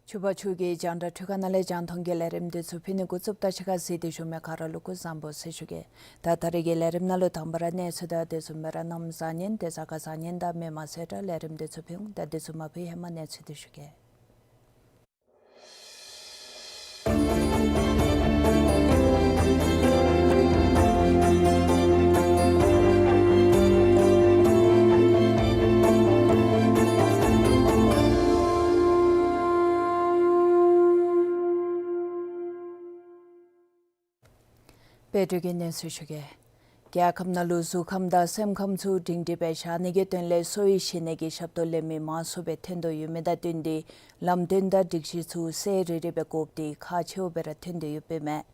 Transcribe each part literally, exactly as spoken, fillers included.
ཕྱུ་པ་ཕྱུགས་ཀྱི་རྒྱང་བསྒྲགས་འཕྲུལ་ཁང་ནང་ལས་རྒྱང་མཐོང་གི་ལས་རིམ་འདི་ཚུ་ཕུལ་ནི་འགོ་བཙུགསཔ་ད་ཕྱི་ཁར་གཟིགས་ཏེ་བཞུགས་མི་ག་ར་ལུ་སྐུ་གཟུགས་བཟང་པོ་ཟེར་ཞུ་གེ། ད་ད་རེས་ཀྱི་ལས་རིམ་ནང་ལུ་དང་པ་ར་གནས་ཚུལ་དང་དེ་བཟུམ་སྦེ་ར་གནམ་བཟང་ངན་དེ་གཟའ་སྐར་བཟང་ངན་དང་མེ་མ་ཟེར་ར་ལས་རིམ་འདི་ཚུ་ཕུལ་འོང་། ད་འདི་ཚུ་མ་ཕུལ་ཧེ་མ་གནས་ཚུལ་འདི་ཞུ་གེ། དཔལ་སྒྲོལ་གྱིས་གནས་ཚུལ་ཞུ་གེ། རྒྱལ་ཁབ་ནང་ལུ་གཟུགས་ཁམས་དང་སེམས་ཁམས་ཚུ་སྒྲིང་སྒྲིང་སྦེ་བཞག་ནི་གི་དོན་ལས་གསོ་བའི་གཞི་གནས་ཀྱི་ཞབས་ཏོག་ལེན་མི་མང་སུ་སྦེ་ཐོན་དོ་ཡོད་མི་དང་བསྟུན་ཏེ་ལམ་སྟོན་དང་སྒྲིག་གཞི་ཚུ་གསལ་རི་རི་སྦེ་དགོཔ་འདི་ཁག་ཆེཝ་སྦེ་ར་ཐོན་དོ་ཡོདཔ་ཨིན་མས།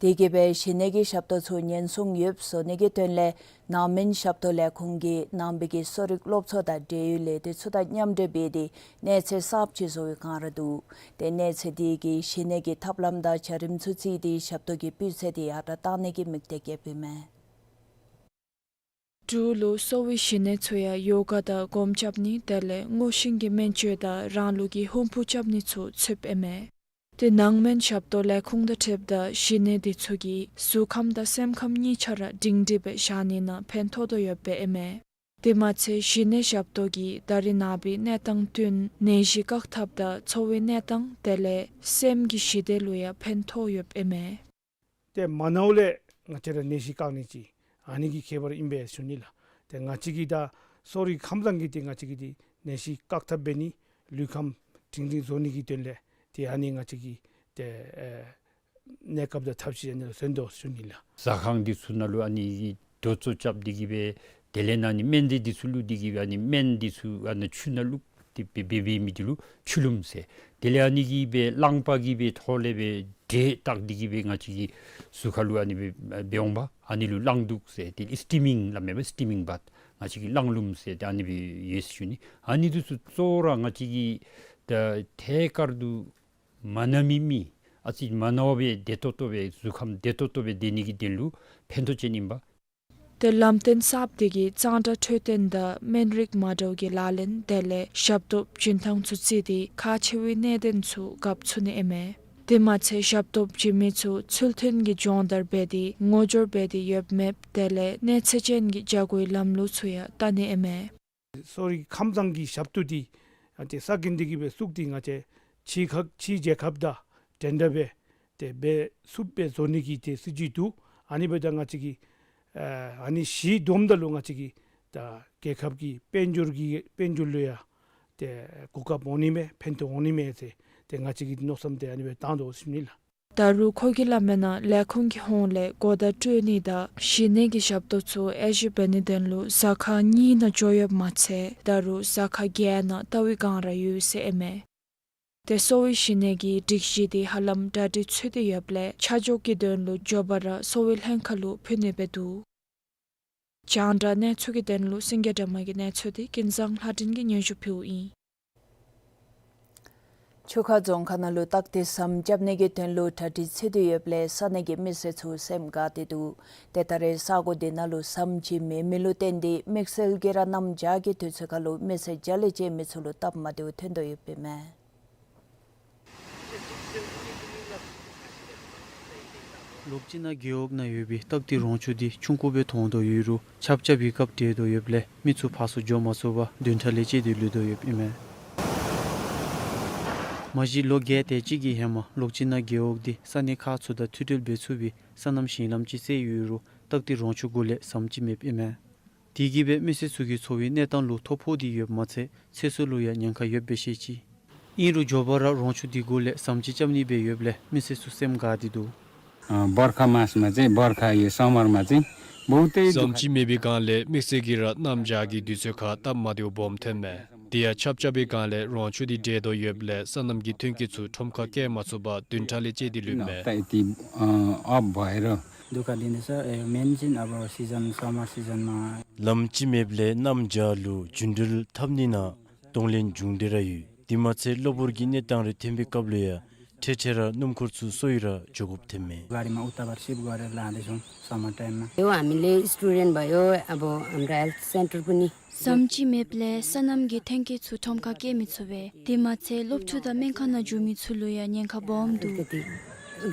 དེ་གིས་སྦེ་གཞི་གནས་ཀྱི་ཞབས་ཏོག་ཚུ་ཉེན་སྲུང་ཡོདཔ་བཟོ་ནི་གི་དོན་ལས་ནང་སྨན་ཞབས་ཏོག་ལས་ཁུངས་ཀྱིས་ནང་པའི་གི་གསོ་རིག་སློབ་གསོ་དང་འབྲེལ་ཡོད་ལས་སྡེ་ཚུ་དང་མཉམ་འབྲེལ་འབད་དེ་གནས་ཚད་གསརཔ་ཅིག་བཟོ་བའི་བསྒང་ར་འདུག། ཏེ་གནས་ཚད་དེ་གིས་གཞི་གནས་ཀྱི་ཐབས་ལམ་དང་བྱ་རིམ་ཚུ་བརྩིས་ཏེ་ཞབས་ཏོག་གི་སྤུས་ཚད་དེ་ཡར་དྲག་གཏང་ནི་གི་དམིགས་གཏད་བསྐྱེདཔ་ཨིན་མས། འབྲུག་ལུ་གསོ་བའི་གཞི་གནས་ཚུ་ཡང་ཡོ་ག་དང་སྒོམ་རྐྱབ་ནི་དེ་ལས་སྔོ་ཤིང་གི་སྨན་བཅོས་དང་རང་ལུགས་ཀྱི་ཧུམ་བུ་རྐྱབ་ནི་ཚུ་ཚུདཔ་ཨིན་མས། ཏེ་ནང་སྨན་ཞབས་ཏོག་ལས་ཁུངས་དང་འཁྲིལཝ་ད་གཞི་གནས་དེ་ཚུ་གིས་གཟུགས་ཁམས་དང་སེམས་ཁམས་གཉིས་ཆ་ར་སྒྲིང་སྒྲིང་སྦེ་བཞག་ནི་ནང་ཕན་ཐོགས་དོ་ཡོདཔ་ཨིན་མས། དེ་མ་ཚད་གཞི་གནས་ཞབས་ཏོག་གིས་ད་རེས་ནངས་པའི་གནས་སྟངས་བསྟུན་ནད་གཞི་བཀག་ཐབས་དང་འཚོ་བའི་གནས་སྟངས་དེ་ལས་སེམས་ཀྱི་ཞི་བདེ་ལུ་ཡང་ཕན་ཐོགས་ཡོདཔ་ཨིན་མས། ཏེ་མ་ནཝ་ལས་ང་བཅས་ར་ནད་གཞི་བཀག་ནི་ཅིག་ཨ་ནི་གི་ཁྱད་པར་ཨིན་པས་ཞུ་ནི་ལགས། ཏེ་ང་བཅས་ཀྱིས་ད་གསོ་རིག་ཁམས་བཟང་གིས་ཏེ་ང་བཅས་ཀྱིས་ཏེ་ནད་གཞི་བཀག་ཐབས་འབད་ནི་ལུས་ཁམས་སྒྲིང་སྒྲིང་བཟོ་ནི་གི་དོན་ལས་ཏེ་ཨ་ནི་ང་བཅས་ཀྱིས་ཏེ་ཨེ་གནས་སྐབས་དང་ཐབས་ཤེས་ཨ་ནི་ལུ་བརྩོན་དོ་ཞུ་ནི་ལགས། ཟ་ཁང་འདི་ཚུ་ནང་ལུ་ཨ་ནི་རྡོ་བཙོ་རྐྱབ་སྟེ་གིས་སྦེ་དེ་ལས་ཨ་ནི་སྨན་རྫས་འདི་ཚུ་བླུགས་ཏེ་གིས་སྦེ་ཨ་ནི་སྨན་འདི་ཚུ་ཨ་ནི་ཆུ་ནང་བླུགས་ཏེ་སྦེ་འབད་འབད་མི་འདི་ལུ་ཆུ་ལུམ་ཟེར། དེ་ལས་ཨ་ནི་གིས་སྦེ་རླངས་པ་གིས་སྦེ་ཐོག་ལས་སྦེ་འདྲེས་བཏགས་ཏེ་གིས་སྦེ་ང་བཅས་ཀྱི་གཟུགས་ཁར་ལུ་ཨ་ནི་སྦེ་འབད་འོང་པ། ཨ་ནི་ལུ་རླངས་དུག་ཟེར། དེ་ལས་སི་ཊི་མིང་སླབ་མས་པ། སི་ཊི་མིང་བཱཐ། ང་བཅས་ཀྱི་རླངས་ལུམ་ཟེར་ཏེ་ཨ་ནི་སྦེ་ཡོད་ཟེར་ཞུ་ནི། ཨ་ནི་འདི་ཚུ་གཙོ་བོ་ར་ང་བཅས་ཀྱི་ད་ཐད་ཀར་དུ་མ་ན་མི་མི་ཨ་ཙི་མ་ན་བར་སྦེ་བདེ་ཏོག་ཏོ་སྦེ་གཟུགས་ཁམས་བདེ་ཏོག་ཏོ་སྦེ་སྡོད་ནི་གི་དོན་ལུ་ཕན་ཐོགས་ཅན་ཨིན་པས། ཏེ་ལམ་སྟོན་གསརཔ་དེ་གིས་གཙང་སྦྲ་འཕྲོད་བསྟེན་དང་སྨན་རིགས་མ་འདྲཝ་གི་ལག་ལེན་དེ་ལས་ཞབས་ཏོག་བྱིན་ཐངས་ཚུ་བརྩིས་ཏེ་ཁག་ཆེ་བའི་གནད་དོན་ཚུ་བཀག་ཚུགས་ནི་ཨིན་མས། དེ་མ་ཚད་ཞབས་ཏོག་བྱིན་མི་ཚུ་ཚུལ་མཐུན་གྱི་སྦྱོང་བརྡར་འབད་དེ་ངོ་སྦྱོར་འབད་དེ་ཡོདཔ་མེདཔ་དེ་ལས་གནས་ཚད་ཅན་གྱི་བྱ་སྒོའི་ལམ་ལུགས་ཚུ་ཡང་བལྟ་ནི་ཨིན་མས། གསོ་རིག་ཁམས་བཟང་གི་ཞབས་ཏོག་འདི་ཨ་ཏེ་ས་གི་འདི་གིས་སྦེ་བཙུགས་ཏེ་ང་བཅས་ཕྱི་ཁ་ཕྱི་རྒྱལ་ཁབ་དང་འདྲན་འདྲ་སྦེ་ཏེ་འབད་ཚུགསཔ་སྦེ་བཟོ་ནི་གི་ཏེ་སྲིད་བྱུས་འདུག། ཨ་ནི་འབདཝ་ད་ང་བཅས་ཀྱིས་ཨ་ཨ་ནི་གཞི་བསྡོམས་ད་ལུ་ང་བཅས་ཀྱིས་ད་རྒྱལ་ཁབ་ཀྱི་དཔལ་འབྱོར་གྱི་དཔལ་འབྱོར་ལུ་ཡང་ཏེ་གོ་སྐབས་འོང་ནི་མས། ཕན་ཐོགས་འོང་ནི་མས་ཟེར་ཏེ་ང་བཅས་ཀྱིས་མནོ་བསམ་འདི་ཨ་ནི་སྦེ་བཏང་དོ་ཟེར་ཞུ་ནི་ལགས། ད་རུང་ཁོ་གིས་སླབ་མིའི་ནང་ལས་ཁུངས་ཀྱི་ཧོངས་ལས་གོ་བརྡ་སྤྲོད་ནི་དང་གཞི་གནས་ཀྱི་ཞབས་ཏོག་ཚུ་དབྱེ་ཞིབ་འབད་ནིའི་དོན་ལུ་ཟ་ཁང་གཉིས་ནང་འགྱོ་ཡོདཔ་མ་ཚད་ད་རུང་ཟ་ཁང་བརྒྱད་ནང་བལྟ་བའི་བསྒང་ར་ཡོད་ཟེར་ཨིན་མས། ཏེ་གསོ་བའི་གཞི་གནས་ཀྱི་སྒྲིག་གཞི་དེ་ཧ་ལམ་གྲ་སྒྲིག་ཚུད་དེ་ཡོདཔ་ལས་ཆ་འཇོག་གི་དོན་ལུ་མགྱོགས་པ་ར་གསོ་བའི་ལྷན་ཁག་ལུ་ཕུལ་ནི་སྦེ་འདུག། རྒྱང་བསྒྲགས་གནས་ཚུལ་གྱི་དོན་ལུ་སེང་གེ་སྒྲོལ་མ་གི་གནས་ཚུལ་དེ་ཀུན་བཟང་ལྷ་སྒྲོན་གྱིས་སྙན་ཞུ་ཕུལཝ་ཨིན། ཆུ་ཁ་རྫོང་ཁག་ནང་ལུ་སྟག་གཏེར་ཟམ་རྐྱབ་ནི་གི་དོན་ལུ་གྲ་སྒྲིག་ཚུད་དེ་ཡོདཔ་ལས་ས་གནས་ཀྱི་མི་སེར་ཚུ་སེམས་དགའ་སྟེ་འདུག། ཏེ་ད་རེས་ས་གོ་དེ་ནང་ལུ་ཟམ་ཅིག་མེད་མི་ལུ་བརྟེན་ཏེ་དམིགས་བསལ་གྱིས་ར་གནམ་བྱཱར་གྱི་དུས་ཚོད་ཁར་ལུ་མི་སེར་བྱཱར་ལས་བཅད་མི་ཚུ་ལུ་སྟབས་མ་བདེཝ་ཐོན་དོ་ཡོདཔ་ཨིན་མས། ལོག་སྤྱི་ནང་རྒེད་འོག་ནང་ཡོད་པའི་སྟག་གཏེར་རོང་ཆུ་འདི་ཆུང་ཀུ་སྦེ་མཐོང་དོ་ཡོད་རུང་ཆརཔ་རྐྱབ་པའི་སྐབས་འདྲེས་དོ་ཡོདཔ་ལས་མི་ཚུ་ཕར་ཚུར་འགྱོ་མ་ཚུགས་པར་བདུན་ཕྲག་ལས་བཅད་དེ་ལུས་དོ་ཡོདཔ་ཨིན་མས། མ་གཞི་ལོ་བརྒྱད་དེ་ཅིག་གི་ཧེ་མ་ལོག་སྤྱི་ནང་རྒེད་འོག་འདི་ས་གནས་ཁག་ཚུ་དང་མཐུད་སྦྲེལ་འབད་ཚུགས་པའི་སོ་ནམ་ཞིང་ལམ་ཅིག་བསལ་ཡོད་རུང་སྟག་གཏེར་རོང་ཆུ་གུ་ལས་ཟམ་ཅིག་མེདཔ་ཨིན་མས། དེ་གིས་སྦེ་མི་སེར་ཚུ་གི་འཚོ་བའི་གནས་སྟངས་ལུ་ཐོ་ཕོག་སྟེ་ཡོདཔ་མ་ཚད་ཚེ་སྲོག་ལུ་ཡང་ཉེན་ཁ་ཡོདཔ་སྦེ་བཤད་ཅི། ཨིན་རུང་མགྱོགས་པ་ར་རོང་ཆུ་འདི་གུ་ལས་ཟམ་ཅིག་རྐྱབ་ནི་སྦེ་ཡོདཔ་ལས་མི་སེར་ཚུ་སེམས་དགའ་སྟེ་འདུག། ཨ་बरखा मासमा चाहिँ, बर्खा यो समरमा चाहिँ बहुतै दुःख। ཟམ་ཅིག་མེད་པའི་སྒང་ལས་དམིགས་བསལ་གྱིས་ར་གནམ་བྱཱར་གྱི་དུས་ཚོད་ཁར་སྟབས་མ་བདེཝ་སྦོམ་ཐོནམ་མས། དེ་ཡང་ཆརཔ་རྐྱབ་པའི་སྒང་ལས་རོང་ཆུ་འདི་འདྲེས་དོ་ཡོདཔ་ལས་སོ་ནམ་གྱི་ཐོན་སྐྱེད་ཚུ་ཁྲོམ་ཁར་བསྐྱལ་མ་ཚུགས་པར་བདུན་ཕྲག་ལས་བཅད་དེ་ལུསཔ་མས། ད་ཨེ་ཏི་ཨ་ཨཔ་བ་ཨིན་རུང་། दुःख दिँदैछ। ए, मेन चाहिँ अब सिजन, समर सिजनमा। ལམ་ཅིག་མེདཔ་ལས་གནམ་བྱཱར་ལུ་རྒྱུན་འགྲུལ་འཐབ་ནི་ནང་གདོང་ལེན་བྱུང་སྟེ་ར་ཡོད། དེ་མ་ཚད་གློ་བུར་གྱི་གནས་སྟངས་རེ་ཐོན་པའི་སྐབས་ལུ་ཡང་འཕྲལ་འཕྲལ་ར་སྣུམ་འཁོར་ཚུ་སོར་ར་འགྱོ་དགོཔ་ཐོནམ་མས། गाडीमा उताबाट सिफ्ट गरेर लाँदैछौँ समर टाइममा। यो हामीले स्टुडेन्ट भयो, अब हाम्रो हेल्थ सेन्टर पनि। ཟམ་ཅིག་མེདཔ་ལས་སོ་ནམ་གྱི་ཐོན་སྐྱེད་ཚུ་ཁྲོམ་ཁར་བསྐྱལ་མི་ཚུགས་པས། དེ་མ་ཚད་སློབ་ཕྲུག་དང་སྨན་ཁང་ནང་འགྱོ་མི་ཚུ་ལུ་ཡང་ཉེན་ཁ་སྦོམ་འདུག། अलिकति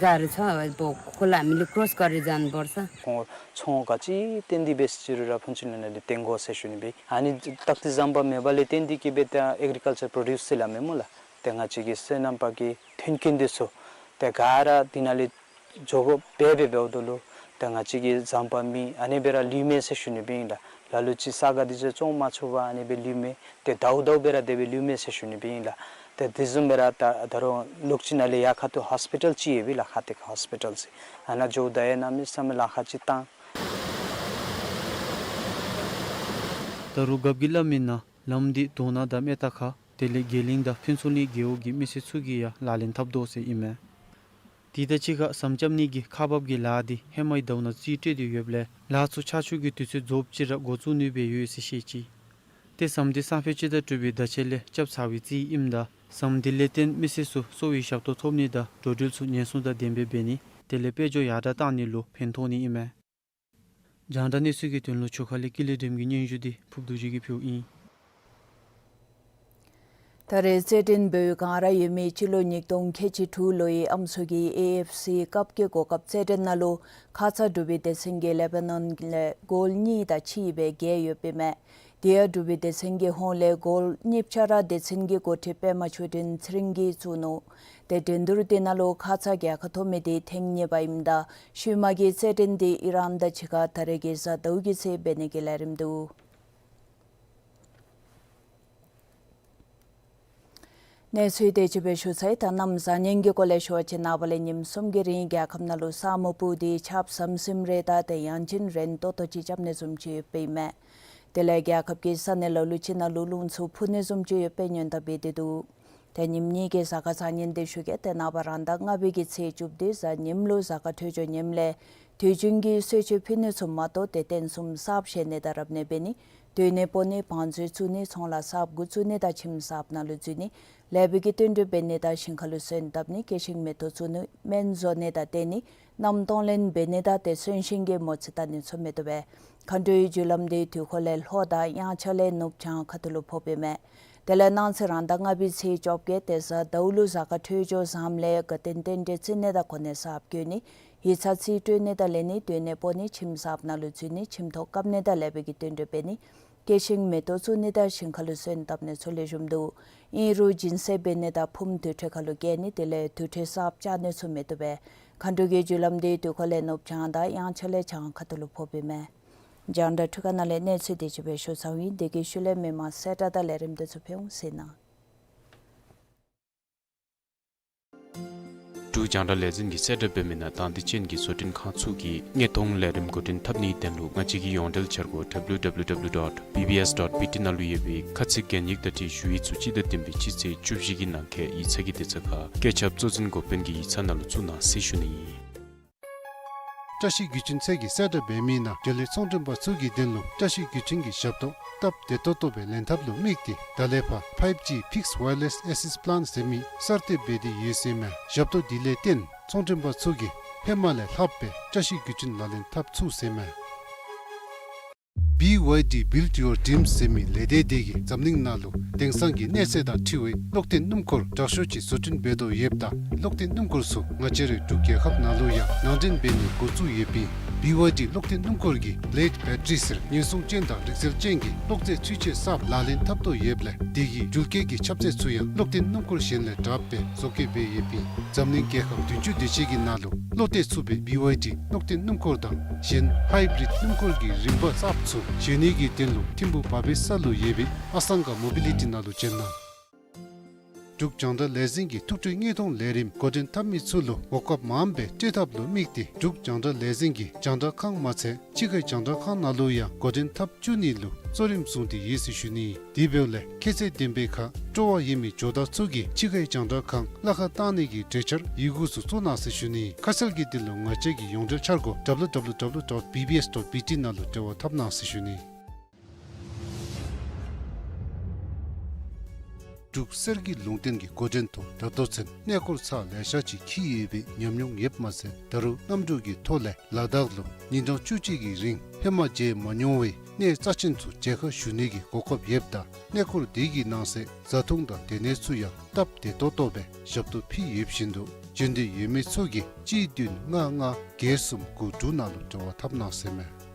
गाह्रो छ। अब खोला हामीले क्रस गरेर जानुपर्छ। ཚོང་ཚོང་ག་ཅི་བཏོན་ཏེ་འབད་ཟེར་རུང་ར་ཕན་ཚུན་ལས་ནཱ་ལས་བཏོན་དགོ་ཟེར་ཞུ་ནི་སྦེ། ཨ་ནི་སྟག་རྩེ་ཟམ་པ་མེདཔ་ལས་བརྟེན་ཏེ་གིས་སྦེ་ད་ཨེག་རི་ཀལ་ཅར་པྲོ་ཌིའུསི་ཟེར་སླབ་མས་སྨོ་ལགས། ཏེ་ང་བཅས་ཀྱི་སོ་ནམ་པ་གི་ཐོན་སྐྱེད་འདི་ཚུ་ཏེ་ག་ར་འདི་ནང་ལས་འགྱོ་དགོཔ་སྦེ་འབདཝ་ད་ལུ་ཏེ་ང་བཅས་ཀྱི་ཟམ་པ་མི་ཨ་ནི་སྦེ་ར་ལུས་མས་ཟེར་ཞུ་ནི་སྦེ་ཨིན་ལགས། ལ་ལུ་ཅིག་ས་ག་འདི་ཚུ་བཙོང་མ་ཚུགས་པར་ཨ་ནི་སྦེ་ལུས་མས། ཏེ་ཟླཝ་ཟླཝ་སྦེ་ར་དེ་སྦེ་ལུས་མས་ཟེར་ཞུ་ནི་སྦེ་ཨིན་ལགས། ཏེ་དེ་བཟུམ་སྦེ་ར་ད་ད་རུང་ལོགས་ཅིག་ནང་ལས་ཡར་ཁ་ཐུག་ཧོསི་པི་ཊལ་ཅིག་ཡོད་པས་ལགས། ཁ་ཐུག་ཧོསི་པི་ཊལ་ཟེར་ཨ་ནཱ་འགྱོཝ་ད་ཡང་གནམ་མེད་ས་མེད་ལཱ་ཁག་ཅིག་བཏང་། ད་རུང་རྒཔོ་གིས་སླབ་མིའི་ནང་ལམ་འདི་དོ་སྣང་དང་མེ་ཏོག་ཁ་དེ་ལས་རྒྱལ་གླིང་དང་ཕུན་ཚོགས་གླིང་རྒེད་འོག་གི་མི་སེར་ཚུ་གིས་ཡང་ལག་ལེན་འཐབ་དོ་ཟེར་ཨིན་མས། དེ་དང་གཅིག་ཁར་ཟམ་རྐྱབ་ནི་གི་ཁག་འབག་གི་ལཱ་འདི་ཧེ་མའི་ཟླཝ་ནང་རྩིས་སྤྲོད་དེ་ཡོདཔ་ལས་ལཱ་ཚུ་ཆར་ཆུ་གི་དུས་ཚོད་རྫོགསཔ་ཅིག་ར་འགོ་བཙུགས་ནི་སྦེ་ཡོད་ཟེར་བཤད་ཅི། ཏེ་ཟམ་འདི་སང་ཕོད་སྤྱི་ཟླ་དྲུག་པའི་ཟླ་ཕྱེད་ལས་རྐྱབ་ཚར་བའི་རྩིས་ཨིནམ་ད་ཟམ་འདི་ལས་བརྟེན་མི་སེར་ཚུ་གསོ་བའི་ཞབས་ཏོག་ཐོབ་ནི་དང་འགྲོ་འགྲུལ་ཚུ་ཉེན་སྲུང་དང་ལྡནམ་སྦེ་འབད་ནི་དེ་ལས་དཔལ་འབྱོར་ཡར་དྲག་བཏང་ནི་ལུ་ཕན་ཐོགས་ནི་ཨིན་མས། རྒྱང་བསྒྲགས་གནས་ཚུལ་གྱི་དོན་ལུ་ཆུ་ཁ་ལས་ཀུན་ལེགས་སྒྲོལམ་གྱི་སྙན་ཞུ་འདི་ཕུརབ་རྡོ་རྗེ་གིས་ཕུལཝ་ཨིན། ད་རེས་རྩེད་འགྲན་འབད་བའི་སྒང་ར་ཡོད་མི་སྤྱི་ལོ་ཉིས་སྟོང་ཁལ་གཅིག་དྲུག་ལོའི་ཨམ་སྲུ་གི་ཨེ་ཨེཕ་སི་ཀབ་ཀྱི་གོ་སྐབས་རྩེད་འགྲན་ནང་ལུ་ཁ་ཙ་འབྲུག་པའི་སྡེ་ཚན་གྱིས་ལེ་བྷ་ནཱན་ལས་གོལ་གཉིས་དང་གཅིག་སྦེ་རྒྱལ་ཡོདཔ་ཨིན་མས། དེ་ཡང་འབྲུག་པའི་སྡེ་ཚན་གྱི་ཧོངས་ལས་གོལ་གཉིས་ཆ་ར་སྡེ་ཚན་གྱི་འགོ་ཁྲིདཔ་པདྨ་ཆོས་སྒྲོན་ཚེ་རིང་གིས་བཙུགས་ནུག། ཏེ་འགྲན་བསྡུར་དེ་ནང་ལུ་ཁ་ཙ་རྒྱལ་ཁ་ཐོབ་མི་དེ་ཐེངས་གཉིས་པ་ཨིནམ་ད་ཤུལ་མ་གི་རྩེད་འགྲན་དེ་ཨི་རན་དང་གཅིག་ཁར་ད་རེས་ཀྱི་གཟའ་ཟླཝ་གི་ཚེ་འབད་ནི་གི་ལས་རིམ་འདུག། གནས་ཚུལ་དེ་ཅིག་སྦེ་ཞུ་ཚར་ཡི། ད་གནམ་བཟང་ངན་གྱི་སྐོར་ལས་ཞུ་བ་ཅིན་ནངས་པ་ལས་ཉིནམ་གསུམ་གྱི་རིང་རྒྱལ་ཁབ་ནང་ལུ་ས་སྨུག་སྤུབས་ཏེ་ཆརཔ་ཟིམ་ཟིམ་རེ་དང་ཏེ་ཡང་ཅིན་རན་ཏོག་ཏོ་ཅིག་རྐྱབ་ནི་བཟུམ་ཅིག་ཡོདཔ་ཨིན་མས། དེ་ལས་རྒྱལ་ཁབ་ཀྱི་ས་གནས་ལ་ལུ་ཅིག་ནང་ལུ་རླུང་འཚུབ་འཕུ་ནི་བཟུམ་ཅིག་ཡོདཔ་སྦེ་ཉེན་བརྡ་འབད་དེ་འདུག། ཏེ་ཉིནམ་གཉིས་ཀྱི་གཟའ་སྐར་བཟང་ངན་དེ་ཞུ་གེ། ཏེ་ནངས་པ་རང་ཟླ་ལྔ་པའི་གི་ཚེས་བཅུ་བདུན་གཟའ་ཉིམ་ལུ་གཟའ་སྐར་འཕྲོད་སྦྱོར་ཉིནམ་ལས་དུས་རྒྱུན་གྱི་གསོལ་མཆོད་ཕུལ་ནི་ཚུ་མ་གཏོགས་ཏེ་རྟེན་གསུམ་གསརཔ་བཞེངས་ནི་དང་རབ་གནས་འབད་ནི་སྡོད་གནས་སྤོ་ནི་བང་མཛོད་བཙུགས་ནི་ཚོང་ལཱ་གསརཔ་འགོ་བཙུགས་ནི་དང་ཁྱིམ་གསརཔ་ནང་ལུ་འཛུལ་ནི་ལེགས་པའི་གི་བསྟུན་གྲོས་འབད་ནི་དང་ཞིང་ཁ་ལུ་སོན་བཏབ་ནི་སྐྱེད་ཤིང་མེ་ཏོག་བཙུགས་ནི་སྨན་བཟོ་ནི་དང་བསྟེན་ནི་གནམ་གཏོང་ལེན་འབད་ནི་དང་ཏེ་གསོན་གཤིན་གྱི་མོ་རྩིས་བལྟ་ནི་ཚུ་མི་བཏུབ་པས། མཁའ་འགྲོའི་རྒྱུ་ལམ་དེ་དུས་འཁོར་ལས་ལྷོ་དང་དབྱངས་འཆར་ལས་ནུབ་བྱང་ཁ་ཐུག་ལུ་ཕོགཔ་ཨིན་མས། དེ་ལས་གནངས་ཚེ་རང་ཟླ་ལྔ་པའི་ཚེས་བཅོ་བརྒྱད་ཏེ་གཟའ་ཟླཝ་ལུ་གཟའ་སྐར་འཕྲོད་སྦྱོར་བཟངམ་ལས་དགའ་སྟོན་རྟེན་འབྲེལ་བརྩི་ནི་དང་གོ་གནས་གསརཔ་བསྐོ་ནི་ཡིག་ཚང་རྩིས་སྤྲོད་ནི་དང་ལེན་ནི་སྡོད་གནས་སྤོ་ནི་ཁྱིམ་གསརཔ་ནང་ལུ་འཛུལ་ནི་ཁྱིམ་ཐོག་བཀབ་ནི་དང་ལེགས་པའི་གི་བསྟུན་གྲོས་འབད་ནི་སྐྱེད་ཤིང་མེ་ཏོག་བཙུགས་ནི་དང་ཞིང་ཁ་ལུ་སོན་བཏབ་ནི་ཚུ་ལེགས་ཤོམ་འདུག། ཨིན་རུང་སྦྱིན་སྲེག་འབད་ནི་དང་ཕུངམ་དུར་ཁྲོད་ཁ་ལུ་བསྐྱལ་ནི་དེ་ལས་དུར་ཁྲོད་གསརཔ་བཅག་ནི་ཚུ་མི་བཏུབ་པས། མཁའ་འགྲོ་གི་རྒྱུ་ལམ་དེ་དུས་འཁོར་ལས་ནུབ་བྱང་དང་དབྱངས་འཆར་ལས་བྱང་ཁ་ཐུག་ལུ་ཕོགཔ་ཨིན་མས། རྒྱང་བསྒྲགས་འཕྲུལ་ཁང་ནང་ལས་གནས་ཚུལ་དེ་ཅིག་སྦེ་ཞུ་ཚརཝ་ཨིན། དེ་གི་ཤུལ་ལས་མི་མང་གསལ་བསྒྲགས་དང་ལས་རིམ་དེ་ཚུ་ཕུལ་འོང་། གཟིགས་གནང་། འབྲུག་རྒྱང་བསྒྲགས་ལས་འཛིན་གྱིས་གསལ་བསྒྲགས་འབད་མི་ནང་དང་འདོད་ཅན་གྱི་བཟོ་སྐྲུན་ཁང་ཚུ་གིས་དངོས་མཐོང་ལས་རིམ་འགོ་འདྲེན་འཐབ་ནིའི་དོན་ལུ་ང་བཅས་ཀྱི་ཡོངས་འབྲེལ་འཆར་སྒོ་W W W dot B B S dot B T ནང་ལུ་ཡོད་པའི་ཁ་ཚིག་གན་ཡིག་དང་འཁྲིལ་ཞུ་ཡིག་ཚུ་སྤྱི་ཟླ་བདུན་པའི་སྤྱི་ཚེས་བཅུ་བཞི་གི་ནང་འཁོད་ཡིག་ཚང་གི་དུས་ཚོད་ཁར་བཀོད་ཁྱབ་གཙོ་འཛིན་འགོ་དཔོན་གྱི་ཡིག་ཚང་ནང་ལུ་བཙུགས་གནང་ཟེར་ཞུ་ནི་ཨིན། བཀྲ་ཤིས་བརྒྱུད་འཕྲིན་ཚད་ཀྱིས་གསལ་བསྒྲགས་འབད་མི་ནང་འབྲེལ་ཡོད་ཚོང་མགྲོན་པ་ཚུ་གི་དོན་ལུ་བཀྲ་ཤིས་བརྒྱུད་འཕྲིན་གྱི་ཞབས་ཏོག་སྟབས་བདེ་ཏོག་ཏོ་སྦེ་ལེན་ཐབས་ལུ་དམིགས་ཏེ་ད་ལས་ཕར་five G fixed wireless access plan ཟེར་མི་གསར་གཏོད་འབད་དེ་ཡོད་ཟེར་མས། ཞབས་ཏོག་འདི་ལས་བརྟེན་ཚོང་མགྲོན་པ་ཚུ་གིས་ཧེ་མ་ལས་ལྷག་སྦེ་བཀྲ་ཤིས་བརྒྱུད་འཕྲིན་ལག་ལེན་འཐབ་ཚུགས་ཟེར་མས། B Y D Build Your Dreams ཟེར་མི་ལས་སྡེ་དེ་གིས་འཛམ་གླིང་ནང་ལུ་དེང་སང་གི་གནས་ཚད་དང་འཁྲིལ་བའི་གློག་ལྡན་སྣུམ་འཁོར་དྲག་ཤོས་ཅིག་བཟོ་སྐྲུན་འབད་དོ་ཡོདཔ་ད་གློག་ལྡན་སྣུམ་འཁོར་ཚུ་ང་བཅས་རའི་འབྲུག་རྒྱལ་ཁབ་ནང་ལུ་ཡང་ནང་འདྲེན་འབད་ནི་འགོ་བཙུགས་ཡོདཔ་ཨིན། B Y D གློག་ལྡན་སྣུམ་འཁོར་གྱི་Blade Battery ཟེར་ཉེན་སྲུང་ཅན་དང་རིག་རྩལ་ཅན་གྱི་གློག་རྫས་འཕྲུལ་ཆས་གསརཔ་ལག་ལེན་འཐབ་དོ་ཡོདཔ་ལས་དེ་གི་འགུལ་སྐྱོད་ཀྱི་ཁྱབ་ཚད་ཚུ་ཡང་གློག་ལྡན་སྣུམ་འཁོར་གཞན་ལས་དྲགཔ་སྦེ་བཟོ་བཀོད་འབད་ཡོདཔ་ཨིན། འཛམ་གླིང་རྒྱལ་ཁབ་བདུན་ཅུ་དེ་ཅིག་གི་ནང་ལུ་བློ་གཏད་ཚུགས་པའི་B Y D གློག་ལྡན་སྣུམ་འཁོར་དང་གཞན་Hybrid སྣུམ་འཁོར་གྱི་རིམ་པ་གསརཔ་ཚུ་བཞེངས་ནི་གི་དོན་ལུ་ཐིམ་ཕུ་བ་བེ་ས་ལུ་ཡོད་པའི་ཨ་སང་ག་མོ་བི་ལི་ཊི་ནང་ལུ་བྱོན་གནང་། འབྲུག་རྒྱང་བསྒྲགས་ལས་འཛིན་གྱིས་ཐུགས་སྤྲོའི་དངོས་མཐོང་ལས་རིམ་འགོ་འདྲེན་འཐབ་མི་ཚུ་ལུ་གོ་སྐབས་མངམ་སྦེ་སྤྲོད་ཐབས་ལུ་དམིགས་ཏེ་འབྲུག་རྒྱང་བསྒྲགས་ལས་འཛིན་གྱིས་རྒྱང་བསྒྲགས་ཁང་མ་ཚད་ཕྱི་ཁའི་རྒྱང་བསྒྲགས་ཁང་ནང་ལུ་ཡང་འགོ་འདྲེན་འཐབ་བཅུག་ནི་ལུ་གཙོ་རིམ་བཟུང་སྟེ་ཡོད་ཟེར་ཞུ་ནི། དེ་འབདཝ་ལས་ཁྱད་ཚད་ལྡན་པའི་ཁར་སྤྲོ་བ་ཡོད་མི་ཇོ་བདག་ཚུ་གིས་ཕྱི་ཁའི་རྒྱང་བསྒྲགས་ཁང་གླ་ཁར་བཏང་ནི་གི་གྲོས་འཆར་ཡི་གུ་ཚུ་བཙུགས་གནང་ཟེར་ཞུ་ནི། ཁ་གསལ་གྱི་དོན་ལུ་ང་བཅས་ཀྱི་ཡོངས་འབྲེལ་འཆར་སྒོ་W W W dot B B S dot B T ནང་ལུ་འབྲེལ་བ་འཐབ་གནང་ཟེར་ཞུ་ནི། འབྲུག་གསེར་གྱི་ལུང་བསྟན་གྱི་འགོ་འདྲེན་ཐོག་ད་ལྟོ་ཚུན་གནས་སྐོར་ཚར་ལེ་ཤ་ཅིག་འཁྱིད་ཡོད་པའི་ཉམས་མྱོང་ཡོདཔ་མ་ཚད་ད་རུང་གནམ་གྲུ་གི་ཐོག་ལས་ལ་དྭགས་ལུ་ཉིན་གྲངས་བཅུ་གཅིག་གི་རིང་ཧེ་མ་མཇལ་མ་མྱོང་བའི་གནས་རྩ་ཆེན་ཚུ་མཇལ་ཁ་ཞུ་ནི་གི་གོ་སྐབས་ཡོདཔ་ད་གནས་སྐོར་དེ་གི་ནང་གསེས་བཟའ་འཐུང་དང་སྡོད་གནས་ཚུ་ཡང་སྟབས་བདེ་ཏོག་ཏོ་སྦེ་ཞབས་ཏོག་ཕུལ་ཡོདཔ་བཞིན་དུ་འབྱོན་འདོད་ཡོད་མི་ཚུ་གིས་གཅིག་བདུན་ལྔ་ལྔ་བརྒྱད་གསུམ་དགུ་དྲུག་ནང་ལུ་འབྲེལ་བ་འཐབ་གནང་ཟེར་མས།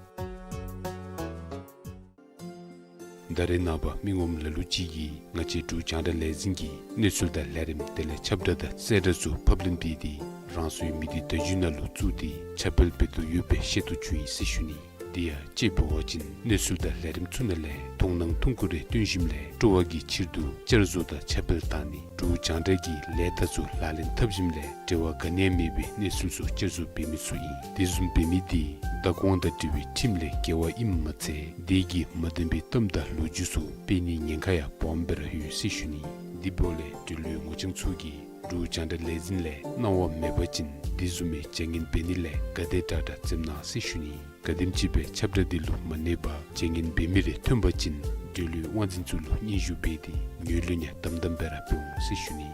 ད་རེས་ནངས་པ་མི་ངོམ་ལ་ལུ་ཅིག་གིས་ང་བཅས་འབྲུག་རྒྱང་བསྒྲགས་ལས་འཛིན་གྱི་གནས་ཚུལ་དང་ལས་རིམ་དེ་ལས་ཁྱབ་བསྒྲགས་དང་གསལ་བསྒྲགས་ཚུ་ཕབ་ལེན་འབད་དེ་རང་སོའི་མི་སྡེ་བརྡ་བརྒྱུད་ནང་ལུ་བཙུགས་ཏེ་ཁྱབ་སྤེལ་འབད་དོ་ཡོདཔ་སྦེ་ཤེས་རྟོགས་བྱུང་ཡི་ཟེར་ཞུ་ནི། དེ་ཡང་དཔྱེ་འབད་བ་ཅིན་གནས་ཚུལ་དང་ལས་རིམ་ཚུ་ནང་ལས་མཐོང་སྣང་ཐུང་ཀུ་རེ་བཏོན་ཞིནམ་ལས་སྤྲོ་བ་གི་ཕྱིར་དུ་བསྐྱར་བཟོ་དང་ཁྱབ་སྤེལ་བཏང་ནི་འབྲུག་རྒྱང་བསྒྲགས་ཀྱི་ལས་རྟགས་ཚུ་ལག་ལེན་འཐབ་ཞིནམ་ལས་འབྲེལ་བ་ག་ནི་ཡང་མེད་པའི་གནས་ཚུལ་ཚུ་བསྐྱར་བཟོ་འབད་མི་ཚུ་ཨིན། དེ་བཟུམ་འབད་མི་དེ་བདག་དབང་དང་འབྲེལ་བའི་ཁྲིམས་ལས་འགལ་བ་ཨིནམ་མ་ཚད་དེ་གིས་མ་བདེན་པའི་གཏམ་དང་ལོ་རྒྱུས་ཚུ་སྤེལ་ནིའི་ཉེན་ཁ་ཡང་སྦོམ་སྦེ་ར་ཡོད་ཟེར་ཞུ་ནི། དེ་འབདཝ་ལས་འབྲེལ་ཡོད་ངོ་རྐྱང་ཚུ་གིས་འབྲུག་རྒྱང་བསྒྲགས་ལས་འཛིན་ལས་གནང་བ་མེད་པ་ཅིན་དེ་བཟུམ་མའི་བྱ་ངན་འབད་ནི་ལས་ག་དེ་དྲག་དྲག་འཛེམ་གནང་ཟེར་ཞུ་ནི། ག་དེམ་ཅིག་སྦེ་ཁྱབ་བསྒྲགས་དེ་ལུ་མ་གནས་པར་བྱ་ངན་འབད་མི་རེ་ཐོན་པ་ཅིན་འབྲེལ་ཡོད་དབང་འཛིན་ཚུ་ལུ་སྙན་ཞུ་འབད་དེ་ངོས་ལེན་ཡང་དམ་དམ་སྦེ་ར་འབད་འོང་ཟེར་ཞུ་ནི།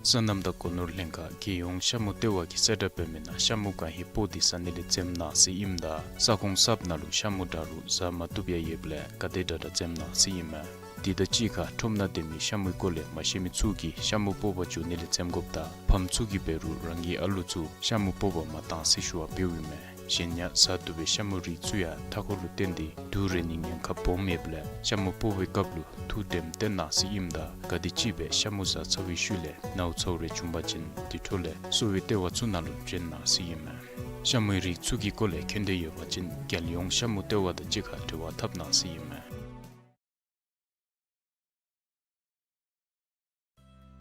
སོ་ནམ་དང་སྒོ་ནོར་ལྷན་ཁག་རྒྱལ་ཡོངས་ཤ་མུ་ལྟེ་བ་གིས་གསལ་བསྒྲགས་འབད་མི་ནང་ཤ་མུ་གང་ཧེ་སྤོ་སྟེ་ཟ་ནི་ལས་འཛེམ་གནང་ཟེར་ཨིནམ་ད་ས་ཁོངས་གསརཔ་ནང་ལུ་ཤ་མུ་འདྲ་རུང་ཟ་མ་བཏུབ་ཡང་ཡོདཔ་ལས་ག་དེ་དྲག་དྲག་འཛེམ་གནང་ཟེར་ཨིན་མས། དེ་དང་གཅིག་ཁར་ཁྲོམ་ནང་སྡོད་མི་ཤ་མུའི་སྐོར་ལས་མ་ཤེས་མི་ཚུ་གིས་ཤ་མུ་སྤོ་བར་འགྱོ་ནི་ལས་འཛེམ་དགོཔ་དང་ཕམ་ཚུ་གིས་འབད་རུང་རང་གི་ཨ་ལུ་ཚུ་ཤ་མུ་སྤོ་བར་མ་གཏང་ཟེར་ཞུ་བ་འབདཝ་ཨིན་མས། གཞན་ཡང་ཟ་བཏུབ་པའི་ཤ་མུའི་རིགས་ཚུ་ཡང་མཐའ་འཁོར་ལུ་བརྟེན་ཏེ་དུག་རེག་ནིའི་ཉེན་ཁ་སྦོམ་ཡོདཔ་ལས་ཤ་མུ་སྤོ་བའི་སྐབས་ལུ་ཐུགས་དྲནམ་བཏོན་གནང་ཟེར་ཨིནམ་ད་ག་དེམ་ཅིག་སྦེ་ཤ་མུ་ཟ་ཚར་བའི་ཤུལ་ལས་ནཝ་ཚཝ་རེ་བྱུང་པ་ཅིན་དེ་འཕྲོ་ལས་གསོ་བའི་ལྟེ་བ་ཚུ་ནང་ལུ་བྱོན་གནང་ཟེར་ཨིན་མས། ཤ་མུའི་རིགས་ཚུ་གི་སྐོར་ལས་མཁྱེན་འདོད་ཡོད་པ་ཅིན་རྒྱལ་ཡོངས་ཤ་མུ་ལྟེ་བ་དང་གཅིག་ཁར་འབྲེལ་བ་འཐབ་གནང་ཟེར་ཨིན་མས།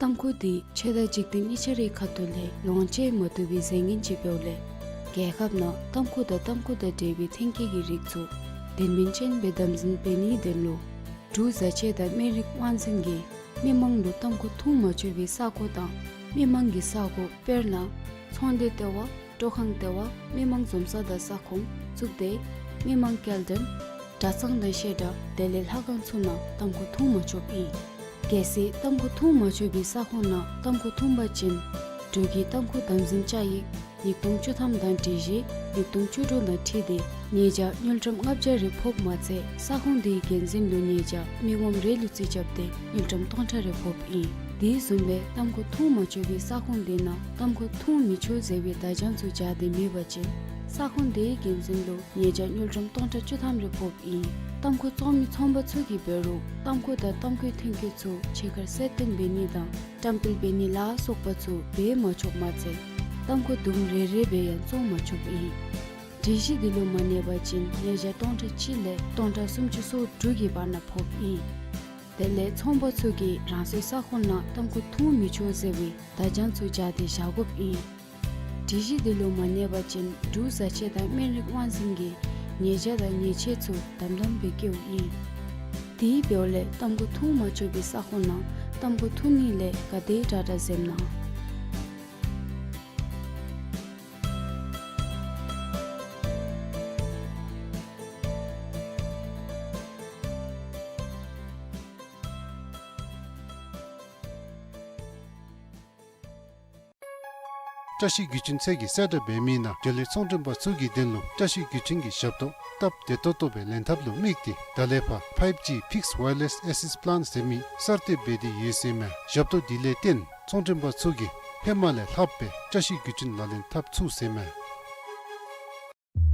ཏམ་ཁུ་དེ་ཆོས་དང་འཇིག་རྟེན་གཉིས་ཆ་རའི་ཁ་ཐུག་ལས་ལོངས་སྤྱོད་མ་བཏུབ་པའི་རྫས་ངན་ཅིག་འབདཝ་ལས་རྒྱལ་ཁབ་ནང་ཏམ་ཁུ་དང་ཏམ་ཁུ་དང་འབྲེལ་བའི་ཐོན་སྐྱེད་ཀྱི་རིགས་ཚུ་དོན་སྨིན་ཅན་སྦེ་དམ་འཛིན་འབད་ནིའི་དོན་ལུ་འབྲུག་བཟའ་ཆས་དང་སྨན་རིགས་དབང་འཛིན་གྱིས་མི་མང་ལུ་ཏམ་ཁུ་འཐུང་མ་ཆོག་པའི་ས་གོ་དང་མི་མང་གི་ས་གོ་དཔེར་ན་ཚོང་སྡེ་ལྟེ་བ། སྤྲོ་ཁང་ལྟེ་བ། མི་མང་འཛོམས་ས་དང་ས་ཁོངས་བཙུགས་ཏེ་མི་མང་སྐྱེལ་འདྲེན་གྲྭ་ཚང་དང་བཤད་གྲྭ་དེ་ལས་ལྷ་ཁང་ཚུ་ནང་ཏམ་ཁུ་འཐུང་མ་ཆོགཔ་ཨིན། གལ་སྲིད་ཏམ་ཁུ་འཐུང་མ་ཆོག་པའི་ས་ཁོངས་ནང་ཏམ་ཁུ་འཐུང་པ་ཅིན་འབྲུག་གི་ཏམ་ཁུ་དམ་འཛིན་བཅའ་ཡིག་ཉིས་སྟོང་བཅུ་ཐམ་དང་སྒྲིག་གཞི་ཉིས་སྟོང་བཅུ་དྲུག་དང་འཁྲིལ་ཏེ་ཉེས་བྱ་དངུལ་ཀྲམ་ལྔ་བརྒྱ་རེ་ཕོགཔ་མ་ཚད་ས་ཁོངས་དེའི་འགན་འཛིན་ལུ་ཉེས་བྱ་མི་ངོམ་རེ་ལུ་རྩིས་རྐྱབ་སྟེ་དངུལ་ཀྲམ་སྟོང་ཕྲག་རེ་ཕོགཔ་ཨིན། དེ་བཟུམ་སྦེ་ཏམ་ཁུ་འཐུང་མ་ཆོག་པའི་ས་ཁོངས་དེ་ནང་ཏམ་ཁུ་འཐུང་མི་ཆོག་ཟེར་བའི་བརྡ་བྱང་ཚུ་སྦྱར་ཏེ་མེད་པ་ཅིན་ས་ཁོངས་དེའི་འགན་འཛིན་ལུ་ཉེས་བྱ་དངུལ་ཀྲམ་སྟོང་ཕྲག་བཅུ་ཐམ་རེ་ཕོགཔ་ཨིན། ཏམ་ཁུ་བཙོང་མི་ཚོང་པ་ཚུ་གིས་འབད་རུང་ཏམ་ཁུ་དང་ཏམ་ཁུའི་ཐོན་སྐྱེད་ཚུ་ཕྱི་ཁར་གསལ་སྟོན་འབད་ནི་དང་བཀྲམ་སྤེལ་འབད་ནི་ལ་སོགས་པ་ཚུ་འབད་མ་ཆོགཔ་མ་ཚད་ཏམ་ཁུ་དུམ་རེ་རེ་སྦེ་ཡང་བཙོང་མ་ཆོགཔ་ཨིན། སྒྲིག་གཞི་དེ་ལུ་མ་གནས་པ་ཅིན་ཉེས་བྱ་སྟོང་ཕྲག་གཅིག་ལས་སྟོང་ཕྲག་སུམ་ཅུ་སོ་དྲུག་གི་བར་ན་ཕོགཔ་ཨིན། དེ་ལས་ཚོང་པ་ཚུ་གིས་རང་སོའི་ས་ཁོངས་ནང་ཏམ་ཁུ་འཐུང་མི་ཆོག་ཟེར་བའི་བརྡ་བྱང་ཚུ་སྦྱར་ཏེ་བཞག་དགོཔ་ཨིན། སྒྲིག་གཞི་དེ་ལུ་མ་གནས་པ་ཅིན་འབྲུག་བཟའ་ཆས་དང་སྨན་རིགས་དབང་འཛིན་གྱིས་ཉེས་བྱ་དང་ཉེས་ཆད་ཚུ་དམ་དམ་སྦེ་བཀལཝ་ཨིན། དེ་འབདཝ་ལས་ཏམ་ཁུ་འཐུང་མ་ཆོག་པའི་ས་ཁོངས་ནང་ཏམ་ཁུ་འཐུང་ནི་ལས་ག་དེ་དྲག་དྲག་འཛེམ་གནང་། བཀྲ་ཤིས་བརྒྱུད་འཕྲིན་ཚད་ཀྱིས་གསལ་བསྒྲགས་འབད་མི་ནང་འབྲེལ་ཡོད་ཚོང་མགྲོན་པ་ཚུ་གི་དོན་ལུ་བཀྲ་ཤིས་བརྒྱུད་འཕྲིན་གྱི་ཞབས་ཏོག་སྟབས་བདེ་ཏོག་ཏོ་སྦེ་ལེན་ཐབས་ལུ་དམིགས་ཏེ་ད་ལས་ཕར་ཕའིབ་ཇི་Fixed Wireless Access Plan ཟེར་མི་གསར་གཏོད་འབད་དེ་ཡོད་ཟེར་མས། ཞབས་ཏོག་འདི་ལས་བརྟེན་ཚོང་མགྲོན་པ་ཚུ་གིས་ཧེ་མ་ལས་ལྷགཔ་སྦེ་བཀྲ་ཤིས་བརྒྱུད་འཕྲིན་ལག་ལེན་འཐབ་ཚུགས་ཟེར་མས།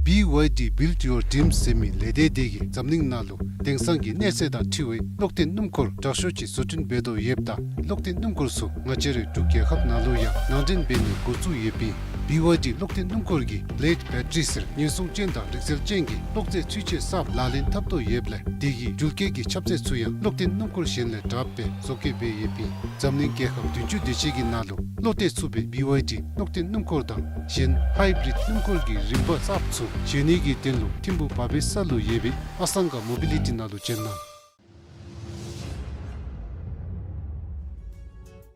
བི་ཝའི་ཌི་Build Your Dreams ཟེར་མི་ལས་སྡེ་དེ་གིས་འཛམ་གླིང་ནང་ལུ་དེང་སང་གི་གནས་ཚད་དང་འཁྲིལ་བའི་གློག་འཕྲིན་སྣུམ་འཁོར་དྲག་ཤོས་ཅིག་བཟོ་སྐྲུན་འབད་དོ་ཡོདཔ་ད་གློག་འཕྲིན་སྣུམ་འཁོར་ཚུ་ང་བཅས་རའི་འབྲུག་རྒྱལ་ཁབ་ནང་ལུ་ཡང་ནང་འདྲེན་འབད་ནི་འགོ་བཙུགས་ཡོདཔ་ཨིན། བི་ཝའི་ཌི་གློག་འཐེན་སྣུམ་འཁོར་གྱི་བི་ལེཌ་བེ་ཊ་རི་ཟེར་ཉེན་སྲུང་ཅན་དང་རིག་རྩལ་ཅན་གྱི་གློག་རྫས་ཚུན་ཆད་གསརཔ་ལག་ལེན་འཐབ་དོ་ཡོདཔ་ལས་དེ་གི་འགུལ་སྐྱོད་ཀྱི་ཁྱབ་ཚད་ཚུ་ཡང་གློག་འཐེན་སྣུམ་འཁོར་གཞན་ལས་དྲགཔ་སྦེ་བཟོ་བཀོད་འབད་ཡོདཔ་ཨིན། འཛམ་གླིང་རྒྱལ་ཁབ་བདུན་ཅུ་དེ་ཅིག་གི་ནང་ལུ་བློ་གཏད་ཚུགས་པའི་བི་ཝའི་ཌི་གློག་འཐེན་སྣུམ་འཁོར་དང་གཞན་ཧའི་བི་རིཌ་སྣུམ་འཁོར་གྱི་རིམ་པ་གསརཔ་ཚུ་བཞེངས་ནི་གི་དོན་ལུ་ཐིམ་ཕུག་བ་བེ་ས་ལུ་ཡོད་པའི་ཨ་སང་ག་མོ་བི་ལི་ཊི་ནང་ལུ་བྱོན་གནང་།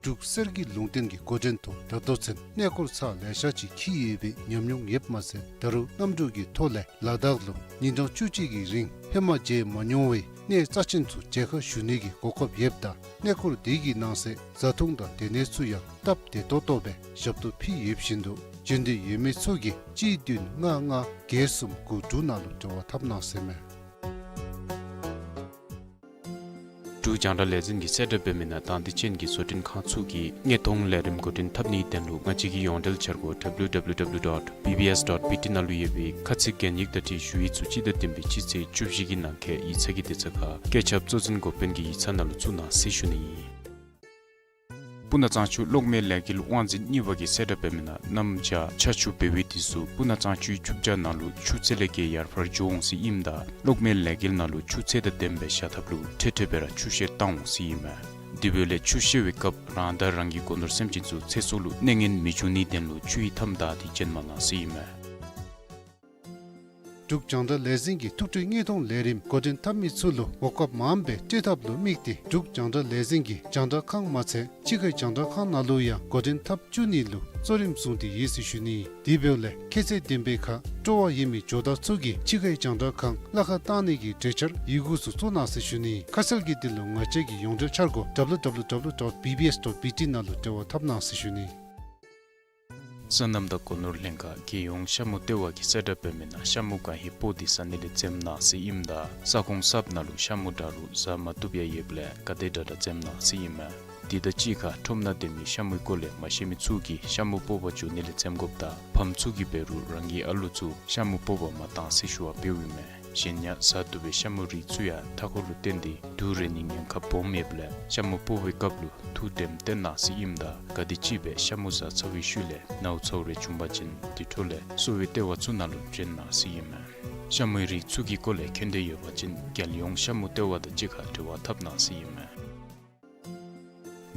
འབྲུག་གསེར་གྱི་ལུང་བསྟན་གྱི་འགོ་འདྲེན་ཐོག་ད་ལྟོ་ཚུན་གནས་སྐོར་ཚར་ལེ་ཤ་ཅིག་འཁྱིད་ཡོད་པའི་ཉམས་མྱོང་ཡོདཔ་མ་ཚད་ད་རུང་གནམ་གྲུ་གི་ཐོག་ལས་ལ་དྭགས་ལུ་ཉིན་གྲངས་བཅུ་གཅིག་གི་རིང་ཧེ་མ་མཇལ་མ་མྱོང་བའི་གནས་རྩ་ཆེན་ཚུ་མཇལ་ཁ་ཞུ་ནི་གི་གོ་སྐབས་ཡོདཔ་ད་གནས་སྐོར་དེ་གི་ནང་གསེས་བཟའ་འཐུང་དང་སྡོད་གནས་ཚུ་ཡང་སྟབས་བདེ་ཏོག་ཏོ་སྦེ་ཞབས་ཏོག་ཕུལ་ཡོདཔ་བཞིན་དུ་བྱོན་འདོད་ཡོད་མི་ཚུ་གིས་གཅིག་བདུན་ལྔ་ལྔ་བརྒྱད་གསུམ་དགུ་དྲུག་ནང་ལུ་འབྲེལ་བ་འཐབ་གནང་ཟེར་མས། འབྲུག་རྒྱང་བསྒྲགས་ལས་འཛིན་གྱིས་གསལ་བསྒྲགས་འབད་མི་ནང་དང་འདོད་ཅན་གྱི་བཟོ་སྐྲུན་ཁང་ཚུ་གིས་དངོས་མཐོང་ལས་རིམ་འགོ་འདྲེན་འཐབ་ནིའི་དོན་ལུ་ང་བཅས་ཀྱི་ཡོངས་འབྲེལ་འཆར་སྒོ་W W W dot B B S dot B T ནང་ལུ་ཡོད་པའི་ཁ་ཚིག་གན་ཡིག་དང་འཁྲིལ་ཞུ་ཡིག་ཚུ་སྤྱི་ཟླ་བདུན་པའི་སྤྱི་ཚེས་བཅུ་བཞི་གི་ནང་འཁོད་ཡིག་ཚང་གི་དེ་ཚ་ཁར་བཀོད་ཁྱབ་གཙོ་འཛིན་འགོ་དཔོན་གྱི་ཡིག་ཚང་ནང་ལུ་བཙུགས་གནང་ཟེར་ཞུ་ནི་ཨིན། སྤུ་ན་གཙང་ཆུ་གློག་མེ་ལས་འགུལ་དབང་འཛིན་གཉིས་པ་གིས་གསལ་བསྒྲགས་འབད་མི་ནང་གནམ་བྱཱར་ཆར་ཆུ་འབེལ་བའི་དུས་སུ་སྤུ་ན་གཙང་ཆུའི་ཆུ་བྱཱར་ནང་ལུ་ཆུ་ཚད་ལས་བརྒལ་ཡར་འཕར་འགྱོ་འོང་ཟེར་ཨིནམ་ད་གློག་མེ་ལས་འགུལ་ནང་ལུ་ཆུ་ཚད་དང་ལྡནམ་སྦེ་བཞག་ཐབས་ལུ་འཕྲལ་འཕྲལ་སྦེ་ར་ཆུ་བཤེར་བཏང་འོང་ཟེར་ཨིན་མས། དེ་འབདཝ་ལས་ཆུ་བཤེར་བའི་སྐབས་རང་དང་རང་གི་སྒོ་ནོར་སེམས་ཅན་ཚུ་ཚེ་སྲོག་ལུ་གནོད་ངན་མི་འབྱུང་ནིའི་དོན་ལུ་ཆུ་ཡི་མཐའམ་བདའ་སྟེ་བྱོན་མ་གནང་ཟེར་ཨིན་མས། འབྲུག་རྒྱང་བསྒྲགས་ལས་འཛིན་གྱིས་ཐུགས་སྤྲོའི་དངོས་མཐོང་ལས་རིམ་འགོ་འདྲེན་འཐབ་མི་ཚུ་ལུ་གོ་སྐབས་མངམ་སྦེ་སྤྲོད་ཐབས་ལུ་དམིགས་ཏེ་འབྲུག་རྒྱང་བསྒྲགས་ལས་འཛིན་གྱི་རྒྱང་བསྒྲགས་ཁང་མ་ཚད་ཕྱི་ཁའི་རྒྱང་བསྒྲགས་ཁང་ནང་ལུ་ཡང་འགོ་འདྲེན་འཐབ་བཅུག་ནི་ལུ་གཙོ་རིམ་བཟུང་སྟེ་ཡོད་ཟེར་ཞུ་ནི། དེ་འབདཝ་ལས་ཁྱད་ཚད་ལྡན་པའི་ཁར་སྤྲོ་བ་ཡོད་མི་ཇོ་བདག་ཚུ་གིས་ཕྱི་ཁའི་རྒྱང་བསྒྲགས་ཁང་གླ་ཁར་བཏང་ནི་གི་གྲོས་འཆར་ཡི་གུ་ཚུ་བཙུགས་གནང་ཟེར་ཞུ་ནི། ཁ་གསལ་གྱི་དོན་ལུ་ང་བཅས་ཀྱི་ཡོངས་འབྲེལ་འཆར་སྒོ་W W W dot B B S dot B T ནང་ལུ་འབྲེལ་བ་འཐབ་གནང་ཟེར་ཞུ་ནི། སོ་ནམ་དང་སྒོ་ནོར་ལྷན་ཁག་རྒྱལ་ཡོངས་ཤ་མུ་ལྟེ་བ་གིས་གསལ་བསྒྲགས་འབད་མི་ནང་ཤ་མུ་གང་ཧེ་སྤོག་སྟེ་ཟ་ནི་ལས་འཛེམ་གནང་ཟེར་ཨིནམ་ད་ས་ཁོངས་གསརཔ་ནང་ལུ་ཤ་མུ་འདྲ་རུང་ཟ་མ་བཏུབ་ཡང་ཡོདཔ་ལས་ག་དེ་དྲག་དྲག་འཛེམ་གནང་ཟེར་ཨིན་མས། དེ་དང་གཅིག་ཁར་ཁྲོམ་ནང་སྡོད་མི་ཤ་མུའི་སྐོར་ལས་མ་ཤེས་མི་ཚུ་གིས་ཤ་མུ་སྤོག་པར་འགྱོ་ནི་ལས་འཛེམ་དགོཔ་དང་ཕམ་ཚུ་གིས་འབད་རུང་རང་གི་ཨ་ལུ་ཚུ་ཤ་མུ་སྤོག་པར་མ་གཏང་ཟེར་ཞུ་བ་འབདཝ་ཨིན་མས། གཞན་ཡང་ཟ་བཏུབ་པའི་ཤ་མུའི་རིགས་ཚུ་ཡང་མཐའ་འཁོར་ལུ་བརྟེན་ཏེ་དུག་རེག་ནིའི་ཉེན་ཁ་སྦོམ་ཡོདཔ་ལས་ཤ་མུ་སྤོག་པའི་སྐབས་ལུ་ཐུགས་དྲནམ་བཏོན་གནང་ཟེར་ཨིནམ་ད་ག་དེམ་ཅིག་སྦེ་ཤ་མུ་ཟ་ཚར་བའི་ཤུལ་ལས་ནཝ་ཚཝ་རེ་བྱུང་པ་ཅིན་དེ་འཕྲོ་ལས་གསོ་བའི་ལྟེ་བ་ཚུ་ནང་ལུ་བྱོན་གནང་ཟེར་ཨིན་མས། ཤ་མུའི་རིགས་ཚུ་གི་སྐོར་ལས་མཁྱེན་འདོད་ཡོད་པ་ཅིན་རྒྱལ་ཡོངས་ཤ་མུ་ལྟེ་བ་དང་གཅིག་ཁར་འབྲེལ་བ་འཐབ་གནང་ཟེར་ཨིན་མས།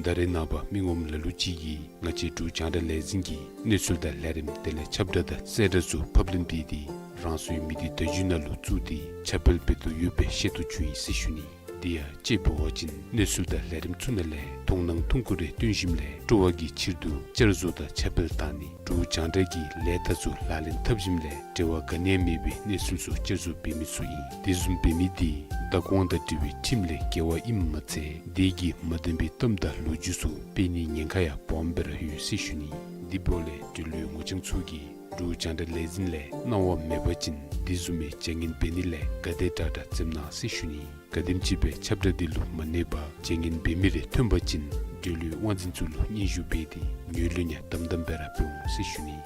ད་རེས་ནངས་པ་མི་ངོམ་ལ་ལུ་ཅིག་གིས་ང་བཅས་འབྲུག་རྒྱང་བསྒྲགས་ལས་འཛིན་གྱི་གནས་ཚུལ་དང་ལས་རིམ་དེ་ལས་ཁྱབ་བསྒྲགས་དང་གསལ་བསྒྲགས་ཚུ་ཕབ་ལེན་འབད་དེ་རང་སོའི་མི་སྡེ་བརྡ་བརྒྱུད་ནང་ལུ་བཙུགས་ཏེ་ཁྱབ་སྤེལ་འབད་དོ་ཡོདཔ་སྦེ་ཤེས་རྟོགས་བྱུང་ཡི་ཟེར་ཞུ་ནི། དེ་ཡང་དཔྱེ་འབད་བ་ཅིན་གནས་ཚུལ་དང་ལས་རིམ་ཚུ་ནང་ལས་མཐོང་སྣང་ཐུང་ཀུ་རེ་བཏོན་ཞིནམ་ལས་སྤྲོ་བ་གི་ཕྱིར་དུ་བསྐྱར་བཟོ་དང་ཁྱབ་སྤེལ་གཏང་ནི་འབྲུག་རྒྱང་བསྒྲགས་ཀྱི་ལས་རྟགས་ཚུ་ལག་ལེན་འཐབ་ཞིནམ་ལས་འབྲེལ་བ་ག་ནི་ཡང་མེད་པའི་གནས་ཚུལ་ཚུ་བསྐྱར་བཟོ་འབད་མི་ཚུ་ཨིན། དེ་བཟུམ་འབད་མི་དེ་བདག་དབང་དང་འབྲེལ་བའི་ཁྲིམས་ལས་འགལ་བ་ཨིནམ་མ་ཚད་དེ་གིས་མ་བདེན་པའི་གཏམ་དང་ལོ་རྒྱུས་ཚུ་སྤེལ་ནིའི་ཉེན་ཁ་ཡང་སྦོམ་སྦེ་ར་ཡོད་ཟེར་ཞུ་ནི། དེ་འབདཝ་ལས་འབྲེལ་ཡོད་ངོ་རྐྱང་ཚུ་གིས་འབྲུག་རྒྱང་བསྒྲགས་ལས་འཛིན་ལས་གནང་བ་མེད་པ་ཅིན་དེ་བཟུམ་མའི་བྱ་ངན་འབད་ནི་ལས་ག་དེ་དྲག་དྲག་འཛེམ་གནང་ཟེར་ཞུ་ནི། ག་དེམ་ཅིག་སྦེ་ཁྱབ་བསྒྲགས་དེ་ལུ་མ་གནས་པར་བྱ་ངན་འབད་མི་རེ་ཐོན་པ་ཅིན་འབྲེལ་ཡོད་དབང་འཛིན་ཚུ་ལུ་སྙན་ཞུ་འབད་དེ་ངོས་ལེན་ཡང་དམ་དམ་སྦེ་ར་འབད་འོང་ཟེར་ཞུ་ནི།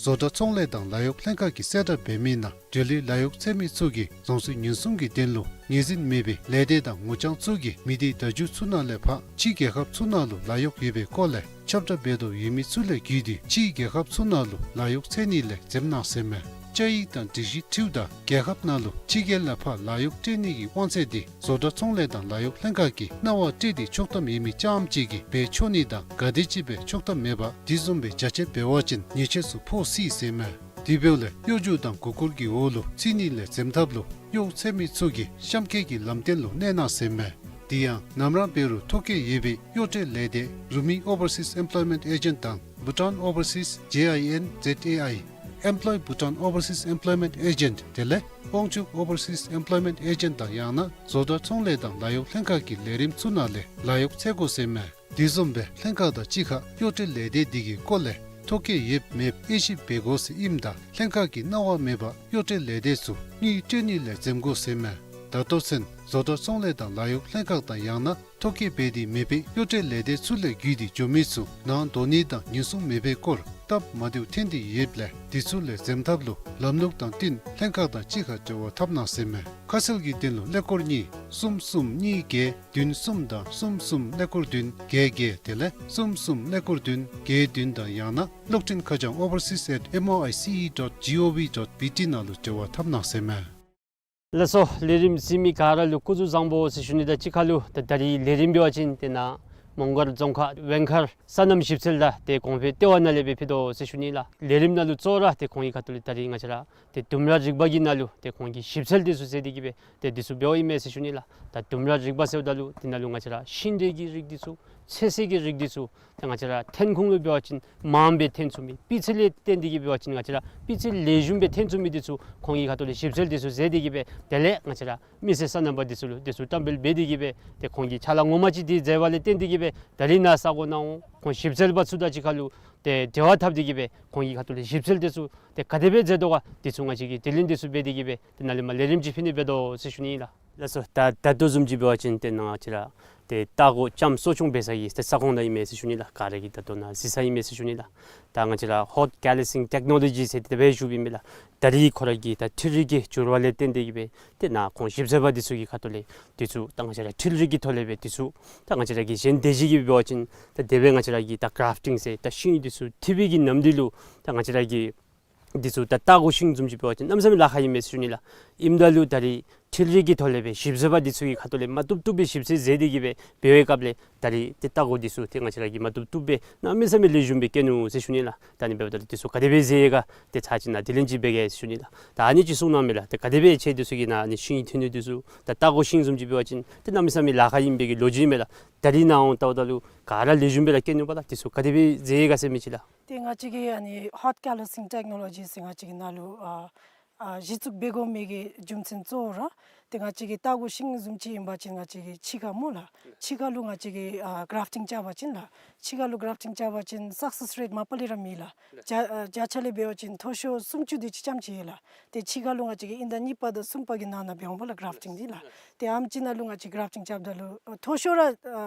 བཟོ་གྲྭ་ཚོང་ལས་དང་ལཱ་གཡོག་ལྷན་ཁག་གིས་གསལ་བསྒྲགས་འབད་མི་ནང་འབྲེལ་ཡོད་ལཱ་གཡོག་འཚོལ་མི་ཚུ་གིས་རང་སོའི་ཉེན་སྲུང་གི་དོན་ལུ་ངོས་འཛིན་མེད་པའི་ལས་སྡེ་དང་ངོ་རྐྱང་ཚུ་གིས་མི་སྡེ་བརྡ་བརྒྱུད་ཚུ་ནང་ལས་ཕར་ཕྱི་རྒྱལ་ཁབ་ཚུ་ནང་ལུ་ལཱ་གཡོག་ཡོད་པའི་སྐོར་ལས་ཁྱབ་བསྒྲགས་འབད་དོ་ཡོད་མི་ཚུ་ལས་བརྒྱུད་དེ་ཕྱིའི་རྒྱལ་ཁབ་ཚུ་ནང་ལུ་ལཱ་གཡོག་འཚོལ་ནི་ལས་འཛེམ་གནང་ཟེར་མས། བཅའ་ཡིག་དང་སྒྲིག་གཞི་འཁྲིལཝ་ད་རྒྱལ་ཁབ་ནང་ལུ་ཕྱི་རྒྱལ་ལས་ཕར་ལཱ་གཡོག་སྤྲོད་ནི་གི་དབང་ཚད་དེ་བཟོ་གྲྭ་ཚོང་ལས་དང་ལཱ་གཡོག་ལྷན་ཁག་གིས་གནང་བ་སྤྲོད་དེ་ཆོག་ཐམ་ཡོད་མི་རྐྱངམ་ཅིག་གིས་འབད་ཆོག་ནི་དང་ག་དེ་ཅིག་སྦེ་ཆོག་ཐམ་མེད་པར་དེ་བཟུམ་སྦེ་རྒྱ་ཆེ་འབད་བ་ཅིན་ཉེས་ཆད་ཚུ་ཕོག་སྲིད་ཟེར་མས། དེ་འབདཝ་ལས་གཡོ་སྒྱུ་དང་མགུ་སྐོར་གྱི་འོག་ལུ་ཚུད་ནི་ལས་འཛེམ་ཐབས་ལུ་གཡོག་འཚོལ་མི་ཚུ་གིས་གཤམ་འཁོད་ཀྱི་ལམ་སྟོན་ལུ་གནས་གནང་ཟེར་མས། དེ་ཡང་ནམ་ར་འབད་རུང་ཐོ་བཀོད་ཡོད་པའི་གཡོག་སྤྲོད་ལས་སྡེ་རུ་མི་ཨོ་བར་སིས་ཨེམ་པ་ལོའི་མེནཊ་ཨེ་ཇེནཊ་དང་བྷུ་ཊཱན་ཨོ་བར་སིས་ཇེ་ཨའི་ཨེན་ཛེཌ་ཨེ་ཨའི་ཨེམ་པ་ལོའི་བྷུ་ཊཱན་ཨོ་བར་སིས་ཨེམ་པ་ལོའི་མེནཊ་ཨེ་ཇེནཊ་དེ་ལས་དབང་ཕྱུག་ཨོ་བར་སིས་ཨེམ་པ་ལོའི་མེནཊ་ཨེ་ཇེནཊ་དང་ཡང་ན་བཟོ་གྲྭ་ཚོང་ལས་དང་ལཱ་གཡོག་ལྷན་ཁག་གི་ལས་རིམ་ཚུ་ནང་ལས་ལཱ་གཡོག་འཚོལ་དགོ་ཟེར་མས། དེ་བཟུམ་སྦེ་ལྷན་ཁག་དང་གཅིག་ཁར་གཡོག་སྤྲོད་ལས་སྡེ་དེ་གི་སྐོར་ལས་ཐོ་བཀོད་ཡོདཔ་མེདཔ་དབྱེ་ཞིབ་འབད་དགོ་ཟེར་ཨིནམ་ད་ལྷན་ཁག་གིས་གནང་བ་མེད་པར་གཡོག་སྤྲོད་ལས་སྡེ་ཚུ་དངུལ་སྤྲོད་ནི་ལས་འཛེམ་དགོ་ཟེར་མས། ད་ལྟོ་ཚུན་བཟོ་གྲྭ་ཚོང་ལས་དང་ལཱ་གཡོག་ལྷན་ཁག་དང་ཡང་ན་ཐོ་བཀོད་འབད་དེ་མེད་པའི་གཡོག་སྤྲོད་ལས་སྡེ་ཚུ་ལས་བརྒྱུད་དེ་འགྱོ་མི་ཚུ་ནང་འགྲོ་ནི་དང་ཉེན་སྲུང་མེད་པའི་སྐོར་སྟབས་མ་བདེཝ་ཐོན་ཏེ་ཡོདཔ་ལས་དེ་ཚུ་ལས་འཛེམ་ཐབས་ལུ་ ལམ་ལུགས་དང་བསྟུན་ལྷན་ཁག་དང་གཅིག་ཁར་འབྲེལ་བ་འཐབ་གནང་ཟེར་མས། ཁ་གསལ་གྱི་དོན་ལུ་ཀླད་ཀོར་གཉིས་གསུམ་གསུམ་གཉིས་བརྒྱད་བདུན་གསུམ་དང་གསུམ་གསུམ་ཀླད་ཀོར་བདུན་བརྒྱད་བརྒྱད་དེ་ལས་གསུམ་གསུམ་ཀླད་ཀོར་བདུན་བརྒྱད་བདུན་དང་ཡང་ན་གློག་འཕྲིན་ཁ་བྱང་overseas at M O I C E dot G O V dot B T ནང་ལུ་འབྲེལ་བ་འཐབ་གནང་ཟེར་མས། ལགས་སོ། ལས་རིམ་གཟིགས་མི་ག་ར་ལུ་སྐུ་གཟུགས་བཟང་པོ་ཟེར་ཞུ་ནི་དང་གཅིག་ཁར་ལུ་ད་ད་རིས་ལས་རིམ་འབད་བ་ཅིན་དེ་ནང་མོང་སྒར་རྫོང་ཁག་ཝེང་མཁར་སོ་ནམ་ཞིབ་འཚོལ་དང་དེ་གོང་འཕེལ་ལྟེ་བ་ནང་ལས་སྦེ་ཕུལ་དོ་ཟེར་ཞུ་ནི་ལགས། ལས་རིམ་ནང་ལུ་གཙོ་བོ་ར་དེ་ཁོང་གི་ཁ་ཐུག་ལས་ད་རིས་ང་བཅས་ར་དེ་ལྡུམ་ར་རིག་པ་གི་ནང་ལུ་དེ་ཁོང་གིས་ཞིབ་འཚོལ་འདི་ཚུ་མཛད་དེ་གི་སྦེ་དེ་འདི་ཚུ་འབདཝ་ཨིན་མས་ཟེར་ཞུ་ནི་ལགས། ད་ལྡུམ་ར་རིག་པ་ཟེརཝ་ད་ལུ་དེ་ནང་ལུ་ང་བཅས་ར་ཤིང་འབྲས་ཀྱི་རིགས་འདི་ཚུ་ཚོད་བསྲེ་གི་རིགས་འདི་ཚུ་ད་ང་བཅས་ར་ཐོན་ཁུངས་ལུ་འབད་བ་ཅིན་མངམ་སྦེ་ཐོན་ཚུགས་མི་སྤུས་ཚད་ལས་བརྟེན་ཏེ་གི་འབད་བ་ཅིན་ང་བཅས་ར་སྤུས་ཚད་ལེགས་ཤོམ་སྦེ་ཐོན་ཚུགས་མི་འདི་ཚུ་ཁོང་གི་ཁ་ཐུག་ལས་ཞིབ་འཚོལ་འདི་ཚུ་མཛད་དེ་གི་སྦེ་དེ་ལས་ང་བཅས་ར་མི་སེར་སོ་ནམ་པ་འདི་ཚུ་ལུ་འདི་ཚུ་བཀྲམ་སྤེལ་འབད་དེ་གི་སྦེ་དེ་ཁོང་གིས་ཕྱག་ལཱ་ངོ་མ་ཅིག་འདི་མཛད་པ་ལས་བརྟེན་ཏེ་གི་སྦེ་ད་རིས་ནཱ་ས་གོ་ནང་འོང་ཁོང་ཞིབ་འཚོལ་པ་ཚུ་དང་གཅིག་ཁར་ལུ་དེ་འབྲེལ་བ་འཐབ་སྟེ་གི་སྦེ་ཁོང་གི་ཁ་ཐུག་ལས་ཞིབ་འཚོལ་འདི་ཚུ་དེ་ག་དེ་སྦེ་མཛད་དོ་ག་འདི་ཚུ་ང་བཅས་ཀྱིས་དྲི་ལན་འདི་ཚུ་འབད་དེ་གི་སྦེ་དེ་ནང་ལས་མར་ལས་རིམ་ཅིག་ཕུལ་ནི་འབད་དོ་ཟེར་ཞུ་ནི་ལགས། ལགས་སོ། ད་ད་ལྟོ་བཟུམ་ཅིག་འབད་བ་ཅིན་དེ་ནང་ང་བཅས་ར་དེ་ལྟ་སྒོ་ལྕངམ་གསོ་སྐྱོང་འབད་ས་གི་དེ་ས་ཁོངས་ནང་ཨིན་མས་ཟེར་ཞུ་ནི་ལགས། ག་ར་གིས་ད་ལྟོ་ནཱ་གཟིགས་ས་ཨིན་མས་ཟེར་ཞུ་ནི་ལགས། ད་ང་བཅས་ར་ཧོཊ་ཀེ་ལི་སིང་ཊེཀ་ནོ་ལོ་ཇི་ཟེར་དེ་སྦེ་ཞུཝ་ཨིན་མས་ལགས། ད་རིས་ཁོ་ར་གི་ད་འཕྲུལ་རིག་གི་འགྱུར་བ་ལས་བརྟེན་ཏེ་གི་སྦེ་དེ་ནང་ཁོང་ཞིབ་འཚོལ་པ་འདི་ཚུ་གི་ཁ་ཐུག་ལས་འདི་ཚུ་ད་ང་བཅས་ར་འཕྲུལ་རིག་གི་ཐོག་ལས་སྦེ་འདི་ཚུ་ད་ང་བཅས་ར་གི་གཞན་སྡེ་བཞི་གི་འབད་བ་ཅིན་ད་དེ་སྦེ་ང་བཅས་ར་གི་ད་གརཱཕ་ཊིང་ཟེར་ད་ཤིང་འདི་ཚུ་འཐུ་བའི་གི་ནམ་དུས་ལུ་ད་ང་བཅས་ར་གི་འདི་ཚུ་ད་ལྟ་སྒོ་ཤིང་བཟུམ་ཅིག་འབད་བ་ཅིན་གནམ་མེད་ས་མེད་ལཱ་ཁག་ཨིན་མས་ཟེར་ཞུ་ནི་ལགས། ཨིནམ་ད་ལུ་ད་རིས་འཕྲུལ་རིག་གི་ཐོག་ལས་སྦེ་ཞིབ་འཚོལ་པ་འདི་ཚུ་གི་ཁ་ཐུག་ལས་མ་བཏུབ་བཏུབ་སྦེ་ཞིབ་འཚོལ་མཛད་དེ་གི་སྦེ་འབད་བའི་སྐབས་ལས་ད་རིས་དེ་ལྟ་སྒོ་འདི་ཚུ་དེ་ང་བཅས་ར་གིས་མ་བཏུབ་བཏུབ་སྦེ་གནམ་མེད་ས་མེད་ལེགས་ཤོམ་སྦེ་བཀལ་ནུག་ཟེར་ཞུ་ནི་ལགས། ད་ཨ་ནི་འབདཝ་ད་ལུ་འདི་ཚུ་ག་དེ་སྦེ་མཛད་ཡི་ག་དེ་ཚར་གཅིག་ནཱ་དྲི་ལན་ཅིག་འབད་གེ་ཟེར་ཞུ་ནི་ལགས། ད་ཨ་ནི་ཅིག་གསུང་གནང་མས་ལགས། ད་ག་དེ་སྦེ་ཁྱེད་འདི་ཚུ་གིས་ནཱ་ཨ་ནི་ཤིང་འཐུ་ནི་འདི་ཚུ་ད་ལྟ་སྒོ་ཤིང་བཟུམ་ཅིག་འབད་བ་ཅིན་དེ་གནམ་མེད་ས་མེད་ལཱ་ཁག་ཨིན་པའི་གི་ལོ་རྒྱུས་མས་ལགས། ད་རིས་ནཱ་འོང་ལྟཝ་ད་ལུ་ག་ར་ལེགས་ཤོམ་སྦེ་ར་བཀལ་ནུག་པ་ལགས། འདི་ཚུ་ག་དེ་སྦེ་མཛད་ཡི་ག་ཟེར་མི་ཅིག་ལགས། ཏེ་ང་བཅས་ཀྱི་ཨ་ནི་ཧོཊ་ཀེ་ལི་སིང་ཊེཀ་ནོ་ལོ་ཇི་ཟེར་ང་བཅས་ཀྱི་ནང་ལུ་ཨ་ཨ་གཞི་བཙུགས་འབད་དགོ་མི་གི་རྒྱུ་མཚན་གཙོ་བོ་ར་ཏེ་ང་བཅས་ཀྱི་ལྟ་སྒོ་ཤིང་བཟུམ་ཅིག་ཨིན་པ་ཅིན་ང་བཅས་ཀྱི་ཕྱི་ཁར་སྨོ་ལགས། ཕྱི་ཁར་ལུ་ང་བཅས་ཀྱིས་ཨ་གརཱཕ་ཊིང་རྐྱབ་པ་ཅིན་ལགས། ཕྱི་ཁར་ལུ་གརཱཕ་ཊིང་རྐྱབ་པ་ཅིན་སག་སེས་རེཊ་མ་པ་ལས་ར་མེད་ལགས། བརྒྱ་ཨ་བརྒྱ་ཆ་ལས་འབད་བ་ཅིན་མཐོ་ཤོས་སུམ་ཅུ་དེ་ཅིག་ཙམ་ཅིག་ཡོད་ལགས། ཏེ་ཕྱི་ཁར་ལུ་ང་བཅས་ཀྱིས་དབྱིན་ཟླ་གཉིས་པ་དང་གསུམ་པ་གི་ནང་ན་འབད་འོང་པ་ལགས་གརཱཕ་ཊིང་འདི་ལགས། ཏེ་ཨམ་ཅིག་ནང་ལུ་ང་བཅས་གརཱཕ་ཊིང་རྐྱབ་ད་ལུ་ཨ་མཐོ་ཤོས་ར་ཨ་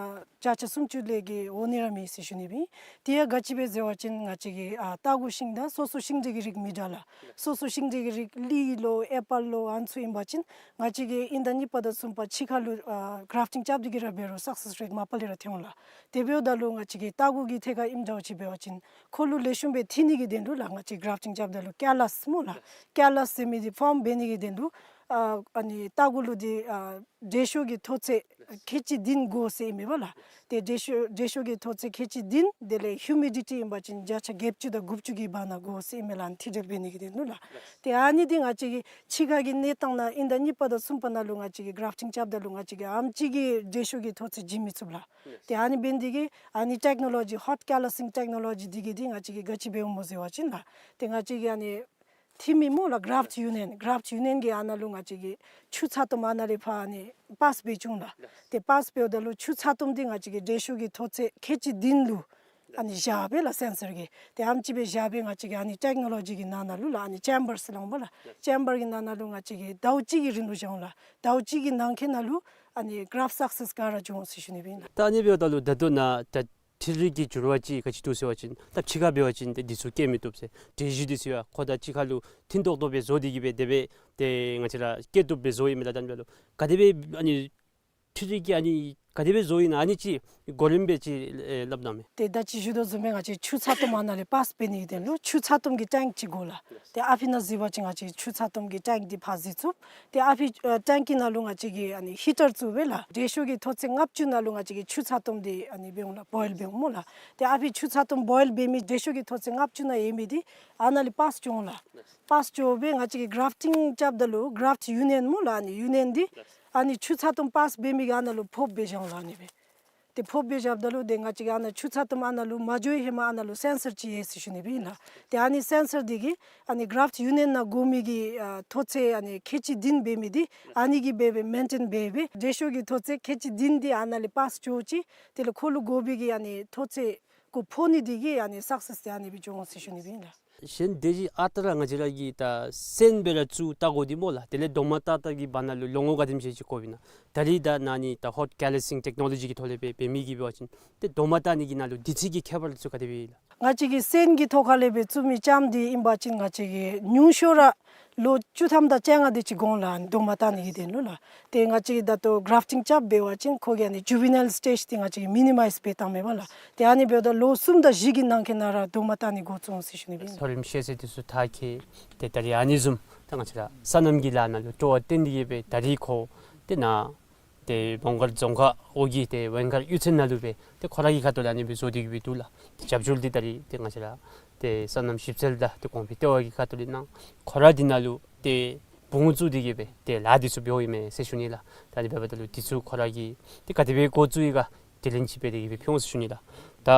བརྒྱ་ཆ་སུམ་ཅུ་ལས་བརྒལ་འོང་ནི་ར་མེད་ཟེར་ཞུ་ནི་སྦེ། དེ་ཡང་ག་ཅི་སྦེ་ཟེར་བ་ཅིན་ང་བཅས་ཀྱི་ཨ་ལྟ་སྒོ་ཤིང་དང་སོ་སོ་ཤིང་འབྲས་ཀྱི་རིགས་མི་འདྲ་ལགས། སོ་སོ་ཤིང་འབྲས་ཀྱི་རིགས་ལི་ལོ་ཨེ་པཱལ་ལོ་ཨ་ནི་ཚུ་ཨིན་པ་ཅིན་ང་བཅས་ཀྱིས་དབྱིན་ཟླ་གཉིས་པ་དང་གསུམ་པ་ཕྱི་ཁར་ལུ་ཨ་གརཱཕ་ཊིང་རྐྱབ་སྟེ་གི་ར་འབད་རུང་སག་སེས་རེཊ་མ་པ་ལས་ར་ཐོན་འོང་ལགས། དེ་འབདཝ་ད་ལུ་ང་བཅས་ཀྱི་ལྟ་སྒོ་གི་ཐད་ཁར་ཨིནམ་འདྲཝ་ཅིག་འབད་བ་ཅིན་ཁོ་ལུ་ལེགས་ཤོམ་སྦེ་འཐུ་ནི་གི་དོན་ལུ་ལགས་ང་བཅས་གརཱཕ་ཊིང་རྐྱབ་ད་ལུ་ཀེ་ལཱས་སྨོ་ལགས། ཀེ་ལཱས་ཟེར་མི་འདི་ཕོརམ་འབད་ནི་གི་དོན་ལུ་ཨ་ཨ་ནི་ལྟ་སྒོ་ལུ་འདི་ཨ་དྲོད་ཤུགས་ཀྱི་མཐོ་ཚད་ཁལ་གཅིག་བདུན་དགོ་ཟེར་ཨིན་མས་པ་ལགས། ཏེ་དྲོད་ཤུགས་དྲོད་ཤུགས་ཀྱི་མཐོ་ཚད་ཁལ་གཅིག་བདུན་དེ་ལས་ཧིའུ་མི་ཌི་ཊི་ཨིན་པ་ཅིན་བརྒྱ་ཆ་བརྒྱད་ཅུ་དང་དགུ་བཅུ་གི་བར་ན་དགོ་ཟེར་ཨིན་མས་ལགས། ཨ་ནི་འཐུ་སྦྱོར་འབད་ནི་གི་དོན་ལུ་ལགས། ཏེ་ཨ་ནི་འདི་ང་བཅས་ཀྱི་ཕྱི་ཁ་གི་གནས་སྟངས་ནང་དབྱིན་ཟླ་གཉིས་པ་དང་གསུམ་པ་ནང་ལུ་ང་བཅས་ཀྱིས་གརཱཕ་ཊིང་རྐྱབ་ད་ལུ་ང་བཅས་ཀྱིས་ཨམ་ཅིག་གི་དྲོད་ཤུགས་ཀྱི་མཐོ་ཚད་བྱིན་མི་ཚུགས་ལགས། ཏེ་ཨ་ནི་འབད་ནི་འདི་གིས་ཨ་ནི་ཊེཀ་ནོ་ལོ་ཇི་ཧོཊ་ཀེ་ལི་སིང་ཊེཀ་ནོ་ལོ་ཇི་འདི་གིས་འདི་ང་བཅས་ཀྱིས་ག་ཅི་འབདཝ་སྨོ་ཟེར་བ་ཅིན་ལགས། ཏེ་ང་བཅས་ཀྱིས་ཨ་ནི་འཐུ་མི་སྨོ་ལགས་གརཱཕཊ་ཡུ་ནི་ཡན་གརཱཕཊ་ཡུ་ནི་ཡན་གྱིས་ཨ་ནཱ་ལུ་ང་བཅས་ཀྱི་ཆུ་ཚ་ཏོམ་ཨ་ནཱ་ལས་ཕར་ཨ་ནི་པཱསི་འབད་བྱུང་ལགས། ཏེ་པཱསི་འབདཝ་ད་ལུ་ཆུ་ཚ་ཏོམ་འདི་ང་བཅས་ཀྱི་དྲོད་ཤུགས་ཀྱི་མཐོ་ཚད་ཁལ་གཅིག་བདུན་ལུ་ཨ་ནི་བཞག་སྦེ་ལགས་སེན་སར་གྱིས། ཏེ་ཨ་ནེམ་ཅིག་སྦེ་བཞག་སྦེ་ང་བཅས་ཀྱིས་ཨ་ནི་ཊེཀ་ནོ་ལོ་ཇི་གི་ནང་ན་ལུ་ལགས་ཨ་ནི་ཅེམ་བར་ཟེར་སླབ་འོང་པ་ལགས། ཅེམ་བར་གྱི་ནང་ན་ལུ་ང་བཅས་ཀྱིས་ཟླཝ་གཅིག་གི་རིང་ལུ་བཞག་འོང་ལགས། ཟླཝ་གཅིག་གི་ནང་འཁོད་ནང་ལུ་ཨ་ནི་གརཱཕཊ་སག་སེསི་ག་ར་འབྱུང་འོང་ཟེར་ཞུ་ནི་སྦེ་ཨིན་ལགས། ད་ཨ་ནི་འབདཝ་ད་ལུ་ད་ལྟོ་ནཱ་ད་འཕྲུལ་རིག་གི་འགྱུར་བ་ཅིག་ག་ཅི་འདུག་ཟེར་བ་ཅིན་ད་ཕྱི་ཁར་འབད་བ་ཅིན་ཏེ་འདི་ཚུ་བཀལ་མི་བཏུབ་ཟེར། དྲོད་གཞི་འདི་ཚུ་ཡང་ཁོ་དང་གཅིག་ཁར་ལུ་མཐུན་ཏོག་ཏོ་སྦེ་བཟོ་སྟེ་གི་སྦེ་དེ་སྦེ་ཏེ་ང་བཅས་ར་བཀལ་བཏུབ་སྦེ་བཟོ་ཡི་མས་ལགས། ད་ཨ་ནི་འབདཝ་ད་ལུ་ག་དེ་སྦེ་ཨ་ནི་འཕྲུལ་རིག་གིས་ཨ་ནི་ག་དེ་སྦེ་བཟོ་ཡི་ན་ཨ་ནི་ཅིག་གོ་རིམ་སྦེ་ཅིག་ཨེ་སླབ་གནང་མས། ཏེ་ད་ཅི་ཞུ་དོ་བཟུམ་སྦེ་ང་བཅས་ཆུ་ཚ་ཏོམ་ཨ་ནཱ་ལས་པཱསི་འབད་ནི་གི་དོན་ལུ་ཆུ་ཚ་ཏོམ་གྱི་ཊེངཀ་ཅིག་དགོ་ལགས། ཏེ་ཨ་ཕི་ནཱ་གཟིགས་པ་ཅིན་ང་བཅས་ཆུ་ཚ་ཏོམ་གྱི་ཊེངཀ་འདི་ཕར་གཟིགས་ཚུགས། ཏེ་ཨ་ཕི་ཨ་ཊེངཀ་གི་ནང་ལུ་ང་བཅས་ཀྱིས་ཨ་ནི་ཧི་ཊར་བཙུགས་སྦེ་ལགས་དྲོད་ཤུགས་ཀྱི་མཐོ་ཚད་ལྔ་བཅུ་ནང་ལུ་ང་བཅས་ཀྱིས་ཆུ་ཚ་ཏོམ་འདི་ཨ་ནི་འབད་འོང་ལགས། བོའིལ་འབད་འོང་སྨོ་ལགས། ཏེ་ཨ་ཕི་ཆུ་ཚ་ཏོམ་བོའིལ་འབད་མི་དྲོད་ཤུགས་ཀྱི་མཐོ་ཚད་ལྔ་བཅུ་ནང་ཡོད་མི་འདི་ཨ་ནཱ་ལས་པཱསི་འགྱོ་འོང་ལགས། པཱསི་འགྱོ་སྦེ་ང་བཅས་ཀྱིས་གརཱཕཊིང་རྐྱབ་ད་ལུ་གརཱཕཊ་ཡུ་ནི་ཡན་སྨོ་ལགས་ཨ་ནི་ཡུ་ནི་ཡན་འདི་ཨ་ནི་ཆུ་ཚ་ཏོམ་པཱསི་འབད་མི་གི་ཨ་ནཱ་ལུ་ཕབ་སྦེ་བཞག་འོང་ལགས། ཨ་ནི་སྦེ་ཏེ་ཕབ་སྦེ་བཞགཔ་ད་ལུ་ཏེ་ང་བཅས་ཀྱིས་ཨ་ནཱ་ཆུ་ཚ་ཏོམ་ཨ་ནཱ་ལུ་མ་འགྱོ་བའི་ཧེ་མ་ཨ་ནཱ་ལུ་སེན་སར་ཅིག་ཡོད་ཟེར་ཞུ་ནི་སྦེ་ཨིན་ལགས། ཏེ་ཨ་ནི་སེན་སར་འདི་གིས་ཨ་ནི་གརཱཕཊ་ཡུ་ནི་ཡན་ནང་དགོ་མི་གི་ཨ་མཐོ་ཚད་ཨ་ནི་ཁལ་གཅིག་བདུན་འབད་མི་འདི་ཨ་ནི་གིས་འབད་སྦེ་མེན་ཊེན་འབད་སྦེ་དྲོད་ཤུགས་ཀྱི་མཐོ་ཚད་ཁལ་གཅིག་བདུན་འདི་ཨ་ནཱ་ལས་པཱསི་འགྱོ་ཅི། དེ་ལས་ཁོ་ལུ་དགོ་པའི་གི་ཨ་ནི་མཐོ་ཚད་ཁོ་ཕོག་ནི་འདི་གིས་ཨ་ནི་སག་སེསི་འདི་ཨ་ནི་སྦེ་འབྱུང་འོང་ཟེར་ཞུ་ནི་སྦེ་ཨིན་ལགས། གཞན་དེ་བཞིན་ཨ་རྟག་ར་ང་བཅས་ར་གི་ད་སོན་སྦེ་ར་བཙུགས་བལྟ་དགོ་དེ་སྨོ་ལགས། དེ་ལས་རྡོག་མ་བཏགས་བཏགས་ཀྱི་བར་ན་ལུ་ལོ་ངོ་ག་དེམ་ཅིག་ཅིག་འགོརཝ་ཨིན་ན། ད་རིས་ད་ནཱ་ནི་ད་ཧོཊ་ཀེ་ལེ་སིང་ཊེཀ་ནོ་ལོ་ཇི་གི་ཐོག་ལས་སྦེ་འབད་མི་གིས་འབད་བ་ཅིན་ཏེ་རྡོག་མ་བཏགས་ནི་གི་ནང་ལུ་དུས་ཚོད་ཀྱི་ཁྱད་པར་ཚུ་ག་དེ་སྦེ་ལགས། ང་བཅས་ཀྱི་སོན་གྱི་ཐོག་ཁ་ལས་སྦེ་བཙུགས་མི་ལྕངམ་འདི་ཨིན་པ་ཅིན་ང་བཅས་ཀྱིས་ཉུང་ཤོས་ར་ལོ་བཅུ་ཐམ་དང་བཅོ་ལྔ་དེ་ཅིག་གོང་ལུ་རྡོག་མ་བཏགས་ནི་གི་དོན་ལུ་ལགས། ཏེ་ང་བཅས་ཀྱིས་ད་ལྟོ་གྲཱཕ་ཊིང་རྐྱབ་འབད་བ་ཅིན་ཁོ་གི་ཨ་ནི་ཇུ་བི་ནཱའིལ་སི་ཊེཇ་འདི་ང་བཅས་ཀྱིས་མི་ནི་མའིཛ་འབད་བཏངམ་མས་པ་ལགས། ཏེ་ཨ་ནི་འབདཝ་ད་ལོ་གསུམ་དང་བཞི་གི་ནང་འཁོད་ནང་ར་རྡོག་མ་བཏགས་ནི་འགོ་བཙུགས་འོང་ཟེར་ཞུ་ནི་ཨིན། མཐོ་རིམ་ཤེས་ཚད་དེ་ཚུ་མཐར་འཁྱོལ། ཏེ་ད་རིས་ཨ་ནི་བཟུམ་ད་ང་བཅས་ར་སོ་ནམ་གྱི་ལཱ་ནང་ལུ་སྤྲོ་བ་བཏོན་ཏེ་གིས་སྦེ་ད་རིས་ཁོ་ཏེ་ནཱ་ཏེ་མོང་སྒར་རྫོང་ཁག་འོག་གི་ཏེ་ཝེང་མཁར་གཡུས་ཚན་ནང་ལུ་སྦེ་ཏེ་ཁོ་ར་གི་ཁ་ཐུག་ལས་ཨ་ནི་སྦེ་བཟོ་སྟེ་གིས་སྦེ་འདུག་ལགས། ཏེ་རྒྱབ་སྐྱོར་འདི་ད་རིས་ཏེ་ང་བཅས་ར་ཏེ་སོ་ནམ་ཞིབ་འཚོལ་དང་ཏེ་གོང་འཕེལ་ལྟེ་བ་གི་ཁ་ཐུག་ལས་གནང་། ཁོ་ར་འདི་ནང་ལུ་ཏེ་བུ་བཙུགས་ཏེ་གིས་སྦེ་ཏེ་ལཱ་འདི་ཚུ་འབད་འོང་ཨིན་མས་ཟེར་ཞུ་ནི་ལགས། ད་ཨ་ནི་འབདཝ་ད་ལུ་འདི་ཚུ་ཁོ་ར་གིས་ཏེ་ག་དེ་སྦེ་འགོ་བཙུགས་ཡི་ག་དེ་ལན་ཅིག་སྦེ་དེ་གིས་སྦེ་ཕུལ་འོང་ཟེར་ཞུ་ནི་ལགས། ད་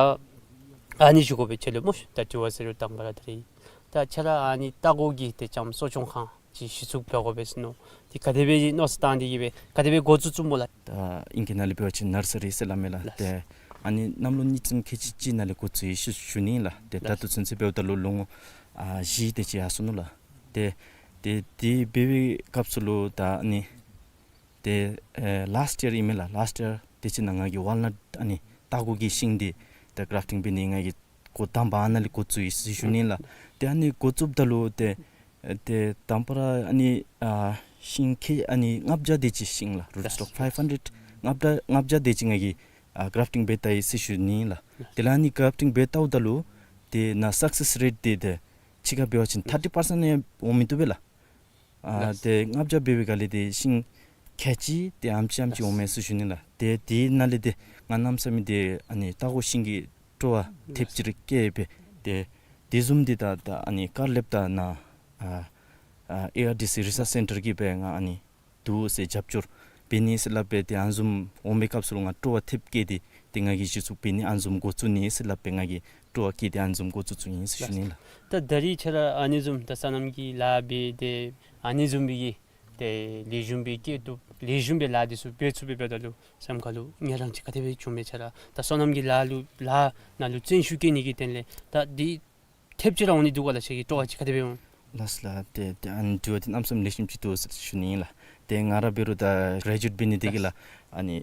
ཨ་ནི་ཞུ་དགོ་པའི་ཆེད་ལུ་སྨོ་ཤ། ད་དྲི་བ་ཟེར་རུང་དང་པ་ར་ད་རིས་ད་ཁྱོད་ར་ཨ་ནི་ལྟ་སྒོ་གི་ཏེ་ལྕངམ་གསོ་སྐྱོང་ཁང་ཅིག་གཞི་བཙུགས་འབད་དགོ་པས་ཟེར་མནོ། ཏེ་ག་དེ་སྦེ་མནོ་བསམ་བཏང་སྟེ་གིས་སྦེ་ག་དེ་སྦེ་འགོ་བཙུགས་བཙུགསཔ་སྨོ་ལགས། ད་ཨིང་སྐད་ནང་ལས་འབད་བ་ཅིན་ནར་སི་རི་ཟེར་སླབ་མས་ལགས། ལགས། ཏེ་ཨ་ནི་གནམ་ལོ་གཉིས་ཙམ་ཁལ་གཅིག་གཅིག་ནང་ལས་འགོ་བཙུགས་ཡི་ཟེར་ཞུ་ནི་ལགས། ཏེ་ད་ལགས། ལྟོ་ཚུན་ཚོད་འབདཝ་ད་ལུ་ལོ་ངོ་ཨ་བཞི་དེ་ཅིག་ཡར་སོ་ནུག་ལགས། ཏེ་ཏེ་དེ་འབད་བའི་སྐབས་སུ་ལུ་ད་ཨ་ནི་ཏེ་ཨེ་ལཱསཊ་ཡར་ཨིན་མས་ལགས། ལཱསཊ་ཡར་དེ་ཅིག་ནང་ང་གིས་ཝཱལ་ནཊ་ཨ་ནི་ལྟ་སྒོ་གི་ཤིང་འདི་ཏེ་གྲཱཕ་ཊིང་འབད་ནི་ང་གིས་འགོ་དང་པ་ཨ་ནཱ་ལས་འགོ་བཙུགས་ཡི་ཟེར་ཞུ་ནི་ལགས། ཏེ་ཨ་ནི་འགོ་བཙུགསཔ་ད་ལུ་ཏེ་ཨེ་ཏེ་དང་པ་ར་ཨ་ནི་ཨ་ཤིང་ཁལ་ཨ་ནི་ལྔ་བརྒྱ་དེ་ཅིག་ཤིང་ལགས། རུཊ་སི་ཊོག་ཕའིབ་ཧན་ཌེཌ་ལྔ་བརྒྱ་ལྔ་བརྒྱ་དེ་ཅིག་ང་གིས་ཨ་གྲཱཕ་ཊིང་འབད་བལྟ་ཡི་ཟེར་ཞུ་ནི་ལགས། དེ་ལས་ཨ་ནི་གྲཱཕ་ཊིང་འབད་བལྟཝ་ད་ལུ་ཏེ་ནཱ་སག་སེསི་རེཊ་འདི་ཏེ་ཕྱི་ཁར་འབད་བ་ཅིན་ཐར་ཊི་པར་སེནཊ་ཡང་འོང་མི་བཏུབ་པས་ལགས། ཨ་ལགས། ཏེ་ལྔ་བརྒྱ་འབད་བའི་སྒང་ལས་ཏེ་ཤིང་ཁལ་གཅིག་ཏེ་ཨ་ནེམ་ཅིག་ཨ་ནེམ་ཅིག་འོང་མས་ཟེར་ཞུ་ནི་ལགས། ཏེ་དེ་ནང་ལས་ཏེ་ང་གནམ་མེད་ས་མེད་ཏེ་ཨ་ནི་ལྟ་སྒོ་ཤིང་གི་སྤྲོ་བ་ཐེབས་ཅིག་ར་སྐྱེས་པས། ཏེ་དེ་བཟུམ་འདི་ད་ད་ཨ་ནི་དཀར་ལེབ་དང་ནཱ་ཨ་ཨ་ཨེ་ཨར་ཌི་སི་རི་སརཆ་སེན་ཊར་གྱིས་སྦེ་ང་ཨ་ནི་འདུག་ཟེར་རྒྱབ་སྐྱོར་འབད་ནི་ཟེར་སླབ་སྦེ་ཏེ་ཨ་ནི་བཟུམ་འོང་པའི་སྐབས་སུ་ལུ་ང་སྤྲོ་བ་ཐེབས་སྐྱེས་ཏེ་ཏེ་ང་གིས་གཞི་བཙུགས་འབད་ནི་ཨ་ནི་བཟུམ་འགོ་བཙུགས་ནི་ཟེར་སླབ་སྦེ་ང་གིས་སྤྲོ་བ་སྐྱེས་ཏེ་ཨ་ནི་བཟུམ་འགོ་བཙུགས་བཙུགསཔ་ཨིན་ཟེར་ཞུ་ནི་ལགས། ད་ད་རིས་ཁྱོད་ར་ཨ་ནི་བཟུམ་ད་སོ་ནམ་གྱི་ལཱ་འབད་དེ་ཨ་ནི་བཟུམ་སྦེ་གི་ཏེ་ལེགས་ཤོམ་སྦེ་སྐྱེ་བཏུབ་ལེགས་ཤོམ་སྦེ་ལཱ་འདི་ཚུ་འབད་ཚུགས་པའི་འབདཝ་ད་ལུ་སེམས་ཁ་ལུ་ངལ་རངས་ཅིག་ག་དེ་སྦེ་བྱུངམ་མས། ཁྱོད་ར་ད་སོ་ནམ་གྱི་ལཱ་ལུ་ལཱ་ནང་ལུ་བརྩོན་ཤུགས་བསྐྱེད་ནི་གི་དོན་ལས་ད་འདི་ཐེབས་ཅིག་ར་འོང་ནི་འདུག་ག་ལགས། ཁྱོད་ཀྱི་སྤྲོ་བ་ཅིག་ག་དེ་སྦེ་འོང་། ལགས་ལགས། ཏེ་ཏེ་ཨ་ནི་དྲི་བ་འདི་གནམ་མེད་ས་མེད་ལེགས་ཤོམ་ཅིག་འདུག་ཟེར་ཞུ་ནི་ཨིན་ལགས། ཏེ་ང་ར་འབད་རུང་ད་གྲེ་ཇུ་ཨེཊ་འབད་ནི་དེ་གིས་ལགས་ཨ་ནི་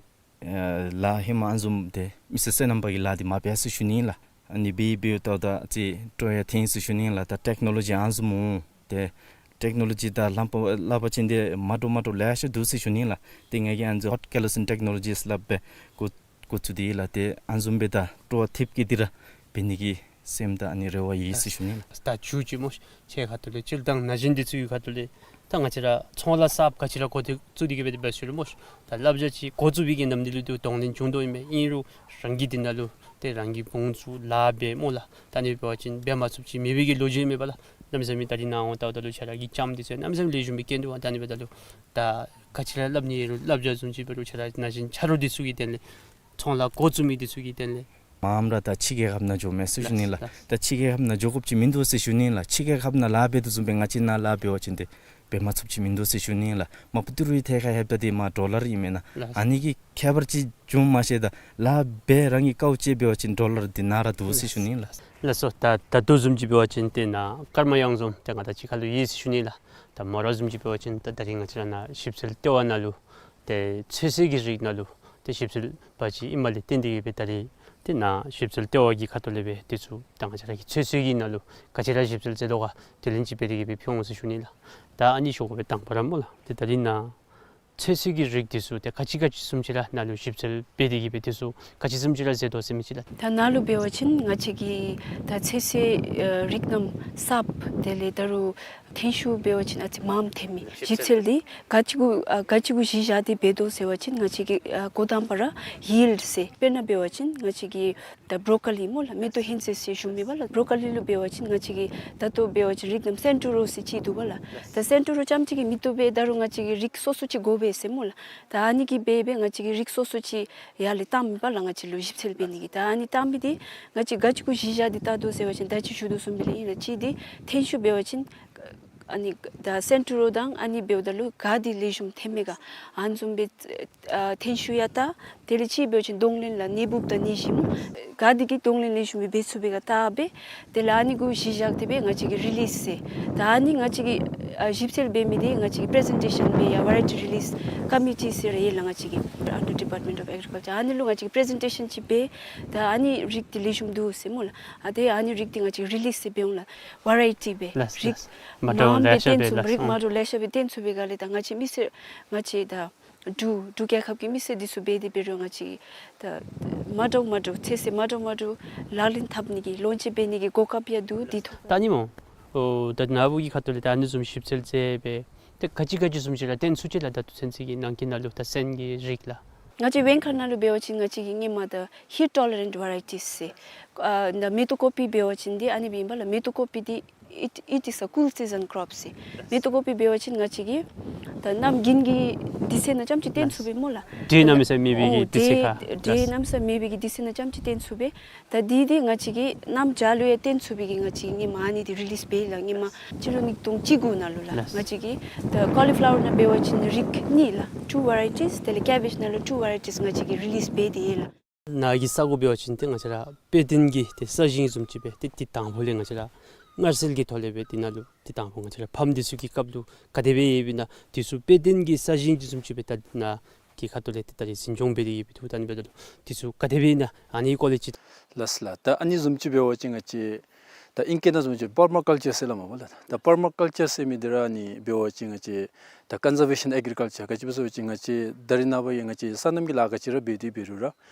ཨེ་ལཱ་ཧེ་མ་ཨ་ནི་བཟུམ་ཏེ་མི་སེར་སོ་ནམ་པ་གི་ལཱ་འདི་མ་འབད་ཟེར་ཞུ་ནི་ཨིན་ལགས། ཨ་ནི་འབད་འབདཝ་ད་ད་ཅིག་སྤྲོ་ཡང་ཐོན་ཟེར་ཞུ་ནི་ཨིན་ལགས། ད་ཊེཀ་ནོ་ལོ་ཇི་ཨ་ནི་བཟུམ་འོང་། ཏེ་ཊེཀ་ནོ་ལོ་ཇི་དང་ལྷམ་པ་ལག་པ་ཅན་འདི་མ་འདྲཝ་མ་འདྲཝ་ལེ་ཤ་འདུག་ཟེར་ཞུ་ནི་ཨིན་ལགས། ཏེ་ང་གིས་ཨ་ནི་བཟུམ་ཧོཊ་ཀེ་ལེ་སིང་ཊེཀ་ནོ་ལོ་ཇི་ཟེར་སླབ་སྦེ་འགོ་འགོ་བཙུགས་ཏེ་ལགས། ཏེ་ཨ་ནི་བཟུམ་སྦེ་ད་སྤྲོ་བ་ཐེབས་སྐྱེས་ཏེ་ར་འབད་ནི་གི་སེམས་དང་ཨ་ནི་རེ་བ་ཡོད་ཟེར་ཞུ་ནི་ལགས། ད་མཇུག་ཅིག་སྨོ་ཤ། ཁྱོད་ཁ་ཐུག་ལས་སྤྱིར་བཏང་ན་གཞོན་འདི་ཚུ་གི་ཁ་ཐུག་ལས་ད་ང་བཅས་ར་ཚོང་ལཱ་གསརཔ་ག་ཅི་ར་འགོ་འདི་བཙུགས་ཏེ་གིས་སྦེ་འབད་ཞུ་རུང་སྨོ་ཤ། ད་བསླབ་བྱ་ཅིག་འགོ་བཙུགས་པའི་གི་ནམ་དུས་ལུ་ཏེ་གདོང་ལེན་བྱུང་དོ་ཨིན་མས། ཨིན་རུང་རང་གིས་འདི་ནང་ལུ་ཏེ་རང་གིས་བུ་བཙུགས་ལཱ་འབད་སྨོ་ལགས། ད་ཨ་ནི་འབད་བ་ཅིན་འབད་མ་ཚུགསཔ་ཅིག་མེད་པའི་གི་ལོ་རྒྱུས་མེད་པ་ལགས། གནམ་མེད་ས་མེད་ད་རིས་ནཱ་འོང་བལྟཝ་ད་ལུ་ཁྱོད་ར་གི་ལྕངམ་འདི་ཚུ་གནམ་མེད་ས་མེད་ལེགས་ཤོམ་སྦེ་སྐྱེས་འདུག་པ། ད་ཨ་ནི་འབདཝ་ད་ལུ་ད་ག་ཅི་ར་སླབ་ནི་ཡོད་རུང་བསླབ་བྱ་བཟུམ་ཅིག་འབད་རུང་ཁྱོད་ར་ན་གཞོན་ཆ་རོགས་འདི་ཚུ་གི་དོན་ལས་ཚོང་ལཱ་འགོ་བཙུགས་མི་འདི་ཚུ་གི་དོན་ལས། མངམ་ར་ད་ཕྱི་རྒྱལ་ཁབ་ནང་འགྱོཝ་མས་ཟེར་ཞུ་ནི་ལགས། ལགས། ད་ཕྱི་རྒྱལ་ཁབ་ནང་འགྱོ་དགོཔ་ཅིག་མིན་འདུག་ཟེར་ཞུ་ནི་ལགས། ཕྱི་རྒྱལ་ཁབ་ནང་ལཱ་འབད་དོ་བཟུམ་སྦེ་ང་བཅས་ནཱ་ལཱ་འབད་བ་ཅིན་ཏེ་འབད་མ་ཚུགསཔ་ཅིག་མིན་འདུག་ཟེར་ཞུ་ནི་ལགས། མ་པ་ཏི་རུའི་ཐད་ཁར་ལྷོདཔ་ད་འདི་མ་ཌོ་ལར་ཨིན་མེན་ན། ལགས། ཨ་ནི་གི་ཁྱད་པར་ཅིག་འབྱུངམ་མ་ཤེས། ད་ལཱ་འབད་རང་གི་དཀའཝ་སྤྱད་འབད་བ་ཅིན་ཌོ་ལར་འདི་ནཱ་ར་འདུག་ཟེར་ཞུ་ནི་ལགས། ལགས་སོ། ད་ད་ལྟོ་བཟུམ་ཅིག་འབད་བ་ཅིན་ཏེ་ནཱ་ཀརྨ་གཡང་འཛོམས་ཏེ་ང་དང་གཅིག་ཁར་ལུ་ཡོད་ཟེར་ཞུ་ནི་ལགས། ད་མོ་ར་བཟུམ་ཅིག་འབད་བ་ཅིན་ད་ད་རིས་ང་བཅས་ར་ནཱ་ཞིབ་འཚོལ་ལྟེ་བ་ནང་ལུ་ཏེ་ཚོད་བསྲེ་གི་རིགས་ནང་ལུ་ཏེ་ཞིབ་འཚོལ་པ་ཅིག་ཨིནམ་ལས་བརྟེན་ཏེ་གིས་སྦེ་ད་རིས་ཏེ་ནཱ་ཞིབ་འཚོལ་ལྟེ་བ་གི་ཁ་ཐུག་ལས་སྦེ་དེ་ཚུ་ད་ང་བཅས་ར་གི་ཚོད་བསྲེ་གི་ནང་ལུ་ག་ཅི་ར་ཞིབ་འཚོལ་མཛད་དོ་ག་དེ་ལན་ཅིག་འབད་དེ་གིས་སྦེ་ཕུལ་འོང་ཟེར་ཞུ་ནི་ལགས། ད་ཨ་ནི་ཞུ་དགོ་པའི་དང་པ་ར་སྨོ་ལགས། ཏེ་ད་རིས་ནཱ་ཚོད་བསྲེ་གི་རིགས་དེ་ཚུ་ཏེ་ག་ཅི་ག་ཅི་བཟུམ་ཅིག་ར་ནཱ་ལུ་ཞིབ་འཚོལ་འབད་དེ་གིས་སྦེ་དེ་ཚུ་ག་ཅི་བཟུམ་ཅིག་ར་མཛད་དོ་ཟེར་མི་ཅིག་ལགས། ད་ནཱ་ལུ་འབད་བ་ཅིན་ང་བཅས་ཀྱི་ད་ཚོད་བསྲེ་ཨ་རིགས་རྣམས་གསརཔ་དེ་ལས་ད་རུང་ཐོན་ཤུགས་འབད་བ་ཅིན་ཨ་ཙི་མངམ་ཐོན་མི་ཞིབ་འཚོལ་འདི་ག་ཅི་གུ་ཨ་ག་ཅི་གུ་གཞི་བཞག་སྟེ་འབད་དོ་ཟེར་བ་ཅིན་ང་བཅས་ཀྱི་ཨ་འགོ་དང་པ་ར་ཡིལཌ་ཟེར། དཔེར་ན་འབད་བ་ཅིན་ང་བཅས་ཀྱི་ད་བོ་རོ་ཀོ་ལི་སྨོ་ལགས། མེ་ཏོག་ཧོན་ཚོད་ཟེར་ཞུ་མི་པ་ལགས། བོ་རོ་ཀོ་ལི་ལུ་འབད་བ་ཅིན་ང་བཅས་ཀྱིས་ད་ལྟོ་འབད་བ་ཅིན་རིགས་རྣམས་སེན་ཊོ་རོ་ཟེར་ཅིག་འདུག་པ་ལགས། ད་སེན་ཊོ་རོ་རྐྱངམ་གཅིག་གིས་མི་བཏུབ་པས། ད་རུང་ང་བཅས་ཀྱིས་རིགས་སོ་སོ་ཅིག་དགོ་པས་ཟེར་སྨོ་ལགས། ད་ཨ་ནི་གིས་འབད་འབད་ང་བཅས་ཀྱིས་རིགས་སོ་སོ་ཅིག་ཡར་ལས་བཏངམ་མས་པ་ལགས། ང་བཅས་ལུ་ཞིབ་འཚོལ་འབད་ནི་གི། ད་ཨ་ནི་བཏངམ་འདི་ང་བཅས་ག་ཅི་གུ་གཞི་བཞག་སྟེ་བལྟ་དོ་ཟེར་བ་ཅིན་ད་ཅི་ཞུ་དོ་བཟུམ་སྦེ་ལགས་ཨིན་ལགས། གཅིག་འདི་ཐོན་ཤུགས་འབད་བ་ཅིན་ ཨ་ནི་ད་སེན་ཊུ་རོ་དང་ཨ་ནི་འབདཝ་ད་ལུ་ག་དེ་ལེགས་ཤོམ་ཐོནམ་མས་ག་ཨ་ནི་བཟུམ་སྦེ་ཨ་ཐོན་ཤུལ་ཡང་ད་དེ་ལས་ཅིག་འབད་བ་ཅིན་གདོང་ལེན་ལགས་ནད་འབུཔ་དང་ནད་གཞི་སྨོ། ག་དེ་གིས་གདོང་ལེན་ལེགས་ཤོམ་སྦེ་འབད་ཚུགས་པས་ག་བལྟ་སྦེ་དེ་ལས་ཨ་ནི་གུ་གཞི་བཞག་སྟེ་སྦེ་ང་བཅས་ཀྱིས་རི་ལིསི་ཟེར། ད་ཨ་ནི་ང་བཅས་ཀྱིས་ཨ་ཞིབ་འཚོལ་འབད་མི་འདི་ང་བཅས་ཀྱིས་པི་རི་ཛེན་ཊེ་ཤཱན་འབད་ཡང་ཝེ་རའི་ཊི་རི་ལིསི་ཀོ་མི་ཊི་ཟེར་ར་ཡོད་ལགས། ང་བཅས་ཀྱི་Under Department of Agriculture ཨ་ནི་ལུ་ང་བཅས་ཀྱིས་པི་རི་ཛེན་ཊེ་ཤཱན་ཅིག་འབད། ད་ཨ་ནི་རིགས་འདི་ལེགས་ཤོམ་འདུག་ཟེར་སྨོ་ལགས། ཨ་ཏེ་ཨ་ནི་རིགས་འདི་ང་བཅས་ཀྱིས་རི་ལིསི་ཟེར་འབད་འོང་ལགས། ཝེ་རའི་ཊི་སྦེ་ལགས་རིགས་ལགས། མ་འདྲཝ་མངམ་ལེ་ཤ་སྦེ་བཏོན་ཚུགས། འབད་ལགས། རིགས་མ་འདྲཝ་ལེ་ཤ་སྦེ་བཏོན་ཚུགས་པའི་སྒང་ལས་ད་ང་བཅས་མི་སེར་ང་བཅས་ད་འབྲུག་འབྲུག་རྒྱལ་ཁབ་ཀྱི་མི་སེར་འདི་ཚུ་འབད་དེ་འབད་རུང་ང་བཅས་ད་མ་འདྲཝ་མ་འདྲཝ་ཚོད་བསྲེ་མ་འདྲཝ་མ་འདྲཝ་ལག་ལེན་འཐབ་ནི་གི་ལོན་ཅིང་འབད་ནི་གི་གོ་སྐབས་ཡང་འདུག། འདི་ཐོག་ད་ཨ་ནི་སྨོ། ཨོ་ད་ནཱ་བུ་གི་ཁ་ཐུག་ལས་ད་ཨ་ནི་བཟུམ་ཞིབ་འཚོལ་མཛད་སྦེ་ཏེ་ག་ཅི་ག་ཅི་བཟུམ་ཅིག་ར་བཏོན་ཚུགས་ཅི་ལགས། ད་ཚོད་བསྲེ་གི་ནང་གི་ནང་ལུ་ད་སོན་གྱི་རིགས་ལགས། ང་བཅས་བེང་མཁར་ནང་ལུ་འབད་བ་ཅིན་ང་བཅས་ཀྱིས་སྔོན་མ་ད་heat tolerant varieties ཟེར་ཨ་ད་མེ་ཏོག་ཀོ་པི་འབད་བ་ཅིན་འདི་ཨ་ནི་སྦེ་ཨིན་པས་ལགས། མེ་ཏོག་ཀོ་པི་འདི་it, it is a cool season crop ཟེར། མེ་ཏོག་ཀོ་པི་འབད་བ་ཅིན་ང་བཅས་ཀྱིས་ད་གནམ་དགུན་གྱི་དུས་ཚོད་ནང་རྐྱངམ་ཅིག་བཏོན་ཚུགས་པས་སྨོ་ལགས། འདྲེ་གནམ་མེད་ས་མེད་པའི་གི་དུས་ཚོད་ཁར་འདྲེ་གནམ་མེད་ས་མེད་པའི་གི་དུས་ཚོད་ནང་རྐྱངམ་ཅིག་བཏོན་ཚུགས་པས། ད་འདི་འདི་ང་བཅས་ཀྱིས་གནམ་བྱཱར་ལུ་ཡང་བཏོན་ཚུགས་པའི་གི་ང་བཅས་ཀྱིས་སྔོན་མ་ཨ་ནི་འདི་རི་ལིསི་འབད་ཡི་ལགས། སྔོན་མ་སྤྱི་ལོ་ཉིས་སྟོང་བཅུ་དགུ་ནང་ལུ་ལགས། ལགས། ང་བཅས་ཀྱིས་ད་ཀོ་ལི་ཕི་ལ་ཝར་ནང་འབད་བ་ཅིན་རིགས་གཉིས་ལགས། two varieties དེ་ལས་ཀེ་བེཇ་ནང་ལུ་two varieties ང་བཅས་ཀྱིས་རི་ལིསི་འབད་དེ་ཡོད་ལགས། ནཱ་གི་ས་གོ་འབད་བ་ཅིན་ཏེ་ང་བཅས་ར་དཔེ་སྟོན་གྱི་ཏེ་ས་ཞིང་བཟུམ་ཅིག་སྦེ་ཏེ་ཏེ་དང་ཕུ་ལས་ང་བཅས་ར་མངར་གསལ་གྱི་ཐོག་ལས་སྦེ་དེ་ནང་ལུ་ཏེ་དང་ཕུ་ང་བཅས་ར་ཕམ་འདི་ཚུ་གི་སྐབས་ལུ་ག་དེ་སྦེ་ཡོདཔ་ཨིན་ན་འདི་ཚུ་དཔེ་སྟོན་གྱི་ས་ཞིང་བཟུམ་ཅིག་སྦེ་ད་ནཱ་གི་ཁ་ཐུག་ལས་ཏེ་ད་རིས་འཛིན་སྐྱོང་འབད་དེ་ཡོདཔ་འདུག། ད་ཨ་ནི་འབདཝ་ད་ལུ་འདི་ཚུ་ག་དེ་སྦེ་ཨིན་ན་ཨ་ནི་ཀོ་ལི་ཊི། ལགས་ལགས། ད་ཨ་ནི་བཟུམ་ཅིག་འབད་བ་ཅིན་ང་བཅས་ད་ཨིང་སྐད་ནང་བཟུམ་ཅིག་པར་མ་ཀཱལ་ཅར་ཟེར་སླབ་མས་པ་ལགས། ད་པར་མ་ཀཱལ་ཅར་ཟེར་མི་འདི་ར་ཨ་ནི་འབད་བ་ཅིན་ང་བཅས་ད་ཀོན་ཛར་བེ་ཤཱན་ཨེག་རི་ཀཱལ་ཅར་ག་ཅི་སྦེ་ཟེར་བ་ཅིན་ང་བཅས་ད་རེས་ནངས་པ་ཡང་ང་བཅས་སོ་ནམ་གྱི་ལཱ་ག་ཅི་ར་འབད་དེ་འབད་རུང་ར་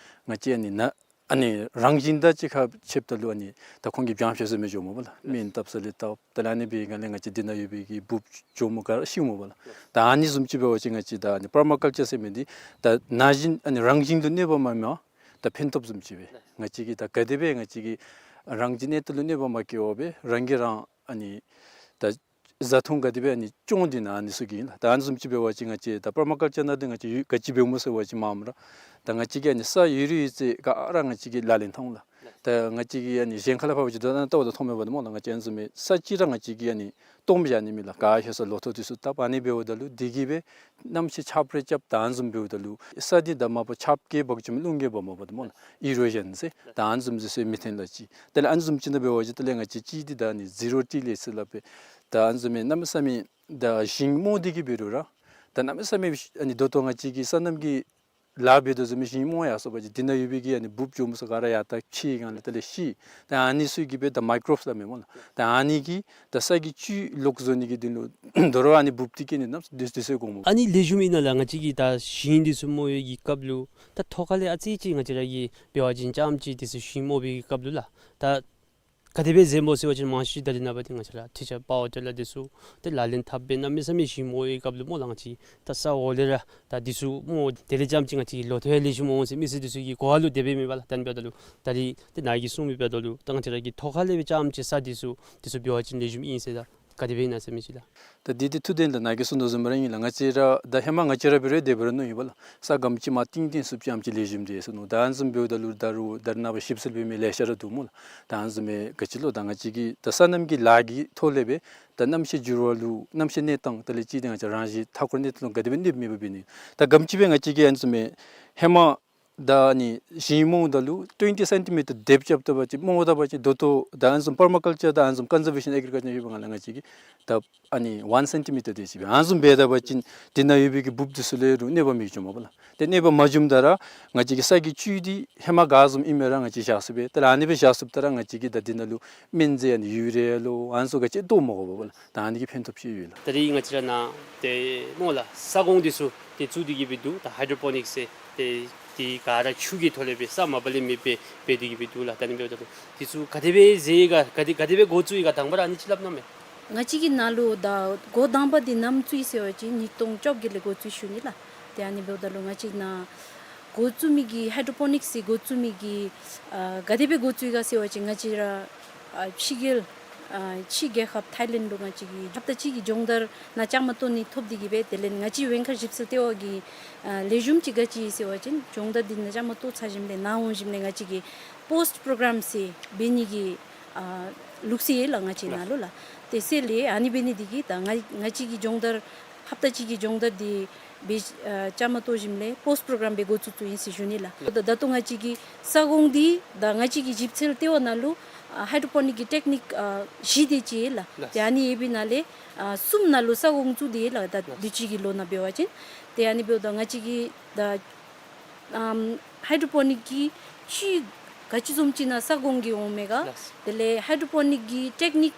ང་བཅས་ཨ་ནི་ནཱ་ཨ་ནི་རང་བཞིན་དང་གཅིག་ཁར་ཕྱདཔ་ད་ལུ་ཨ་ནི་ད་ཁོང་གིས་སྦྱང་བཤལ་ཟེར་མི་འགྱོཝ་མས་པ་ལགས། སྨན་བཏབ་ས་ལས་བཏབ། དེ་ལས་ཨ་ནི་འབད་བའི་སྒང་ལས་ང་བཅས་འདི་ནང་ཡོད་པའི་གི་འབུཔ་གྱོགམོ་ག་ར་ཤིཝ་མས་པ་ལགས། ད་ཨ་ནི་བཟུམ་ཅིག་འབད་བ་ཅིན་ང་བཅས་ད་ཨ་ནི་པར་མ་ཀཱལ་ཅར་ཟེར་མི་འདི་ད་ན་གཞོན་ཨ་ནི་རང་བཞིན་དུ་གནོད་པ་མ་མེད་པར་ད་ཕན་ཐོགས་བཟུམ་ཅིག་སྦེ་ང་བཅས་ཀྱིས་ད་ག་དེ་སྦེ་ང་བཅས་ཀྱིས་རང་བཞིན་གནས་སྟངས་ལུ་གནོད་པ་མ་བཀལ་བར་སྦེ་རང་གིས་རང་ཨ་ནི་ད་བཟའ་འཐུང་ག་དེ་སྦེ་ཨ་ནི་སྐྱོང་སྟེ་ཨ་ནི་ཚུ་གི་ཨིན་ལགས། ད་ཨ་ནི་བཟུམ་ཅིག་འབད་བ་ཅིན་ང་བཅས་ད་པར་མ་ཀཱལ་ཅར་ནང་འདི་ང་བཅས་ཡོད་ག་ཅི་འབདཝ་སྨོ་ཟེར་བ་ཅིན་མངམ་ར་ད་ང་བཅས་ཀྱིས་ཨ་ནི་ས་ཡོད་རིགས་ཡོད་ཚད་ག་ར་ང་བཅས་ཀྱིས་ལག་ལེན་འཐབ་འོང་ལགས། ད་ང་བཅས་ཀྱིས་ཨ་ནི་གཞན་ཁ་ལས་ཕར་འབད་བ་ཅིན་ད་ལྟ་བ་ད་མཐོངམ་མས་པ་ད་སྨོ་ལགས། ང་བཅས་ཨ་ནི་བཟུམ་མའི་ས་ཅིག་ར་ང་བཅས་ཀྱིས་ཨ་ནི་སྟོངམ་བཞག་ནི་མེད་ལགས། ག་ལྷོད་ས་ལོ་ཐོག་འདི་ཚུ་བཏབ། ཨ་ནི་འབདཝ་ད་ལུ་འདི་གིས་སྦེ་གནམ་གཤིས་ཆརཔ་རེ་རྐྱབ་ད་ཨ་ནི་བཟུམ་འབདཝ་ད་ལུ་ས་འདི་ད་མ་པ་ཆརཔ་གིས་འབག་བཅུག་མི་རླུང་གིས་འབག་མ་པ་ད་སྨོ་ལགས། ཨི་རོ་ཞཱན་ཟེར་ད་ཨ་ནི་བཟུམ་འདི་ཚུ་མི་ཐོན་ལགས་ཅིག། དེ་ལས་ཨ་ནི་བཟུམ་ཅིག་ནང་འབད་བ་ཅིན་དེ་ལས་ང་བཅས་ཅིག་འདི་ད་ཨ་ནི་ཟི་རོ་ཊི་ལེསི་ཟེར་སླབ་སྦེ་ད་ཨ་ནི་བཟུམ་མའི་གནམ་མེད་ས་མེད་ད་ཞིང་རྨོ་སྟེ་གི་འབད་རུང་ར་ད་གནམ་མེད་ས་མེད་ཨ་ནི་ད་ལྟོ་ང་བཅས་ཀྱི་སོ་ནམ་གྱི་ལཱ་འབད་དོ་བཟུམ་མའི་ཞིང་རྨོ་ཡར་སོང་པ་ཅིན་འདི་ནང་ཡོད་པའི་གི་ཨ་ནི་འབུཔ་གྱོགམོ་ཚུ་ག་ར་ཡར་ད་ཕྱེ་སྒང་ལས་དེ་ལས་ཤི། ད་ཨ་ནི་ཚུ་གིས་སྦེ་ད་མའི་ཀོརོབསི་སླབ་མས་སྨོ་ལགས། ད་ཨ་ནི་གིས་ད་ས་གི་བཅུད་ལོག་བཟོ་ནི་གི་དོན་ལུ་དོ་རུང་ཨ་ནི་འབུཔ་འདི་གིས་ཨ་ནི་གནམ་མེད་ས་མེད་དུས་ཚོད་འགོརཝ་མས། ཨ་ནི་ལེགས་ཤོམ་ཨིན་ན་ལགས། ང་བཅས་ཀྱིས་ད་ཞིང་འདི་ཚུ་རྨོ་བའི་གི་སྐབས་ལུ་ད་ཐོག་ཁ་ལས་ཨ་ཙི་ཅིག་ང་བཅས་ར་གིས་འབད་བ་ཅིན་རྐྱངམ་ཅིག་འདི་ཚུ་ཞིང་རྨོ་བའི་གི་སྐབས་ལུ་ལགས་ད་ག་དེ་སྦེ་མཛདཔ་སྨོ་ཟེར་བ་ཅིན་མང་ཤོས་ད་རེས་ནངས་པ་འདི་ང་བཅས་ར་ཊི་ཆར་པ་ཝར་ཊི་ལར་འདི་ཚུ་ཏེ་ལག་ལེན་འཐབ་སྦེ་གནམ་མེད་ས་མེད་ཞིང་རྨོ་བའི་སྐབས་ལུ་སྨོ་ལགས། ང་བཅས་ད་ས་འོག་ལས་ར་ད་འདི་ཚུ་རྨོ། དེ་ལས་རྐྱངམ་ཅིག་ང་བཅས་ལོ་ཐོག་ཡང་ལེགས་ཤོམ་འོང་ཟེར་མི་སེར་འདི་ཚུ་གི་གོ་བ་ལུ་དེ་སྦེ་མེད་པ་ལགས། ད་ཨ་ནི་འབདཝ་ད་ལུ་ད་རིས་ཏེ་ནཱ་གིས་གསུངས་མི་འབདཝ་ད་ལུ་ད་ང་བཅས་ར་གིས་ཐོག་ཁ་ལས་སྦེ་རྐྱངམ་ཅིག་ས་འདི་ཚུ་འདི་ཚུ་འབད་བ་ཅིན་ལེགས་ཤོམ་ཨིན་ཟེར་ད་ག་དེ་སྦེ་ཨིན་ན་ཟེར་མི་ཅིག་ལགས། ད་འདི་འདི་ཐུགས་བདེན་ལགས། ནཱ་གིས་གསུངས་དོ་བཟུམ་ར་ཨིན་ལགས། ང་བཅས་ར་ད་ཧེ་མ་ང་བཅས་ར་འབད་རུང་དེ་འབད་རུང་མནོཝ་ཨིན་པས་ལགས། ས་ག་དེམ་ཅིག་མར་གཏིང་གཏིང་སུ་རྐྱངམ་ཅིག་ལེགས་ཤོམ་འདི་ཟེར་མནོ། ད་ཨ་ནི་བཟུམ་འབདཝ་ད་ལུ་ད་རུང་ད་རེས་ནངས་པ་ཞིབ་འཚོལ་འབད་མི་ལེ་ཤ་ར་འདུག་སྨོ་ལགས། ད་ཨ་ནི་བཟུམ་མའི་ག་ཅི་ལོ་ད་ང་བཅས་ཀྱིས་ད་སོ་ནམ་གྱི་ལཱ་གི་ཐོག་ལས་སྦེ་ད་གནམ་གཤིས་འགྱུར་བ་ལུ་གནམ་གཤིས་གནས་སྟངས་དེ་ལས་ཅིག་ཏེ་ང་བཅས་རང་བཞིན་མཐའ་འཁོར་གནས་སྟངས་ལུ་ག་དེ་སྦེ་གནོདཔ་མེད་པར་འབད་ནི། ད་ག་དེམ་ཅིག་སྦེ་ང་བཅས་ཀྱིས་ཨ་ནི་བཟུམ་མའི་ཧེ་མ་ད་ཨ་ནི་ཞིང་རྨོཝ་ད་ལུ་ཊུ་ཝེན་ཊི་སེན་ཊི་མི་ཊར་དེབ་རྐྱབ་ད་པ་ཅིན་རྨོཝ་ད་པ་ཅིན་ད་ལྟོ་ད་ཨ་ནི་བཟུམ་པར་མ་ཀཱལ་ཅར་ད་ཨ་ནི་བཟུམ་ཀོན་ཛར་བེ་ཤཱན་ཨེག་རི་ཀཱལ་ཅར་ཡོད་པའི་སྒང་ལས་ང་བཅས་ཀྱིས་ད་ཨ་ནི་ཝན་སེན་ཊི་མི་ཊར་དེ་ཅིག་སྦེ་ཨ་ནི་བཟུམ་འབད་ད་པ་ཅིན་འདི་ནང་ཡོད་པའི་གི་འབུཔ་འདི་ཚུ་ལུ་རུང་གནོད་པ་མི་འབྱུངམ་མས་པ་ལགས། ཏེ་གནོད་པ་མ་འབྱུངམ་ད་ར་ང་བཅས་ཀྱི་ས་གི་བཅུད་འདི་ཧེ་མ་ག་བཟུམ་ཨིན་མི་ར་ང་བཅས་བཞག་ཚུགས་པས། ཏེ་ཨ་ནི་སྦེ་བཞག་ཚུགསཔ་ད་ར་ང་བཅས་ཀྱིས་ད་འདི་ནང་ལུ་སྨན་རྫས་ཨ་ནི་ཡུ་རི་ཡ་ལོ་ཨ་ནི་ཚུ་ག་ཅི་བཏོག་མ་དགོ་པས་པ་ལགས། ད་ཨ་ནི་གི་ཕན་ཐོགས་ཅིག་ཡོད་ལགས། ད་རིས་ང་བཅས་ར་ནཱ་ཏེ་སྨོ་ལགས་ས་གོང་འདི་ཚུ་ཏེ་བཙུགས་ཏེ་གི་སྦེ་འདུག། ད་ཧའི་ཌྲོ་པོ་ནིཀསི་ཟེར་ཏེ་དེ་ག་ར་ཆུ་གི་ཐོག་ལས་སྦེ་ས་མ་པ་ལས་མེད་པར་འབད་དེ་གི་སྦེ་འདུག་ལགས། ད་ཨ་ནི་འབདཝ་ད་ལུ་འདི་ཚུ་ག་དེ་སྦེ་མཛད་ཡི་ག་ག་དེ་ག་དེ་སྦེ་འགོ་བཙུགས་ཡི་ག་དང་པ་ར་ཨ་ནི་ཅིག་སླབ་གནང་མས། ང་བཅས་ཀྱི་ནང་ལུ་ད་འགོ་དང་པ་འདི་ནམ་བཙུགས་ཡི་ཟེར་བ་ཅིན་ཉིས་སྟོང་བཅོ་བརྒྱད་ལས་འགོ་བཙུགས་ཞུ་ནི་ལགས། ཏེ་ཨ་ནི་འབདཝ་ད་ལུ་ང་བཅས་ནཱ་འགོ་བཙུགས་མི་གི་ཧའི་ཌྲོ་པོ་ནིཀསི་འགོ་བཙུགས་མི་གི་ཨ་ག་དེ་སྦེ་འགོ་བཙུགས་ཡི་ག་ཟེར་བ་ཅིན་ང་བཅས་ར་ཨ་ཕྱི་རྒྱལ་ཨ་ཕྱི་རྒྱལ་ཁབ་ཐའི་ལེནཌ་ལུ་ང་བཅས་ཀྱིས་ཧབ་ཏ་གཅིག་གི་སྦྱོང་བརྡར་ནང་བཅའ་མར་གཏོགས་ནི་ཐོབ་སྟེ་གི་སྦེ་དེ་ལས་ང་བཅས་བེང་མཁར་ཞིབ་འཚོལ་ལྟེ་བ་གི་ཨ་ལེགས་ཤོམ་ཅིག་ག་ཅི་ཟེར་བ་ཅིན་སྦྱོང་བརྡར་འདི་ནང་བཅའ་མར་གཏོགས་ཚར་ཞིནམ་ལས་ནཱ་འོང་ཞིནམ་ལས་ང་བཅས་ཀྱིས་པོསཊ་པྲོ་གྲམ་ཟེར་འབད་ནི་གི་ཨ་ ལུགས་སྲོལ་ཡོད་ལགས་ང་བཅས་ནང་ལུ་ལགས། དེ་ཟེར་ལས་ཨ་ནི་འབད་ནི་འདི་གིས་ད་ང་ང་བཅས་ཀྱི་སྦྱོང་བརྡར་ཧབ་ཏ་གཅིག་གི་སྦྱོང་བརྡར་འདི་འབད་ཨ་བཅའ་མར་གཏོགས་ཞིནམ་ལས་པོསཊ་པོརོ་གརམ་སྦེ་འགོ་བཙུགས་བཙུགསཔ་ཨིན་ཟེར་ཞུ་ནི་ལགས། ད་ད་ལྟོ་ང་བཅས་ཀྱི་ས་གོང་འདི་ད་ང་བཅས་ཀྱི་ཞིབ་འཚོལ་ལྟེ་བ་ནང་ལུ་ཨ་ཧའི་ཌོ་པོ་ནིཀ་གི་ཊེཀ་ནིཀ་ཨ་བཞི་དེ་ཅིག་ཡོད་ལགས། ལགས། ཏེ་ཨ་ནི་ཡོད་པའི་ནང་ལས་ཨ་གསུམ་ནང་ལུ་ས་གོང་བཙུགས་ཏེ་ཡོད་ལགས། ད་ལགས། དུས་ཅི་གི་ལོ་ནང་འབད་བ་ཅིན་ཏེ་ཨ་ནི་འབདཝ་ད་ང་བཅས་ཀྱི་ད་ཨམ་ཧའི་ཌོ་པོ་ནིཀ་གི་ཅིག་ག་ཅི་བཟུམ་ཅིག་ནང་ས་གོང་གི་འོང་མས་ག། ལགས། དེ་ལས་ཧའི་ཌོ་པོ་ནིཀ་གི་ཊེཀ་ནིཀ་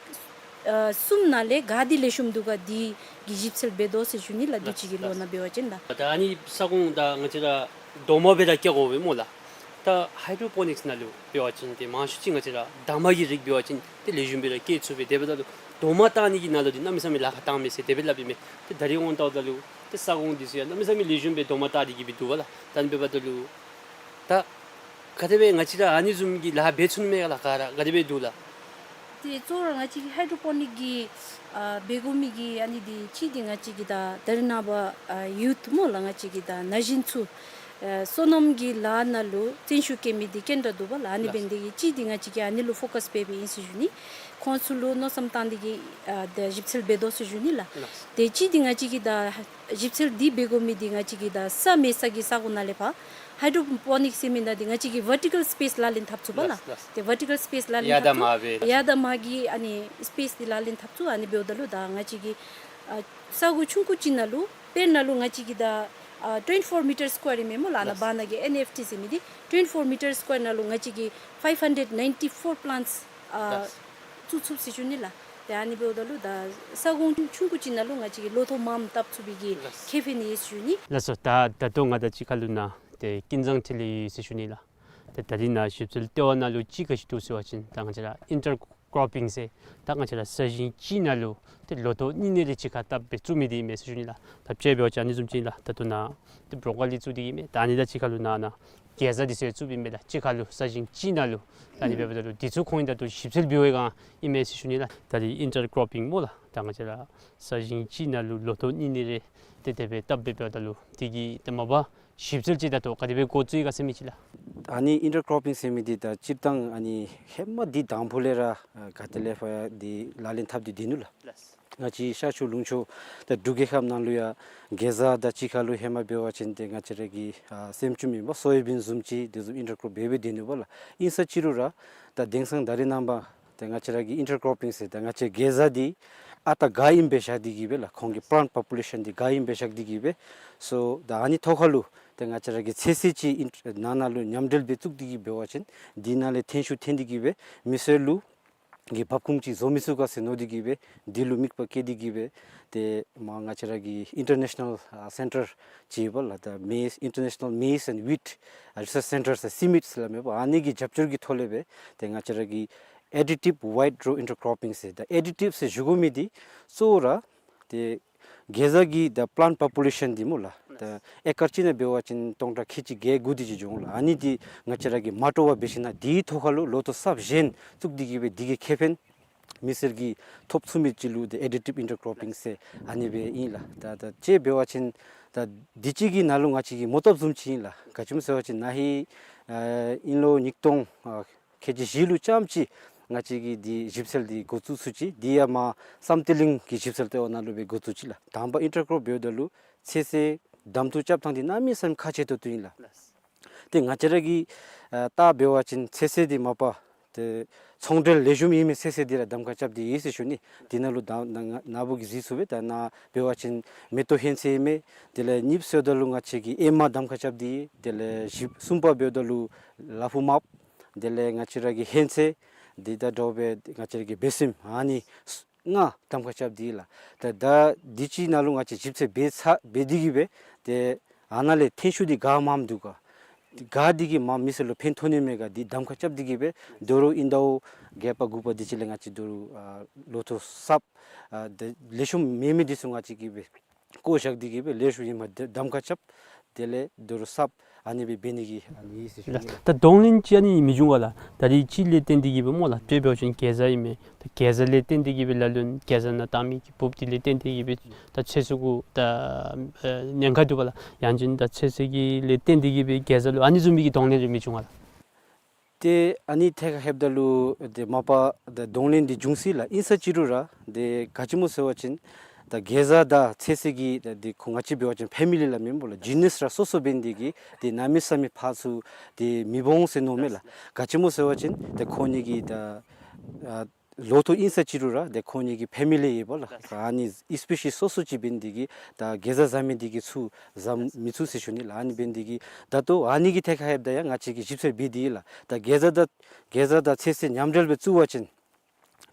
ཨ་གསུམ་ནང་ལས་ག་འདི་ལེགས་ཤོམ་འདུག་ག་འདི་གི་ཞིབ་འཚོལ་འབད་དོ་ཟེར་ཞུ་ནི་ལགས། དུས་ཅི་གི་ལོ་ནང་འབད་བ་ཅིན་ལགས། ད་ཨ་ནི་ས་གོང་ད་ང་བཅས་ར་རྡོག་མ་སྦེ་ར་བཀལ་དགོ་པས་སྨོ་ལགས། ད་ཧའི་ཌོ་པོ་ནིཀསི་ནང་ལུ་འབད་བ་ཅིན་ཏེ་མང་ཤོས་ཅིག་ང་བཅས་ར་འདབ་མ་གི་རིགས་འབད་བ་ཅིན་ཏེ་ལེགས་ཤོམ་སྦེ་ར་བཀལ་ཚུགས་པས། དེ་འབདཝ་ད་ལུ་རྡོག་མ་བཏགས་ནི་གི་ནང་ལུ་འདི་གནམ་མེད་ས་མེད་ལཱ་ཁག་བཏངམ་མས་ཟེར་དེ་སྦེ་སླབ་ཨིན་མས། ཏེ་ད་རིས་འོང་ལྟཝ་ད་ལུ་ཏེ་ས་གོང་འདི་ཚུ་ཡང་གནམ་མེད་ས་མེད་ལེགས་ཤོམ་སྦེ་རྡོག་མ་བཏགས་ཏེ་གི་སྦེ་འདུག་པ་ལགས། ད་ཨ་ནི་འབདཝ་ད་ལུ་ད་ག་དེ་སྦེ་ང་བཅས་ར་ཨ་ནི་བཟུམ་གྱི་ལཱ་འབད་ཚུགས་ནི་མས་ག་ལགས། ག་ར་ག་དེ་སྦེ་འདུག་ལགས། ཏེ་གཙོ་བོ་ར་ང་བཅས་ཀྱི་ཧའི་ཌོ་པོ་ནིཀ་གི་ཨ་འབད་དགོ་མི་གི་ཨ་ནི་འདི་ཅིག་འདི་ང་བཅས་ཀྱི་ད་ད་རིས་ནངས་པ་ཨ་ཡུཐ་སྨོ་ལགས། ང་བཅས་ཀྱི་ད་ན་གཞོན་ཚུ་ཨ་སོ་ནམ་གྱི་ལཱ་ནང་ལུ་བརྩོན་ཤུགས་བསྐྱེད་མི་འདི་ག་དེ་དྲག་འདུག་པ་ལགས། ཨ་ནི་འབད་ནི་འདི་གིས་ཅིག་འདི་ང་བཅས་ཀྱིས་ཨ་ནི་ལུ་ཕོ་ཀཱསི་འབད་འབདཝ་ཨིན་ཟེར་ཞུ་ནི། ཁོང་ཚུ་ལུ་མནོ་བསམ་བཏང་སྟེ་གི་ཨ་ད་ཞིབ་འཚོལ་འབད་དོ་ཟེར་ཞུ་ནི་ལགས། ཏེ་ཅིག་འདི་ང་བཅས་ཀྱི་ད་ཞིབ་འཚོལ་འདི་འབད་དགོ་མི་འདི་ང་བཅས་ཀྱི་ད་ས་མེད་ས་གི་ས་གོ་ནང་ལས་ཕར་ཧའི་ཌོ་པོ་ནིཀསི་ཟེར་མི་ནང་འདི་ང་བཅས་ཀྱིས་ཝར་ཊི་ཀཱལ་སི་པེསི་ལག་ལེན་འཐབ་ཚུགས་པ་ལགས། ལགས། ལགས། ཏེ་ཝར་ཊི་ཀཱལ་སི་པེསི་ལག་ལེན་འཐབ་ཚུགས། ཡར་དང་མར་སྦེ་ལགས། ཡར་དང་མར་གྱི་ཨ་ནི་སི་པེསི་འདི་ལག་ལེན་འཐབ་ཚུགས། ཨ་ནི་འབདཝ་ད་ལུ་ད་ང་བཅས་ཀྱི་ཨ་ས་གོ་ཆུང་ཀུ་ཅིག་ནང་ལུ་དཔེར་ན་ལུ་ང་བཅས་ཀྱི་ད་ཨ་ཊུ་ཝེན་ཊི་ཕོར་མི་ཊར་སི་ཀོ་ཡར་ཨིན་མས་སྨོ་ལགས། ཨ་ནཱ་ལགས། བར་ན་གི་ཨེན་ཨེཕ་ཊི་ཟེར་མི་འདི་ཊུ་ཝེན་ཊི་ཕོར་མི་ཊར་སི་ཀོ་ཡར་ནང་ལུ་ང་བཅས་ཀྱིས་ཕའིབ་ཧན་ཌེཌ་ནའིན་ཊི་ཕོར་པི་ལཱནཊསི་ཨ་ལགས། བཙུགས་ཚུགས་ཟེར་ཞུ་ནི་ལགས། ཏེ་ཨ་ནི་འབདཝ་ད་ལུ་ད་ས་གོང་ཆུང་ཆུང་ཀུ་ཅིག་ནང་ལུ་ང་བཅས་ཀྱིས་ལོ་ཐོག་མངམ་བཏབ་ཚུགས་པའི་གི་ལགས། ཁེ་ཕན་ཡོད་ཟེར་ཞུ་ནི། ལགས་སོ། ད་ད་ལྟོ་ང་དང་གཅིག་ཁར་ལུ་ནཱ་ཏེ་ཀུན་བཟང་འཕྲིན་ལས་ཡོད་ཟེར་ཞུ་ནི་ལགས། ཏེ་ད་རིས་ནཱ་ཞིབ་འཚོལ་ལྟེ་བ་ནང་ལུ་ཅིག་ག་ཅི་འདུག་ཟེར་བ་ཅིན་ད་ང་བཅས་ར་ཨིན་ཊར་ཀོར་པིང་ཟེར་ད་ང་བཅས་ར་ས་ཞིང་གཅིག་ནང་ལུ་ཏེ་ལོ་ཐོག་གཉིས་གཉིས་རེ་གཅིག་ཁར་བཏབ་སྦེ་བཙུགས་མི་འདི་ཨིན་མས་ཟེར་ཞུ་ནི་ལགས། ད་དཔྱེ་འབད་བ་ཅིན་ཨ་ནི་བཟུམ་ཅིག་ལགས། ད་ལྟོ་ནཱ་ཏེ་བོ་རོ་ཀོ་ལི་བཙུགས་ཏེ་གི་མས། ད་ཨ་ནི་དང་གཅིག་ཁར་ལུ་ནཱ་ནཱ་གེ་ཛ་འདི་ཚུ་ཡང་བཙུགསཔ་ཨིན་མས་ལགས། གཅིག་ཁར་ལུ་ས་ཞིང་གཅིག་ནང་ལུ། ད་ཨ་ནི་འབདཝ་ད་ལུ་འདི་ཚུ་ཁོང་གིས་ད་ལྟོ་ཞིབ་འཚོལ་འབད་བའི་སྒང་ཨིན་མས་ཟེར་ཞུ་ནི་ལགས། ད་རིས་ཨིན་ཊར་ཀོར་པིང་སྨོ་ལགས། ད་ང་བཅས་ར་ས་ཞིང་གཅིག་ནང་ལུ་ལོ་ཐོག་གཉིས་གཉིས་རེ་ཏེ་དེ་སྦེ་བཏབ་སྦེ་འབདཝ་ད་ལུ་དེ་གི་ཏེ་མ་པ་ཞིབ་འཚོལ་ཅིག་ད་ལྟོ་ག་དེ་སྦེ་འགོ་བཙུགས་ཡི་ག་ཟེར་མི་ཅིག་ལགས། ཨ་ནི་ཨིན་ཊར་ཀོར་པིང་ཟེར་མི་འདི་ད་སྤྱིར་བཏང་ཨ་ནི་ཧེ་མ་འདི་དང་ཕུ་ལས་ར་ཨ་ག་ཏེ་ལས་ཕར་འདི་ལག་ལེན་འཐབ་སྟེ་སྡོད་ནུག་ལགས། ལགས། ང་བཅས་ཤར་ཕྱོགས་ལུང་ཕྱོགས་ད་འབྲུག་རྒྱལ་ཁབ་ནང་ལུ་ཡང་གེ་ཛ་དང་གཅིག་ཁར་ལུ་ཧེ་མ་འབད་བ་ཅིན་ཏེ་ང་བཅས་ར་གི་ཨ་སེམ་ཅུམ་ཨིན་པ་སོ་ཡ་བིན་བཟུམ་ཅིག་དེ་བཟུམ་ཨིན་ཊར་ཀོར་འབད་སྦེ་སྡོད་ནུག་པ་ལགས། ཨིན་ས་ཅི་རུང་ར་ད་དེང་སང་ད་རིས་ནངས་པ་ཏེ་ང་བཅས་ར་གི་ཨིན་ཊར་ཀོར་པིང་ཟེར་ད་ང་བཅས་གེ་ཛ་འདི་ཨ་རྟག་ག་ཨིནམ་སྦེ་བཞག་སྟེ་གི་སྦེ་ལགས། ཁོང་གི་པ་ལཱནཊ་པོ་པུ་ལེ་ཤཱན་འདི་ག་ཨིནམ་སྦེ་བཞག་སྟེ་གི་སྦེ་སོ་ད་ཨ་ནི་ཐོག་ཁར་ལུ་ཏེ་ང་བཅས་ར་གི་ཚོད་བསྲེ་ཅིག་ཨིན་ནང་ན་ལུ་མཉམ་འབྲེལ་སྦེ་བཙུགས་ཏེ་གི་འབད་བ་ཅིན་འདི་ནང་ལས་ཐོན་ཤུགས་ཐོན་ཏེ་གི་སྦེ་མི་སེར་ལུ་གི་འབབ་ཁུངས་ཅིག་བཟོ་མི་ཚུགས་ག་ཟེར་མནོ་སྟེ་གི་སྦེ་འདི་ལུ་དམིགས་པ་བསྐྱེད་དེ་གི་སྦེ་ཏེ་མ་ང་བཅས་ར་གི་ཨིན་ཊར་ནེ་ཤ་ནཱལ་ཨ་སེན་ཊར་ཅིག་ཡོད་པ་ལགས། ད་མེ་ཛི་ཨིན་ཊར་ནེ་ཤ་ནཱལ་མེ་ཛི་ཨེནཌ་ཝིཊ་ཨ་རི་སརཆ་སེན་ཊར་ཟེར་སི་མིཊ་ཟེར་སླབ་མས་པ། ཨ་ནི་གི་རྒྱབ་སྐྱོར་གྱི་ཐོག་ལས་སྦེ་ཏེ་ང་བཅས་ར་གི་ཨེ་ཌི་ཊིབ་ཝའིཌ་རོ་ཨིན་ཊར་ཀོར་པིང་ཟེར་ད་ཨེ་ཌི་ཊིབ་ཟེར་ཞུ་དགོ་མི་འདི་གཙོ་བོ་ར་ཏེ་གེ་ཛ་གི་ད་པ་ལཱནཊ་པོ་པུ་ལེ་ཤཱན་འདི་སྨོ་ལགས། ད་ཨེ་ཀར་གཅིག་ནང་འབད་བ་ཅིན་སྟོང་ཕྲག་ཁལ་གཅིག་བརྒྱད་དགུ་དེ་ཅིག་འབྱུང་ལགས། ཨ་ནི་འདི་ང་བཅས་ར་གིས་མ་སྤྲོ་བར་འབད་ཞིན་ན་འདིའི་ཐོག་ཁར་ལུ་ལོ་ཐོག་གསརཔ་གཞན་བཙུགས་ཏེ་གི་སྦེ་འདི་གིས་ཁེ་ཕན་མི་སེར་གྱིས་ཐོབ་ཚུགས་མི་ཅིག་ལུ་ཏེ་ཨེ་ཌི་ཊིབ་ཨིན་ཊར་ཀོར་པིང་ཟེར་ཨ་ནི་སྦེ་ཨིན་ལགས། ད་ད་དཔྱེ་འབད་བ་ཅིན་ད་འདི་ཅིག་གི་ནང་ལུ་ང་བཅས་ཀྱིས་མོ་བཏབ་བཟུམ་ཅིག་ཨིན་ལགས། ག་ཅི་སྨོ་ཟེར་བ་ཅིན་ན་ཧིང་ཨ་དབྱིན་ལོ་ཉིས་སྟོང་ཨ་ཁལ་གཅིག་བཞི་ལུ་ཙམ་ཅིག་ང་བཅས་ཀྱིས་འདི་ཞིབ་འཚོལ་འདི་འགོ་བཙུགས་ཚུགས་ཅི། འདི་ཡང་མར་བསམ་གཏན་གླིང་གི་ཞིབ་འཚོལ་ལྟེ་བ་ནང་ལུ་སྦེ་འགོ་བཙུགས་ཅི་ལགས། དང་པ་ཨིན་ཊར་ཀོར་འབདཝ་ད་ལུ་ཚོད་བསྲེ་གདམ་འཐུ་རྐྱབ་ཐངས་འདི་གནམ་མེད་ས་མེད་ཁག་ཆེ་ཏོག་ཏོ་ཨིན་ལགས། ཏེ་ང་བཅས་ར་གིས་ཨ་བལྟ་འབད་བ་ཅིན་ཚོད་བསྲེ་འདི་མ་པ་ཏེ་ཚོང་འབྲེལ་ལེགས་ཤོམ་ཨིན་མི་ཚོད་བསྲེ་འདི་ར་གདམ་ཁ་རྐྱབ་སྟེ་ཡོད་ཟེར་ཞུ་ནི། འདི་ནང་ལུ་ད་ན་ན་ན་བུ་གིས་གཟིགས་ཚུགས་པས། ད་ནཱ་འབད་བ་ཅིན་མེ་ཏོག་ཧོན་ཚོད་ཨིན་མས། དེ་ལས་གཉིས་པ་ཟེརཝ་ད་ལུ་ང་བཅས་ཀྱིས་ཨེ་མ་གདམ་ཁ་རྐྱབ་སྟེ་ཡོད། དེ་ལས་བཞི་གསུམ་པ་འབདཝ་ད་ལུ་ལ་ཕུག་མརཔ། དེ་ལས་ང་བཅས་ར་གི་ཧོན་ཚོད་འདི་དང་འདྲཝ་སྦེ་ང་བཅས་ར་གི་བེ་སྲེམ་ཨ་ནི་ལྔ་གདམ་ཁ་རྐྱབ་སྟེ་ཡོད་ལགས། ད་ད་འདི་ཅིག་ནང་ལུ་ང་བཅས་ཞིབ་འཚོལ་འབད་ཚར་འབད་དེ་གི་སྦེ་ཏེ་ཨ་ནཱ་ལས་ཐོན་ཤུགས་འདི་ག་མངམ་འདུག་ག་ག་འདི་གིས་མ་མི་སེར་ལུ་ཕན་ཐོགས་ནི་མས་ག་འདི་གདམ་ཁ་རྐྱབ་སྟེ་གི་སྦེ་དོ་རུང་ཨིན་ཟླཝ་བརྒྱད་པ་དགུ་པ་འདི་ཅིག་ལས་ང་བཅས་དོ་རུང་ཨ་ལོ་ཐོག་གསརཔ་ཨ་ཏེ་ལེགས་ཤོམ་མེད་མི་འདི་ཚུ་ང་བཅས་ཀྱིས་སྦེ་བཀོ་བཞག་སྟེ་གི་སྦེ་ལེགས་ཤོམ་ཨིནམ་གདམ་ཁ་རྐྱབ། དེ་ལས་དོ་རུང་གསརཔ་ཨ་ནི་སྦེ་འབད་ནི་གི་ཨ་ནི་ཟེར་ཞུ་ནི་ལགས། ད་གདོང་ལེན་ཅིག་ཨ་ནི་མི་འབྱུང་ག་ལགས། ད་རིས་ཅིག་ལས་བརྟེན་ཏེ་གི་སྦེ་སྨོ་ལགས། དཔེ་འབད་བ་ཅིན་གེ་ཛ་ཨིན་མས། ད་གེ་ཛ་ལས་བརྟེན་ཏེ་གི་སྦེ་ལ་ལུ་གེ་ཛ་ནང་བཏགས་མི་གི་འབུཔ་འདི་ལས་བརྟེན་ཏེ་གི་སྦེ་ད་ཚོད་བསྲེ་གུ་ད་ཨ་ཉེན་ཁ་འདུག་པ་ལགས། ཡང་ཅིན་ད་ཚོད་བསྲེ་གི་ལས་བརྟེན་ཏེ་གི་སྦེ་གེ་ཛ་ལུ་ཨ་ནི་བཟུམ་མའི་གི་གདོང་ལེན་རེ་མི་འབྱུང་ག་ལགས། ཏེ་ཨ་ནི་ཐད་ཁར་ལྷོདཔ་ད་ལུ་ཏེ་མ་པ་ད་གདོང་ལེན་འདི་བྱུང་སོ་ཡི་ལགས། ཨིན་ས་ཅི་རུང་ར་ཏེ་ག་ཅི་སྨོ་ཟེར་བ་ཅིན་ད་དགེ་རྩ་དང་ཚེ་སྲོག་གི་ད་འདི་ཁོང་ང་བཅས་འབད་བ་ཅིན་ཕེ་མི་ལི་ལ་མེན་པ་ལགས། ཇི་ནེ་སི་ར་སོ་སོ་འབད་ནི་འདི་གིས་ཏེ་གནམ་མེད་ས་མེད་ཕར་ཚུར་ཏེ་མི་འོང་ཟེར་མནོཝ་མས་ལགས། ག་ཅི་སྨོ་ཟེར་བ་ཅིན་ཏེ་ཁོང་གཉིས་ཀྱི་ད་ཨ་ལོ་ཐོག་ཨིན་ས་ཅི་རུང་ར་ཏེ་ཁོང་གཉིས་ཀྱི་ཕེ་མི་ལི་ཡོདཔ་ལགས། ཨ་ནི་སི་པེ་ཤི་སོ་སོ་ཅིག་འབད་ནི་འདི་གིས་ད་དགེ་རྩ་བཟའ་མི་འདི་གིས་ཚུར་བཟའ་མི་ཚུགས་ཟེར་ཞུ་ནི་ལགས། ཨ་ནི་འབད་ནི་འདི་གིས་ད་ལྟོ་ཨ་ནི་གི་ཐད་ཁར་ལྷོདཔ་ད་ཡང་ང་བཅས་ཀྱིས་ཞིབ་འཚོལ་འབད་དེ་ཡོད་ལགས། ད་དགེ་རྩ་དང་དགེ་རྩ་དང་ཚེ་སྲོག་མཉམ་འབྲེལ་སྦེ་བཙུགས་པ་ཅིན་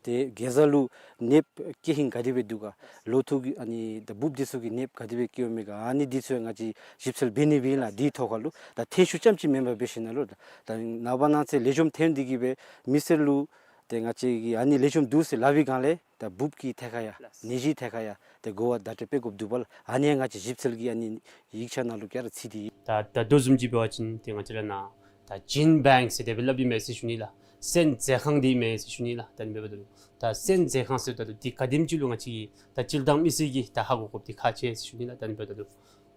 ཏེ་དགེ་རྩ་ལུ་ནདཔ་བཀལ་ནི་ག་དེ་སྦེ་འདུག་ག། ལོ་ཐོག་གི་ཨ་ནི་ད་འབུཔ་འདི་ཚུ་གི་ནདཔ་ག་དེ་སྦེ་བཀལཝ་མས་ག། ཨ་ནི་འདི་ཚུ་ཡང་ང་བཅས་ཞིབ་འཚོལ་འབད་ནི་སྦེ་ཨིན་ལགས། འདི་ཐོག་ཁར་ལུ་ད་ཐོན་ཤུགས་རྐྱངམ་ཅིག་མེན་པར་འབད་ཞིནམ་ལས་ད་ནངས་པ་གནངས་ཚེ་ལེགས་ཤོམ་ཐོན་ནི་འདི་གིས་སྦེ་མི་སེར་ལུ་ཏེ་ང་བཅས་ཀྱིས་ཨ་ནི་ལེགས་ཤོམ་འདུག་ཟེར་སླབ་པའི་སྒང་ལས་ད་འབུཔ་ཀྱི་ཐད་ཁར་ཡང་ནད་གཞི་ཐད་ཁར་ཡང་ཏེ་གོ་བ་བརྡ་སྤྲོད་འབད་དགོཔ་འདུག་པ་ལགས། ཨ་ནི་ཡང་ང་བཅས་ཞིབ་འཚོལ་གྱི་ཨ་ནི་ཡིག་ཆ་ནང་ལུ་ག་ར་ཚུད་དེ་ཡོད། ད་ད་ལྟོ་བཟུམ་ཅིག་འབད་བ་ཅིན་ཏེ་ང་བཅས་ར་ནཱ་ད་ཇིན་བེངཀ་ཟེར་དེ་སྦེ་སླབ་ཨིན་མས་ཟེར་ཞུ་ནི་ལགས། སོན་མཛོད་ཁང་འདི་ཨིན་མས་ཟེར་ཞུ་ནི་ལགས། ད་ཨ་ནི་འབདཝ་ད་ལུ་ད་སོན་མཛོད་ཁང་ཟེརཝ་ད་ལུ་འདི་ག་དེམ་ཅིག་ལུ་ང་བཅས་ཀྱིས་ད་སྤྱིར་བཏང་མི་སེར་གྱིས་ད་ཧ་གོ་དགོཔ་འདི་ཁག་ཆེ་ཟེར་ཞུ་ནི་ལགས། ད་ཨ་ནི་འབདཝ་ད་ལུ་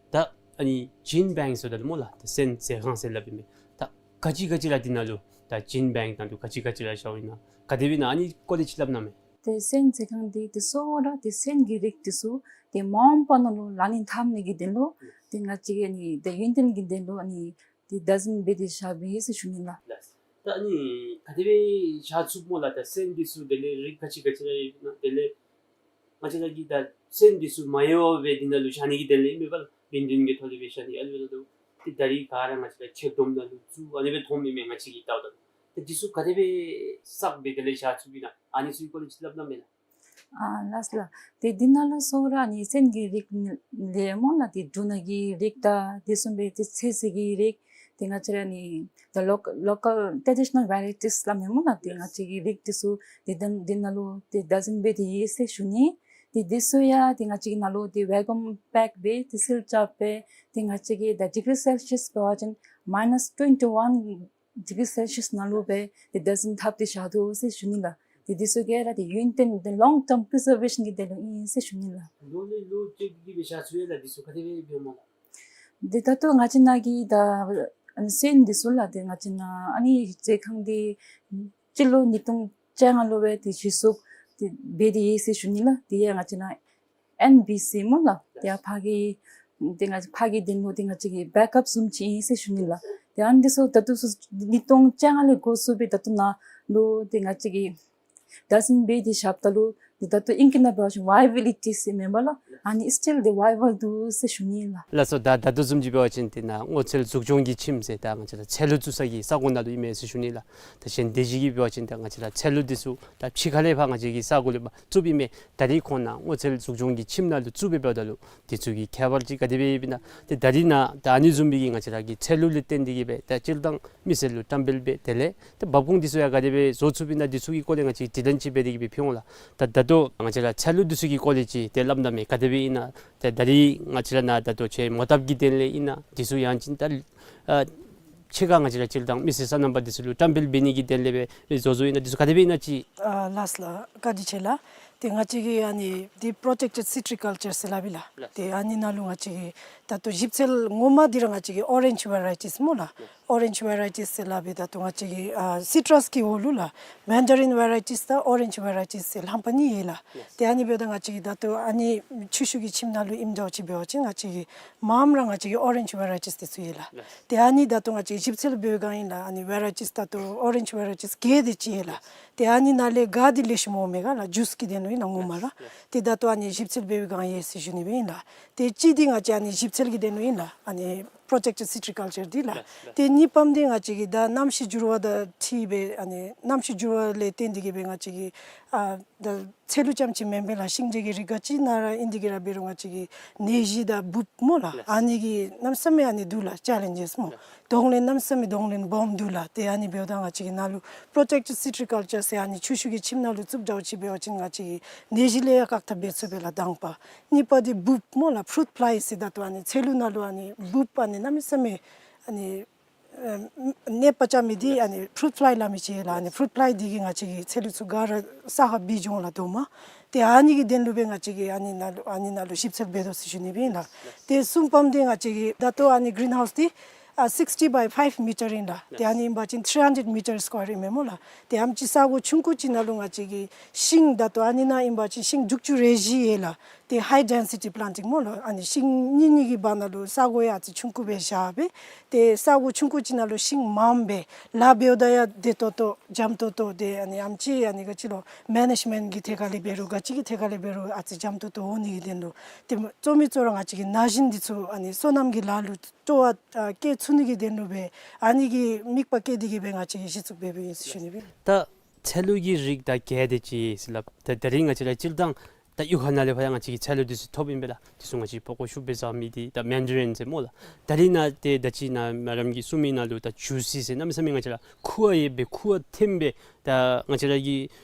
ད་ཨ་ནི་ཇིན་བེངཀ་ཟེརཝ་ད་ལུ་སྨོ་ལགས། ད་སོན་མཛོད་ཁང་ཟེར་སླབ་ཨིན་མས། ད་ག་ཅི་ག་ཅི་ར་འདི་ནང་ལུ་ད་ཇིན་བེངཀ་ནང་ལུ་ག་ཅི་ག་ཅི་ར་བཞགཔ་ཨིན་ན་ག་དེ་སྦེ་ཨིན་ན་ཨ་ནི་སྐོར་ལས་ཅིག་སླབ་གནང་མས། ཏེ་སོན་མཛོད་ཁང་འདི་ཏེ་གཙོ་བོ་ར་ཏེ་སོན་གྱི་རིགས་འདི་ཚུ་ཏེ་མ་འོངས་པ་ནང་ལུ་ལག་ལེན་འཐབ་ནི་གི་དོན་ལུ་ཏེ་ང་བཅས་ཀྱིས་ཨ་ནི་ཏེ་ཡུན་བརྟན་གྱི་དོན་ལུ་ཨ་ནི་ཏེ་བདག་འཛིན་འབད་དེ་བཞགཔ་ཨིན་ཟེར་ཞུ་ནི་ལགས། ལགས། ད་ཨ་ནི་ག་དེ་སྦེ་བཞག་ཚུགས་སྨོ་ལགས། ད་སོན་འདི་ཚུ་དེ་ལས་རིགས་ག་ཅི་ག་ཅི་ར་ཡོད་ན་དེ་ལས་ང་བཅས་ར་གིས་ད་སོན་འདི་ཚུ་མ་ཡལ་བར་སྦེ་འདི་ནང་ལུ་བཞག་ནི་གི་དོན་ལས་ཨིན་མས་པ་ལགས། བིང་བིང་གི་ཐོག་ལས་སྦེ་བཞག་ནི། ཨ་ནི་འབདཝ་ད་ལུ་ཏེ་ད་རིས་ག་ར་ང་བཅས་ར་ཁྱེག་སྡོམ་ནང་ལུ་བཙུགས་ཨ་ནི་སྦེ་མཐོངམ་ཨིན་མས། ང་བཅས་ཀྱིས་བལྟཝ་ད་ལུ་ཏེ་འདི་ཚུ་ག་དེ་སྦེ་བསགས་སྦེ་དེ་ལས་བཞག་ཚུགསཔ་ཨིན་ན་ཨ་ནི་ཚུ་གི་སྐོར་ལས་ཅིག་སླབ་གནང་མས་ལགས། ཨ་ལགས་ལགས། ཏེ་འདི་ནང་ལུ་གཙོ་བོ་ར་ཨ་ནི་སོན་གྱི་རིགས་ལས་སྨོ་ལགས། ཏེ་འབྲུ་སྣ་གི་རིགས་དང་དེ་བཟུམ་སྦེ་ཏེ་ཚོད་བསྲེ་གི་རིགས་ཏེ་ང་བཅས་ར་ཨ་ནི་ད་ལོ་ལོ་ཀཱལ་ཊེ་ཌི་ཤ་ནཱལ་ཝེ་རའི་ཊིས་སླབ་མས་སྨོ་ལགས། ཏེ་ང་བཅས་ཀྱིས་རིགས་འདི་ཚུ་ཏེ་ད་འདི་ནང་ལུ་ཏེ་བདག་འཛིན་འབད་དེ་ཡོད་ཟེར་ཞུ་ནི། ཏེ་འདི་ཚུ་ཡང་ཏེ་ང་བཅས་ཀྱིས་ནཱ་ལུ་ཏེ་ཝེ་ཀུམ་པེཀ་འབད་དེ་སིལ་རྐྱབ་སྦེ་ཏེ་ང་བཅས་ཀྱིས་ད་ཌི་གི་རི་སེལ་སི་ཡས་འབད་བ་ཅིན་མའི་ནཱས་ཊུ་ཝེན་ཊི་ཝན་ཌི་གི་རི་སེལ་སི་ཡས་ནང་ལུ་སྦེ་ཏེ་བདག་འཛིན་འཐབ་སྟེ་བཞག་དོ་ཟེར་ཞུ་ནི་ལགས། ཏེ་འདི་ཚུ་ག་ར་ཏེ་ཡུན་བརྟན་ཏེ་ལོང་ཊརམ་པི་རི་ཛར་ཝེ་ཤཱན་གྱི་དོན་ལུ་ཨིན་ཟེར་ཞུ་ནི་ལགས། ལོ་ལས་ལོ་ཅིག་གི་སྦེ་བཞག་ཚུགས་ཡོད་ལགས། འདི་ཚུ་ག་དེ་སྦེ་འབདཝ་སྨོ་ལགས། ཏེ་ད་ལྟོ་ང་བཅས་ནཱ་གི་ད་ཨ་ནི་སོན་འདི་ཚུ་ལགས། ཏེ་ང་བཅས་ནཱ་ཨ་ནི་མཛོད་ཁང་འདི་སྤྱི་ལོ་ཉིས་སྟོང་བཅོ་ལྔ་ལུ་སྦེ་ཏེ་གཞི་བཙུགས་ཏེ་འབད་དེ་ཡོད་ཟེར་ཞུ་ནི་ལགས། ཏེ་ཡང་ང་བཅས་ནཱ་ཨེན་བི་སི་སྨོ་ལགས། ཏེ་ཡང་ཕར་གྱི་ཏེ་ང་ཕར་གྱི་དོན་ལུ་ཏེ་ང་བཅས་ཀྱི་བེཀ་ཨཔ་བཟུམ་ཅིག་ཨིན་ཟེར་ཞུ་ནི་ལགས། ཏེ་ཨ་ནི་འདི་ཚུ་ད་ལྟོ་ཚུ་ཉིས་སྟོང་བཅོ་ལྔ་ལས་འགོ་བཙུགས་སྦེ་ད་ལྟོ་ནཱ་ལུ་ཏེ་ང་བཅས་ཀྱིས་བདག་འཛིན་འབད་དེ་བཞགཔ་ད་ལུ་ཏེ་ད་ལྟོ་ཨིང་སྐད་ནང་འབད་བ་ཅིན་ཝའི་བི་ལི་ཊི་ཟེར་མེན་པ་ལགས། ཨ་ནི་སི་ཊིལ་ཏེ་ཝའི་བཱལ་འདུག་ཟེར་ཞུ་ནི་ལགས། ལགས་སོ། ད་ད་ལྟོ་བཟུམ་ཅིག་འབད་བ་ཅིན་ཏེ་ནཱ་སྔོ་ཚལ་འཛུགས་སྐྱོང་གི་ཁྱིམ་ཟེར་ད་ང་བཅས་ར་ཚལ་ལུ་བཙུགས་ས་གི་ས་གོ་ནང་ལུ་ཨིན་མས་ཟེར་ཞུ་ནི་ལགས། ད་གཞན་སྡེ་བཞི་གིས་འབད་བ་ཅིན་ད་ང་བཅས་ར་ཚལ་ལུ་འདི་ཚུ་ད་ཕྱི་ཁ་ལས་ཕར་ང་བཅས་ཀྱི་ས་གོ་ལས་ཕར་བཙུགསཔ་ཨིན་མས། ད་རིས་ཁོང་ནཱ་སྔོ་ཚལ་འཛུགས་སྐྱོང་གི་ཁྱིམ་ནང་ལུ་བཙུགས་སྦེ་འབདཝ་ད་ལུ་འདི་ཚུ་གི་ཁྱད་པར་ཅིག་ག་དེ་སྦེ་ཡོདཔ་ཨིན་ན། ཏེ་ད་རིས་ནཱ་ད་ཨ་ནི་བཟུམ་སྦེ་གི་ང་བཅས་ར་གི་ཚལ་ལུ་ལས་བརྟེན་ཏེ་གིས་སྦེ་ད་སྤྱིར་བཏང་མི་སེར་ལུ་བཀྲམ་སྤེལ་འབད་དེ་ལས་ཏེ་འབབ་ཁུངས་འདི་ཚུ་ཡང་ག་དེ་སྦེ་བཟོ་ཚུགསཔ་ཨིན་ན་འདི་ཚུ་གི་སྐོར་ལས་ང་བཅས་དྲི་ལན་ཅིག་འབད་དེ་གིས་སྦེ་ཕུལ་འོང་ལགས། ད་ད་ལྟོ་ང་བཅས་ར་ཚལ་ལུ་འདི་ཚུ་གི་སྐོར་ལས་ཅིག་ཏེ་སླབ་གནང་མས། ག་དེ་སྦེ་ཨིན་ན། ཏེ་ད་རིས་ང་བཅས་ར་ནཱ་ད་ལྟོ་ཁྱེད་མོ་བཏབ་ཀྱི་དོན་ལས་ཨིན་ན་འདི་ཚུ་ཡང་ཅིན་ད་ཨ་ཕྱི་ཁར་ང་བཅས་ར་སྤྱིར་བཏང་མི་སེར་སོ་ནམ་པ་འདི་ཚུ་ལུ་བཀྲམ་སྤེལ་འབད་ནི་གི་དོན་ལས་སྦེ་བཟོ་བཟོཝ་ཨིན་ན་འདི་ཚུ་ག་དེ་སྦེ་ཨིན་ན་ཅིག། ཨ་ལགས་ལགས། བཀའ་དྲིན་ཆེ་ལགས། ཏེ་ང་བཅས་ཀྱིས་ཨ་ནི་འདི་པྲོ་ཊེཀ་ཊེཌ་སི་ཊི་རི་ཀལ་ཅར་ཟེར་སླབ་ཨིན་ལགས། ཏེ་ཨ་ནི་ནང་ལུ་ང་བཅས་ཀྱིས་ད་ལྟོ་ཞིབ་འཚོལ་ངོ་མ་འདི་ར་ང་བཅས་ཀྱིས་ཨོ་རེནཇ་ཝེ་རའི་ཊིས་སྨོ་ལགས། ཨོ་རེནཇ་ཝེ་རའི་ཊིས་ཟེར་སླབ་ཨིན། ད་ལྟོ་ང་བཅས་ཀྱིས་ཨ་སི་ཊྲས་ཀྱི་འོག་ལུ་ལགས་མེན་ཌ་རིན་ཝེ་རའི་ཊིས་དང་ཨོ་རེནཇ་ཝེ་རའི་ཊིས་ཟེར་ལྷམ་པ་གཉིས་ཡོད་ལགས། ཏེ་ཨ་ནི་འབདཝ་ད་ང་བཅས་ཀྱིས་ད་ལྟོ་ཨ་ནི་ཆུ་ཤུགས་ཀྱི་ཁྱིམ་ནང་ལུ་ཨིནམ་འདྲཝ་ཅིག་འབད་བ་ཅིན་ང་བཅས་ཀྱིས་མངམ་ར་ང་བཅས་ཀྱིས་ཨོ་རེནཇ་ཝེ་རའི་ཊིས་འདི་ཚུ་ཡོད་ལགས། ཏེ་ཨ་ནི་ད་ལྟོ་ང་བཅས་ཞིབ་འཚོལ་འབད་བའི་སྒང་ཨིན་ལགས། ཨ་ནི་ཝེ་རའི་ཊིས་ད་ལྟོ་ཨོ་རེནཇ་ཝེ་རའི་ཊིས་བརྒྱད་དེ་ཅིག་ཡོད་ལགས། ཏེ་ཨ་ནི་ནང་ལས་ག་འདི་ལེགས་ཤོམ་འོང་མས་ག་ལགས། ཇུས་ཀྱི་དོན་ལུ་ཨིན་ལགས་ངོ་མ་ར། ཏེ་ད་ལྟོ་ཨ་ནི་ཞིབ་འཚོལ་འབད་བའི་སྒང་ཡོད་ཟེར་ཞུ་ནི་སྦེ་ཨིན་ལགས། ཏེ་གཅིག་འདི་ང་བཅས་ཨ་ནི་ཞིབ་འཚོལ་གྱི་དོན་ལུ་ཨིན་ལགས། ཨ་ནི་པྲོ་ཊེཀ་ཊེཌ་སི་ཊི་རི་ཀལ་ཅར་འདི་ལགས། ཏེ་གཉིས་པམ་འདི་ང་བཅས་ཀྱིས་ད་གནམ་གཤིས་འགྱུར་བ་དང་འཁྲིལ་སྦེ་ཨ་ནི་གནམ་གཤིས་འགྱུར་བ་ལས་བརྟེན་ཏེ་གིས་སྦེ་ང་བཅས་ཀྱིས་ཨ་ད་ཚལ་ལུ་རྐྱངམ་ཅིག་མེན་པར་ལགས་ཤིང་འབྲས་ཀྱི་རིགས་ག་ཅི་ནང་ར་ཨིན་ཏེ་གིས་ར་འབད་རུང་ང་བཅས་ཀྱིས་ནད་གཞི་དང་འབུཔ་སྨོ་ལགས། ཨ་ནི་གི་གནམ་མེད་ས་མེད་ཨ་ནི་འདུག་ལགས་ཅེ་ལེནཇེས་སྨོ། གདོང་ལེན་གནམ་མེད་ས་མེད་གདོང་ལེན་སྦོམ་འདུག་ལགས། ཏེ་ཨ་ནི་འབདཝ་ད་ང་བཅས་ཀྱིས་ནཱ་ལུ་པྲོ་ཊེཀ་ཊེཌ་སི་ཊི་རི་ཀལ་ཅར་ཟེར་ཨ་ནི་ཆུ་ཤུགས་ཀྱི་ཁྱིམ་ནང་ལུ་བཙུགས་འདྲཝ་ཅིག་འབད་བ་ཅིན་ང་བཅས་ཀྱིས་ནད་གཞི་ལས་ཡང་བཀག་ཐབས་འབད་ཚུགས་པས་ལགས་དང་པ། གཉིས་པ་འདི་འབུཔ་སྨོ་ལགས་ཕུ་རུཊ་ཕླའི་ཟེར་ད་ལྟོ་ཨ་ནི་ཚལ་ལུ་ནང་ལུ་ཨ་ནི་འབུཔ་ཨ་ནི་གནམ་མེད་ས་མེད་ཨ་ནི་ཨ་ནདཔ་རྐྱབ་མི་འདི་ཨ་ནི་ཕུ་རུཊ་ཕླའི་སླབ་མི་ཅིག་ལགས། ཨ་ནི་ཕུ་རུཊ་ཕླའི་འདི་གིས་ང་བཅས་ཀྱི་ཚལ་ལུ་ཚུ་ག་ར་ས་ཁར་སྦེ་འགྱོ་འོང་ལགས་རྡོག་མ། ཏེ་ཨ་ནི་གི་དོན་ལུ་སྦེ་ང་བཅས་ཀྱིས་ཨ་ནི་ནང་ལུ་ཨ་ནི་ནང་ལུ་ཞིབ་འཚོལ་འབད་དོ་ཟེར་ཞུ་ནི་སྦེ་ཨིན་ལགས། ཏེ་གསུམ་པམ་འདི་ང་བཅས་ཀྱིས་ད་ལྟོ་ཨ་ནི་གི་རིན་ཧའུསི་འདི་ ཨ་sixty by five meter ཨིན་ལགས། ཏེ་ཨ་ནི་ཨིན་པ་ཅིན་three hundred meter square ཨིན་མས་སྨོ་ལགས། ཏེ་ཨམ་ཅིག་ས་གོ་ཆུང་ཀུ་ཅིག་ནང་ལུ་ང་བཅས་ཀྱི་ཤིང་ད་ལྟོ་ཨ་ནི་ནང་ཨིན་པ་ཅིན་ཤིང་དྲུག་ཅུ་རེ་བཞི་ཡོད་ལགས། ཏེ་high density planting སྨོ་ལགས། ཨ་ནི་ཤིང་གཉིས་གཉིས་ཀྱི་བར་ན་ལུ་ས་གོ་ཡང་ཨ་ཙི་ཆུང་ཀུ་སྦེ་བཞག་སྦེ། ཏེ་ས་གོ་ཆུང་ཀུ་ཅིག་ནང་ལུ་ཤིང་མངམ་སྦེ་ལཱ་འབདཝ་ད་ཡང་བདེ་ཏོག་ཏོ་འཇམ་ཏོག་ཏོ་ཏེ་ཨ་ནི་ཨམ་ཅིག་ཨ་ནི་ག་ཅི་ལོ་མེ་ནེཇ་མེནཊ་ཀྱི་ཐད་ཁར་ལས་འབད་རུང་ག་ཅི་གི་ཐད་ཁར་ལས་འབད་རུང་ཨ་ཙི་འཇམ་ཏོག་ཏོ་འོང་ནི་གི་དོན་ལུ། ཏེ་གཙོ་མི་གཙོ་བོ་ར་ང་བཅས་ཀྱི་ན་གཞོན་འདི་ཚུ་ཨ་ནི་སོ་ནམ་གྱི་ལཱ་ལུ་སྤྲོ་བ་ཨ་བསྐྱེད་ཚུགས་ནི་གི་དོན་ལུ་སྦེ་ཨ་ནི་གི་དམིགས་པ་བསྐྱེད་དེ་གིས་སྦེ་ང་བཅས་ཀྱིས་གཞི་བཙུགས་འབད་འབདཝ་ཨིན་ཟེར་ཞུ་ནི་སྦེ། ད་ཚལ་ལུ་གི་རིགས་ད་བརྒྱད་དེ་ཅིག་ཡོད་ཟེར་སླབ། ད་ད་རིས་ང་བཅས་ར་སྤྱིར་བཏང་ད་གཡུས་ཁ་ནང་ལས་ཕར་ཡང་ང་བཅས་ཀྱིས་ཚལ་ལུ་འདི་ཚུ་ཐོབ་ཨིན་པས་ལགས། འདི་ཚུ་ང་བཅས་ཕོ་ཁོ་ཤུགས་སྦེ་བཟའ་མི་འདི་ད་མེན་ཌ་རིན་ཟེར་སྨོ་ལགས། ད་རིས་ནཱ་ཏེ་ད་ཅི་ནཱ་མེ་ཌམ་གྱིས་གསུངས་མི་ནང་ལུ་ད་ཇུ་སི་ཟེར་གནམ་མེད་ས་མེད་ང་བཅས་ར་ཁུ་བ་ཡོད་པའི་ཁུ་བ་ཐོན་སྦེ་ད་ང་བཅས་ར་གི་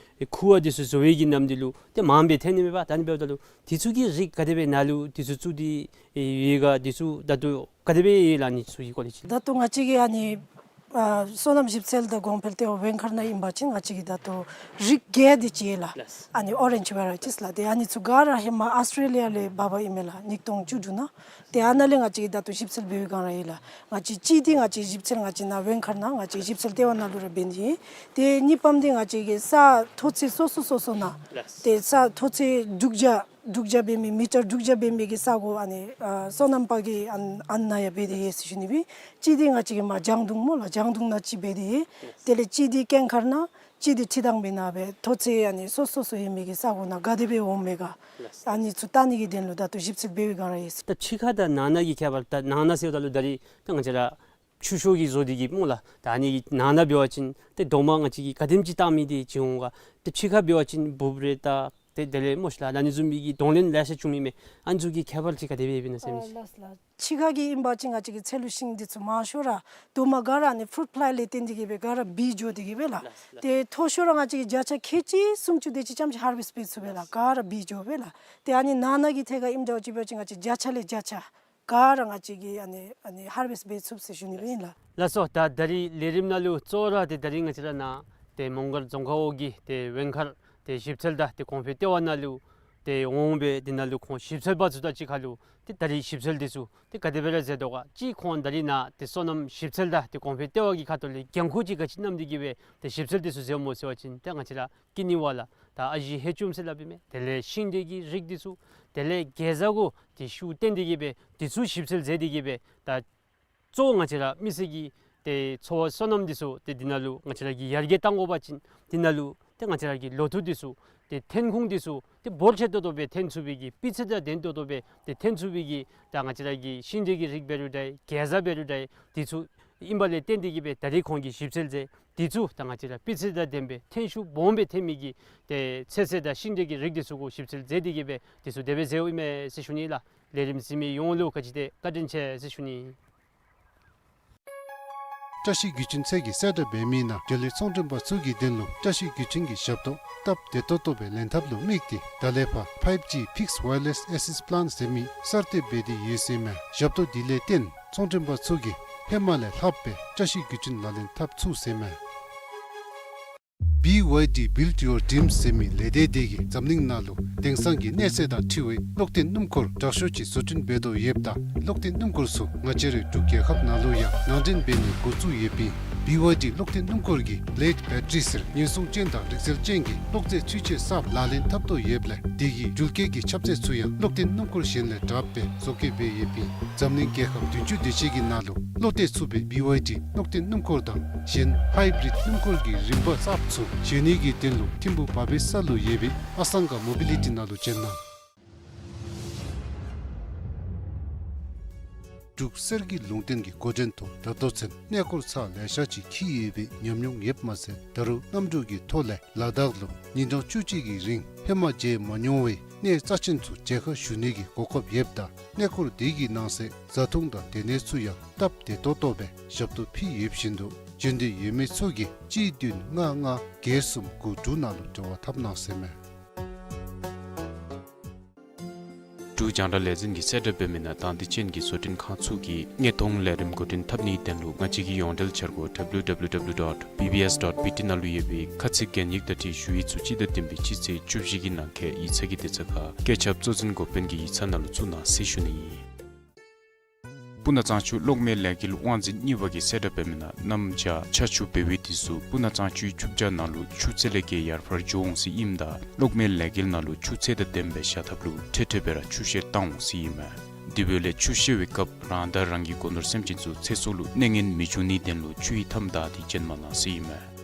ཁུ་བ་འདི་ཚུ་བཟོ་བའི་གི་ནམ་འདི་ལུ་ཏེ་མངམ་སྦེ་ཐོན་ནི་མས་པ། ད་ཨ་ནི་འབདཝ་ད་ལུ་འདི་ཚུ་གི་རིགས་ག་དེ་སྦེ་ནཱ་ལུ་འདི་ཚུ་བཙུགས་ཏེ་ཡོད་ག། འདི་ཚུ་ད་ལྟོ་ག་དེ་སྦེ་ཡོད་ལགས། ཨ་ནི་ཚུ་གི་སྐོར་ལས་ཅིག། ད་ལྟོ་ང་བཅས་ཀྱི་ཨ་ནི་ཨ་སོ་ནམ་ཞིབ་འཚོལ་དང་གོང་འཕེལ་ལྟེ་བ་ཝེང་མཁར་ནང་ཨིན་པ་ཅིན་ང་བཅས་ཀྱི་ད་ལྟོ་རིགས་བརྒྱད་དེ་ཅིག་ཡོད་ལགས། ཨ་ནི་ཨོ་རེནཇ་ཝེ་རའི་ཊིས་ལགས། ཏེ་ཨ་ནི་ཚུ་ག་ར་ཧེ་མ་ཨཱོས་ཊྲེ་ལི་ཡ་ལས་འབག་འབགཔ་ཨིན་མས་ལགས། ཉིས་སྟོང་བཅུ་དྲུག་ནང་། ཏེ་ཨ་ནཱ་ལས་ང་བཅས་ཀྱིས་ད་ལྟོ་ཞིབ་འཚོལ་འབད་བའི་སྒང་ར་ཡོད་ལགས། ང་བཅས་གཅིག་འདི་ང་བཅས་ཞིབ་འཚོལ་ང་བཅས་ནཱ་ཝེང་མཁར་ནང་ང་བཅས་ཞིབ་འཚོལ་ལྟེ་བ་ནང་ལུ་ར་འབད་ནི་ཨིན། ཏེ་གཉིས་པམ་འདི་ང་བཅས་ཀྱི་ས་མཐོ་ཚད་སོ་སོ་སོ་སོ་ནང་ཏེ་ས་མཐོ་ཚད་དྲུག་བརྒྱ་དྲུག་བརྒྱ་འབད་མི་མི་ཊར་དྲུག་བརྒྱ་འབད་མི་གི་ས་གོ་ཨ་ནི་ཨ་སོ་ནམ་པ་གི་ཨ་ཨ་ནཱ་ཡང་འབད་དེ་ཡོད་ཟེར་ཞུ་ནི་སྦེ། གཅིག་འདི་ང་བཅས་ཀྱི་མར་ལྗང་དུང་སྨོ་ལགས། ལྗང་དུང་ནང་གཅིག་འབད་དེ་ཡོད། དེ་ལས་གཅིག་འདི་སྐྱེངས་མཁར་ནང་གཅིག་འདི་ཁྲི་ཐང་པའི་ནང་སྦེ་མཐོ་ཚད་ཨ་ནི་སོ་སོ་སོ་ཡོད་མི་གི་ས་གོ་ནང་ག་དེ་སྦེ་འོང་མས་ག་ཨ་ནི་ཚུ་བལྟ་ནི་གི་དོན་ལུ་ད་ལྟོ་ཞིབ་འཚོལ་འབད་བའི་སྒང་ར་ཡོད་ཟེར། ད་ཕྱི་ཁ་དང་ནང་ན་གི་ཁྱད་པར། ད་ནང་ན་ཟེརཝ་ད་ལུ་ད་རིས་ད་ང་བཅས་ར་ཆུ་ཤོག་གི་བཟོ་སྟེ་གི་སྨོ་ལགས། ད་ཨ་ནི་གི་ནང་ན་འབད་བ་ཅིན་ཏེ་རྡོག་མ་ང་བཅས་ཀྱིས་ག་དེམ་ཅིག་བཏང་མི་འདི་ཅིག་འོང་ག། ཏེ་ཕྱི་ཁ་འབད་བ་ཅིན་འབུབ་རེ་ད་ཏེ་དེ་ལས་སྨོ་ཤ་ལགས་ཨ་ནི་བཟུམ་མའི་གི་གདོང་ལེན་ལེ་ཤ་བྱུང་མི་མས། ཨ་ནི་ཚུ་གི་ཁྱད་པར་འདི་ག་དེ་སྦེ་ཡོདཔ་ཨིན་ན་ཟེར་མི་ཅིག། ཨ་ལགས་ལགས། ཕྱི་ཁ་གི་ཨིན་པ་ཅིན་ང་བཅས་ཀྱི་ཚལ་ལུ་ཤིང་འདི་ཚུ་མང་ཤོས་ར་རྡོག་མ་ག་ར་ཨ་ནི་ཕུ་རུཊ་ཕུ་ལའི་ལས་བརྟེན་ཏེ་གི་སྦེ་ག་ར་བུད་འགྱོ་སྟེ་གི་སྦེ་ལགས། ལགས་ལགས། ཏེ་མཐོ་ཤོས་ར་ང་བཅས་ཀྱིས་བརྒྱ་ཆ་ཁལ་གཅིག་སུམ་ཅུ་དེ་ཅིག་ཙམ་ཅིག་ཧར་ཝེསཊ་འབད་ཚུགས་པས་ལགས། ག་ར་བུད་འགྱོ་སྦེ་ལགས། ཏེ་ཨ་ནི་ནང་ན་གི་ཐད་ཁར་ཨིནམ་འདྲཝ་ཅིག་འབད་བ་ཅིན་ང་བཅས་བརྒྱ་ཆ་ལས་བརྒྱ་ཆ་ག་ར་ང་བཅས་ཀྱིས་ཨ་ནི་ཨ་ནི་ཧར་ཝེསཊ་འབད་ཚུགས་ཟེར་ཞུ་ནི་སྦེ་ཨིན་ལགས། ལགས་སོ། ད་ད་རིས་ལས་རིམ་ནང་ལུ་གཙོ་བོ་ར་ཏེ་ད་རིས་ང་བཅས་ར་ནཱ་ཏེ་མོང་སྒར་རྫོང་ཁག་འོག་གི་ཏེ་ཝེང་མཁར་ཏེ་ཞིབ་འཚོལ་དང་ཏེ་གོང་འཕེལ་ལྟེ་བ་ནང་ལུ་ཏེ་འོང་སྦེ་དེ་ནང་ལུ་ཁོང་ཞིབ་འཚོལ་པ་ཚུ་དང་གཅིག་ཁར་ལུ་ཏེ་ད་རིས་ཞིབ་འཚོལ་འདི་ཚུ་ཏེ་ག་དེ་སྦེ་ར་མཛད་དོ་ག། གཅིག་ཁོང་ད་རིས་ནཱ་ཏེ་སོ་ནམ་ཞིབ་འཚོལ་དང་ཏེ་གོང་འཕེལ་ལྟེ་བ་གི་ཁ་ཐུག་ལས་འགན་ཁུར་ཅིག་ག་ཅི་བསྣམས་ཏེ་གི་སྦེ་ཏེ་ཞིབ་འཚོལ་འདི་ཚུ་མཛདཔ་སྨོ་ཟེར་བ་ཅིན་ཏེ་ང་བཅས་ར་ཀི་ནི་ཝ་ལ་ད་ཨ་ཞེ་ཧེ་ཅུམ་ཟེར་སླབ་ཨིན་མས། དེ་ལས་ཤིང་འབྲས་ཀྱི་རིགས་འདི་ཚུ་དེ་ལས་གེ་ཛ་གུ་ཏེ་ཤུགས་བཏོན་ཏེ་གི་སྦེ་འདི་ཚུ་ཞིབ་འཚོལ་མཛད་དེ་གི་སྦེ་ད་གཙོ་བོ་ང་བཅས་ར་མི་སེར་གྱི་ཏེ་འཚོ་བ་སོ་ནམ་འདི་ཚུ་ཏེ་འདི་ནང་ལུ་ང་བཅས་ར་གིས་ཡར་རྒྱས་གཏང་དགོ་པ་ཅིན་འདི་ནང་ལུ་ཏེ་ང་བཅས་ར་གི་ལོ་ཐོག་འདི་ཚུ་ཏེ་ཐོན་ཁུངས་འདི་ཚུ་ཏེ་འབོར་ཆེ་ཏོག་ཏོ་སྦེ་ཐོན་ཚུགས་པའི་གི་སྤུས་ཚད་དང་ལྡན་ཏོག་ཏོ་སྦེ་ཏེ་ཐོན་ཚུགས་པའི་གི་ད་ང་བཅས་ར་གི་ཤིང་འབྲས་ཀྱི་རིགས་འབད་རུང་འདྲ་གེ་ཛ་འབད་རུང་འདྲ་འདི་ཚུ་ཨིན་པ་ལས་བརྟེན་ཏེ་གི་སྦེ་ད་རིས་ཁོང་གིས་ཞིབ་འཚོལ་མཛད། འདི་ཚུ་ད་ང་བཅས་ར་སྤུས་ཚད་དང་ལྡན་པའི་ཐོན་ཤུགས་སྦོམ་སྦེ་ཐོན་མི་གི་ཏེ་ཚོད་བསྲེ་དང་ཤིང་འབྲས་ཀྱི་རིགས་འདི་ཚུ་གུ་ཞིབ་འཚོལ་མཛད་དེ་གི་སྦེ་འདི་ཚུ་དེ་སྦེ་མཛདཔ་ཨིན་མས་ཟེར་ཞུ་ནི་ལགས། ལས་རིམ་གཟིགས་མི་ཡོངས་ལུ་ག་ཅི་དེ་བཀའ་དྲིན་ཆེ་ཟེར་ཞུ་ནི། བཀྲ་ཤིས་བརྒྱུད་འཕྲིན་ཚད་ཀྱིས་གསལ་བསྒྲགས་འབད་མི་ནང་རྒྱུན་ལས་ཚོང་མགྲོན་པ་ཚུ་གི་དོན་ལུ་བཀྲ་ཤིས་བརྒྱུད་འཕྲིན་གྱི་ཞབས་ཏོག་སྟབས་བདེ་ཏོག་ཏོ་སྦེ་ལེན་ཐབས་ལུ་དམིགས་ཏེ་ད་ལས་ཕར་ཕའིབ་ཇི་Fixed Wireless Access Plan ཟེར་མི་གསར་གཏོད་འབད་དེ་ཡོད་ཟེར་མས། ཞབས་ཏོག་འདི་ལས་བརྟེན་ཚོང་མགྲོན་པ་ཚུ་གིས་ཧེ་མ་ལས་ལྷག་སྦེ་བཀྲ་ཤིས་བརྒྱུད་འཕྲིན་ལག་ལེན་འཐབ་ཚུགས་ཟེར་མས། བི་ཝའི་ཌི་Build Your Dreams ཟེར་མི་ལས་སྡེ་དེ་གིས་འཛམ་གླིང་ནང་ལུ་དེང་སང་གི་གནས་ཚད་དང་འཁྲིལ་བའི་གློག་ལྡན་སྣུམ་འཁོར་དྲག་ཤོས་ཅིག་བཟོ་སྐྲུན་འབད་དོ་ཡོདཔ་ད་གློག་ལྡན་སྣུམ་འཁོར་ཚུ་ང་བཅས་རའི་འབྲུག་རྒྱལ་ཁབ་ནང་ལུ་ཡང་ནང་འདྲེན་འབད་ནི་འགོ་བཙུགས་ཡོདཔ་ཨིན། བི་ཝའི་ཌི་གློག་ལྡན་སྣུམ་འཁོར་གྱི་བི་ལེཌ་བེ་ཊ་རི་ཟེར་ཉེན་སྲུང་ཅན་དང་རིག་རྩལ་ཅན་གྱི་གློག་རྫས་འཕྲུལ་ཆས་གསརཔ་ལག་ལེན་འཐབ་དོ་ཡོདཔ་ལས་དེ་གི་འགྲུལ་སྐྱེལ་གྱི་ཁྱབ་ཚད་ཚུ་ཡང་གློག་ལྡན་སྣུམ་འཁོར་གཞན་ལས་དྲགཔ་སྦེ་བཟོ་བཀོད་འབད་ཡོདཔ་ཨིན། འཛམ་གླིང་རྒྱལ་ཁབ་བདུན་ཅུ་དེ་ཅིག་གི་ནང་ལུ་བློ་གཏད་ཚུགས་པའི་བི་ཝའི་ཌི་གློག་ལྡན་སྣུམ་འཁོར་དང་གཞན་ཧའི་བི་རིཌ་སྣུམ་འཁོར་གྱི་རིམ་པ་གསརཔ་ཚུ་བཟོ་ནི་གི་དོན་ལུ་ཐིམ་ཕུག་བ་བེ་ས་ལུ་ཡོད་པའི་ཨ་སང་ག་མོ་བི་ལི་ཊི་ནང་ལུ་བྱོན་གནང་། འབྲུག་གསེར་གྱི་ལུང་བསྟན་གྱི་འགོ་འདྲེན་ཐོག་ད་ལྟོ་ཚུན་གནས་སྐོར་ཚར་ལེ་ཤ་ཅིག་འཁྱིད་ཡོད་པའི་ཉམས་མྱོང་ཡོདཔ་མ་ཚད་ད་རུང་གནམ་གྲུ་གི་ཐོག་ལས་ལ་དྭགས་ལུ་ཉིན་གྲངས་བཅུ་གཅིག་གི་རིང་ཧེ་མ་མཇལ་མ་མྱོང་བའི་གནས་རྩ་ཆེན་ཚུ་མཇལ་ཁ་ཞུ་ནི་གི་གོ་སྐབས་ཡོདཔ་ད་གནས་སྐོར་དེ་གི་ནང་གསེས་བཟའ་འཐུང་དང་སྡོད་གནས་ཚུ་ཡང་སྟབས་བདེ་ཏོག་ཏོ་སྦེ་ཞབས་ཏོག་ཕུལ་ཡོད་བཞིན་དུ་བྱོན་འདོད་ཡོད་མི་ཚུ་གིས་གཅིག་བདུན་ལྔ་ལྔ་བརྒྱད་གསུམ་དགུ་དྲུག་ནང་ལུ་འབྲེལ་བ་འཐབ་གནང་ཟེར་མས། འབྲུག་རྒྱང་བསྒྲགས་ལས་འཛིན་གྱིས་གསལ་བསྒྲགས་འབད་མི་ནང་དང་འདོད་ཅན་གྱི་བཟོ་སྐྲུན་ཁང་ཚུ་གིས་དངོས་མཐོང་ལས་རིམ་འགོ་འདྲེན་འཐབ་ནིའི་དོན་ལུ་ང་བཅས་ཀྱི་ཡོངས་འབྲེལ་འཆར་སྒོ་W W W dot B B S dot B T ནང་ལུ་ཡོད་པའི་ཁ་ཚིག་གན་ཡིག་དང་འཁྲིལ་ཞུ་ཡིག་ཚུ་སྤྱི་ཟླ་བདུན་པའི་སྤྱི་ཚེས་བཅུ་བཞི་གི་ནང་འཁོད་ཡིག་ཚང་གི་དེབ་རྩ་ཁར་བཀོད་ཁྱབ་གཙོ་འཛིན་འགོ་དཔོན་གྱི་ཡིག་ཚང་ནང་ལུ་བཙུགས་གནང་ཟེར་ཞུ་ནི་ཨིན། སྤུ་ན་གཙང་ཆུ་གློག་མེ་ལས་འགུལ་དབང་འཛིན་གཉིས་པ་གིས་གསལ་བསྒྲགས་འབད་མི་ནང་གནམ་བྱཱར་ཆར་ཆུ་འབེལ་བའི་དུས་སུ་སྤུ་ན་གཙང་ཆུའི་ཆུ་བྱཱར་ནང་ལུ་ཆུ་ཚད་ལས་བརྒལ་ཡར་འཕར་འགྱོ་འོང་ཟེར་ཨིནམ་ད་གློག་མེ་ལས་འགུལ་ནང་ལུ་ཆུ་ཚད་དང་ལྡནམ་སྦེ་བཞག་ཐབས་ལུ་འཕྲལ་འཕྲལ་སྦེ་ར་ཆུ་བཤལ་བཏང་འོང་ཟེར་ཨིན་མས། དེ་འབདཝ་ལས་ཆུ་བཤལ་བའི་སྐབས་རང་དང་རང་གི་སྒོ་ནོར་སེམས་ཅན་ཚུ་ཚེ་སྲོག་ལུ་གནོད་ངན་མི་འབྱུང་ནིའི་དོན་ལུ་ཆུ་ཡི་མཐའམ་བདའ་སྟེ་བྱོན་མ་གནང་ཟེར་ཨིན་མས།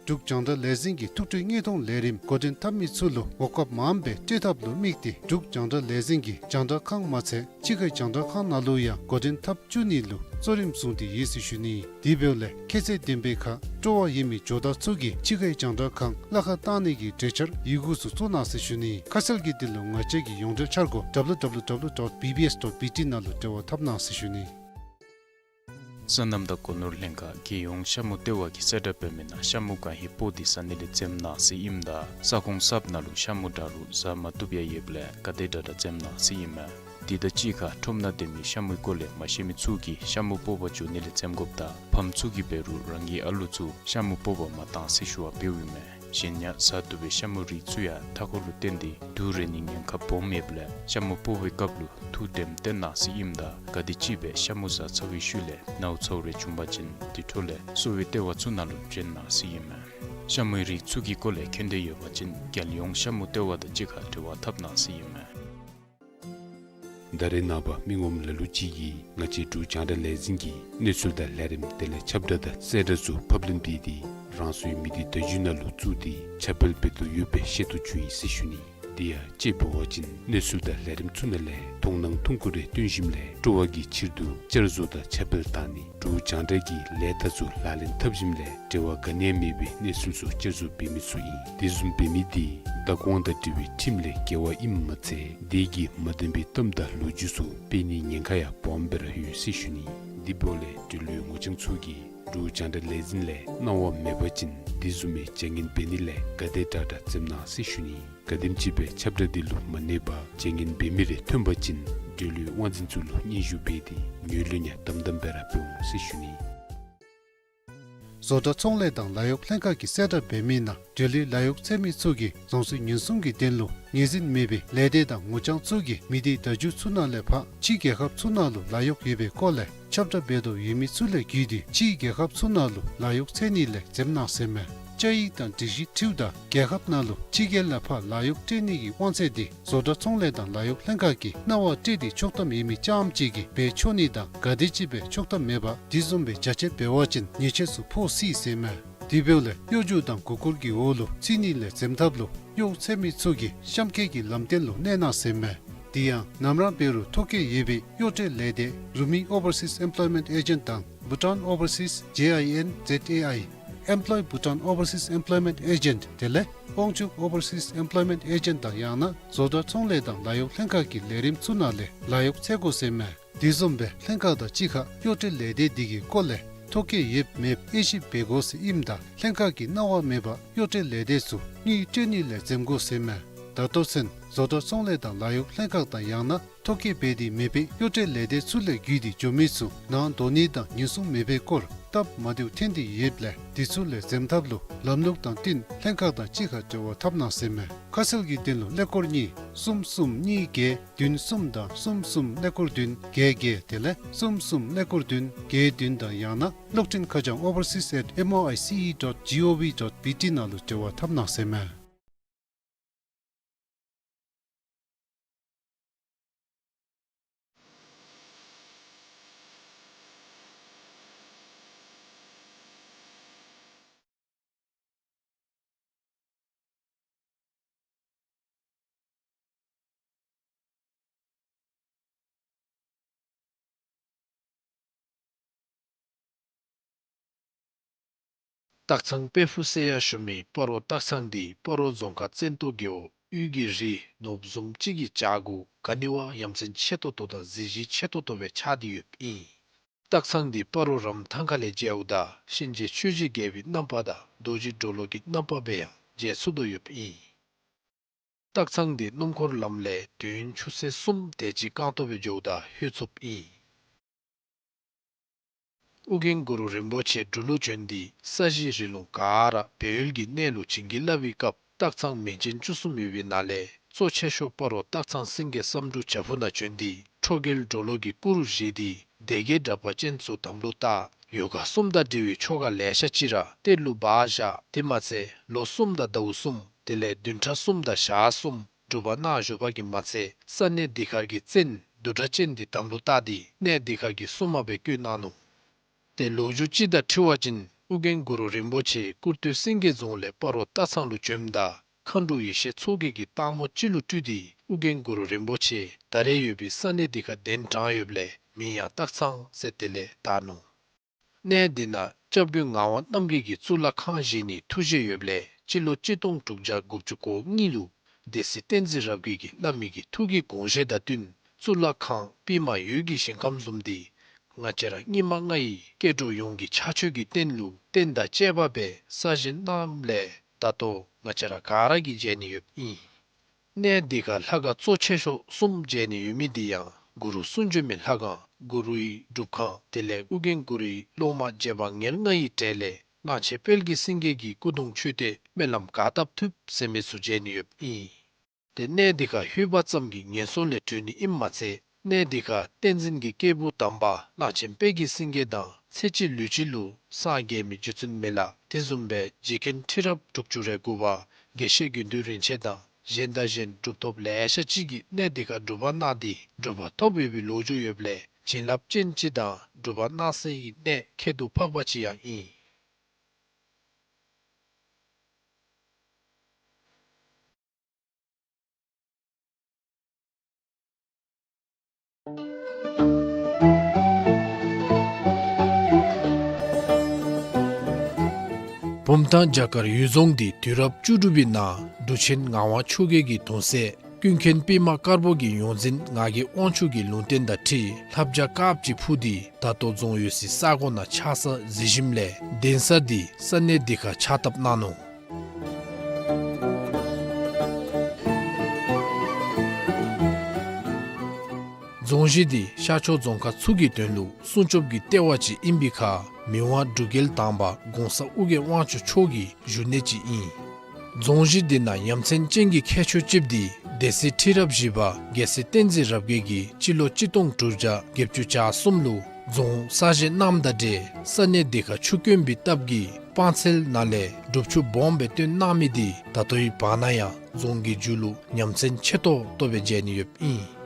འབྲུག་རྒྱང་བསྒྲགས་ལས་འཛིན་གྱི་ཐུགས་སྤྲོའི་དངོས་མཐོང་ལས་རིམ་འགོ་འདྲེན་འཐབ་མི་ཚུ་ལུ་གོ་སྐབས་མངམ་སྦེ་སྤྲོད་ཐབས་ལུ་དམིགས་ཏེ་འབྲུག་རྒྱང་བསྒྲགས་ལས་འཛིན་གྱི་རྒྱང་བསྒྲགས་ཁང་མ་ཚད་ཕྱི་ཁའི་རྒྱང་བསྒྲགས་ཁང་ནང་ལུ་ཡང་འགོ་འདྲེན་འཐབ་བཅུག་ནི་ལུ་གཙོ་རིམ་བཟུང་སྟེ་ཡོད་ཟེར་ཞུ་ནི། དེ་འབདཝ་ལས་ཁྱད་ཚད་ལྡན་པའི་ཁར་སྤྲོ་བ་ཡོད་མི་ཇོ་བདག་ཚུ་གིས་ཕྱི་ཁའི་རྒྱང་བསྒྲགས་ཁང་གླ་ཁར་བཏང་ནི་གི་གྲོས་འཆར་ཡི་གུ་ཚུ་བཙུགས་གནང་ཟེར་ཞུ་ནི། ཁ་གསལ་གྱི་དོན་ལུ་ང་བཅས་ཀྱི་ཡོངས་འབྲེལ་འཆར་སྒོ་W W W dot B B S dot B T ནང་ལུ་འབྲེལ་བ་འཐབ་གནང་ཟེར་ཞུ་ནི། སོ་ནམ་དང་སྒོ་ནོར་ལྷན་ཁག་རྒྱལ་ཡོངས་ཤ་མུ་ལྟེ་བ་གིས་གསལ་བསྒྲགས་འབད་མི་ནང་ཤ་མུ་གང་ཧེ་སྤོ་སྟེ་ཟ་ནི་ལས་འཛེམ་གནང་ཟེར་ཨིནམ་ད་ས་ཁོངས་གསརཔ་ནང་ལུ་ཤ་མུ་དྲག་རུང་ཟ་མ་བཏུབ་ཡང་ཡོདཔ་ལས་ག་དེ་དྲག་དྲག་འཛེམ་གནང་ཟེར་ཨིན་མས། དེ་དང་གཅིག་ཁར་ཁྲོམ་ནང་སྡོད་མི་ཤ་མུའི་སྐོར་ལས་མ་ཤེས་མི་ཚུ་གིས་ཤ་མུ་སྤོ་བར་འགྱོ་ནི་ལས་འཛེམ་དགོཔ་དང་ཕམ་ཚུ་གིས་འབད་རུང་རང་གི་ཨ་ལུ་ཚུ་ཤ་མུ་སྤོ་བར་མ་གཏང་ཟེར་ཞུ་བ་འབདཝ་ཨིན་མས། གཞན་ཡང་ཟ་བཏུབ་པའི་ཤ་མུའི་རིགས་ཚུ་ཡང་མཐའ་འཁོར་ལུ་བརྟེན་ཏེ་དུག་རེག་ནིའི་ཉེན་ཁ་སྦོམ་ཡོདཔ་ལས་ཤ་མུ་སྤོ་བའི་སྐབས་ལུ་ཐུགས་དྲནམ་བཏོན་གནང་ཟེར་ཨིནམ་ད་ག་དེམ་ཅིག་སྦེ་ཤ་མུ་ཟ་ཚར་བའི་ཤུལ་ལས་ནཝ་ཚཝ་རེ་བྱུང་པ་ཅིན་དེ་འཕྲོ་ལས་གསོ་བའི་ལྟེ་བ་ཚུ་ནང་ལུ་བྱོན་གནང་ཟེར་ཨིན་མས། ཤ་མུའི་རིགས་ཚུ་གི་སྐོར་ལས་མཁྱེན་འདོད་ཡོད་པ་ཅིན་རྒྱལ་ཡོངས་ཤ་མུ་ལྟེ་བ་དང་གཅིག་ཁར་འབྲེལ་བ་འཐབ་གནང་ཟེར་ཨིན་མས། ད་རེས་ནངས་པ་མི་ངོམ་ལ་ལུ་ཅིག་གིས་ང་བཅས་འབྲུག་རྒྱང་བསྒྲགས་ལས་འཛིན་གྱི་གནས་ཚུལ་དང་ལས་རིམ་དེ་ལས་ཁྱབ་བསྒྲགས་དང་གསལ་བསྒྲགས་ཚུ་ཕབ་ལེན་འབད་དེ་རང་སོའི་མི་སྡེ་བརྡ་བརྒྱུད་ནང་ལུ་བཙུགས་ཏེ་ཁྱབ་སྤེལ་འབད་དོ་ཡོདཔ་སྦེ་ཤེས་རྟོགས་བྱུང་ཡི་ཟེར་ཞུ་ནི། དེ་ཡང་དཔྱེ་འབད་བ་ཅིན་གནས་ཚུལ་དང་ལས་རིམ་ཚུ་ནང་ལས་མཐོང་སྣང་ཐུང་ཀུ་རེ་སྟོན་ཞིནམ་ལས་སྤྲོ་བ་གི་ཕྱིར་དུ་བསྐྱར་བཟོ་དང་ཁྱབ་སྤེལ་བཏང་ནི་འབྲུག་རྒྱང་བསྒྲགས་ཀྱི་ལས་རྟགས་ཚུ་ལག་ལེན་འཐབ་ཞིནམ་ལས་འབྲེལ་བ་ག་ནི་ཡང་མེད་པའི་གནས་ཚུལ་ཚུ་བསྐྱར་བཟོ་འབད་མི་ཚུ་ཨིན། དེ་བཟུམ་འབད་མི་དེ་བདག་དབང་དང་འབྲེལ་བའི་ཁྲིམས་ལས་འགལ་བ་ཨིནམ་མ་ཚད་དེ་གིས་མ་བདེན་པའི་གཏམ་དང་ལོ་རྒྱུས་ཚུ་སྤེལ་ནིའི་ཉེན་ཁ་ཡང་སྦོམ་སྦེ་ར་ཡོད་ཟེར་ཞུ་ནི། དེ་འབདཝ་ལས་འབྲེལ་ཡོད་ངོ་རྐྱང་ཚུ་གིས་འབྲུག་རྒྱང་བསྒྲགས་ལས་འཛིན་ལས་གནང་བ་མེད་པ་ཅིན་དེ་བཟུམ་མའི་བྱ་ངན་འབད་ནི་ལས་ག་དེ་དྲག་དྲག་འཛེམ་གནང་ཟེར་ཞུ་ནི། ག་དེམ་ཅིག་སྦེ་ཁྱབ་བསྒྲགས་དེ་ལུ་མ་གནས་པར་བྱ་ངན་འབད་མི་རེ་ཐོན་པ་ཅིན་འབྲེལ་ཡོད་དབང་འཛིན་ཚུ་ལུ་སྙན་ཞུ་འབད་དེ་ངོས་ལེན་ཡང་དམ་དམ་སྦེ་ར་འབད་འོང་ཟེར་ཞུ་ནི། བཟོ་གྲྭ་ཚོང་ལས་དང་ལཱ་གཡོག་ལྷན་ཁག་གིས་གསལ་བསྒྲགས་འབད་མི་ནང་འབྲེལ་ཡོད་ལཱ་གཡོག་འཚོལ་མི་ཚུ་གིས་རང་སོའི་ཉེན་སྲུང་གི་དོན་ལུ་ངོས་འཛིན་མེད་པའི་ལས་སྡེ་དང་ངོ་རྐྱང་ཚུ་གིས་མི་སྡེ་བརྡ་བརྒྱུད་ཚུ་ནང་ལས་ཕར་ཕྱི་རྒྱལ་ཁབ་ཚུ་ནང་ལུ་ལཱ་གཡོག་ཡོད་པའི་སྐོར་ལས་ཁྱབ་བསྒྲགས་འབད་དོ་ཡོད་མི་ཚུ་ལས་བརྒྱུད་དེ་ཕྱིའི་རྒྱལ་ཁབ་ཚུ་ནང་ལུ་ལཱ་གཡོག་འཚོལ་ནི་ལས་འཛེམ་གནང་ཟེར་མས། བཅའ་ཡིག་དང་སྒྲིག་གཞི་འཁྲིལཝ་ད་རྒྱལ་ཁབ་ནང་ལུ་ཕྱི་རྒྱལ་ལས་ཕར་ལཱ་གཡོག་སྤྲོད་ནི་གི་དབང་ཚད་དེ་བཟོ་གྲྭ་ཚོང་ལས་དང་ལཱ་གཡོག་ལྷན་ཁག་གིས་གནང་བ་སྤྲོད་དེ་ཆོག་ཐམ་ཡོད་མི་རྐྱངམ་ཅིག་གིས་འབད་ཆོག་ནི་དང་ག་དེམ་ཅིག་སྦེ་ཆོག་ཐམ་མེད་པར་དེ་བཟུམ་སྦེ་རྒྱ་ཆེ་འབད་བ་ཅིན་ཉེས་ཆད་ཚུ་ཕོག་སྲིད་ཟེར་མས། དེ་འབདཝ་ལས་གཡོ་སྒྱུ་དང་མགུ་སྐོར་གྱི་འོག་ལུ་ཚུད་ནི་ལས་འཛེམ་ཐབས་ལུ་གཡོག་འཚོལ་མི་ཚུ་གིས་གཤམ་འཁོད་ཀྱི་ལམ་སྟོན་ལུ་གནས་གནང་ཟེར་མས། དེ་ཡང་ནམ་ར་འབད་རུང་ཐོ་བཀོད་ཡོད་པའི་གཡོག་སྤྲོད་ལས་སྡེ་རུ་མི་Overseas Employment Agent དང་Bhutan Overseas J I N Z A I Employ Bhutan Overseas Employment Agent དེ་ལས་དབང་ཕྱུག་Overseas Employment Agent དང་ཡང་ན་བཟོ་གྲྭ་ཚོང་ལས་དང་ལཱ་གཡོག་ལྷན་ཁག་གི་ལས་རིམ་ཚུ་ནང་ལས་ལཱ་གཡོག་འཚོལ་དགོ་ཟེར་མས། དེ་བཟུམ་སྦེ་ལྷན་ཁག་དང་གཅིག་ཁར་གཡོག་སྤྲོད་ལས་སྡེ་དེ་གི་སྐོར་ལས་ཐོ་བཀོད་ཡོདཔ་མེདཔ་དབྱེ་ཞིབ་འབད་དགོ་ཟེར་ཨིནམ་ད་ལྷན་ཁག་གིས་གནང་བ་མེད་པར་གཡོག་སྤྲོད་ལས་སྡེ་ཚུ་དངུལ་སྤྲོད་ནི་ལས་འཛེམ་དགོ་ཟེར་མས། ད་ལྟོ་ཚུན་བཟོ་གྲྭ་ཚོང་ལས་དང་ལཱ་གཡོག་ལྷན་ཁག་དང་ཡང་ན་ཐོ་བཀོད་འབད་དེ་མེད་པའི་གཡོག་སྤྲོད་ལས་སྡེ་ཚུ་ལས་བརྒྱུད་དེ་འགྱོ་མི་ཚུ་ནང་འགྲོ་ནི་དང་ཉེན་སྲུང་མེད་པའི་སྐོར་སྟབས་མ་བདེཝ་ཐོན་ཏེ་ཡོདཔ་ལས་དེ་ཚུ་ལས་འཛེམ་ཐབས་ལུ་ལམ་ལུགས་དང་བསྟུན་ལྷན་ཁག་དང་གཅིག་ཁར་འབྲེལ་བ་འཐབ་གནང་ཟེར་མས། ཁ་གསལ་གྱི་དོན་ལུ་ཀླད་ཀོར་གཉིས་གསུམ་གསུམ་གཉིས་བརྒྱད་བདུན་གསུམ་དང་གསུམ་གསུམ་ཀླད་ཀོར་བདུན་བརྒྱད་བརྒྱད་དེ་ལས་གསུམ་གསུམ་ཀླད་ཀོར་བདུན་བརྒྱད་བདུན་དང་ཡང་ན་གློག་འཕྲིན་ཁ་བྱང་overseas at M O I C E dot G O V dot B T ནང་ལུ་འབྲེལ་བ་འཐབ་གནང་ཟེར་མས། སྟག་ཚང་དཔལ་ཕུག་ཟེར་ཡང་ཞུ་མི་སྤ་རོ་སྟག་ཚང་འདི་སྤ་རོ་རྫོང་ཁག་བཙན་ཏོ་རྒེད་འོག་དབུས་ཀྱི་རི་ནོར་བུ་བཟུམ་ཅིག་གི་བྱག་གུ་ག་ནི་བ་ཡ་མཚན་ཆེ་ཏོག་ཏོ་དང་གཟི་བརྗིད་ཆེ་ཏོག་ཏོ་སྦེ་ཆགས་ཏེ་ཡོདཔ་ཨིན། སྟག་ཚང་འདི་སྤ་རོ་རམ་ཐང་ཁ་ལས་མཇལཝ་ད་གཤིན་རྗེ་ཆོས་རྗེ་རྒྱལ་པོའི་རྣམ་པ་དང་རྡོ་རྗེ་གྲོ་ལོད་ཀྱི་རྣམ་པ་སྦེ་ཡང་མཇལ་ཚུགས་དོ་ཡོདཔ་ཨིན། སྟག་ཚང་འདི་སྣུམ་འཁོར་ལམ་ལས་དུས་ཡུན་ཆུ་ཚོད་གསུམ་དེ་ཅིག་རྐང་སྟོང་སྦེ་འགྱོཝ་ད་ལྷོད་ཚུགསཔ་ཨིན། ཨོ་རྒྱན་གུ་རུ་རིན་པོ་ཆེ་འབྲུག་ལུ་བྱོན་ཏེ་ས་གཞི་རི་ལུང་ག་ར་སྦས་ཡུལ་གྱི་གནས་ལུ་བྱིན་གྱིས་བརླབས་པའི་སྐབས་སྟག་ཚང་མིང་ཅན་བཅུ་གསུམ་ཡོད་པའི་ནང་ལས་གཙོ་ཆེ་ཤོས་སྤ་རོ་སྟག་ཚང་སེང་གེ་བསམ་འགྲུབ་བྱག་ཕུག་ནང་བྱོན་ཏེ་ ཕོ་རྒྱལ་གྲོ་ལོད་ཀྱི་སྐུ་རུ་བཞེངས་ཏེ་སྡེ་བརྒྱད་དྲེགས་པ་ཅན་ཚུ་དམ་ལུ་བཏགས། ཡོ་ག་གསུམ་དང་འབྲེལ་བའི་ཆོ་ག་ལེ་ཤ་ཅིག་ར་གཏེར་ལུ་སྦ་བཞག། དེ་མ་ཚད་ལོ་གསུམ་དང་ཟླཝ་གསུམ་དེ་ལས་བདུན་ཕྲག་གསུམ་དང་ཞག་གསུམ་སྒྲུབ་པ་གནང་བཞུགས་པ་གིས་མ་ཚད་ས་གནས་འདི་ཁར་གྱི་བཙན་བདུད་དྲེགས་ཅན་འདི་དམ་ལུ་བཏགས་ཏེ་གནས་འདི་ཁར་གྱི་སྲུང་མ་སྦེ་བསྐོས་གནང་ནུག། ཏེ་ལོ་རྒྱུས་ཅིག་དང་འཁྲིལ་བ་ཅིན་ཨོ་རྒྱན་གུ་རུ་རིན་པོ་ཆེ་ཀུར་སྟོད་སེང་གེ་རྫོང་ལས་སྤ་རོ་སྟག་ཚང་ལུ་བྱོནམ་ད་མཁའ་འགྲོ་ཡེ་ཤེས་མཚོ་རྒྱལ་གྱིས་སྟག་མོ་ཅིག་ལུ་སྤྲུལ་ཏེ་ཨོ་རྒྱན་གུ་རུ་རིན་པོ་ཆེ་ད་རེས་ཡོད་པའི་ས་གནས་འདི་ཁར་གདན་དྲངས་ཡོདཔ་ལས་མིང་ཡང་སྟག་ཚང་ཟེར་དེ་ལས་བཏགས་ནུག། གནས་འདི་ནང་སྐྱབས་མགོན་ངག་དབང་རྣམ་རྒྱལ་གྱིས་གཙུག་ལག་ཁང་བཞེངས་ནིའི་ཐུགས་བཞེད་ཡོདཔ་ལས་སྤྱི་ལོ་གཅིག་སྟོང་དྲུག་བརྒྱ་དགུ་བཅུ་གོ་གཉིས་ལུ་སྡེ་སྲིད་བསྟན་འཛིན་རབ་རྒྱས་ཀྱིས་བླ་མའི་གི་ཐུགས་ཀྱི་དགོངས་བཞེད་དང་བསྟུན་གཙུག་ལག་ཁང་པདྨ་འོད་ཀྱི་ཞིང་ཁམས་བཟུམ་འདི་ང་བཅས་ར་སྙིགས་མ་ལྔ་ཡི་སྐྱེ་འགྲོ་ཡོངས་ཀྱི་ཕྱག་མཆོད་ཀྱི་རྟེན་ལུ་རྟེན་དང་བཅས་པ་སྦེ་གསར་བཞེངས་གནངམ་ལས་ད་ལྟོ་ང་བཅས་ར་ག་ར་གིས་མཇལ་ནི་ཡོདཔ་ཨིན། གནས་འདི་ཁར་ལྷ་ཁང་གཙོ་ཆེ་ཤོས་གསུམ་མཇལ་ནི་ཡོད་མི་འདི་ཡང་གུ་རུ་གསུང་བྱོན་མའི་ལྷ་ཁང་གུ་རུའི་སྒྲུབ་ཁང་དེ་ལས་ཨོ་རྒྱན་གུ་རུའི་སློབ་མ་རྗེ་འབངས་ཉེར་ལྔ་ཡི་གྲས་ལས་གླང་ཆེན་དཔལ་གྱི་སེང་གེ་གི་སྐུ་གདུང་མཆོད་རྟེན་སྨོན་ལམ་ག་བཏབ་ཐུབ་ཟེར་མི་ཚུ་མཇལ་ནི་ཡོདཔ་ཨིན། ཏེ་གནས་འདི་ཁར་ལྷོད་པ་ཙམ་གྱིས་ངན་སོང་ལས་གྲོལ་ནི་ཨིནམ་མ་ཚད་གནས་འདི་ཁར་བསྟན་འཛིན་གྱི་སྐྱེས་བུ་དམ་པ་གླང་ཆེན་དཔལ་གྱི་སེང་གེ་དང་ཚེ་གཅིག་ལུས་གཅིག་ལུ་སངས་རྒྱས་མི་རྗེ་བཙུན་མི་ལ་དེ་བཟུམ་སྦེ་རྗེ་མཁན་ཁྲི་རབས་དྲུག་ཅུ་རེ་དགུ་པ་དགེ་བཤེས་དགེ་འདུན་རིན་ཆེན་དང་གཞན་དང་གཞན་གྲུབ་ཐོབ་ལེ་ཤ་ཅིག་གིས་གནས་འདི་ཁར་སྒྲུབ་པ་གནང་སྟེ་གྲུབ་པ་ཐོབ་ཡོད་པའི་ལོ་རྒྱུས་ཡོདཔ་ལས་བྱིན་རླབས་ཅན་ཅིག་དང་སྒྲུབ་པ་གནང་སའི་གནས་ཁྱད་དུ་འཕགས་པ་ཅིག་ཡང་ཨིན། བུམ་ཐང་བྱ་དཀར་འོད་རྫོང་འདི་དུས་རབས་བཅུ་དྲུག་པའི་ནང་འབྲུག་ཆེན་ངག་དབང་ཆོས་རྒྱལ་གྱི་གདུང་སྲས་ཀུན་མཁྱེན་པདྨ་དཀར་པོ་གི་ཡོངས་འཛིན་ངག་གི་དབང་ཕྱུག་གི་ལུང་བསྟན་དང་འཁྲིལ་ལྷ་བྱ་དཀརཔོ་ཅིག་འཕུར་ཏེ་ད་ལྟོ་རྫོང་ཡོད་སའི་ས་གོ་ནང་ཆགས་ས་གཟིགས་ཞིནམ་ལས་གདན་ས་འདི་ས་གནས་འདི་ཁར་ཕྱག་བཏབ་གནང་ནུག། རྫོང་གཞི་འདི་ཤར་ཕྱོགས་རྫོང་ཁག་ཚུ་གི་དོན་ལུ་སྲུང་སྐྱོབ་ཀྱི་ལྟེ་བ་ཅིག་ཨིན་པའི་ཁར་མི་དབང་འབྲུག་རྒྱལ་དང་པ་གོང་ས་ཨོ་རྒྱན་དབང་ཕྱུག་མཆོག་གི་བཞུགས་གནས་ཅིག་ཨིན། རྫོང་གཞི་འདི་ནང་ཡ་མཚན་ཅན་གྱི་ཁྱད་ཆོས་ཅིག་འདི་སྡེ་སྲིད་ཁྲི་རབས་བཞི་པ་རྒྱལ་སྲས་བསྟན་འཛིན་རབ་རྒྱས་ཀྱིས་སྤྱི་ལོ་གཅིག་སྟོང་དྲུག་བརྒྱ་བརྒྱད་ཅུ་གྱ་གསུམ་ལུ་རྫོང་གསར་བཞེངས་གནངམ་དང་འབྲེལ་ས་གནས་འདི་ཁར་ཆུ་དཀོན་པའི་སྟབས་ཀྱིས་སྤང་ཚལ་ནང་ལས་སྒྲུབ་ཆུ་སྦོམ་སྦེ་བཏོན་གནང་མི་འདི་ད་ལྟོའི་བར་ན་ཡང་རྫོང་གི་མཇུག་ལུ་ཡ་མཚན་ཆེ་ཏོག་ཏོ་སྦེ་མཇལ་ནི་ཡོདཔ་ཨིན།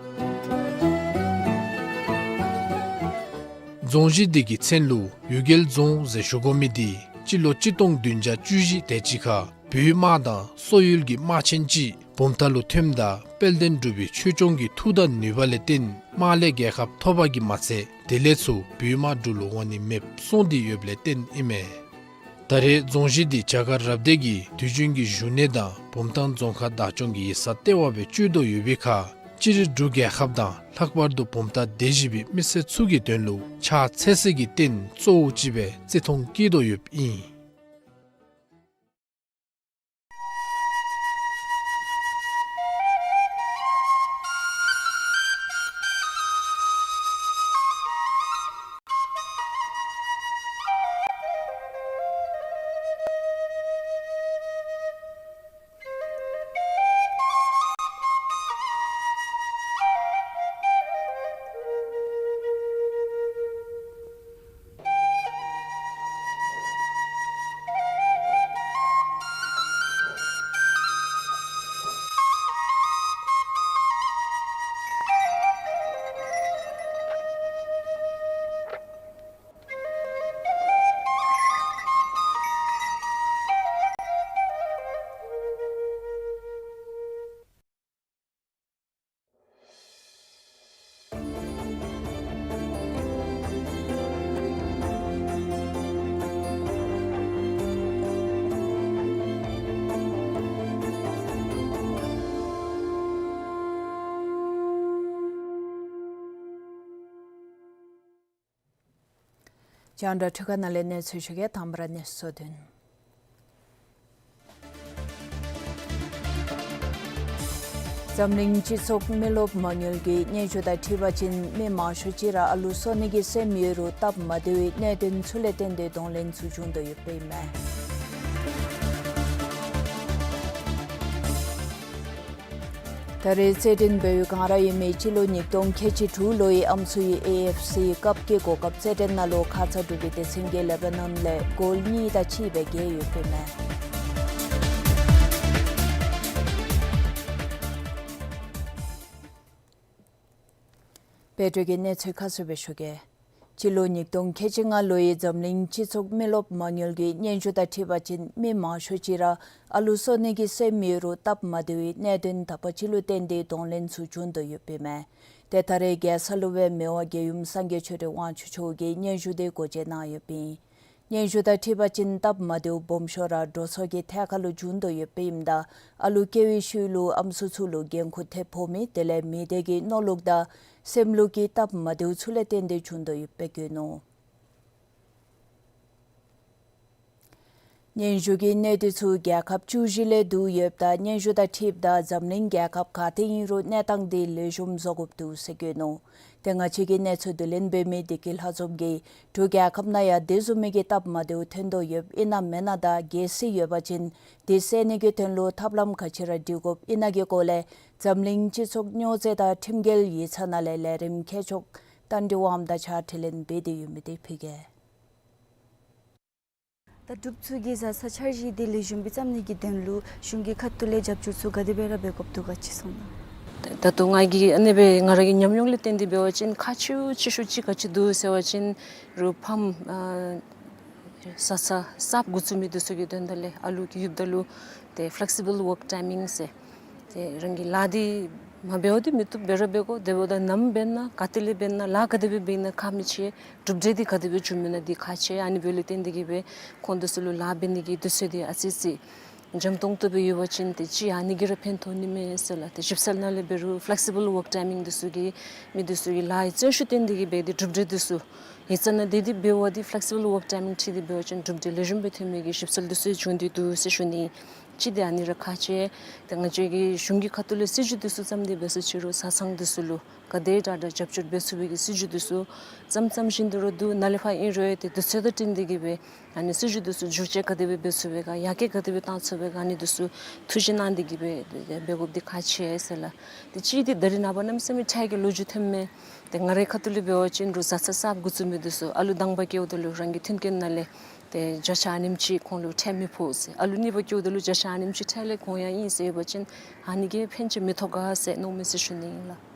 རྫོང་གཞི་འདི་གི་མཚན་ལུ་འོད་རྒྱལ་རྫོང་ཟེར་ཞུ་དགོ་མི་འདི་སྤྱི་ལོ་གཅིག་སྟོང་བདུན་བརྒྱ་བཅུ་བཞི་དེ་ཅིག་ཁར་བོད་དམག་དང་སོག་ཡུལ་གྱི་དམག་ཆེན་ཅིག་བུམ་ཐང་ལུ་ཐོནམ་ད་དཔལ་ལྡན་འབྲུག་པའི་ཆོས་སྐྱོང་གི་མཐུ་དང་ནུས་པ་ལས་བརྟེན་དམག་ལས་རྒྱལ་ཁ་ཐོབ་པ་གིས་མ་ཚད་དེ་ལས་ཚུར་བོད་དམག་འབྲུག་ལུ་འོང་ནི་མེདཔ་སོང་སྟེ་ཡོདཔ་ལས་བརྟེན་ཨིན་མས། ད་རེས་རྫོང་གཞི་འདི་བྱ་དཀར་རབ་སྡེ་གི་དུས་རྒྱུན་གྱི་བཞུགས་གནས་དང་བུམ་ཐང་རྫོང་ཁག་བདག་སྐྱོང་གི་ཡིག་ཚང་ལྟེ་བ་སྦེ་སྤྱོད་དོ་ཡོད་པའི་ཁར་སྤྱིར་འབྲུག་རྒྱལ་ཁབ་དང་ལྷག་པར་དུ་བུམ་ཐང་སྡེ་བཞི་པའི་མི་སེར་ཚུ་གི་དོན་ལུ་ཕྱག་འཚལ་སའི་གི་རྟེན་གཙོ་བོ་ཅིག་སྦེ་བརྩི་མཐོང་བསྐྱེད་དོ་ཡོདཔ་ཨིན། རྒྱང་བསྒྲགས་འཕྲུལ་ཁང་ནང་ལས་གནས་ཚུལ་ཞུ་གེ། དང་པ་ར་གནས་ཚུལ་དོན། འཛམ་གླིང་སྤྱི་ཚོགས་མི་རློབས་མ་དངུལ་གྱིས་སྙན་ཞུ་དང་འཁྲིལ་བ་ཅིན་མི་མང་ཤོས་ཅིག་ར་ཨ་ལུ་གསོ་ནི་གི་སེམས་ཡོད་རུང་སྟབས་མ་བདེ་བའི་གནད་དོན་ཚུ་ལས་བརྟེན་ཏེ་གདོང་ལེན་ཚུ་བྱུང་དོ་ཡོདཔ་ཨིན་མས། ད་རེས་རྩེད་འགྲན་འབད་བའི་སྒང་ར་ཨིན་མི་སྤྱི་ལོ་ཉིས་སྟོང་ཁལ་གཅིག་དྲུག་ལོའི་ཨམ་སྲུའི་ཨེ་ཨེཕ་སི་ཀབ་ཀྱི་གོ་སྐབས་རྩེད་འགྲན་ནང་ལུ་ཁ་ཙ་འབྲུག་པའི་སྡེ་ཚན་གྱིས་ལེ་བྷ་ནཱན་ལས་གོལ་གཉིས་དང་གཅིག་སྦེ་རྒྱལ་ཡོདཔ་ཨིན་མས། དཔལ་འབྱོར་གྱི་གནས་ཚུལ་ཁ་གསལ་སྦེ་ཞུ་གེ། སྤྱི་ལོ་ཉིས་སྟོང་ཁལ་གཅིག་ལྔ་ལོའི་འཛམ་གླིང་སྤྱི་ཚོགས་མི་རློབས་མ་དངུལ་གྱི་སྙན་ཞུ་དང་འཁྲིལ་བ་ཅིན་མི་མང་ཤོས་ཅིག་ར་ཨ་ལུ་གསོ་ནི་གི་སེམས་ཡོད་རུང་སྟབས་མ་བདེ་བའི་གནད་དོན་དག་པ་ཅིག་ལུ་བརྟེན་ཏེ་གདོང་ལེན་ཚུ་འབྱུང་དོ་ཡོདཔ་ཨིན་མས། ཏེ་ད་རེས་རྒྱལ་ས་ལུ་སྦེ་མི་དབང་རྒྱལ་ཡུམ་སངས་རྒྱས་ཆོས་སྒྲོན་དབང་ཕྱུག་མཆོག་གིས་སྙན་ཞུ་དེ་སྒོ་འབྱེད་གནང་ཡོདཔ་ཨིན། སྙན་ཞུ་དང་འཁྲིལ་བ་ཅིན་སྟབས་མ་བདེཝ་སྦོམ་ཤོས་ར་འགྲོ་སོང་གི་ཐད་ཁར་ལུ་འབྱུང་དོ་ཡོདཔ་ཨིནམ་ད་ཨ་ལུ་སྐྱེ་བའི་ཤུལ་ལུ་ཨམ་སྲུ་ཚུ་ལུ་འགན་ཁུར་ཐེབས་ཕོག་མི་དེ་ལས་མི་སྡེ་གི་མནོ་ལུགས་དང་སེམས་ལུགས་ཀྱི་སྟབས་མ་བདེཝ་ཚུ་ལས་བརྟེན་ཏེ་འབྱུང་དོ་ཡོདཔ་སྦེ་བཀོད་ནུག། སྙན་ཞུ་གི་གནད་དོན་ཚུ་རྒྱལ་ཁབ་བཅུ་བཞི་ལས་བསྡུ་ཡོདཔ་ད་སྙན་ཞུ་དང་འཁྲིལཝ་ད་འཛམ་གླིང་རྒྱལ་ཁབ་ག་ཏེ་ཨིན་རུང་གནས་སྟངས་དེ་ལེགས་ཤོམ་བཟོ་དགོཔ་འདུག་ཟེར་བཀོད་ནུག། ཏེ་ང་བཅས་ཀྱི་གནས་ཚུལ་བསྡུ་ལེན་འབད་མི་བདེ་སྐྱིད་ལྷ་འཛོམས་ཀྱིས་འབྲུག་རྒྱལ་ཁབ་ནང་ཡང་དེ་བཟུམ་མའི་གི་སྟབས་མ་བདེཝ་ཐོན་དོ་ཡོདཔ་ཨིན་ན་མེན་ན་དང་གལ་སྲིད་ཡོད་པ་ཅིན་དེ་སེལ་ནི་གི་དོན་ལུ་ཐབས་ལམ་ག་ཅི་ར་སྒྲིག་དགོཔ་ཨིན་ན་གི་སྐོར་ལས་འཛམ་གླིང་སྤྱི་ཚོགས་སྨྱོ་རྫས་དང་ཁྲིམས་འགལ་ཡིག་ཚང་ནང་ལས་ལས་རིམ་མཁས་མཆོག་རྟ་མགྲིན་དབངམོ་དང་གཅིག་ཁར་དྲི་ལན་འབད་དེ་ཡོད་མི་དེ་ཕུལ་གེ། ད་འབྲུགཔ་ཚུ་གིས་བཟའ་ཚང་འཆར་གཞི་དེ་ལེགས་ཤོམ་སྦེ་བརྩམ་ནི་གི་དོན་ལུ་གཞུང་གི་ཁ་ཐུག་ལས་རྒྱབ་སྐྱོར་ཚུ་ག་དེ་སྦེ་ར་འབད་དགོཔ་འདུག་ག་ཅིག་གསུང་གནང་། ད་ལྟོ་ང་གིས་ཨ་ནི་སྦེ་ང་ར་གི་ཉམས་མྱོང་ལས་བརྟེན་ཏེ་འབད་བ་ཅིན་ཁག་ཆེ་ཤོས་ཆེ་ཤོས་ཅིག་ག་ཅི་འདུག་ཟེར་བ་ཅིན་རུང་ཕམ་ཨ་བཟའ་ཚང་གསརཔ་འགོ་བཙུགས་མི་འདི་ཚུ་གི་དོན་དག་ལས་ཨ་ལུ་གི་ཡུདཔ་ད་ལུ་ཏེ་ཕེ་ལེག་སི་བཱལ་ཝརཀ་ཊའི་མིང་ཟེར་ཏེ་རང་གི་ལཱ་འདི་མ་འབདཝ་འདི་མི་བཏུབ། འབད་ར་འབད་དགོ། དེ་འབདཝ་ད་ནམ་འབད་ན་ག་ཏེ་ལས་འབད་ན་ལཱ་ག་དེ་སྦེ་འབད་ན་ཁག་མི་ཆེ། གྲུབ་འབྲས་འདི་ག་དེ་སྦེ་འབྱུངམ་ཨིན་ན་འདི་ཁག་ཆེ། ཨ་ནི་འབདཝ་ལས་བརྟེན་ཏེ་གིས་སྦེ་ཁོང་འདི་ཚུ་ལུ་ལཱ་འབད་ནི་གི་དུས་ཚོད་འདི་ཨ་ཙི་ཅིག་འཇམ་ཏོང་ཏོ་སྦེ་ཡོད་པ་ཅིན་ཏེ་ཅིག་ཨ་ནི་གིས་ར་ཕན་ཐོགས་ནི་མས་ཟེར་ལགས། ཏེ་ཞིབ་འཚོལ་ནང་ལས་འབད་རུང་ཕེ་ལེག་སི་བཱལ་ཝརཀ་ཊའི་མིང་འདི་ཚུ་གིས་མི་འདི་ཚུ་གི་ལཱ་ཡི་བརྩོན་ཤུགས་བརྟེན་ཏེ་གིས་འབད་དེ་གྲུབ་འབྲས་འདི་ཚུ་ཡིག་ཚང་ནང་དེ་འདི་འབདཝ་འདི་ཕེ་ལེག་སི་བཱལ་ཝརཀ་ཊའི་མིང་འཁྲིལ་ཏེ་འབད་བ་ཅིན་གྲུབ་འབྲས་ལེགས་ཤོམ་སྦེ་ཐོན་མི་གི་ཞིབ་འཚོལ་འདི་ཚུ་བྱུང་སྟེ་འདུག་ཟེར་ཞུ་ནི། གཅིག་འདི་ཨ་ནི་ར་ཁག་ཆེ། ཏེ་ང་བཅས་ཀྱི་གཞུང་གི་ཁ་ཐུག་ལས་སྲིད་བྱུས་འདི་ཚུ་བརྩམས་ཏེ་འབད་ས་ཅིག་རུང་བཟའ་ཚང་འདི་ཚུ་ལུ་ག་དེ་དྲག་དྲག་རྒྱབ་སྐྱོར་འབད་ཚུགས་པའི་གི་སྲིད་བྱུས་འདི་ཚུ་བརྩམ་བརྩམ་བཞིན་དུ་ར་འདུག། ནཱ་ལས་ཕར་ཨིན་རུང་ཏེ་དུས་ཚོད་དང་བསྟུན་ཏེ་གིས་སྦེ་ཨ་ནི་སྲིད་བྱུས་འདི་ཚུ་བསྒྱུར་བཅོས་ག་དེ་སྦེ་འབད་ཚུགས་པའི་ག་ཡར་རྒྱས་ག་དེ་སྦེ་བཏང་ཚུགས་པའི་ག་ཨ་ནི་འདི་ཚུ་ཐུགས་བཞེད་གནང་སྟེ་གིས་སྦེ་འབད་དགོཔ་འདི་ཁག་ཆེ་ཟེར་ལགས། ཏེ་གཅིག་འདི་ད་རེས་ནངས་པ་གནམ་མེད་ས་མེད་ཁྲལ་གྱི་ལོ་རྒྱུས་ཐོནམ་མས། ཏེ་ང་རའི་ཁ་ཐུག་ལས་འབད་བ་ཅིན་རུང་བཟའ་ཚང་གསརཔ་འགོ་བཙུགས་མི་འདི་ཚུ་ཨ་ལུ་དང་པ་སྐྱེཝ་ད་ལུ་རང་གི་མཐུན་རྐྱེན་ནང་ལས་ཏེ་བརྒྱ་ཆ་ཨ་ནེམ་ཅིག་ཁོང་ལུ་ཁྲལ་མི་ཕོག་ཟེར། ཨ་ལུ་གཉིས་པ་སྐྱེཝ་ད་ལུ་བརྒྱ་ཆ་ཨ་ནེམ་ཅིག་ཁྲལ་ལས་གོང་ཡང་ཨིན་ཟེར་བ་ཅིན་ཨ་ནི་གིས་ཕན་ཆེ་མི་ཐོགས་ག་ཟེར་མནོཝ་མས་ཟེར་ཞུ་ནི་ཨིན་ལགས།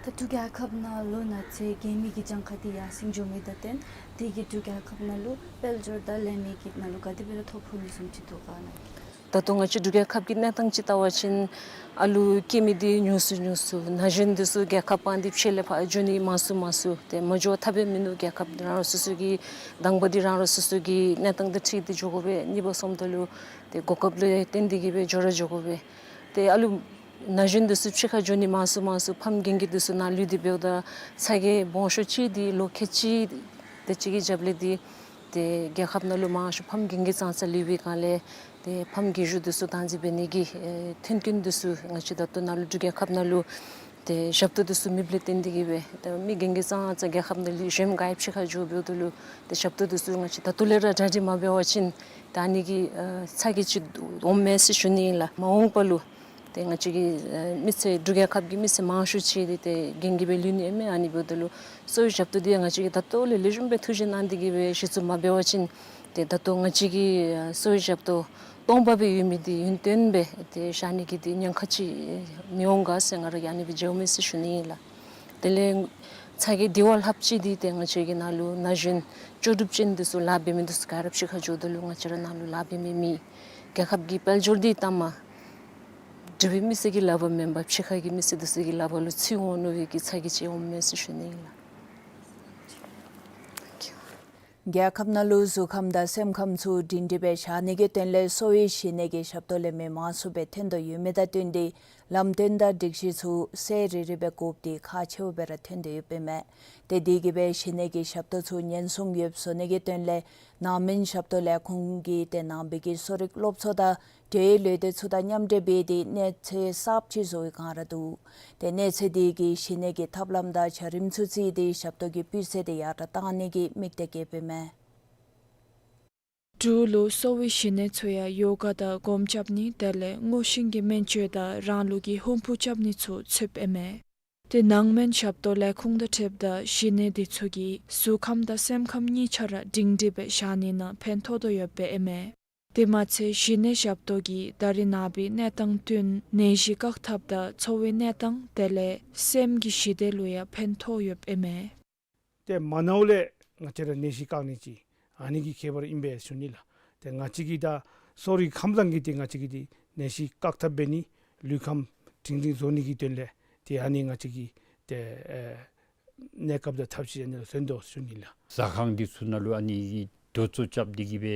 ད་འབྲུག་རྒྱལ་ཁབ་ནང་ལོ་ན་ཚོད་རྒས་མི་གི་གྱངས་ཁ་འདི་ཡར་སེང་འགྱོ་མི་དང་བསྟུན་དེ་གིས་འབྲུག་རྒྱལ་ཁབ་ནང་ལུ་དཔལ་འབྱོར་དང་ལས་རིགས་ཀྱི་ནང་ལུ་ག་དེ་སྦེ་ར་ཐོ་ཕོག་ནི་བཟུམ་ཅིག་འདུག་ག་ན། ད་ལྟོ་ང་བཅས་འབྲུག་རྒྱལ་ཁབ་ཀྱི་གནས་སྟངས་ཅིག་བལྟ་བ་ཅིན་ཨ་ལུ་སྐྱེ་མི་འདི་ཉུང་སུ་ཉུང་སུ། ན་གཞོན་འདི་ཚུ་རྒྱལ་ཁབ་སྤངས་ཏེ་ཕྱི་ལས་ཕར་འགྱོ་ནི་མང་སུ་མང་སུ། ཏེ་མ་འགྱོ་ཐབས་མིན་འདུག། རྒྱལ་ཁབ་རང་རང་སོ་སོ་གི་དང་པ་འདི་རང་རང་སོ་སོ་གི་གནས་སྟངས་དང་འཁྲིལ་ཏེ་འགྱོ་དགོ་པས། གཉིས་པ་སོངམ་ད་ལུ་ཏེ་གོ་སྐབས་ལུ་བརྟེན་ཏེ་གིས་སྦེ་འགྱོ་ར་འགྱོ་དགོ་པས། ཏེ་ཨ་ལུ་ན་གཞོན་འདི་ཚུ་ཕྱི་ཁར་འགྱོ་ནི་མང་སུ་མང་སུ། ཕམ་རྒན་རྒས་འདི་ཚུ་ནཱ་ལུས་ཏེ་འབདཝ་ད་ཚ་གྱང་སྦོམ་ཤོས་ཅིག་འདི་ལོ་ཁལ་གཅིག་དེ་ཅིག་གི་རྒྱབ་ལས་འདི་ཏེ་རྒྱལ་ཁབ་ནང་ལུ་མང་ཤོས་ཕམ་རྒན་རྒས་ཙང་ཙ་ལུས་པའི་སྒང་ལས་ཏེ་ཕམ་རྒས་གཞོན་འདི་ཚུ་བདག་འཛིན་འབད་ནི་གི་ཨེ་མཐུན་རྐྱེན་འདི་ཚུ་ང་བཅས་ད་ལྟོ་ནཱ་ལུ་འབྲུག་རྒྱལ་ཁབ་ནང་ལུ་ཏེ་ཞབས་ཏོག་འདི་ཚུ་མེདཔ་ལས་བརྟེན་ཏེ་གིས་སྦེ་ཏེ་མི་རྒན་རྒས་ཙང་ཙ་རྒྱལ་ཁབ་ནང་ལུ་གཞོནམ་ག་ཡང་ཕྱི་ཁར་འགྱོ་འབདཝ་ད་ལུ་ཏེ་ཞབས་ཏོག་འདི་ཚུ་ང་བཅས་ད་ལྟོ་ལས་ར་གྲ་སྒྲིག་མ་འབད་བ་ཅིན་ད་ཨ་ནི་གི་ཨེ་ཚ་གྱང་ཅིག་འོངམ་མས་ཟེར་ཞུ་ནི་ཨིན་ལགས། མ་འོངས་པ་ལུ་ཏེ་ང་བཅས་ཀྱི་ཨེ་མི་སེར་འབྲུག་རྒྱལ་ཁབ་ཀྱི་མི་སེར་མང་ཤོས་ཅིག་འདི་ཏེ་རྒན་རྒས་སྦེ་ལུས་ནི་ཨིན་མས། ཨ་ནི་འབདཝ་ད་ལུ་གསོ་བའི་ཞབས་ཏོག་འདི་ང་བཅས་ཀྱིས་ད་ལྟོ་ལས་ལེགས་ཤོམ་སྦེ་ཐུགས་བཞེད་གནང་སྟེ་གིས་སྦེ་གཞི་བཙུགས་མ་འབད་བ་ཅིན་ཏེ་ད་ལྟོ་ང་བཅས་ཀྱི་ཨེ་གསོ་བའི་ཞབས་ཏོག་སྟོང་པ་སྦེ་ཡོད་མི་འདི་ཡུན་བརྟན་སྦེ་ཏེ་བཞག་ནི་གི་འདི་ཉེན་ཁ་ཅིག་མི་འོང་ག་ཟེར་ང་ར་ཨ་ནི་སྦེ་མཇལཝ་མས་ཟེར་ཞུ་ནི་ཨིན་ལགས། དེ་ལས་ཚ་གྱང་འདི་བ་ལྷགཔ་ཅིག་འདི་ཏེ་ང་བཅས་ཀྱི་ནཱ་ལུ་ན་གཞོན་ལྕོགས་གྲུབ་ཅན་འདི་ཚུ་ལཱ་འབད་མི་འདི་ཚུ་ག་ར་ཕྱི་ཁར་འགྱོཝ་ད་ལུ་ང་བཅས་ར་ནཱ་ལུ་ལཱ་འབད་མི་མེད། རྒྱལ་ཁབ་ཀྱི་དཔལ་འབྱོར་འདི་ལྟ་མ་འབྲུག་པའི་མི་སེར་གྱི་ལག་པར་མེན་པར་ཕྱི་ཁ་གི་མི་སེར་འདི་ཚུ་གི་ལག་པར་ལུ་ཚུད་འོང་ནི་གི་ཚ་གྱང་ཅིག་འོངམ་མས་ཟེར་ཞུ་ནི་ཨིན་ལགས། རྒྱལ་ཁབ་ནང་ལུ་གཟུགས་ཁམས་དང་སེམས་ཁམས་ཚུ་སྒྲིང་སྒྲིང་སྦེ་བཞག་ནི་གི་དོན་ལས་གསོ་བའི་གཞི་གནས་ཀྱི་ཞབས་ཏོག་ལེན་མི་མང་སུ་སྦེ་ཐོན་དོ་ཡོད་མི་དང་བསྟུན་ཏེ་ལམ་སྟོན་དང་སྒྲིག་གཞི་ཚུ་ཚར་རེ་རེ་སྦེ་དགོཔ་འདི་ཁག་ཆེཝ་སྦེ་ར་ཐོན་དོ་ཡོདཔ་ཨིན་མས། ཏེ་དེ་གིས་སྦེ་གཞི་གནས་ཀྱི་ཞབས་ཏོག་ཚུ་ཉེན་སྲུང་ཡོདཔ་བཟོ་ནི་གི་དོན་ལས་ནང་མི་ཞབས་ཏོག་ལས་ཁུངས་ཀྱིས་ཏེ་ནང་པའི་གི་གསོ་རིག་སློབ་གཙོ་དང་འབྲེལ་ཡོད་ལས་སྡེ་ཚུ་དང་མཉམ་འབྲེལ་འབད་དེ་གནས་ཚད་གསརཔ་ཅིག་བཟོ་བའི་བསྒང་ར་འདུག། ཏེ་གནས་ཚད་དེ་གིས་གཞི་གནས་ཀྱི་ཐབས་ལམ་དང་བྱ་རིམ་ཚུ་བརྩིས་ཏེ་ཞབས་ཏོག་གི་སྤུས་ཚད་དེ་ཡར་དྲག་གཏང་ནི་གི་དམིགས་གཏད་བསྐྱེདཔ་ཨིན་མས། འབྲུག་ལུ་གསོ་བའི་གཞི་གནས་ཚུ་ཡང་ཡོ་ག་དང་སྒོམ་རྐྱབ་ནི་དེ་ལས་སྔོ་ཤིང་གི་སྨན་བཅོས་དང་རང་ལུགས་ཀྱི་ཧུམ་བུ་རྐྱབ་ནི་ཚུ་ཚུདཔ་ཨིན་མས། ཏེ་ནང་སྨན་ཞབས་ཏོག་ལས་ཁུངས་དང་འཁྲིལཝ་ད་གཞི་གནས་འདི་ཚུ་གིས་གཟུགས་ཁམས་དང་སེམས་ཁམས་གཉིས་ཆ་ར་སྒྲིང་སྒྲི་སྦེ་བཞག་ནི་ནང་ཕན་ཐོགས་དོ་ཡོདཔ་ཨིན་མས། དེ་མ་ཚད་གཞི་གནས་ཞབས་ཏོག་གིས་ད་རེས་ནངས་པའི་གནས་སྟངས་བསྟུན་ནད་གཞི་བཀག་ཐབས་དང་འཚོ་བའི་གནས་སྟངས་དེ་ལས་སེམས་ཀྱི་ཞི་བདེ་ལུ་ཡང་ཕན་ཐོགས་ཡོདཔ་ཨིན་མས། ཏེ་མ་ནཝ་ལས་ང་བཅས་ར་ནད་གཞི་བཀག་ནི་ཅིག་ཨ་ནི་གི་ཁྱད་པར་ཨིན་པས་ཞུ་ནི་ལགས། ཏེ་ང་བཅས་ཀྱིས་ད་གསོ་རིག་ཁམས་བཟང་གིས་ཏེ་ང་བཅས་ཀྱིས་ཏེ་ནད་གཞི་བཀག་ཐབས་འབད་ནི་ལུས་ཁམས་སྒྲིང་སྒྲིང་བཟོ་ནི་གི་དོན་ལས་ཏེ་ཨ་ནི་ང་བཅས་ཀྱིས་ཏེ་ཨེ་གནས་སྐབས་དང་ཐབས་ཤེས་ཨ་ནི་ལུ་བརྩོན་དོ་ཞུ་ནི་ལགས། ཟ་ཁང་འདི་ཚུ་ནང་ལུ་ཨ་ནི་གི་རྡོ་བཙོ་རྐྱབ་སྟེ་གི་སྦེ་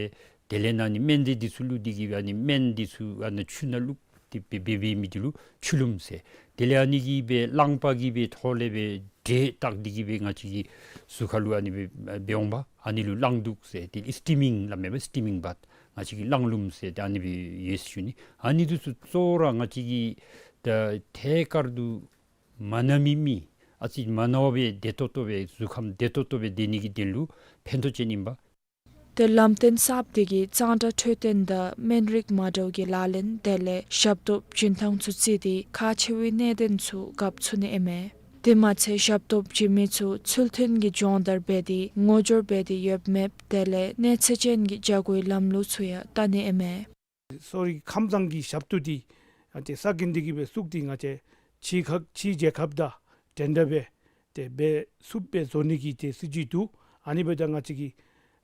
དེ་ལས་ཨ་ནི་སྨན་རྫས་འདི་ཚུ་བླུགས་ཏེ་གི་སྦེ་ཨ་ནི་སྨན་འདི་ཚུ་ཨ་ནི་ཆུ་ནང་བླུགས་ཏེ་སྦེ་འབད་འབད་མི་འདི་ལུ་ཆུ་ལུམ་ཟེར། དེ་ལས་ཨ་ནི་གི་སྦེ་རླངས་པ་གི་སྦེ་ཐོག་ལས་སྦེ་འདྲེས་བཏགས་ཏེ་གི་སྦེ་ང་བཅས་ཀྱི་གཟུགས་ཁར་ལུ་ཨ་ནི་སྦེ་འབད་འོང་པ། ཨ་ནི་ལུ་རླངས་དུག་ཟེར། དེ་ལས་སི་ཊི་མིང་སླབ་མས་པ། སི་ཊི་མིང་བཱཐ། ང་བཅས་ཀྱི་རླངས་ལུམ་ཟེར་ཏེ་ཨ་ནི་སྦེ་ཡོད་ཟེར་ཞུ་ནི། ཨ་ནི་འདི་ཚུ་གཙོ་བོ་ར་ང་བཅས་ཀྱི་ད་ཐད་ཀར་དུ་མ་ན་མི་མི་ཨ་ཙི་མ་ན་བར་སྦེ་བདེ་ཏོག་ཏོ་སྦེ་གཟུགས་ཁམས་བདེ་ཏོག་ཏོ་སྦེ་སྡོད་ནི་གི་དོན་ལུ་ཕན་ཐོགས་ཅན་ཨིན་པ། ཏེ་ལམ་སྟོན་གསརཔ་འདི་གིས་གཙང་སྦྲ་འཕྲོད་བསྟེན་དང་སྨན་རིགས་མ་འདྲཝ་གི་ལག་ལེན་དེ་ལས་ཞབས་ཏོག་བྱིན་ཐངས་ཚུ་བརྩིས་ཏེ་ཁག་ཆེ་བའི་གནད་དོན་ཚུ་གབ་ཚུགས་ནི་ཨིན་མས། དེ་མ་ཚད་ཞབས་ཏོག་བྱིན་མི་ཚུ་ཚུལ་མཐུན་གྱི་སྦྱོང་བརྡར་འབད་དེ་ངོ་སྦྱོར་འབད་དེ་ཡོདཔ་མེདཔ་དེ་ལས་གནས་ཚད་ཅན་གྱི་བྱ་སྒོའི་ལམ་ལུགས་ཚུ་ཡང་བལྟ་ནི་ཨིན་མས། གསོ་རིག་ཁམས་བཟང་གི་ཞབས་ཏོག་འདི་ཨ་ཏེ་ས་གི་འདི་གིས་སྦེ་བཙུགས་ཏེ་ང་བཅས་ཕྱི་ཁ་ཕྱི་རྒྱལ་ཁབ་དང་འགྲན་ཟླ་འབད་དེ་འབད་ཚུགསཔ་སྦེ་བཟོ་ནི་གི་ཏེ་སྲིད་བྱུས་འདུག། ཨ་ནི་འབདཝ་ད་ང་བཅས་ཀྱིས་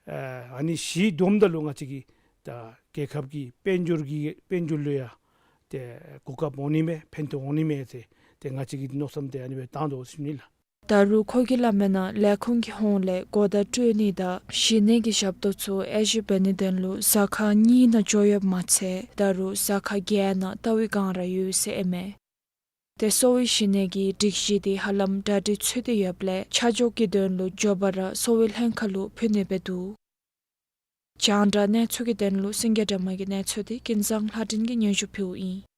ཨ་ཨ་ནི་གཞི་བསྡོམས་ད་ལུ་ང་བཅས་ཀྱིས་ད་རྒྱལ་ཁབ་ཀྱི་དཔལ་འབྱོར་གྱི་དཔལ་འབྱོར་ལུ་ཡང་ཏེ་གོ་སྐབས་འོང་ནི་མས། ཕན་ཐོགས་འོང་ནི་མས་ཟེར་ཏེ་ང་བཅས་ཀྱིས་མནོ་བསམ་འདི་ཨ་ནི་སྦེ་བཏང་དོ་ཟེར་ཞུ་ནི་ལགས། ད་རུང་ཁོ་གིས་སླབ་མིའི་ནང་ལས་ཁུངས་ཀྱི་ཧོངས་ལས་གོ་བརྡ་སྤྲོད་ནི་དང་གཞི་གནས་ཀྱི་ཞབས་ཏོག་ཚུ་དབྱེ་ཞིབ་འབད་ནིའི་དོན་ལུ་ཟ་ཁང་གཉིས་ནང་འགྱོ་ཡོདཔ་མ་ཚད་ད་རུང་ཟ་ཁང་བརྒྱད་ནང་ལྟ་བའི་སྒང་ར་ཡོད་ཟེར་ཨིན་མས། ཏེ་གསོ་བའི་གཞི་གནས་ཀྱི་སྒྲིག་གཞི་འདི་ཧ་ལམ་གྲ་སྒྲིག་ཚུད་དེ་ཡོདཔ་ལས་ཆ་འཇོག་གི་དོན་ལུ་མགྱོགས་པ་ར་གསོ་བའི་ལྷན་ཁག་ལུ་ཕུལ་ནི་སྦེ་འདུག། རྒྱང་བསྒྲགས་གནས་ཚུལ་གྱི་དོན་ལུ་སེང་གེ་སྒྲོལ་མ་གི་གནས་ཚུལ་འདི་ཀུན་བཟང་ལྷ་སྒྲོན་གྱིས་སྙན་ཞུ་ཕུལཝ་ཨིན།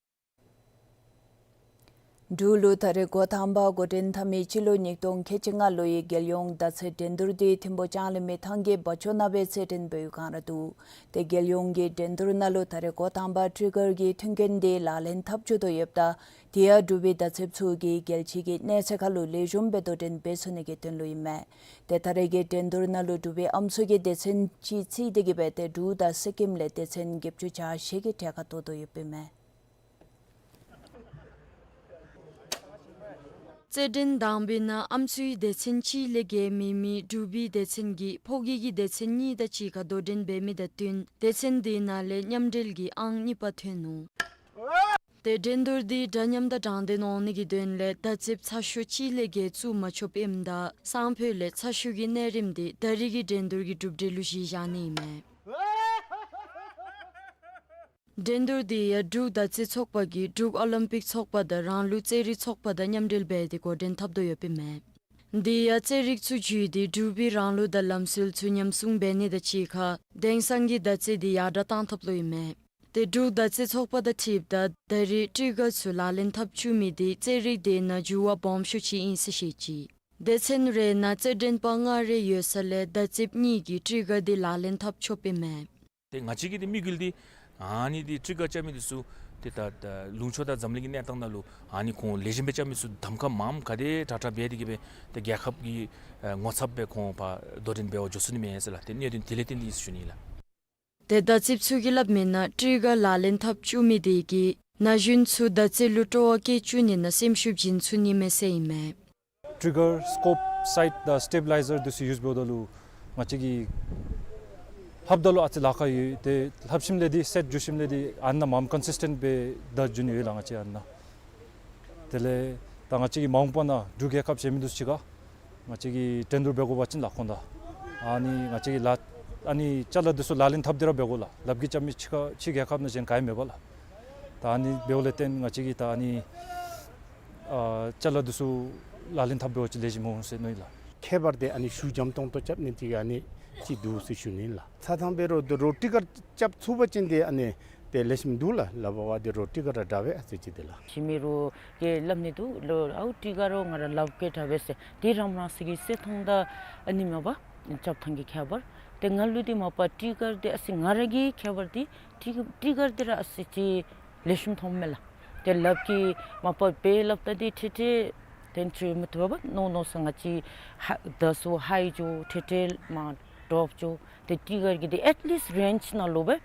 འབྲུག་ལུ་ད་རེས་འགོ་དང་པ་འགོ་འདྲེན་འཐབ་མི་སྤྱི་ལོ་ཉིས་སྟོང་ཁལ་གཅིག་ལྔ་ལོའི་རྒྱལ་ཡོངས་མདའ་རྩེད་འགྲན་བསྡུར་འདི་ཐིམ་ཕུ་ལྕང་གླིང་མི་ཐང་གི་བ་ཅོ་ནང་སྦེ་རྩེད་འགྲན་འབད་བའི་སྒང་ར་འདུག། ཏེ་རྒྱལ་ཡོངས་ཀྱི་འགྲན་བསྡུར་ནང་ལུ་ད་རེས་འགོ་དང་པ་ཊི་གར་གྱི་མཐུན་རྐྱེན་འདི་ལག་ལེན་འཐབ་བཅུག་དོ་ཡོདཔ་ད་དེ་ཡང་འབྲུག་པའི་མདའ་རྩེདཔ་ཚུ་གིས་རྒྱལ་སྤྱི་གི་གནས་ཚད་ཁར་ལུ་ལེགས་ཤོམ་སྦེ་དོ་འགྲན་འབད་ཚུགས་ནི་གི་དོན་ལུ་ཨིན་མས། ཏེ་ད་རེས་ཀྱི་འགྲན་བསྡུར་ནང་ལུ་འབྲུག་པའི་ཨམ་སྲུ་གི་སྡེ་ཚན་གཅིག་བརྩིས་ཏེ་གི་སྦེ་ཏེ་འབྲུག་དང་སི་ཀིམ་ལས་སྡེ་ཚན་བརྒྱད་ཅུ་གྱ་བཞི་གིས་གྲལ་ཁར་གཏོགས་དོ་ཡོདཔ་ཨིན་མས། རྩེད་འགྲན་དང་པའི་ནང་ཨམ་སྲུའི་སྡེ་ཚན་གཅིག་ལས་བརྒལ་མེད་མི་འབྲུག་པའི་སྡེ་ཚན་གྱིས་ཕོ་སྐྱེས་ཀྱི་སྡེ་ཚན་གཉིས་དང་གཅིག་ཁར་དོ་འགྲན་འབད་མི་དང་བསྟུན་སྡེ་ཚན་དེའི་ནང་ལས་མཉམ་འབྲེལ་གྱི་ཨང་གཉིས་པ་ཐོན་ནུག། ཏེ་འགྲན་བསྡུར་འདི་འདྲ་མཉམ་དང་དྲང་བདེན་འོང་ནི་གི་དོན་ལས་མདའ་རྩེདཔ་ཚ་ཤོས་གཅིག་ལས་བརྒལ་བཙུགས་མ་ཆོགཔ་ཨིནམ་ད་སང་ཕོད་ལས་ཚ་ཤོས་ཀྱི་གནས་རིམ་འདི་ད་རེས་ཀྱི་འགྲན་བསྡུར་གྱི་གྲུབ་འབྲས་ལུ་གཞི་བཞག་ནི་ཨིན་མས། འགྲན་བསྡུར་འདི་ཡང་འབྲུག་མདའ་རྩེད་ཚོགས་པ་གིས་འབྲུག་ཨོ་ལིམ་པིག་ཚོགས་པ་དང་རང་ལུགས་རྩེད་རིགས་ཚོགས་པ་དང་མཉམ་འབྲེལ་འབད་དེ་འགོ་འདྲེན་འཐབ་དོ་ཡོདཔ་ཨིན་མས། འདི་ཡང་རྩེད་རིགས་ཚུ་བརྒྱུད་དེ་འབྲུག་པའི་རང་ལུགས་དང་ལམ་སྲོལ་ཚུ་ཉམས་སྲུང་འབད་ནི་དང་གཅིག་ཁར་དེང་སང་གི་མདའ་རྩེད་འདི་ཡར་དྲག་གཏང་ཐབས་ལུ་ཨིན་མས། ཏེ་འབྲུག་མདའ་རྩེད་ཚོགས་པ་དང་འཁྲིལཝ་ད་ད་རེས་ཊི་གར་ཚུ་ལག་ལེན་འཐབ་བཅུག་མི་འདི་རྩེད་རིགས་དེ་ནང་འགྱུར་བ་སྦོམ་ཤོས་ཅིག་ཨིན་ཟེར་བཤད་ཅི། སྡེ་ཚན་རེ་ནང་རྩེད་འགྲན་པ་ལྔ་རེ་ཡོད་ས་ལས་མདའ་རྩེདཔ་གཉིས་ཀྱིས་ཊི་གར་འདི་ལག་ལེན་འཐབ་ཆོགཔ་ཨིན་མས། ཏེ་ང་བཅས་ཀྱི་ཏེ་དམིགས་ཡུལ་འདི་ཨ་ནི་འདི་ཊི་གར་རྐྱབ་མི་འདི་ཚུ་ཏེ་ད་ད་ལུང་ཕྱོགས་དང་འཛམ་གླིང་གི་གནས་སྟངས་ནང་ལུ་ཨ་ནི་ཁོང་ལེགས་ཤོམ་སྦེ་རྐྱབ་མི་ཚུ་གདམ་ཁ་མངམ་ག་དེ་དྲག་དྲག་འབད་དེ་གི་སྦེ་ཏེ་རྒྱལ་ཁབ་ཀྱི་ཨེ་ངོ་ཚབ་སྦེ་ཁོང་ཕར་དོ་འགྲན་འབད་བར་འགྱོ་ཚུགས་ནི་མས་ཟེར་ལགས། ཏེ་གནད་དོན་དེ་ལས་བརྟེན་ཏེ་ཨིན་ཟེར་ཞུ་ནི་ལགས། ཏེ་མདའ་རྩེདཔ་ཚུ་གིས་སླབ་མིའི་ནང་ཊི་གར་ལག་ལེན་འཐབ་བཅུག་མི་དེ་གིས་ན་གཞོན་ཚུ་མདའ་རྩེད་ལུ་སྤྲོ་བ་བསྐྱེད་བཅུག་ནི་ནང་སེམས་ཤུགས་བྱིན་ཚུགས་ནི་མས་ཟེར་ཨིན་མས། ཊི་གར་སི་ཀོབ་སའིཊ་དང་སི་ཊེ་བི་ལའི་ཟར་འདི་ཚུ་ཡུསི་འབདཝ་ད་ལུ་ང་བཅས་ཀྱིས་ལྷབ་ད་ལུ་ཨ་ཙི་ལཱ་ཁག་ཡོད། ཏེ་ལྷབ་ཞིནམ་ལས་འདི་སེཊ་འགྱོ་ཞིནམ་ལས་འདི་ཨ་ནཱ་མངམ་ཀོན་སིསི་ཊེནཊ་སྦེ་མདའ་འགྱོ་ནི་ཡོད་ལགས་ང་བཅས་ཨ་ནཱ། དེ་ལས་ད་ང་བཅས་ཀྱིས་མ་འོངས་པ་ནང་འབྲུག་རྒྱལ་ཁབ་གཞན་མི་འདི་ཚུ་གཅིག་ཁར་ང་བཅས་ཀྱིས་འགྲན་བསྡུར་འབད་དགོ་པ་ཅིན་ལགས་ཁོང་དང་ཨ་ནི་ང་བཅས་ཀྱིས་ལཱ་ཨ་ནི་ཅ་ལ་འདི་ཚུ་ལག་ལེན་འཐབ་སྟེ་ར་འབད་དགོ་ལགས། ལགཔ་གིས་རྐྱབ་མི་ཕྱི་ཁ་ཕྱི་རྒྱལ་ཁབ་ནང་གཞན་ག་ཡང་མེད་པས་ལགས། ད་ཨ་ནི་འབདཝ་ལས་བརྟེན་ང་བཅས་ཀྱིས་ད་ཨ་ནི་ཨ་ཅ་ལ་འདི་ཚུ་ལག་ལེན་འཐབ་འབད་བ་ཅིན་ལེགས་ཤོམ་འོང་ཟེར་མནོ་ཡི་ལགས། ཁྱད་པར་འདི་ཨ་ནི་ཤུགས་འཇམ་ཏོང་ཏོ་རྐྱབ་ནི་འདི་གིས་ཨ་ནི་ཅིག་འདུག་ཟེར་ཞུ་ནི་ལགས། ཚ་ཐང་འབད་རུང་འདི་རོགས་ཊི་གར་རྐྱབ་ཚུགས་པ་ཅིན་འདི་ཨ་ནི་ཏེ་ལེགས་ཤོམ་འདུག་ལགས། ལགཔ་འབད་བ་འདི་རོགས་ཊི་གར་ར་དྲག་པས་ཨ་ཙི་ཅིག་འདི་ལགས། ཤི་མི་རོགས་ཀྱིས་སླབ་ནི་འདུག་ལོ་ཨའུ་ཊི་གར་རོགས་ང་ར་ལགཔ་གིས་དྲག་པས་ཟེར། འདི་རང་རང་སོ་གི་གསེར་ཐང་དང་ཨ་ནི་མས་པ། རྐྱབ་ཐངས་ཀྱི་ཁྱད་པར། ཏེ་ང་ལུ་འདི་མ་པ་ཊི་གར་འདི་ཨ་ཙི་ང་ར་གི་ཁྱད་པར་འདི་ཊི་ཊི་གར་འདི་ར་ཨ་ཙི་ཅིག་ལེགས་ཤོམ་མཐོངམ་མས་ལགས། ཏེ་ལགཔ་གིས་མ་པ་འབད་སླབ་ད་འདི་ཁྲེ་ཁྲེ་ཏེ་ཆུ་མི་ཐུབ་པ་མནོ་མནོ་ས། ང་བཅས་ཧ་ད་སོ་ཧའི་འགྱོ་ཁྲེ་ཁྲེ་མར་ཌོརོཔ་འགྱོ། ཏེ་ཊི་གར་གྱི་འདི་ཨེཊ་ལིསཊ་རེནཇ་ནང་ལུ་སྦེ་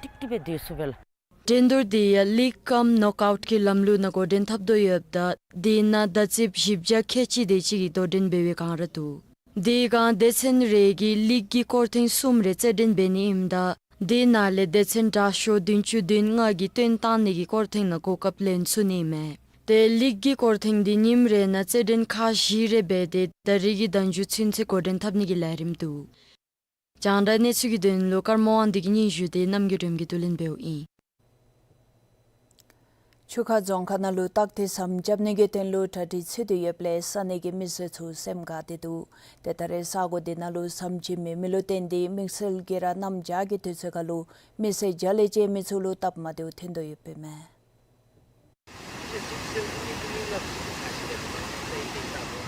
ཏིག་ཏིག་སྦེ་སྡོད་ཚུགས་པས་ལགས། འགྲན་བསྡུར་འདི་ཡང་ལིག་ཀམ་ནོག་ཨའུཊ་གི་ལམ་ལུགས་ནང་འགོ་འདྲེན་འཐབ་དོ་ཡོདཔ་ད་དེ་ནང་ཟླ་ཚེས་བཞི་བརྒྱ་ཁལ་གཅིག་དེ་ཅིག་གིས་དོ་འགྲན་འབད་བའི་བསྒང་ར་འདུག། དེ་བསྒང་སྡེ་ཚན་རེ་གིས་ལིག་གི་སྐོར་ཐེངས་གསུམ་རེ་རྩེད་འགྲན་འབད་ནི་ཨིནམ་ད་དེ་ནང་ལས་སྡེ་ཚན་དྲག་ཤོས་བདུན་ཅུ་དོན་ལྔ་གིས་བཏོན་བཏང་ནི་གི་སྐོར་ཐེངས་ནང་གོ་སྐབས་ལེན་ཚུགས་ནི་ཨིན་མས། ཏེ་ལིག་གི་སྐོར་ཐེངས་འདི་ཉིནམ་རེ་ནང་རྩེད་འགྲན་ཁག་བཞི་རེ་འབད་དེ་ད་རིས་ཀྱི་ཟླ་མཇུག་ཚུན་ཚོད་འགོ་འདྲེན་འཐབ་ནི་གི་ལས་རིམ་འདུག། རྒྱང་བསྒྲགས་གནས་ཚུལ་གྱི་དོན་ལུ་ཀརྨ་དབང་འདུས་ཀྱི་སྙན་ཞུ་དེ་རྣམ་རྒྱལ་སྒྲོལམ་གྱིས་བསྡུ་ལེན་འབདཝ་ཨིན། ཆུ་ཁ་རྫོང་ཁག་ནང་ལུ་སྟག་འདི་ཟམ་རྐྱབ་ནི་གི་དོན་ལུ་གྲ་སྒྲིག་འཚོལ་དོ་ཡོདཔ་ལས་ས་གནས་ཀྱི་མི་སེར་ཚུ་སེམས་དགའ་སྟེ་འདུག། ཏེ་ད་རེས་ས་གོ་འདི་ནང་ལུ་ཟམ་ཅིག་མེད་མི་ལུ་བརྟེན་ཏེ་དམིགས་བསལ་གྱིས་ར་གནམ་བྱཱར་གྱི་དུས་ཚོད་ཁར་ལུ་མི་སེར་རྒྱ་ལས་བཅད་མི་ཚུ་ལུ་སྟབས་མ་བདེཝ་ཐོན་དོ་ཡོདཔ་ཨིན་མས།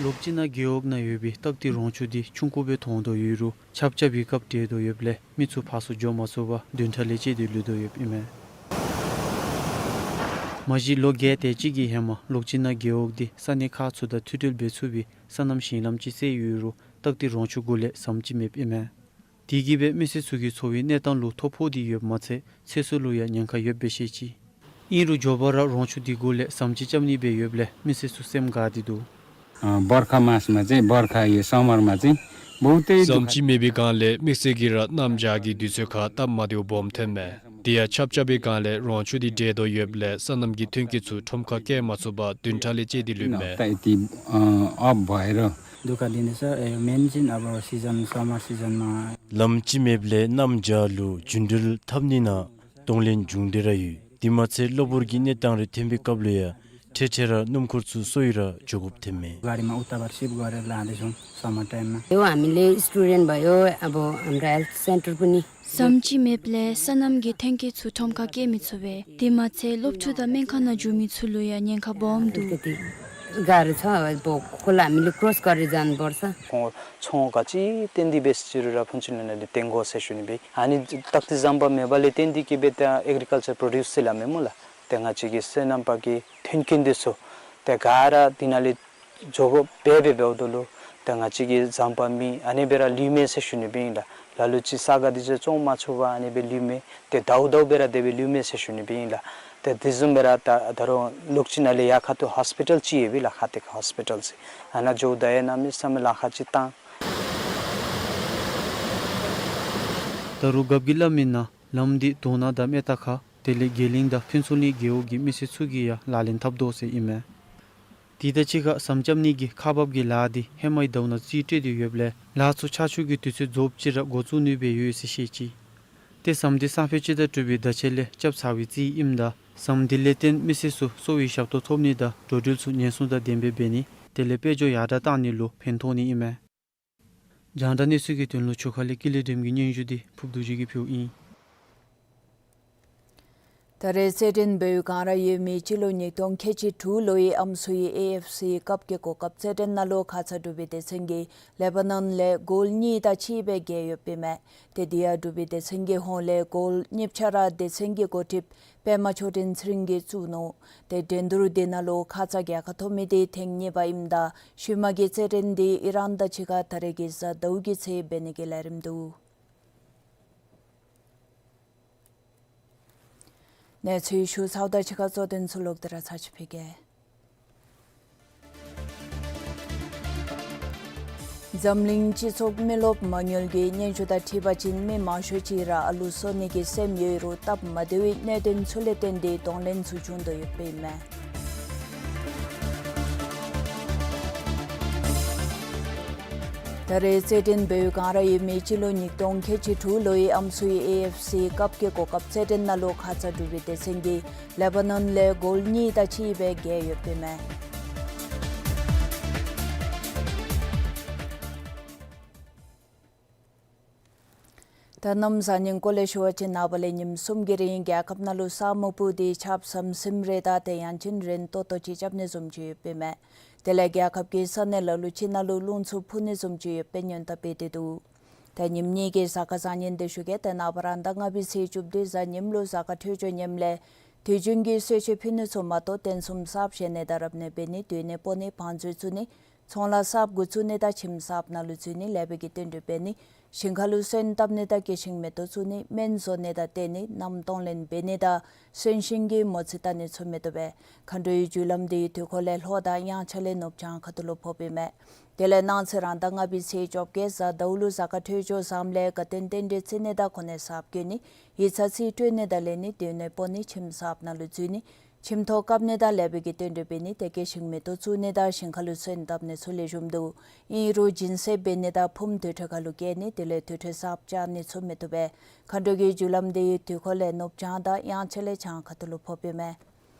ལོག་སྤྱི་ན་རྒེད་འོག་ནང་ཡོད་པའི་སྟག་འདི་རོང་ཆུ་འདི་ཆུང་ཀུ་སྦེ་མཐོང་དོ་ཡོད་རུང་ཆརཔ་རྐྱབ་པའི་སྐབས་འདྲེས་དོ་ཡོདཔ་ལས་མི་ཚུ་ཕར་ཚུར་འགྱོ་མ་ཚུགས་པར་བདུན་ཕྲག་ལས་བཅད་དེ་ལུས་དོ་ཡོདཔ་ཨིན་མས། མ་གཞི་ལོ་བརྒྱད་དེ་ཅིག་གི་ཧེ་མ་ལོག་སྤྱི་ན་རྒེད་འོག་འདི་ས་གནས་ཁག་ཚུ་དང་མཐུད་འབྲེལ་འབད་ཚུགས་པའི་སོ་ནམ་ཞིང་ལམ་ཅིག་བསལ་ཡོད་རུང་སྟག་འདི་རོང་ཆུ་གུ་ལས་ཟམ་ཅིག་མེདཔ་ཨིན་མས། དེ་གིས་སྦེ་མི་སེར་ཚུ་གི་འཚོ་བའི་གནས་སྟངས་ལུ་ཐོ་ཕོག་སྟེ་ཡོདཔ་མ་ཚད་ཚེ་སྲོག་ལུ་ཡང་ཉེན་ཁ་ཡོདཔ་སྦེ་བཤད་ཅི། ཨིན་རུང་མགྱོགས་པ་ར་རོང་ཆུ་འདི་གུ་ལས་ཟམ་ཅིག་རྐྱབ་ནི་སྦེ་ཡོདཔ་ལས་མི་སེར་ཚུ་སེམས་དགའ་སྟེ་འདུག། ཨ་བར་ཁ་མས་མ་ཚད་བར་ཁ་ཡོད་སམ་མར་མ་ཚད་བུ་ཏེ་ཟམ་ཅིག་མེད་པའི་བསྒང་ལས་དམིགས་བསལ་གྱིས་ར་གནམ་བྱཱར་གྱི་དུས་ཚོད་ཁར་སྟབས་མ་བདེཝ་སྦོམ་ཐོནམ་མས། དེ་ཡང་ཆརཔ་རྐྱབ་པའི་བསྒང་ལས་རོང་ཆུ་འདི་འདྲེས་དོ་ཡོདཔ་ལས་སོ་ནམ་གྱི་ཐོན་སྐྱེད་ཚུ་ཁྲོམ་ཁར་བསྐྱལ་མ་ཚུགས་པར་བདུན་ཕྲག་ལས་བཅད་དེ་ལུསཔ་མས། ད་ཨེ་ཏི་ཨ་ཨབ་བའི་ར། དུས་ཁ་འདི་ནི་ས་ཨེ་མེན་ཅིན་ཨ་བོ་སི་ཛན་སམ་མར་སི་ཛན་མ། ལམ་ཅིག་མེདཔ་ལས་གནམ་བྱཱར་ལུ་རྒྱུན་འགྲུལ་འཐབ་ནི་ནང་གདོང་ལེན་འབྱུང་སྟེ་ར་ཡོད། དེ་མ་ཚད་གློ་བུར་གྱི་གནས་སྟངས་རེ་ཐོན་པའི་སྐབས་ལུ་ཡང་འཕྲལ་འཕྲལ་ར་སྣུམ་འཁོར་ཚུ་གསོ་ཡི་ར་འགྱོ་དགོཔ་ཐོནམ་མས། गाडीमा उताबाट सिफ्ट गरेर लाँदैछौँ समर टाइममा। यो हामीले स्टुडेन्ट भयो, अब हाम्रो health centre पनि। ཟམ་ཅིག་མེདཔ་ལས་སོ་ནམ་གྱི་ཐོན་སྐྱེད་ཚུ་ཁྲོམ་ཁར་བསྐྱལ་མི་ཚུགས་པས། དེ་མ་ཚད་སློབ་ཕྲུག་དང་སྨན་ཁང་ནང་འགྱོ་མི་ཚུ་ལུ་ཡང་ཉེན་ཁ་སྦོམ་འདུག། अलिकति गाह्रो छ। अब खोला हामीले क्रस गरेर जानुपर्छ। ཁོང་ཚོང་ག་ཅི་བཏོན་ཏེ་འབད་ཟེར་རུང་ར་ཕོན་ཆེན་ལས་ནང་ལས་བཏོན་དགོ་ཟེར་ཞུ་ནི་སྦེ། ཨ་ནི་སྟག་འདི་ཟམ་པ་མེདཔ་ལས་བརྟེན་ཏེ་གིས་སྦེ་ད་ཨེག་རི་ཀལ་ཅར་པྲོ་ཌིའུསི་ཟེར་སླབ་མས་སྨོ་ལགས། ཏེ་ང་བཅས་ཀྱི་སོ་ནམ་པ་གི་ཐོན་སྐྱེད་འདི་ཚུ་ཏེ་ག་ར་འདི་ནང་ལས་འགྱོ་དགོཔ་སྦེ་འབདཝ་ད་ལུ་ཏེ་ང་བཅས་ཀྱི་ཟམ་པ་མེད་ཨ་ནི་སྦེ་ར་ལུས་མས་ཟེར་ཞུ་ནི་སྦེ་ཨིན་ལགས། ལ་ལུ་ཅིག་ས་ག་འདི་ཚུ་བཙོང་མ་ཚུགས་པར་ཨ་ནི་སྦེ་ལུས་མས། ཏེ་དའུ་དའུ་སྦེ་ར་དེ་སྦེ་ལུས་མས་ཟེར་ཞུ་ནི་སྦེ་ཨིན་ལགས། ཏེ་དེ་བཟུམ་སྦེ་ར་ད་ད་རུང་ལོག་སྤྱི་ནང་ལས་ཡར་ཁ་ཐུག་ཧོསི་པི་ཊལ་ཅིག་ཡོད་པས་ལགས། ཁ་ཐུག་ཧོསི་པི་ཊལ་ཅིག་ཨ་ནཱ་འགྱོཝ་ད་ཡང་གནམ་མེད་ས་མེད་ལཱ་ཁག་ཅིག་བཏང་། ད་རུང་རྒཔོ་གིས་སླབ་མིའི་ནང་ལམ་འདི་དོ་སྣང་དང་མེ་ཏོག་ཁ་དེ་ལས་དགེ་གླིང་དང་ཕུན་ཚོགས་གླིང་རྒེད་འོག་གི་མི་སེར་ཚུ་གིས་ཡང་ལག་ལེན་འཐབ་དོ་ཟེར་ཨིན་མས། དེ་དང་གཅིག་ཁར་ཟམ་རྐྱབ་ནི་གི་ཁག་འབག་གི་ལཱ་འདི་ཧེ་མའི་ཟླཝ་ནང་རྩིས་སྤྲོད་དེ་ཡོདཔ་ལས་ལཱ་ཚུ་ཆར་ཆུ་གི་དུས་ཚོད་རྫོགསཔ་ཅིག་ར་འགོ་བཙུགས་ནི་སྦེ་ཡོད་ཟེར་བཤད་ཅི། ཏེ་ཟམ་འདི་སང་ཕོད་སྤྱི་ཟླ་དྲུག་པའི་ཟླ་ཕྱེད་ལས་རྐྱབ་ཚར་བའི་རྩིས་ཨིནམ་ད་ཟམ་འདི་ལས་བརྟེན་མི་སེར་ཚུ་གསོ་བའི་ཞབས་ཏོག་ཐོབ་ནི་དང་འགྲོ་འགྲུལ་ཚུ་ཉེན་སྲུང་དང་ལྡནམ་སྦེ་འབད་ནི་དེ་ལས་དཔལ་འབྱོར་ཡར་དྲག་བཏང་ནི་ལུ་ཕན་ཐོགས་ནི་ཨིན་མས། རྒྱང་བསྒྲགས་གནས་ཚུལ་གྱི་དོན་ལུ་ཆུ་ཁ་ལས་ཀུན་ལེགས་སྒྲོལམ་གྱི་སྙན་ཞུ་འདི་ཕུརཔ་རྡོ་རྗེ་གིས་ཕུལཝ་ཨིན། ད་རེས་རྩེད་འགྲན་འབད་བའི་བསྒང་ར་ཡོད་མི་སྤྱི་ལོ་ཉིས་སྟོང་ཁལ་གཅིག་དྲུག་ལོའི་ཨམ་སྲུའི་ཨེ་ཨེཕ་སི་ཀབ་ཀྱི་གོ་སྐབས་རྩེད་འགྲན་ནང་ལུ་ཁ་ཙ་འབྲུག་པའི་སྡེ་ཚན་གྱིས་ལེ་བྷ་ནཱན་ལས་གོལ་གཉིས་དང་གཅིག་སྦེ་རྒྱལ་ཡོདཔ་ཨིན་མས། ཏེ་དེ་ཡང་འབྲུག་པའི་སྡེ་ཚན་གྱི་ཧོངས་ལས་གོལ་གཉིས་ཆ་ར་སྡེ་ཚན་གྱི་འགོ་ཁྲིདཔ་པདྨ་མཆོག་སྤྲིན་ཚེ་རིང་གིས་བཙུགས་ནུག། ཏེ་འགྲན་བསྡུར་འདི་ནང་ལུ་ཁ་ཙ་རྒྱལ་ཁ་ཐོབ་མི་འདི་ཐེངས་གཉིས་པ་ཨིནམ་ད་ཤུལ་མ་གི་རྩེད་འགྲན་འདི་ཨི་རན་དང་གཅིག་ཁར་ད་རེས་ཀྱི་གཟའ་ཟླཝ་གི་ཚེ་འབད་ནི་གི་ལས་རིམ་འདུག། གནས་ཚུལ་ཞུ་ཚརཝ་དང་གཅིག་ཁར་གཙོ་དོན་ཚུ་ལོག་སྟེ་ར་ཚར་ཅིག་ཕུལ་གེ། འཛམ་གླིང་སྤྱི་ཚོགས་མི་རློབས་མ་དངུལ་གྱིས་སྙན་ཞུ་དང་འཁྲིལ་བ་ཅིན་མི་མང་ཤོས་ཅིག་ར་ཨ་ལུ་གསོ་ནི་གི་སེམས་ཡོད་རུང་སྟབས་མ་བདེ་བའི་གནད་དོན་ཚུ་ལས་བརྟེན་ཏེ་གདོང་ལེན་ཚུ་བྱུང་དོ་ཡོདཔ་ཨིན་མས། ད་རེས་རྩེད་འགྲན་འབད་བའི་བསྒང་ར་ཡོད་མི་སྤྱི་ལོ་ཉིས་སྟོང་ཁལ་གཅིག་དྲུག་ལོའི་ཨམ་སྲུའི་ཨེ་ཨེཕ་སི་ཀབ་ཀྱི་གོ་སྐབས་རྩེད་འགྲན་ནང་ལུ་ཁ་ཙ་འབྲུག་པའི་སྡེ་ཚན་གྱིས་ལེ་བྷ་ནཱན་ལས་གོལ་གཉིས་དང་གཅིག་སྦེ་རྒྱལ་ཡོདཔ་ཨིན་མས། ད་གནམ་གཤིས་ཀྱི་སྐོར་ལས་ཞུ་བ་ཅིན་ནངས་པ་ལས་ཉིནམ་གསུམ་གྱི་རིང་རྒྱལ་ཁབ་ནང་ལུ་ས་སྨུག་སྤུབས་ཏེ་ཆརཔ་ཟམ་ཟིམ་རེ་དང་ཏེ་ཡང་ཅིན་རན་ཏོག་ཏོ་ཅིག་རྐྱབ་ནི་བཟུམ་ཅིག་ཡོདཔ་ཨིན་མས། དེ་ལས་རྒྱལ་ཁབ་ཀྱི་ས་གནས་ལ་ལུ་ཁྱིམ་ནང་ལུ་རླུང་འཚུབ་འཕུ་ནི་བཟུམ་ཅིག་ཡོདཔ་སྦེ་སྔོན་བརྡ་འབད་དེ་འདུག། ད་ཉིནམ་གཉིས་ཀྱི་གཟའ་སྐར་བཟང་ངན་འདི་ཞུ་གེ། ཏེ་ནངས་པ་རང་ཟླ་ལྔ་པའི་ཚེས་བཅུ་བདུན་གཟའ་ཉིམ་ལུ་གཟའ་སྐར་འཕྲོད་སྦྱོར་ངནམ་ལས་དུས་རྒྱུན་གྱི་གསོལ་མཆོད་ཕུལ་ནི་ཚུ་མ་གཏོགས་རྟེན་གསུམ་གསརཔ་བཞེངས་ནི་དང་རབ་གནས་འབད་ནི་སྡོད་གནས་སྤོ་ནི་བང་མཛོད་བཙུགས་ནི་ཚོང་ལཱ་གསརཔ་འགོ་བཙུགས་ནི་དང་ཁྱིམ་གསརཔ་ནང་ལུ་འཛུལ་ནི་ལེགས་པའི་གི་རྟེན་འབྲེལ་འབད་ནི་ཞིང་ཁ་ལུ་སོན་བཏབ་ནི་དང་སྐྱེད་ཤིང་མེ་ཏོག་བཙུགས་ནི་སྨན་བཟོ་ནི་དང་བསྟེན་ནི་གནམ་གཏོང་ལེན་འབད་ནི་དང་གསོན་ཤིང་གི་མོ་རྩིས་བལྟ་ནི་ཚུ་མི་བཏུབ་པས། མཁའ་འགྲོའི་རྒྱུ་ལམ་འདི་གི་དུས་འཁོར་ལས་ལྷོ་དང་དབྱངས་འཆར་ལས་ནུབ་བྱང་ཁ་ཐུག་ལུ་ཕོགཔ་ཨིན་མས། དེ་ལས་གནངས་ཚེ་རང་ཟླ་ལྔ་པའི་ཚེས་བཅོ་བརྒྱད་གཟའ་ཟླཝ་ལུ་གཟའ་སྐར་འཕྲོད་སྦྱོར་བཟངམ་ལས་དགའ་སྟོན་རྟེན་འབྲེལ་བརྩི་ནི་དང་གོ་གནས་གསརཔ་བསྐོ་ནི་ཡིག་ཚང་རྩིས་སྤྲོད་ནི་དང་ལེན་ནི་སྡོད་གནས་སྤོ་ནི་ཁྱིམ་གསརཔ་ནང་ལུ་འཛུལ་ནི་ཁྱིམ་ཐོག་བཀབ་ནི་དང་ལེགས་པའི་གི་རྟེན་འབྲེལ་འབད་ནི་དེ་སྐྱེད་ཤིང་མེ་ཏོག་བཙུགས་ནི་དང་ཞིང་ཁ་ལུ་སོན་བཏབ་ནི་ཚུ་ལེགས་ཤོམ་འདུག། ཨིན་རུང་སྦྱིན་སྲེག་འབད་ནི་དང་ཕུངམ་དུར་ཁྲོད་ཁ་ལུ་བསྐྱལ་ནི་དེ་ལས་དུར་ཁྲོད་གསརཔ་བཅག་ནི་ཚུ་མི་བཏུབ་པས། མཁའ་འགྲོ་གི་རྒྱུ་ལམ་འདི་གི་དུས་འཁོར་ལས་ནུབ་བྱང་དང་དབྱངས་འཆར་ལས་བྱང་ཁ་ཐུག་ལུ་ཕོགཔ་ཨིན་མས།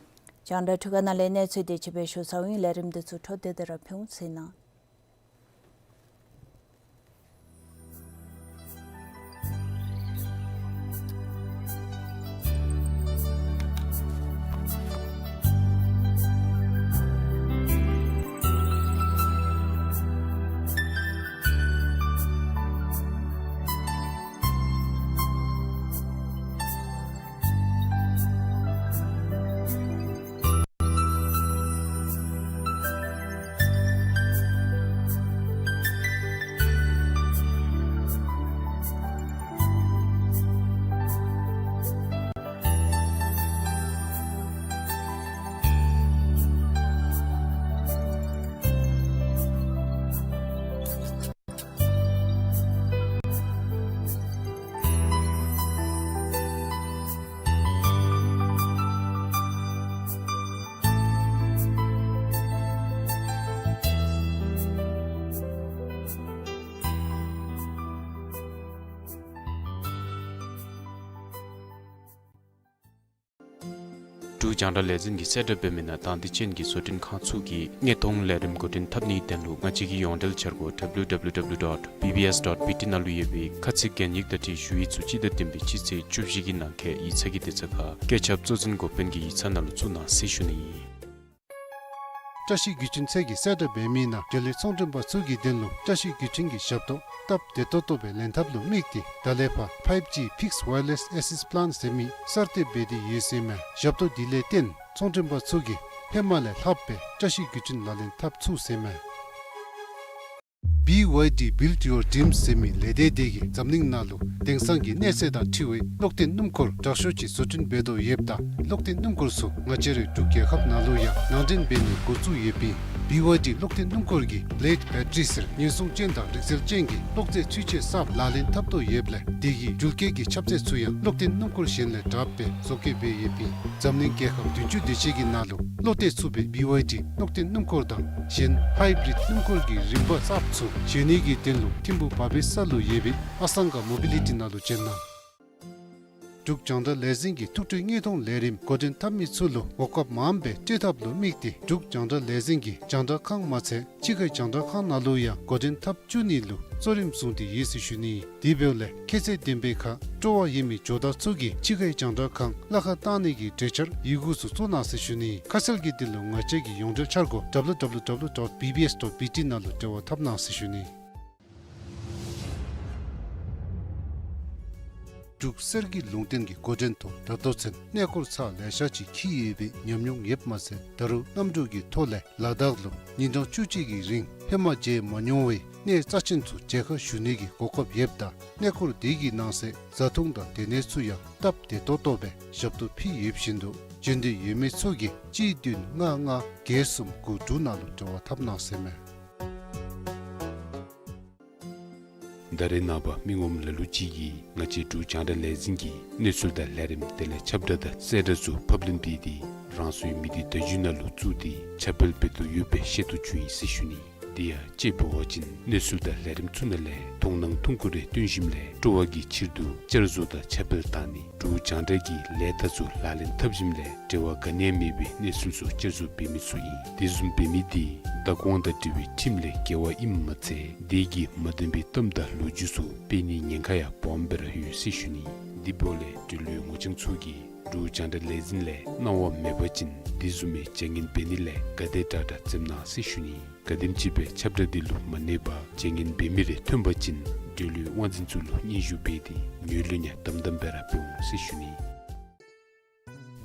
རྒྱང་བསྒྲགས་འཕྲུལ་ཁང་ནང་ལས་གནས་ཚུལ་དེ་ཅིག་སྦེ་ཞུ་ཚརཝ་ཨིན། ལས་རིམ་འདི་ཚུ་འཕྲོ་མཐུད་དེ་ར་ཕུལ་འོང་ཟེར་ཞུ་ནི། འབྲུག་རྒྱང་བསྒྲགས་ལས་འཛིན་གྱིས་གསལ་བསྒྲགས་འབད་མི་ནང་དང་འདོད་ཅན་གྱི་བཟོ་སྐྲུན་ཁང་ཚུ་གིས་དངོས་མཐོང་ལས་རིམ་འགོ་འདྲེན་འཐབ་ནིའི་དོན་ལུ་ང་བཅས་ཀྱི་ཡོངས་འབྲེལ་འཆར་སྒོ་W W W dot B B S dot B T ནང་ལུ་ཡོད་པའི་ཁ་ཚིག་རྒྱན་ཡིག་དང་འབྲེལ་ཞུ་ཡིག་ཚུ་སྤྱི་ཟླ་བདུན་པའི་སྤྱི་ཚེས་བཅུ་བཞི་གི་ནང་འཁོད་ཡིག་ཚང་གི་དུས་ཚོད་ཁར་བཀོད་ཁྱབ་གཙོ་འཛིན་འགོ་དཔོན་གྱི་ཡིག་ཚང་ནང་ལུ་བཙུགས་གནང་ཟེར་ཞུ་ནི་ཨིན། བཀྲ་ཤིས་བརྒྱུད་འཕྲིན་ཚད་ཀྱིས་གསལ་བསྒྲགས་འབད་མི་ནང་འབྲེལ་ཡོད་ཚོང་མགྲོན་པ་ཚུ་གི་དོན་ལུ་བཀྲ་ཤིས་བརྒྱུད་འཕྲིན་གྱི་ཞབས་ཏོག་སྟབས་བདེ་ཏོག་ཏོ་སྦེ་ལེན་ཐབས་ལུ་དམིགས་ཏེ་ད་ལས་ཕར་five G fixed wireless access plan ཟེར་མི་གསར་གཏོད་འབད་དེ་ཡོད་ཟེར་མས། ཞབས་ཏོག་འདི་ལས་བརྟེན་ཚོང་མགྲོན་པ་ཚུ་གིས་ཧེ་མ་ལས་ལྷགཔ་སྦེ་བཀྲ་ཤིས་བརྒྱུད་འཕྲིན་ལག་ལེན་འཐབ་ཚུགས་ཟེར་མས། B Y D Build Your Dreams ཟེར་མི་ལས་སྡེ་དེ་གིས་འཛམ་གླིང་ནང་ལུ་དེང་སང་གི་གནས་ཚད་དང་འཁྲིལ་བའི་གློག་འཐེན་སྣུམ་འཁོར་དྲག་ཤོས་ཅིག་བཟོ་སྐྲུན་འབད་དོ་ཡོདཔ་ད་གློག་འཐེན་སྣུམ་འཁོར་ཚུ་ང་བཅས་རའི་འབྲུག་རྒྱལ་ཁབ་ནང་ལུ་ཡང་ནང་འདྲེན་འབད་ནི་འགོ་བཙུགས་ཡོདཔ་ཨིན། B Y D གློག་འཐེན་སྣུམ་འཁོར་གྱིས་Blade Battery ཟེར་ཉེན་སྲུང་ཅན་དང་རིག་རྩལ་ཅན་གྱི་གློག་རྫས་ཚུན་ཆད་གསརཔ་ལག་ལེན་འཐབ་དོ་ཡོདཔ་ལས་དེ་གི་འགུལ་སྐྱོད་ཀྱི་ཁྱབ་ཚད་ཚུ་ཡང་གློག་འཐེན་སྣུམ་འཁོར་གཞན་ལས་དྲགཔ་སྦེ་བཟོ་བཀོད་འབད་ཡོདཔ་ཨིན། འཛམ་གླིང་རྒྱལ་ཁབ་བདུན་ཅུ་དེ་ཅིག་གི་ནང་ལུ་བློ་གཏད་ཚུགས་པའི་B Y D གློག་འཐེན་སྣུམ་འཁོར་དང་གཞན་Hybrid སྣུམ་འཁོར་གྱི་རིམ་པ་གསརཔ་ཚུ་བཟོ་ནི་གི་དོན་ལུ་ཐིམ་ཕུག་བ་བེ་ས་ལུ་ཡོད་པའི་ཨ་སང་ག་མོ་བི་ལི་ཊི་ནང་ལུ་བྱོན་གནང་། འབྲུག་རྒྱང་བསྒྲགས་ལས་འཛིན་གྱིས་ཐུགས་སྤྲོའི་དངོས་མཐོང་ལས་རིམ་འགོ་འདྲེན་འཐབ་མི་ཚུ་ལུ་གོ་སྐབས་མངམ་སྦེ་སྤྲོད་ཐབས་ལུ་དམིགས་ཏེ་འབྲུག་རྒྱང་བསྒྲགས་ལས་འཛིན་གྱིས་རྒྱང་བསྒྲགས་ཁང་མ་ཚད་ཕྱི་ཁའི་རྒྱང་བསྒྲགས་ཁང་ནང་ལུ་ཡང་འགོ་འདྲེན་འཐབ་བཅུག་ནི་ལུ་གཙོ་རིམ་བཟུང་སྟེ་ཡོད་ཟེར་ཞུ་ནི། དེ་འབདཝ་ལས་ཁྱད་ཚད་ལྡན་པའི་ཁར་སྤྲོ་བ་ཡོད་མི་ཇོ་བདག་ཚུ་གིས་ཕྱི་ཁའི་རྒྱང་བསྒྲགས་ཁང་གླ་ཁར་བཏང་ནི་གི་གྲོས་འཆར་ཡི་གུ་ཚུ་བཙུགས་གནང་ཟེར་ཞུ་ནི། ཁ་གསལ་གྱི་དོན་ལུ་ང་བཅས་ཀྱི་ཡོངས་འབྲེལ་འཆར་སྒོ་W W W dot B B S dot B T ནང་ལུ་འབྲེལ་བ་འཐབ་གནང་ཟེར་ཞུ་ནི། འབྲུག་གསེར་གྱི་ལུང་བསྟན་གྱི་འགོ་འདྲེན་ཐོག་ད་ལྟོ་ཚུན་གནས་སྐོར་ཚར་ལེ་ཤ་ཅིག་འཁྱིད་ཡོད་པའི་ཉམས་མྱོང་ཡོདཔ་མ་ཚད་ད་རུང་གནམ་གྲུ་གི་ཐོག་ལས་ལ་དྭགས་ལུ་ཉིན་གྲངས་བཅུ་གཅིག་གི་རིང་ཧེ་མ་མཇལ་མ་མྱོང་བའི་གནས་རྩ་ཆེན་ཚུ་མཇལ་ཁ་ཞུ་ནི་གི་གོ་སྐབས་ཡོདཔ་ད་གནས་སྐོར་དེ་གི་ནང་གསེས་བཟའ་འཐུང་དང་སྡོད་གནས་ཚུ་ཡང་སྟབས་བདེ་ཏོག་ཏོ་སྦེ་ཞབས་ཏོག་ཕུལ་ཡོད་བཞིན་དུ་འབྱོན་འདོད་ཡོད་མི་ཚུ་གིས་གཅིག་བདུན་ལྔ་ལྔ་བརྒྱད་གསུམ་དགུ་དྲུག་ནང་ལུ་འབྲེལ་བ་འཐབ་གནང་ཟེར་མས། ད་རེས་ནངས་པ་མི་ངོམ་ལ་ལུ་ཅིག་གིས་ང་བཅས་འབྲུག་རྒྱང་བསྒྲགས་ལས་འཛིན་གྱི་གནས་ཚུལ་དང་ལས་རིམ་དེ་ལས་ཁྱབ་བསྒྲགས་དང་གསལ་བསྒྲགས་ཚུ་ཕབ་ལེན་འབད་དེ་རང་སོའི་མི་སྡེ་བརྡ་བརྒྱུད་ནང་ལུ་བཙུགས་ཏེ་ཁྱབ་སྤེལ་འབད་དོ་ཡོདཔ་སྦེ་ཤེས་རྟོགས་བྱུང་ཡི་ཟེར་ཞུ་ནི། དེ་ཡང་དཔྱེ་འབད་བ་ཅིན་གནས་ཚུལ་དང་ལས་རིམ་ཚུ་ནང་ལས་མཐོང་སྣང་ཐུང་ཀུ་རེ་བཏོན་ཞིནམ་ལས་སྤྲོ་བ་གི་ཕྱིར་དུ་བསྐྱར་བཟོ་དང་ཁྱབ་སྤེལ་བཏང་ནི་འབྲུག་རྒྱང་བསྒྲགས་ཀྱི་ལས་རྟགས་ཚུ་ལག་ལེན་འཐབ་ཞིནམ་ལས་འབྲེལ་བ་ག་ནི་ཡང་མེད་པའི་གནས་ཚུལ་ཚུ་བསྐྱར་བཟོ་འབད་མི་ཚུ་ཨིན། དེ་བཟུམ་འབད་མི་དེ་བདག་དབང་དང་འབྲེལ་བའི་ཁྲིམས་ལས་འགལ་བ་ཨིནམ་མ་ཚད་དེ་གིས་མ་བདེན་པའི་གཏམ་དང་ལོ་རྒྱུས་ཚུ་སྤེལ་ནིའི་ཉེན་ཁ་ཡང་སྦོམ་སྦེ་ར་ཡོད་ཟེར་ཞུ་ནི། དེ་འབདཝ་ལས་འབྲེལ་ཡོད་ངོ་རྐྱང་ཚུ་གིས་ འབྲུག་རྒྱང་བསྒྲགས་ལས་འཛིན་ལས་གནང་བ་མེད་པ་ཅིན་དེ་བཟུམ་མའི་བྱ་ངན་འབད་ནི་ལས་ག་དེ་དྲག་དྲག་འཛེམ་གནང་ཟེར་ཞུ་ནི། ག་དེམ་ཅིག་སྦེ་ཁྱབ་བསྒྲགས་འདི་ལུ་མ་གནས་པར་བྱ་ངན་འབད་མི་རེ་ཐོན་པ་ཅིན་འབྲེལ་ཡོད་དབང་འཛིན་ཚུ་ལུ་སྙན་ཞུ་འབད་དེ་ངོས་ལེན་ཡང་དམ་དམ་སྦེ་ར་འབད་འོང་ཟེར་ཞུ་ནི།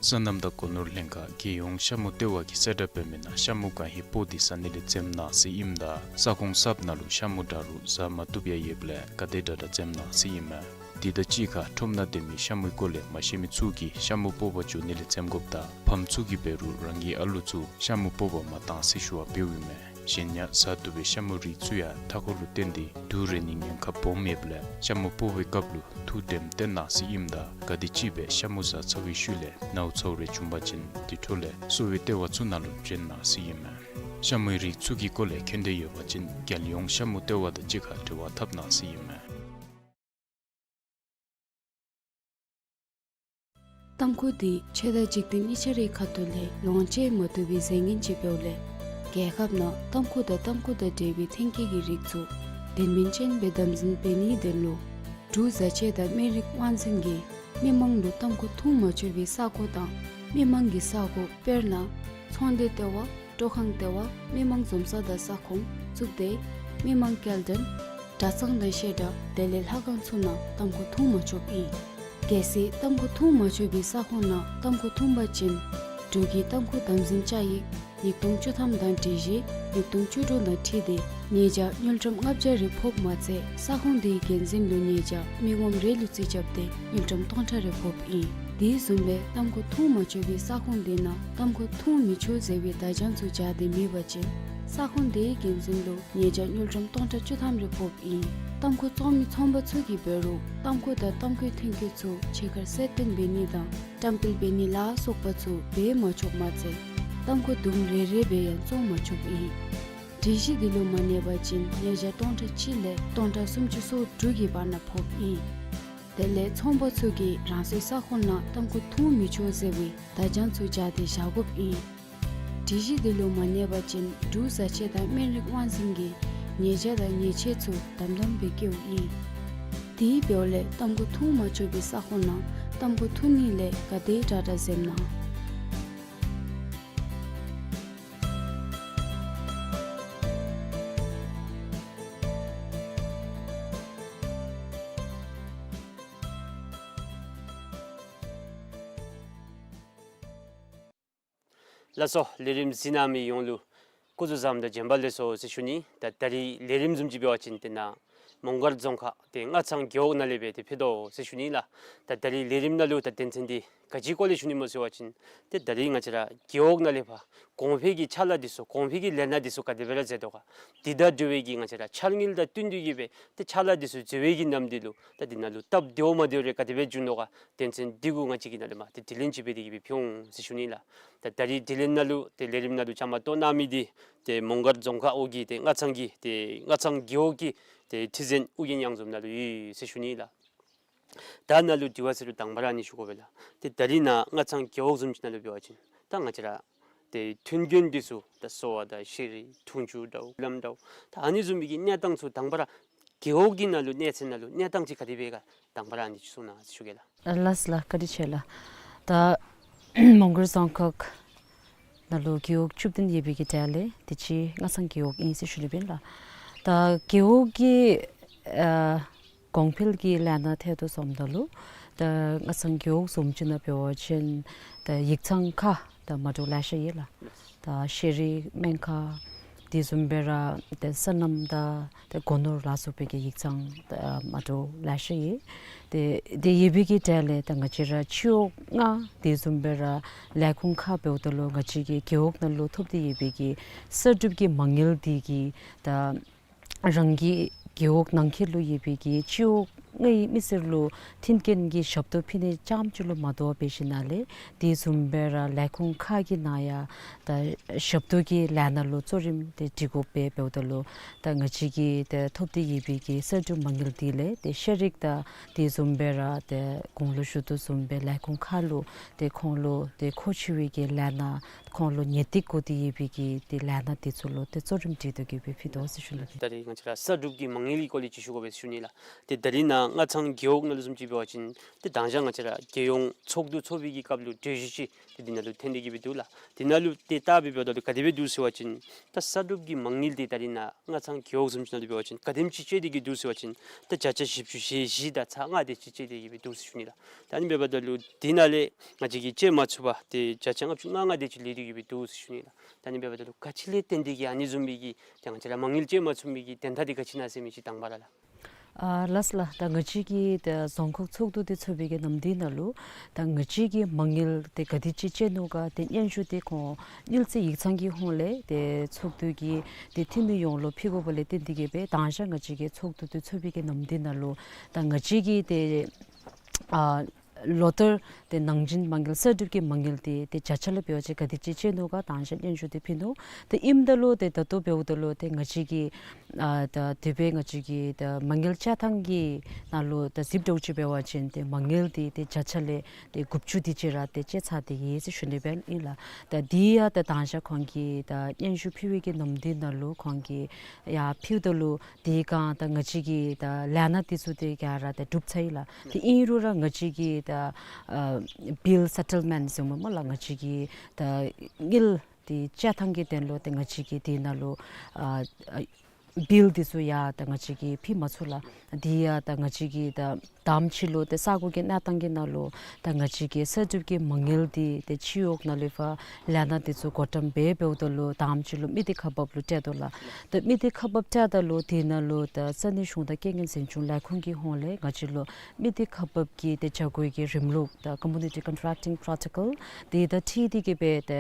སོ་ནམ་དང་སྒོ་ནོར་ལྷན་ཁག་རྒྱལ་ཡོངས་ཤ་མུ་ལྟེ་བ་གིས་གསལ་བསྒྲགས་འབད་མི་ནང་ཤ་མུ་གང་ཧེ་སྤོ་སྟེ་ཟ་ནི་ལས་འཛེམ་གནང་ཟེར་ཨིནམ་ད་ས་ཁོངས་གསརཔ་ནང་ལུ་ཤ་མུ་དྲག་རུང་ཟ་མ་བཏུབ་ཡང་ཡོདཔ་ལས་ག་དེ་དྲག་དྲག་འཛེམ་གནང་ཟེར་ཨིན་མས། དེ་དང་གཅིག་ཁར་ཁྲོམ་ནང་སྡོད་མི་ཤ་མུའི་སྐོར་ལས་མ་ཤེས་མི་ཚུ་གིས་ཤ་མུ་སྤོ་བར་འགྱོ་ནི་ལས་འཛེམ་དགོཔ་དང་ཕམ་ཚུ་གིས་འབད་རུང་རང་གི་ཨ་ལོ་ཚུ་ཤ་མུ་སྤོ་བར་མ་གཏང་ཟེར་ཞུ་བ་འབདཝ་ཨིན་མས། གཞན་ཡང་ཟ་བཏུབ་པའི་ཤ་མུའི་རིགས་ཚུ་ཡང་མཐའ་འཁོར་ལུ་བརྟེན་ཏེ་དུག་རེག་ནིའི་ཉེན་ཁ་སྦོམ་ཡོདཔ་ལས་ཤ་མུ་སྤོ་བའི་སྐབས་ལུ་ཐུགས་དྲནམ་བཏོན་གནང་ཟེར་ཨིནམ་ད་ག་དེམ་ཅིག་སྦེ་ཤ་མུ་ཟ་ཚར་བའི་ཤུལ་ལས་ནཝ་ཚཝ་རེ་བྱུང་པ་ཅིན་དེ་འཕྲོ་ལས་གསོ་བའི་ལྟེ་བ་ཚུ་ནང་ལུ་བྱོན་གནང་ཟེར་ཨིན་མས། ཤ་མུའི་རིགས་ཚུ་གི་སྐོར་ལས་མཁྱེན་འདོད་ཡོད་པ་ཅིན་རྒྱལ་ཡོངས་ཤ་མུ་ལྟེ་བ་དང་གཅིག་ཁར་འབྲེལ་བ་འཐབ་གནང་ཟེར་ཨིན་མས། ཏམ་ཁུ་འདི་ཆོས་དང་འཇིག་རྟེན་གཉིས་ཆ་རའི་ཁ་ཐུག་ལས་ལོངས་སྤྱོད་མ་བཏུབ་པའི་རྫས་ངན་ཅིག་འབདཝ་ལས་རྒྱལ་ཁབ་ནང་ཏམ་ཁུ་དང་ཏམ་ཁུ་དང་འབྲེལ་བའི་ཐོན་སྐྱེད་ཀྱི་རིགས་ཚུ་དོན་སྨིན་ཅན་སྦེ་དམ་འཛིན་འབད་ནིའི་དོན་ལུ་འབྲུག་བཟའ་ཆས་དང་སྨན་རིགས་དབང་འཛིན་གྱིས་མི་མང་ལུ་ཏམ་ཁུ་འཐུང་མ་ཆོག་པའི་ས་གོ་དང་མི་མང་གི་ས་གོ་དཔེར་ན་ཚོང་སྡེ་ལྟེ་བ། སྤྲོ་ཁང་ལྟེ་བ། མི་མང་འཛོམས་ས་དང་ས་ཁོངས་བཙུགས་ཏེ་མི་མང་སྐྱེལ་འདྲེན་གྲྭ་ཚང་དང་བཤད་གྲྭ་དེ་ལས་ལྷ་ཁང་ཚུ་ནང་ཏམ་ཁུ་འཐུང་མ་ཆོགཔ་ཨིན། གལ་སྲིད་ཏམ་ཁུ་འཐུང་མ་ཆོག་པའི་ས་ཁོངས་ནང་ཏམ་ཁུ་འཐུང་པ་ཅིན་འབྲུག་གི་ཏམ་ཁུ་དམ་འཛིན་བཅའ་ཡིག་ཉིས་སྟོང་བཅུ་ཐམ་དང་སྒྲིག་གཞི་ཉིས་སྟོང་བཅུ་དྲུག་དང་འཁྲིལ་ཏེ་ཉེས་བྱ་དངུལ་ཀྲམ་ལྔ་བརྒྱ་རེ་ཕོགཔ་མ་ཚད་ས་ཁོངས་དེའི་འགན་འཛིན་ལུ་ཉེས་བྱ་མི་ངོམ་རེ་ལུ་རྩིས་རྐྱབ་སྟེ་དངུལ་ཀྲམ་སྟོང་ཕྲག་རེ་ཕོགཔ་ཨིན། དེ་བཟུམ་སྦེ་ཏམ་ཁུ་འཐུང་མ་ཆོག་པའི་ས་ཁོངས་དེ་ནང་ཏམ་ཁུ་འཐུང་མི་ཆོག་ཟེར་བའི་བརྡ་བྱང་ཚུ་སྦྱར་ཏེ་མེད་པ་ཅིན་ས་ཁོངས་དེའི་འགན་འཛིན་ལུ་ཉེས་བྱ་དངུལ་ཀྲམ་སྟོང་ཕྲག་བཅུ་ཐམ་རེ་ཕོགཔ་ཨིན། ཏམ་ཁུ་བཙོང་མི་ཚོང་པ་ཚུ་གིས་འབད་རུང་ཏམ་ཁུ་དང་ཏམ་ཁུའི་ཐོན་སྐྱེད་ཚུ་ཕྱི་ཁར་གསལ་སྟོན་འབད་ནི་དང་བཀྲམ་སྤེལ་འབད་ནི་ལ་སོགས་པ་ཚུ་འབད་མ་ཆོགཔ་མ་ཚད་ཏམ་ཁུ་དུམ་རེ་རེ་སྦེ་ཡང་བཙོང་མ་ཆོགཔ་ཨིན། སྒྲིག་གཞི་འདི་ལུ་མ་གནས་པ་ཅིན་ཉེས་བྱ་སྟོང་ཕྲག་གཅིག་ལས་སྟོང་ཕྲག་སུམ་ཅུ་སོ་དྲུག་གི་བར་ན་ཕོགཔ་ཨིན། དེ་ལས་ཚོང་པ་ཚུ་གིས་རང་སོའི་ས་ཁོངས་ནང་ཏམ་ཁུ་འཐུང་མི་ཆོག་ཟེར་བའི་བརྡ་བྱང་ཚུ་སྦྱར་ཏེ་བཞག་དགོཔ་ཨིན། སྒྲིག་གཞི་འདི་ལུ་མ་གནས་པ་ཅིན་འབྲུག་བཟའ་ཆས་དང་སྨན་རིགས་དབང་འཛིན་གྱིས་ཉེས་བྱ་དང་ཉེས་ཆད་ཚུ་དམ་དམ་སྦེ་བཀལཝ་ཨིན། དེ་འབདཝ་ལས་ཏམ་ཁུ་འཐུང་མ་ཆོག་པའི་ས་ཁོངས་ནང་ཏམ་ཁུ་འཐུང་ནི་ལས་ག་དེ་དྲག་དྲག་འཛེམ་གནང་། ལགས་སོ། ལས་རིམ་གཟིགས་གནང་མི་ཡོངས་ལུ་སྐུ་གཟུགས་བཟང་དང་བྱོན་པ་ལེགས་སོ་ཟེར་ཞུ་ནི། ད་ད་རིས་ལས་རིམ་བཟུམ་ཅིག་འབད་བ་ཅིན་ཏེ་ནཱ་མོང་སྒར་རྫོང་ཁག་ཏེ་སྔ་ཚང་རྒེད་འོག་ནང་ལས་སྦེ་ཏེ་ཕུལ་དོ་ཟེར་ཞུ་ནི་ལགས། ད་ད་རིས་ལས་རིམ་ནང་ལུ་ད་དོན་ཚན་འདི་ག་ཅིའི་སྐོར་ལས་ཞུ་ནི་སྨོ་ཟེར་བ་ཅིན་ཏེ་ད་རིས་ང་བཅས་ར་རྒེད་འོག་ནང་ལས་ཕར་གོང་འཕེལ་གྱི་ཕྱག་ལཱ་འདི་ཚུ་གོང་འཕེལ་གྱི་ལས་སྣ་འདི་ཚུ་ག་དེ་སྦེ་ར་མཛད་དོ་ག། དེ་དང་འབྲེལ་བའི་གི་ང་བཅས་ར་འཆར་དངུལ་དང་བསྟུན་ཏེ་གི་སྦེ་ཏེ་ཕྱག་ལཱ་འདི་ཚུ་མཛད་པའི་གི་ནམ་དུས་ལུ་ད་འདི་ནང་ལུ་སྟབས་བདེཝ་མ་བདེཝ་རེ་ག་དེ་སྦེ་བྱུང་དོ་ག། དོན་ཚན་འདི་གུ་ང་བཅས་ཀྱིས་ནཱ་ལས་མར་ཏེ་དྲི་ལན་ཅིག་འབད་དེ་གི་སྦེ་ཕུལ་འོང་ཟེར་ཞུ་ནི་ལགས། ད་ད་རིས་དྲི་ལན་ནང་ལུ་ཏེ་ལས་རིམ་ནང་ལུ་བཅའ་མར་གཏོགས་གནང་མི་འདི་ཏེ་མོང་སྒར་རྫོང་ཁག་འོག་གི་ཏེ་སྔ་ཚང་གི་ཏེ་སྔ་ཚང་རྒེད་འོག་གི་ཏེ་ཁྲི་འཛིན་ཨོ་རྒྱན་གཡང་འཛོམས་ནཱ་ལུ་ཡོད་ཟེར་ཞུ་ནི་ལགས། ད་ནཱ་ལུ་དྲི་བ་ཟེར་རུང་དང་པ་ར་ཨ་ནི་ཞུ་དགོ་པས་ལགས། ཏེ་ད་རིས་ནཱ་སྔ་ཚང་རྒེད་འོག་བཟུམ་ཅིག་ནང་ལུ་འབད་བ་ཅིན་ད་ང་བཅས་ར་ཏེ་མཐུན་རྐྱེན་འདི་ཚུ་ད་གསོ་བ་དང་ཤེས་རིག་འཐུང་ཆུ་འདྲཝ་ལམ་འདྲཝ་ད་ཨ་ནི་བཟུམ་མའི་གི་གནས་སྟངས་ཚུ་དང་པ་ར་རྒེད་འོག་གི་ནང་ལུ་གནས་ཚད་ནང་ལུ་གནས་སྟངས་ཅིག་ག་དེ་སྦེ་ག་དང་པ་ར་ཨ་ནི་ཅིག་གསུང་གནང་ཟེར་ཞུ་གེ་ལགས། ལགས་ལགས། བཀའ་དྲིན་ཆེ་ལགས། ད་མོང་སྒར་རྫོང་ཁག་ནང་ལུ་རྒེད་འོག་བཅུ་བདུན་ཡོད་པའི་གི་གྲས་ལས་དེ་ཅིག་སྔ་ཚང་རྒེད་འོག་ཨིན་ཟེར་ཞུ་ནི་ཨིན་ལགས། ད་རྒེད་འོག་གི་ཨ་གོང་འཕེལ་གྱི་ལས་སྣ་ཐད་དུ་སོངམ་ད་ལུ་ད་སྔ་ཚང་རྒེད་འོག་བཟུམ་ཅིག་ནང་འབད་བ་ཅིན་ད་ཡིག་ཚང་ཁག་ད་མ་འདྲཝ་ལེ་ཤ་ཡོད་ལགས། ད་ཤེས་རིག་སྨན་ཁང་དེ་བཟུམ་སྦེ་ར་ད་སོ་ནམ་དང་ད་སྒོ་ནོར་ལ་སོགས་པའི་གི་ཡིག་ཚང་ད་མ་འདྲཝ་ལེ་ཤ་ཡོད། ཏེ་དེ་ཡོད་པའི་གི་གྲས་ལས་ད་ང་བཅས་ར་སྤྱི་འོག་ལྔ་དེ་བཟུམ་སྦེ་ར་ལས་ཁུངས་ཁག་འབདཝ་ད་ལུ་ང་བཅས་ཀྱི་རྒེད་འོག་ནང་ལུ་ཐོབ་སྟེ་ཡོད་པའི་གི་གསར་སྒྲུབ་ཀྱི་མ་དངུལ་འདི་གིས་ད་རང་གི་རྒེད་འོག་ནང་འཁོད་ལུ་ཡོད་པའི་གི་སྤྱི་འོག་ལྔའི་མི་སེར་ལུ་མཐུན་རྐྱེན་གྱི་ཞབས་ཏོག་ཕུལ་ནི་རྐྱངམ་ཅིག་ལུ་མ་དོ་བར་འབད་ཞིནམ་ལས་དེ་བཟུམ་སྦེ་ར་ལས་ཁུངས་ཁག་གི་ནང་ཡང་ད་ཞབས་ཏོག་གི་ལས་སྣ་ལུ་གཙོ་རིམ་དེ་སྒྲིག་དགོཔ་སྦེ་འབདཝ་ད་ལུ་ད་ང་བཅས་ཀྱིས་ད་ཐོབ་སྟེ་ཡོད་པའི་གི་གསར་སྒྲུབ་མ་དངུལ་འདི་ལས་ཏེ་ཤེས་རིག་དང་དེ་བཟུམ་སྦེ་ར་ཏེ་གོང་ལུ་ཞུ་དོ་བཟུམ་སྦེ་ལས་ཁུངས་ཁག་ལུ་ཏེ་ཁོང་ལུ་ཏེ་མཁོ་ཆེ་བའི་གི་ལས་སྣ་ཁོང་ལུ་ངེས་ཏིག་བཀོད་དེ་ཡོད་པའི་གི་ཏེ་ལས་སྣ་དེ་ཚུ་ལུ་ཏེ་གཙོ་རིམ་སྒྲིག་སྟེ་གི་སྦེ་ཕུལ་དོ་ཟེར་ཞུ་ནི། ད་རིས་ང་བཅས་ར་གསར་སྒྲུབ་ཀྱི་མ་དངུལ་གྱི་སྐོར་ལས་ཅིག་ཞུ་དགོ་པས་ཟེར་ཞུ་ནི་ལགས། ཏེ་ད་རིས་ནཱ་ སྔ་ཚང་རྒེད་འོག་ནང་ལུ་བཟུམ་ཅིག་འབད་བ་ཅིན་ཏེ་དང་ཞག་ང་བཅས་ར་རྒྱལ་ཡོངས་ཚོགས་འདུ་ཚོགས་པའི་གི་སྐབས་ལུ་གྲོས་གཞི་ཅིག་ཏེ་འདི་ནང་ལུ་ཐོན་ཏེ་གི་སྦེ་འདུག་ལགས། འདི་ནང་ལུ་ཏེ་བལྟ་སྦེ་འབདཝ་ད་ལུ་ག་དེ་སྦེ་འདུག་ཟེར་བ་ཅིན་ད་ས་སྒྲུབ་ཀྱི་མ་དངུལ་འདི་ད་རིས་ནཱ་སྔ་ཚང་རྒེད་འོག་བཟུམ་ཅིག་ནང་ལུ་འབད་བ་ཅིན་ག་དེམ་ཅིག་བཅད་དེ་གི་འདུག་ཟེར་བ་ཅིན་ད་བརྒྱ་ཆ་བཞི་བཅུ་ཞེ་བཞི་དང་ཚག་ལྔ་དེ་ཅིག་བཅད་དེ་གི་སྦེ་འདུག་ཟེར་ཞུ་ནི་ལགས། ད་ཨ་ནི་འབདཝ་ད་ལུ་འདི་ནང་ལས་ང་བཅས་ཀྱིས་བཅད་མ་ཚུགས་པར་ཏེ་བརྒྱ་ཆ་ལྔ་བཅུ་ང་ལྔ་དེ་ཅིག་ལུས་ཏེ་གི་སྦེ་འདུག་ཟེར་ཞུ་ནི་ལགས། ད་ཨ་ནི་འབདཝ་ད་ལུ་ག་ཅི་ལས་བརྟེན་ཏེ་གི་ཨ་ནི་བཟུམ་མའི་གི་ཏེ་ང་བཅས་ར་མ་དངུལ་བཅད་མ་ཚུགས་མི་གི་དོན་དག་འདི་ག་ཅི་ཨིན་ན་ཟེར་མི་ཅིག་དང་པ་ར་ལགས། ཨ་ལགས་སོ་ལགས། ད་ང་བཅས་ཀྱིས་ད་རྫོང་ཁག་ཚོགས་འདུ་འདི་ཚོགས་པའི་གི་ནམ་དུས་ནང་ལུ་ད་ང་བཅས་ཀྱིས་མ་དངུལ་འདི་ག་དེ་ཅིག་བཅད་ནུག་ག་ཏེ་སྙན་ཞུ་འདི་ཁོང་དངུལ་རྩིས་ཡིག་ཚང་གི་ཧོངས་ལས་ཏེ་ཚོགས་འདུ་གི་ཏེ་འཐུས་མི་ཡོངས་ལུ་ཕུལ་དགོཔ་ལས་བརྟེན་ཏེ་གི་སྦེ་དང་ཞག་ང་བཅས་ཀྱིས་ཚོགས་འདུ་འདི་ཚོགས་པའི་གི་ནམ་དུས་ནང་ལུ་ད་ང་བཅས་ཀྱིས་ཏེ་ཨ་ལོ་ལྟར་ཏེ་ནང་འཛིན་མ་དངུལ་གསར་སྒྲུབ་ཀྱི་མ་དངུལ་འདི་ཏེ་བརྒྱ་ཆ་ལུ་འབད་བ་ཅིན་ག་དེ་ཅིག་བཅད་ནུག་ག་དང་ཞག་སྙན་ཞུ་འདི་ཕུལ་ནུག། ཏེ་ཨིནམ་ད་ལུ་ཏེ་ད་ལྟོ་འབདཝ་ད་ལུ་ཏེ་ང་བཅས་ཀྱི་ཨ་ད་དེ་སྦེ་ང་བཅས་ཀྱི་ད་མ་དངུལ་བཅད་ཐངས་ཀྱི་ནང་ལུ་ད་གཟིགས་དོ་ཅིག་འབད་བ་ཅིན་ཏེ་མ་དངུལ་འདི་ཏེ་བརྒྱ་ཆ་ལས་ཏེ་དགུ་བཅུ་དེ་ཅིག་ར་ཏེ་བཅད་ཚར་ཏེ་ཡོད་ཟེར་ཞུ་ནི་སྦེ་ཨིན་ལགས། ད་འདི་ཡང་ད་དང་ཞག་ཁོང་གིས་ད་སྙན་ཞུ་ཕུལ་བའི་གི་ནམ་དུས་ནང་ལུ་ཁོང་གིས་ཡར་ཕུལཝ་ད་ལུ་དེ་སྒང་ད་ང་བཅས་ཀྱི་ད་ལས་སྣ་དེ་ཚུ་དེ་ག་ར་ད་གྲུབ་ཚར་ཡི་ལགས། ཏེ་ཨིན་རུང་ར་ང་བཅས་ཀྱི་ད་ཨ་བིལ་སེ་ཊལ་མེནཊ་ཟེར་སྨོ་སྨོ་ལགས། ང་བཅས་ཀྱི་ད་དངུལ་དེ་བཅད་ཐངས་ཀྱི་དོན་ལུ་ཏེ་ང་བཅས་ཀྱིས་དེ་ནང་ལུ་ཨ་ཨ་བིལ་དེ་ཚུ་ཡང་ད་ང་བཅས་ཀྱིས་ཕུལ་མ་ཚུགས་ལགས། དེ་ཡང་ད་ང་བཅས་ཀྱིས་ད་དང་པ་ཅིག་ལུ་ཏེ་ས་གོ་གི་གནས་སྟངས་ཀྱི་ནང་ལུ་ད་ང་བཅས་ཀྱི་གསར་སྒྲུབ་ཀྱི་མ་དངུལ་འདི་ཏེ་ཕྱི་འོག་ནང་ལུ་ཕར་ལས་སྣ་དེ་ཚུ་བགོ་བཀྲམ་འབད་འབདཝ་ད་ལུ་དང་པ་ཅིག་ལུ་མི་སྡེ་ཁག་འབགཔ་ལུ་སྤྲོད་དོ་ལགས། ཏེ་མི་སྡེ་ཁག་འབགཔ་སྤྲོདཔ་ད་ལུ་དེ་ནང་ལུ་ད་ས་གནས་གཞུང་དང་རྐྱེན་ངན་འཛིན་སྐྱོང་ལས་ཁུངས་ཀྱི་ཧོངས་ལས་ང་བཅས་ལུ་མི་སྡེ་ཁག་འབགཔ་ཀྱི་ཏེ་བྱ་སྒོ་གི་རིམ་ལུགས་ད་Community Contracting Protocol དེ་དང་འཁྲིལ་ཏེ་གི་སྦེ་ཏེ་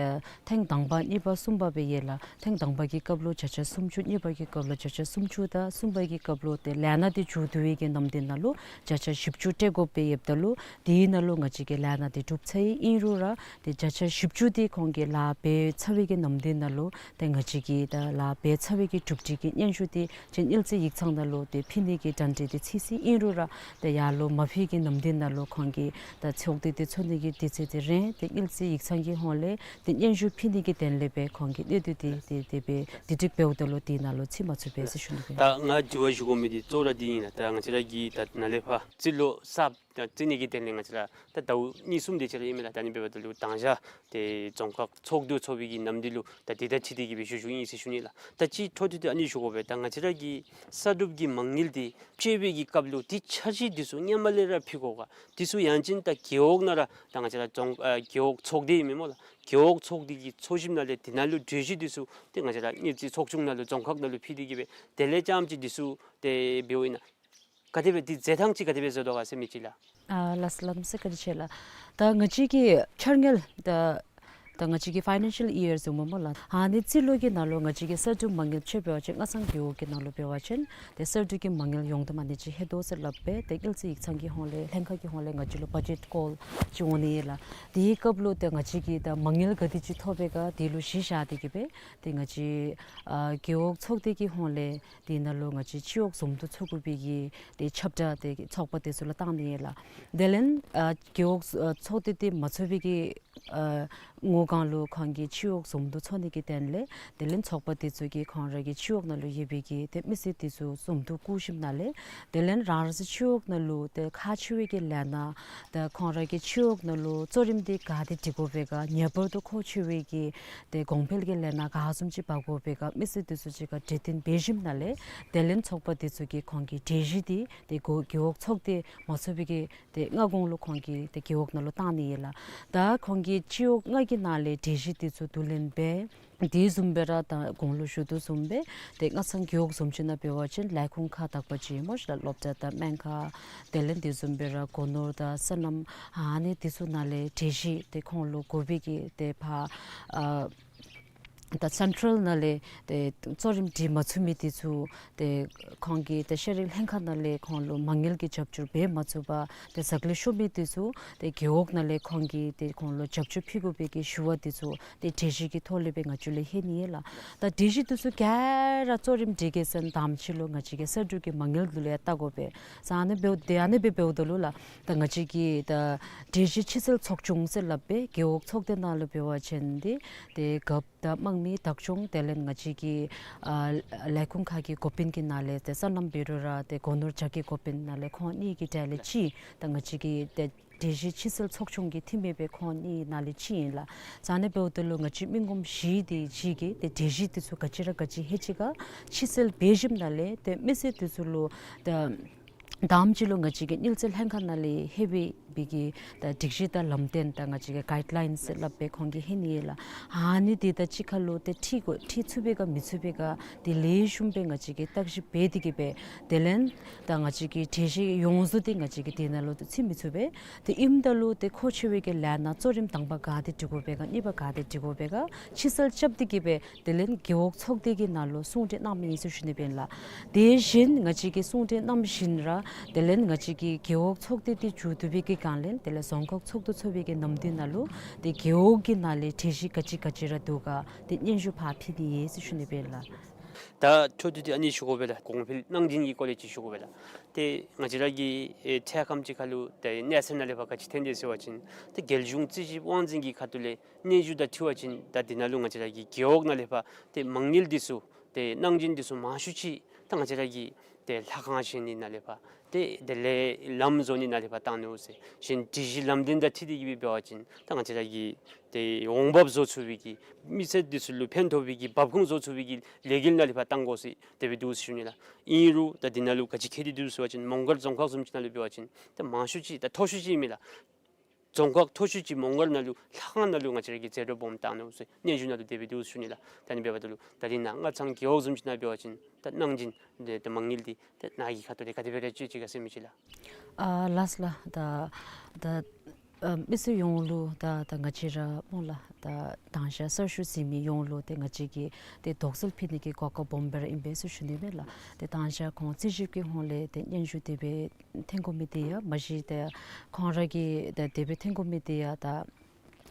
ཐེངས་དང་པ་གཉིས་པ་གསུམ་པ་སྦེ་ཡོད་ལགས། ཐེངས་དང་པ་གི་སྐབས་ལུ་བརྒྱ་ཆ་སུམ་ཅུ། གཉིས་པ་གི་སྐབས་ལུ་བརྒྱ་ཆ་སུམ་ཅུ་དང་གསུམ་པ་གི་སྐབས་ལུ་ཏེ་ལས་སྣ་དེ་མཇུག་བསྡུ་བའི་གི་ནམ་དུས་ནང་ལུ་བརྒྱ་ཆ་བཞི་བཅུ་སྤྲོད་དགོཔ་སྦེ་ཡོདཔ་ད་ལུ་དེ་ནང་ལུ་ང་བཅས་ཀྱི་ལས་སྣ་དེ་གྲུབ་ཚར་ཡི། ཨིན་རུང་ར་ཏེ་བརྒྱ་ཆ་བཞི་བཅུ་དེ་ཁོང་གིས་ལཱ་འབད་ཚར་བའི་གི་ནམ་དུས་ནང་ལུ་ཏེ་ང་བཅས་ཀྱིས་ད་ལཱ་འབད་ཚར་བའི་གི་གྲུབ་འབྲས་ཀྱི་སྙན་ཞུ་དེ་ཅིག་དངུལ་རྩིས་ཡིག་ཚང་ནང་ལུ་ཏེ་ཕུལ་ནི་གི་གྲ་སྒྲིག་དེ་ཚར་ཡི། ཨིན་རུང་ར་ཏེ་ཡར་ལུ་མ་ཕུལ་གི་ནམ་དུས་ནང་ལུ་ཁོང་གིས་ད་ཚོགས་འདུ་དེ་ཚོགས་ནི་གི་དུས་ཚོད་དེ་རན། ཏེ་དངུལ་རྩིས་ཡིག་ཚང་གི་ཧོངས་ལས་ཏེ་སྙན་ཞུ་ཕུལ་ནི་གི་དོན་ལས་སྦེ་ཁོང་གིས་གནད་དོན་དེ་དེ་དེ་སྦེ་དེ་སྒྲིག་འབདཝ་ད་ལུ་དེ་ནང་ལུ་ཚུད་མ་ཚུགས་པས་ཟེར་ཞུ་ནི་སྦེ། ད་ང་དྲི་བ་ཞུ་དགོ་མི་དེ་གཙོ་བོ་ར་དེ་ཨིན་ལགས། ད་ང་བཅས་ར་གིས་ད་ནཱ་ལས་ཕར་རྩིས་ལོ་གསརཔ་ད་རྩིས་ནི་གི་དོན་ལས་ང་བཅས་ར་ད་ཟླཝ་གཉིས་གསུམ་དེ་ཅིག་ར་ཨིན་མས་ལགས། ད་ཨ་ནི་འབདཝ་ད་ལུ་དང་ཞག་ཏེ་རྫོང་ཁག་ཚོགས་འདུ་ཚོགས་པའི་གི་ནམ་དུས་ལུ་ད་དེ་དང་འཁྲིལ་ཏེ་གི་སྦེ་ཞུ་ཞུཝ་ཨིན་ཟེར་ཞུ་ནི་ལགས། ད་ཅིག་འཕྲོ་མཐུད་དེ་ཨ་ནི་ཞུ་དགོ་པས། ད་ང་བཅས་ར་གི་ས་སྒྲུབ་ཀྱི་མ་དངུལ་དེ་བཅད་པའི་གི་སྐབས་ལུ་དེ་འཆར་གཞི་དེ་ཚུ་སྔོན་མ་ལས་ར་ཕུལ་དགོ་ག། དེ་ཚུ་ཡང་ཅིན་ད་རྒེད་འོག་ནང་ར་ད་ང་བཅས་ར་རྫོང་ཨ་རྒེད་འོག་ཚོགས་སྡེ་ཨིན་མས་སྨོ་ལགས། རྒེད་འོག་ཚོགས་སྡེ་གི་ཚོགས་ཞིབ་ནང་ལས་དེ་ནང་ལུ་གྲོས་གཞི་དེ་ཚུ་ཏེ་ང་བཅས་ར་དངུལ་རྩིས་ཚོགས་ཆུང་ནང་ལུ་རྫོང་ཁག་ནང་ལུ་ཕུལ་ཏེ་གི་སྦེ་དེ་ལས་རྐྱངམ་ཅིག་དེ་ཚུ་ཏེ་འབདཝ་ཨིན་ན། ག་དེ་སྦེ་དེ་མཛད་ཐངས་ཅིག་ག་དེ་སྦེ་མཛད་དོ་ག་ཟེར་མི་ཅིག་ལགས། ཨ་ལགས་སོ་ལགས། དམིགས་བསལ་བཀའ་དྲིན་ཆེ་ལགས། ད་ང་བཅས་ཀྱི་འཆར་དངུལ་ད་ད་ང་བཅས་ཀྱི་ཕའི་ནན་ཤལ་ཡི་ཡར་ཟེར་སྨོ་སྨོ་ལགས། ཨ་ནི་རྩིས་ལོ་གི་ནང་ལུ་ང་བཅས་ཀྱི་གསར་སྒྲུབ་མ་དངུལ་ཕྱེ་འབད་བ་ཅིན་སྔ་ཚང་རྒེད་འོག་གི་ནང་ལུ་འབད་བ་ཅིན་ཏེ་གསར་སྒྲུབ་ཀྱི་མ་དངུལ་ཡོངས་བསྡོམས་ཨ་ནི་ཅིག་ལྷོད་དོ་ཟེར་སླབ་སྦེ་ཏེ་དངུལ་རྩིས་ཡིག་ཚང་གི་ཧོངས་ལས་ལྷན་ཁག་གི་ཧོངས་ལས་ང་བཅས་ལུ་བ་ཇེཊ་ཀོལ་ཅིག་འོང་ནི་ཨིན་ལགས། དེའི་སྐབས་ལུ་ཏེ་ང་བཅས་ཀྱིས་ད་མ་དངུལ་ག་དེ་ཅིག་ཐོབ་པས་ག་དེ་ལུ་གཞི་བཞག་སྟེ་གི་སྦེ་ཏེ་ང་བཅས་ཨ་རྒེད་འོག་ཚོགས་སྡེ་གི་ཧོངས་ལས་དེ་ནང་ལུ་ང་བཅས་སྤྱི་འོག་འཛོམས་འདུ་ཚོགས་དགོ་པའི་གི་ཏེ་ཁྱབ་བསྒྲགས་དེ་ཚོགས་པ་དེ་ཚུ་ལུ་བཏང་ནི་ཨིན་ལགས། དེ་ལས་ཨ་རྒེད་འོག་ཨ་ཚོགས་སྡེ་དེ་མ་ཚོགས་པའི་གི་ཨ་ངོ་གང་ལུ་ཁོང་གིས་སྤྱི་འོག་འཛོམས་འདུ་ཚོགས་ནི་གི་དོན་ལས་དེ་ལས་ཚོགས་པ་དེ་ཚུ་གིས་ཁོང་ར་གི་སྤྱི་འོག་ནང་ལུ་ཡོད་པའི་གི་ཏེ་མི་སེར་དེ་ཚུ་འཛོམས་འདུ་བསྐུལ་ཞིནམ་ལས་དེ་ལས་རང་རང་སོའི་སྤྱི་འོག་ནང་ལུ་ཏེ་ཁག་ཆེ་བའི་གི་ལས་སྣ་ད་ཁོང་ར་གི་སྤྱི་འོག་ནང་ལུ་གཙོ་རིམ་དེ་ག་དེ་སྒྲིག་དགོ་པས་ག། ངེས་པར་དུ་མཁོ་ཆེ་བའི་གི་ཏེ་གོང་འཕེལ་གྱི་ལས་སྣ་ག་བཟུམ་ཅིག་འབག་དགོ་པས་ག། མི་སེར་དེ་ཚུ་གཅིག་ཁར་གྲོས་བསྟུན་འབད་ཞིནམ་ལས་དེ་ལས་ཚོགས་པ་དེ་ཚུ་གིས་ཁོང་གི་གྲོས་གཞི་དེ་ཏེ་རྒེད་རྒེད་འོག་ཚོགས་སྡེ་མ་ཚོགས་པའི་གི་ཏེ་སྔ་གོང་ལུ་ཁོང་གིས་ཏེ་རྒེད་འོག་ནང་ལུ་བཏང་ནི་ཨིན་ལགས། ད་ཁོང་གིས་སྤྱི་འོག་ལྔ་གི་ནང་ལས་གྲོས་གཞི་དེ་ཚུ་བསྡུ་ལེན་འབད་དེ་བཟུམ་སྦེ་ར་ད་གོང་ལུ་ཞུ་དོ་བཟུམ་སྦེ་ཏེ་སྔ་ཚང་རྒེད་འོག་བཟུམ་ཅིག་ནང་འབད་བ་ཅིན་ལས་ཁུངས་ཁག་དག་པ་ཅིག་སྨོ་ཤ་ལགས། སློབ་གྲྭ་དང་སྨན་ཁང་དེ་ལས་དེ་བཟུམ་སྦེ་ར་སྒོ་ནོར་དང་སོ་ནམ་ཨ་ནི་དེ་ཚུ་ནང་ལས་གྲོས་གཞི་ཏེ་ཁོང་ལུ་དགོ་པའི་གི་ཏེ་ཕར་ཨ་ད་སེན་ཊལ་ནང་ལས་ཏེ་གཙོ་རིམ་སྒྲིག་མ་ཚུགས་མི་དེ་ཚུ་ཏེ་ཁོང་གིས་ཏེ་ཤེས་རིག་ལྷན་ཁག་ནང་ལས་ཁོང་ལུ་མ་དངུལ་གྱི་རྒྱབ་སྐྱོར་འབད་མ་ཚུགས་པར་ཏེ་ཟག་ལུས་ཤོར་མི་དེ་ཚུ་ཏེ་རྒེད་འོག་ནང་ལས་ཁོང་གིས་ཏེ་ཁོང་ལུ་རྒྱབ་སྐྱོར་ཕུལ་དགོ་པའི་གི་ཞུ་བ་དེ་ཚུ་ཏེ་གྲོས་གཞི་གི་ཐོག་ལས་སྦེ་ང་བཅས་ལུ་ལྷོད་ནི་ཨིན་ལགས། ད་གྲོས་གཞི་དེ་ཚུ་ག་ར་གཙོ་རིམ་སྒྲིག་གེ་ཟེར་ན་དང་པ་ཅིག་ལུ་ང་བཅས་ཀྱི་གསར་སྒྲུབ་ཀྱི་མ་དངུལ་དེ་ལུ་ཡང་བལྟ་དགོ་པས། ས་ཨ་ནི་འབདཝ་ཏེ་ཨ་ནི་སྦེ་འབདཝ་ད་ལུ་ལགས་ད་ང་བཅས་ཀྱི་ད་གྲོས་གཞི་ཕྱིར་སེལ་ཚོགས་ཆུང་ཟེར་སླབ་སྦེ་རྒེད་འོག་ཚོགས་སྡེ་ནང་ལུ་འབད་བ་ཅིན་ཏེ་ཏེ་རྒཔོ་ ད་དམངས་མི་བདག་སྐྱོང་དེ་ལས་ང་བཅས་ཀྱི་ཨ་ལས་ཁུངས་ཁག་གི་འགོ་དཔོན་གྱི་ནང་ལས་ཏེ་སོ་ནམ་འབད་རུང་ར་ཏེ་སྒོ་ནོར་ཇ་གི་འགོ་དཔོན་ནང་ལས་ཁོང་གཉིས་ཀྱི་གྲས་ལས་གཅིག་ད་ང་བཅས་ཀྱི་ཏེ་གྲོས་གཞི་ཕྱིར་སེལ་ཚོགས་ཆུང་གི་འཐུས་མི་སྦེ་ཁོང་གཉིས་ནང་ལས་གཅིག་ཨིན་ལགས། ཙང་ཨ་ནི་འབདཝ་ད་ལུ་ང་བཅས་མི་ངོམ་བཞི་དེ་ཅིག་གིས་ཏེ་གྲོས་གཞི་དེ་ཚུ་ག་ཅི་ར་ག་ཅི་ལྷོད་ཅི་ག་ཕྱིར་སེལ་འབད་ཞིནམ་ལས་ཏེ་མི་སེར་དེ་ཚུ་ལུ་ད་དང་པ་ཅིག་ལུ་ང་བཅས་ཀྱི་དངུལ་རྩིས་ལྷན་ཁག་ནང་ལས་ལྷོད་པའི་གི་ད་སྒྲིག་གཞི་དང་ལམ་སྟོན་དང་ང་བཅས་ཀྱི་གའིཌ་ལའིནསི་སླབ་སྦེ་ཁོང་གིས་ལྷོད་ནི་ཨིན་ལགས། ཨ་ནི་དེ་དང་གཅིག་ཁར་ལུ་ཏེ་འཁྲིལ་དགོ་འཁྲིལ་ཚུགས་པས་ག་མི་ཚུགས་པས་ག་དེ་ལེགས་ཤོམ་སྦེ་ང་བཅས་ཀྱིས་བརྟག་ཞིབ་འབད་དེ་གིས་སྦེ་དེ་ལས་ད་ང་བཅས་ཀྱི་གྲོས་གཞི་ཡོངས་རྫོགས་དེ་ང་བཅས་ཀྱིས་དེ་ནང་ལུ་ཏེ་ཚུད་མི་ཚུགས་པས། ཏེ་ཨིནམ་ད་ལུ་ཏེ་མཁོ་ཆེ་བའི་གི་ལས་སྣ་གཙོ་རིམ་དང་པ་ག་དེ་སྒྲིག་དགོ་པས་ག་གཉིས་པ་ག་དེ་སྒྲིག་དགོ་པས་ག་ཕྱིར་སེལ་རྐྱབ་སྟེ་གིས་སྦེ་དེ་ལས་རྒེད་འོག་ཚོགས་སྡེ་གི་ནང་ལུ་གསུང་གྲོས་གནང་མི་ཨིན་ཟེར་ཞུ་ནི་སྦེ་ཨིན་ལགས། དེ་བཞིན་ང་བཅས་ཀྱིས་གསུང་གྲོས་གནང་ཞིནམ་ར་དེ་ལས་ང་བཅས་ཀྱི་རྒེད་འོག་ཚོགས་སྡེ་དེ་མཇུག་བསྡུ་བའི་གི་སྒང་ལས་དེ་ལས་རྫོང་ཁག་ཚོགས་འདུ་ཚོགས་པའི་གི་ནམ་དུས་ནང་ལུ་ཏེ་རྒེད་འོག་གི་ནང་ལས་གྲོས་གཞི་ག་ཅི་ག་ཅི་ར་འདུག་ག་ཏེ་སྙན་ཞུ་ཕར་ཕུལ་ནི་ཨིན་ཟེར་ཞུ་ནི་སྦེ་ཨིན་ལགས། ད་འཕྲོ་མཐུད་དེ་ཨ་ནི་ཞུ་དགོ་པས་ལགས། གོང་འཕེལ་གནང་སྦྱིན་གྱི་སྐོར་ལས་ཅིག་ཞུ་དགོ་པས་ལགས། ཏེ་ང་བཅས་ར་གི་ཨེ་འཕྲལ་ཁམས་ཅིག་ཁར་ལུ་ཏེ་གནས་ཚད་ནང་ལས་ཕར་ག་ཅི་ཐོན་དེས་ཟེར་བ་ཅིན་ཏེ་རྒྱལ་གཞུང་རྩིས་ཞིབ་དབང་འཛིན་གྱི་ཁ་ཐུག་ལས་སྙན་ཞུ་དང་འཁྲིལ་བ་ཅིན་ད་འདི་ནང་ལུ་ང་བཅས་ར་གི་རྒེད་འོག་ནང་ལས་ཕར་ཏེ་མ་དངུལ་འདི་ཚུ་ཏེ་གནང་སྦྱིན་འདི་ཚུ་མང་ཤོས་ཅིག་ད་ང་བཅས་ར་གི་ཏེ་ལྷ་ཁང་བཞེངས་ནི་ནང་ལས་ཕར་ཏེ་དེ་ལས་ལམ་བཟོ་ནི་ནང་ལས་ཕར་བཏང་ནུག་ཟེར། གཞན་སྒྲིག་གཞི་ལམ་སྟོན་དང་འཁྲིལ་ཏེ་གིས་སྦེ་འབད་བ་ཅིན་ད་ང་བཅས་ར་གི་ཏེ་འོང་འབབ་བཟོ་ཚུགས་པའི་གི་མི་སེར་འདི་ཚུ་ལུ་ཕན་ཐོགས་པའི་གི་འབབ་ཁུངས་བཟོ་ཚུགས་པའི་གི་ལས་འགུལ་ནང་ལས་ཕར་བཏང་དགོ་ཟེར་དེ་སྦེ་འདུག་ཟེར་ཞུ་ནི་ལགས། ཨིན་རུང་ད་འདི་ནང་ལུ་ག་ཅི་ཁྱད་དེ་འདུག་ཟེར་བ་ཅིན་མོང་སྒར་རྫོང་ཁག་བཟུམ་ཅིག་ནང་ལུ་འབད་བ་ཅིན་ད་མང་ཤོས་ཅིག་ད་མཐོ་ཤོས་ཅིག་ཨིན་མས་ལགས། རྫོང་ཁག་མཐོ་ཤོས་ཅིག་མོང་སྒར་ནང་ལུ་ལྷ་ཁང་ནང་ལུ་ང་བཅས་ར་གིས་རྩིས་སྤྲོད་སྦོམ་བཏང་ནུག་ཟེར་སྙན་ཞུ་ནང་ལུ་དེ་སྦེ་འདུག་ཟེར་ཞུ་ནི་ལགས། ད་ཨ་ནི་འབདཝ་ད་ལུ་ད་རིས་ནངས་ང་ཚང་རྒེད་འོག་བཟུམ་ཅིག་ནང་འབད་བ་ཅིན་ད་གནང་སྦྱིན་དེ་ད་མ་དངུལ་འདི་ད་ནཱ་གི་ཁ་ཐུག་ལས་ག་དེ་སྦེ་ར་སྤྱོད་ཅི་ག་ཟེར་མི་ཅིག་ལགས། ཨ་ལགས་ལགས། ད་ད་ཨ་མི་སེར་ཡོངས་ལུ་ད་ད་ང་བཅས་ར་སྨོ་ལགས། ད་དང་ཞག་གསར་ཞུགས་ཟེར་མི་ཡོངས་ལུ་ཏེ་ང་བཅས་ཀྱིས་ཏེ་དོགས་སེལ་ཕུལ་ནི་གི་གོ་སྐབས་སྦོམ་སྦེ་ར་ཨིན་པས་ཟེར་ཞུ་ནི་མས་ལགས། ཏེ་དང་ཞག་ཁོང་རྩིས་ཞིབ་ཀྱི་ཧོངས་ལས་ཏེ་སྙན་ཞུ་དེ་སྦེ་ཐོན་དགོ་མི་དེ་ཡང་མ་གཞི་ཏེ་ཁོང་ར་གིས་ཏེ་དེ་སྦེ་ཐོན་དགོ་མི་དེ་ཡང་ད་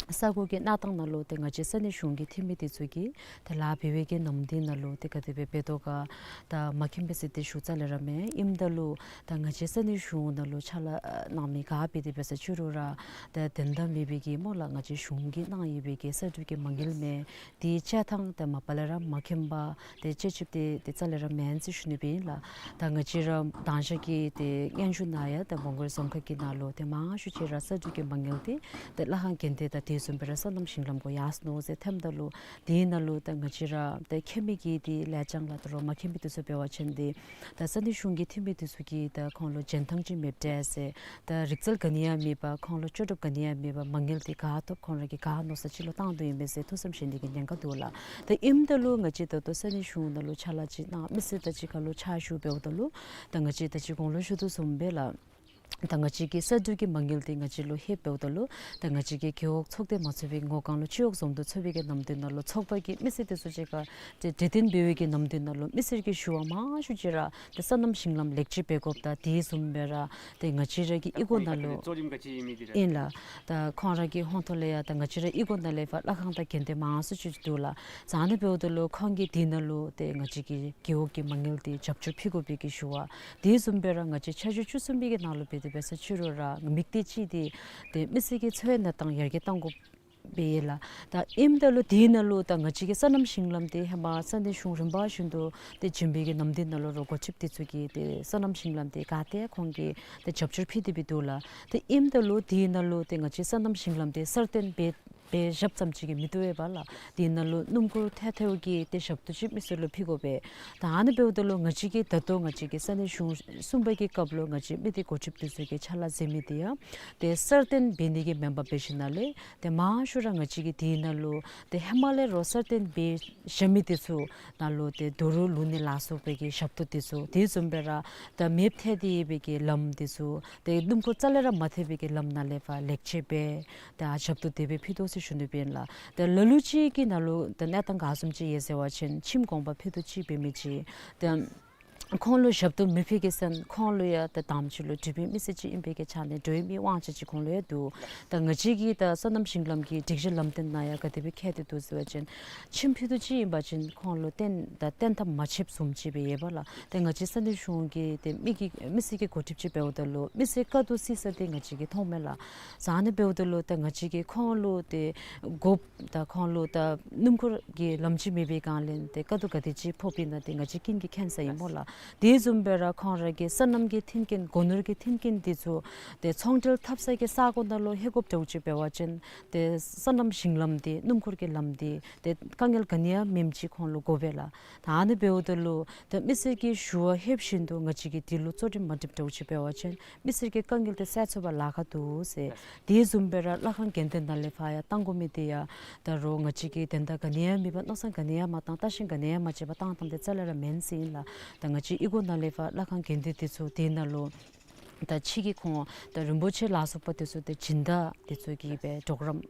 ས་གོ་གི་གནས་སྟངས་ནང་ལུ་ཏེ་ང་བཅས་ས་གནས་གཞུང་གི་འཐུས་མི་དེ་ཚུ་གིས་ཏེ་ལཱ་འབད་བའི་གི་ནམ་དུས་ནང་ལུ་ཏེ་ག་དེ་སྦེ་འབད་དོ་ག་ད་མ་མཁྱེན་པས་ཟེར་ཏེ་ཞུ་རྩ་ལས་ར་མེད། ཨིནམ་ད་ལུ་ད་ང་བཅས་ས་གནས་གཞུང་ནང་ལུ་ཕྱག་ལཱ་གནང་མི་ག་འབད་དེ་འབད་ས་ཅི་རུང་ར་ད་དོན་དག་མེད་པའི་གི་སྨོ་ལགས། ང་བཅས་གཞུང་གིས་གནང་ཡོད་པའི་གི་གསར་སྒྲུབ་ཀྱི་མ་དངུལ་མེད། དེ་བཅད་ཐངས་ཏེ་མ་པ་ལས་ར་མ་མཁྱེན་པར་ཏེ་བཅད་ཁྲིམས་དེ་ཏེ་རྩ་ལས་ར་མེན་ཟེར་ཞུ་ནི་སྦེ་ཨིན་ལགས། ད་ང་བཅས་ར་དང་ཞག་གི་ཏེ་སྙན་ཞུ་ནང་ཡང་ཏེ་མོང་སྒར་རྫོང་ཁག་གི་ནང་ལུ་ཏེ་མང་ཤོས་ཅིག་ར་གསར་སྒྲུབ་ཀྱི་མ་དངུལ་དེ་ཏེ་ལྷ་ཁང་དགོན་སྡེ་དང་དེ་བཟུམ་སྦེ་ར་སོ་ནམ་ཞིང་ལམ་གུ་ཡར་སོ་ནུག་ཟེར་ཐོནམ་ད་ལུ་དེ་ནང་ལུ་ད་ང་བཅས་ར་ཏེ་མཁྱེན་མི་གི་ཏེ་ལས་བྱང་ལགས། ད་རུང་མ་མཁྱེན་མི་དེ་ཚུ་འབད་བ་ཅིན་ཏེ་ད་ས་གནས་གཞུང་གི་འཐུས་མི་དེ་ཚུ་གིས་ད་ཁོང་ལུ་འཇོན་ཐང་ཅིག་མེདཔ་འདྲས་ཟེར། ད་རིག་རྩལ་ག་ནི་ཡང་མེད་པར་ཁོང་ལུ་ལྕོགས་གྲུབ་ག་ནི་ཡང་མེད་པར་མ་དངུལ་དེ་ག་ཐོབ་ཁོང་ར་གིས་ག་མནོ་ས་ཅིག་ལུ་བཏང་དོ་ཨིན་མས་ཟེར་ཐུགས་བསམ་བཞེས་ནི་གི་ཉེན་ཁ་འདུག་ལགས། ད་ཨིནམ་ད་ལུ་ང་བཅས་ད་ལྟོ་ས་གནས་གཞུང་ནང་ལུ་ཕྱག་ལཱ་ཅིག་གནང་མི་སེར་དང་གཅིག་ཁར་ལུ་ཕྱག་ཞུ་འབདཝ་ད་ལུ་ད་ང་བཅས་ད་ཅི་གོང་ལུ་ཞུ་དོ་བཟུམ་སྦེ་ལགས། ད་ང་བཅས་ཀྱི་གསར་སྒྲུབ་ཀྱི་མ་དངུལ་དེ་ང་བཅས་ལུ་ལྷོདཔ་འབདཝ་ད་ལུ་ད་ང་བཅས་ཀྱི་རྒེད་འོག་ཚོགས་སྡེ་མ་ཚུགས་པའི་ངོ་གང་ལུ་སྤྱི་འོག་འཛོམས་འདུ་ཚོགས་པའི་གི་ནམ་དུས་ནང་ལུ་ཚོགས་པ་གི་མི་སེར་དེ་ཚུ་གཅིག་ཁར་ཏེ་གྲོས་བསྟུན་འབད་བའི་གི་ནམ་དུས་ནང་ལུ་མི་སེར་གྱི་ཞུ་བ་མང་ཤོས་ཅིག་ར་ཏེ་སོ་ནམ་ཞིང་ལམ་ལེགས་བཅོས་འབད་དགོཔ་དང་དེ་བཟུམ་སྦེ་ར་ཏེ་ང་བཅས་ར་གི་གཡུས་སྒོ་ནང་ལུ་ཨིན་ལགས། ད་ཁོང་ར་གི་ཧོངས་ཐོག་ལས་ཡང་ད་ང་བཅས་ར་གཡུས་སྒོ་ནང་ལས་ཕར་ལྷ་ཁང་དང་དགོན་སྡེ་མང་སུ་ཅིག་འདུག་ལགས། ཙང་ཨ་ནི་འབདཝ་ད་ལུ་ཁོང་གིས་དེ་ནང་ལུ་ཏེ་ང་བཅས་ཀྱི་རྒེད་འོག་གི་མ་དངུལ་དེ་རྒྱབ་སྐྱོར་ཕུལ་དགོ་པའི་གི་ཞུ་བ། དེ་བཟུམ་སྦེ་ར་ང་བཅས་ཆར་ཆུ་བཅུ་གསུམ་པའི་གི་ནང་ལུ་འབད་དེ་འབད་ས་ཅི་རུང་ར་དམིགས་གཏད་ཅིག་དེ་ཏེ་མི་སེར་གྱི་འཚོ་བའི་གནས་སྟངས་ཡར་རྒྱས་གཏང་དགོཔ་སྦེ་ཨིན་ལགས། ད་ཨིནམ་ད་ལུ་དེ་ནང་ལུ་ད་ང་བཅས་ཀྱི་སོ་ནམ་ཞིང་ལམ་དེ་ཧེ་མ་ས་གནས་གཞུང་རིམ་པ་བཞིན་དུ་ཏེ་བྱིན་པའི་གི་ནམ་དུས་ནང་ལུ་རོགས་འགོ་ཁྲིདཔ་དེ་ཚུ་གིས་ཏེ་སོ་ནམ་ཞིང་ལམ་དེ་ག་ཏེ་ཁོང་གིས་ཏེ་རྒྱབ་སྐྱོར་ཕུལ་ཏེ་སྦེ་འདུག་ལགས། ཏེ་ཨིནམ་ད་ལུ་དེ་ནང་ལུ་ཏེ་ང་བཅས་སོ་ནམ་ཞིང་ལམ་དེ་གསར་བཏོན་འབད་འབད་ཞབས་ཙམ་ཅིག་གིས་མི་བཏུབ་པས་ལགས། དེ་ནང་ལུ་སྣུམ་འཁོར་ཐད་ཐད་ཀྱི་ཏེ་ཞབས་ཏོག་ཅིག་མི་སེར་ལུ་ཕུལ་དགོ་པས། ད་ཨ་ནི་འབདཝ་ད་ལུ་ང་བཅས་ཀྱིས་ད་ལྟོ་ང་བཅས་ཀྱི་ས་གནས་གཞུང་གསུམ་པ་གི་སྐབས་ལུ་ང་བཅས་མི་སྡེ་འགོ་ཁྲིདཔ་དེ་ཚུ་གིས་ཕྱག་ལཱ་མཛད་མི་དེ་ཡང་ཏེ་གསར་བཏོན་འབད་ནི་གི་མེན་པར་འབད་ཞིནམ་ལས་ཏེ་མང་ཤོས་ར་ང་བཅས་ཀྱིས་དེ་ནང་ལུ་ཏེ་ཧེ་མ་ལས་རོགས་གསར་བཏོན་འབད་བཞག་མི་དེ་ཚུ་ནང་ལུ་ཏེ་རྡོ་རུག་བླུག་ནི་ལ་སོགས་པའི་གི་ཞབས་ཏོག་དེ་ཚུ་དེ་བཟུམ་སྦེ་ར་ད་མེདཔ་ཐལ་ཏེ་ཡོད་པའི་གི་ལམ་དེ་ཚུ་ཏེ་སྣུམ་འཁོར་རྩ་ལས་ར་མ་ཐད་པའི་གི་ལམ་ནང་ལས་ཕར་ལེགས་བཅོས་འབད་ད་ཞབས་ཏོག་དེ་སྦེ་ཕུལ་དོ་ཟེར་ཞུ་ནི་སྦེ་ཨིན་ལགས། ད་ལ་ལུ་ཅིག་གི་ནང་ལུ་ད་གནས་སྟངས་ག་བཟུམ་ཅིག་ཡོད་ཟེར་བ་ཅིན་ཁྱིམ་གོང་པ་ཕུད་རྡོག་གཅིག་འབད་མི་ཅིག་ད་ ཁོང་ལུ་ཞབས་ཏོག་མི་ཕུལ་གེ་ཟེར་ན་ཁོང་ལུ་ཡང་ད་དང་པ་ཅིག་ལུ་འབྲུག་པའི་མི་སེར་ཅིག་ཨིན་པའི་གི་ཆ་ནས་འགྲོ་བའི་མི་དབང་ཆ་ཅིག་ཁོང་ལུ་ཡང་འདུག། ད་ང་བཅས་ཀྱི་ད་སོ་ནམ་ཞིང་ལམ་གྱི་སྒྲིག་གཞི་ལམ་སྟོན་ནང་ཡང་ག་དེ་སྦེ་འཁོད་དེ་འདུག་ཟེར་བ་ཅིན་ཁྱིམ་ཕུག་ཏུ་ཅིག་ཨིན་པ་ཅིན་ཁོང་ལུ་བརྟེན་ད་བརྟེན་ཐབས་མ་ཆོགཔ་བཟུམ་ཅིག་སྦེ་ཡོད་པ་ལགས། ཏེ་ང་བཅས་ས་གནས་གཞུང་གི་ཏེ་མི་གི་མི་སེར་གྱི་འགོ་ཁྲིདཔ་ཅིག་འབདཝ་ད་ལུ་མི་སེར་དཀའ་སྡུག་བསུ་ས་འདི་ང་བཅས་ཀྱིས་མཐོང་མས་ལགས། ཨ་ནི་འབདཝ་ད་ལུ་ད་ང་བཅས་ཀྱིས་ཁོང་ལུ་ཏེ་དགོཔ་ད་ཁོང་ལུ་ད་སྣུམ་འཁོར་གྱི་ལམ་ཅིག་མེད་པའི་སྒང་ལས་ཏེ་དཀའ་སྡུག་ག་དེ་ཅིག་ཕོགཔ་ཨིན་ན་ཏེ་ང་བཅས་ཀུན་གྱིས་མཁྱེན་ས་ཨིན་སྨོ་ལགས། དེ་བཟུམ་སྦེ་ར་ཁོང་ར་གི་སོ་ནམ་གྱི་མཐུན་རྐྱེན་སྒོ་ནོར་གྱི་མཐུན་རྐྱེན་འདི་ཚུ་ཏེ་ཚོང་འབྲེལ་འཐབ་ས་གི་ས་གོ་ནང་ལུ་ལྷོད་དགོཔ་འདྲཝ་ཅིག་འབད་བ་ཅིན་ཏེ་སོ་ནམ་ཞིང་ལམ་འདི་སྣུམ་འཁོར་གྱི་ལམ་འདི་ཏེ་དཀའ་ངལ་ག་ནི་ཡང་མེནམ་ཅིག་ཁོང་ལུ་དགོ་པས་ལགས། ད་ཨ་ནི་འབདཝ་ད་ལུ་ད་མི་སེར་གྱི་ཞུ་བ་ལྷོདཔ་བཞིན་དུ་ང་བཅས་ཀྱིས་དེ་ལུ་གཙོ་རིམ་མ་སྒྲིགཔ་འདྲཝ་ཅིག་འབད་བ་ཅིན་མི་སེར་གྱི་དཀའ་ངལ་དེ་སེལ་ཚུགས་པར་ལཱ་ཁག་འདུག་ཟེར། དེ་བཟུམ་སྦེ་ར་ལྷ་ཁང་དགོན་སྡེ་ནང་ལས་ཕར་ཡང་བཏང་དགོ་མི་དེ་ཡང་ད་རུང་ང་བཅས་ཀྱིས་དོན་དག་ག་ནི་ཡང་མེད་པར་མནོ་བསམ་ག་ནི་ཡང་མ་བཏང་ལྟ་ཞིབ་ག་ནི་ཡང་མ་བྱས་པར་བཏང་བཏངམ་དེ་རྩ་ལས་ར་མེན་ཟེར་ཨིན་ལགས། ད་ང་བཅས་གཡུས་སྒོ་ནང་ལས་ཕར་ལྷ་ཁང་དགོན་སྡེ་དེ་ཚུ་དེ་ནང་ལུ་ད་ཕྱི་གི་ཁོང་ད་རིན་པོ་ཆེ་ལ་སོགས་པ་དེ་ཚུ་ཏེ་སྦྱིན་བདག་དེ་ཚུ་གིས་སྦེ་གྲོགས་རམ་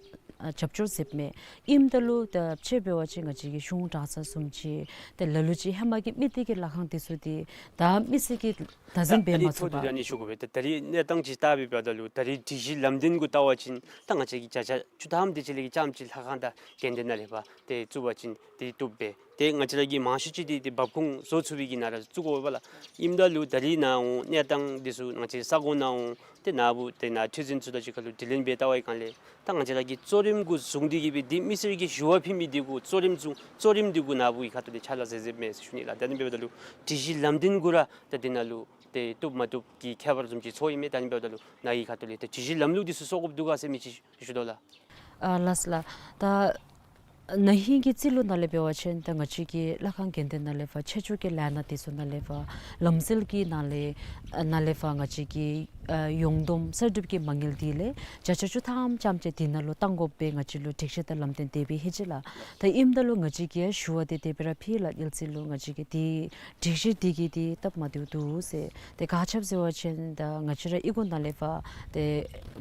ཨ་རྒྱབ་སྐྱོར་མཛདཔ་མས། ཨིནམ་ད་ལུ་ད་ཕྱེ་འབད་བ་ཅིན་ང་བཅས་ཀྱི་གཞུང་གྲྭ་ཚང་བཟུམ་ཅིག་ཏེ་ལ་ལུ་ཅིག་ཧེ་མ་གི་མི་སྡེ་གི་ལྷ་ཁང་དེ་ཚུ་དེ་ད་མི་སེར་གྱིས་བདག་འཛིན་འབད་མ་ཚུགས་པར། ད་ཨ་ནི་ཐོག་ཏུ་ད་ཨ་ནི་ཞུ་དགོ་པས། ད་ད་རིས་གནས་སྟངས་ཅིག་བལྟ་བའི་བར་ད་ལུ་ད་རིས་སྒྲིག་གཞི་ལམ་སྟོན་གུ་བལྟ་བ་ཅིན་ད་ང་བཅས་ཀྱིས་བརྒྱ་ཆ་བཅུ་ཐམ་དེ་ཅིག་ལས་ཀྱི་ཙམ་ཅིག་ལྷ་ཁང་དང་དགོན་སྡེ་ནང་ལས་ཕར་ཏེ་བཙུགས་པ་ཅིན་ཏེ་བཏུབ་པས། ཏེ་ང་བཅས་ར་གི་མང་ཤོས་ཅིག་འདི་ཏེ་འབབ་ཁུངས་བཟོ་ཚུགས་པའི་གི་ནང་ར་བཙུགས་དགོ་པས་ལགས། ཨིནམ་ད་ལུ་ད་རིས་ནཱ་འོང་གནས་སྟངས་འདི་ཚུ་ང་བཅས་ས་གོ་ནང་འོང་ཏེ་ནཱ་བུ་ཏེ་ནཱ་ཁྲི་འཛིན་ཚུ་དང་གཅིག་ཁར་ལུ་དྲི་ལན་འབད་བལྟ་བའི་སྒང་ལས་ད་ང་བཅས་ར་གི་གཙོ་རིམ་གུ་བཟུང་སྟེ་གི་སྦེ་འདི་མི་སེར་གྱི་ཞུ་བ་ཕུལ་མི་འདི་གུ་གཙོ་རིམ་བཟུང་གཙོ་རིམ་འདི་གུ་ནཱ་བུ་གི་ཁ་ཐུག་ལས་ཕྱག་ལཱ་མཛད་མཛདཔ་མས་ཟེར་ཞུ་ནི་ལགས། ད་ཨ་ནི་འབདཝ་ད་ལུ་སྒྲིག་གཞི་ལམ་སྟོན་གུ་ར་ད་འདི་ནང་ལུ་ཏེ་བཏུབ་མ་བཏུབ་ཀྱི་ཁྱད་པར་བཟུམ་ཅིག་ཚོར་ཡི་མས། ད་ཨ་ནི་འབདཝ་ད་ལུ་ནཱ་གི་ཁ་ཐུག་ལས་ཏེ་སྒྲིག་གཞི་ལམ་ལུགས་འདི་ཚུ་སོར་དགོཔ་འདུག་ག་ཟེར་མི་ཅིག་ཞུ་དོ་ལགས། ཨ་ལགས་སོ་ལགས། ད་ན་ཧིང་གི་རྩིས་ལོ་ནང་ལས་འབད་བ་ཅིན་ད་ང་བཅས་ཀྱི་ལྷ་ཁང་དགོན་སྡེ་ནང་ལས་ཕར་ཆེད་སྦྱོར་གྱི་ལས་སྣ་དེ་ཚུ་ནང་ལས་ཕར་ལམ་སེལ་གྱི་ནང་ལས་ཨ་ནང་ལས་ཕར་ང་བཅས་ཀྱི་ཨ་ཡོངས་བསྡོམས་གསར་སྒྲུབ་ཀྱི་མ་དངུལ་དེ་ལས་བརྒྱ་ཆ་བཅུ་ཐམ་ཙམ་ཅིག་དེ་ནང་ལུ་བཏང་དགོ་པའི་ང་བཅས་ལུ་སྒྲིག་གཞི་དང་ལམ་སྟོན་དེ་སྦེ་ལྷོད་ཅི་ལགས། ད་ཨིནམ་ད་ལུ་ང་བཅས་ཀྱིས་ཞུ་བ་དེ་དེ་སྦེ་ར་ཕུལ་ལགས། དེ་ལས་རྩིས་ལོ་ང་བཅས་ཀྱི་དེ་སྒྲིག་གཞི་དེ་གིས་དེ་སྟབས་མ་བདེཝ་འདུག་ཟེར། ཏེ་ག་ཅི་སྦེ་ཟེར་བ་ཅིན་ད་ང་བཅས་ར་གཡུས་སྒོ་ནང་ལས་ཕར་ཏེ་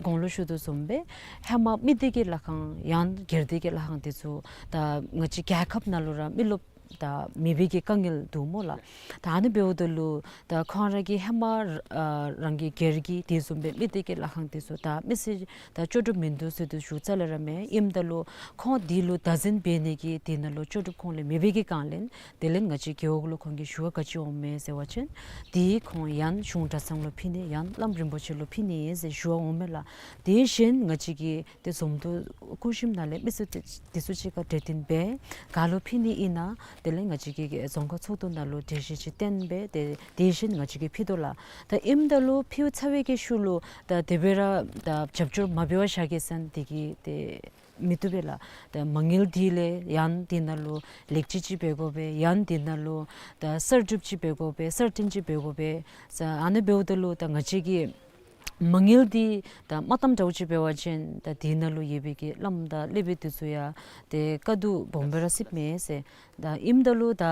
གོང་ལུ་ཞུ་དོ་བཟུམ་སྦེ་ཧེ་མ་མི་སྡེ་གི་ལྷ་ཁང་ཡང་སྒེར་སྡེ་གི་ལྷ་ཁང་དེ་ཚུ་ད་ང་བཅས་རྒྱལ་ཁབ་ནང་ལུ་ར་མི་རློབས་ད་མེད་པའི་གི་དཀའ་ངལ་འདུག་སྨོ་ལགས། ད་ཨ་ནི་འབདཝ་ད་ལུ་ད་ཁོང་ར་གི་ཧེ་མ་ཨ་རང་གི་སྒེར་གྱི་དེ་བཟུམ་སྦེ་མི་སྡེ་གི་ལྷ་ཁང་དེ་ཚུ་ད་མི་སེར་ད་ལྕོགས་གྲུབ་མིན་འདུག་ཟེར་དེ་ཞུ་རྩ་ལས་ར་མེད། ཨིནམ་ད་ལུ་ཁོང་དེ་ལུ་བདག་འཛིན་འབད་ནི་གི་དེ་ནང་ལུ་ལྕོགས་གྲུབ་ཁོང་ལས་མེད་པའི་གི་སྒང་ལས་དེ་ལས་ང་བཅས་རྒེད་འོག་ལུ་ཁོང་གི་ཞུ་བ་ག་ཅི་འོང་མས་ཟེར་བ་ཅིན་དེ་ཁོང་ཡང་གཞུང་གྲྭ་ཚང་ལུ་ཕུལ་ནི་ཡང་བླམ་རིན་པོ་ཆེ་ལུ་ཕུལ་ནི་ཟེར་ཞུ་བ་འོང་མས་ལགས། དེ་བཞིན་ང་བཅས་ཀྱི་ཏེ་འཛོམས་འདུ་སྐུ་གཤིམ་ནང་ལས་མི་སེར་དེ་དེ་ཚུ་གཅིག་ཁར་གྲོས་བསྟུན་འབད་ག་ལུ་ཕུལ་ནི་ཨིན་ན་དེ་ལས་ང་བཅས་ཀྱི་རྫོང་ཁག་ཚོགས་འདུ་ནང་ལུ་གྲོས་གཞི་ཅིག་བཏོན་སྦེ་ཏེ་དེ་བཞིན་ང་བཅས་ཀྱིས་ཕུལ་དོ་ལགས། ད་ཨིནམ་ད་ལུ་ཕུལ་ཚར་བའི་གི་ཤུལ་ལུ་ད་དེ་སྦེ་ར་ད་རྒྱབ་སྐྱོར་མ་འབད་བར་བཞག་གེ་ཟེར་ན་དེ་གིས་ཏེ་མི་བཏུབ་པས་ལགས། ད་མ་དངུལ་དེ་ལས་ཡང་དེ་ནང་ལུ་ལེགས་བཅོས་ཅིག་འབད་དགོ་པས། ཡང་དེ་ནང་ལུ་ད་གསར་སྒྲུབ་ཅིག་འབད་དགོ་པས། གསར་བཏོན་ཅིག་འབད་དགོ་པས། ཨ་ནི་འབདཝ་ད་ལུ་ད་ང་བཅས་ཀྱི་མ་དངུལ་འདི་ད་མ་བཏངམ་འདྲཝ་ཅིག་འབད་བ་ཅིན་ད་དེ་ནང་ལུ་ཡོད་པའི་གི་བླམ་དང་སློབ་དཔོན་དེ་ཚུ་ཡང་ཏེ་དཀའ་སྡུག་སྦོམ་སྦེ་ར་སྲིདཔ་མས་ཟེར། ད་ཨིནམ་ད་ལུ་ད་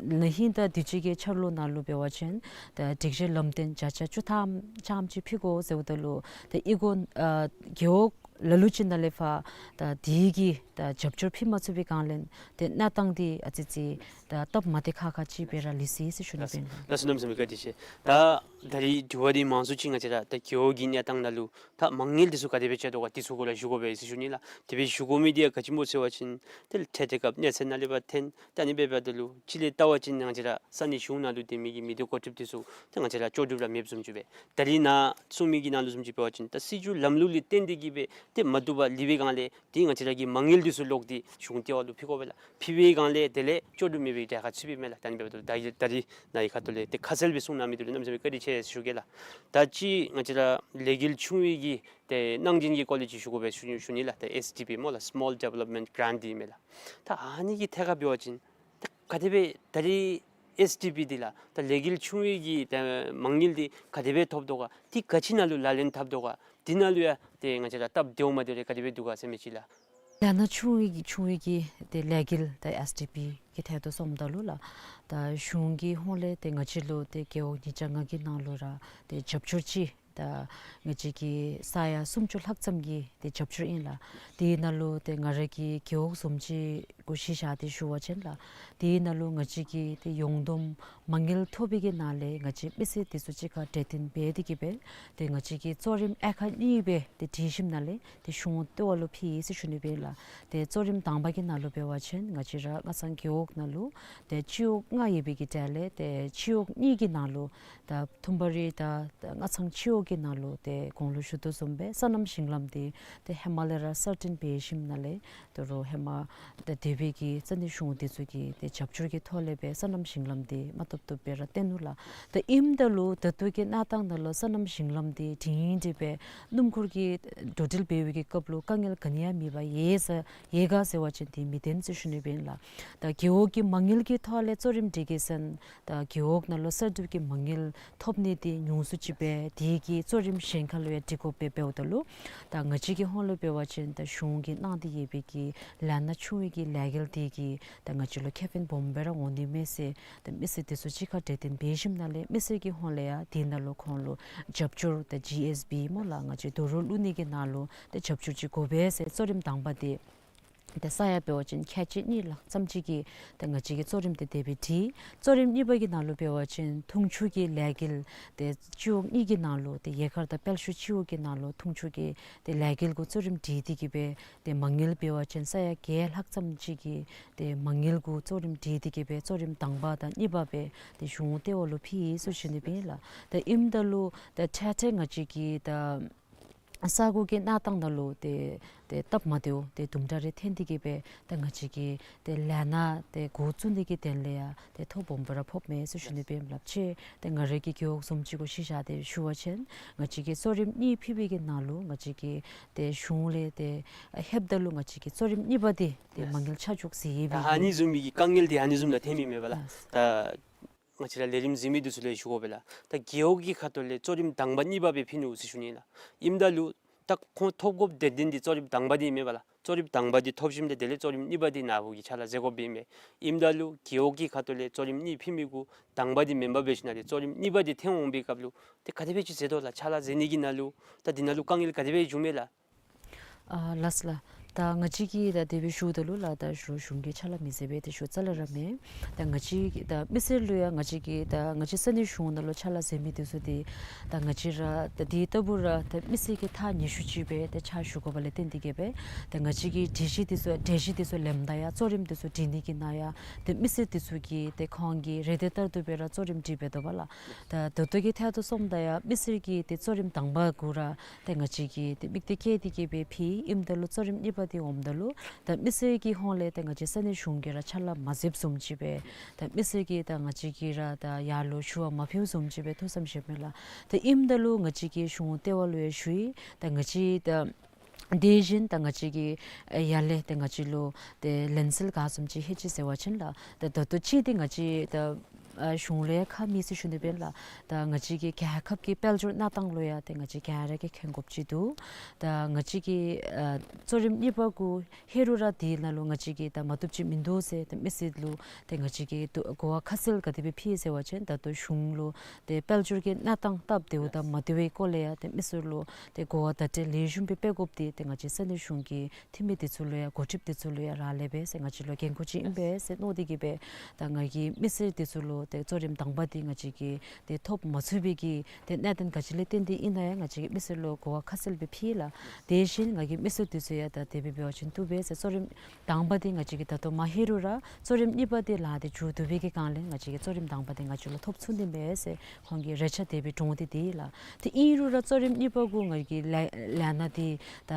ན་ཧིང་ད་དུས་ཅི་གི་འཆར་ལོ་ནང་ལུ་འབད་བ་ཅིན་ད་སྒྲིག་གཞི་ལམ་སྟོན་བརྒྱ་ཆ་བཅུ་ཐམ་ཙམ་ཅིག་ཕུལ་དགོ་ཟེརཝ་ད་ལུ་ད་གཡུས་སྒོ་ཨ་རྒེད་འོག་ལ་ལུ་ཅིག་ནང་ལས་ཕར་ད་དེ་གི་ད་རྒྱབ་སྐྱོར་ཕུལ་མ་ཚུགས་པའི་སྒང་ལས་ཏེ་གནས་སྟངས་འདི་ཨ་ཙི་ཙི་ད་སྟབས་མ་བདེ་ཁག་ཁ་ཅིག་སྦེ་ར་ལུས་སོ་ཡི་ཟེར་ཞུ་ནི་ཨིན། ལགས་སོ། གནམ་མེད་ས་མེད་བཀའ་དྲིན་ཆེ། ད་ད་རིས་དྲི་བ་འདི་མང་སུ་ཅིག་ང་བཅས་ར་ད་རྒེད་འོག་གི་གནས་སྟངས་ནང་ལུ་ད་མ་དངུལ་འདི་ཚུ་ག་དེ་སྦེ་སྤྱོད་དོ་ག་འདི་ཚུ་སྐོར་ལས་ཞུ་དགོ་པས་ཟེར་ཞུ་ནི་ལགས། དེ་སྦེ་ཞུ་དགོ་མི་འདི་ཡང་ག་ཅི་སྨོ་ཟེར་བ་ཅིན་ཏེ་འཕྲལ་འཕྲལ་སྐབས་གནས་ཚད་ནང་ལས་ཕར་འཐོན། ད་ཨ་ནི་འབདཝ་ད་ལུ་ཅིག་ལས་བལྟ་བ་ཅིན་ང་བཅས་ར་ས་གནས་གཞུང་ནང་ལུ་སྡོད་མི་གི་མི་སྡེ་འགོ་ཁྲིདཔ་འདི་ཚུ་ཏེ་ང་བཅས་ར་ལྕོགས་གྲུབ་ར་མེདཔ་བཟུམ་ཅིག་སྦེ། ད་རིས་ནཱ་གསུང་མི་གི་ནང་ལུ་བཟུམ་ཅིག་འབད་བ་ཅིན་ད་སྲིད་བྱུས་ལམ་ལུགས་ལས་བརྟེན་ཏེ་གི་སྦེ་ཏེ་མ་བཏུབ་པར་ལུས་པའི་སྒང་ལས་ཏེ་ང་བཅས་ར་གི་མ་དངུལ་འདི་ཚུ་ལོག་སྟེ་གཞུང་ལྟེ་བ་ལུ་ཕུལ་དགོ་པས་ལགས། ཕུལ་བའི་སྒང་ལས་དེ་ལས་ལྕོགས་གྲུབ་མེད་པའི་གྲལ་ཁར་ཚུད་པས་མས་ལགས། ད་ཨ་ནི་འབདཝ་ད་ད་ད་རིས་ནཱ་གི་ཁ་ཐུག་ལས་ཏེ་ཁ་གསལ་སྦེ་གསུང་གནང་མི་འདི་ལུ་གནམ་མེད་ས་མེད་བཀའ་དྲིན་ཆེ་ཟེར་ཞུ་གེ་ལགས། ད་ཅི་ང་བཅས་ར་ལས་འགུལ་ཆུང་བའི་གི་ཏེ་གནང་སྦྱིན་གྱི་སྐོར་ལས་ཅིག་ཞུ་དགོ་པས་ཞུ་ཞུ་ནི་ལགས། ཏེ་ཨེསི་ཌི་པི་སྨོ་ལགས། Small Development Grant འདི་མས་ལགས། ད་ཨ་ནི་གི་ཐད་ཁར་འབད་བ་ཅིན་ད་ག་དེ་སྦེ་ད་རིས་ཨེསི་ཌི་པི་འདི་ལགས་ད་ལས་འགུལ་ཆུང་བའི་གི་ད་མ་དངུལ་འདི་ག་དེ་སྦེ་ཐོབ་དོ་ག། འདི་ག་ཅི་ནང་ལུ་ལག་ལེན་འཐབ་དོ་ག། འདི་ནང་ལུ་ཡང་ཏེ་ང་བཅས་ར་སྟབས་བདེཝ་མ་བདེཝ་རེ་ག་དེ་སྦེ་འདུག་ག་ཟེར་མི་ཅིག་ལགས། ལས་སྣ་ཆུང་བའི་གི་ཆུང་བའི་གི་ཏེ་ལས་འགུལ་ད་ཨེསི་ཌི་པི་གི་ཐད་དུ་སོངམ་ད་ལུ་ལགས། ད་གཞུང་གི་ཧོངས་ལས་ཏེ་ང་བཅས་ལུ་ཏེ་རྒེད་འོག་ཉིས་བརྒྱ་ལྔ་གི་ནང་ལུ་ར་ཏེ་རྒྱབ་སྐྱོར་ཅིག་ ད་ང་བཅས་ཀྱི་ས་ཡ་སུམ་ཅུ་ལྷག་ཙམ་གྱི་ཏེ་རྒྱབ་སྐྱོར་ཨིན་ལགས། དེའི་ནང་ལུ་ཏེ་ང་ར་གི་རྒེད་འོག་བཟུམ་ཅིག་གུ་གཞི་བཞག་སྟེ་ཞུ་བ་ཅིན་ལགས། དེའི་ནང་ལུ་ང་བཅས་ཀྱིས་ཏེ་ཡོངས་བསྡོམས་མ་དངུལ་ཐོབ་པའི་གི་ནང་ལས་ང་བཅས་མི་སེར་དེ་ཚུ་གཅིག་ཁར་གྲོས་བསྟུན་འབད་དེ་གིས་སྦེ་ཏེ་ང་བཅས་ཀྱིས་གཙོ་རིམ་དབྱེ་ཁག་གཉིས་སྦེ་ཏེ་སྒྲིག་ཞིནམ་ལས་ཏེ་གཞུང་ལྟེ་བ་ལུ་ཕུལ་ཡི་ཟེར་ཞུ་ནི་སྦེ་ལགས། ཏེ་གཙོ་རིམ་དང་པ་གི་ནང་ལུ་འབད་བ་ཅིན་ང་བཅས་ར་སྔ་ཚང་རྒེད་འོག་ནང་ལུ་ཏེ་སྤྱི་འོག་ལྔ་ཡོད་པའི་གི་གྲས་ལས་ཏེ་སྤྱི་འོག་གཉིས་ཀྱི་ནང་ལུ་ད་ཐུམ་པ་རི་དང་ད་སྔ་ཚང་སྤྱི་འོག་གི་ནང་ལུ་ཏེ་གོང་ལུ་ཞུ་དོ་བཟུམ་སྦེ་སོ་ནམ་ཞིང་ལམ་འདི་ཏེ་ཧེ་མ་ལས་ར་གསར་སྐྲུན་འབད་ཞིནམ་ལས་ད་རུང་ཧེ་མ་ད་དེ་སྦེ་གི་ས་གནས་གཞུང་འདི་ཚུ་གི་ཏེ་རྒྱབ་སྐྱོར་གྱི་ཐོག་ལས་སྦེ་སོ་ནམ་ཞིང་ལམ་འདི་མ་བཏུབ་བཏུབ་སྦེ་ར་བཏོན་ནུག་ལགས། ད་ཨིནམ་ད་ལུ་ད་ལྟོ་གི་གནས་སྟངས་ནང་ལུ་སོ་ནམ་ཞིང་ལམ་འདི་སྒྲིང་སྒྲི་སྦེ་སྣུམ་འཁོར་གྱི་འགྲོ་འགྲུལ་འབད་བའི་གི་སྐབས་ལུ་དཀའ་ངལ་ག་ནི་ཡང་མེད་པར་ཡོད་ཟེར་ཡོད་ག་ཟེར་བ་ཅིན་དེ་མི་བདེན་ཟེར་ཞུ་ནི་སྦེ་ཨིན་ལགས། ད་རྒེད་འོག་གི་མ་དངུལ་གྱི་ཐོག་ལས་གཙོ་རིམ་སྒྲིག་གེ་ཟེར་ན་ད་རྒེད་འོག་ནང་ལུ་གསར་སྒྲུབ་ཀྱི་མ་དངུལ་ཐོབ་ནི་འདི་ཉུང་སུ་ཅིག་སྦེ་དེ་གི་གཙོ་རིམ་གཞན་ཁར་ལུ་ཡང་སྒྲིག་དགོཔ་སྦེ་འབདཝ་ད་ལུ་ད་ང་བཅས་ཀྱི་ཧོངས་ལུ་འབད་བ་ཅིན་ད་གཞུང་གིས་གནང་སྟེ་ཡོད་པའི་གི་ལས་སྣ་ཆུང་བའི་གི་ལས་འགུལ་འདི་གིས་ད་ང་བཅས་ལུ་ཁེ་ཕན་སྦོམ་སྦེ་ར་འོང་ནི་མས་ཟེར་ད་མི་སེར་དེ་ཚུ་གཅིག་ཁར་གྲོས་བསྟུན་འབད་ཞིནམ་ལས་མི་སེར་གྱི་ཧོངས་ལས་ཡང་དེ་ནང་ལུ་ཁོང་ལུ་རྒྱབ་སྐྱོར་ད་ཇི་ཨེསི་བི་སྨོ་ལགས། ང་བཅས་རྡོ་རོགས་བླུག་ནི་གི་ནང་ལུ་ད་རྒྱབ་སྐྱོར་ཅིག་དགོ་པས་ཟེར་གཙོ་རིམ་དང་པ་འདི་ཏེ་ས་ཡ་འབད་བ་ཅིན་ཁལ་གཅིག་གཉིས་ལྷག་ཙམ་ཅིག་གི་ཏེ་ང་བཅས་ཀྱིས་གཙོ་རིམ་འདི་དེ་སྦེ་སྒྲིག། གཙོ་རིམ་གཉིས་པ་གི་ནང་ལུ་འབད་བ་ཅིན་འཐུང་ཆུ་གི་ལས་འགུལ་ཏེ་སྤྱི་འོག་གཉིས་ཀྱི་ནང་ལུ་ཏེ་ཡོད་ཁར་དང་དཔལ་ཤུལ་སྤྱི་འོག་གི་ནང་ལུ་འཐུང་ཆུ་གི་ཏེ་ལས་འགུལ་གུ་གཙོ་རིམ་སྒྲིག་སྟེ་གིས་སྦེ་ཏེ་མ་དངུལ་འབད་བ་ཅིན་ས་ཡ་བརྒྱད་ལྷག་ཙམ་ཅིག་གི་ཏེ་མ་དངུལ་གུ་གཙོ་རིམ་སྒྲིག་སྟེ་གིས་སྦེ་གཙོ་རིམ་དང་པ་དང་གཉིས་པ་སྦེ་ཏེ་གཞུང་ལྟེ་བ་ལུ་ཕུལ་ཡི་ཟེར་ཞུ་ནི་སྦེ་ཨིན་ལགས། ད་ཨིནམ་ད་ལུ་ད་འཕྲལ་འཕྲལ་ང་བཅས་ཀྱི་ད་ས་གོ་གི་གནས་སྟངས་ནང་ལུ་ཏེ་ཏེ་སྟབས་མ་བདེཝ་ཏེ་དུམ་གྲ་རེ་ཐོན་ཏེ་གིས་སྦེ་ད་ང་བཅས་ཀྱིས་ཏེ་ལས་སྣ་ཏེ་འགོ་བཙུགས་ནི་གི་དོན་ལས་ཡང་ཏེ་ཐོ་སྦོམ་སྦེ་ར་ཕོགཔ་མས་ཟེར་ཞུ་ནི་སྦེ་ཨིན་ལགས། ཏེ་ང་རའི་གི་རྒེད་འོག་བཟུམ་ཅིག་གུ་གཞི་བཞག་སྟེ་ཞུ་བ་ཅིན་ང་བཅས་ཀྱིས་གཙོ་རིམ་གཉིས་ཕུལ་བའི་གི་ནང་ལུ་ང་བཅས་ཀྱིས་ཏེ་གཞུང་ལས་ཏེ་ལྷོདཔ་ད་ལུ་ང་བཅས་ཀྱིས་གཙོ་རིམ་གཉིས་པ་འདི་ཏེ་མ་དངུལ་ཆ་འཇོག་ཟེར་ཡོད་པའི་ཨ་ནི་བཟུམ་མའི་གི་དཀའ་ངལ་འདི་ཨ་ནི་བཟུམ་ལུ་ཐོན་མི་མས་པ་ལགས། ལགས། ད་ང་བཅས་ར་ལས་རིམ་གཟིགས་མི་འདི་ཚུ་ལུ་ཞུ་དགོ་པས་ལགས། ད་རྒེད་འོག་གི་ཁ་ཐུག་ལས་གཙོ་རིམ་དང་པ་གཉིས་པ་སྦེ་ཕུལ་ནུག་ཟེར་ཞུ་ནི་ལགས། ཨིནམ་ད་ལུ་ད་ཁོང་ཐོབ་དགོཔ་དོན་ལྡན་འདི་གཙོ་རིམ་དང་པ་འདི་མས་པ་ལགས། གཙོ་རིམ་དང་པ་འདི་ཐོབ་ཞིནམ་ལས་དེ་ལས་གཙོ་རིམ་གཉིས་པ་འདི་ནཱ་བུ་གིས་ཕྱག་ལཱ་མཛད་དགོཔ་ཨིན་མས། ཨིནམ་ད་ལུ་རྒེད་འོག་གི་ཁ་ཐུག་ལས་གཙོ་རིམ་གཉིས་ཕུལ་མི་གུ་དང་པ་འདི་མེན་པར་འབད་ཞིནམ་ལས་གཙོ་རིམ་གཉིས་པ་འདི་ཐོན་འོང་པའི་སྐབས་ལུ་ཏེ་ག་དེ་སྦེ་ཅིག་མཛད་དོ་ལགས། ཕྱག་ལཱ་མཛད་ནི་གི་ནང་ལུ་ད་འདི་ནང་ལུ་དཀའ་ངལ་ག་དེ་སྦེ་བྱུངམ་མས་ལགས། ཨ་ལགས་ལགས། ད་ང་བཅས་ཀྱིས་ད་དེ་སྦེ་ཞུཝ་ད་ལུ་ལགས་ད་ཞུ་གཞུང་གིས་ཕྱག་ལཱ་མི་མཛད་པས་ཏེ་ཞུ་རྩ་ལས་ར་མེན། ད་ང་བཅས་ཀྱིས་ད་མི་སེར་ལུ་ཡང་ང་བཅས་ཀྱིས་ད་ང་བཅས་ས་གནས་གཞུང་ནང་ལུ་ཕྱག་ལཱ་མཛད་མི་འདི་ཚུ་འདི་ད་ང་བཅས་ར་ད་འདི་ལྟ་བུ་ར་ད་མི་སེར་གྱི་ཐག་ཉེ་ཤོས་ཅིག་སྦེ་ད་ཕྱག་ཞུ་དགོཔ་ལས་བརྟེན་ཏེ་གིས་སྦེ་ད་ང་བཅས་ཀྱིས་སྒྲིག་གཞི་འདི་ཚུ་སྒྲིག་གཞི་འདི་ཚུ་ལེནམ་ད་ཡང་གཙོ་རིམ་འདི་ཚུ་སྒྲིག་ནི་གི་ནང་ཡང་ད་མི་སེར་འདི་ཚུ་གིས་ད་ཁོང་གི་རེ་འདོད་ལྟར་དུ་སྦེ་ར་གཙོ་རིམ་སྒྲིག་འབད་དོ་བ་ལགས། ད་ད་ལྟོ་གི་ཐད་དུ་སོངམ་ད་ཡང་མི་སེར་གྱིས་ཏེ་གཙོ་རིམ་དང་པ་གུ་ར་ཏེ་ང་བཅས་ཀྱིས་ཏེ་དམིགས་གཏད་བསྐྱེད་དེ་གིས་སྦེ་ཕུལ་ཨིནམ་ད་ལུ་གཙོ་རིམ་གཉིས་པ་འདི་འོངམ་ད་ལུ་ད་མི་སེར་གྱི་ཧོངས་ལས་ཏེ་ང་བཅས་ས་གནས་གཞུང་གིས་ར་ཕྱག་ལཱ་མ་མཛདཔ་བཟུམ་ཅིག་སྦེ་ད་མི་སེར་གྱིས་ད་ང་བཅས་ཀྱིས་ར་ད་ཡར་ལུ་ཞུ་བ་མ་ཕུལཝ་བཟུམ་ཅིག་སྦེ་ཐུགས་བསམ་བཞེསཔ་མས་ལགས། ད་ཨིནམ་ད་ལུ་ང་བཅས་ཀྱིས་གཞུང་ལྟེ་བ་ལུ་ཡང་ཞུ་ཡི། ད་ང་བཅས་ད་དེ་བཞིན་ད་ང་བཅས་ཀྱིས་ཨེ་ཡར་ལས་ཏེ་ང་བཅས་ལུ་ཏེ་ལན་གསལ་ག་བཟུམ་ཅིག་ལྷོད་ཅི་ཟེར་བ་ཅིན་ལགས། ད་ད་ལྟོ་ཅིག་འདི་ང་བཅས་ད་ཨ་གཞུང་ལུ་ཡང་ཁག་མེད་ཟེར་ཞུ་ནི་སྦེ་ལགས། ད་ང་བཅས་ཀྱི་རྒྱལ་ཁབ་ཀྱི་དཔལ་འབྱོར་གནས་སྟངས་ལུ་ཡང་ཏེ་ང་བཅས་ག་ར་གིས་མཁྱེན་དགོཔ་ཅིག་འདུག། ད་ང་བཅས་ཀྱིས་ཨ་གཙོ་རིམ་གཉིས་པ་གུ་ལྷོད་རུང་ར་དེ་ནང་ལུ་ང་བཅས་ཀྱིས་ད་མ་བཏུབ་ཅིག་མིན་འདུག་ཟེར་ཏེ་མི་སེར་ལུ་ཏེ་ང་བཅས་ཀྱིས་ཏེ་གོ་བ་ཁ་གསལ་ག་དེ་སྦེ་ཕུལ་ཟེར་བ་ཅིན་ད་ལྟོ་གཞུང་ལུ་ཏེ་དཔལ་འབྱོར་གྱི་གནས་སྟངས་སྟབས་བདེཝ་དང་མ་བདེ་བའི་སྐོར་ལས་ཡང་ཏེ་མི་སེར་ལུ་ཏེ་གོ་བ་བརྡ་སྤྲོད་ལེགས་ཤོམ་སྦེ་སྤེལ་དགོཔ་འདི་ཏེ་ང་བཅས་ས་གནས་གཞུང་གི་འཐུས་མི་འདི་ཚུ་ལུ་ཡང་འགོ་ཁྲིདཔ་འདི་ཚུ་ལུ་ཡང་རག་ལས་པས་ཟེར་ང་བཅས་ལུ་འགན་ཁུར་ཅིག་ཨིན་པས་ཟེར་མནོ་སྟེ་གིས་སྦེ་ད་ང་གིས་མི་སེར་འདི་ཚུ་ལུ་ཏེ་གཙོ་རིམ་དང་པ་འདི་ང་བཅས་ཀྱིས་ཏེ་ཐོབ་མ་ཚུགས་པའི་གི་ཏེ་གནད་དོན་ག་ཅི་ལས་བརྟེན་ཏེ་ཨིན་ན་ཡང་ང་བཅས་ཀྱིས་མི་སེར་ལུ་གོ་བ་ཁ་གསལ་སྦེ་ཕུལ་ལགས། དེ་བཞིན་ང་གིས་མི་སེར་འདི་ཚུ་ཡང་ད་དེ་སྦེ་འབད་བ་ཅིན་བཏུབ་པས་ཟེར་གཙོ་རིམ་དང་པ་འདི་ང་བཅས་ཀྱིས་ད་ལྟོ་མ་ལྷོད་རུང་ར་གཙོ་རིམ་གཉིས་པ་འདི་ལཱ་འདི་མཇུག་བསྡུ་བའི་གི་སྒང་ལས་ང་བཅས་ཀྱིས་གཙོ་རིམ་དང་པ་འདི་ང་བཅས་ལུ་ཐོབ་ཚུགས་ནི་མས་ཟེར་ཁོང་གིས་རེ་ཆ་དེ་སྦེ་བསྐྱེད་དེ་ཏེ་ལགས། ཏེ་ཨིན་རུང་ར་གཙོ་རིམ་གཉིས་པ་གུ་ང་གིས་ལས་ལས་སྣ་འདི་ད་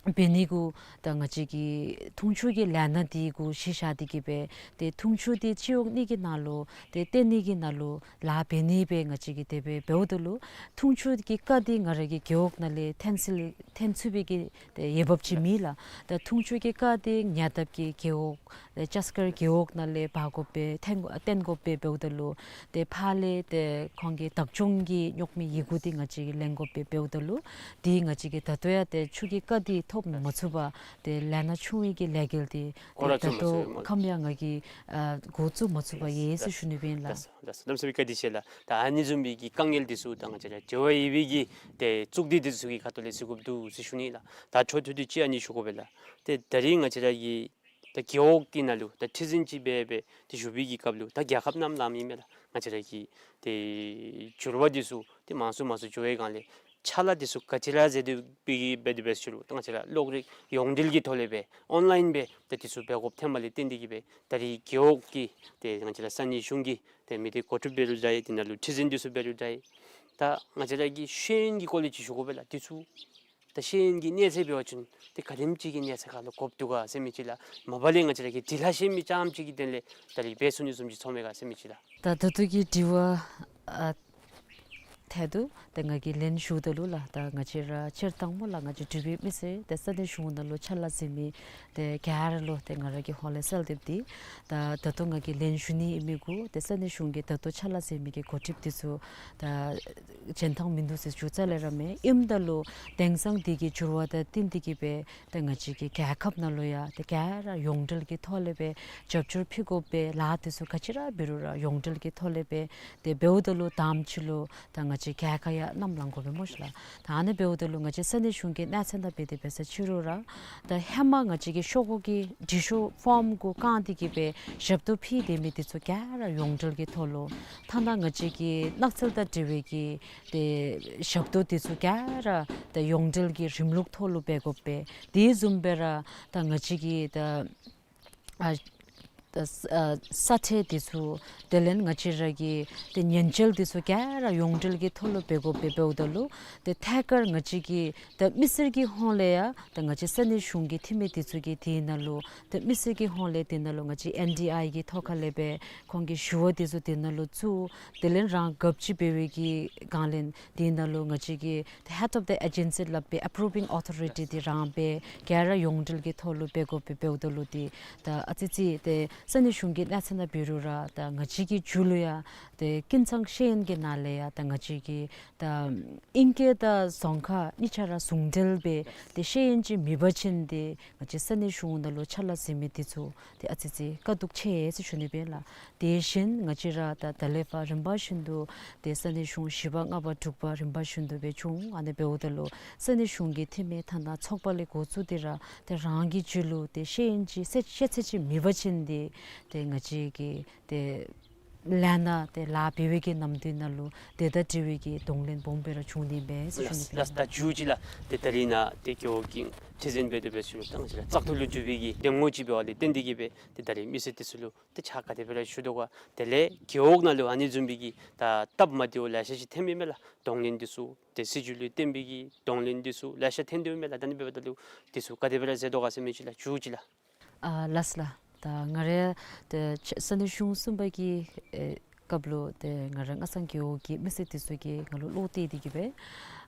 འབད་ནི་གུ་ད་ང་བཅས་ཀྱིས་འཐུང་ཆུ་གི་ལས་སྣ་འདི་གུ་གཞི་བཞག་སྟེ་གིས་སྦེ་ཏེ་འཐུང་ཆུ་འདི་སྤྱི་འོག་གཉིས་ཀྱི་ནང་ལུ་ཏེ་བཏོན་ནི་གི་ནང་ལུ་ལཱ་འབད་ནི་སྦེ་ང་བཅས་ཀྱིས་དེ་སྦེ་འབདཝ་ད་ལུ་འཐུང་ཆུ་གི་རྐ་འདི་ང་ར་གི་རྒེད་འོག་ནང་ལས་ཐོན་སྲིད་ འཐོན་ཚུགས་པའི་གི་ཏེ་འོས་འབབ་ཅིག་མེད་ལགས། ད་འཐུང་ཆུ་གི་བཀའ་དེ་ཉེ་འདབས་ཀྱི་རྒེད་འོག་ལས་ལྕགས་མཁར་རྒེད་འོག་ནང་ལས་འབག་དགོ་པས་འཐོན་དགོ་འཐོན་དགོ་པས། འབདཝ་ད་ལུ་ཏེ་ཕར་ལས་ཏེ་ཁོང་གི་བདག་སྐྱོང་གི་རྙོག་མའི་ཡི་གུ་དེ་ང་བཅས་ཀྱིས་ལེན་དགོ་པས། འབདཝ་ད་ལུ་དེ་ང་བཅས་ཀྱིས་ད་ལྟོ་ཡང་ཏེ་ཆུ་གི་བཀའ་དེ་ཐོབ་མ་ཚུགས་པར་ཏེ་ལས་སྣ་ཆུང་བའི་གི་ལས་འགུལ་དེ་འགོ་ཏེ་ར་ད་བཙུགས་མ་ལྟོ་ཚུགས་པས། ཁམས་ཡང་ང་གིས་ཨ་འགོ་བཙུགས་མ་ཚུགས་པར་ཡོད་ཟེར་ཞུ་ནི་ཨིན་ལགས། ལགས་སོ། ལགས་སོ། གནམ་མེད་ས་མེད་བཀའ་དྲིན་ཆེ་ལགས། ད་ཨ་ནི་བཟུམ་མའི་གི་དཀའ་ངལ་འདི་ཚུ་ད་ང་བཅས་ར་འབྲེལ་བ་ཡོད་པའི་གི་ཏེ་གཙུག་སྡེ་འདི་ཚུ་གི་ཁ་ཐུག་ལས་གཟིགས་དགོཔ་འདུག་ཟེར་ཞུ་ནི་ལགས། ད་འཕྲོ་མཐུད་དེ་ཅིག་ཨ་ནི་ཞུ་དགོ་པས་ལགས། ཏེ་ད་རིས་ང་བཅས་ར་གི་ད་རྒེད་འོག་འདི་ནང་ལུ་ད་ཁྲི་འཛིན་ཅིག་འབད་འབད་དེ་བཞུགས་པའི་གི་སྐབས་ལུ་ད་རྒྱལ་ཁབ་ནང་ལངམ་ཨིན་མས་ལགས། ང་བཅས་ར་གི་ཏེ་འགྱུར་བ་འདི་ཚུ་ཏེ་མང་སུ་མང་སུ་འགྱོ་བའི་སྒང་ལས་ཕྱག་ལཱ་འདི་ཚུ་ག་ཅི་ར་མཛད་དེ་འབད་འབད་དེ་འབད་ཞུ་རུང་ད་ང་བཅས་ར་གློག་རིག་ཡོངས་འབྲེལ་གྱི་ཐོག་ལས་སྦེ་ཨོན་ལའིན་སྦེ་ད་འདི་ཚུ་འབད་དགོཔ་ཐོནམ་ལས་བརྟེན་ཏེ་གིས་སྦེ་ད་རིས་རྒེད་འོག་གི་ཏེ་ང་བཅས་ར་ས་གནས་གཞུང་གི་ཏེ་མི་སྡེ་འགོ་ཁྲིདཔ་འབད་རུང་འདྲ་ཡི། དེ་ནང་ལུ་ཁྲི་འཛིན་འདི་ཚུ་འབད་རུང་འདྲ་ཡི། ད་ང་བཅས་ར་གི་ཤེས་ཡོན་གྱི་སྐོར་ལས་ཅིག་ཞུ་དགོ་པས་ལགས། འདི་ཚུ་ད་ཤེས་ཡོན་གྱི་གནས་ཚད་འབད་བ་ཅིན་ཏེ་ག་དེམ་ཅིག་གི་གནས་ཚད་ཁར་ལུ་དགོཔ་འདུག་ག་ཟེར་མི་ཅིག་ལགས། མ་པ་ལས་ང་བཅས་ར་གི་འབྲི་ལྷག་ཤེས་མི་རྐྱངམ་ཅིག་གི་དོན་ལས་ད་རིས་འབད་ཚུགས་ནི་བཟུམ་ཅིག་ཚོརཝ་མས་ག་ཟེར་མི་ཅིག་ལགས། ད་ད་ལྟོ་གི་དྲི་བ་ཨ་ཐད་དུ་ཏེ་ང་གིས་ལན་ཞུཝ་ད་ལུ་ལགས། ད་ང་བཅས་ར་སྤྱིར་བཏང་སྨོ་ལགས། ང་བཅས་འབྲུག་པའི་མི་སེར་ཏེ་ས་གནས་གཞུང་ནང་ལུ་ཕྱག་ལཱ་མཛད་མི་ཏེ་ག་ར་ལུ་ཏེ་ང་ར་གིས་ཧོན་ལས་གསལ་འདེབས་ཏེ་ད་ད་ལྟོ་ང་གིས་ལན་ཞུ་ནི་ཨིན་མི་གུ་ཏེ་ས་གནས་གཞུང་གི་ད་ལྟོ་ཕྱག་ལཱ་མཛད་མི་གི་འགོ་ཁྲིདཔ་འདི་ཚུ་ད་འཇོན་ཐང་མིན་འདུག་ཟེར་ཞུ་རྩ་ལས་ར་མེན། ཨིནམ་ད་ལུ་དེང་སང་འདི་གི་འགྱུར་བ་དང་བསྟུན་ཏེ་གིས་སྦེ་ཏེ་ང་བཅས་ཀྱི་རྒྱལ་ཁབ་ནང་ལུ་ཡང་ཏེ་ག་ར་ཡོངས་འབྲེལ་གྱི་ཐོག་ལས་སྦེ་རྒྱབ་སྐྱོར་ཕུལ་དགོ་པས། ལཱ་འདི་ཚུ་ག་ཅི་ར་འབད་རུང་ར་ཡོངས་འབྲེལ་གྱི་ཐོག་ལས་སྦེ་ཏེ་འབདཝ་ད་ལུ་དང་པ་ཅིག་ལུ་ད་ང་བཅས་རྒྱལ་ཁ་ཡང་བསྣམས་ལང་དགོ་པས་སྨོ་ཤིག་ལགས། ད་ཨ་ནི་འབདཝ་ད་ལུ་ང་བཅས་ས་གནས་གཞུང་གི་གནས་ཚད་ནང་འབད་དེ་འབད་ས་ཅིག་རུང་ར་ད་ཧེ་མ་ང་བཅས་ཀྱི་ཤོག་གུ་གི་འབྲི་ཤོག་ཕོརམ་གུ་བཀང་སྟེ་གིས་སྦེ་ཞབས་ཏོག་ཕུལ་སྡོད་མི་འདི་ཚུ་ག་ར་ཡོངས་འབྲེལ་གྱི་ཐོག་ལུ། ཐ་ན་ང་བཅས་ཀྱི་ནགས་ཚལ་དང་འབྲེལ་བའི་གི་ཏེ་ཞབས་ཏོག་འདི་ཚུ་ག་ར་ཏེ་ཡོངས་འབྲེལ་གྱི་རིམ་ལུགས་ཐོག་ལུ་འབད་དགོ་པས། དེ་བཟུམ་སྦེ་ར་ད་ང་བཅས་ཀྱི་ད་ཨ་ད་ས་ཨ་ས་ཁྲལ་འདི་ཚུ་དེ་ལས་ང་བཅས་ར་གི་ཏེ་ཉེན་བཅོལ་འདི་ཚུ་ག་ར་ཡོངས་འབྲེལ་གྱི་ཐོག་ལུ་འབད་དགོ་པས། འབདཝ་ད་ལུ་ཏེ་ཐད་ཀར་ང་བཅས་ཀྱི་ད་མི་སེར་གྱི་ཧོངས་ལས་ཡང་ད་ང་བཅས་ས་གནས་གཞུང་གི་འཐུས་མི་འདི་ཚུ་གིས་དེ་ནང་ལུ་ད་མི་སེར་གྱི་ཧོངས་ལས་དེ་ནང་ལུ་ང་བཅས་ཨེན་ཌི་ཨའི་གི་ཐོག་ཁ་ལས་སྦེ་ཁོང་གི་ཞུ་བ་འདི་ཚུ་དེ་ནང་ལུ་བཙུགས། དེ་ལས་རང་གབ་ཅིག་འབད་བའི་གི་སྒང་ལས་དེ་ནང་ལུ་ང་བཅས་ཀྱི་ད་ཧེཌ་ཨོཕ་ད་ཨེ་ཇེན་སི་སླབ་པའི་ཨེ་པྲུ་བིང་ཨོ་ཐོ་རི་ཊི་འདི་རང་འབད། ག་ར་ཡོངས་འབྲེལ་གྱི་ཐོག་ལུ་འབད་དགོ་པས། འབདཝ་ད་ལུ་ཏེ་ད་ཨ་ཙི་ཙི་ཏེ་ས་གནས་གཞུང་གི་གནས་ཚད་ནང་འབད་རུང་ར་ད་ང་བཅས་ཀྱི་མཇུག་ལུ་ཡང་ཏེ་ཀུན་ཚང་ཤེས་ཡོན་གྱི་ནང་ལས་ཡང་ད་ང་བཅས་ཀྱི་ད་ཨིང་སྐད་དང་རྫོང་ཁ་གཉིས་ཆ་ར་ཟུང་འབྲེལ་སྦེ་ཏེ་ཤེས་ཡོན་ཅིག་མེད་པ་ཅིན་ཏེ་ང་བཅས་ས་གནས་གཞུང་ནང་ལུ་ཕྱག་ལཱ་མཛད་མི་འདི་ཚུ་ཏེ་ཨ་ཙི་ཙི་དཀའ་སྡུག་ཆེ་ཟེར་ཞུ་ནི་སྦེ་ལགས། དེ་བཞིན་ང་བཅས་ར་ད་ད་ལས་ཕར་རིམ་པ་བཞིན་དུ་ཏེ་ས་གནས་གཞུང་བཞི་པ་ལྔ་པ་དྲུག་པ་རིམ་པ་བཞིན་དུ་སྦེ་བྱུང་། ཨ་ནི་འབདཝ་ད་ལུ་ས་གནས་གཞུང་གི་འཐུས་མི་ཐ་ན་ཚོགས་པ་ལས་འགོ་བཙུགས་ཏེ་ར་ཏེ་རང་གི་རྒྱུད་ལུ་ཏེ་ཤེས་ཡོན་ཅིག་ཤེས་ཤེས་ཚད་ཅིག་མེད་པ་ཅིན་ཏེ་ཏེ་ང་བཅས་ཀྱི་ཏེ་ལས་སྣ་ཏེ་ལཱ་འབད་བའི་གི་ནམ་དུས་ནང་ལུ་དེ་དང་འབྲེལ་བའི་གི་གདོང་ལེན་སྦོམ་སྦེ་ར་བྱུང་ནི་མས་ཟེར་ཞུ་ནི་སྦེ། ལགས་ལགས། ད་མཇུག་ཅིག་ལགས། ཏེ་ད་རིས་ནཱ་ཏེ་རྒེད་འོག་གི་ཁྲི་འཛིན་འབད་དེ་འབད་ཞུ་རུང་ད་ང་བཅས་ར་བཙག་འཐུ་ལུ་འཛུལ་བའི་གི་གདེང་ངོ་ཅིག་འབད་བ་ལས་བརྟེན་ཏེ་གིས་སྦེ་ཏེ་ད་རིས་མི་སེར་འདི་ཚུ་ལུ་ཏེ་ཕྱག་ག་དེ་སྦེ་ར་ཞུ་དོ་ག། དེ་ལས་རྒེད་འོག་ནང་ལུ་ཨ་ནི་བཟུམ་མའི་གི་ད་སྟབས་མ་བདེཝ་ལེ་ཤ་ཅིག་ཐོནམ་ཨིན་མས་ལགས། གདོང་ལེན་འདི་ཚུ་ཏེ་སྲིད་བྱུས་ལུ་བརྟེན་པའི་གི་གདོང་ལེན་འདི་ཚུ་ལེ་ཤ་ཐོན་དོ་ཨིན་མས་ལགས། ད་ཨ་ནི་འབདཝ་ད་ལུ་འདི་ཚུ་ག་དེ་སྦེ་ར་མཛད་དོ་ག་ཟེར་མི་ཅིག་ལགས། མཇུག་ཅིག་ལགས། ཨ་ལགས་ལགས། ད་ང་ར་ཏེ་ས་གནས་གཞུང་གསུམ་པ་གི་ཨེ་སྐབས་ལུ་ཏེ་ང་ར་སྔ་ཚང་རྒེད་འོག་གི་མི་སེར་འདི་ཚུ་གིས་ང་ལུ་བློ་གཏད་དེ་གིས་སྦེ་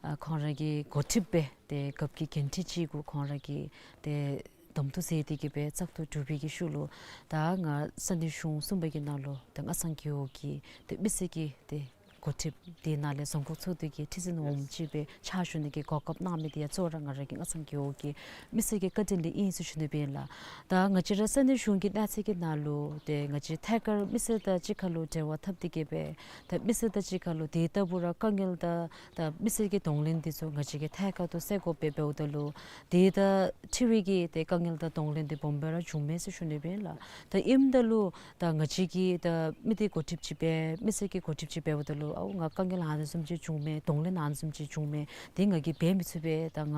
ཨ་ཁོང་ར་གི་འགོ་ཁྲིདཔ་སྦེ་ཏེ་རྒཔོ་གི་འགན་འཁྲི་ཅིག་གུ་ཁོང་ར་གིས་ཏེ་གདམ་འཐུ་མཛད་དེ་གིས་སྦེ་བཙག་འཐུ་གྲུབ་པའི་གི་ཤུལ་ལུ་ད་ང་ས་གནས་གཞུང་གསུམ་པ་གི་ནང་ལུ་ཏེ་སྔ་ཚང་རྒེད་འོག་གི་ཏེ་མི་སེར་གྱི་ཏེ་འགོ་ཁྲིདཔ་དེ་ནང་ལས་རྫོང་ཁག་ཚོགས་འདུ་གི་ཁྲི་འཛིན་འོགམ་ཅིག་སྦེ་ཕྱག་ཞུ་ནི་གི་གོ་སྐབས་གནང་མི་དེ་ཡང་གཙོ་བོ་ར་ང་ར་གི་སྔ་ཚང་རྒེད་འོག་གི་མི་སེར་གྱི་བཀའ་དྲིན་ལས་ཨིན་ཟེར་ཞུ་ནི་སྦེ་ལགས། ད་ང་བཅས་ར་ས་གནས་གཞུང་གི་གནས་ཚད་ཀྱི་ནང་ལུ་ཏེ་ང་བཅས་ཐད་ཀར་མི་སེར་དང་གཅིག་ཁར་ལུ་འབྲེལ་བ་འཐབ་སྟེ་གིས་སྦེ་ད་མི་སེར་དང་གཅིག་ཁར་ལུ་དེ་ལྟ་བུ་ར་དཀའ་ངལ་དང་ད་མི་སེར་གྱི་གདོང་ལེན་འདི་ཚུ་ང་བཅས་ཀྱིས་ཐད་ཀར་དུ་སེལ་དགོ་པས། འབདཝ་ད་ལུ་དེ་དང་འཁྲིལ་བའི་གི་ཏེ་དཀའ་ངལ་དང་གདོང་ལེན་འདི་སྦོམ་སྦེ་ར་བྱུངམ་མས་ཟེར་ཞུ་ནི་སྦེ་ལགས། ད་ཨིནམ་ད་ལུ་ད་ང་བཅས་ཀྱིས་ད་མི་སྡེ་འགོ་ཁྲིདཔ་ཅིག་འབད་མི་སེར་གྱི་འགོ་ཁྲིདཔ་ཅིག་འབདཝ་ད་ལུ་ཨའུ་ང་དཀའ་ངལ་ཨ་ནི་བཟུམ་ཅིག་བྱུངམ་མས། གདོང་ལེན་ཨ་ནི་བཟུམ་ཅིག་བྱུངམ་མས། དེ་ང་གིས་འབད་མི་ཚུགས་པས། ད་ང་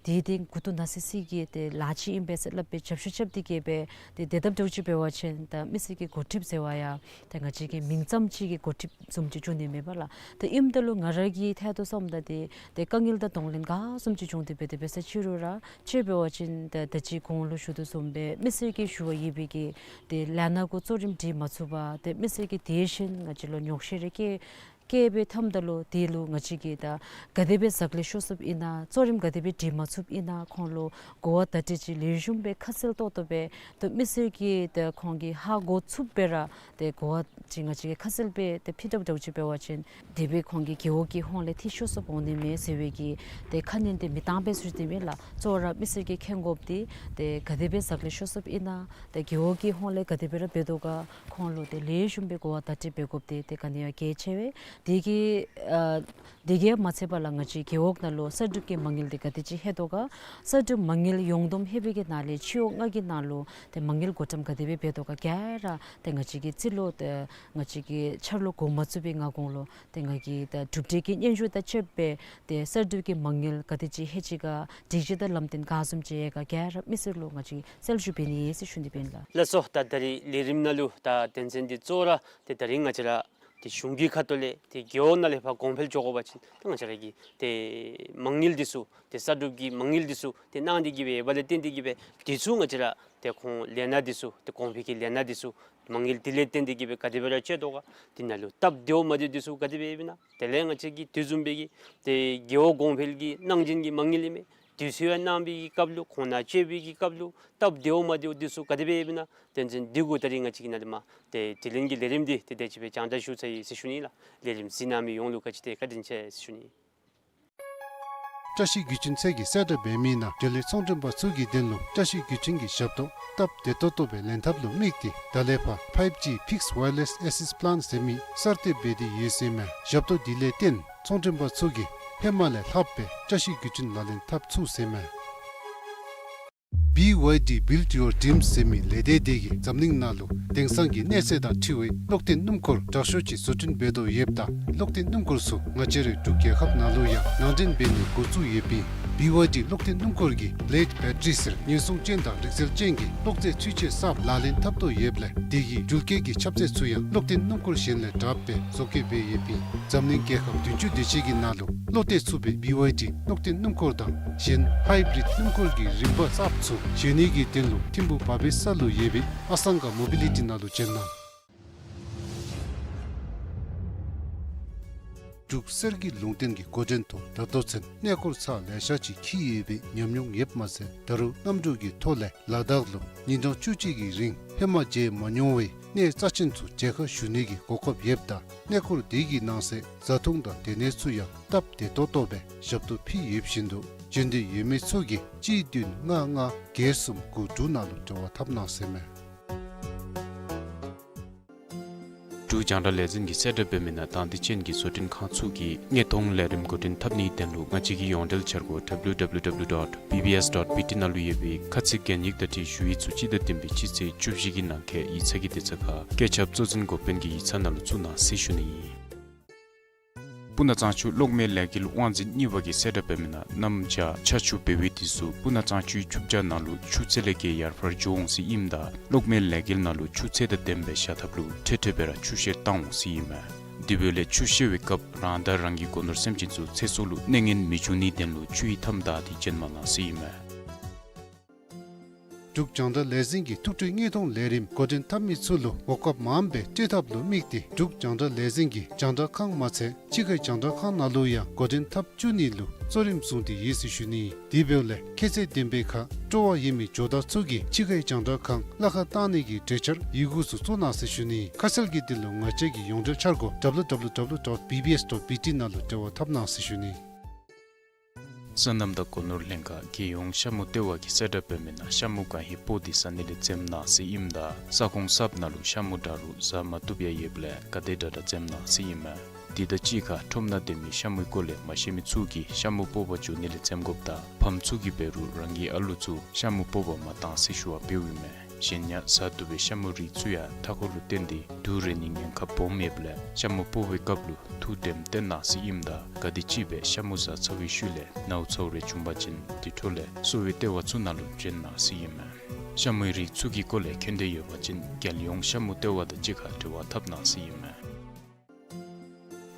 དེ་དེ་མགུ་ཏོ་ན་སི་སི་གི་ཏེ་ལཱ་ཅིག་ཨིན་པས་ཟེར་སླབ་སྦེ་རྒྱབ་བཤུད་རྐྱབ་སྟེ་གིས་སྦེ་ཏེ་དེ་སླབ་འདྲཝ་ཅིག་འབད་བ་ཅིན་ད་མི་སེར་གྱི་འགོ་ཁྲིདཔ་ཟེར་བ་ཡང་ད་ང་བཅས་ཀྱི་མིང་ཙམ་ཅིག་གི་འགོ་ཁྲིདཔ་བཟུམ་ཅིག་བྱུང་ནི་མས་པ་ལགས། ད་ཨིནམ་ད་ལུ་ང་ར་གི་ཐད་དུ་སོངམ་ད་ཏེ་ཏེ་དཀའ་ངལ་དང་གདོང་ལེན་ག་བཟུམ་ཅིག་བྱུང་སྟེ་འབད་དེ་འབད་ས་ཅིག་རུང་ར་ཅིག་འབད་བ་ཅིན་ད་ད་ཅི་གོང་ལུ་ཞུ་དོ་བཟུམ་སྦེ་མི་སེར་གྱི་ཞུ་བ་ཡོད་པའི་གི་ཏེ་ལས་སྣ་གུ་གཙོ་རིམ་སྒྲིག་མ་ཚུགས་པར་ཏེ་མི་སེར་གྱིས་དེ་བཞིན་ང་བཅས་ལུ་ཉོགས་བཤད་རེ་བཀལ་ བཀལ་སྦེ་འཐབ་ད་ལུ་དེ་ལུ་ང་བཅས་ཀྱིས་ད་ག་དེ་སྦེ་ཟག་ལས་ཤོར་སོཔ་ཨིན་ན་གཙོ་རིམ་ག་དེ་སྦེ་སྒྲིག་མ་ཚུགསཔ་ཨིན་ན་ཁོང་ལུ་གོ་བ་བརྡ་སྤྲོད་ཅིག་ལེགས་ཤོམ་སྦེ་ཁ་གསལ་ཏོག་ཏོ་སྦེ་ཏེ་མི་སེར་གྱིས་ཏེ་ཁོང་གིས་ཧ་གོ་ཚུགསཔ་སྦེ་ར་ཏེ་གོ་བ་ཅིག་ང་བཅས་ཀྱིས་ཁ་གསལ་སྦེ་ཏེ་ཕུལ་ཐབས་འདྲཝ་ཅིག་འབད་བ་ཅིན་དེ་སྦེ་ཁོང་གིས་རྒེད་འོག་གི་ཧོངས་ལས་འཐུས་ཤོར་སོཔ་འོང་ནི་མས་ཟེར་བའི་གི་ཏེ་ཁ་ངན་དེ་མི་བཏང་པའི་ཚུལ་དེ་མས་ལགས། གཙོ་བོ་ར་མི་སེར་གྱིས་མཁྱེན་དགོཔ་དེ་ཏེ་ག་དེ་སྦེ་ཟག་ལས་ཤོར་སོཔ་ཨིན་ན་ཏེ་རྒེད་འོག་གི་ཧོངས་ལས་ག་དེ་སྦེ་ར་འབད་དོ་ག་ཁོང་ལུ་ཏེ་ལེགས་ཤོམ་སྦེ་གོ་བ་བརྡ་སྤྲོད་འབད་དགོཔ་དེ་ཏེ་ག་ནི་ཡང་གལ་ཆེ་བས། དེ་གིས་ཨ་དེ་གིས་མ་ཚད་པར་ལགས་ང་བཅས་རྒེད་འོག་ནང་ལུ་གསར་སྒྲུབ་ཀྱི་མ་དངུལ་དེ་ག་དེ་ཅིག་ལྷོད་དོ་ག། གསར་སྒྲུབ་མ་དངུལ་ཡོངས་བསྡོམས་ལྷོད་པའི་གི་ནང་ལས་སྤྱི་འོག་ལྔ་གི་ནང་ལུ་ཏེ་མ་དངུལ་བགོ་བཀྲམ་ག་དེ་སྦེ་འབད་དོ་ག་ག་ར་ཏེ་ང་བཅས་ཀྱིས་རྩིས་ལོ་ཏེ་ང་བཅས་ཀྱིས་འཆར་ལོ་འགོ་མ་བཙུགས་པའི་སྔ་གོང་ལུ་ཏེ་ང་གིས་ད་གྲུབ་འབྲས་ཀྱི་སྙན་ཞུ་དང་བཅསཔ་སྦེ་ཏེ་གསར་སྒྲུབ་ཀྱི་མ་དངུལ་ག་དེ་ཅིག་ལྷོད་ཅི་ག་སྒྲིག་གཞི་དང་ལམ་སྟོན་ག་བཟུམ་ཅིག་ཡོད་ག་ག་ར་མི་སེར་ལུ་ང་བཅས་ཀྱིས་གསལ་ཞུ་འབད་ནི་ཟེར་ཞུ་ནི་སྦེ་ཨིན་ལགས། ལགས་སོ། ད་ད་རིས་ལས་རིམ་ནང་ལུ་ད་དོན་ཚན་འདི་གཙོ་བོ་ར་ཏེ་ད་རིས་ང་བཅས་ར་ཏེ་གཞུང་གི་ཁ་ཐུག་ལས་ཏེ་རྒེད་འོག་ནང་ལས་ཕར་གོང་འཕེལ་འགྱོ་དགོ་པ་ཅིན་ཏེ་ང་བཅས་ར་གི་ཏེ་མ་དངུལ་འདི་ཚུ་ཏེ་གསར་སྒྲུབ་ཀྱི་མ་དངུལ་འདི་ཚུ་ཏེ་གནང་སྟེ་གི་སྦེ་ཡོདཔ་ལས་བརྟེན་ཏེ་གི་སྦེ་དུས་ཚོད་ང་བཅས་ར་ཏེ་ཁོང་ལས་སྣ་འདི་ཚུ་ཏེ་གོང་འཕེལ་གྱི་ལས་སྣ་འདི་ཚུ་མ་དངུལ་དེ་ལས་བརྟེན་ཏེ་གི་སྦེ་ག་དེ་སྦེ་ར་སྤྱོད་དོ་ག། དེ་ནང་ལུ་སྟབས་བདེཝ་མ་བདེཝ་འདི་ཚུ་ག་དེ་སྦེ་ཡོདཔ་ཨིན་ན། དེ་ལས་ང་བཅས་ཀྱི་དུས་བཟུམ་སྦེ་གི་ཏེ་རྒེད་འོག་གོང་འཕེལ་གྱི་གནང་སྦྱིན་གྱི་མ་དངུལ་ཨིན་མས། དུས་ཚོད་ཡང་གནང་བའི་གི་སྐབས་ལུ་ཁོང་ནང་སྤྱོད་པའི་གི་སྐབས་ལུ་སྟབས་བདེཝ་མ་བདེཝ་འདི་ཚུ་ག་དེ་སྦེ་ཡོདཔ་ཨིན་ན། དོན་ཚན་འདི་གུ་ད་རིས་ང་བཅས་ཀྱི་ནཱ་ལས་མར་ཏེ་དྲི་ལན་གྱི་ལས་རིམ་འདི་ཏེ་དེ་ཅིག་སྦེ་རྒྱང་བསྒྲགས་ཞུ་ཚར་ཡི་ཟེར་ཞུ་ནི་ལགས། ལས་རིམ་གཟིགས་གནང་མི་ཡོངས་ལུ་ག་ཅི་ཏེ་བཀའ་དྲིན་ཆེ་ཟེར་ཞུ་ནི། བཀྲ་ཤིས་བརྒྱུད་འཕྲིན་ཚད་ཀྱིས་གསལ་བསྒྲགས་འབད་མི་ནང་འབྲེལ་ཡོད་ཚོང་མགྲོན་པ་ཚུ་གི་དོན་ལུ་བཀྲ་ཤིས་བརྒྱུད་འཕྲིན་གྱི་ཞབས་ཏོག་སྟབས་བདེ་ཏོག་ཏོ་སྦེ་ལེན་ཐབས་ལུ་དམིགས་ཏེ་ད་ལས་ཕར་ཕའིབ་ཇི་Fixed Wireless Access Plan ཟེར་མི་གསར་གཏོད་འབད་དེ་ཡོད་ཟེར་མས། ཞབས་ཏོག་འདི་ལས་བརྟེན་ཚོང་མགྲོན་པ་ཚུ་གིས་ཧེ་མ་ལས་ལྷག་སྦེ་བཀྲ་ཤིས་བརྒྱུད་འཕྲིན་ལག་ལེན་འཐབ་ཚུགས་ཟེར་མས། བི་ཝའི་ཌི་Build Your Dreams ཟེར་མི་ལས་སྡེ་དེ་གིས་འཛམ་གླིང་ནང་ལུ་དེང་སང་གི་གནས་ཚད་དང་འཁྲིལ་བའི་གློག་འཐེན་སྣུམ་འཁོར་དྲག་ཤོས་ཅིག་བཟོ་སྐྲུན་འབད་དོ་ཡོདཔ་ད་གློག་འཐེན་སྣུམ་འཁོར་ཚུ་ང་བཅས་རའི་འབྲུག་རྒྱལ་ཁབ་ནང་ལུ་ཡང་ནང་འདྲེན་འབད་ནི་འགོ་བཙུགས་ཡོདཔ་ཨིན། བི་ཝའི་ཌི་གློག་འཐེན་སྣུམ་འཁོར་གྱིས་Blade Battery ཟེར་ཉེན་སྲུང་ཅན་དང་རིག་རྩལ་ཅན་གྱི་གློག་རྫས་ཚུ་ཆ་རྐྱབ་ལག་ལེན་འཐབ་དོ་ཡོདཔ་ལས་དེ་གི་འགུལ་སྐྱོད་ཀྱི་ཁྱབ་ཚད་ཚུ་ཡང་གློག་འཐེན་སྣུམ་འཁོར་གཞན་ལས་དྲགཔ་སྦེ་བཟོ་བཀོད་འབད་ཡོདཔ་ཨིན། འཛམ་གླིང་རྒྱལ་ཁབ་བདུན་ཅུ་དེ་ཅིག་གི་ནང་ལུ་བློ་གཏད་ཚུགས་པའི་བི་ཝའི་ཌི་གློག་འཐེན་སྣུམ་འཁོར་དང་གཞན་ཧའི་བི་རིཌ་སྣུམ་འཁོར་གྱི་རིམ་པ་གསརཔ་ཚུ་བཞེངས་ནི་གི་དོན་ལུ་ཐིམ་ཕུ་བ་བི་ས་ལུ་ཡོད་པའི་ཨ་སངྒ་མོ་བི་ལི་ཊི་ནང་ལུ་བྱོན་གནང་། འབྲུག་གསེར་གྱི་ལུང་བསྟན་གྱི་འགོ་འདྲེན་ཐོག་ད་ལྟོ་ཚུན་གནས་སྐོར་ཚར་ལེ་ཤ་ཅིག་འཁྱིད་ཡོད་པའི་ཉམས་མྱོང་ཡོདཔ་མ་ཚད་ད་རུང་གནམ་གྲུ་གི་ཐོག་ལས་ལ་དྭགས་ལུ་ཉིན་གྲངས་བཅུ་གཅིག་གི་རིང་ཧེ་མ་མཇལ་མ་མྱོང་བའི་གནས་རྩ་ཆེན་ཚུ་མཇལ་ཁ་ཞུ་ནི་གི་གོ་སྐབས་ཡོདཔ་ད་གནས་སྐོར་དེ་གི་ནང་གསེས་བཟའ་འཐུང་དང་སྡོད་གནས་ཚུ་ཡང་སྟབས་བདེ་ཏོག་ཏོ་སྦེ་ཞབས་ཏོག་ཕུལ་ཡོདཔ་བཞིན་དུ་བྱོན་འདོད་ཡོད་མི་ཚུ་གིས་གཅིག་བདུན་ལྔ་ལྔ་བརྒྱད་གསུམ་དགུ་དྲུག་ནང་ལུ་འབྲེལ་བ་འཐབ་གནང་ཟེར་མས། འབྲུག་རྒྱང་བསྒྲགས་ལས་འཛིན་གྱིས་གསལ་བསྒྲགས་འབད་མི་ནང་དང་འདོད་ཅན་གྱི་བཟོ་སྐྲུན་ཁང་ཚུ་གིས་དངོས་མཐོང་ལས་རིམ་འགོ་འདྲེན་འཐབ་ནིའི་དོན་ལུ་ང་བཅས་ཀྱི་ཡོངས་འབྲེལ་འཆར་སྒོ་W W W dot B B S dot B T ནང་ལུ་ཡོད་པའི་ཁ་ཚིག་གན་ཡིག་དང་འཁྲིལ་ཞུ་ཡིག་ཚུ་སྤྱི་ཟླ་བདུན་པའི་སྤྱི་ཚེས་བཅུ་བཞི་གི་ནང་འཁོད་ཡིག་ཚང་གི་དེ་ཚུ་ཁར་བཀོད་ཁྱབ་གཙོ་འཛིན་འགོ་དཔོན་གྱི་ཡིག་ཚང་ནང་ལུ་བཙུགས་གནང་ཟེར་ཞུ་ནི་ཨིན། སྤུ་ན་གཙང་ཆུ་གློག་མེ་ལས་འགུལ་དབང་འཛིན་གཉིས་པ་གིས་གསལ་བསྒྲགས་འབད་མི་ནང་གནམ་བྱཱར་ཆར་ཆུ་འབེལ་བའི་དུས་སུ་སྤུ་ན་གཙང་ཆུའི་ཆུ་བྱཱར་ནང་ལུ་ཆུ་ཚད་ལས་བརྒལ་ཡར་འཕར་འགྱོ་འོང་ཟེར་ཨིནམ་ད་གློག་མེ་ལས་འགུལ་ནང་ལུ་ཆུ་ཚད་དང་ལྡནམ་སྦེ་བཞག་ཐབས་ལུ་འཕྲལ་འཕྲལ་སྦེ་ར་ཆུ་བཤལ་བཏང་འོང་ཟེར་ཨིན་མས། དེ་འབདཝ་ལས་ཆུ་བཤལ་བའི་སྐབས་རང་དང་རང་གི་སྒོ་ནོར་སེམས་ཅན་ཚུ་ཚེ་སྲོག་ལུ་གནོད་ངན་མི་འབྱུང་ནིའི་དོན་ལུ་ཆུ་ཡི་མཐའམ་བདའ་སྟེ་བྱོན་མ་གནང་ཟེར་ཨིན་མས། འབྲུག་རྒྱང་བསྒྲགས་ལས་འཛིན་གྱིས་ཐུགས་སྤྲོའི་དངོས་མཐོང་ལས་རིམ་འགོ་འདྲེན་འཐབ་མི་ཚུ་ལུ་གོ་སྐབས་མངམ་སྦེ་སྤྲོད་ཐབས་ལུ་དམིགས་ཏེ་འབྲུག་རྒྱང་བསྒྲགས་ལས་འཛིན་གྱིས་རྒྱང་བསྒྲགས་ཁང་མ་ཚད་ཕྱི་ཁའི་རྒྱང་བསྒྲགས་ཁང་ནང་ལུ་ཡང་འགོ་འདྲེན་འཐབ་བཅུག་ནི་ལུ་གཙོ་རིམ་བཟུང་སྟེ་ཡོད་ཟེར་ཞུ་ནི། དེ་འབདཝ་ལས་ཁྱད་ཚད་ལྡན་པའི་ཁར་སྤྲོ་བ་ཡོད་མི་ཇོ་བདག་ཚུ་གིས་ཕྱི་ཁའི་རྒྱང་བསྒྲགས་ཁང་གླ་ཁར་བཏང་ནི་གི་གྲོས་འཆར་ཡི་གུ་ཚུ་བཙུགས་གནང་ཟེར་ཞུ་ནི། ཁ་གསལ་གྱི་དོན་ལུ་ང་བཅས་ཀྱི་ཡོངས་འབྲེལ་འཆར་སྒོ་W W W dot B B S dot B T ནང་ལུ་འབྲེལ་བ་འཐབ་གནང་ཟེར་ཞུ་ནི། སོ་ནམ་དང་སྒོ་ནོར་ལྷན་ཁག་རྒྱལ་ཡོངས་ཤ་མུ་ལྟེ་བ་གིས་གསལ་བསྒྲགས་འབད་མི་ནང་ཤ་མུ་གང་ཧེ་སྤོག་སྟེ་ཟ་ནི་ལས་འཛེམ་གནང་ཟེར་ཨིནམ་ད་ས་ཁོངས་གསརཔ་ནང་ལུ་ཤ་མུ་འདྲ་རུང་ཟ་མ་བཏུབ་ཡང་ཡོདཔ་ལས་ག་དེ་དྲག་དྲག་འཛེམ་གནང་ཟེར་ཨིན་མས། དེ་དང་གཅིག་ཁར་ཁྲོམ་ནང་སྡོད་མི་ཤ་མུའི་སྐོར་ལས་མ་ཤེས་མི་ཚུ་གིས་ཤ་མུ་སྤོག་པར་འགྱོ་ནི་ལས་འཛེམ་དགོཔ་དང་ཕམ་ཚུ་གིས་འབད་རུང་རང་གི་ཨ་ལུ་ཚུ་ཤ་མུ་སྤོག་པར་མ་གཏང་ཟེར་ཞུ་བ་འབདཝ་ཨིན་མས། གཞན་ཡང་ཟ་བཏུབ་པའི་ཤ་མུའི་རིགས་ཚུ་ཡང་མཐའ་འཁོར་ལུ་བརྟེན་ཏེ་དུག་རེག་ནིའི་ཉེན་ཁ་སྦོམ་ཡོདཔ་ལས་ཤ་མུ་སྤོག་པའི་སྐབས་ལུ་ཐུགས་དྲནམ་བཏོན་གནང་ཟེར་ཨིནམ་ད་ག་དེམ་ཅིག་སྦེ་ཤ་མུ་ཟ་ཚར་བའི་ཤུལ་ལས་ནཝ་ཚཝ་རེ་བྱུང་པ་ཅིན་དེ་འཕྲོ་ལས་གསོ་བའི་ལྟེ་བ་ཚུ་ནང་ལུ་བྱོན་གནང་ཟེར་ཨིན་མས། ཤ་མུའི་རིགས་ཚུ་གི་སྐོར་ལས་མཁྱེན་འདོད་ཡོད་པ་ཅིན་རྒྱལ་ཡོངས་ཤ་མུ་ལྟེ་བ་དང་གཅིག་ཁར་འབྲེལ་བ་འཐབ་གནང་ཟེར་ཨིན་མས།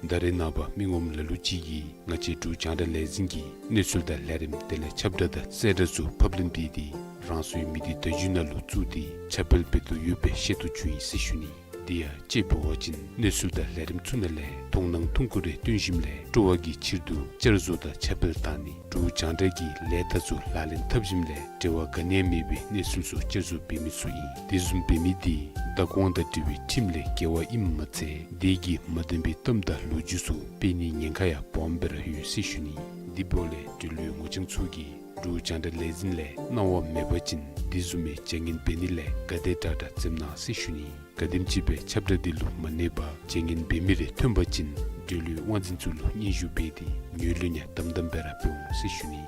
ད་རེས་ནངས་པ་མི་ངོམ་ལ་ལུ་ཅིག་གིས་ང་བཅས་འབྲུག་རྒྱང་བསྒྲགས་ལས་འཛིན་གྱི་གནས་ཚུལ་དང་ལས་རིམ་དེ་ལས་ཁྱབ་བསྒྲགས་དང་གསལ་བསྒྲགས་ཚུ་ཕབ་ལེན་འབད་དེ་རང་སོའི་མི་སྡེ་བརྡ་བརྒྱུད་ནང་ལུ་བཙུགས་ཏེ་ཁྱབ་སྤེལ་འབད་དོ་ཡོད་པའི་ཤེས་རྟོགས་བྱུང་ཡི་ཟེར་ཞུ་ནི། དེ་ཡང་དཔྱེ་འབད་བ་ཅིན་གནས་ཚུལ་དང་ལས་རིམ་ཚུ་ནང་ལས་མཐོང་སྣང་ཐུང་ཀུ་རེ་བཏོན་ཞིནམ་ལས་སྤྲོ་བ་གི་ཕྱིར་དུ་བསྐྱར་བཟོ་དང་ཁྱབ་སྤེལ་བཏང་ནི་འབྲུག་རྒྱང་བསྒྲགས་ཀྱི་ལས་རྟགས་ཚུ་ལག་ལེན་འཐབ་ཞིནམ་ལས་འབྲེལ་བ་ག་ནི་ཡང་མེད་པའི་གནས་ཚུལ་ཚུ་བསྐྱར་བཟོ་འབད་མི་ཚུ་ཨིན། དེ་བཟུམ་འབད་མི་དེ་བདག་དབང་དང་འབྲེལ་བའི་ཁྲིམས་ལས་འགལ་བ་ཨིནམ་མ་ཚད་དེ་གིས་མ་བདེན་པའི་གཏམ་དང་ལོ་རྒྱུས་ཚུ་སྤེལ་ནིའི་ཉེན་ཁ་ཡང་སྦོམ་སྦེ་ར་ཡོད་ཟེར་ཞུ་ནི། དེ་འབདཝ་ལས་འབྲེལ་ཡོད་ངོ་རྐྱང་ཚུ་གིས་འབྲུག་རྒྱང་བསྒྲགས་ལས་འཛིན་ལས་གནང་བ་མེད་པ་ཅིན་དེ་བཟུམ་མའི་བྱ་ངན་འབད་ནི་ལས་ག་དེ་དྲག་དྲག་འཛེམ་གནང་ཟེར་ཞུ་ནི། ག་དེམ་ཅིག་སྦེ་ཁྱབ་བསྒྲགས་དེ་ལུ་མ་གནས་པར་བྱ་ངན་འབད་མི་རེ་ཐོན་པ་ཅིན་འབྲེལ་ཡོད་དབང་འཛིན་ཚུ་ལུ་སྙན་ཞུ་འབད་དེ་ངོས་ལེན་ཡང་དམ་དམ་སྦེ་ར་འབད་འོང་ཟེར་ཞུ་ནི།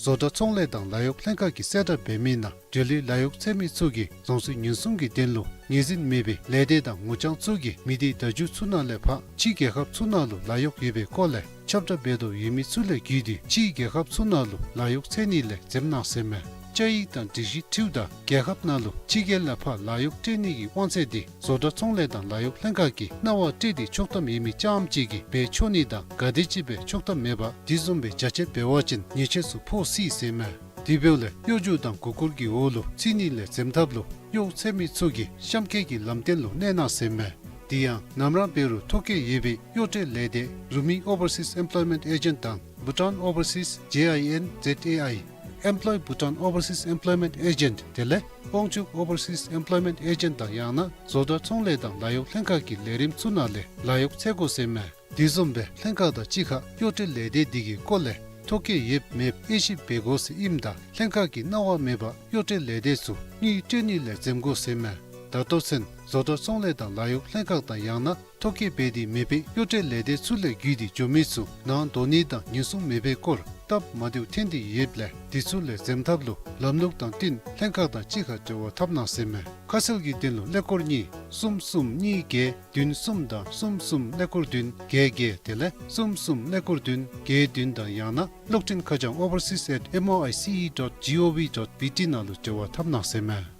བཟོ་གྲྭ་ཚོང་ལས་དང་ལཱ་གཡོག་ལྷན་ཁག་གིས་གསལ་བསྒྲགས་འབད་མི་ནང་འབྲེལ་ཡོད་ལཱ་གཡོག་འཚོལ་མི་ཚུ་གིས་རྫོང་སྲིད་ཉེན་སྲུང་གི་དོན་ལུ་ངོས་འཛིན་མེད་པའི་ལས་སྡེ་དང་ངོ་རྐྱང་ཚུ་གིས་མི་སྡེ་བརྡ་བརྒྱུད་ཚུ་ནང་ལས་ཕར་ཕྱི་རྒྱལ་ཁབ་ཚུ་ནང་ལུ་ལཱ་གཡོག་ཡོད་པའི་སྐོར་ལས་ཁྱབ་བསྒྲགས་འབད་དོ་ཡོད་མི་ཚུ་ལས་བརྒྱུད་དེ་ཕྱི་རྒྱལ་ཁབ་ཚུ་ནང་ལུ་ལཱ་གཡོག་འཚོལ་ནི་ལས་འཛེམ་གནང་ཟེར་མས། བཅའ་ཡིག་དང་སྒྲིག་གཞི་འཁྲིལཝ་ད་རྒྱལ་ཁབ་ནང་ལུ་ཕྱི་རྒྱལ་ལས་ཕར་ལཱ་གཡོག་སྤྲོད་ནི་གི་དབང་ཚད་དེ་བཟོ་གྲྭ་ཚོང་ལས་དང་ལཱ་གཡོག་ལྷན་ཁག་གིས་གནང་བ་སྤྲོད་དེ་ཆོག་ཐམ་ཡོད་མི་རྐྱངམ་གཅིག་གིས་འབད་ཆོག་ནི་དང་ག་དེམ་ཅིག་སྦེ་ཆོག་ཐམ་མེད་པར་དེ་བཟུམ་སྦེ་བྱ་སྤྱོད་འབད་བ་ཅིན་ཉེས་ཆད་ཚུ་ཕོག་སྲིད་ཟེར་མས། དེ་འབདཝ་ལས་གཡོ་སྒྱུ་དང་མགུ་སྐོར་གྱི་འོག་ལུ་ཚུད་ནི་ལས་འཛེམ་ཐབས་ལུ་གཡོག་འཚོལ་མི་ཚུ་གིས་གཤམ་འཁོད་ཀྱི་ལམ་སྟོན་ལུ་གནས་གནང་ཟེར་མས། དེ་ཡང་ནམ་ར་འབད་རུང་ཐོ་བཀོད་ཡོད་པའི་གཡོག་སྤྲོད་ལས་སྡེ་རུ་མི་Overseas Employment Agent དང་Bhutan Overseas J I N Z A I Employ Bhutan Overseas Employment Agent དེ་ལས་དབང་ཕྱུག་Overseas Employment Agent དང་ཡང་ན་བཟོ་གྲྭ་ཚོང་ལས་དང་ལཱ་གཡོག་ལྷན་ཁག་གི་ལས་རིམ་ཚུ་ནང་ལས་ལཱ་གཡོག་འཚོལ་དགོ་ཟེར་མས། དེ་བཟུམ་སྦེ་ལྷན་ཁག་དང་གཅིག་ཁར་གཡོག་སྤྲོད་ལས་སྡེ་དེ་གི་སྐོར་ལས་ཐོ་བཀོད་ཡོད་མེད་དབྱེ་ཞིབ་འབད་དགོ་ཟེར་ཨིནམ་ད་ལྷན་ཁག་གིས་གནང་བ་མེད་པར་གཡོག་སྤྲོད་ལས་སྡེ་ཚུ་དངུལ་སྤྲོད་ནི་ལས་འཛེམ་དགོ་ཟེར་མས། ད་ལྟོ་ཚུན་བཟོ་གྲྭ་ཚོང་ལས་དང་ལཱ་གཡོག་ལྷན་ཁག་དང་ཡང་ན་ཐོ་བཀོད་འབད་དེ་མེད་པའི་གཡོག་སྤྲོད་ལས་སྡེ་ཚུ་ལས་བརྒྱུད་དེ་འགྱོ་མི་ཚུ་ནང་འགྲོ་ནི་དང་ཉེན་སྲུང་མེད་པའི་སྐོར་སྟབས་མ་བདེཝ་ཐོན་ཏེ་ཡོདཔ་ལས་དེ་ཚུ་ལས་འཛེམ་ཐབས་ལུ་ལམ་ལུགས་དང་བསྟུན་ལྷན་ཁག་དང་གཅིག་ཁར་འབྲེལ་བ་འཐབ་གནང་ཟེར་མས། ཁ་གསལ་གྱི་དོན་ལུ་ཀླད་ཀོར་གཉིས་གསུམ་གསུམ་གཉིས་བརྒྱད་བདུན་གསུམ་དང་གསུམ་གསུམ་ཀླད་ཀོར་བདུན་བརྒྱད་བརྒྱད་དེ་ལས་གསུམ་གསུམ་ཀླད་ཀོར་བདུན་བརྒྱད་བདུན་དང་ཡང་ན་གློག་འཕྲིན་ཁ་བྱང་overseas at M O I C E dot G O V dot B T ནང་ལུ་འབྲེལ་བ་འཐབ་གནང་ཟེར་མས།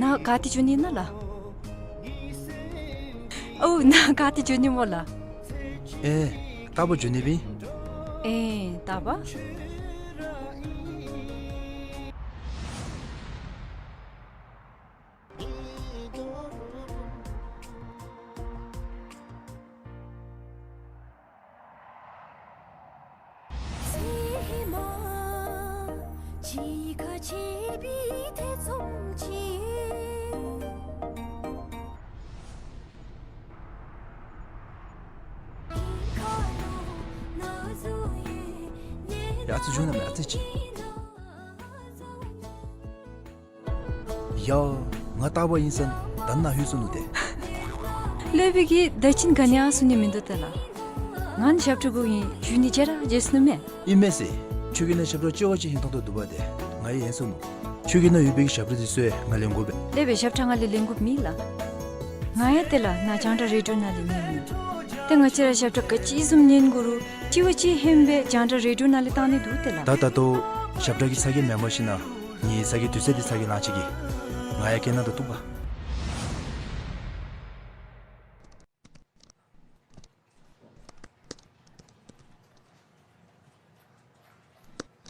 ནཱ་ག་ཏེ་འགྱོ་ནི་ཨིན་ན་ལགས། ཨོ་ནཱ་ག་ཏེ་འགྱོ་ནི་སྨོ་ལགས། ཨེ་རྟག་པར་འགྱོ་ནི་སྦེ་ཨིན། ཨེ་རྟག་པར། ཡ་ཨ་ཙི་འགྱོ་ན་མེན་ཨ་ཙི་ཅིག། ཡ་ང་རྟག་པར་ཨིན་ཟེར་ད་ནཱ་ལྷོད་སོ་ནུག་ཏེ། ལྷོད་པའི་གི་ད་ཅི་ག་ནི་ཡང་གསུང་ནི་མིན་འདུག་ཏེ་ལགས། ང་ནི་ཞབས་ཁྲ་དགོ་ཨིན་ཞུ་ནི་བརྗེད་ར་བརྗེད་སོ་ནུག་མས། ཨིན་མས་ཟེར། ཁྱོད་ཀྱི་ནང་ཞབས་ཁྲ་ཅོག་ཅིག་ཧིང་ཐོང་ཐོང་འདུག་པ་ཏེ་ང་ཡང་ཡེངས་སོ་ནུག། ཁྱོད་ཀྱི་ནང་ཡོད་པའི་གི་ཞབས་ཁྲ་དེ་ཚུ་ཡང་ང་ལེན་དགོ་པས། ལྷོད་པའི་ཞབས་ཁྲ་ང་ལས་ལེན་དགོཔ་མེད་ལགས། ང་ཡང་ཏེ་ལགས་ནཱ་རྒྱང་བསྒྲགས་རེ་ཌི་ཡོ་ནང་ལས་ཉན་ནི། ཏེ་ང་བཅས་ར་ཞབས་ཁྲ་ག་ཅི་བཟུམ་ཉན་དགོ་རུང་དྲི་བ་ཅིག་ཧན་སྦེ་རྒྱང་བསྒྲགས་རེ་ཌི་ཡོ་ནང་ལས་བཏང་ནི་འདུག་ཏེ་ལགས། ད་ད་ལྟོ་ཞབས་ཁྲ་གི་ཚ་གྱང་མེན་པར་ཞིན་ན་ངེའི་ཚ་གྱང་དུས་ཚོད་འདི་ཚ་གྱང་ལང་ཅི་གི། ང་ཡང་སྐད་ནང་དུ་གཏུགས་པ།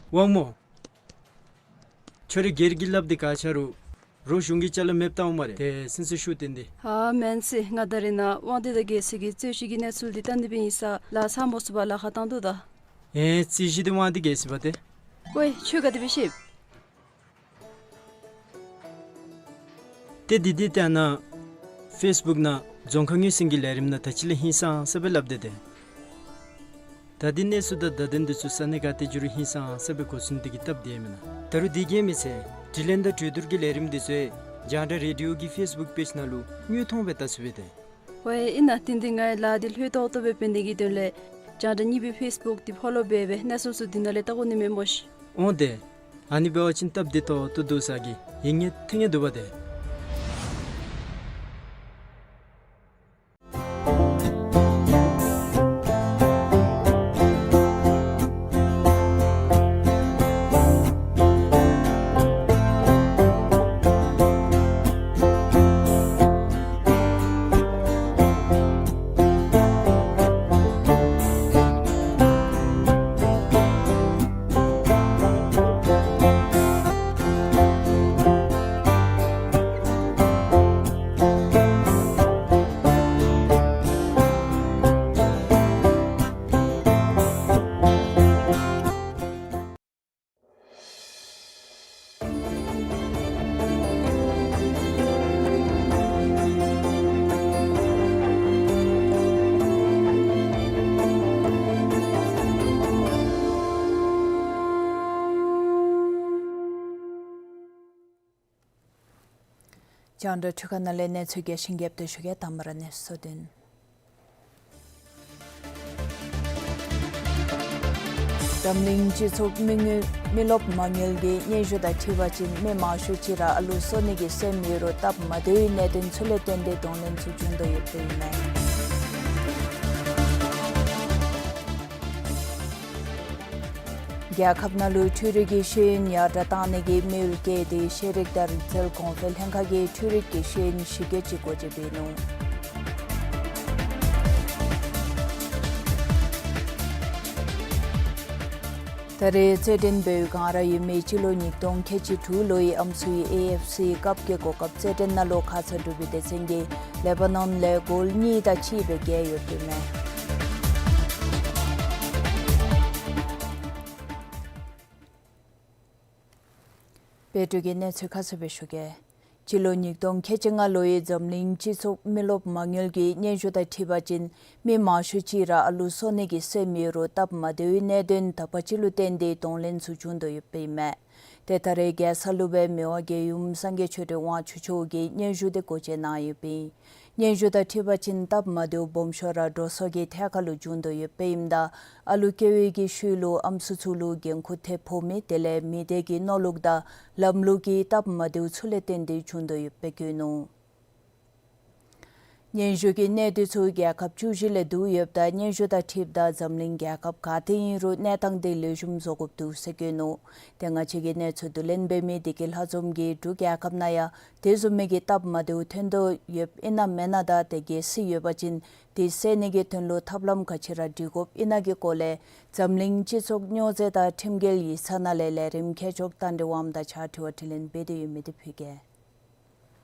དབང་མོ། ཁྱོད་རའི་སྒེར་གྱི་ལགཔ་འདི་ག་ཆ་རུང་རོགས་གཞུང་གི་ཅ་ལ་མེདཔ་བཏང་འོང་སྨ་རེ། ཏེ་སེམས་སུ་ཤུགས་བཏོན་ཏེ། ཨ་མེན་ཟེར། ང་ད་རེས་ནཱ་དབང་འདུས་དང་རྒྱལ་མཚན་གྱི་རྩོད་གཞི་གི་གནས་ཚུལ་འདི་བལྟ་ནི་སྦེ་ཨིན་ས་ལགས། ཚང་མ་བཟོ་བར་ལཱ་ཁག་བཏང་དོ་ད། ཨེ་རྩོད་གཞི་འདི་དབང་འདུས་རྒྱལ་མཚན་པ་ཏེ། ཀོ་ཁྱོད་ག་དེ་སྦེ་ཤེས། ཏེ་འདི་འདི་ལྟ་ན་ཕེསི་བུཀ་ནང་རྫོང་ཁ་ངོས་ཟིན་གྱི་ལས་རིམ་ནང་ད་ཅི་ལས་ཧིང་སངས་ས་སྦེ་སླབ་སྟེ་ཏེ། ད་འདི་གནས་ཚུལ་དང་བརྡ་དོན་འདི་ཚུ་ས་གནས་ག་ཏེ་བརྒྱུད་རུང་ཧིང་སངས་ཟེར་བའི་གོ་ཚུལ་འདི་གིས་སྟབས་བདེ་མེན་ན། ད་རུང་འདི་གིས་མི་ཚད་དྲི་ལན་དང་གྲོས་བསྡུར་གྱི་ལས་རིམ་འདི་ཚུ་རྒྱང་བསྒྲགས་རེ་ཌི་ཡོ་གི་ཕེསི་བུཀ་པེཇ་ནང་ལུ་དངོས་མཐོང་སྦེ་བལྟ་ཚུགས་པས་ཏེ། ཝའེ་ཨིན་ན། དེ་འདི་ངེའི་ལཱ་འདི་ལྷོད་ཏོག་ཏོ་སྦེ་འབད་ནི་གི་དོན་ལས་རྒྱང་བསྒྲགས་གཉིས་པའི་ཕེསི་བུཀ་འདི་ཕོ་ལོ་འབད་སྦེ་གནས་ཚུལ་ཚུ་འདི་ནང་ལས་བལྟ་དགོ་ནི་མས་སྨོ་ཤིག། འོང་ཏེ། ཨ་ནི་འབད་བ་ཅིན་སྟབས་བདེ་ཏོག་ཏོ་འདུག་ཟེར་གི་ཡིད་ངེས་ཐིང་ངེས་འདུག་པ་ཏེ། རྒྱང་བསྒྲགས་འཕྲུལ་ཁང་ནང་ལས་གནས་ཚུལ་རྒྱས་ཤིང་རྒྱསཔ་སྦེ་ཞུ་གེ། དང་པ་ར་གནས་ཚུལ་དོན། འཛམ་གླིང་སྤྱི་ཚོགས་མི་དངུལ་མི་རློབས་མ་དངུལ་གྱི་སྙན་ཞུ་དང་འཁྲིལ་བ་ཅིན་མི་མང་ཤོས་ཅིག་ར་ཨ་ལུ་གསོ་ནི་གི་སེམས་ཡོད་རུང་སྟབས་མ་བདེ་བའི་གནད་དོན་ཚུ་ལས་བརྟེན་ཏེ་གདོང་ལེན་ཚུ་བྱུང་དོ་ཡོདཔ་ཨིན་མས། རྒྱལ་ཁབ་ནང་ལུ་འཕྲུལ་རིག་གི་ཤེས་ཡོན་ཡར་དྲག་གཏང་ནི་གི་དམིགས་ཡུལ་བསྐྱེད་དེ་ཤེས་རིག་དང་རིག་རྩལ་གོང་འཕེལ་ལྷན་ཁག་གིས་འཕྲུལ་རིག་གི་ཤེས་ཡོན་གཞི་བཀོད་ཅིག་སྒོ་འབྱེད་འབད་ནུག། ད་རེས་རྩེད་འགྲན་འབད་བའི་སྒང་ར་ཡོད་མི་སྤྱི་ལོ་ཉིས་སྟོང་ཁལ་གཅིག་དྲུག་ལོའི་ཨམ་སྲུའི་ཨེ་ཨེཕ་སི་ཀབ་ཀྱི་གོ་སྐབས་རྩེད་འགྲན་ནང་ལུ་ཁ་ཙ་འབྲུག་པའི་སྡེ་ཚན་གྱིས་ལེ་བྷ་ནོན་ལས་གོལ་གཉིས་དང་གཅིག་སྦེ་རྒྱལ་ཡོདཔ་ཨིན་མས། སྦེ་འབྲུག་གི་གནས་ཚུལ་ཁ་གསལ་སྦེ་ཞུ་གེ། སྤྱི་ལོ་ཉིས་སྟོང་ཁལ་གཅིག་ལྔ་ལོའི་འཛམ་གླིང་སྤྱི་ཚོགས་མི་རློབས་མ་དངུལ་གྱི་སྙན་ཞུ་དང་འཁྲིལ་བ་ཅིན་མི་མང་ཤོས་ཅིག་ར་ཨ་ལུ་གསོ་ནི་གི་སེམས་ཡོད་རུང་སྟབས་མ་བདེ་བའི་གནད་དོན་དག་པ་ཅིག་ལུ་བརྟེན་ཏེ་གདོང་ལེན་ཚུ་བྱུང་དོ་ཡོདཔ་ཨིན་མས། ཏེ་ད་རེས་རྒྱལ་ས་ལུ་སྦེ་མི་དབང་རྒྱལ་ཡུམ་སངས་རྒྱས་ཆོས་སྒྲོན་དབང་ཕྱུག་མཆོག་གིས་སྙན་ཞུ་འདི་སྒོ་འབྱེད་གནང་ཡོདཔ་ཨིན། སྙན་ཞུ་དང་འཁྲིལ་བ་ཅིན་སྟབས་མ་བདེཝ་སྦོམ་ཤོས་ར་འགྲོ་སོང་གི་ཐད་ཁར་ལུ་བྱུང་དོ་ཡོདཔ་ཨིནམ་ད་ཨ་ལུ་སྐྱེ་བའི་གི་ཤུལ་ལུ་ཨམ་སྲུ་ཚུ་ལུ་འགན་ཁུར་ཐེབས་ཕོག་མི་དེ་ལས་མི་སྡེ་གི་མནོ་ལུགས་དང་ལམ་ལུགས་ཀྱི་སྟབས་མ་བདེཝ་ཚུ་ལས་བརྟེན་ཏེ་བྱུང་དོ་ཡོདཔ་སྦེ་བཀོད་ནུག། སྙན་ཞུ་གི་གནས་སྡུད་ཚུ་རྒྱལ་ཁབ་བཅུ་བཞི་ལས་བསྡུ་ཡོདཔ་ད་སྙན་ཞུ་དང་འཁྲིལཝ་ད་འཛམ་གླིང་རྒྱལ་ཁབ་ག་ཏེ་ཨིན་རུང་གནས་སྟངས་འདི་ལེགས་ཤོམ་བཟོ་དགོཔ་འདུག་ཟེར་བཀོད་ནུག། ཏེ་ང་བཅས་ཀྱི་གནས་ཚུལ་བསྡུ་ལེན་འབད་མི་བདེ་སྐྱིད་ལྷ་འཛོམས་ཀྱིས་འབྲུག་རྒྱལ་ཁབ་ནང་ཡང་དེ་བཟུམ་མའི་གི་སྟབས་མ་བདེཝ་ཐོན་དོ་ཡོདཔ་ཨིན་ན་མེན་ན་དང་དེ་གལ་སྲིད་ཡོད་པ་ཅིན་དེ་སེལ་ནི་གི་དོན་ལུ་ཐབས་ལམ་ག་ཅི་ར་སྒྲིག་དགོཔ་ཨིན་ན་གི་སྐོར་ལས་འཛམ་གླིང་སྤྱི་ཚོགས་སྨྱོ་རྫས་དང་ཁྲིམས་འགལ་ཡིག་ཚང་ནང་ལས་ལས་རིམ་མཁས་མཆོག་རྟ་མགྲིན་དབངམོ་དང་གཅིག་ཁར་དྲི་བ་དྲིས་ལན་འབད་དེ་ཡོད་མི་འདི་ཕུལ་གེ།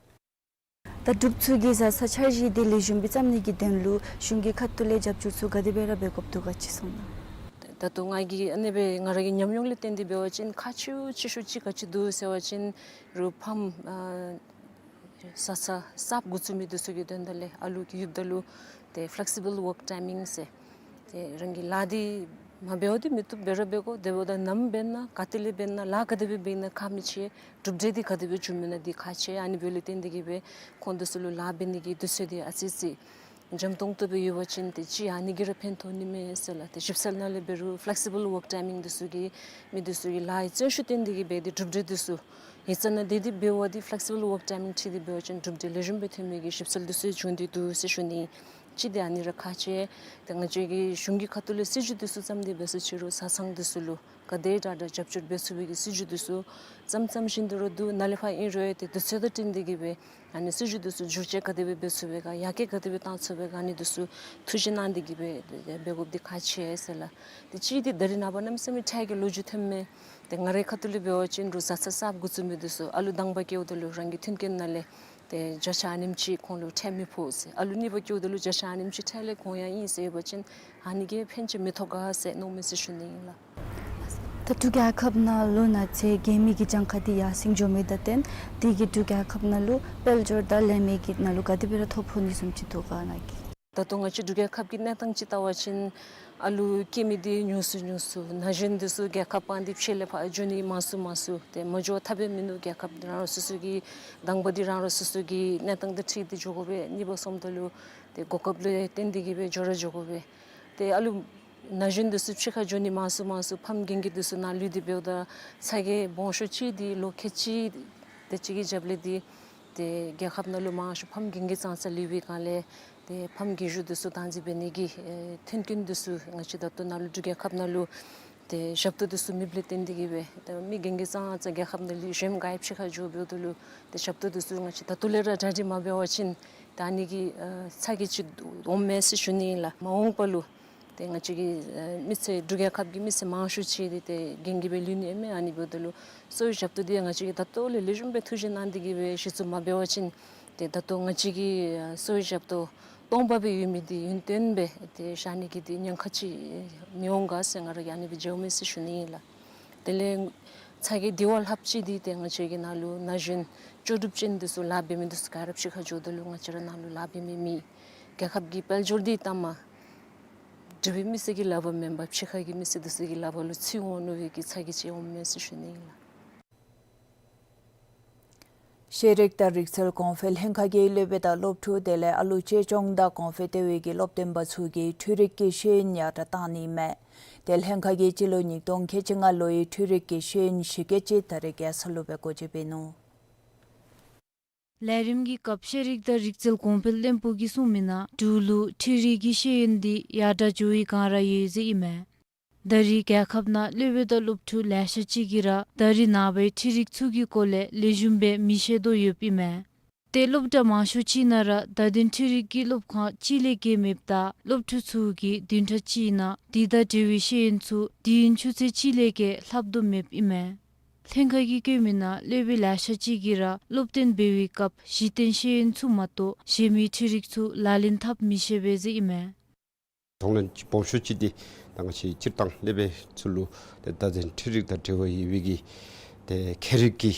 ད་འབྲུག་ཚུ་གིས་བཟའ་ཚང་འཆར་གཞི་འདི་ལེགས་ཤོམ་སྦེ་བརྩམ་ནི་གི་དོན་ལུ་གཞུང་གི་ཁ་ཐུག་ལས་རྒྱབ་སྐྱོར་ཚུ་ག་དེ་སྦེ་ར་འབད་དགོཔ་འདུག་ག་ཅིག་གསུང་གནང་། ད་ལྟོ་ང་གིས་ཨ་ནི་སྦེ་ང་ར་གི་ཉམས་མྱོང་ལས་བརྟེན་ཏེ་འབད་བ་ཅིན་ཁག་ཆེ་ཤོས་ཆེ་ཤོས་ཅིག་ག་ཅི་འདུག་ཟེར་བ་ཅིན་རུང་ཕམ་ཨ་བཟའ་ཚང་གསརཔ་འགོ་བཙུགས་མི་འདི་ཚུ་གི་དོན་དག་ལས་ཨ་ལུ་གི་ཡུདཔ་ད་ལུ་ཏེ་ཕེ་ལེག་སི་བཱལ་ཝརཀ་ཊའི་མིང་ཟེར་ཏེ་རང་གི་ལཱ་འདི་མ་འབདཝ་འདི་མི་བཏུབ། འབད་ར་འབད་དགོ། དེ་འབདཝ་ད་ནམ་འབད་ན་ག་ཏེ་ལས་འབད་ན་ལཱ་ག་དེ་སྦེ་འབད་ན་ཁག་མི་ཆེ། གྲུབ་འབྲས་འདི་ག་དེ་སྦེ་བྱུང་མི་ན་འདི་ཁག་ཆེ། ཨ་ནི་འབདཝ་ལས་བརྟེན་ཏེ་གིས་སྦེ་ཁོང་འདི་ཚུ་ལུ་ལཱ་འབད་ནི་གི་དུས་ཚོད་འདི་ཨ་ཙི་ཅིག་འཇམ་ཏོང་ཏོ་སྦེ་ཡོད་པ་ཅིན་ཏེ་ཅིག་ཨ་ནི་གིས་ར་ཕན་ཐོགས་ནི་མས་ཟེར་ལགས། ཏེ་ཞིབ་འཚོལ་ནང་ལས་འབད་རུང་ཕེ་ལེག་སི་བཱལ་ཝརཀ་ཊའི་མིང་འདི་ཚུ་གིས་མི་འདི་ཚུ་གི་ལཱ་ཡི་བརྩོན་ཤུགས་བརྟེན་ཏེ་གིས་སྦེ་ཏེ་གྲུབ་འབྲས་འདི་ཚུ་ཡིག་ཚང་ནང་དེ་འདི་འབདཝ་འདི་ཕེ་ལེག་སི་བཱལ་ཝརཀ་ཊའི་མིང་ཁྲིད་དེ་འབད་བ་ཅིན་གྲུབ་འབྲས་ལེགས་ཤོམ་སྦེ་ཐོན་མི་གི་ཞིབ་འཚོལ་འདི་ཚུ་བྱུང་སྟེ་འདུག་ཟེར་ཞུ་ནི། གཅིག་འདི་ཨ་ནི་ར་ཁག་ཆེ། ཏེ་ང་བཅས་ཀྱི་གཞུང་གི་ཁ་ཐུག་ལས་སྲིད་བྱུས་འདི་ཚུ་བརྩམས་ཏེ་འབད་ས་ཅིག་རུང་བཟའ་ཚང་འདི་ཚུ་ལུ་ག་དེ་དྲག་དྲག་རྒྱབ་སྐྱོར་འབད་ཚུགས་པའི་གི་སྲིད་བྱུས་འདི་ཚུ་བརྩམ་བརྩམ་བཞིན་དུ་ར་འདུག། ནཱ་ལས་ཕར་ཨིན་རུང་ཏེ་དུས་ཚོད་དང་བསྟུན་ཏེ་གིས་སྦེ་ཨ་ནི་སྲིད་བྱུས་འདི་ཚུ་བསྒྱུར་བཅོས་ག་དེ་སྦེ་འབད་ཚུགས་པས་ག་ཡར་རྒྱས་ག་དེ་སྦེ་བཏང་ཚུགས་པས་ག་ཨ་ནི་འདི་ཚུ་ཐུགས་དཔྱད་གནང་སྟེ་གིས་སྦེ་འབད་དགོཔ་འདི་ཁག་ཆེ་ཟེར་ལགས། ཏེ་གཅིག་འདི་ད་རེས་ནངས་པ་གནམ་མེད་ས་མེད་ཁྲལ་གྱི་ལོ་རྒྱུས་ཐོནམ་མས། ཏེ་ང་རའི་ཁ་ཐུག་ལས་འབད་བ་ཅིན་རུང་བཟའ་ཚང་གསརཔ་འགོ་བཙུགས་མི་འདི་ཚུ་ཨ་ལུ་དང་པ་སྐྱེཝ་ད་ལུ་རང་གི་མཐུན་རྐྱེན་ནང་ལས་ཏེ་བརྒྱ་ཆ་ཨ་ནེམ་ཅིག་ཁོང་ལུ་ཁྲལ་མི་ཕོག་ཟེར། ཨ་ལུ་གཉིས་པ་སྐྱེཝ་ད་ལུ་བརྒྱ་ཆ་ཨ་ནེམ་ཅིག་ཁྲལ་ལས་གོང་ཡང་ཨིན་ཟེར་ཡོད་པ་ཅིན་ཨ་ནི་གིས་ཕན་ཆེ་མི་ཐོགས་ག་ཟེར་མནོཝ་མས་ཟེར་ཞུ་ནི་ཨིན་ལགས། ད་འབྲུག་རྒྱལ་ཁབ་ནང་ལུ་ན་ཚས་རྒས་མི་གི་གྱངས་ཁ་འདི་ཡར་སེང་འགྱོ་མི་དང་བསྟུན་དེ་གིས་འབྲུག་རྒྱལ་ཁབ་ནང་ལུ་དཔལ་འབྱོར་དང་ལེན་མི་གི་ནང་ལུ་ག་དེ་སྦེ་ར་ཐོ་ཕོག་ནི་བཟུམ་ཅིག་འདུག་ག་ནཱ་གིས། ད་ལྟོ་ང་བཅས་འབྲུག་རྒྱལ་ཁབ་ཀྱི་གནས་སྟངས་ཅིག་བལྟ་བ་ཅིན་ཨ་ལུ་སྐྱེ་མི་འདི་ཉུང་སུ་ཉུང་སུ། ན་གཞོན་འདི་ཚུ་རྒྱལ་ཁབ་སྤང་སྟེ་ཕྱི་ལས་ཕར་འགྱོ་ནི་མང་སུ་མང་སུ། ཏེ་མ་འགྱོ་ཐབས་ཡང་མིན་འདུག། རྒྱལ་ཁབ་རང་རང་སོ་སོ་གི་དང་པ་འདི་རང་རང་སོ་སོ་གི་གནས་སྟངས་དང་འཁྲིལ་ཏེ་འགྱོ་དགོ་པས། གཉིས་པ་སོངམ་ད་ལུ་ཏེ་གོ་སྐབས་ལུ་བརྟེན་ཏེ་གིས་སྦེ་འགྱོ་ར་འགྱོ་དགོ་པས། ཏེ་ཨ་ལུ་ན་གཞོན་འདི་ཚུ་ཕྱི་ཁར་འགྱོ་ནི་མང་སུ་མང་སུ། ཕམ་རྒན་རྒས་འདི་ཚུ་ནཱ་ལུས་ཏེ་འབདཝ་ད་ཚ་གྱང་སྦོམ་ཤོས་ཅིག་འདི་ལོ་ཁལ་གཅིག་དེ་ཅིག་གི་རྒྱབ་ལས་འདི་ཏེ་རྒྱལ་ཁབ་ནང་ལུ་མང་ཤོས་ཕམ་རྒན་རྒས་ཙང་ཙ་ལུས་པའི་སྒང་ལས་ཏེ་ཕམ་རྒན་ཤོས་འདི་ཚུ་བདག་འཛིན་འབད་ནི་གི་ཨེ་མཐུན་རྐྱེན་འདི་ཚུ་ང་བཅས་ད་ལྟོ་ནཱ་ལུ་འབྲུག་རྒྱལ་ཁབ་ནང་ལུ་ཏེ་ཞབས་ཏོག་འདི་ཚུ་མེདཔ་ལས་བརྟེན་ཏེ་གིས་སྦེ་ཏེ་མི་རྒན་རྒས་ཙང་ཙ་རྒྱལ་ཁབ་ནང་ལུས། གཞན་ག་ཡང་ཕྱི་ཁར་འགྱོ་འབདཝ་ད་ལུ་ཏེ་ཞབས་ཏོག་འདི་ཚུ་ང་བཅས་ད་ལྟོ་ལས་ར་གྲ་སྒྲིག་མ་འབད་བ་ཅིན་ད་ཨ་ནི་གི་ཨེ་ཚ་གྱང་ཅིག་འོངམ་མས་ཟེར་ཞུ་ནི་ཨིན་ལགས། མ་འོངས་པ་ལུ་ཏེ་ང་བཅས་ཀྱི་ཨེ་མི་སེར་འབྲུག་རྒྱལ་ཁབ་ཀྱི་མི་སེར་མང་ཤོས་ཅིག་འདི་ཏེ་རྒན་རྒས་སྦེ་ལུས་ནི་ཨིན་མས། ཨ་ནི་འབདཝ་ད་ལུ་གསོ་བའི་ཞབས་ཏོག་འདི་ཡང་ང་བཅས་ཀྱིས་ད་ལྟོ་ལས་ལེགས་ཤོམ་སྦེ་ཐུགས་ཞིབ་གནང་སྟེ་གིས་སྦེ་གཞི་བཙུགས་མ་འབད་བ་ཅིན་ཏེ་ད་ལྟོ་ང་བཅས་ཀྱི་ཨེ་གསོ་བའི་ཞབས་ཏོག་སྟོང་པ་སྦེ་ཡོད་མི་འདི་ཡུན་བརྟན་སྦེ་ཏེ་བཞག་ནི་གི་འདི་ཉེན་ཁ་ཅིག་མི་འོང་ག་ཟེར་ང་ར་གིས་ཨ་ནི་སྦེ་མཇལཝ་མས་ཟེར་ཞུ་ནི་ཨིན་ལགས། དེ་ལས་ཚ་གྱང་འདི་བ་ལྷགཔ་ཅིག་འདི་ཏེ་ང་བཅས་ཀྱི་ནཱ་ལུ་ན་གཞོན་ལྕོགས་གྲུབ་ཅན་འདི་ཚུ་ལཱ་འབད་མི་འདི་ཚུ་ག་ར་ཕྱི་ཁར་འགྱོཝ་ད་ལུ་ང་བཅས་ར་ནཱ་ལུ་ལཱ་འབད་མི་མེད། རྒྱལ་ཁབ་ཀྱི་དཔལ་འབྱོར་འདི་ལྟ་མ་འབྲུག་པའི་མི་སེར་གྱི་ལག་པར་མེན་པར་ཕྱི་ཁ་གི་མི་སེར་འདི་ཚུ་གི་ལག་པར་ལུ་ཚུད་འོང་ནི་གི་ཚ་གྱང་ཅིག་འོངམ་མས་ཟེར་ཞུ་ནི་ཨིན་ལགས། ཤེས་རིག་དང་རིག་རྩལ་གོང་འཕེལ་ལྷན་ཁག་གིས་སློབ་དཔོན་དང་སློབ་ཕྲུག་དེ་ལས་ཨ་ལུ་གཅེས་སྐྱོང་དང་གོང་འཕེལ་ལྟེ་བའི་གི་སློབ་སྟོན་པ་ཚུ་གིས་འཕྲུལ་རིག་གི་ཤེས་ཡོན་ཡར་དྲགས་བཏང་ནི་མས། ཏེ་ལྷན་ཁག་གིས་སྤྱི་ལོ་ཉིས་སྟོང་ཁལ་གཅིག་ལྔ་ལོའི་འཕྲུལ་རིག་གི་ཤེས་ཡོན་གཞི་བཀོད་ཅིག་ད་རེས་རྒྱལ་ས་ལུ་སྦེ་སྒོ་འབྱེད་འབད་ནུག། ལས་རིམ་གྱི་སྐབས་ཤེས་རིག་དང་རིག་རྩལ་གོང་འཕེལ་བློན་པོ་གིས་གསུངས་མི་ནང་འབྲུག་ལུ་འཕྲུལ་རིག་གི་ཤེས་ཡོན་འདི་ཡར་དྲགས་འགྱོ་བའི་སྒང་ར་ཡོད་ཟེར་ཨིན་མས། ད་རེས་རྒྱལ་ཁབ་ནང་སློབ་དཔོན་དང་སློབ་ཕྲུག་ལེ་ཤ་ཅིག་གིས་ར་ད་རེས་ནངས་པའི་འཕྲུལ་རིག་ཚུ་གི་སྐོར་ལས་ལེགས་ཤོམ་སྦེ་མི་ཤེས་དོ་ཡོདཔ་ཨིན་མས། ཏེ་སློབ་གྲྭ་མང་ཤོས་ཅིག་ནང་ར་བརྡ་དོན་འཕྲུལ་རིག་གི་སློབ་ཁང་གཅིག་ལས་བརྒལ་མེདཔ་ད་སློབ་ཕྲུག་ཚུ་གིས་བདུན་ཕྲག་གཅིག་ནང་འདི་དང་འབྲེལ་བའི་ཤེས་ཡོན་ཚུ་དུས་ཡུན་ཆུ་ཚོད་གཅིག་ལས་བརྒལ་ལྷབ་དོ་མེདཔ་ཨིན་མས། ལྷན་ཁག་གིས་བཀོད་མི་ནང་སློབ་དཔོན་ལེ་ཤ་ཅིག་གིས་ར་སློབ་སྟོན་འབད་བའི་སྐབས་གཞི་རྟེན་ཤེས་ཡོན་ཚུ་མ་གཏོགས་གཞན་མི་འཕྲུལ་རིག་ཚུ་ལག་ལེན་འཐབ་མི་ཤེས་པས་ཟེར་ཨིན་མས། གདོང་ལེན་སྦོམ་ཤོས་ཅིག་འདི་ད་ང་བཅས་སྤྱིར་བཏང་སློབ་དཔོན་ཚུ་ལུ་ཏེ་བརྡ་དོན་འཕྲུལ་རིག་དང་འབྲེལ་བ་ཡོད་པའི་གི་ཏེ་ཁྱད་རིག་གི་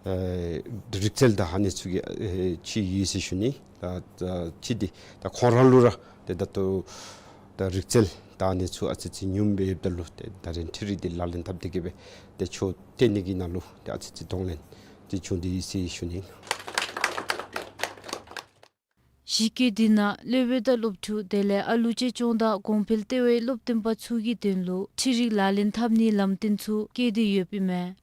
ཨེ་རིག་རྩལ་དང་ཨ་ནི་ཚུ་གི་ཨེ་ཅིག་ཡོད་ཟེར་ཞུ་ནི། ད་ད་ཅིག་འདི་ད་ཁོང་ར་ལུ་ར་ཏེ་ད་ལྟོ་ད་རིག་རྩལ་དང་ཨ་ནི་ཚུ་ཨ་ཙི་ཅིག་ཉུངམ་སྦེ་ཡོདཔ་ད་ལུ་ཏེ་བརྡ་དོན་འཕྲུལ་རིག་འདི་ལག་ལེན་འཐབ་སྟེ་གིས་སྦེ་ཏེ་ཆོས་སྟོན་ནི་གི་ནང་ལུ་ཏེ་ཨ་ཙི་ཅིག་གདོང་ལེན་ཅིག་བྱུང་སྟེ་ཡོད་ཟེར་ཞུ་ནི། གཞི་བཀོད་འདི་ནང་སློབ་དཔོན་དང་སློབ་ཕྲུག་དེ་ལས་ཨ་ལུ་གཅེས་སྐྱོང་དང་གོང་འཕེལ་ལྟེ་བའི་སློབ་སྟོན་པ་ཚུ་གི་དོན་ལུ་འཕྲུལ་རིག་ལག་ལེན་འཐབ་ནིའི་ལམ་སྟོན་ཚུ་བཀོད་དེ་ཡོདཔ་ཨིན་མས།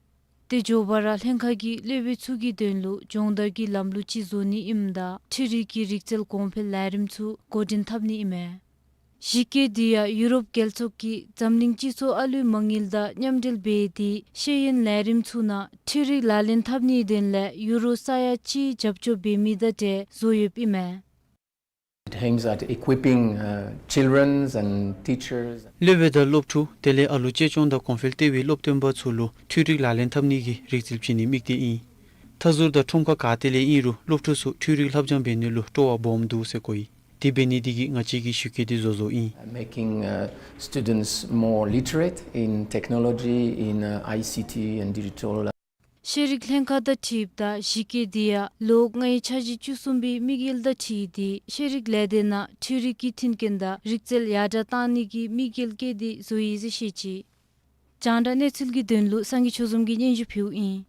དེ་མགྱོགས་པ་ར་ལྷན་ཁག་གིས་སློབ་དཔོན་ཚུ་གི་དོན་ལུ་སྦྱོང་བརྡར་གྱི་ལམ་ལུགས་ཅིག་བཟོ་ནི་ཨིནམ་ད་འཕྲུལ་རིག་གི་རིག་རྩལ་གོང་འཕེལ་ལས་རིམ་ཚུ་འགོ་འདྲེན་འཐབ་ནི་ཨིན་མས། གཞི་བཀོད་འདི་ཡང་ཡུ་རོབ་རྒྱལ་ཚོགས་ཀྱིས་འཛམ་གླིང་སྤྱི་ཚོགས་ཨ་ལུའི་མ་དངུལ་དང་མཉམ་འབྲེལ་འབད་དེ་ཤེས་ཡོན་ལས་རིམ་ཚུ་ནང་འཕྲུལ་རིག་ལག་ལེན་འཐབ་ནིའི་དོན་ལས་ཡུ་རོ་ས་ཡ་གཅིག་རྒྱབ་སྐྱོར་འབད་མི་དང་འབྲེལ་བཟོ་ཡོདཔ་ཨིན་མས། It aims at equipping, uh, children and teachers. སློབ་དཔོན་དང་སློབ་ཕྲུག་དེ་ལས་ཨ་ལུ་གཅེས་སྐྱོང་དང་གོང་འཕེལ་ལྟེ་བའི་སློབ་སྟོན་པ་ཚུ་ལུ་འཕྲུལ་རིག་ལག་ལེན་འཐབ་ནི་གི་རིག་རྩལ་བྱིན་ནིའི་དམིགས་གཏད་ཨིན། མཐའ་ཟུར་དང་ཁྲོམ་ཁ་ག་ཏེ་ལས་ཨིན་རུང་སློབ་ཕྲུག་ཚུ་འཕྲུལ་རིག་ལྷབ་སྦྱང་འབད་ནི་ལུ་སྤྲོ་བ་སྦོམ་འདུག་ཟེར་གོ་ཡི། དེ་འབད་ནི་དེ་གིས་ང་བཅས་ཀྱིས་གཞི་བཀོད་འདི་བཟོ་བཟོཝ་ཨིན། Making, uh, students more literate in technology, in, uh, I C T and digital. ཤེས་རིག་ལྷན་ཁག་དང་འཁྲིལཝ་ད་གཞི་བཀོད་འདི་ཡང་ལོ་ལྔའི་འཆར་གཞི་བཅུ་གསུམ་པའི་དམིགས་ཡུལ་དང་འཁྲིལ་ཏེ་ཤེས་རིག་ལས་སྡེ་ནང་འཕྲུལ་རིག་གི་མཐུན་རྐྱེན་དང་རིག་རྩལ་ཡར་དྲགས་གཏང་ནི་གི་དམིགས་ཡུལ་བསྐྱེད་དེ་བཟོ་ཡི་ཟེར་བཤད་ཅི། རྒྱང་བསྒྲགས་གནས་ཚུལ་གྱི་དོན་ལུ་སངས་རྒྱས་ཆོས་འཛོམས་ཀྱིས་སྙན་ཞུ་ཕུལཝ་ཨིན།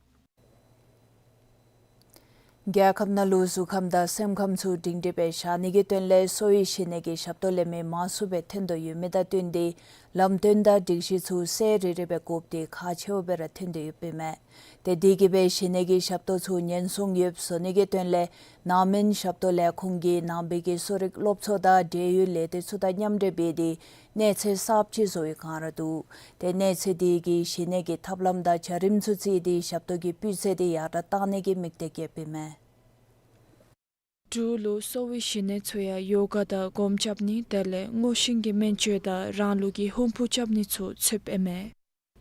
རྒྱལ་ཁབ་ནང་ལུ་གཟུགས་ཁམས་དང་སེམས་ཁམས་ཚུ་སྒྲིང་སྒྲིང་སྦེ་བཞག་ནི་གི་དོན་ལས་གསོ་བའི་གཞི་གནས་ཀྱི་ཞབས་ཏོག་ལེན་མི་མང་སུ་སྦེ་ཐོན་དོ་ཡོད་མི་དང་བསྟུན་ཏེ་ལམ་སྟོན་དང་སྒྲིག་གཞི་ཚུ་གསལ་རི་རི་སྦེ་དགོཔ་འདི་ཁག་ཆེཝ་སྦེ་ར་ཐོན་ཏེ་ཡོདཔ་ཨིན་མས། ཏེ་དེ་གིས་སྦེ་གཞི་གནས་ཀྱི་ཞབས་ཏོག་ཚུ་ཉེན་སྲུང་ཡོདཔ་བཟོ་ནི་གི་དོན་ལས་ནང་སྨན་ཞབས་ཏོག་ལས་ཁུངས་ཀྱིས་ནང་པའི་གི་གསོ་རིག་སློབ་གཙོ་དང་འབྲེལ་ཡོད་ལས་སྡེ་ཚུ་དང་མཉམ་འབྲེལ་འབད་དེ་གནས་ཚད་གསརཔ་ཅིག་བཟོ་བའི་བསྒང་ར་འདུག། ཏེ་གནས་ཚད་དེ་གིས་གཞི་གནས་ཀྱི་ཐབས་ལམ་དང་བྱ་རིམ་ཚུ་བརྩིས་ཏེ་ཞབས་ཏོག་གི་སྤུས་ཚད་དེ་ཡར་དྲགས་གཏང་ནི་གི་དམིགས་གཏད་བསྐྱེདཔ་ཨིན་མས། འབྲུག་ལུ་གསོ་བའི་གཞི་གནས་ཚུ་ཡང་ཡོ་ག་དང་སྒོམ་རྐྱབ་ནི་དེ་ལས་སྔོ་ཤིང་གི་སྨན་བཅོས་དང་རང་ལུགས་ཀྱི་ཧུམ་བུ་རྐྱབ་ནི་ཚུ་ཚུདཔ་ཨིན་མས།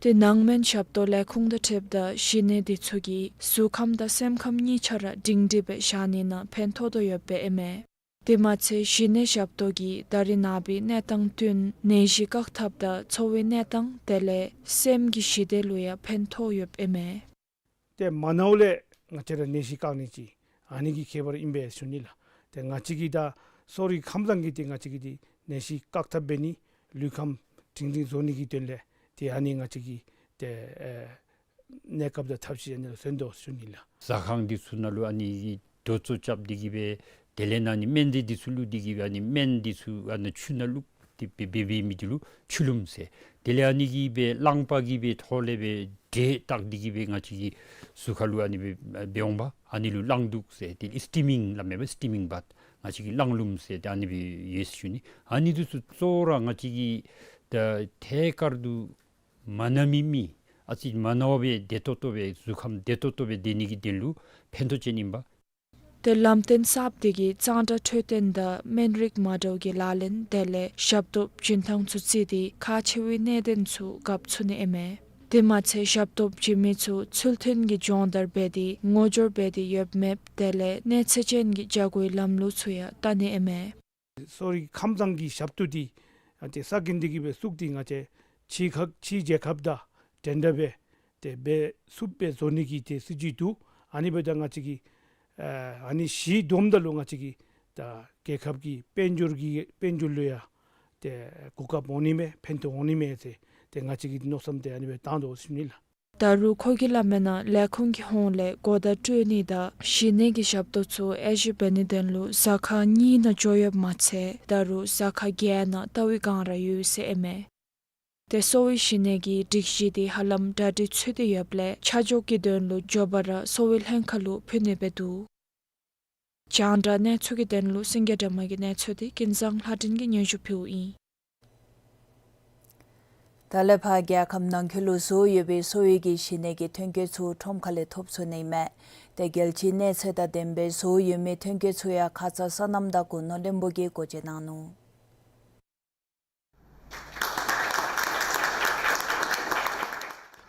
ཏེ་ནང་སྨན་ཞབས་ཏོག་ལས་ཁུངས་དང་འཁྲིལཝ་ད་གཞི་གནས་དེ་ཚུ་གིས་གཟུགས་ཁམས་དང་སེམས་ཁམས་གཉིས་ཆ་ར་སྒྲིང་སྒྲིང་སྦེ་བཞག་ནི་ནང་ཕན་ཐོགས་དོ་ཡོདཔ་ཨིན་མས། དེ་མ་ཚད་གཞི་གནས་ཞབས་ཏོག་གིས་ད་རེས་ནངས་པའི་གནས་སྟངས་བསྟུན་ནད་གཞི་བཀག་ཐབས་དང་འཚོ་བའི་གནས་སྟངས་དེ་ལས་སེམས་ཀྱི་ཞི་བདེ་ལུ་ཡང་ཕན་ཐོགས་ཡོདཔ་ཨིན་མས། ཏེ་མ་ནཝ་ལས་ང་བཅས་ར་ནད་གཞི་བཀག་ནི་ཅིག་ཨ་ནི་གི་ཁྱད་པར་ཨིན་པས་ཞུ་ནི་ལགས། ཏེ་ང་བཅས་ཀྱིས་ད་ གསོ་རིག་ཁམས་བཟང་གིས་ཏེ་ང་བཅས་ཀྱི་ཏེ་ནད་གཞི་བཀག་ཐབས་འབད་ནི་ལུས་ཁམས་སྒྲིང་སྒྲིང་བཟོ་ནི་གི་དོན་ལས་ཏེ་ཨ་ནི་ང་བཅས་ཀྱིས་ཏེ་ཨེ་གནས་སྐབས་དང་ཐབས་ཤེས་ཨ་ནི་ལུ་བརྩོན་དོ་ཟེར་ཞུ་ནི་ལགས། ཟ་ཁང་འདི་ཚུ་ནང་ལུ་ཨ་ནི་རྡོ་བཙོ་རྐྱབ་སྟེ་གི་སྦེ་དེ་ལས་ཨ་ནི་སྨན་རྫས་འདི་ཚུ་བླུགས་ཏེ་གི་སྦེ་ཨ་ནི་སྨན་འདི་ཚུ་ཨ་ནི་ཆུ་ནང་བླུགས་ཏེ་སྦེ་འབད་འབད་མི་འདི་ལུ་ཆུ་ལུམ་ཟེར། དེ་ལས་ཨ་ནི་གི་སྦེ་རླངས་པ་གི་སྦེ་ཐོག་ལས་སྦེ་འདྲེ་བཏགས་ཏེ་གི་སྦེ་ང་བཅས་ཀྱི་གཟུགས་ཁར་ལུ་ཨ་ནི་སྦེ་འབད་འོང་པ། ཨ་ནི་ལུ་རླངས་བདུག་ཟེར། དེ་ལས་སི་ཊི་མིང་སླབ་མས་པ། སི་ཊི་མིང་བཱཐ། ང་བཅས་ཀྱིས་རླངས་ལུམ་ཟེར་ཏེ་ཨ་ནི་སྦེ་ཡོད་ཟེར་ཞུ་ནི། ཨ་ནི་འདི་ཚུ་གཙོ་བོ་ར་ང་བཅས་ཀྱི་ད་ཐད་ཀར་དུ་མ་ན་མི་མི་ཨ་ཙི་མ་ན་བར་སྦེ་བདེ་ཏོག་ཏོ་སྦེ་གཟུགས་ཁམས་བདེ་ཏོག་ཏོ་སྦེ་སྡོད་ནི་གི་དོན་ལུ་ཕན་ཐོགས་ཅན་ཨིན་པ། ཏེ་ལམ་སྟོན་གསརཔ་འདི་གིས་གཙང་སྦྲ་འཕྲོད་བསྟེན་དང་སྨན་རིགས་མ་འདྲཝ་གི་ལག་ལེན་དེ་ལས་ཞབས་ཏོག་བྱིན་ཐངས་ཚུ་བརྩིས་ཏེ་ཁག་ཆེ་བའི་གནད་དོན་ཚུ་གབ་ཚུགས་ནི་ཨིན་མས། དེ་མ་ཚད་ཞབས་ཏོག་བྱིན་མི་ཚུ་ཚུལ་མཐུན་གྱི་སྦྱོང་བརྡར་འབད་དེ་ངོ་སྦྱོར་འབད་དེ་ཡོདཔ་མེདཔ་དེ་ལས་གནོད་འཚེ་ཅན་གྱི་བྱ་སྒོའི་ལམ་ལུགས་ཚུ་ཡང་བལྟ་ནི་ཨིན་མས། གསོ་རིག་ཁམས་བཟང་གི་ཞབས་ཏོག་འདི་ཨ་ཏེ་ས་གི་འདི་གིས་སྦེ་བཙུགས་ཏེ་ང་བཅས་ཕྱི་ཁ་ཕྱི་རྒྱལ་ཁབ་དང་འགྲན་ཟླ་སྦེ་ཏེ་འབད་ཚུགསཔ་སྦེ་བཟོ་ནི་གི་ཏེ་སྲིད་བྱུས་འདུག། ཨ་ནི་འབདཝ་ད་ང་བཅས་ཀྱིས་ཨ་ཨ་ནི་གཞི་བསྡོམས་ད་ལུ་ང་བཅས་ཀྱི་ད་རྒྱལ་ཁབ་ཀྱི་དཔལ་འབྱོར་གྱི་དཔལ་འབྱོར་ལུ་ཡང་ཏེ་གོ་སྐབས་འོང་ནི་མས། ཕན་ཐོགས་འོང་ནི་མས་ཟེར་ཏེ་ང་བཅས་ཀྱིས་མནོ་བསམ་འདི་ཨ་ནི་སྦེ་བཏང་དོ་ཟེར་ཞུ་ནི་ལགས། ད་རུང་ཁོ་གིས་སླབ་མིའི་ནང་ལས་ཁུངས་ཀྱི་ཧོངས་ལས་གོ་བརྡ་སྤྲོད་ནི་དང་གཞི་གནས་ཀྱི་ཞབས་ཏོག་ཚུ་དབྱེ་ཞིབ་འབད་ནིའི་དོན་ལུ་ཟ་ཁང་གཉིས་ནང་འགྱོ་ཡོདཔ་མ་ཚད་ད་རུང་ཟ་ཁང་བརྒྱད་ནང་ལྟ་བའི་སྒང་ར་ཡོད་ཟེར་ཨིན་མས། ཏེ་གསོ་བའི་གཞི་གནས་ཀྱི་སྒྲིག་གཞི་འདི་ཧ་ལམ་གྲ་སྒྲིག་ཚུད་དེ་ཡོདཔ་ལས་ཆ་འཇོག་གི་དོན་ལུ་མགྱོགས་པ་ར་གསོ་བའི་ལྷན་ཁག་ལུ་ཕུལ་ནི་སྦེ་འདུག། རྒྱང་བསྒྲགས་གནས་ཚུལ་གྱི་དོན་ལུ་སེང་གེ་སྒྲོལ་མ་གི་གནས་ཚུལ་འདི་ཀུན་བཟང་ལྷ་སྒྲོན་གྱིས་སྙན་ཞུ་ཕུལཝ་ཨིན། ད་ལས་ཕར་རྒྱལ་ཁབ་ནང་འཁོད་ལུ་བཟོ་ཡོད་པའི་གསོ་བའི་གི་གཞི་གནས་ཀྱི་ཐོན་སྐྱེད་ཚུ་ཁྲོམ་ཁ་ལས་ཐོབ་ཚུགས་ནི་མས། ཏེ་རྒྱལ་སྤྱིའི་གནས་ཚད་དང་ལྡན་པའི་བཟོ་ཡོད་མི་ཐོན་སྐྱེད་ཚུ་ཡང་ཁ་ཙ་སོ་ནམ་དང་གུ་ནོར་བློན་པོ་གིས་སྒོ་འབྱེད་གནང་ནུག།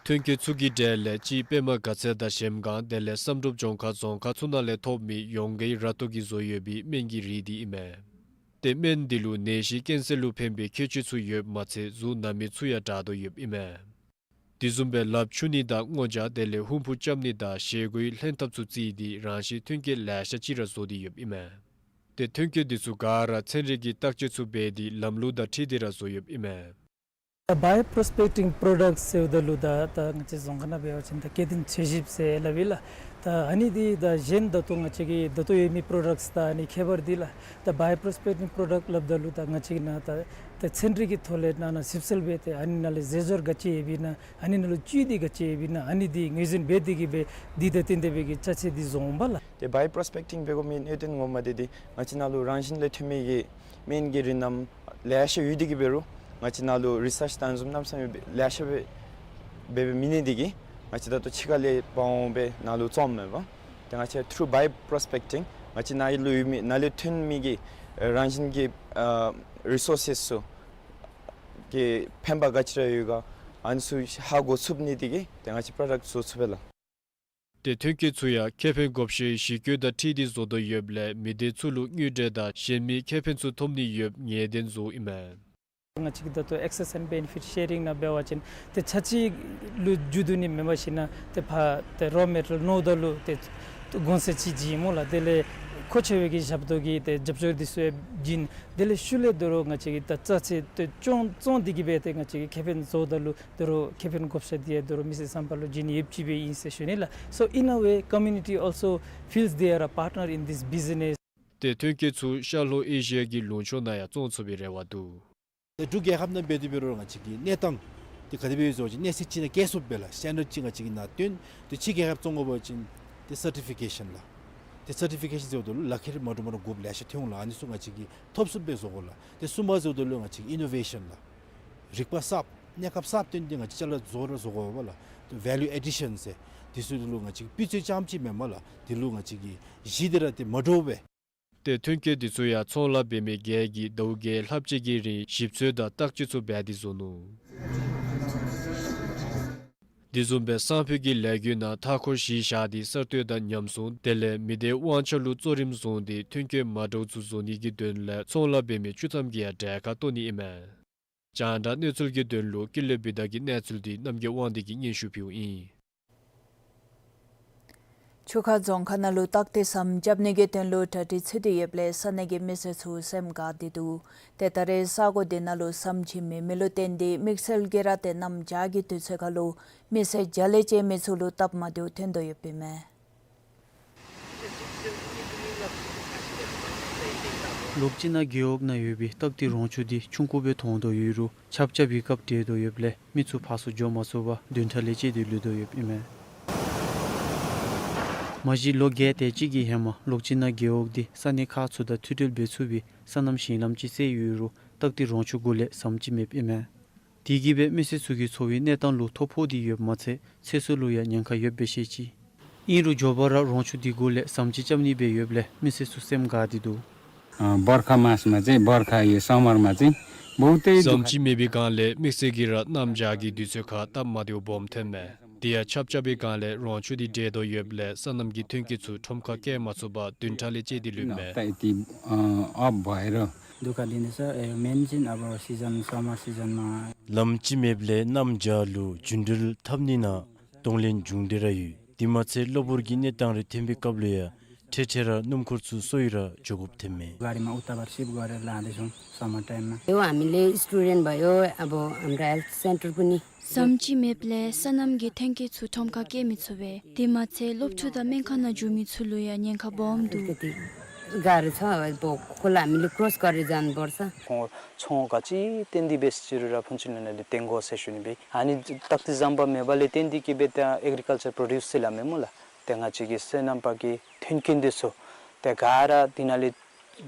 ཐོན་སྐྱེད་ཚུ་གི་གྲས་ལས་གཅིག་པདྨ་དགའ་ཚལ་དང་གཞལམ་སྒང་དེ་ལས་བསམ་གྲུབ་ལྗོངས་མཁར་རྫོང་ཁག་ཚུ་ནང་ལས་ཐོབ་མི་ཡོངས་དགའི་ར་ཏོ་གིས་བཟོ་ཡོད་པའི་སྨན་གྱི་རིགས་འདི་ཨིན་མས། ཏེ་སྨན་འདི་ལུ་ནད་གཞི་ཀེན་སར་ལུ་ཕན་པའི་ཁྱད་ཆོས་ཚུ་ཡོདཔ་མ་ཚད་གཟུགས་ན་མི་ཚུ་ཡང་དྲག་དོ་ཡོདཔ་ཨིན་མས། དེ་བཟུམ་སྦེ་ལགཔ་འཁྱུ་ནི་དང་སྔོ་ཇ་དེ་ལས་ཧུམ་ཕུ་རྐྱབ་ནི་དང་བཞེས་སྒོའི་ལྷན་ཐབས་ཚུ་བརྩིས་ཏེ་རང་བཞིན་ཐོན་སྐྱེད་ལེ་ཤ་ཅིག་ར་བཟོ་སྟེ་ཡོདཔ་ཨིན་མས། ཏེ་ཐོན་སྐྱེད་འདི་ཚུ་ག་ར་ཚན་རིག་གི་བརྟག་དཔྱད་ཚུ་འབད་དེ་ལམ་ལུགས་དང་འཁྲིལ་ཏེ་ར་བཟོ་ཡོདཔ་ཨིན་མས། ད་bio prospecting products ཟེརཝ་ད་ལུ་ད་ད་ང་བཅས་རྫོང་ཁ་ནང་འབད་བ་ཅིན་ད་སྐྱེ་ལྡན་བྱད་བཞིཔ་ཟེར་སླབ་ཨིན་ལགས། ད་ཨ་ནི་འདི་ད་གཞན་ད་ལྟོ་ང་བཅས་ཀྱི་ད་ལྟོ་ཡོད་མི་པྲོ་ཌཀཊསི་དང་ཨ་ནི་ཁྱད་པར་འདི་ལགས། ད་bio prospecting product སླབ་ད་ལུ་ད་ང་བཅས་ཀྱི་ནང་ད་ད་ཚན་རིག་གི་ཐོག་ལས་ནང་ན་ཞིབ་འཚོལ་འབད་དེ་ཨ་ནི་ནང་ལས་རྫས་སྦྱོར་ག་ཅི་ཡོདཔ་ཨིན་ན་ཨ་ནི་ནང་ལུ་བཅུད་འདི་ག་ཅི་ཡོདཔ་ཨིན་ན་ཨ་ནི་འདི་ངོས་འཛིན་འབད་དེ་གི་སྦེ་འདི་དང་བསྟུན་ཏེ་སྦེ་གི་ཅ་ཆས་འདི་བཟོ་འོང་པ་ལགས། ཏེ་bio prospecting འབད་དགོ་མི་གནད་དོན་ངོ་མ་འདི་འདི་ང་བཅས་ནང་ལུ་རང་བཞིན་ལས་ཐོན་མི་གི་སྨན་གྱི་རིགས་རྣམས་ལེ་ཤ་ཡོད་དེ་གི་འབད་རུང་ང་བཅས་ནང་ལུ་རི་སརཆ་དང་བཟུམ་གནམ་མེད་ས་མེད་ལེ་ཤ་འབད་འབད་འབད་མི་ནི་དེ་གིས་ང་བཅས་ད་ལྟོ་ཕྱི་ཁ་ལས་འབག་འོང་སྦེ་ནང་ལུ་བཙོངམ་མེན་པར་ཏེ་ང་བཅས་through bio prospecting ང་བཅས་ནང་ལུ་ཡོད་མི་ནང་ལས་ཐོན་མི་གི་རང་བཞིན་གྱི་ཨ་རི་སོར་སེསི་ཚུ་གི་ཕན་པ་ག་ཅི་ར་ཡོད་ག་ཨ་ནི་ཚུ་ཧ་གོ་ཚུགས་ནི་དེ་གིས་ཏེ་ང་བཅས་པྲོ་ཌཀཊ་བཟོ་ཚུགས་པས་ལགས། ཏེ་ཐོན་སྐྱེད་ཚུ་ཡང་ཁེ་ཕན་བགོ་བཤའི་གཞི་བཀོད་དང་འཁྲིལ་ཏེ་བཟོ་དོ་ཡོདཔ་ལས་མི་སྡེ་ཚུ་ལུ་དངུལ་འབྲེལ་དང་གཞན་མི་ཁེ་ཕན་ཚུ་ཐོབ་ནི་ཡོདཔ་ངེས་གཏན་བཟོཝ་ཨིན་མས། ང་བཅས་ཀྱི་ད་ལྟོ་access and benefit sharing ནང་འབད་བ་ཅིན་ཏེ་ཆ་ཅིག་ལུ་མཇུག་བསྡུ་ནི་མེན་པར་ཞིན་ན་ཏེ་ཕར་ཏེ་རོ་མེ་ཊལ་ནོརཝ་ད་ལུ་ཏེ་གོང་ཚད་ཅིག་བྱིན་སྨོ་ལགས། དེ་ལས་མཁོ་ཆེ་བའི་གི་ཞབས་ཏོག་གི་ཏེ་རྒྱབ་སྐྱོར་འདི་ཚུ་ཡང་བྱིན། དེ་ལས་ཤུལ་ལས་དོ་རུང་ང་བཅས་ཀྱིས་ད་ཅ་ཆས་ཏེ་བཙོང་བཙོང་སྟེ་གི་སྦེ་ཏེ་ང་བཅས་ཀྱིས་ཁེ་ཕན་བཟོཝ་ད་ལུ་དོ་རུང་ཁེ་ཕན་བགོ་བཤའ་འདི་ཡང་དོ་རུང་མི་སེར་ཚངས་པ་ལུ་བྱིན་ནི་ཡོདཔ་ཅིག་སྦེ་ཨིན་ཟེར་ཞུ་ནི་ལགས། So in a way community also feels they are a partner in this business. ཏེ་ཐོན་སྐྱེད་ཚུ་ཤར་ལྷོ་ཨེ་ཤི་ཡ་གི་ལུང་ཕྱོགས་ནང་ཡང་བཙོང་ཚུགས་པའི་རེ་བ་འདུག། ཏེ་འབྲུག་རྒྱལ་ཁབ་ནང་འབད་དེ་འབད་རུང་ང་བཅས་ཀྱི་གནས་སྟངས་འདི་ག་དེ་སྦེ་ཡོད་ཟེར་བ་ཅིན་གནས་ཚད་ཅིག་ནང་བཀལ་ཚུགསཔ་སྦེ་ལགས། སི་ཊེན་ཌརཌ་ཅིག་ང་བཅས་ཀྱི་ནང་བཏོན། ཏེ་ཕྱི་རྒྱལ་ཁབ་བཙོང་དགོ་པ་ཅིན་ཏེ་སར་ཊི་ཕི་ཀེ་ཤཱན་ལགས། ཏེ་སར་ཊི་ཕི་ཀེ་ཤཱན་ཟེརཝ་ད་ལུ་ལག་ཁྱེར་མ་འདྲཝ་མ་འདྲཝ་དགོཔ་ལེ་ཤ་ཐོན་འོང་ལགས། ཨ་ནི་ཚུ་ང་བཅས་ཀྱིས་ཐོབ་ཚུགསཔ་སྦེ་བཟོ་དགོ་ལགས། ཏེ་གསུམ་པ་ཟེརཝ་ད་ལུ་ང་བཅས་ཀྱི་ཨི་ནོ་ཝེ་ཤཱན་ལགས། རིག་པ་གསརཔ་གནས་སྐབས་གསརཔ་བཏོན་ཏེ་ང་བཅས་ཅ་ལ་བཟོ་ར་བཟོ་དགོ་པས་ལགས། ཏེ་ཝེ་ལུ་ཨེ་ཌི་ཤཱན་ཟེར་དེ་ཚུ་ལུ་ང་བཅས་ཀྱི་སྤུས་ཚད་རྐྱངམ་ཅིག་མེན་པར་ལགས། དེ་ལུ་ང་བཅས་ཀྱི་གཞི་འདི་ར་ཏེ་མ་འདྲཝ་སྦེ། ཏེ་ཐོན་སྐྱེད་འདི་ཚུ་ཡང་ཚོང་ལཱ་འབད་མི་བརྒྱད་ཀྱིས་ཟླཝ་བརྒྱད་ལྷགཔ་ཅིག་གི་རིང་ཞིབ་འཚོལ་དང་བརྟག་དཔྱད་ཚུ་འབད་དེ་བཟོ་ནུག། དེ་བཟུམ་སྦེ་སང་ཕོད་ཀྱི་ལས་འགུལ་ནང་མཐའ་འཁོར་གཞི་བཞག་སྟེ་གསར་གཏོད་དང་ཉམས་སྲུང་དེ་ལས་མི་སྡེའི་དབང་ཆ་ལུ་གཙོ་རིམ་བཟུང་སྟེ་ཐོན་སྐྱེད་མ་འདྲཝ་ཚུ་བཟོ་ནི་གི་དོན་ལས་ཚོང་ལཱ་འབད་མི་བཅུ་ཐམ་གྱིས་ཡང་གྲལ་ཁར་གཏོགས་ནི་ཨིན་མས། རྒྱང་བསྒྲགས་གནས་ཚུལ་གྱི་དོན་ལུ་ཀུན་ལེགས་བི་དྷ་གི་གནས་ཚུལ་འདི་རྣམ་རྒྱལ་དབང་འདུས་ཀྱིས་སྙན་ཞུ་ཕུལཝ་ཨིན། ཆུ་ཁ་རྫོང་ཁག་ནང་ལུ་སྟག་འདི་ཟམ་རྐྱབ་ནི་གི་དོན་ལུ་གྲ་སྒྲིག་འཚོལ་ཏེ་ཡོདཔ་ལས་ས་གནས་ཀྱི་མི་སེར་ཚུ་སེམས་དགའ་སྟེ་འདུག། ཏེ་ད་རེས་ས་གོ་འདི་ནང་ལུ་ཟམ་ཅིག་མེད་མི་ལུ་བརྟེན་ཏེ་དམིགས་བསལ་གྱིས་ར་ཏེ་གནམ་བྱཱར་གྱི་དུས་ཚོད་ཁར་ལུ་མི་སེར་བརྒྱ་ལས་བཅད་མི་ཚུ་ལུ་སྟབས་མ་བདེཝ་ཐོན་དོ་ཡོདཔ་ཨིན་མས། ལོག་སྤྱི་ནང་རྒེད་འོག་ནང་ཡོད་པའི་སྟག་འདི་རོང་ཆུ་འདི་ཆུང་ཀུ་སྦེ་མཐོང་དོ་ཡོད་རུང་ཆརཔ་རྐྱབ་པའི་སྐབས་འདྲེད་དོ་ཡོདཔ་ལས་མི་ཚུ་ཕར་ཚུར་འགྱོ་མ་ཚུགས་པར་བདུན་ཕྲག་ལས་བཅད་དེ་ལུས་དོ་ཡོདཔ་ཨིན་མས། མ་གཞི་ལོ་བརྒྱད་དེ་ཅིག་གི་ཧེ་མ་ལོག་སྤྱི་ནང་རྒེད་འོག་འདི་ས་གནས་ཁག་ཚུ་དང་མཐུད་འབྲེལ་འབད་ཚུགས་པའི་སོ་ནམ་ཞིང་ལམ་ཅིག་བསལ་ཡོད་རུང་སྟག་འདི་རོང་ཆུ་གུ་ལས་ཟམ་ཅིག་མེདཔ་ཨིན་མས། དེ་གིས་སྦེ་མི་སེར་ཚུ་གི་འཚོ་བའི་གནས་སྟངས་ལུ་ཐོ་ཕོག་སྟེ་ཡོདཔ་མ་ཚད་ཚེ་སྲོག་ལུ་ཡང་ཉེན་ཁ་ཡོདཔ་སྦེ་བཤད་ཅི། ཨིན་རུང་མགྱོགས་པ་ར་རོང་ཆུ་འདི་གུ་ལས་ཟམ་ཅིག་རྐྱབ་ནི་སྦེ་ཡོདཔ་ལས་མི་སེར་ཚུ་སེམས་དགའ་སྟེ་འདུག། ཨ་བར་ཁ་མ་ཚད་བར་ཁ་ཡོད་སམ་མར་མ་ཚད་བུ་ཏེ་ཟམ་ཅིག་མེད་པའི་སྒང་ལས་དམིགས་བསལ་གྱིས་ར་གནམ་བྱཱར་གྱི་དུས་ཚོད་ཁར་སྟབས་མ་བདེཝ་སྦོམ་ཐོན་མས། དེ་ཡང་ཆརཔ་རྐྱབ་པའི་སྒང་ལས་རོང་ཆུ་འདི་འདྲེད་དོ་ཡོདཔ་ལས་སོ་ནམ་གྱི་ཐོན་སྐྱེད་ཚུ་ཁྲོམ་ཁར་བསྐྱལ་མ་ཚུགས་པར་བདུན་ཕྲག་ལས་བཅད་དེ་ལུས་མས། ད་ཏེ་ཨ་ཨཔ་བའི་རོ། दुःख दिने छ, ए, मेन चाहिँ अब season, summer सिजनमा। ལམ་ཅིག་མེདཔ་ལས་གནམ་བྱཱར་ལུ་རྒྱུན་འགྲུལ་འཐབ་ནི་ནང་གདོང་ལེན་འབྱུང་སྟེ་ར་ཡོད། དེ་མ་ཚད་གློ་བུར་གྱི་གནས་སྟངས་རེ་ཐོན་པའི་སྐབས་ལུ་ཡང་འཕྲལ་འཕྲལ་ར་སྣུམ་འཁོར་ཚུ་གསོ་བའི་ར་འགྱོ་དགོཔ་ཐོན་མས། गाडीमा उताबाट सिफ्ट गरेर लाँदैछौँ समर टाइममा। यो हामीले स्टुडेन्ट भयो, अब हाम्रो हेल्थ सेन्टर पनि ཟམ་ཅིག་མེདཔ་ལས་སོ་ནམ་གྱི་ཐོན་སྐྱེད་ཚུ་ཁྲོམ་ཁར་བསྐྱལ་མི་ཚུགས་པས། དེ་མ་ཚད་སློབ་ཕྲུག་དང་སྨན་ཁང་ནང་འགྱོ་མི་ཚུ་ལུ་ཡང་ཉེན་ཁ་སྦོམ་འདུག། अलिकति गाह्रो छ, अब खोला हामीले क्रस गरेर जानुपर्छ। ཁོང་ཚོང་ཁང་ཅིག་བཏོན་ཏེ་འབད་ཟེར་རུང་ར་ཕུན་ཚོགས་གླིང་ནང་ལས་བཏོན་དགོ་ཟེར་ཞུ་ནི་སྦེ། ཨ་ནི་སྟག་འདི་ཟམ་པ་མེདཔ་ལས་བརྟེན་ཏེ་གིས་སྦེ་ད་ཨེག་རི་ཀལ་ཅར་པྲོ་ཌིའུས་ཟེར་སླབ་མས་སྨོ་ལགས། ཏེ་ང་བཅས་ཀྱི་སོ་ནམ་པ་གི་ཐོན་སྐྱེད་འདི་ཚུ་ཏེ་ག་ར་འདི་ནང་ལས་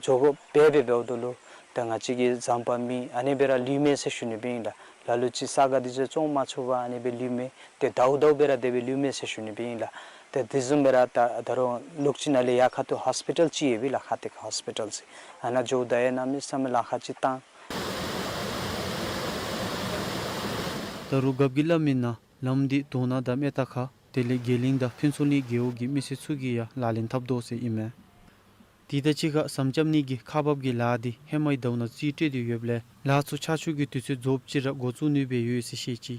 འགྱོ་དགོཔ་སྦེ་འབདཝ་ད་ལུ་ཏེ་ང་བཅས་ཀྱི་ཟམ་པ་མེད་ཨ་ནི་སྦེ་ར་ལུས་མས་ཟེར་ཞུ་ནི་སྦེ་ཨིན་ལགས། ལ་ལུ་ཅིག་ས་ག་འདི་ཚུ་བཙོང་མ་ཚུགས་པར་ཨ་ནི་སྦེ་ལུས་མས། ཏེ་དའུ་དའུ་སྦེ་ར་དེ་སྦེ་ལུས་མས་ཟེར་ཞུ་ནི་སྦེ་ཨིན་ལགས། ཏེ་དེ་བཟུམ་སྦེ་ར་ད་ད་རུང་ལོག་སྤྱི་ནང་ལས་ཡར་ཁ་ཐུག་ཧོསི་པི་ཊལ་ཅིག་ཡོད་པས་ལགས། ཁ་ཐུག་ཧོསི་པི་ཊལ་ཟེར་ཨ་ནཱ་འགྱོཝ་ད་ཡང་གནམ་མེད་ས་མེད་ལཱ་ཁག་ཅིག་བཏང་། ད་རུང་རྒཔོ་གིས་སླབ་མི་ནང་ལམ་འདི་རྡོ་ནག་དང་མེ་ཏོག་ཁ་དེ་ལས་རྒྱལ་གླིང་དང་ཕུན་ཚོགས་གླིང་རྒེད་འོག་གི་མི་སེར་ཚུ་གིས་ཡང་ལག་ལེན་འཐབ་དོ་ཟེར་ཨིན་མས། དེ་དང་གཅིག་ཁར་ཟམ་རྐྱབ་ནི་གི་ཁག་འབག་གི་ལཱ་འདི་ཧེ་མའི་ཟླཝ་ནང་རྩིས་སྤྲོད་དེ་ཡོདཔ་ལས་ལཱ་ཚུ་ཆར་ཆུ་གི་དུས་ཚོད་རྫོགསཔ་ཅིག་ར་འགོ་བཙུགས་ནི་སྦེ་ཡོད་ཟེར་བཤད་ཅི།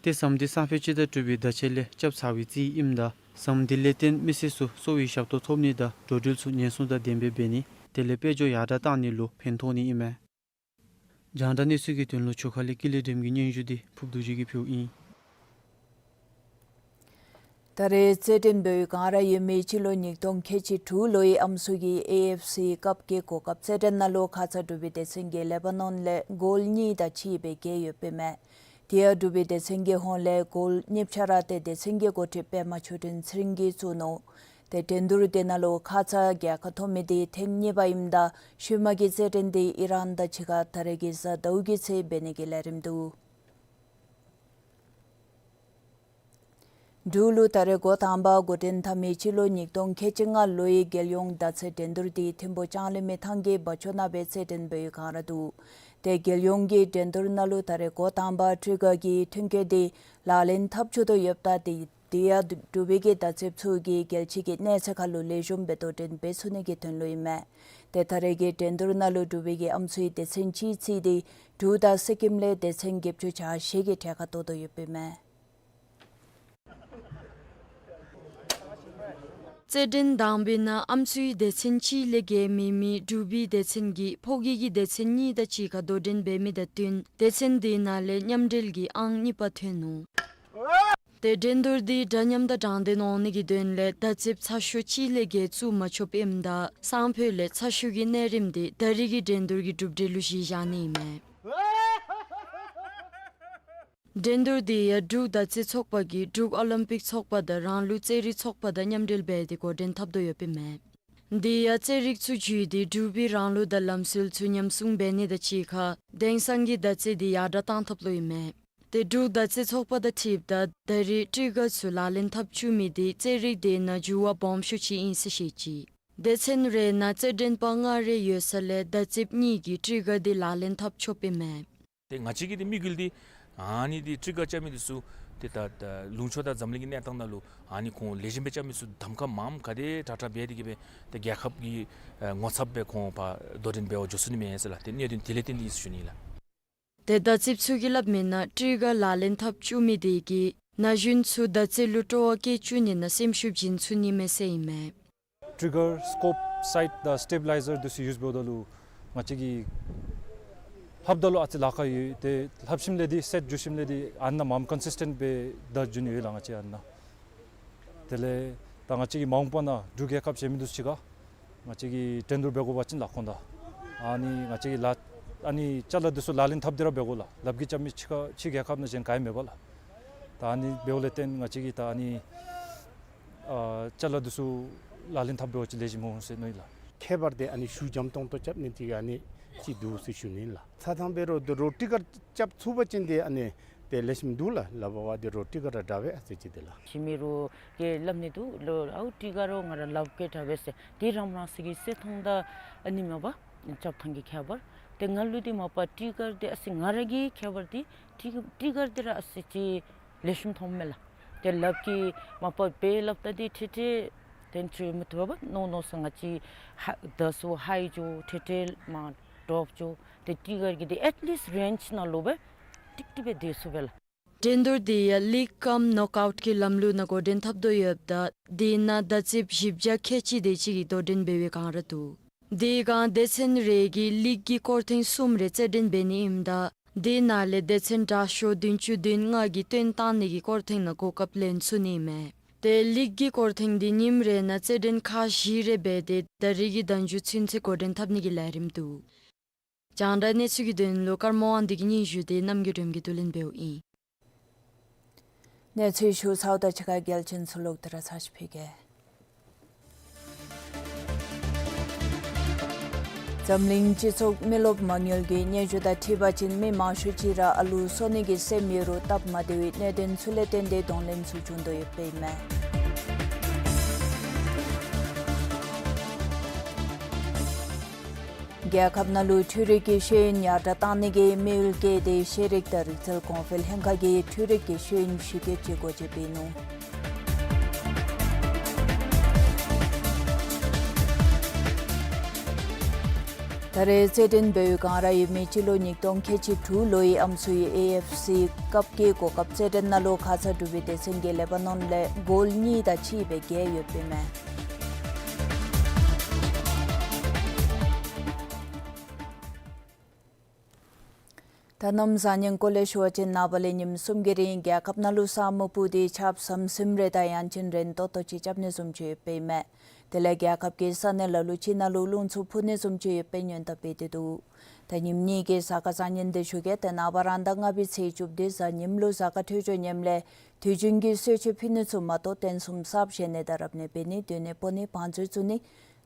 ཏེ་ཟམ་འདི་སང་ཕོད་སྤྱི་ཟླ་དྲུག་པའི་ཟླ་ཕྱེད་ལས་རྐྱབ་ཚར་བའི་རྩིས་ཨིནམ་ད་ཟམ་འདི་ལས་བརྟེན་མི་སེར་ཚུ་གསོ་བའི་ཞབས་ཏོག་ཐོབ་ནི་དང་འགྲོ་འགྲུལ་ཚུ་ཉེན་སྲུང་དང་ལྡནམ་སྦེ་འབད་ནི་དེ་ལས་དཔལ་འབྱོར་ཡར་དྲག་བཏང་ནི་ལུ་ཕན་ཐོགས་ནི་ཨིན་མས། རྒྱང་བསྒྲགས་གནས་ཚུལ་གྱི་དོན་ལུ་ཆུ་ཁ་ལས་ཀུན་ལེགས་སྒྲོལམ་གྱི་སྙན་ཞུ་འདི་ཕུརབ་རྡོ་རྗེ་གིས་ཕུལཝ་ཨིན། ད་རེས་རྩེད་འགྲན་འབད་བའི་སྒང་ར་ཡོད་མི་སྤྱི་ལོ་ཉིས་སྟོང་ཁལ་གཅིག་དྲུག་ལོའི་ཨམ་སྲུའི་ཨེ་ཨེཕ་སི་ཀབ་ཀྱི་གོ་སྐབས་རྩེད་འགྲན་ནང་ལུ་ཁ་ཙ་འབྲུག་པའི་སྡེ་ཚན་གྱིས་ལེ་བྷ་ནོན་ལས་གོལ་གཉིས་དང་གཅིག་སྦེ་རྒྱལ་ཡོདཔ་ཨིན་མས། དེ་ཡང་འབྲུག་པའི་སྡེ་ཚན་གྱི་ཧོངས་ལས་གོལ་གཉིས་ཆ་ར་ཏེ་སྡེ་ཚན་གྱི་འགོ་ཁྲིདཔ་པདྨ་ཆོས་སྒྲོན་ཚེ་རིང་གིས་བཙུགས་ནུག། ཏེ་འགྲན་བསྡུར་དེ་ནང་ལུ་ཁ་ཙ་རྒྱལ་ཁ་ཐོབ་མི་འདི་ཐེངས་གཉིས་པ་ཨིནམ་ད་ཤུལ་མ་གི་རྩེད་འགྲན་འདི་ཨི་རན་དང་གཅིག་ཁར་ད་རེས་ཀྱི་གཟའ་ཟླཝ་གི་ཚེ་འབད་ནི་གི་ལས་རིམ་འདུག། འབྲུག་ལུ་ད་རེས་འགོ་དང་པ་འགོ་འདྲེན་འཐབ་མི་སྤྱི་ལོ་ཉིས་སྟོང་ཁལ་གཅིག་ལྔ་ལོའི་རྒྱལ་ཡོངས་མདའ་རྩེད་འགྲན་བསྡུར་འདི་ཐིམ་ཕུག་ལྕང་གླིང་མི་ཐང་གི་བ་ཅོ་ནང་སྦེ་རྩེད་འགྲན་འབད་བའི་སྒང་ར་འདུག། ཏེ་རྒྱལ་ཡོངས་ཀྱི་འགྲན་བསྡུར་ནང་ལུ་ད་རེས་འགོ་དང་པ་སྤྲུལ་སྐུ་གི་ཐོན་སྐྱེད་འདི་ལག་ལེན་འཐབ་ཚུགས་དོ་ཡོདཔ་ད་དེ་དེ་ཡང་འབྲུག་པའི་གི་མདའ་རྩེདཔ་ཚུ་གིས་རྒྱལ་སྤྱི་གི་གནས་ཚད་ཁར་ལུ་ལེགས་ཤོམ་སྦེ་དོ་འགྲན་འབད་ཚུགས་ནི་གི་དོན་ལུ་ཨིན་མས། ཏེ་ད་རེས་ཀྱི་འགྲན་བསྡུར་ནང་ལུ་འབྲུག་པའི་གི་ཨམ་སྲུའི་སྡེ་ཚན་གཅིག་བརྩིས་ཏེ་འབྲུག་དང་སི་ཀིམ་ལས་སྡེ་ཚན་བརྒྱད་ཅུ་གྱ་བཞི་གི་གྲལ་ཁར་གཏོགས་དོ་ཡོདཔ་ཨིན་མས། རྩེད་འགྲན་དང་པའི་ནང་ཨམ་སྲུའི་སྡེ་ཚན་གཅིག་ལས་བརྒལ་མེད་མི་འབྲུག་པའི་སྡེ་ཚན་གྱིས་ཕོ་སྐྱེས་ཀྱི་སྡེ་ཚན་གཉིས་དང་གཅིག་ཁར་དོ་འགྲན་འབད་མི་དང་བསྟུན་སྡེ་ཚན་དེའི་ནང་ལས་མཉམ་འབྲེལ་གྱི་ཨང་གཉིས་པ་ཐོན་ནུག། ཏེ་འགྲན་བསྡུར་འདི་འདྲ་མཉམ་དང་དྲང་བདེན་འོང་ནི་གི་དོན་ལས་མདའ་རྩེདཔ་ཚ་ཤོས་གཅིག་ལས་བརྒལ་བཙུགས་མ་ཆོགཔ་ཨིནམ་ད་སང་ཕོད་ལས་ཚ་ཤོས་ཀྱི་གནས་རིམ་འདི་ད་རེས་ཀྱི་འགྲན་བསྡུར་གྱི་གྲུབ་འབྲས་ལུ་གཞི་བཞག་ནི་ཨིན་མས། འགྲན་བསྡུར་འདི་ཡང་འབྲུག་མདའ་རྩེད་ཚོགས་པ་གིས་འབྲུག་ཨོ་ལིམ་པིག་ཚོགས་པ་དང་རང་ལུགས་རྩེད་རིགས་ཚོགས་པ་དང་མཉམ་འབྲེལ་འབད་དེ་འགོ་འདྲེན་འཐབ་དོ་ཡོདཔ་ཨིན་མས། འདི་ཡང་རྩེད་རིགས་ཚུ་བརྒྱུད་དེ་འབྲུག་པའི་རང་ལུགས་དང་ལམ་སྲོལ་ཚུ་ཉམས་སྲུང་འབད་ནི་དང་གཅིག་ཁར་དེང་སང་གི་མདའ་རྩེད་འདི་ཡར་དྲག་བཏང་ཐབས་ལུ་ཨིན་མས། ཏེ་འབྲུག་མདའ་རྩེད་ཚོགས་པ་དང་འཁྲིལཝ་ད་ད་རེས་སྤྲུལ་སྐུ་ཚུ་ལག་ལེན་འཐབ་བཅུག་མི་འདི་རྩེད་རིགས་དེ་ནང་འགྱུར་བ་སྦོམ་ཤོས་ཅིག་ཨིན་ཟེར་བཤད་ཅི། སྡེ་ཚན་རེ་ནང་རྩེད་འགྲན་པ་ལྔ་རེ་ཡོད་ས་ལས་མདའ་རྩེདཔ་གཉིས་ཀྱིས་སྤྲུལ་སྐུ་འདི་ལག་ལེན་འཐབ་ཆོགཔ་ཨིན་མས། ཏེ་ང་བཅས་ཀྱི་འདི་དམིགས་ཡུལ་འདི་ཨ་ནི་འདི་སྤྲུལ་སྐུ་རྐྱབ་མི་འདི་ཚུ་ཏེ་ད་ད་ལུང་ཕྱོགས་དང་འཛམ་གླིང་གི་གནས་སྟངས་ནང་ལུ་ཨ་ནི་ཁོང་ལེགས་ཤོམ་སྦེ་རྐྱབ་མི་ཚུ་གདམ་ཁ་མངམ་ག་དེ་དྲག་དྲག་འབད་དེ་གིས་སྦེ་ཏེ་རྒྱལ་ཁབ་ཀྱི་ཨེ་ངོ་ཚབ་སྦེ་ཁོང་ཕར་དོ་འགྲན་འབད་བར་འགྱོ་ཚུགས་ནི་མས་ཟེར་ལགས། ཏེ་གནད་དོན་དེ་ལས་བརྟེན་ཏེ་ཨིན་ཟེར་ཞུ་ནི་ལགས། ཏེ་མདའ་རྩེདཔ་ཚུ་གིས་སླབ་མིའི་ནང་སྤྲུལ་སྐུ་ལག་ལེན་འཐབ་བཅུག་མི་དེ་གིས་ ན་གཞོན་ཚུ་དར་ཚིལ་ལུ་སྤྲོ་བ་བསྐྱེད་བཅུག་ནི་ནང་སེམས་ཤུགས་བྱིན་ཚུགས་ནི་མས་ཟེར་ཨིན་མས། Trigger, scope, sight དང་stabilizer འདི་ཚུ་ཡུསི་འབདཝ་ད་ལུ་ང་བཅས་ཀྱིས་ལྷབ་ད་ལུ་ཨ་ཙི་ལཱ་ཁག་ཡོད། ཏེ་ལྷབ་ཞིནམ་ལས་འདི་སེཊ་འགྱོ་ཞིནམ་ལས་འདི་ཨ་ནཱ་མངམ་ཀོན་སིསི་ཊེནཊ་སྦེ་བདའ་འགྱོ་ནི་ཡོད་ལགས་ང་བཅས་ཨ་ནཱ། དེ་ལས་ད་ང་བཅས་ཀྱིས་མ་འོངས་པ་ནང་འབྲུག་རྒྱལ་ཁབ་གཞན་མི་འདི་ཚུ་གཅིག་ཁར་ང་བཅས་ཀྱིས་འགྲན་བསྡུར་འབད་དགོ་པ་ཅིན་ལགས་ཁོང་དང་ཨ་ནི་ང་བཅས་ཀྱིས་ལཱ་ཨ་ནི་ཅ་ལ་འདི་ཚུ་ལག་ལེན་འཐབ་སྟེ་ར་འབད་དགོ་ལགས། ལགཔ་གིས་རྐྱབ་མི་ཕྱི་ཁ་ཕྱི་རྒྱལ་ཁབ་ནང་གཞན་ག་ཡང་མེད་པས་ལགས། ད་ཨ་ནི་འབདཝ་ལས་བརྟེན་ང་བཅས་ཀྱིས་ད་ཨ་ནི་ཨ་ཅ་ལ་འདི་ཚུ་ལག་ལེན་འཐབ་འབད་བ་ཅིན་ལེགས་ཤོམ་འོང་ཟེར་མནོ་ཡི་ལགས། ཁྱད་པར་དེ་ཨ་ནི་ཤུགས་འཇམ་ཏོང་ཏོ་རྐྱབ་ནི་དེ་གིས་ཨ་ནི་ཅིག་འདུག་ཟེར་ཞུ་ནི་ལགས། ཚ་ཐང་འབད་རུང་དེ་རོགས་ཊི་ཀར་རྐྱབ་ཚུགས་པ་ཅིན་དེ་ཨ་ནི་དེ་ལེགས་ཤོམ་འདུག་ལགས། ལགཔ་འབད་དེ་རོགས་ཊི་ཀར་ར་དྲག་པས་ཨ་ཙི་ཅིག་དེ་ལགས། ཤི་མི་རོགས་ཀྱིས་སླབ་ནི་འདུག་ལོ། ཨའུ་ཊི་ཀར་རོགས་ང་ར་ལགཔ་གིས་དྲག་པས་ཟེར། དེ་རང་རང་སོའི་གི་བསད་ཐངས་དང་ཨ་ནི་མས་པ་རྐྱབ་ཐངས་ཀྱི་ཁྱད་པར། ཏེ་ང་ལུ་དེ་མ་པ་ཊི་ཀར་དེ་ཨ་ཙི་ང་ར་གི་ཁྱད་པར་དེ་ཊི་ཊི་ཀར་དེ་ར་ཨ་ཙི་ཅིག་ལེགས་ཤོམ་མཐོངམ་མས་ལགས། ཏེ་ལགཔ་གིས་མ་པ་སྦེ་ལགཔ་ད་དེ་ཁྲེ་ཁྲེ་ཏེ་ཁྲེ་མི་བཏུབ་པས་མནོ་མནོ་ས་ང་བཅས་ཧ་ད་སོ་ཧའི་འགྱོ་ཁྲེ་ཁྲེ་མར་ཌོབ་འགྱོ། ཏེ་ཊི་ཀར་གྱིས་དེ་ཨེཊ་ལིསཊ་རེནཇ་ནང་ལུ་སྦེ་ཀྲིག་ཀྲི་སྦེ་སྡོད་ཚུགས་པས་ལགས། འགྲན་བསྡུར་དེ་ཡང་ལིག་ཀམ་ནོག་ཨའུཊ་གི་ལམ་ལུགས་ནང་འགོ་འདྲེན་འཐབ་དོ་ཡོདཔ་ད་དེ་ནང་བརྡ་རྩིསཔ་བཞི་བརྒྱ་ཁལ་གཅིག་དེ་ཅིག་གིས་དོ་འགྲན་འབད་བའི་སྒང་ར་འདུག། དེ་སྒང་སྡེ་ཚན་རེ་གིས་ལིག་གི་སྐོར་ཐེངས་གསུམ་རེ་རྩེད་འགྲན་འབད་ནི་ཨིནམ་ད་དེ་ནང་ལས་སྡེ་ཚན་དྲག་ཤོས་བདུན་ཅུ་དོན་ལྔ་གིས་བཏོན་བཏང་ནི་གི་སྐོར་ཐེངས་ནང་གོ་སྐབས་ལེན་ཚུགས་ནི་མས། ཏེ་ལིག་གི་སྐོར་ཐེངས་དེ་ཉིནམ་རེ་ནང་རྩེད་འགྲན་ཁག་བཞི་རེ་འབད་དེ་ད་རིས་ཀྱི་ཟླཝ་མཇུག་ཚུན་ཚོད་འགོ་འདྲེན་འཐབ་ནི་གི་ལས་རིམ་འདུག། རྒྱང་བསྒྲགས་གནས་ཚུལ་གྱི་དོན་ལུ་ཀརྨ་དབང་འདུས་ཀྱི་སྙན་ཞུ་དེ་རྣམ་རྒྱལ་སྒྲོལ་མ་གིས་བསྡུ་ལེན་འབདཝ་ཨིན། གནས་ཚུལ་ཞུ་ཚརཝ་ད་ཕྱི་ཁ་རྒྱལ་ཆེན་ཚུ་ལོག་སྟེ་ར་ཚར་ཅིག་ཕུལ་གེ། འཛམ་གླིང་སྤྱི་ཚོགས་མི་རློབས་མ་དངུལ་གྱིས་སྙན་ཞུ་དང་འཁྲིལ་བ་ཅིན་མི་མང་ཤོས་ཅིག་ར་ཨ་ལུ་གསོ་ནི་གི་སེམས་ཡོད་རུང་སྟབས་མ་བདེ་བའི་གནད་དོན་ཚུ་ལས་བརྟེན་ཏེ་གདོང་ལེན་ཚུ་བྱུང་དོ་ཡོདཔ་ཨིན་མས། རྒྱལ་ཁབ་ནང་ལུ་འཕྲུལ་རིག་གི་ཤེས་ཡོན་ཡར་དྲག་གཏང་ནི་གི་དམིགས་ཡུལ་བསྐྱེད་དེ་ཤེས་རིག་དང་རིག་རྩལ་གོང་འཕེལ་ལྷན་ཁག་གིས་འཕྲུལ་རིག་གི་ཤེས་ཡོན་ཞིབ་དཔྱད་ཀྱི་སྒོ་འབྱེད་འབད་ནུག། ད་རེས་རྩེད་འགྲན་འབད་བའི་སྒང་ར་ཡོད་མི་སྤྱི་ལོ་ཉིས་སྟོང་ཁལ་གཅིག་དྲུག་ལོའི་ཨམ་སྲུའི་ཨེ་ཨེཕ་སི་ཀབ་ཀྱི་གོ་སྐབས་རྩེད་འགྲན་ནང་ལུ་ཁ་ཙ་འབྲུག་པའི་སྡེ་ཚན་གྱིས་ལེ་པ་ནོན་ལས་གོལ་གཉིས་དང་གཅིག་སྦེ་རྒྱལ་ཡོདཔ་ཨིན་མས། ད་གནམ་བཟང་ངན་སྐོར་ལས་ཞུ་བ་ཅིན་ནངས་པ་ལས་ཉིནམ་གསུམ་གྱི་རིང་རྒྱལ་ཁབ་ནང་ལུ་ས་སྨུག་སྤུབས་ཏེ་ཆརཔ་ཟམ་ཟིམ་རེ་དང་ཡང་ཅིན་རན་ཏོག་ཏོ་ཅིག་རྐྱབ་ནི་བཟུམ་ཅིག་ཡོདཔ་ཨིན་མས། དེ་ལས་རྒྱལ་ཁབ་ཀྱི་ས་གནས་ལ་ལུ་ཅིག་ནང་ལུ་རླུང་འཚུབ་འཕུ་ནི་བཟུམ་ཅིག་ཡོདཔ་སྦེ་སྔོན་བརྡ་འབད་དེ་འདུག། ད་ཉིནམ་གཉིས་ཀྱི་གཟའ་སྐར་བཟང་ངན་དེ་ཞུ་གེ། ཏེ་ནངས་པ་རང་ཟླ་ལྔ་པའི་ཚེས་བཅུ་བདུན་གཟའ་ཉིམ་ལུ་གཟའ་སྐར་འཕྲོད་སྦྱོར་ངནམ་ལས་དུས་རྒྱུན་གྱི་གསོལ་མཆོད་ཕུལ་ནི་ཚུ་མ་གཏོགས་རྟེན་གསུམ་གསརཔ་བཞེངས་ནི་དང་རབ་གནས་འབད་ནི་སྡོད་གནས་སྤོ་ནི་བང་མཛོད་བཙུགས་ནི་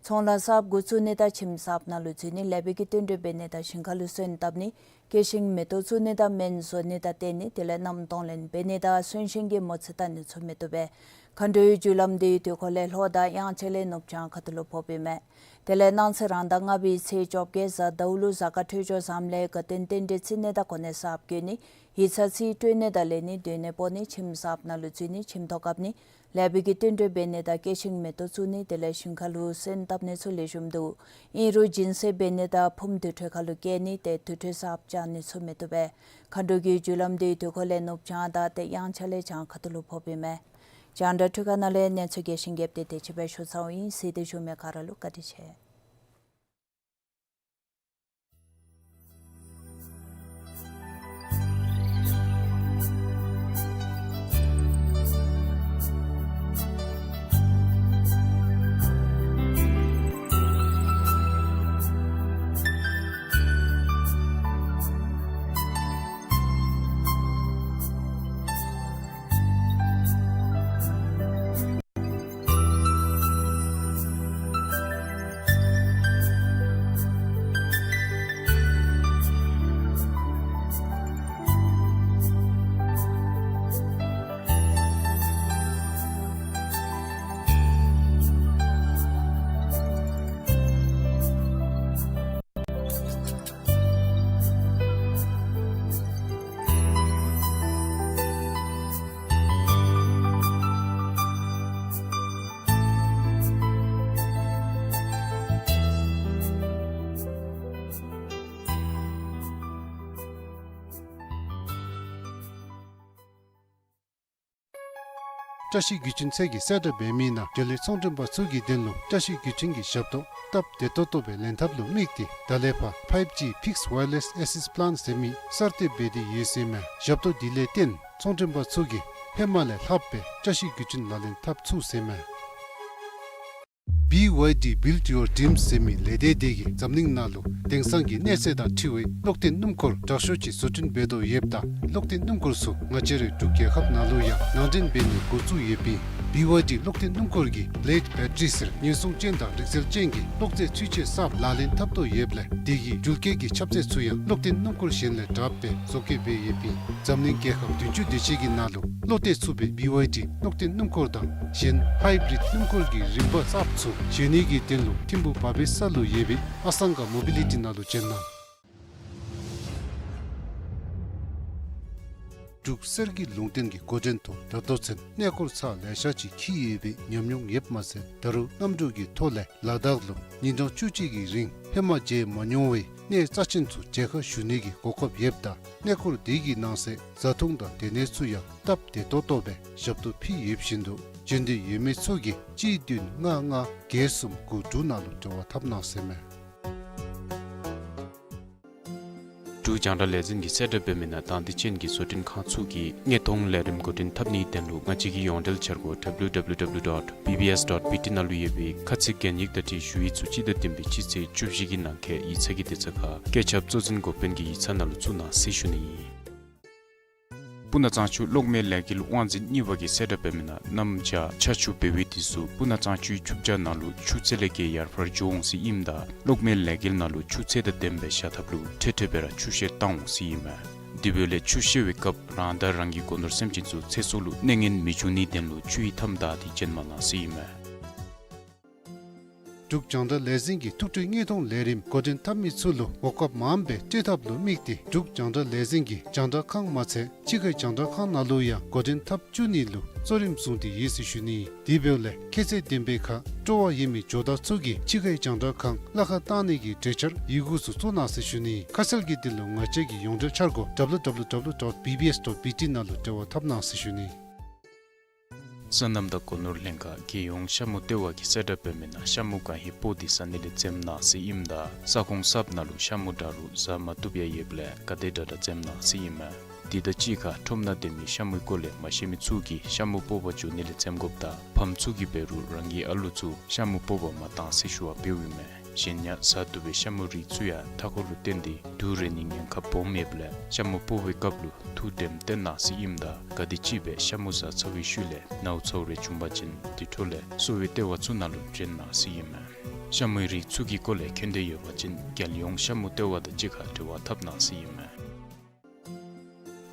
ཚོང་ལཱ་གསརཔ་འགོ་བཙུགས་ནི་དང་ཁྱིམ་གསརཔ་ནང་ལུ་འཛུལ་ནི་ལེགས་པའི་གི་བསྟུན་གྲོས་འབད་ནི་དང་ཞིང་ཁ་ལུ་སོན་བཏབ་ནི་སྐྱེ་ཤིང་མེ་ཏོག་བཙུགས་ནི་དང་སྨན་བཟོ་ནི་དང་བསྟེན་ནི་དེ་ལས་མནའམ་གདོང་ལེན་འབད་ནི་དང་གསོན་གཤིན་གྱི་མོ་རྩིས་བལྟ་ནི་ཚུ་མི་བཏུབ་པས། མཁའ་འགྲོའི་རྒྱུ་ལམ་དེའི་དུས་འཁོར་ལས་ལྷོ་དང་དབྱངས་འཆར་ལས་ནུབ་བྱང་ཁ་ཐུག་ལུ་ཕོགཔ་ཨིན་མས། དེ་ལས་གནངས་ཚེ་རང་ཟླ་ལྔ་པའི་ཚེས་བཅོ་བརྒྱད་གཟའ་ཟླཝ་ལུ་གཟའ་སྐར་འཕྲོད་སྦྱོར་བཟངམ་ལས་དགའ་སྟོན་རྟེན་འབྲེལ་བརྩི་ནི་དང་གོ་གནས་གསརཔ་བསྐོ་ནི་ཡིག་ཚང་རྩིས་སྤྲོད་ནི་དང་ལེན་ནི་སྡོད་གནས་སྤོ་ནི་ཁྱིམ་གསརཔ་ནང་ལུ་འཛུལ་ནི་ཁྱིམ་ཐོག་བཀབ་ནི་ལེགས་པའི་གི་བསྟུན་གྲོས་འབད་ནི་དང་སྐྱེ་ཤིང་མེ་ཏོག་བཙུགས་ནི་དེ་ལས་ཞིང་ཁ་ལུ་སོན་བཏབ་ནི་ཚུ་ལེགས་ཤོམ་འདུག། ཨིན་རུང་སྦྱིན་སྲེག་འབད་ནི་དང་ཕུངམ་དུར་ཁྲོད་ཁ་ལུ་བསྐྱལ་ནི་དེ་དུར་ཁྲོད་གསརཔ་བཅག་ནི་ཚུ་མི་བཏུབ་པས། མཁའ་འགྲོ་གི་རྒྱུ་ལམ་དེའི་དུས་འཁོར་ལས་ནུབ་བྱང་དང་ཏེ་དབྱངས་འཆར་ལས་བྱང་ཁ་ཐུག་ལུ་ཕོགཔ་ཨིན་མས། རྒྱང་བསྒྲགས་འཕྲུལ་ཁང་ནང་ལས་གནས་ཚུལ་རྒྱས་ཤིང་རྒྱསཔ་དེ་དེ་ཅིག་སྦེ་ཞུ་ཚརཝ་ཨིན། གཟིགས་ཏེ་བཞུགས་མི་ག་ར་ལུ་བཀའ་དྲིན་ཆེ། བཀྲ་ཤིས་བརྒྱུད་འཕྲིན་ཚད་ཀྱིས་གསལ་བསྒྲགས་འབད་མི་ནང་འབྲེལ་ཡོད་ཚོང་མགྲོན་པ་ཚུ་གི་དོན་ལུ་བཀྲ་ཤིས་བརྒྱུད་འཕྲིན་གྱི་ཞབས་ཏོག་སྟབས་བདེ་ཏོག་ཏོ་སྦེ་ལེན་ཐབས་ལུ་དམིགས་ཏེ་ད་ལས་ཕར་ཕའིབ་ཇི་Fixed Wireless Access Plan ཟེར་མི་གསར་གཏོད་འབད་དེ་ཡོད་ཟེར་མས། ཞབས་ཏོག་འདི་ལས་བརྟེན་ཚོང་མགྲོན་པ་ཚུ་གིས་ཧེ་མ་ལས་ལྷག་སྦེ་བཀྲ་ཤིས་བརྒྱུད་འཕྲིན་ལག་ལེན་འཐབ་ཚུགས་ཟེར་མས། བི་ཝའི་ཌི་Build Your Dreams ཟེར་མི་ལས་སྡེ་དེ་གིས་འཛམ་གླིང་ནང་ལུ་དེང་སང་གི་གནས་ཚད་དང་འཁྲིལ་བའི་གློག་འཐེན་སྣུམ་འཁོར་དྲག་ཤོས་ཅིག་བཟོ་སྐྲུན་འབད་དོ་ཡོདཔ་ད་གློག་འཐེན་སྣུམ་འཁོར་ཚུ་ང་བཅས་རའི་འབྲུག་རྒྱལ་ཁབ་ནང་ལུ་ཡང་ནང་འདྲེན་འབད་ནི་འགོ་བཙུགས་ཡོདཔ་ཨིན། བི་ཝའི་ཌི་གློག་འཐེན་སྣུམ་འཁོར་གྱིས་Blade Battery ཟེར་ཉེན་སྲུང་ཅན་དང་རིག་རྩལ་ཅན་གྱི་གློག་རྫས་ཚུན་ཆད་གསརཔ་ལག་ལེན་འཐབ་དོ་ཡོདཔ་ལས་དེ་གིས་འགྲུལ་སྐྱེལ་གྱི་ཁྱབ་ཚད་ཚུ་ཡང་གློག་འཐེན་སྣུམ་འཁོར་གཞན་ལས་དྲགཔ་སྦེ་བཟོ་བཀོད་འབད་ཡོདཔ་ཨིན། འཛམ་གླིང་རྒྱལ་ཁབ་བདུན་ཅུ་དེ་ཅིག་གི་ནང་ལུ་བློ་གཏད་ཚུགས་པའི་བི་ཝའི་ཌི་གློག་འཐེན་སྣུམ་འཁོར་དང་གཞན་ཧའི་བི་རིཌ་སྣུམ་འཁོར་གྱི་རིམ་པ་གསརཔ་ཚུ་བཟོ་ནི་གི་དོན་ལུ་ཐིམ་ཕུག་བ་བེ་ས་ལུ་ཡོད་པའི་ཨ་སང་ག་མོ་བི་ལི་ཊི་ནང་ལུ་བྱོན་གནང་། འབྲུག་གསེར་གྱི་ལུང་བསྟན་གྱི་འགོ་འདྲེན་ཐོག་ད་ལྟོ་ཚུན་གནས་སྐོར་ཚར་ལེ་ཤ་ཅིག་འཁྱིད་ཡོད་པའི་ཉམས་མྱོང་ཡོདཔ་མ་ཚད་ད་རུང་གནམ་གྲུ་གི་ཐོག་ལས་ལ་དྭགས་ལུ་ཉིན་གྲངས་བཅུ་གཅིག་གི་རིང་ཧེ་མ་མཇལ་མ་མྱོང་བའི་གནས་རྩ་ཆེན་ཚུ་མཇལ་ཁ་ཞུ་ནི་གི་གོ་སྐབས་ཡོདཔ་ད་གནས་སྐོར་དེ་གི་ནང་གསེས་བཟའ་འཐུང་དང་སྡོད་གནས་ཚུ་ཡང་སྟབས་བདེ་ཏོག་ཏོ་སྦེ་ཞབས་ཏོག་ཕུལ་ཡོདཔ་བཞིན་དུ་འབྱོན་འདོད་ཡོད་མི་ཚུ་གིས་གཅིག་བདུན་ལྔ་ལྔ་བརྒྱད་གསུམ་དགུ་དྲུག་ནང་ལུ་འབྲེལ་བ་འཐབ་གནང་ཟེར་མས། འབྲུག་རྒྱང་བསྒྲགས་ལས་འཛིན་གྱིས་གསལ་བསྒྲགས་འབད་མི་ནང་དང་འདོད་ཅན་གྱི་བཟོ་སྐྲུན་ཁང་ཚུ་གིས་དངོས་མཐོང་ལས་རིམ་འགོ་འདྲེན་འཐབ་ནིའི་དོན་ལུ་ང་བཅས་ཀྱི་ཡོངས་འབྲེལ་འཆར་སྒོ་W W W dot B B S dot B T ནང་ལུ་ཡོད་པའི་ཁ་ཚིག་གན་ཡིག་དང་འཁྲིལ་ཞུ་ཡིག་ཚུ་སྤྱི་ཟླ་བདུན་པའི་སྤྱི་ཚེས་བཅུ་བཞི་གི་ནང་འཁོད་ཡིག་ཚང་གི་དེབ་ཚང་ཁར་བཀོད་ཁྱབ་གཙོ་འཛིན་འགོ་དཔོན་གྱི་ཡིག་ཚང་ནང་ལུ་བཙུགས་གནང་ཟེར་ཞུ་ནི་ཨིན། སྤུ་ན་གཙང་ཆུ་གློག་མེ་ལས་འགུལ་དབང་འཛིན་གཉིས་པ་གིས་གསལ་བསྒྲགས་འབད་མི་ནང་གནམ་བྱཱར་ཆར་ཆུ་འབབ་པའི་དུས་སུ་སྤུ་ན་གཙང་ཆུའི་ཆུ་བྱཱར་ནང་ལུ་ཆུ་ཚད་ལས་བརྒལ་ཡར་འཕར་འགྱོ་འོང་ཟེར་ཨིནམ་ད་གློག་མེ་ལས་འགུལ་ནང་ལུ་ཆུ་ཚད་དང་ལྡནམ་སྦེ་བཞག་ཐབས་ལུ་འཕྲལ་འཕྲལ་སྦེ་ར་ཆུ་བཤལ་བཏང་འོང་ཟེར་ཨིན་མས། དེ་འབདཝ་ལས་ཆུ་བཤལ་བའི་སྐབས་རང་དང་རང་གི་སྒོ་ནོར་སེམས་ཅན་ཚུ་ཚེ་སྲོག་ལུ་གནོད་ངན་མི་འབྱུང་ནིའི་དོན་ལུ་ཆུ་ཡི་མཐའམ་བདའ་སྟེ་བྱོན་མ་གནང་ཟེར་ཨིན་མས། འབྲུག་རྒྱང་བསྒྲགས་ལས་འཛིན་གྱིས་ཐུགས་སྤྲོའི་དངོས་མཐོང་ལས་རིམ་འགོ་འདྲེན་འཐབ་མི་ཚུ་ལུ་གོ་སྐབས་མངམ་སྦེ་སྤྲོད་ཐབས་ལུ་དམིགས་ཏེ་འབྲུག་རྒྱང་བསྒྲགས་ལས་འཛིན་གྱིས་རྒྱང་བསྒྲགས་ཁང་མ་ཚད་ཕྱི་ཁའི་རྒྱང་བསྒྲགས་ཁང་ནང་ལུ་ཡང་འགོ་འདྲེན་འཐབ་བཅུག་ནི་ལུ་གཙོ་རིམ་བཟུང་སྟེ་ཡོད་ཟེར་ཞུ་ནི། དེ་འབདཝ་ལས་ཁྱད་ཚད་ལྡན་པའི་ཁར་སྤྲོ་བ་ཡོད་མི་ཇོ་བདག་ཚུ་གིས་ཕྱི་ཁའི་རྒྱང་བསྒྲགས་ཁང་གླ་ཁར་བཏང་ནི་གི་གྲོས་འཆར་ཡི་གུ་ཚུ་བཙུགས་གནང་ཟེར་ཞུ་ནི། ཁ་གསལ་གྱི་དོན་ལུ་ང་བཅས་ཀྱི་ཡོངས་འབྲེལ་འཆར་སྒོ་W W W dot B B S dot B T ནང་ལུ་འབྲེལ་བ་འཐབ་གནང་ཟེར་ཞུ་ནི། སོ་ནམ་དང་སྒོ་ནོར་ལྷན་ཁག་རྒྱལ་ཡོངས་ཤ་མུ་ལྟེ་བ་གིས་གསལ་བསྒྲགས་འབད་མི་ནང་ཤ་མུ་གང་ཧེ་སྤོག་སྟེ་ཟ་ནི་ལས་འཛེམ་གནང་ཟེར་ཨིནམ་ད་ས་ཁོངས་གསརཔ་ནང་ལུ་ཤ་མུ་འདྲ་རུང་ཟ་མ་བཏུབ་ཡང་ཡོདཔ་ལས་ག་དེ་དྲག་དྲག་འཛེམ་གནང་ཟེར་ཨིན་མས། དེ་དང་གཅིག་ཁར་ཁྲོམ་ནང་སྡོད་མི་ཤ་མུའི་སྐོར་ལས་མ་ཤེས་མི་ཚུ་གིས་ཤ་མུ་སྤོག་པར་འགྱོ་ནི་ལས་འཛེམ་དགོཔ་དང་ཕམ་ཚུ་གིས་འབད་རུང་རང་གི་ཨ་ལུ་ཚུ་ཤ་མུ་སྤོག་པར་མ་གཏང་ཟེར་ཞུ་བ་འབདཝ་ཨིན་མས། གཞན་ཡང་ཟ་བཏུབ་པའི་ཤ་མུ་རིགས་ཚུ་ཡང་མཐའ་འཁོར་ལུ་བརྟེན་ཏེ་དུག་རེག་ནིའི་ཉེན་ཁ་སྦོམ་ཡོདཔ་ལས་ཤ་མུ་སྤོག་པའི་སྐབས་ལུ་ཐུགས་དྲནམ་བཏོན་གནང་ཟེར་ཨིནམ་ད་ག་དེམ་ཅིག་སྦེ་ཤ་མུ་ཟ་ཚར་བའི་ཤུལ་ལས་ནཝ་ཚཝ་རེ་བྱུང་པ་ཅིན་དེ་འཕྲོ་ལས་གསོ་བའི་ལྟེ་བ་ཚུ་ནང་ལུ་བྱོན་གནང་ཟེར་ཨིན་མས། ཤ་མུའི་རིགས་ཚུ་གི་སྐོར་ལས་མཁྱེན་འདོད་ཡོད་པ་ཅིན་རྒྱལ་ཡོངས་ཤ་མུ་ལྟེ་བ་དང་གཅིག་ཁར་འབྲེལ་བ་འཐབ་གནང་ཟེར་ཨིན་མས།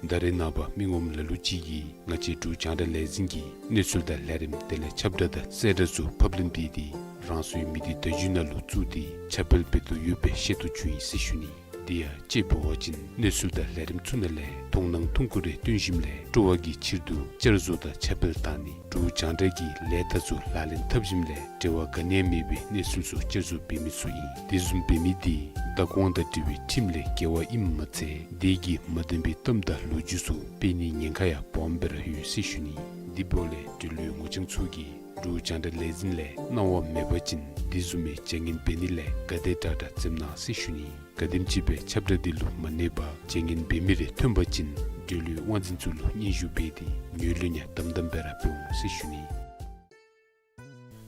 ད་རེས་ནངས་པ་མི་ངོམ་ལ་ལུ་ཅིག་གིས་ང་བཅས་འབྲུག་རྒྱང་བསྒྲགས་ལས་འཛིན་གྱི་གནས་ཚུལ་དང་ལས་རིམ་དེ་ལས་ཁྱབ་བསྒྲགས་དང་གསལ་བསྒྲགས་ཚུ་ཕབ་ལེན་འབད་དེ་རང་སོའི་མི་སྡེ་བརྡ་བརྒྱུད་ནང་ལུ་བཙུགས་ཏེ་ཁྱབ་སྤེལ་འབད་དོ་ཡོད་པའི་ཤེས་རྟོགས་བྱུང་ཡི་ཟེར་ཞུ་ནི། དེ་ཡང་དཔྱེ་འབད་བ་ཅིན་གནས་ཚུལ་དང་ལས་རིམ་ཚུ་ནང་ལས་མཐོང་སྣང་ཐུང་ཀུ་རེ་སྟོན་ཞིནམ་ལས་སྤྲོ་བ་གི་ཕྱིར་དུ་བསྐྱར་བཟོ་དང་ཁྱབ་སྤེལ་བཏང་ནི། འབྲུག་རྒྱང་བསྒྲགས་ཀྱི་ལས་རྟགས་ཚུ་ལག་ལེན་འཐབ་ཞིནམ་ལས་འབྲེལ་བ་ག་ནི་ཡང་མེད་པའི་གནས་ཚུལ་ཚུ་བསྐྱར་བཟོ་འབད་མི་ཚུ་ཨིན། དེ་བཟུམ་འབད་མི་དེ་བདག་དབང་དང་འབྲེལ་བའི་ཁྲིམས་ལས་འགལ་བ་ཨིནམ་མ་ཚད་དེ་གིས་མ་བདེན་པའི་གཏམ་དང་ལོ་རྒྱུས་ཚུ་སྤེལ་ནིའི་ཉེན་ཁ་ཡང་སྦོམ་སྦེ་ར་ཡོད་ཟེར་ཞུ་ནི། དེ་འབདཝ་ལས་འབྲེལ་ཡོད་ངོ་རྐྱང་ཚུ་གིས་འབྲུག་རྒྱང་བསྒྲགས་ལས་འཛིན་ལས་གནང་བ་མེད་པ་ཅིན་དེ་བཟུམ་མའི་བྱ་ངན་འབད་ནི་ལས་ག་དེ་དྲག་དྲག་འཛེམ་གནང་ཟེར་ཞུ་ནི། ག་དེམ་ཅིག་སྦེ་ཁྱབ་བསྒྲགས་དེ་ལུ་མ་གནས་པར་བྱ་ངན་འབད་མི་རེ་ཐོན་པ་ཅིན་འབྲེལ་ཡོད་དབང་འཛིན་ཚུ་ལུ་སྙན་ཞུ་འབད་དེ་ངོས་ལེན་ཡང་དམ་དམ་སྦེ་ར་འབད་འོང་ཟེར་ཞུ་ནི།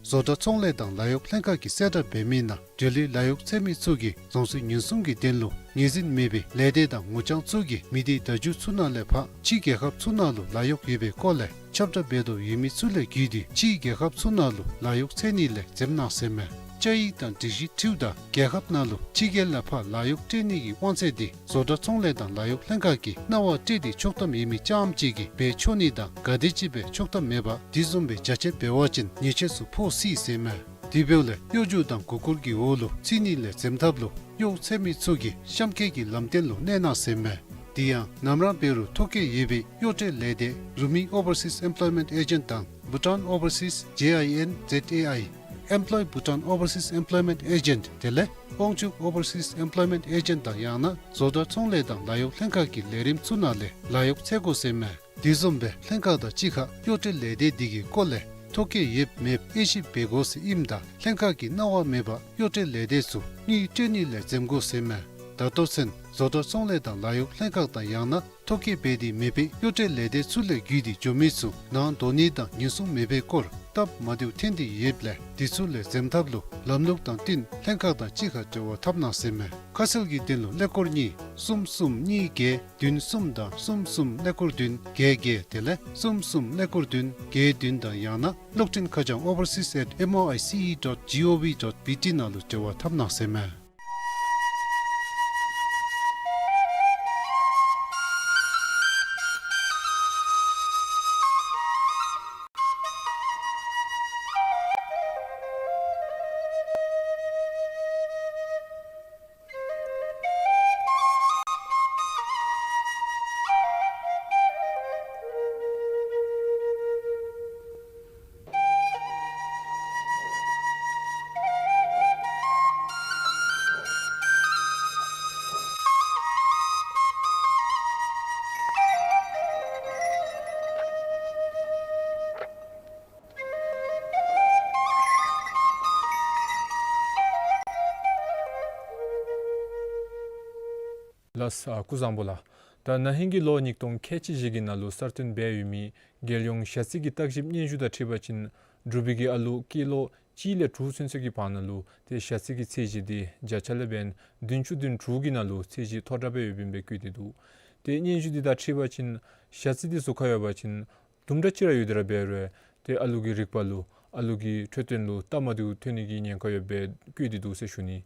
བཟོ་གྲྭ་ཚོང་ལས་དང་ལཱ་གཡོག་ལྷན་ཁག་གིས་གསལ་བསྒྲགས་འབད་མི་ནང་འབྲེལ་ཡོད་ལཱ་གཡོག་འཚོལ་མི་ཚུ་གིས་རང་སོའི་ཉེན་སྲུང་གི་དོན་ལུ་ངོས་འཛིན་མེད་པའི་ལས་སྡེ་དང་ངོ་རྐྱང་ཚུ་གི་མི་སྡེ་བརྡ་བརྒྱུད་ཚུ་ནང་ལས་ཕར་ཕྱིའི་རྒྱལ་ཁབ་ཚུ་ནང་ལུ་ལཱ་གཡོག་ཡོད་པའི་སྐོར་ལས་ཁྱབ་བསྒྲགས་འབད་དོ་ཡོད་མི་ཚུ་ལས་བརྒྱུད་དེ་ཕྱིའི་རྒྱལ་ཁབ་ཚུ་ནང་ལུ་ལཱ་གཡོག་འཚོལ་ནི་ལས་འཛེམ་གནང་ཟེར་མས། བཅའ་ཡིག་དང་སྒྲིག་གཞི་འཁྲིལཝ་ད་རྒྱལ་ཁབ་ནང་ལུ་ཕྱི་རྒྱལ་ལས་ཕར་ལཱ་གཡོག་སྤྲོད་ནི་གི་དབང་ཚད་དེ་བཟོ་གྲྭ་ཚོང་ལས་དང་ལཱ་གཡོག་ལྷན་ཁག་གིས་གནང་བ་སྤྲོད་དེ་ཆོག་ཐམ་ཡོད་མི་རྐྱངམ་ཅིག་གིས་འབད་ཆོག་ནི་དང་ག་དེ་ཅིག་སྦེ་ཆོག་ཐམ་མེད་པར་དེ་བཟུམ་སྦེ་བྱ་སྤྱོད་འབད་བ་ཅིན་ཉེས་ཆད་ཚུ་ཕོག་སྲིད་ཟེར་མས། དེ་འབདཝ་ལས་གཡོ་སྒྱུ་དང་མགུ་སྐོར་གྱི་འོག་ལུ་ཚུད་ནི་ལས་འཛེམ་ཐབས་ལུ་གཡོག་འཚོལ་མི་ཚུ་གིས་གཤམ་འཁོད་ཀྱི་ལམ་སྟོན་ལུ་གནས་གནང་ཟེར་མས། དེ་ཡང་ནམ་ར་འབད་རུང་ཐོ་བཀོད་ཡོད་པའི་གཡོག་སྤྲོད་ལས་སྡེ་རུ་མི་ཨོ་བར་སིས་ཨེམ་པོལོའི་མེནཊ་ཨེ་ཇེནཊ་དང་བྷུ་ཊཱན་ཨོ་བར་སིས་ཇེ་ཨའི་ཨེན་ཛེཌ་ཨེ་ཨའི་ཨེམ་པོལོའི་བྷུ་ཊཱན་ཨོ་བར་སིས་ཨེམ་པོལོའི་མེནཊ་ཨེ་ཇེནཊ་དེ་ལས་དབང་ཕྱུག་ཨོ་བར་སིས་ཨེམ་པོལོའི་མེནཊ་ཨེ་ཇེནཊ་དང་ཡང་ན་བཟོ་གྲྭ་ཚོང་ལས་དང་ལཱ་གཡོག་ལྷན་ཁག་གི་ལས་རིམ་ཚུ་ནང་ལས་ལཱ་གཡོག་འཚོལ་དགོ་ཟེར་མས། དེ་བཟུམ་སྦེ་ལྷན་ཁག་དང་གཅིག་ཁར་གཡོག་བཀྲོལ་ལས་སྡེ་འདི་གི་སྐོར་ལས་ཐོ་བཀོད་ཡོདཔ་མེདཔ་དབྱེ་ཞིབ་འབད་དགོ་ཟེར་ཨིནམ་ད་ལྷན་ཁག་གིས་གནང་བ་མེད་པར་གཡོག་བཀྲོལ་ལས་སྡེ་ཚུ་དངུལ་སྤྲོད་ནི་ལས་འཛེམ་དགོ་ཟེར་མས། ད་ལྟོ་ཚུན་བཟོ་གྲྭ་ཚོང་ལས་དང་ལཱ་གཡོག་ལྷན་ཁག་དང་ཡང་ན་ཐོ་བཀོད་འབད་དེ་མེད་པའི་གཡོག་བཀྲོལ་ལས་སྡེ་ཚུ་ལས་བརྒྱུད་དེ་འགྱོ་མི་ཚུ་ནང་འགྲོ་ནི་དང་ཉེན་སྲུང་མེད་པའི་སྐོར་སྟབས་མ་བདེཝ་ཐོན་ཏེ་ཡོདཔ་ལས་དེ་ཚུ་ལས་འཛེམ་ཐབས་ལུ་ལམ་ལུགས་དང་བསྟུན་ལྷན་ཁག་དང་གཅིག་ཁར་འབྲེལ་བ་འཐབ་གནང་ཟེར་མས། ཁ་གསལ་གྱི་དོན་ལུ་ཀླད་ཀོར་གཉིས་གསུམ་གསུམ་གཉིས་བརྒྱད་བདུན་གསུམ་དང་གསུམ་གསུམ་ཀླད་ཀོར་བདུན་བརྒྱད་བརྒྱད་དེ་ལས་གསུམ་གསུམ་ཀླད་ཀོར་བདུན་བརྒྱད་བདུན་དང་ཡང་ན་གློག་འཕྲིན་ཁ་བྱང་overseas at M O I C E dot G O V dot B T ནང་ལུ་འབྲེལ་བ་འཐབ་གནང་ཟེར་མས། ལགས། ཨ་སྐུ་གཟུགས་བཟང་པོ་ལགས། ད་ན་ཧིང་གི་ལོ་ཉིས་སྟོང་ཁལ་གཅིག་བཞི་གི་ནང་ལུ་གསར་བཏོན་འབད་ཡོད་མི་རྒྱལ་ཡོངས་ཞ་རྩི་གི་བརྟག་ཞིབ་སྙན་ཞུ་དང་འཁྲིལ་བ་ཅིན་འབྲུག་པའི་གི་ཨ་ལུ་སྐྱེས་ལོ་གཅིག་ལས་དྲུག་ཚུན་ཚོད་ཀྱི་བར་ན་ལུ་ཏེ་ཞ་རྩི་གི་ཚད་གཞི་འདི་བརྒྱ་ཆ་ལས་འབདན་བདུན་ཅུ་དོན་དྲུག་གི་ནང་ལུ་ཚད་གཞི་མཐོ་དྲགས་སྦེ་ཡོདཔ་ཨིན་པའི་བཀོད་དེ་འདུག། ཏེ་སྙན་ཞུ་འདི་དང་འཁྲིལ་བ་ཅིན་ཞ་རྩི་འདི་ཟུར་ཁར་ཡོད་པ་ཅིན་དུམ་གྲ་ཅིག་ར་ཡོད་དེ་ར་འབད་རུང་ཏེ་ཨ་ལུ་གི་རིག་པ་ལུ་ཨ་ལུ་གི་འཕྲོད་བསྟེན་ལུ་སྟབས་མ་བདེཝ་ཐོན་ནི་གི་ཉེན་ཁ་ཡོདཔ་སྦེ་བཀོད་དེ་འདུག་ཟེར་ཞུ་ནི།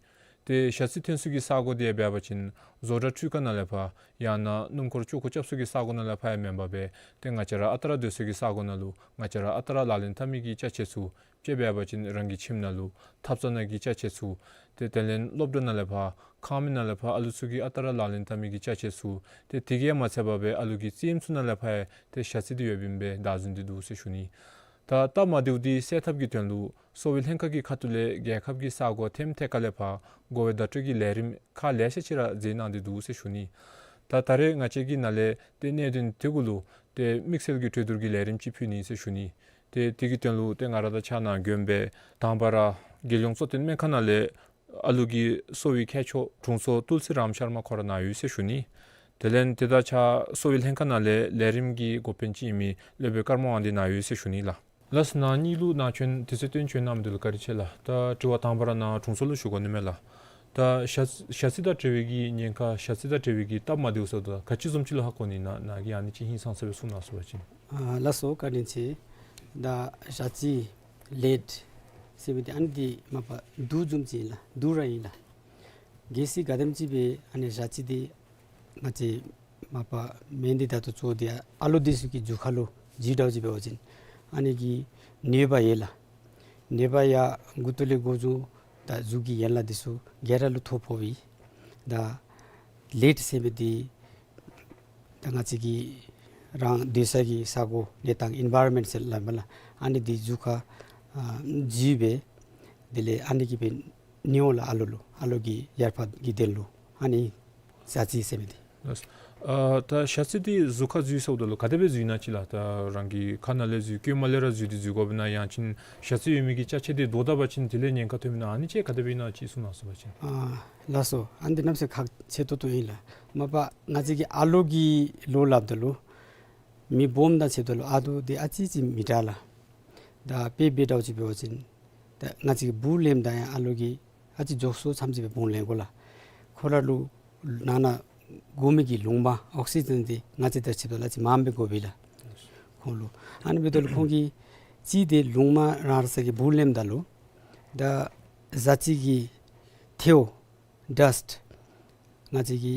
ཏེ་ཞ་རྩི་ཐོན་ས་གི་ས་གོ་འདི་ཡང་འབད་བ་ཅིན་བཟོ་གྲྭ་འཕྲུལ་ཁང་ནང་ལས་ཕར་ཡང་ན་སྣུམ་འཁོར་ཅོག་ཀོ་རྐྱབ་ས་གི་ས་གོ་ནང་ལས་ཕར་ཡང་མེན་པར་སྦེ་ཏེ་ང་བཅས་ར་ཨ་རྟག་ར་སྡོད་ས་གི་ས་གོ་ནང་ལུ་ང་བཅས་ར་ཨ་རྟག་ར་ལག་ལེན་འཐབ་མི་གི་ཅ་ཆས་ཚུ་དཔྱེ་འབད་བ་ཅིན་རང་གི་ཁྱིམ་ནང་ལུ་ཐབ་ཚང་ནང་གི་ཅ་ཆས་ཚུ་ཏེ་དེ་ལས་སློབ་གྲྭ་ནང་ལས་ཕར་ཁང་མིག་ནང་ལས་ཕར་ཨ་ལུ་ཚུ་གིས་ཨ་རྟག་ར་ལག་ལེན་འཐབ་མི་གི་ཅ་ཆས་ཚུ་ཏེ་དེ་གིས་ཡང་མ་ཚད་པར་སྦེ་ཨ་ལུ་གི་རྩེདམོ་ཚུ་ནང་ལས་ཕར་ཡང་ཏེ་ཞ་རྩི་འདི་ཡོདཔ་ཨིན་པས་བདའ་ཟུན་ཏེ་འདུག་ཟེར་ཞུ་ནི། ད་སྟབས་མ་བདེཝ་འདི་སེལ་ཐབས་ཀྱི་དོན་ལུ་གསོ་བའི་ལྷན་ཁག་གི་ཁ་ཐུག་ལས་རྒྱལ་ཁབ་ཀྱི་ས་གོ་ཐེམ་ཐད་ཁ་ལས་ཕར་འགོ་བའི་བརྡ་སྤྲོད་ཀྱི་ལས་རིམ་ཁག་ལེ་ཤ་ཅིག་ར་མཛད་གནང་སྟེ་འདུག་ཟེར་ཞུ་ནི། ད་ད་རེས་ང་བཅས་ཀྱི་ནང་ལས་ཏེ་གནད་དོན་དེ་གུ་ལུ་ཏེ་དམིགས་བསལ་གྱི་གྲོས་བསྡུར་གྱི་ལས་རིམ་ཅིག་ཕུལ་ནི་ཟེར་ཞུ་ནི། ཏེ་དེ་གི་དོན་ལུ་ཏེ་ང་ར་དང་ཕྱག་ནང་འགོ་དཔོན་སྦེ་དང་པ་ར་རྒྱལ་ཡོངས་གཙོ་བསྟེན་སྨན་ཁང་ནང་ལས་ཨ་ལུ་གི་གསོ་བའི་མཁས་མཆོག་དྲུང་འཚོ་ཏུལ་སི་རམ་ཤར་མ་ཁོ་ར་ནཱ་ཡོད་ཟེར་ཞུ་ནི། དེ་ལས་དེ་དང་གཅིག་ཁར་གསོ་བའི་ལྷན་ཁག་ནང་ལས་ལས་རིམ་གྱི་འགོ་དཔོན་ཅིག་ཨིན་མི་སློབ་དཔོན་ཀརྨ་དབང་འདུས་ནཱ་ཡོད་ཟེར་ཞུ་ནི་ལགས། ལགས་སོ། ནཱ་གཉིས་ལུ་ནཱ་བྱོན་དུས་ཚོད་བཏོན་བྱོན་གནང་མི་འདི་ལུ་བཀའ་དྲིན་ཆེ་ལགས། ད་དྲི་བ་དང་པ་ར་ནཱ་དྲུང་འཚོ་ལུ་ཞུ་དགོ་ནི་མས་ལགས། ད་ཞ་ཞ་རྩི་དང་འབྲེལ་བའི་གི་ཉེན་ཁ་ཞ་རྩི་དང་འབྲེལ་བའི་གི་སྟབས་མ་བདེཝ་ཟེརཝ་ད་ག་ཅི་བཟུམ་ཅིག་ལུ་ཧ་གོ་ནི་ཨིན་ན་ནཱ་གིས་ཨ་ནི་ཅིག་ཧིང་སངས་ས་སྦེ་གསུང་གནང་ཟེར་བ་ཅིན། ཨ་ལགས་སོ། བཀའ་དྲིན་ཆེ། ད་ཞ་རྩི་ལེཌ་ཟེར་མི་འདི་ཨ་ནི་འདི་མ་པ་དུག་བཟུམ་ཅིག་ཨིན་ལགས། དུག་ར་ཨིན་ལགས། གལ་སྲིད་ག་དེམ་ཅིག་སྦེ་ཨ་ནི་ཞ་རྩི་འདི་ང་བཅས་མ་པ་མེན་འདི་ད་ལྟོ་ཚུ་འདི་ཨ་ལོ་འདི་ཚུ་གི་རྒྱུ་ཁ་ལུ་འཇུ་དྲགས་ཅིག་འབད་བ་ཅིན་ཨ་ནི་གིས་ནད་པ་ཡོད་ལགས། ནད་པ་ཡང་མགུ་ཏོ་ལས་འགོ་བཟུང་ད་གཟུགས་ཀྱི་ཡན་ལག་འདི་ཚུ་ག་ར་ལུ་ཐོ་ཕོགཔ་ཨིན། ད་ལེཌ་ཟེར་མི་འདི་ད་ང་བཅས་ཀྱི་རང་སྡོད་ས་གི་ས་གོ་གནས་སྟངས་ཨིན་བཱ་རོན་མེནཊ་ཟེར་སླབ་མས་ལགས། ཨ་ནི་འདི་རྒྱུ་ཁར་ཨ་འཇུ་སྦེ་དེ་ལས་ཨ་ནི་གིས་སྦེ་ནི་འོང་ལགས། ཨ་ལོ་ལུ་ཨ་ལོ་གི་ཡར་ཕར་གྱི་དོན་ལུ་ཨ་ནི་ཞ་རྩི་ཟེར་མི་འདི། ཨ་ད་ཞ་རྩི་འདི་གཟུགས་ཁར་འཇུ་ཟེརཝ་ད་ལུ་ག་དེ་སྦེ་འཇུ་ནི་ཅིག་ལགས། ད་རང་གི་ཁ་ནང་ལས་འཇུ་གོང་མ་ལས་ར་འཇུ་སྟེ་འཇུ་དགོཔ་ཨིན་ན་ཡང་ཅིན་ཞ་རྩི་ཡོད་མི་གི་ཅ་ཆས་འདི་དོ་བཏབ་པ་ཅིན་དེ་ལས་ཉེན་ཁ་ཐོནམ་ཨིན་ན་ཨ་ནི་ཅིག་ག་དེ་སྦེ་ཨིན་ན་ཅིག་གསུང་གནང་ཟེར་བ་ཅིན། ཨ་ལགས་སོ། ཨ་ནི་འདི་གནམ་མེད་ས་མེད་ཁག་ཆེ་ཏོག་ཏོ་ཨིན་ལགས། མ་པ་ང་བཅས་ཀྱི་ཨ་ལོ་གི་ལོ་སླབ་ད་ལུ་མི་སྦོམ་དང་ཕྱདཔ་ད་ལུ་ཨ་དུ་འདི་ཨ་ཙི་ཅིག་མི་དྲག་ལགས། ད་དཔེ་འབད་དྲགས་ཅིག་འབད་བ་ཅིན་ད་ང་བཅས་ཀྱིས་བུ་ལེནམ་ད་ཡང་ཨ་ལོ་གིས་ཨ་ཙི་མགྱོགས་སུ་ཙམ་ཅིག་སྦེ་བུང་ལེན་དགོ་ལགས། ཁོ་ར་ལུ་ནང་ན་དགོ་མི་གི་ལུང་མ་ཨོག་སི་ཇེན་འདི་ང་བཅས་དང་ཕྱདཔ་ད་ལུ་ཨ་ཙི་མངམ་སྦེ་དགོ་པས་ལགས་ཁོང་ལུ། ཨ་ནི་འབདཝ་ད་ལུ་ཁོང་གིས་གཅིག་འདི་ལུང་མ་རང་ར་ས་གི་བུ་ལེནམ་ད་ལུ་ད་ཞ་རྩི་གི་ཐལཝ་ཌསཊ་ང་བཅས་ཀྱི་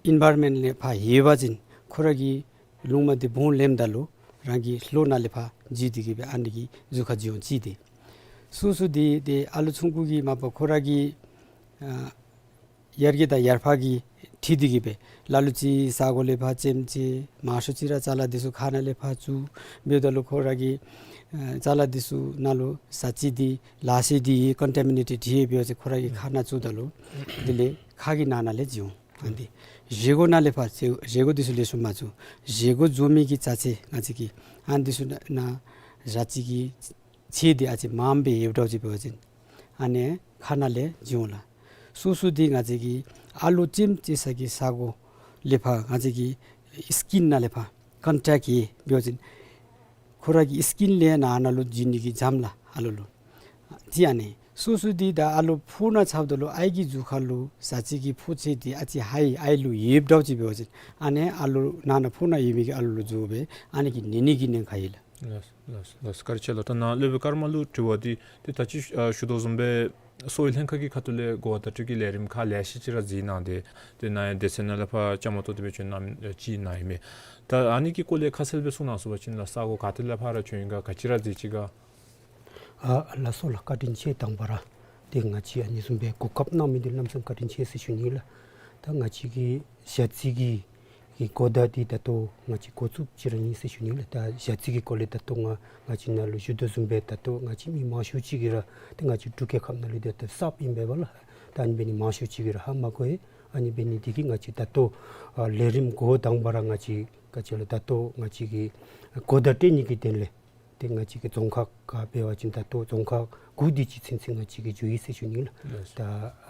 ཨིན་བཱ་རོན་མེནཊ་ལས་ཕར་ཡོད་པ་ཅིན་ཁོ་ར་གིས་ལུང་མ་འདི་བུང་ལེནམ་ད་ལུ་རང་གི་ལོ་ནང་ལས་ཕར་འཇུ་སྟེ་གི་སྦེ་ཨ་ནི་གིས་གཟུགས་ཁར་འཇུ་འོང་། གཅིག་འདི། སོ་སོ་འདི་ཏེ་ཨ་ལོ་ཆུང་ཀུ་གིས་མ་པ་ཁོ་ར་གི་ཨ་ཡར་རྒྱས་དང་ཡར་འཕར་གྱིས་འཁྲིལ་ཏེ་གི་སྦེ་ལ་ལུ་ཅིག་ས་གོ་ལས་ཕར་ཙེམ་ཅིག་མང་ཤོས་ཅིག་ར་ཅ་ལ་འདི་ཚུ་ཁ་ནང་ལས་ཕར་བཙུགས། འབདཝ་ད་ལུ་ཁོ་ར་གི་ཨ་ཅ་ལ་འདི་ཚུ་ནང་ལུ་ཞ་རྩི་འདི་ལག་ཤེས་འདི་ཀོན་ཊ་མི་ནེ་ཊེཌ་འདི་འབད་བ་ཅིན་ཁོ་ར་གི་ཁ་ནང་བཙུགས་ད་ལུ་དེ་ལས་ཁ་གི་ནང་ན་ལས་འཇུ་འོང་ ཨ་ནི་བཞེས་སྒོ་ནང་ལས་ཕར་ཚེ་བཞེས་སྒོ་འདི་ཚུ་ལེགས་ཤོམ་མ་ཚུགས། བཞེས་སྒོ་འཛོམས་མི་གི་ཙ་ཚེ་ང་བཅས་ཀྱི་ཨ་ནི་འདི་ཚུ་ནང་ན་ཞ་རྩི་གི་ཚེ་འདི་ཨ་ཙི་མངམ་སྦེ་ཡོདཔ་འདྲཝ་ཅིག་འབད་བ་ཅིན་ཨ་ནི་ཁ་ནང་ལས་བྱིན་འོང་ལགས། སོ་སོ་འདི་ང་བཅས་ཀྱི་ཨ་ལོ་ལྕེམ་ལྕེ་ས་གི་ས་གོ་ལས་ཕར་ང་བཅས་ཀྱི་སི་ཀིན་ནང་ལས་ཕར་ཀོན་ཊེཀཊ་ཡོད་འབད་བ་ཅིན་ཁོ་ར་གི་སི་ཀིན་ལས་ནང་ན་ལུ་བྱིན་ནི་གི་འཇམ་ལགས་ཨ་ལོ་ལུ། ཏེ་ཨ་ནི་སོ་སོ་འདི་ད་ཨ་ལོ་ཕོཝ་ནང་ཚབ་ད་ལུ་ཨའི་གི་གཟུགས་ཁར་ལུ་ཞ་རྩི་གི་ཕོཝ་ཚད་འདི་ཨ་ཙི་ཧའི་ཨའི་ལུ་ཡོདཔ་འདྲཝ་ཅིག་འབད་བ་ཅིན་ཨ་ནི་ཨ་ལོ་ནང་ན་ཕོཝ་ནང་ཡོད་མི་གི་ཨ་ལོ་ལུ་འཛོལ་སྦེ་ཨ་ནི་གི་ནད་ནི་གི་ཉེན་ཁ་ཡོད་ལགས། ལགས་ལགས་ལགས། བཀའ་དྲིན་ཆེ་ལགས། ད་ནཱ་སློབ་དཔོན་ཀརྨ་ལུ་དྲི་བ་འདི་ཏེ་ད་ཅི་ཞུ་དོ་བཟུམ་སྦེ་གསོ་བའི་ལྷན་ཁག་གི་ཁ་ཐུག་ལས་གོ་བརྡ་སྤྲོད་ཀྱི་ལས་རིམ་ཁག་ལེ་ཤ་ཅིག་ར་གཟིགས་གནང་སྟེ་ཏེ་ནཱ་ཡང་སྡེ་ཚན་ནང་ལས་ཕར་བཅའ་མར་གཏོགས་ཏེ་སྦེ་བྱོན་གནང་ཅིག་གནང་ཡི་མས། ད་ཨ་ནི་གི་སྐོར་ལས་ཁ་གསལ་སྦེ་གསུང་གནང་ཚུགས་པ་ཅིན་ལགས། ས་གོ་ག་ཏེ་ལས་ཕར་ར་བྱོན་ཡི་ག་ག་ཅི་ར་གཟིགས་ཅི་ག། ཨ་ལགས་སོ་ལགས། བཀའ་དྲིན་ཆེ། དང་པ་ར་ཏེ་ང་བཅས་ཨ་ནི་བཟུམ་སྦེ་གོ་སྐབས་གནང་མི་འདི་གནམ་མེད་ས་མེད་བཀའ་དྲིན་ཆེ་ཟེར་ཞུ་ནི་ལགས། ད་ང་བཅས་ཀྱི་ཞ་རྩི་གི་གི་གོ་བརྡ་འདི་ད་ལྟོ་ང་བཅས་འགོ་བཙུགསཔ་ཅིག་ར་ཨིན་ཟེར་ཞུ་ནི་ལགས། ད་ཞ་རྩི་གི་སྐོར་ལས་ད་ལྟོ་ང་ང་བཅས་ནཱ་ལུ་ཞུ་དོ་བཟུམ་སྦེ་ད་ལྟོ་ང་བཅས་མི་མང་ཤོས་ཅིག་གིས་ར་ཏེ་ང་བཅས་འབྲུག་རྒྱལ་ཁབ་ནང་ལུ་ཏེ་ད་གསརཔ་ཨིན་པས་ལགས། ད་ཨ་ནི་འབད་ནི་མང་ཤོས་ཅིག་གིས་ར་ཧ་མ་གོ་ཡི། ཨ་ནི་འབད་ནི་འདི་གིས་ང་བཅས་ད་ལྟོ་ཨ་ལས་རིམ་འགོ་དང་པ་ར་ང་བཅས་ག་ཅི་ལོ་ད་ལྟོ་ང་བཅས་ཀྱིས་གོ་བརྡ་སྤྲོད་ནི་གི་དོན་ལས་ཏེ་ང་བཅས་ཀྱི་རྫོང་ཁག་ཁར་འབད་བ་ཅིན་ད་ལྟོ་རྫོང་ཁག་དགུ་དེ་ཅིག་ཚུན་ཚོད་ང་བཅས་ཀྱིས་འགྱོ་ཡི་ཟེར་ཞུ་ནི་ལགས། ལགས། ད་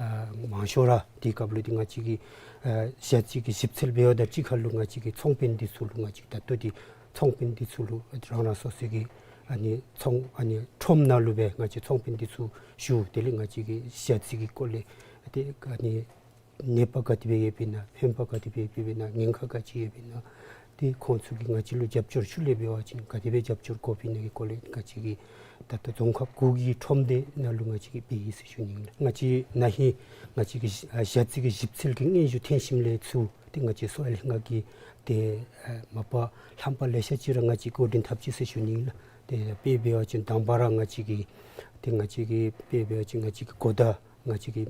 ཨ་མང་ཤོས་ར་དེ་སྐབས་ལུ་ཏེ་ང་བཅས་ཀྱིས་ཨ་ཞ་རྩི་གི་ཞིབ་འཚོལ་འབད་བ་དང་གཅིག་ཁར་ལུ་ང་བཅས་ཀྱི་ཚོང་དཔོན་འདི་ཚུ་ལུ་ང་བཅས་ད་ལྟོ་འདི་ཚོང་དཔོན་འདི་ཚུ་ལུ་རང་རང་སོ་སོ་གི་ཨ་ནི་ཚོང་ཨ་ནི་ཁྲོམ་ནང་ལུ་སྦེ་ང་བཅས་ཚོང་དཔོན་འདི་ཚུ་ཞུ། དེ་ལས་ང་བཅས་ཀྱིས་ཞ་རྩི་གི་སྐོར་ལས་ཏེ་ཨ་ནི་ནད་པ་ག་དེ་སྦེ་ཡོདཔ་ཨིན་ན་ཕན་པ་ག་དེ་སྦེ་ཡོདཔ་ཨིན་ན་ཉེན་ཁ་ག་ཅི་ཡོདཔ་ཨིན་ན་ཏེ་ཁོང་ཚུ་གིས་ང་བཅས་ལུ་རྒྱབ་སྐྱོར་ཞུ་ལས་འབད་བ་ཅིན་ག་དེ་སྦེ་རྒྱབ་སྐྱོར་དགོཔ་ཨིན་ན་གི་སྐོར་ལས་ང་བཅས་ཀྱིས་ད་ལྟོ་རྫོང་ཁག་དགུ་གི་ཁྲོམ་སྡེ་ནང་ལུ་ང་བཅས་ཀྱིས་འབད་ཡི་ཟེར་ཞུ་ནི་ཨིན་ལགས། ང་བཅས་ན་ཧིང་ང་བཅས་ཀྱི་ཞ་རྩི་གི་ཞིབ་འཚོལ་གྱི་སྙན་ཞུ་ཐོན་ཞིནམ་ལས་ཚུར་ཏེ་ང་བཅས་གསོ་བའི་ལྷན་ཁག་གིས་ཏེ་ཨ་མ་པ་ལྷམ་པ་ལེ་ཤ་ཅིག་ར་ང་བཅས་འགོ་འདྲེན་འཐབ་ཅི་ཟེར་ཞུ་ནི་ཨིན་ལགས། ཏེ་དཔེ་འབད་བ་ཅིན་དང་པ་ར་ང་བཅས་ཀྱིས་ཏེ་ང་བཅས་ཀྱིས་དཔེ་འབད་བ་ཅིན་ང་བཅས་ཀྱི་གོ་བརྡ་ང་བཅས་ཀྱི་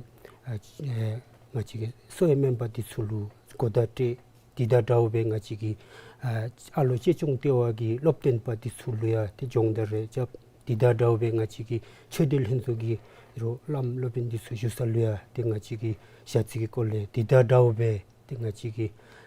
ཨ་ཨེ་ང་བཅས་ཀྱི་གསོ་བའི་སྨན་པ་འདི་ཚུ་ལུ་གོ་བརྡ་སྤྲོད། དེ་དང་འདྲཝ་སྦེ་ང་བཅས་ཀྱི་ཨ་ཨ་ལོ་གཅེས་སྐྱོང་ལྟེ་བ་གི་སློབ་སྟོན་པ་འདི་ཚུ་ལུ་ཡང་ཏེ་སྦྱོང་བརྡར་རེ་རྐྱབ། དེ་དང་འདྲཝ་སྦེ་ང་བཅས་ཀྱི་ཆོས་སྡེ་ལྷན་ཚོགས་ཀྱི་རོགས་བླམ་སློབ་དཔོན་འདི་ཚུ་བཞུགས་ས་ལུ་ཡང་ཏེ་ང་བཅས་ཀྱིས་ཞ་རྩི་གི་སྐོར་ལས་དེ་དང་འདྲཝ་སྦེ་ཏེ་ང་བཅས་ཀྱི་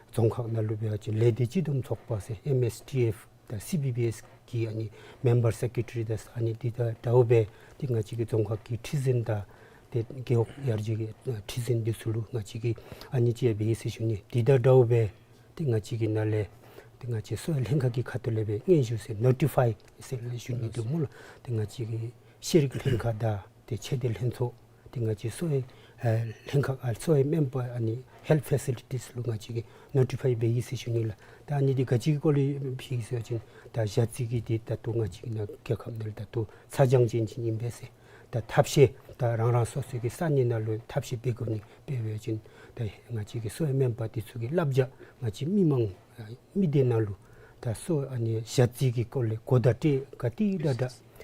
རྫོང་ཁག་ནང་ལུ་འབད་བ་ཅིན་ལས་སྡེ་སྤྱི་སྡོམ་ཚོགས་པ་ཟེར་ཨེམ་ཨེས་ཊི་ཨེཕ་དང་སི་བི་བི་ཨེས་ཀྱི་ཨ་ནི་མེམ་བར་སེཀ་རེ་ཊ་རི་དང་ཨ་ནི་འདི་དང་འདྲཝ་སྦེ་ཏེ་ང་བཅས་ཀྱི་རྫོང་ཁག་གི་ཁྲི་འཛིན་དང་ཏེ་རྒེད་འོག་ཡར་རྒྱས་ཀྱི་ཁྲི་འཛིན་འདི་ཚུ་ལུ་ང་བཅས་ཀྱིས་ཨ་ནི་ཅིག་འབད་ཡི་ཟེར་ཞུ་ནི། འདི་དང་འདྲཝ་སྦེ་ཏེ་ང་བཅས་ཀྱི་ནང་ལས་ཏེ་ང་བཅས་གསོ་བའི་ལྷན་ཁག་གི་ཁ་ཐུག་ལས་སྦེ་སྙན་ཞུ་ཟེར་ནོ་ཊི་ཕའི་ཟེར་ལས་ཞུ་ནི་འདུག་སྨོ་ལགས། ཏེ་ང་བཅས་ཀྱི་ཤེས་རིག་ལྷན་ཁག་དང་ཏེ་ཆོས་སྡེ་ལྷན་ཚོགས་ཏེ་ང་བཅས་གསོ་བའི་ཨ་ལྷན་ཁག་ཨ་གསོ་བའི་སྨན་པ་ཨ་ནི་ཧེལཐ་ཕེ་སི་ལི་ཊིས་ལུ་ང་བཅས་ཀྱིས་ནོ་ཊི་ཕའི་འབད་ཡི་ཟེར་ཞུ་ནི་ལགས། ད་ཨ་ནི་འདི་ག་ཅི་གི་སྐོར་ལས་ཕུལ་ཡི་ཟེར་བ་ཅིན་ད་ཞ་རྩི་གི་འདི་ད་ལྟོ་ང་བཅས་ཀྱི་ནང་རྒྱལ་ཁབ་ནང་ལུ་ད་ལྟོ་ཚ་གྱང་ཅན་ཅིག་ཨིན་པས་ཟེར། ད་ཐབས་ཤེས་ད་རང་རང་སོ་སོ་གི་ས་གནས་ནང་ལུ་ཐབས་ཤེས་འབད་དགོ་ནི། དཔེ་འབད་བ་ཅིན་ད་ང་བཅས་ཀྱི་གསོ་བའི་སྨན་པ་འདི་ཚུ་གི་བསླབ་བྱ་ང་བཅས་མི་མང་མི་སྡེ་ནང་ལུ་ད་གསོ་ཨ་ནི་ཞ་རྩི་གི་སྐོར་ལས་གོ་བརྡ་སྤྲོད་ག་ཏེ་ལས་ད་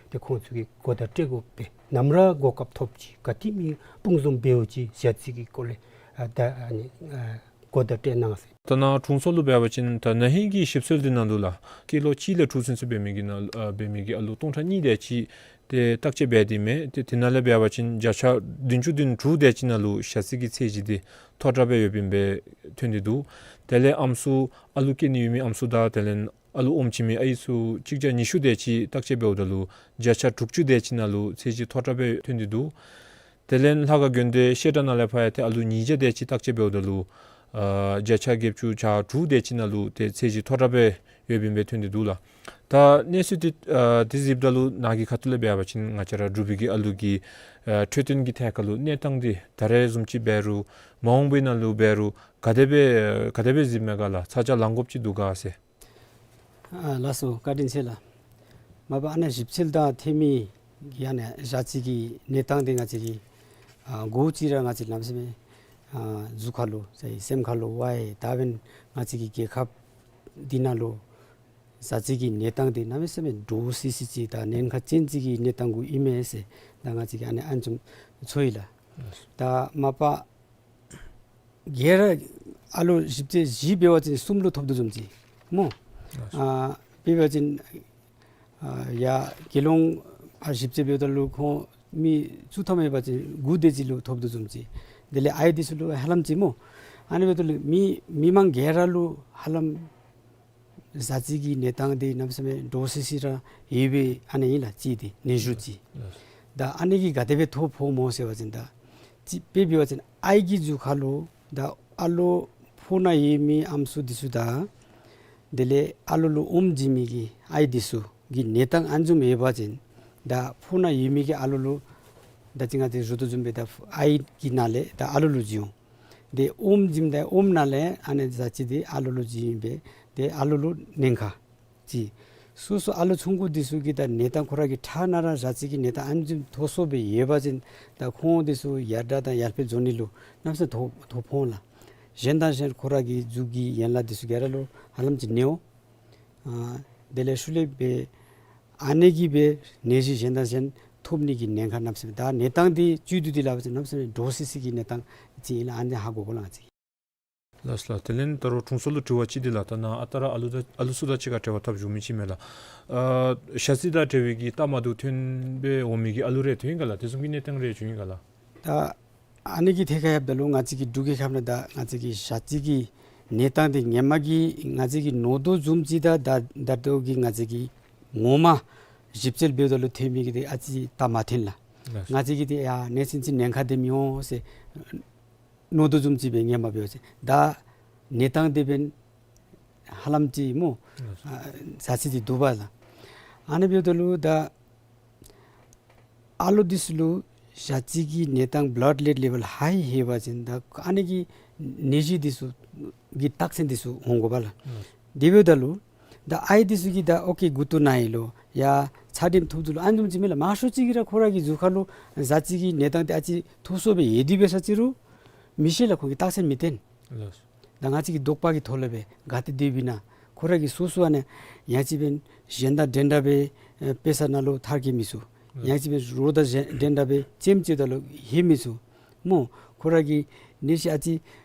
ཏེ་ཁོང་ཚུ་གིས་གོ་བརྡ་སྤྲོད་དགོ་པས། ནམ་ར་གོ་སྐབས་ཐོབ་ཅི་ག་ཏེ་མི་སྤུངས་འཛོམས་འབདཝ་ཅིག་ཞ་རྩི་གི་སྐོར་ལས་ཨ་ད་ཨ་ནི་ཨ་གོ་བརྡ་སྤྲོད་གནང་ཟེར། ད་ནཱ་དྲུང་འཚོ་ལུ་འབད་བ་ཅིན་ད་ན་ཧིང་གི་ཞིབ་འཚོལ་འདི་ནང་ལུ་ལགས་སྐྱེས་ལོ་གཅིག་ལས་དྲུག་ཚུན་ཚོད་འབད་མི་གི་ནང་ཨ་འབད་མི་གི་ཨ་ལོ་སྟོང་ཕྲག་གཉིས་དེ་ཅིག་ཏེ་བརྟག་དཔྱད་འབད་དེ་མས། ཏེ་དེ་ནང་ལས་འབད་བ་ཅིན་བརྒྱ་ཆ་བདུན་ཅུ་དོན་དྲུག་དེ་ཅིག་ནང་ལུ་ཞ་རྩི་གི་ཚད་གཞི་འདི་མཐོ་དྲགས་སྦེ་ཡོདཔ་ཨིན་པས་ཐོན་ཏེ་འདུག། དེ་ལས་ཨམ་སྲུ་ཨ་ལུ་སྐྱེ་ནི་ཡོད་མི་ཨམ་སྲུ་དང་དེ་ལས་ཨ་ལུ་ཨོམ་ཆི་མི་ཨའི་ཚུ་གཅིག་བརྒྱ་ཉི་ཤུ་དེ་ཅིག་བརྟག་དཔྱད་འབདཝ་ད་ལུ་བརྒྱ་ཆ་དྲུག་ཅུ་དེ་ཅིག་ནང་ལུ་ཚད་གཞི་མཐོ་དྲགས་སྦེ་ཐོན་ཏེ་འདུག། དེ་ལས་ལྷ་ཁང་དགོན་སྡེ་བཤད་གྲྭ་ནང་ལས་ཕར་ཡང་ཏེ་ཨ་ལུ་ཉིས་བརྒྱ་དེ་ཅིག་བརྟག་དཔྱད་འབདཝ་ད་ལུ་ཨ་བརྒྱ་ཆ་བརྒྱད་ཅུ་གྱ་དྲུག་དེ་ཅིག་ནང་ལུ་ཏེ་ཚད་གཞི་མཐོ་དྲགས་སྦེ་ཡོདཔ་ཨིན་པས་ཐོན་ཏེ་འདུག་ལགས། ད་གནས་ཚུལ་འདི་ཨ་འདི་གཟིགསཔ་ད་ལུ་ནཱ་གི་ཁ་ཐུག་ལས་འབད་བ་ཅིན་ང་བཅས་ར་འབྲུག་པའི་གི་ཨ་ལུ་གི་ཨ་འཕྲོད་བསྟེན་གྱི་ཐད་ཁར་ལུ་གནས་སྟངས་འདི་ད་རེས་བཟུམ་ཅིག་འབད་རུང་མ་འོངས་པའི་ནང་ལུ་འབད་རུང་ག་དེ་སྦེ་ག་དེ་སྦེ་གཟིགསཔ་མས་ག་ལགས། ཚ་གྱང་ལང་དགོཔ་ཅིག་འདུག་ག་ཟེར། ཨ་ལགས་སོ། བཀའ་དྲིན་ཆེ་ལགས། མ་པ་ཨ་ནཱ་ཞིབ་འཚོལ་དང་འཐེན་མི་གི་ཨ་ནཱ་ཞ་རྩི་གི་གནས་སྟངས་འདི་ང་བཅས་ཀྱིས་ཨ་གོ་ཅི་ར་ང་བཅས་གནམ་མེད་ས་མེད་ཨ་གཟུགས་ཁར་ལུ་ཟེར་སེམས་ཁར་ལུ་ཝའི་ད་འབདན་ང་བཅས་ཀྱི་རྒྱལ་ཁབ་འདི་ནང་ལུ་ཞ་རྩི་གི་གནས་སྟངས་འདི་གནམ་མེད་ས་མེད་འདྲོག་སི་སི་ཅིག་དང་ཉེན་ཁ་ཅན་ཅིག་གི་གནས་སྟངས་གུ་ཨིན་མས་ཟེར་ད་ང་བཅས་ཀྱིས་ཨ་ནཱ་ཨ་ནེམ་ཅིག་ཚོར་ཡི་ལགས། ད་མ་པ་ག་ར་ཨ་ལོ་ཞིབ་དཔྱད་བཞི་འབད་བ་ཅིན་གསུམ་ལུ་ཐོབ་དོ་བཟུམ་ཅིག་སྨོ། ཨ་དཔེ་འབད་བ་ཅིན་ཨ་ཡ་དགེ་སློང་ཨ་ཞིབ་དཔྱད་འབདཝ་ད་ལུ་ཁོང་མི་བཅུ་ཐམ་ཡོད་པ་ཅིན་དགུ་དེ་ཅིག་ལུ་ཐོབ་དོ་བཟུམ་ཅིག། དེ་ལས་ཨའི་འདི་ཚུ་ལུ་ཧ་ལམ་ཅིག་སྨོ། ཨ་ནི་འབདཝ་ད་ལུ་མི་མི་མང་ག་ར་ལུ་ཧ་ལམ་ཟ་ཅི་གི་གནས་སྟངས་འདི་གནམ་མེད་ས་མེད་འདྲོག་སི་སི་ར་ཡོད་པའི་ཨ་ནི་ཨིན་ལགས་ཅིག་འདི་ནད་གཞི་ཅིག། ད་ཨ་ནི་གིས་ག་དེ་སྦེ་ཐོ་ཕོགཔ་སྨོ་ཟེར་བ་ཅིན་ད་ཅིག་དཔེ་འབད་བ་ཅིན་ཨའི་གི་གཟུགས་ཁར་ལུ་ད་ཨ་ལོ་ཕོཝ་ནང་ཡོད་མི་ཨམ་སྲུ་འདི་ཚུ་དང་དེ་ལས་ཨ་ལོ་ལུ་ཨོམ་བྱིན་མི་གི་ཨའི་འདི་ཚུ་གི་གནས་སྟངས་ཨ་ནི་བཟུམ་ཡོད་པ་ཅིན་ད་ཕོཝ་ནང་ཡོད་མི་གི་ཨ་ལོ་ལུ་ད་ཅི་ང་བཅས་ཞུ་དོ་བཟུམ་སྦེ་ད་ཨའི་གི་ནང་ལས་ད་ཨ་ལོ་ལུ་བྱིན་འོང་། དེ་ཨོམ་བྱིནམ་ད་ཨོམ་ནང་ལས་ཨ་ནི་ཟ་ཅི་འདི་ཨ་ལོ་ལུ་བྱིན་སྦེ་དེ་ཨ་ལོ་ལུ་ཉེན་ཁ་ཅིག། སོ་སོ་ཨ་ལོ་ཆུང་ཀུ་འདི་ཚུ་གི་ད་གནས་སྟངས་ཁོ་ར་གི་ཁྲག་ནང་ར་ཟ་ཅི་གི་གནས་སྟངས་ཨ་ནི་བཟུམ་ཐོ་སོ་སྦེ་ཡོད་པ་ཅིན་ད་ཁོང་འདི་ཚུ་ཡར་དྲག་དང་ཡར་འཕེལ་འགྱོ་ནི་ལུ་གནམ་མེད་ས་མེད་ཐོ་ཐོ་ཕོག་འོང་ལགས། གཞན་དང་གཞན་ཁོ་ར་གི་གཟུགས་ཀྱི་ཡན་ལག་འདི་ཚུ་ག་ར་ལུ་ཧ་ལམ་ཅིག་གནོད་འོང་། ཨ་དེ་ལས་ཤུལ་ལས་སྦེ་ཨ་ནི་གིས་སྦེ་ནད་གཞི་གཞན་དང་གཞན་ཐོབ་ནི་གི་ཉེན་ཁ་གནམ་མེད་ས་མེད། ད་གནས་སྟངས་འདི་བཅུད་བསྡུ་སྟེ་སླབ་པ་ཅིན་གནམ་མེད་ས་མེད་འདྲོག་སི་སི་གི་གནས་སྟངས་ཅིག་ཨིན་ལགས། ཨ་ནི་ཧ་གོ་དགོ་ལགས་ང་བཅས། ལགས་སོ་ལགས། དེ་ལས་ད་རུང་དྲུང་འཚོ་ལུ་དྲི་བ་ཅིག་འདི་ལགས། ད་ནཱ་ཨ་རྟག་ར་ཨ་ལུ་དང་ཨ་ལུ་ཚུ་དང་གཅིག་ཁར་འབྲེལ་བ་འཐབ་བཞུགས་མི་ཅིག་མས་ལགས། ཨ་ཞ་རྩི་དང་འབྲེལ་བའི་གི་རྟགས་མ་བདེཝ་ཐོན་སྦེ་འོང་མི་གི་ཨ་ལུ་རེ་ཐོན་ཡི་ག་ལགས། དེ་བཟུམ་གྱི་གནས་སྟངས་རེ་བྱུང་ཡི་ག་ལགས། ད་ཨ་ནི་གི་ཐད་ཁར་ཡོདཔ་ད་ལུ་ང་བཅས་ཀྱི་འབྲུག་གི་ཁམས་ནང་ད་ང་བཅས་ཀྱི་ཞ་རྩི་གི་གནས་སྟངས་འདི་ཧེ་མ་གི་ང་བཅས་ཀྱིས་མནོ་དོ་བཟུམ་ཅིག་དང་ད་ད་ལྟོ་གི་ང་བཅས་ཀྱི་ངོ་མ་ཞིབ་འཚོལ་འབདཝ་ད་ལུ་ཐོན་མི་གི་འདི་ཨ་ཙི་རྟགས་མ་ཐོན་ལགས། ལགས་སོ། ང་བཅས་ཀྱིས་འདི་ཡ་གནས་ཚུལ་ཅིག་ཉེན་ཁ་འདི་མི་འོང་ཟེར་མནོ་དོ་བཟུམ་ཅིག་སྦེ་ཧེ་མ་འབད་བ་ཅིན་ད་གནས་སྟངས་འདི་འབདན་ཧ་ལམ་ཅིག་སྨོ། ལགས་སོ། ཨ་ཟ་ཅི་འདི་འདུག་པ་ལགས། ཨ་ནི་འབདཝ་ད་ལུ་ད་ཨ་ལོ་འདི་ཚུ་ལུ་ཞ་རྩི་གི་གནས་སྟངས་blood lead level high ཡོད་པ་ཅིན་ད་ཨ་ནི་གི་ནད་གཞི་འདི་ཚུ་གི་རྟགས་མཚན་འདི་ཚུ་འོང་དགོ་པ་ལགས། ལགས་སོ། དེ་འབདཝ་ད་ལུ་ད་ཨའི་འདི་ཚུ་གིས་ད་ཨོ་ཀེ་མགུ་ཏོ་ན་ཡི་ལོ་ཡ་ཚད་ལྡན་ཐོབ་འདུག་ལོ་ཨ་ནི་བཟུམ་ཅིག་མས་ལགས། མང་ཤོས་ཅིག་གིས་ར་ཁོ་ར་གི་གཟུགས་ཁར་ལུ་ཟ་ཅི་གི་གནས་སྟངས་འདི་ཨ་ཙི་ཐོ་སོ་སྦེ་ཡོད་དེ་འབད་ས་ཅིག་རུང་མི་ཤེས་ལགས། ཁོང་གིས་རྟགས་མཚན་མི་བསྟན། ལགས་སོ། ད་ང་བཅས་ཀྱི་དོགས་པ་གི་ཐོག་ལས་སྦེ་ག་ཏེ་སྡོདཔ་ཨིན་ན། ཁོ་ར་གིས་སོ་སོ་ཨ་ནི་ཡང་ཅིན་འབདན་གཞན་དང་འདྲན་འདྲ་སྦེ་ཨེ་དཔེ་ས་ནང་ལུ་མཐར་འཁྱོལ་མི་ཚུགས། ཡང་ཅིན་འབདན་རོགས་དང་གཞན་འདྲན་འདྲ་སྦེ་རྩེདམོ་རྩེཝ་ད་ལུ་ལྷོད་མི་ཚུགས། སྨོ། ཁོ་ར་གི་ནད་གཞི་ཨ་ཙི་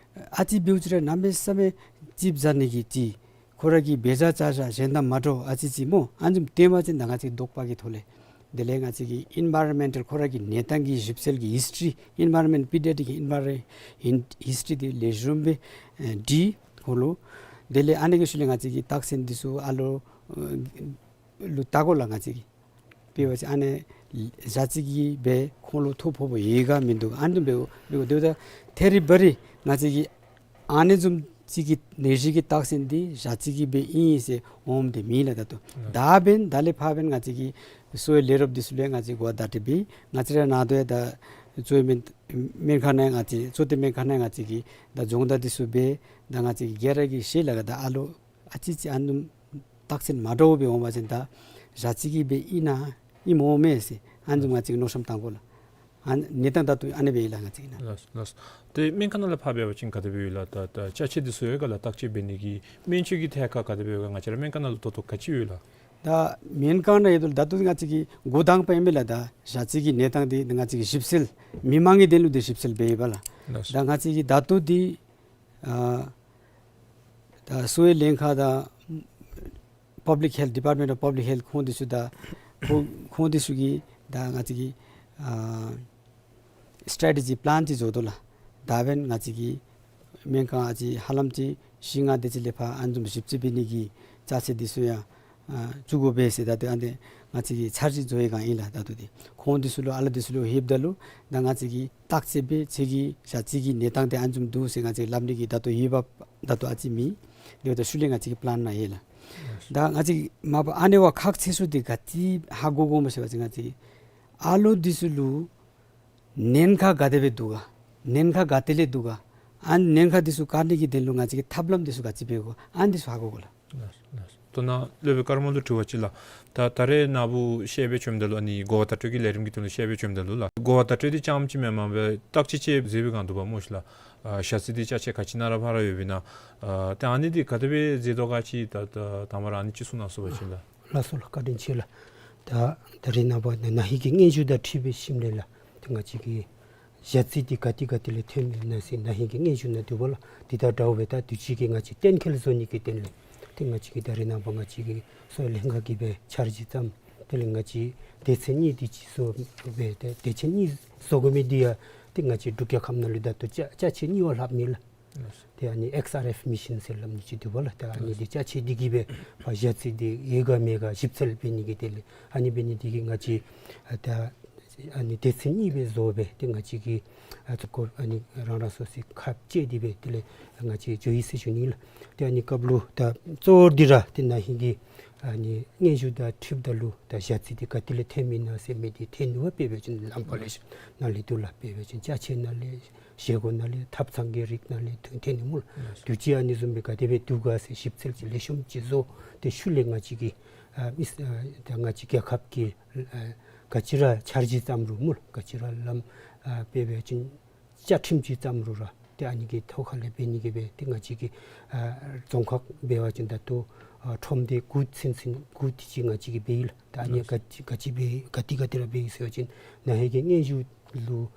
ཨ་ཙི་འབདཝ་ཅིག་ར་གནམ་མེད་ས་མེད་ཙིགཔ་ཟ་ནི་གི་ཅིག། ཁོ་ར་གི་འབད་བཞག་བཅའ་བཞག་གཞན་དང་མ་འདྲཝ་ཨ་ཙི་ཅིག་སྨོ། ཨ་ནི་བཟུམ་སྟོན་པ་ཅིན་ད་ང་བཅས་དོགས་པ་གི་ཐོག་ལས། དེ་ལས་ང་བཅས་ཀྱི་environmental ཁོ་ར་གི་གནས་སྟངས་ཀྱི་ཞིབ་འཚོལ་གྱི་history, environment, pediatric environment history འདི་ལེགས་ཤོམ་སྦེ་ཨེ་འདྲི་དགོ་ལོ། དེ་ལས་ཨ་ནི་གི་ཤུལ་ལས་ང་བཅས་ཀྱིས་རྟགས་མཚན་འདི་ཚུ་ཨ་ལོ་ཨེ་ལུ་བལྟ་དགོ་ལགས། ང་བཅས་ཀྱིས་དཔེ་འབད་བ་ཅིན་ཨ་ནི་ཞ་རྩི་གི་སྦེ་ཁོང་ལུ་ཐོ་ཕོགཔ་ཡོད་ག་མིན་འདུག། ཨ་ནི་འབདཝ་འབདཝ་ད་ཐད་རི་བ་རི་ང་བཅས་ཀྱིས་ཨ་ནི་བཟུམ་ཅིག་གི་ནད་གཞི་གི་རྟགས་མཚན་འདི་ཞ་རྩི་གི་སྦེ་ཨིན་ཟེར་འོངམ་འདི་མེད་ལགས། ད་ལྟོ་ད་འབདན་ད་ལས་ཕར་འབདན་ང་བཅས་ཀྱིས་གསོ་བའི་ལས་རོགསཔ་འདི་ཚུ་ལུ་ཡང་ང་བཅས་གོ་བརྡ་སྤྲོད་འབད། ང་བཅས་ར་ནང་དོ་ཡང་ད་གཙོ་བོའི་སྨན་སྨན་ཁང་ནང་ང་བཅས་གཙོ་བསྟེན་སྨན་ཁང་ནང་ང་བཅས་ཀྱིས་ད་སྦྱོང་བརྡར་འདི་ཚུ་འབད། ད་ང་བཅས་ཀྱིས་ག་ར་གིས་ཤེས་ལགས། ད་ཨ་ལོ་ཨ་ཙི་ཅིག་ཨ་ནི་བཟུམ་རྟགས་མཚན་མ་འདྲཝ་སྦེ་འོང་བ་ཅིན་ད་ཞ་རྩི་གི་སྦེ་ཨིན་ན་ཨིནམ་འོང་མས་ཟེར་ཨ་ནི་བཟུམ་ང་བཅས་ཀྱིས་མནོ་བསམ་བཏང་དགོ་ལགས། ཨ་ནི་གནས་སྟངས་ད་ལྟོ་ཨ་ནི་སྦེ་ཨིན་ལགས་ང་བཅས་ཀྱི་ནང་། ལགས་སོ་ལགས་སོ། ཏེ་སྨན་ཁང་ནང་ལས་ཕར་འབད་བ་ཅིན་ག་དེ་སྦེ་ཡོད་ལགས། ད་ད་ཅ་ཆས་འདི་ཚུ་ཡོད་ག་ལགས། བརྟག་དཔྱད་འབད་ནི་གི་སྨན་བཅོས་ཀྱི་ཐད་ཁར་ག་དེ་སྦེ་ཡོད་ག། ང་བཅས་ར་སྨན་ཁང་ནང་ལུ་ད་ལྟོ་ག་ཅི་ཡོད་ལགས། ད་སྨན་ཁང་ནང་ཡོད་དོ་ལགས། ད་ལྟོ་ང་བཅས་ཀྱིས་འགོ་དང་པ་ཨིན་མས་ལགས། ད་ཞ་རྩི་གི་གནས་སྟངས་འདི་ང་བཅས་ཀྱིས་ཞིབ་འཚོལ་མི་མང་གི་དོན་ལུ་འདི་ཞིབ་འཚོལ་འབད་ཡོདཔ་ལགས། ལགས་སོ། ད་ང་བཅས་ཀྱིས་ད་ལྟོ་འདི་ཨ་ད་གསོ་བའི་ལྷན་ཁག་དང་Public Health, Department of Public Health ཁོང་འདི་ཚུ་དང་ཁོང་ཁོང་འདི་ཚུ་གིས་ད་ང་བཅས་ཀྱི་ཨ་strategy plan ཅིག་བཟོ་དོ་ལགས། ད་འབདན་ང་བཅས་ཀྱི་སྨན་ཁང་ཨ་ཙི་ཧ་ལམ་ཅིག་བཞི་ལྔ་དེ་ཅིག་ལས་ཕར་ཨ་ནི་བཟུམ་ཞིབ་འཚོལ་འབད་ནི་གི་ཅ་ཆས་འདི་ཚུ་ཡང་ཨ་བཙུགས་དགོ་པས་ཟེར་ད་ལྟོ་ཨ་ནི་ང་བཅས་ཀྱིས་འཆར་གཞི་བཟོ་བའི་སྒང་ཨིན་ལགས། ད་ལྟོ་འདི་ཁོང་འདི་ཚུ་ལུ་ཨ་ལོ་འདི་ཚུ་ལུ་ལྷོདཔ་ད་ལུ་ད་ང་བཅས་ཀྱིས་བརྟག་དཔྱད་འབད་ཁྱོད་ཀྱི་ཞ་རྩི་གི་གནས་སྟངས་འདི་ཨ་ནི་བཟུམ་འདུག་ཟེར་ང་བཅས་སླབ་ནི་གི་ད་ལྟོ་ཡོདཔ་ད་ལྟོ་ཨ་ཙི་མེད། དེ་འབདཝ་ད་ཤུལ་ལས་ང་བཅས་ཀྱི་པི་ལཱན་ནང་ཡོད་ལགས། ད་ང་བཅས་མ་པ་ཨ་ནི་བ་ཁག་ཆེ་ཤོས་འདི་ག་ཅི་ཧ་གོ་དགོཔ་སྨོ་ཟེར་བ་ཅིན་ང་བཅས་ཨ་ལོ་འདི་ཚུ་ལུ་ཉེན་ཁ་ག་དེ་སྦེ་འདུག་ག། ཉེན་ཁ་ག་ཏེ་ལས་འདུག་ག། ཨ་ཉེན་ཁ་འདི་ཚུ་བཀག་ནི་གི་དོན་ལུ་ང་བཅས་ཀྱིས་ཐབས་ལམ་འདི་ཚུ་ག་ཅི་འབད་དགོ། ཨ་འདི་ཚུ་ཧ་གོ་དགོ་ལགས། ལགས་ལགས། ད་ནཱ་སློབ་དཔོན་ཀརྨ་ལུ་དྲི་བ་ཅིག་ལགས། ད་ད་རེས་ནཱ་བུ་བཤད་སྦེ་བྱོནམ་ད་ལུ་ཨ་ནི་གོ་བ་བརྡ་སྤྲོད་ཀྱི་ལས་རིམ་གྱི་དོན་ལུ་བཤད་སྦེ་བྱོནམ་ད་ལུ་ལགས། གོ་བ་བརྡ་སྤྲོད་འདི་རྐྱངམ་ཅིག་མེན་པར་སྦེ་བརྟག་དཔྱད་ཅིག་མཛད་པའི་སྒང་འདུག་པ་སྨོ་ཤིག་ལགས། ཨ་ཞ་རྩི་འདི་ཅ་ཆས་ག་ཅི་ནང་ར་ཕར་ཡོདཔ་ཨིན་ན། ཨ་ཏེ་ཨ་ནི་འདི་ག་དེ་སྦེ་མཛད་དོ་ག་ཅིག་ད་ད་དང་པ་ར་ཨ་ནི་ཅིག་གསུང་གནང་ཟེར་བ་ཅིན་ལགས། ལགས་སོ་ལགས། བཀའ་དྲིན་ཆེ་ལགས། ད་ད་རེས་ནངས་པ་ན་ཧིང་གི་སྙན་ཞུ་དང་འཁྲིལ་བའི་ཞིནམ་ལས་ལགས། ཏེ་ང་བཅས་ཀྱི་ཞ་རྩི་འདི་ག་ཏེ་ག་ཏེ་ལས་ཐོནམ་ཨིན་ན་ཟེར་ན་ཧིང་གི་སྙན་ཞུ་ནང་འདུག་པ་ལགས། འདི་དང་འདྲཝ་སྦེ་ད་དུས་ཅི་གི་ང་བཅས་གཏན་འཁེལ་བཟོ་ནི་གི་དོན་ལས་ཏེ་ང་བཅས་ཀྱིས་ད་རེས་ནངས་པ་ང་བཅས་ཀྱི་གསོ་བའི་ལྷན་ཁག་གིས་སྦེ་འཆར་གཞི་བརྩམས། དེ་ལས་ང་བཅས་སྡེ་ཚན་གཉིས་འདི་ཅིག་བཟོ་སྦེ་ཏེ་སྡེ་ཚན་གཉིས་བཟོ་དགོ་མི་འདི་ཡང་ཏེ་ང་བཅས་འབྲུག་རྒྱལ་ཁབ་ནང་ལུ་ད་ལྟོ་ཅ་ཅ་ཆས་གཉིས་པ་ལྷགཔ་ཨིན་ལགས། ཏེ་ཨ་ནི་ཨེགསི་ཨར་ཨེཕ་མི་ཤིན་ཟེར་སླབ་ནི་ཅིག་འདུག་པ་ལགས། ཏེ་ཨ་ནི་འདི་ཅ་ཆས་འདི་གིས་སྦེ་ཕར་ཞ་རྩི་འདི་ཡོད་ག་མེད་ག་ཞིབ་འཚོལ་འབད་ནི་གི་དེ་ལས་ཨ་ནི་འབད་ནི་འདི་གིས་ང་བཅས་ཨ་ད་ཨ་ནི་སྡེ་ཚན་གཉིས་སྦེ་བཟོ་སྦེ་ཏེ་ང་བཅས་ཀྱིས་ཨ་ཚུ་སྐོར་ཨ་ནི་རང་རང་སོ་སོའི་ཁ་བཅད་དེ་སྦེ་དེ་ལས་ང་བཅས་འགྱོ་ཡི་ཟེར་ཞུ་ནི་ལགས། ཏེ་ཨ་ནི་སྐབས་ལུ་ད་གཙོ་བོ་འདི་ར་ཏེ་ན་ཧིང་གི་ཨ་ནི་སྙན་ཞུ་དང་འཁྲིལཝ་ད་ལུ་ད་ཞ་རྩི་འདི་ག་ཏེ་ལས་ཐོནམ་ཨིན་ན་ཟེར་མི་འདི་ཐོན་ནུག་པ། དཔེ་འབད་བ་ཅིན་ལམ་ཁ་ལས་ནཱ་ལས་འདུག་ལགས། དཔེ་འབད་བ་ཅིན་ཅ་ཆས་ནང་ལས་བཞེས་སྒོ་ནང་ལས་ཐབ་ཚང་གི་རིགས་ནང་ལས་ཐོན་ཐོན་ནི་སྨོ་ལགས། དུས་ཅི་ཨ་ནི་བཟུམ་སྦེ་ག་དེ་སྦེ་འདུག་ག་ཟེར་ཞིབ་འཚོལ་ཅིག་ལེགས་ཤོམ་ཅིག་བཟོ་སྟེ་ཤུལ་ལས་ང་བཅས་ཀྱི་ཨ་མི་ཨ་ད་ང་བཅས་རྒྱལ་ཁབ་ཀྱི་ཨ་ག་ཅི་ར་འཆར་གཞི་བརྩམ་རུང་སྨོ་ལགས། ག་ཅི་ར་ལམ་ཨ་དཔེ་འབད་བ་ཅིན་བཅའ་ཁྲིམས་ཅིག་བརྩམ་རུང་ར་ཏེ་ཨ་ནི་གི་ཐོག་ཁ་ལས་འབད་ནི་གི་སྦེ་ཏེ་ང་བཅས་ཀྱི་ཨ་རྫོང་ཁག་འབད་བ་ཅིན་ད་ལྟོ་ཨ་ཁྲོམ་སྡེ་དགུ་ཚུན་ཚོད་དགུ་དེ་ཅིག་ང་བཅས་ཀྱིས་འབད་ཡི་ལགས། ད་ཨ་ནི་ག་ཅི་ག་ཅི་འབད་ག་ཏེ་ག་ཏེ་ར་འབད་ཡི་ཟེར་བ་ཅིན་ན་ཧིང་གི་སྙན་ཞུ་ལུ་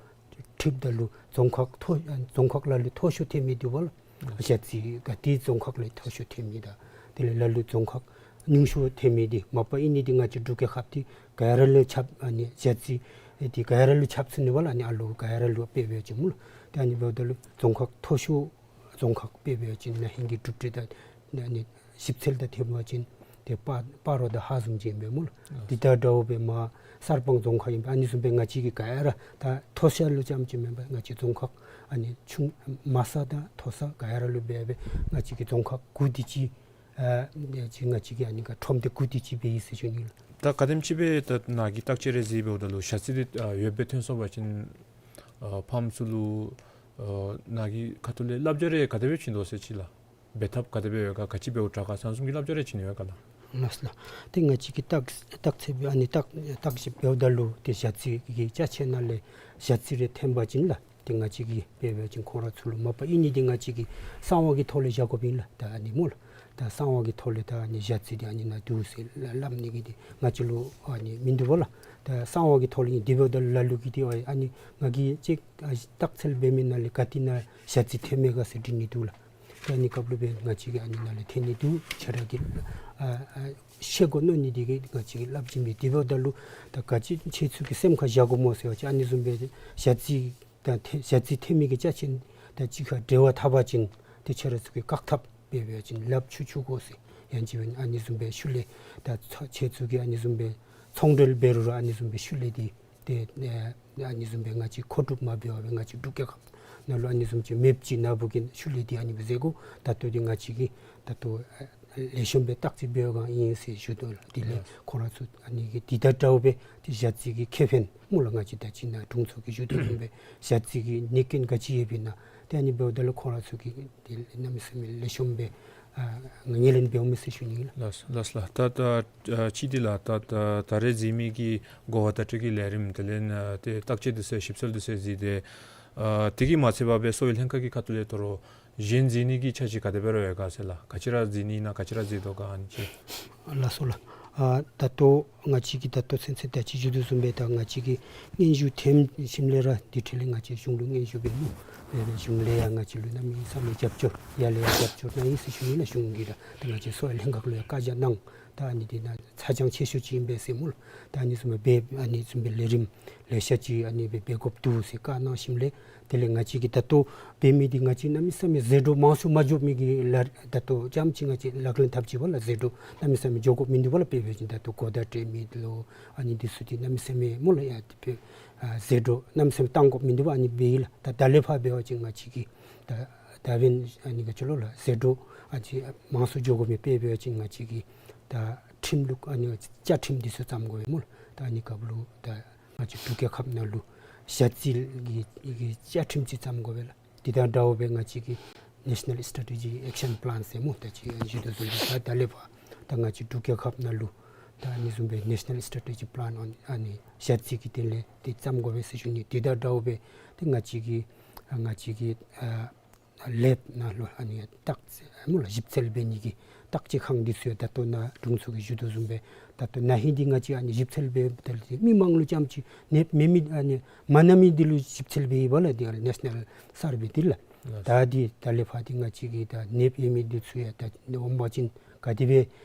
འཁྲིལཝ་ད་ལུ་རྫོང་ཁག་མཐོ་ཨ་རྫོང་ཁག་ལ་ལུ་མཐོ་ཤོས་ཐོན་མི་འདུག་པ་ལགས། ཞ་རྩི་ག་ཏེ་རྫོང་ཁག་ལས་མཐོ་ཤོས་ཐོན་མི་དང་དེ་ལས་ལ་ལུ་རྫོང་ཁག་ཉུང་ཤོས་ཐོན་མི་འདི་མ་པ་ཨིན་ནི་འདི་ང་བཅས་འབྲུག་རྒྱལ་ཁབ་འདི་ག་ར་ལུ་ཁྱབ་ཨ་ནི་ཞ་རྩི་འདི་ག་ར་ལུ་ཁྱབ་ཚུགས་ནི་པ་ལགས། ཨ་ནི་ཨ་ལོ་ག་ར་ལུ་དཔེ་འབད་བ་ཅིན་སྨོ་ལགས། ཏེ་ཨ་ནི་འབདཝ་ད་ལུ་རྫོང་ཁག་མཐོ་ཤོས་རྫོང་ཁག་དཔེ་འབད་བ་ཅིན་ན་ཧིང་གི་གྲུབ་འབྲས་དང་ཨ་ནི་ཞིབ་འཚོལ་དང་འཁྲིལ་བ་ཅིན་ཏེ་སྤ་སྤ་རོ་དང་ཧཱ་ཟོམ་ཅིག་ཨིན་པས་སྨོ་ལགས། འདི་དང་འདྲཝ་སྦེ་མར་གསར་སྤང་རྫོང་ཁག་ཨིན་པས། ཨ་ནི་བཟུམ་སྦེ་ང་བཅས་ཀྱི་ག་ར་ད་མཐོ་ས་ལུ་ཙམ་ཅིག་མེན་པར་ང་བཅས་རྫོང་ཁག་ཨ་ནི་ཆུང་དམའ་ས་དང་མཐོ་ས་ག་ར་ལུ་འབད་སྦེ་ང་བཅས་ཀྱི་རྫོང་ཁག་དགུ་དེ་ཅིག་ཨ་ཅིག་ང་བཅས་ཀྱིས་ཨ་ནི་ག་ཁྲོམ་སྡེ་དགུ་དེ་ཅིག་འབད་ཡི་ཟེར་ཞུ་ནི་ལགས། ད་ག་དེམ་ཅིག་སྦེ་ད་ནཱ་གིས་བརྟག་དཔྱད་རེ་གཟིགས་འབདཝ་ད་ལུ་ཞ་རྩི་འདི་ཨ་ཡོདཔ་སྦེ་ཐོན་སོང་པ་ཅིན་ཨ་ཕམ་ཚུ་ལུ་ཨ་ནཱ་གི་ཁ་ཐུག་ལས་བསླབ་བྱ་རེ་ག་དེ་སྦེ་བྱིན་དོ་ཟེར་ཅིག་ལགས། འབད་ཐབས་ག་དེ་སྦེ་ཡོད་ག་ག་ཅི་འབདཝ་དྲག་ག་ཟེར་བཟུམ་གྱི་བསླབ་བྱ་རེ་བྱིན་ཡོད་ག་ལགས། ལགས་སོ་ལགས། ཏེ་ང་བཅས་ཀྱིས་བརྟག་བརྟག་དཔྱད་འབད་ཨ་ནི་བརྟག་བརྟག་དཔྱད་འབདཝ་ད་ལུ་ཏེ་ཞ་རྩི་གི་ཅ་ཆས་ནང་ལས་ཞ་རྩི་རེ་ཐོན་པ་ཅིན་ལགས། ཏེ་ང་བཅས་ཀྱིས་དཔེ་འབད་བ་ཅིན་ཁོང་ར་ཚུ་ལུ་མ་པ་ཨིན་ནི་འདི་ང་བཅས་ཀྱིས་གསང་བ་གི་ཐོག་ལས་བཞག་དགོཔ་ཨིན་ལགས། ད་ཨ་ནི་སྨོ་ལགས། ད་གསང་བ་གི་ཐོག་ལས་ད་ཨ་ནི་ཞ་རྩི་འདི་ཨ་ནི་ནང་འདུག་ཟེར་སླབ་ནི་གི་འདི་ང་བཅས་ལུ་ཨ་ནི་མིན་འདུག་པ་ལགས། ད་གསང་བ་གི་ཐོག་ལས་ཨིན། དེ་འབདཝ་ད་ལ་ལུ་གིས་འདི་ཨ་ཨ་ནི་ང་གིས་ཅིག་ཨ་བརྟག་དཔྱད་འབད་མི་ནང་ལས་ག་ཏེ་ནང་ཞ་རྩི་ཐོན་མས་ག་ཟེར་དྲི་ནི་འདུག་ལགས། ད་ཨ་ནི་སྐབས་ལུ་སྦེ་ང་བཅས་ཀྱིས་ཨ་ནི་ནང་ལས་ཐོན་ནི་འདུག་ཁྱེད་ར་གིས་ཨ་ཨ་ཤེས་དགོ་མནོ་ནི་འདི་གིས་ང་བཅས་ཀྱིས་སླབ་ཅི་མས། དེ་འབདཝ་ད་ལུ་ད་ག་ཅི་ཁྱེད་ཚུ་གིས་སེམས་ཁར་བཞག་དགོ་སྨོ་ཟེར་བ་ཅིན་ཨ་ནི་བཟུམ་སྦེ་ཞ་རྩི་དང་ཐེ་ཞ་རྩི་ཐོན་མི་གི་ཅ་ཆས་དང་གཅིག་ཁར་འབྲེལ་བ་འཐབ་པ་ཅིན་ཏེ་ཁྱེད་ར་ཚུ་གིས་བཀག་ཐབས་འབད་བ་ཅིན་ལགཔ་འཁྱུ་འཁྱུ་དགོ་ཟེར། ཡང་ཅིན་ཨ་ནི་བཟུམ་སྦེ་ཤུལ་ལས་ད་ཚ་ཁྱེད་ཚུ་གིས་ཨ་ནི་བཟུམ་སྦེ་ཚོང་འབྲེལ་འབད་རུང་ར་ཨ་ནི་བཟུམ་སྦེ་ཤུལ་ལས་འདི་ཏེ་ཨ་ཨ་ནི་བཟུམ་སྦེ་ང་བཅས་མཁོ་སྒྲུབ་མ་འབད་བར་སྦེ་ང་བཅས་འབྲུག་རྒྱལ་ཁབ་ནང་ལུ་ཨ་ནི་བཟུམ་ཅིག་མེདཔ་ཅིག་ནང་འབད་བ་ཅིན་ཤུལ་ལས་འདི་ཨ་ནི་སྦེ་ཟེར་དགོ། ད་ལྟོ་འདི་ང་བཅས་ཀྱིས་ད་ལྟོ་ལེགས་ཤོམ་སྦེ་བརྟག་དཔྱད་འབད་བའི་བསྒང་ཨིན་ཟེར་ཞུ་དོ་ལགས། དེ་ལས་ཁོང་ར་ཚུ་ཨ་ནི་གི་འདི་དང་འདྲཝ་སྦེ་ཏེ་ཞ་རྩི་གི་ཁེ་ཕན་སྨོ་ལགས། ང་བཅས་ད་ཅི་ནཱ་དྲུང་འཚོ་གིས་ཞུ་དོ་བཟུམ་སྦེ་ཞ་རྩི་གི་གནོད་སྐྱོན་ག་ཅི་ཡོདཔ་ཨིན་ན་ཏེ་ཨ་ནི་འབདཝ་ད་ལུ་ཁོང་ར་ཚུ་གིས་ཏེ་གནམ་མེད་ས་མེད་ལེགས་ཤོམ་སྦེ་ཨ་ངོས་ལེན་འབདཝ་མས་ཟེར་ཞུ་ནི་ལགས། ལགས་ལགས་ལགས། ད་ད་ཨ་ཅི་འདི་ལགས་ད་ད་ད་རེས་གཟིགས་མི་གི་གོ་བ་བརྡ་སྤྲོད་ཀྱི་ལས་རིམ་དེ་ལས་ནཱ་ཏེ་བརྟག་དཔྱད་འདི་ཚུ་ཞིབ་འཚོལ་འདི་ཚུ་གཟིགས་ཏེ་ཨ་དེ་གིས་མ་ཚད་པར་སྦེ་གསོ་བའི་ལྷན་ཁག་གི་ཁ་ཐུག་ལས་དོ་རུང་གཞན་གཟིགས་ནི་གི་འཆར་གཞི་ག་དེ་སྦེ་ར་ཡོད་ག་ཟེར་ལགས། ག་ཅི་ར་གཟིགས་ནི་ཨིན་ན་ག་ཅི་ར་གཟིགས་དོ་ག་ཨ་ནི་ཅིག། ལགས་སོ་ལགས། ཨ་ད་ལྟོ་ང་བཅས་ཀྱིས་ད་ལྟོ་ཚུན་ཚོད་ད་ཅི་ཞུ་དོ་བཟུམ་སྦེ་ད་ང་བཅས་ཀྱིས་སྙན་ཞུ་ཐོན་ཞིནམ་ལས་ར་དེ་འཕྲོ་ལས་ང་བཅས་གཞུང་ལུ་སྙན་ཞུ་འབད་ནུག། འབད་འབད་གཞུང་ལས་ཡང་ང་བཅས་ལུ་གནམ་མེད་ས་མེད་རྒྱབ་སྐྱོར་ཡར་ལས་ཡར་རྒྱབ་སྐྱོར་གནང་ཡི་ཟེར་ཞུ་ནི་ལགས། གཞུང་གིས་ར་ད་ང་བཅས་གསོ་བའི་ལྷན་ཁག་ལུ་ཡང་བཀའ་རྒྱ་གནང་། ད་ཨ་ནི་འདི་ནང་ཚ་གྱང་ཆེ་ཤོས་ཅིག་ཨིན་པས་ཟེར་སྨོ་ལགས། ད་ཨ་ནི་བཟུམ་སྦེ་ཨ་ནི་བཟུམ་སྦེ་ལས་རིམ་ལེ་ཤ་ཅིག་ཨ་ནི་སྦེ་འབད་དགོཔ་འདུག་ཟེར་བཀའ་གནང་ཞིནམ་ལས་དེ་ལས་ང་བཅས་ཀྱིས་ད་ལྟོ་འབད་མི་འདི་ང་བཅས་གནམ་མེད་ས་མེད་ཟད་འགྲོ་མང་སུ་མ་འགྱོ་མི་གི་ལཱ་ད་ལྟོ་རྐྱངམ་ཅིག་ང་བཅས་ལག་ལེན་འཐབ་ཅི་པ་ལགས། ཟད་འགྲོ་གནམ་མེད་ས་མེད་འགྱོ་དགོཔ་མིན་འདུག་པ་ལགས། དཔེ་འབད་བ་ཅིན་ད་ལྟོ་གོ་བརྡ་སྤྲོད་མི་ལུ་ཨ་ནི་འདི་ཚུ་འདི་གནམ་མེད་ས་མེད་སྨོ་ལགས། ཡ་དེ་སྦེ་ཨ་ཟད་འགྲོ་གནམ་མེད་ས་མེད་བཏང་དགོཔ་མིན་འདུག་པ། ཨ་ནི་སྦེ་ཨིན་ལགས། ད་ད་ལས་ཕར་འབད་བ་ཅིན་ང་བཅས་ཀྱིས་ད་ད་འབདན་ཨ་ནི་ག་ཅི་ལོ་ལགས་ཟད་འགྲོ་ཨ་ཅིག་མང་སུ་འགྱོ་དགོ་མི་དཔེ་འབད་བ་ཅིན་ང་བཅས་ཀྱིས་ད་ཁྲིམས་ལུགས་ཨ་ནི་བཅའ་ཁྲིམས་འདི་ཚུ་བརྩམ་དགོ་པས་སྨོ་ལགས། ད་ཨ་ནི་སྐབས་ལུ་ད་ང་བཅས་འབྲུག་རྒྱལ་ཁབ་ནང་ལུ་ཞ་རྩི་གི་གི་བཅའ་ཁྲིམས་ཅིག་བརྩམ་དགོ་པས་ལགས། དེ་དང་འདྲཝ་སྦེ་ང་བཅས་ཀྱིས་National Strategy Action Plan ཟེར་སྨོ་ད་ཅི་ཞུ་དོ་བཟུམ་སྦེ་ད་ད་ལས་ཕར་ད་ང་བཅས་འབྲུག་རྒྱལ་ཁབ་ནང་ལུ་ད་ཨ་ནི་བཟུམ་སྦེ་National Strategy Plan on ཨ་ནི་ཞ་རྩི་གི་དོན་ལས་འདི་བརྩམ་དགོ་པས་ཟེར་ཞུ་ནི། དེ་དང་འདྲཝ་སྦེ་ཏེ་ང་བཅས་ཀྱིས་ཨ་ང་བཅས་ཀྱིས་ཨ་ལེབ་ནང་ལུ་ཨ་ནི་བརྟག་དཔྱད་སྨོ་ལགས་ཞིབ་འཚོལ་འབད་ནི་གི་བརྟག་དཔྱད་ཁང་འདི་ཚུ་ཡང་ད་ལྟོ་ནཱ་དྲུང་འཚོ་གིས་ཞུ་དོ་བཟུམ་སྦེ་ད་ལྟོ་ན་ཧིང་འདི་ང་བཅས་ཨ་ནི་ཞིབ་འཚོལ་འབད་ད་ལུ་མི་མང་ལུ་རྐྱངམ་ཅིག་ནདཔ་མེད་མི་ཨ་ནི་མ་ན་མི་འདི་ལུ་ཞིབ་འཚོལ་འབད་ཡི་པ་ལགས། འདི་ཨ་ནི་National Survey འདི་ལགས། ད་འདི་ད་ལས་ཕར་འདི་ང་བཅས་ཀྱིས་ད་ནདཔ་ཡོད་མི་འདི་ཚུ་ཡང་ད་འོང་པ་ཅིན་ག་དེ་སྦེ་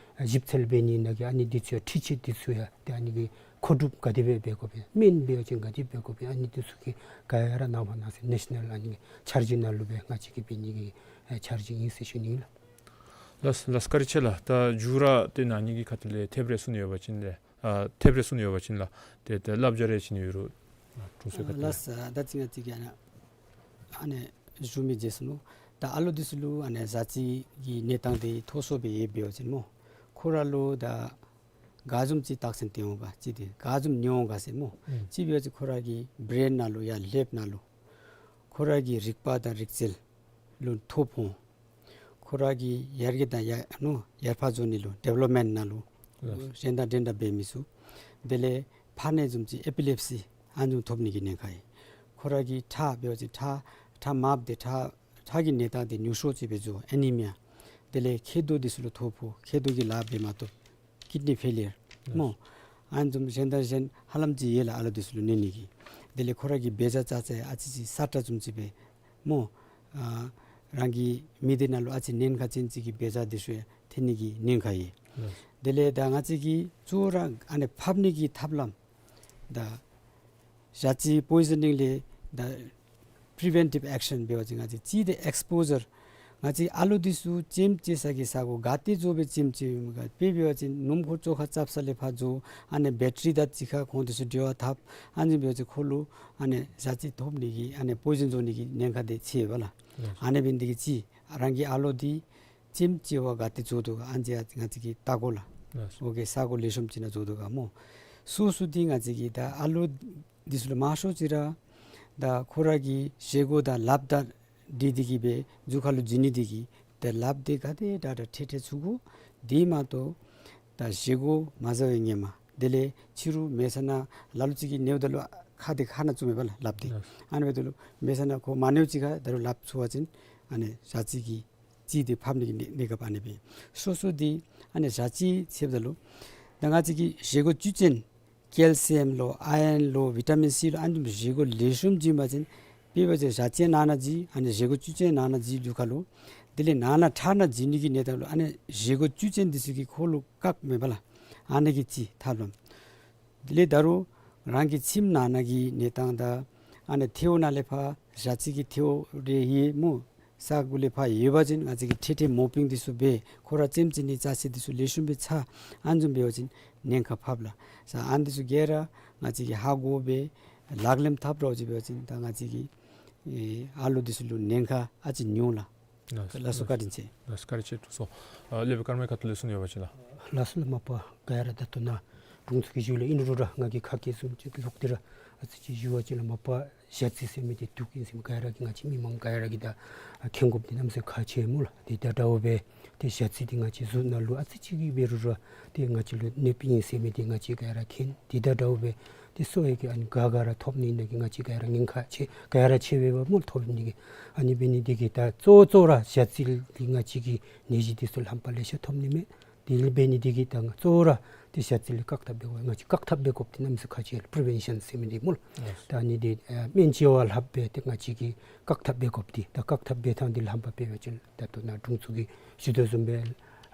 ཞིབ་འཚོལ་འབད་ནི་ཨིན་ན་གི་ཨ་ནི་འདི་ཚུ་ཡང་འཕྲུལ་ཆས་འདི་ཚུ་ཡང་ད་ཨ་ནི་གི་ མཁོ་སྒྲུབ་ག་དེ་སྦེ་འབད་དགོ་པས་སྨན་འབད་བ་ཅིན་ག་དེ་འབད་དགོ་པས། ཨ་ནི་འདི་ཚུ་གི་ག་ར་ནངས་པ་གནངས་ཚེ་ནེ་ཤ་ནཱལ་ཨ་ནི་འཆར་གཞི་ནང་ལུ་སྦེ་ང་བཅས་ཀྱིས་འབད་ནི་གི་འཆར་གཞི་ཨིན་ཟེར་ཞུ་ནི་ལགས། ལགས་ལགས་བཀའ་དྲིན་ཆེ་ལགས། ད་མཇུག་ར་ཏེ་གནང་ནི་གི་ཁ་ཐུག་ལས་ཐེབས་རེ་གསུང་ནི་ཡོད་པ་ཅིན་ལགས། ཨ་ཐེབས་རེ་གསུང་ནི་ཡོད་པ་ཅིན་ལགས། ཏེ་ཏེ་བསླབ་བྱ་རེ་ཅིག་ནི་ཡོད་རུང་དྲུང་འཚོའི་ཁ་ཐུག་ལས། ལགས་ད་ཅི་ང་བཅས་ཀྱིས་ཨ་ནི་ཨ་ནི་ཞུ་མི་བརྗེད་སོ་ནུག། ད་ཨ་ལོ་འདི་ཚུ་ལུ་ཨ་ནི་ཞ་རྩི་གི་གནས་སྟངས་འདི་མཐོ་སུ་སྦེ་ཡོདཔ་འབད་བ་ཅིན་སྨོ། ཁོ་ར་ལུ་ད་ག་བཟུམ་ཅིག་རྟགས་མཚན་སྟོན་འོང་ག་ཅིག་འདི་ག་བཟུམ་ཉོ་འོང་ག་ཟེར་སྨོ། ཨུམ་ཅིག་འབད་བ་ཅིན་ཁོ་ར་གི་བརེན་ནང་ལུ་ཡང་ལེབ་ནང་ལུ་ཁོ་ར་གི་རིག་པ་དང་རིག་རྩལ་ལུ་ཐོ་ཕོག་འོང་། ཁོ་ར་གི་ཡར་རྒྱས་དང་ཡར་ནོ་ཡར་འཕར་འགྱོ་ནི་ལུ་ཌི་ཝེ་ལོབ་མེནཊ་ནང་ལུ་ལགས། གཞན་དང་འདྲན་འདྲ་འབད་མི་ཚུགས། དེ་ལས་ཕར་ནད་བཟུམ་ཅིག་ཨེ་པི་ལེབ་སི་ཨ་ནི་བཟུམ་ཐོབ་ནི་གི་ཉེན་ཁ་ཡོད། ཁོ་ར་གི་ཁྲག་འབད་བ་ཅིན་ཁྲག་ཁྲག་མངམ་སྟེ་ཁྲག་ཁྲག་གི་གནས་སྟངས་འདི་ཉུང་སུ་ཅིག་སྦེ་འགྱོ་ཨེ་ནི་མི་ཡ། དེ་ལས་མཁལ་རྡོག་འདི་ཚུ་ལུ་ཐོ་ཕོག་མཁལ་རྡོག་གི་ལཱ་འབད་མ་བཏུབ་ཀིཌ་ནི་ཕེ་ལི་ཡར་སྨོ། ཨ་ནི་བཟུམ་གཞན་དང་གཞན་ཧ་ལམ་ཅིག་ཡོད་ལགས་ཨ་ལོ་འདི་ཚུ་ལུ་གནོད་ནི་གི། དེ་ལས་ཁོ་ར་གི་འབད་བཞག་བྱ་བྱ་ཡང་ཨ་ཙི་ཅིག་སྲ་ཀྲག་བཟུམ་ཅིག་སྦེ་སྨོ། ཨ་རང་གི་མི་སྡེ་ནང་ལུ་ཨ་ཙི་ཉེན་ཁ་ཅན་ཅིག་གི་འབད་བཞག་འདི་ཚུ་ཡང་ཐོན་ནི་གི་ཉེན་ཁ་ཡོད། ལགས། དེ་ལས་ད་ང་བཅས་ཀྱིས་གཙོ་བོ་ར་ཨ་ནི་ཕབ་ནི་གི་ཐབས་ལམ་ད་ཞ་རྩི་པོའི་ཛ་ནིང་ལས་ད་པི་རི་ཝེན་ཊིབ་ཨེག་ཤཱན་འབད་བ་ཅིན་ང་བཅས་ཅིག་འདི་ཨེགས་པོ་ཟར་ང་བཅས་ཨ་ལོ་འདི་ཚུ་ལྕེམ་ལྕེ་ས་གི་ས་གོ་ག་ཏེ་འགྱོ་སྦེ་ལྕེམ་ལྕེ་མི་ག་དཔེ་འབད་བ་ཅིན་སྣུམ་འཁོར་བཅོ་ཁ་རྐྱབ་ས་ལས་ཕར་འགྱོ། ཨ་ནི་བེ་ཊ་རི་དང་གཅིག་ཁར་ཁོང་འདི་ཚུ་འབྲེལ་བ་འཐབ། ཨ་ནི་འབད་བ་ཅིན་ཁོ་ལུ་ཨ་ནི་ཞ་རྩི་ཐོབ་ནི་གི་ཨ་ནི་པོའི་ཛན་འགྱོ་ནི་གི་ཉེན་ཁ་འདི་ཆེ་བས་ལགས། ལགས། ཨ་ནི་འབད་ནི་འདི་གིས་ཅིག་རང་གི་ཨ་ལོ་འདི་ལྕེམ་ལྕེ་བ་ག་ཏེ་འགྱོ་དོ་ག་ཨ་ནི་ང་བཅས་ཀྱིས་བལྟ་དགོ་ལགས། ལགས། ཨོ་ཀེ་ས་གོ་ལེགས་ཤོམ་ཅིག་ནང་འགྱོ་དོ་ག་སྨོ། སོ་སོ་འདི་ང་བཅས་ཀྱིས་ད་ཨ་ལོ་འདི་ཚུ་ལུ་མང་ཤོས་ཅིག་ར་ད་ཁོ་ར་གི་བཞེས་སྒོ་དང་ལགཔ་དང་འདི་འདི་གིས་སྦེ་རྒྱུ་ཁ་ལུ་འཛུལ་ནི་འདི་གིས་ད་ལགཔ་འདི་ག་དེ་དྲག་དྲག་ཁྲེ་ཁྲེ་ཚུ་དགོ། དེ་མ་གཏོགས་ད་བཞེས་སྒོ་མ་བཟའ་བའི་ཧེ་མ་དེ་ལས་ཕྱི་རུ་མལ་ས་ནང་ལ་ལུ་ཅིག་གིས་ཉལཝ་ད་ལུ་ཁ་འདི་ཁ་ནང་བཙུགས་མས་པ་ལགས་ལགཔ་འདི། ལགས། ཨ་ནི་འབདཝ་ད་ལུ་མལ་ས་ནང་ཁོ་མ་ཉལཝ་ཅིག་ཁར་ད་རུང་ལགཔ་འཚོལ་བ་ཅིན་ཨ་ནི་ཞ་རྩི་གི་རྩི་འདི་ཕབ་ནི་གི་གནས་གནས་སྐབས་ཨ་ནི་སྦེ། སོ་སོ་འདི་ཨ་ནི་ཞ་རྩི་ཟེརཝ་ད་ལུ་ད་ང་བཅས་ཀྱི་བཞེས་སྒོ་བཅུད་ཅན་ཀེལ་སི་ཡམ་ལོ་ཨའི་རཱན་ལོ་བི་ཊ་མིན་སི་ལོ་ཨ་ནི་བཟུམ་བཞེས་སྒོ་ལེགས་ཤོམ་བྱིན་པ་ཅིན་དཔེ་འབད་བ་ཅིན་ཞ་རྩི་ནང་ན་བྱིན། ཨ་ནི་བཞེས་སྒོ་བཅུད་ཅན་ནང་ན་བྱིན་རྒྱུ་ཁ་ལུ། དེ་ལས་ནང་ན་ཁྲག་ནང་བྱིན་ནི་གི་གནས་སྟངས་ལུ་ཨ་ནི་བཞེས་སྒོ་བཅུད་ཅན་འདི་ཚུ་གིས་ཁོ་ལུ་བཀགཔ་མས་པ་ལགས། ཨ་ནི་གི་ཅིག་ཐབས་ལམ། དེ་ལས་ད་རུང་རང་གི་ཁྱིམ་ནང་ན་གི་གནས་སྟངས་དང་ཨ་ནི་ཐལཝ་ནང་ལས་ཕར་ཞ་རྩི་གི་ཐལཝ་རེ་ཡོད་སྨོ། ས་གོ་ལས་ཕར་ཡོད་པ་ཅིན་ང་བཅས་ཀྱིས་ཁྲེ་ཁྲེ་མོ་པིང་འདི་ཚུ་འབད་ཁོ་ར་ལྕེམ་ལྕེ་ནི་ཅ་ཆས་འདི་ཚུ་ལེགས་ཤོམ་སྦེ་ཚ། ཨ་ནི་བཟུམ་འབད་བ་ཅིན་ཉེན་ཁ་ཕབ་ལགས། ས་ཨ་ནི་འདི་ཚུ་ག་ར་ང་བཅས་ཀྱིས་ཧ་གོ་སྦེ་ལག་ལེན་འཐབ་རོགས་ཅིག་འབད་བ་ཅིན་ད་ང་བཅས་ཀྱི་ཨེ་ཨ་ལོ་འདི་ཚུ་ལུ་ཉེན་ཁ་ཨ་ཙི་ཉུང་ལགས། ལགས་སོ། ལགས་སོ། བཀའ་དྲིན་ཆེ། ལགས་སོ། བཀའ་དྲིན་ཆེ་དྲུང་འཚོ། ཨ་སློབ་དཔོན་ཀརྨའི་ཁ་ཐུག་ལས་གསུང་ནི་ཡོད་པ་ཅིན་ལགས། ལགས་སོ་ལགས། མ་པ་ག་ར་ད་ལྟོ་ནཱ་དྲུང་འཚོ་གི་ཞུ་ལས་ཨིན་རུང་ར་ང་གིས་ཁ་སྐད་བཟུམ་ཅིག་ལོག་སྟེ་ར་ཨ་ཙི་ཅིག་ཞུ་བ་ཅིན་ལགས། མ་པ་ཞ་རྩི་ཟེར་མི་འདི་དུག་ཨིན་ཟེར་མི་ག་ར་གིས་ང་བཅས་མི་མང་ག་ར་གིས་ད་མཁྱེན་དགོཔ་འདི་གནམ་མེད་ས་མེད་ཁག་ཆེ་སྨོ་ལགས། དེ་དང་འདྲཝ་སྦེ་ཏེ་ཞ་རྩི་འདི་ང་བཅས་གཟུགས་ནང་ལུ་ཨ་ཙི་ཅིག་གིས་འབད་རུང་ར་ཏེ་ང་བཅས་ལུ་གནོདཔ་ཨིན་ཟེར་མི་འདི་ང་བཅས་ག་ར་མཁྱེན། དེ་དང་འདྲཝ་སྦེ་ཏེ་གསོ་བའི་གི་ཨ་ནི་ག་ག་ར་ཐོབ་ནི་ཨིན་ན་གི་ང་བཅས་ག་ར་ཉེན་ཁ་ཆེ་ག་ར་ཆེ་བས་པ་སྨོ་ཐོབ་ནི་གི། ཨ་ནི་འབད་ནི་འདི་གིས་ད་གཙོ་བོ་གཙོ་བོ་ར་ཞ་རྩི་ལས་ང་བཅས་ཀྱི་ནད་གཞི་འདི་ཚུ་རྣམ་པ་ལེ་ཤ་ཐོབ་ནི་མས། དེ་ལས་འབད་ནི་འདི་གིས་ད་ང་གཙོ་བོ་ར་ཏེ་ཞ་རྩི་ལས་བཀག་ཐབས་འབད་དགོ། ང་བཅས་བཀག་ཐབས་འབད་དགོཔ་འདི་གནམ་མེད་ས་མེད་ཁག་ཆེ་ལགས། པི་རི་ཝེན་ཤཱན་ཟེར་མི་འདི་སྨོ་ལགས། ལགས་སོ། ད་ཨ་ནི་འདི་ཨེ་སྨན་བཅོས་པ་ལྷགཔ་སྦེ་ཏེ་ང་བཅས་ཀྱིས་བཀག་ཐབས་འབད་དགོཔ་འདི་ད་བཀག་ཐབས་འབད་ཐངས་འདི་རྣམ་པ་འབད་བ་ཅིན་ད་ལྟོ་ནཱ་དྲུང་འཚོ་གིས་ཞུ་དོ་བཟུམ་སྦེ་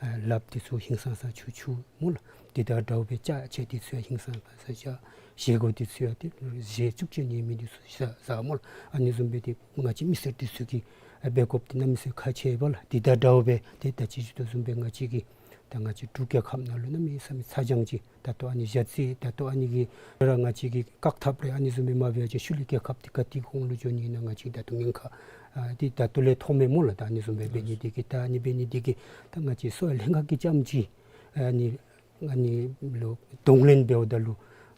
ཨེ་ལགཔ་འདི་ཚུ་ཧིང་སངས་ས་འཁྱུ་འཁྱུ་སྨོ་ལགས། དེ་དང་འདྲཝ་སྦེ་ཅ་ཆས་འདི་ཚུ་ཡང་ཧིང་སངས་ས་བཞག། བཞེས་སྒོ་འདི་ཚུ་ཡང་ཏེ་བཞེས་བཅུག་ཅིག་ཉན་མི་འདི་ཚུ་བཟའ་བཟའ་སྨོ་ལགས། ཨ་ནི་བཟུམ་སྦེ་ཏེ་ང་བཅས་མི་སེར་འདི་ཚུ་གིས་ཨ་འབད་དགོཔ་འདི་གནམ་མེད་ས་མེད་ཁག་ཆེ་བས་ལགས། དེ་དང་འདྲཝ་སྦེ་ཏེ་ད་ཅི་ཞུ་དོ་བཟུམ་སྦེ་ང་བཅས་ཀྱི་ད་ང་བཅས་འབྲུག་རྒྱལ་ཁབ་ནང་ལུ་གནམ་མེད་ས་མེད་ཚ་གྱང་ཅིག་ད་ལྟོ་ཨ་ནི་ཞ་རྩི་ད་ལྟོ་ཨ་ནི་གི་ར་ང་བཅས་ཀྱིས་བཀག་ཐབས་རེ་ཨ་ནི་བཟུམ་སྦེ་མ་འབད་བ་ཅིན་ཤུལ་ལས་རྒྱལ་ཁབ་འདི་ག་ཏེ་གོང་ལུ་འགྱོ་ནི་ཨིན་ན་ང་བཅས་ད་ལྟོ་ཉེན་ཁ་ཨ་འདི་ད་ལྟོ་ལས་མཐོངམ་མས་སྨོ་ལགས། ད་ཨ་ནི་བཟུམ་སྦེ་འབད་ནི་འདི་གིས་ད་ཨ་ནི་འབད་ནི་འདི་གིས་ད་ང་བཅས་གསོ་བའི་ལྷན་ཁག་གིས་རྐྱངམ་ཅིག་ཨ་ནི་ཨ་ནི་ལུ་གདོང་ལེན་འབདཝ་ད་ལུ་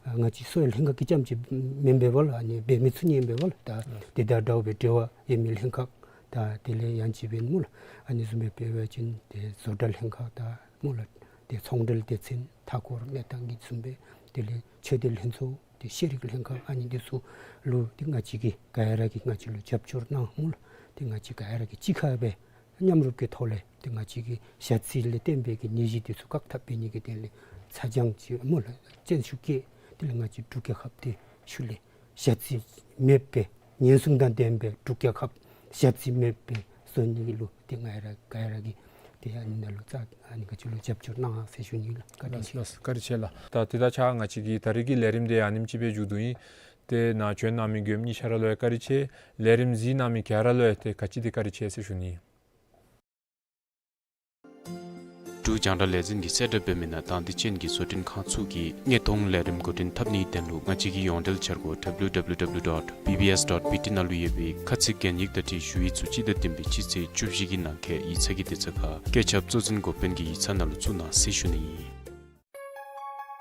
ཨ་ང་བཅས་གསོ་བའི་ལྷན་ཁག་གིས་རྐྱངམ་ཅིག་མེན་པས་པ་ལགས། ཨ་ནི་འབད་མི་ཚུ་ཨིན་པས་པ་ལགས། ད་དེ་དང་འདྲཝ་སྦེ་འབྲེལ་བ་ཡོད་མི་ལྷན་ཁག་དང་དེ་ལས་ཡང་ཅིན་འབདན་སྨོ་ལགས། ཨ་ནི་བཟུམ་སྦེ་འབད་བ་ཅིན་ཏེ་བཟོ་གྲྭ་ལྷན་ཁག་དང་སྨོ་ལགས། ཏེ་ཚོང་འབྲེལ་སྡེ་ཚན་མཐའ་འཁོར་གནས་སྟངས་ཀྱི་བཟུམ་སྦེ་དེ་ལས་ཆོས་སྡེ་ལྷན་ཚོགས་ཏེ་ཤེས་རིག་ལྷན་ཁག་ཨ་ནི་འདི་ཚུ་ལུ་ཏེ་ང་བཅས་ཀྱིས་ག་ར་གིས་ང་བཅས་ལུ་རྒྱབ་སྐྱོར་གནང་སྨོ་ལགས། ཏེ་ང་བཅས་ག་ར་གིས་གཅིག་ཁར་སྦེ་མཉམ་རུབ་ཀྱི་ཐོག་ལས་ཏེ་ང་བཅས་ཀྱི་ཞ་རྩི་ལས་བརྟེན་པའི་གི་ནད་གཞི་འདི་ཚུ་བཀག་ཐབས་འབད་ནི་གི་དོན་ལས་ཚ་གྱང་ཅིག་སྨོ་ལགས་བཙན་ཤུགས་བསྐྱེད་དེ་ལས་ང་བཅས་འབྲུག་རྒྱལ་ཁབ་འདི་ཤུལ་ལས་ཞ་རྩི་མེདཔ་སྦེ་ཉེན་སྲུང་དང་ལྡནམ་སྦེ་འབྲུག་རྒྱལ་ཁབ་ཞ་རྩི་མེདཔ་སྦེ་བཟོ་ནི་ལུ་ཏེ་ང་ར་ག་ར་གིས་ ཏེ་ཨ་ནི་ནང་ལུ་རྩ་ཨ་ནི་ག་ཅི་ལུ་རྒྱབ་སྐྱོར་གནང་ཟེར་ཞུ་ནི་ལགས། བཀའ་དྲིན་ལགས་ཆེ། ལགས་བཀའ་དྲིན་ཆེ་ལགས། ད་དེ་དང་གཅིག་ཁར་ང་བཅས་ཀྱི་ད་རིས་ཀྱི་ལས་རིམ་འདི་ཨ་ནེམ་ཅིག་སྦེ་མཇུག་བསྡུ་ཡི། ཏེ་ནཱ་བྱོན་གནང་མི་མགྱོནམ་གཉིས་ཆ་ར་ལུ་ཡང་བཀའ་དྲིན་ཆེ། ལས་རིམ་གཟིགས་གནང་མི་ག་ར་ལུ་ཡང་ཏེ་ག་ཅི་དེ་བཀའ་དྲིན་ཆེ་ཟེར་ཞུ་ནི། འབྲུག་རྒྱང་བསྒྲགས་ལས་འཛིན་གྱིས་གསལ་བསྒྲགས་འབད་མི་ནང་དང་འདོད་ཅན་གྱི་བཟོ་སྐྲུན་ཁང་ཚུ་གིས་དངོས་མཐོང་ལས་རིམ་འགོ་འདྲེན་འཐབ་ནིའི་དོན་ལུ་ང་བཅས་ཀྱི་ཡོངས་འབྲེལ་འཆར་སྒོ་W W W dot B B S dot B T ནང་ལུ་ཡོད་པའི་ཁ་ཚིག་གན་ཡིག་དང་འཁྲིལ་ཞུ་ཡིག་ཚུ་སྤྱི་ཟླ་བདུན་པའི་སྤྱི་ཚེས་བཅུ་བཞི་གི་ནང་འཁོད་ཡིག་ཚང་གི་དུས་ཚོད་ཁར་བཀོད་ཁྱབ་གཙོ་འཛིན་འགོ་དཔོན་གྱི་ཡིག་ཚང་ནང་ལུ་བཙུགས་གནང་ཟེར་ཞུ་ནི་ཨིན།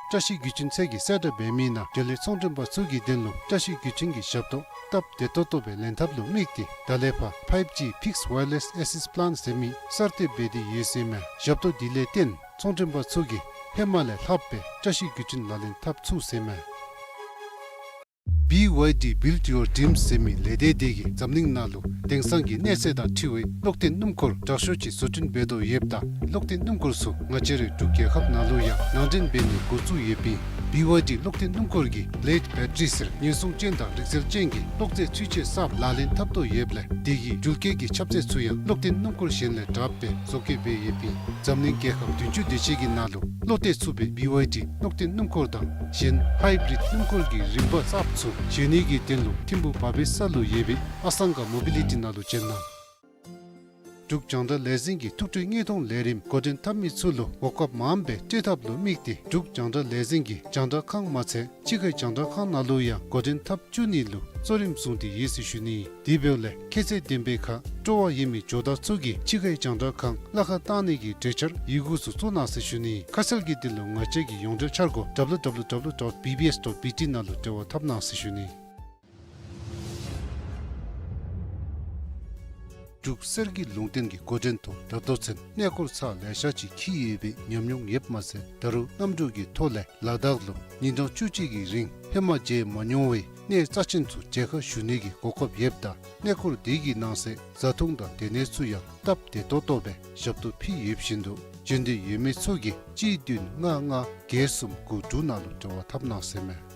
བཀྲ་ཤིས་བརྒྱུད་འཕྲིན་ཚད་ཀྱིས་གསལ་བསྒྲགས་འབད་མི་ནང་འབྲེལ་ཡོད་ཚོང་མགྲོན་པ་ཚུ་གི་དོན་ལུ་བཀྲ་ཤིས་བརྒྱུད་འཕྲིན་གྱི་ཞབས་ཏོག་སྟབས་བདེ་ཏོག་ཏོ་སྦེ་ལེན་ཐབས་ལུ་དམིགས་ཏེ་ད་ལས་ཕར་five G fixed wireless access plan ཟེར་མི་གསར་གཏོད་འབད་དེ་ཡོད་ཟེར་མས། ཞབས་ཏོག་འདི་ལས་བརྟེན་ཚོང་མགྲོན་པ་ཚུ་གིས་ཧེ་མ་ལས་ལྷག་སྦེ་བཀྲ་ཤིས་བརྒྱུད་འཕྲིན་ལག་ལེན་འཐབ་ཚུགས་ཟེར་མས། B Y D Build Your Dreams ཟེར་མི་ལས་སྡེ་དེ་གིས་འཛམ་གླིང་ནང་ལུ་དེང་སང་གི་གནས་ཚད་དང་འཁྲིལ་བའི་གློག་འཐེན་སྣུམ་འཁོར་དྲག་ཤོས་ཅིག་བཟོ་སྐྲུན་འབད་དོ་ཡོདཔ་ད་གློག་འཐེན་སྣུམ་འཁོར་ཚུ་ང་བཅས་རའི་འབྲུག་རྒྱལ་ཁབ་ནང་ལུ་ཡང་ནང་འདྲེན་འབད་ནི་འགོ་བཙུགས་ཡོདཔ་ཨིན། B Y D གློག་འཐེན་སྣུམ་འཁོར་གྱིས་Blade Battery ཟེར་ཉེན་སྲུང་ཅན་དང་རིག་རྩལ་ཅན་གྱི་གློག་རྫས་ཚུན་ཆད་གསརཔ་ལག་ལེན་འཐབ་དོ་ཡོདཔ་ལས་དེ་གི་འགྲུལ་སྐྱེལ་གྱི་ཁྱབ་ཚད་ཚུ་ཡང་གློག་འཐེན་སྣུམ་འཁོར་གཞན་ལས་དྲགཔ་སྦེ་བཟོ་བཀོད་འབད་ཡོདཔ་ཨིན། འཛམ་གླིང་རྒྱལ་ཁབ་བདུན་ཅུ་དེ་ཅིག་གི་ནང་ལུ་བློ་གཏད་ཚུགས་པའི་B Y D གློག་འཐེན་སྣུམ་འཁོར་དང་གཞན་Hybrid སྣུམ་འཁོར་གྱི་རིམ་པ་གསརཔ་ཚུ་བཞེངས་ནི་གི་དོན་ལུ་ཐིམ་ཕུ་བ་བེ་ས་ལུ་ཡོད་པའི་ཨ་སང་ག་མོ་བི་ལི་ཊི་ནང་ལུ་བྱོན་གནང་། འབྲུག་རྒྱང་བསྒྲགས་ལས་འཛིན་གྱི་ཐུགས་སྤྲོའི་དངོས་མཐོང་ལས་རིམ་འགོ་འདྲེན་འཐབ་མི་ཚུ་ལུ་གོ་སྐབས་མངམ་སྦེ་སྤྲོད་ཐབས་ལུ་དམིགས་ཏེ་འབྲུག་རྒྱང་བསྒྲགས་ལས་འཛིན་གྱིས་རྒྱང་བསྒྲགས་ཁང་མ་ཚད་ཕྱི་ཁའི་རྒྱང་བསྒྲགས་ཁང་ནང་ལུ་ཡང་འགོ་འདྲེན་འཐབ་བཅུག་ནི་ལུ་གཙོ་རིམ་བཟུང་སྟེ་ཡོད་ཟེར་ཞུ་ནི། དེ་འབདཝ་ལས་ཁྱད་ཚད་ལྡན་པའི་ཁར་སྤྲོ་བ་ཡོད་མི་ཇོ་བདག་ཚུ་གིས་ཕྱི་ཁའི་རྒྱང་བསྒྲགས་ཁང་གླ་ཁར་བཏང་ནི་གི་གྲོས་འཆར་ཡི་གུ་ཚུ་བཙུགས་གནང་ཟེར་ཞུ་ནི། ཁ་གསལ་གྱི་དོན་ལུ་ང་བཅས་ཀྱི་ཡོངས་འབྲེལ་འཆར་སྒོ་W W W dot B B S dot B T ནང་ལུ་འབྲེལ་བ་འཐབ་གནང་ཟེར་ཞུ་ནི། འབྲུག་གསེར་གྱི་ལུང་བསྟན་གྱི་འགོ་འདྲེན་ཐོག་ད་ལྟོ་ཚུན་གནས་སྐོར་ཚར་ལེ་ཤ་ཅིག་འཁྱིད་ཡོད་པའི་ཉམས་མྱོང་ཡོདཔ་མ་ཚད་ད་རུང་གནམ་གྲུ་གི་ཐོག་ལས་ལ་དྭགས་ལུ་ཉིན་གྲངས་བཅུ་གཅིག་གི་རིང་ཧེ་མ་མཇལ་མ་མྱོང་བའི་གནས་རྩ་ཆེན་ཚུ་མཇལ་ཁ་ཞུ་ནི་གི་གོ་སྐབས་ཡོདཔ་ད་གནས་སྐོར་དེ་གི་ནང་གསེས་བཟའ་འཐུང་དང་སྡོད་གནས་ཚུ་ཡང་སྟབས་བདེ་ཏོག་ཏོ་སྦེ་ཞབས་ཏོག་ཕུལ་ཡོདཔ་བཞིན་དུ་འབྱོན་འདོད་ཡོད་མི་ཚུ་གིས་གཅིག་བདུན་ལྔ་ལྔ་བརྒྱད་གསུམ་དགུ་དྲུག་ནང་ལུ་འབྲེལ་བ་འཐབ་གནང་ཟེར་མས།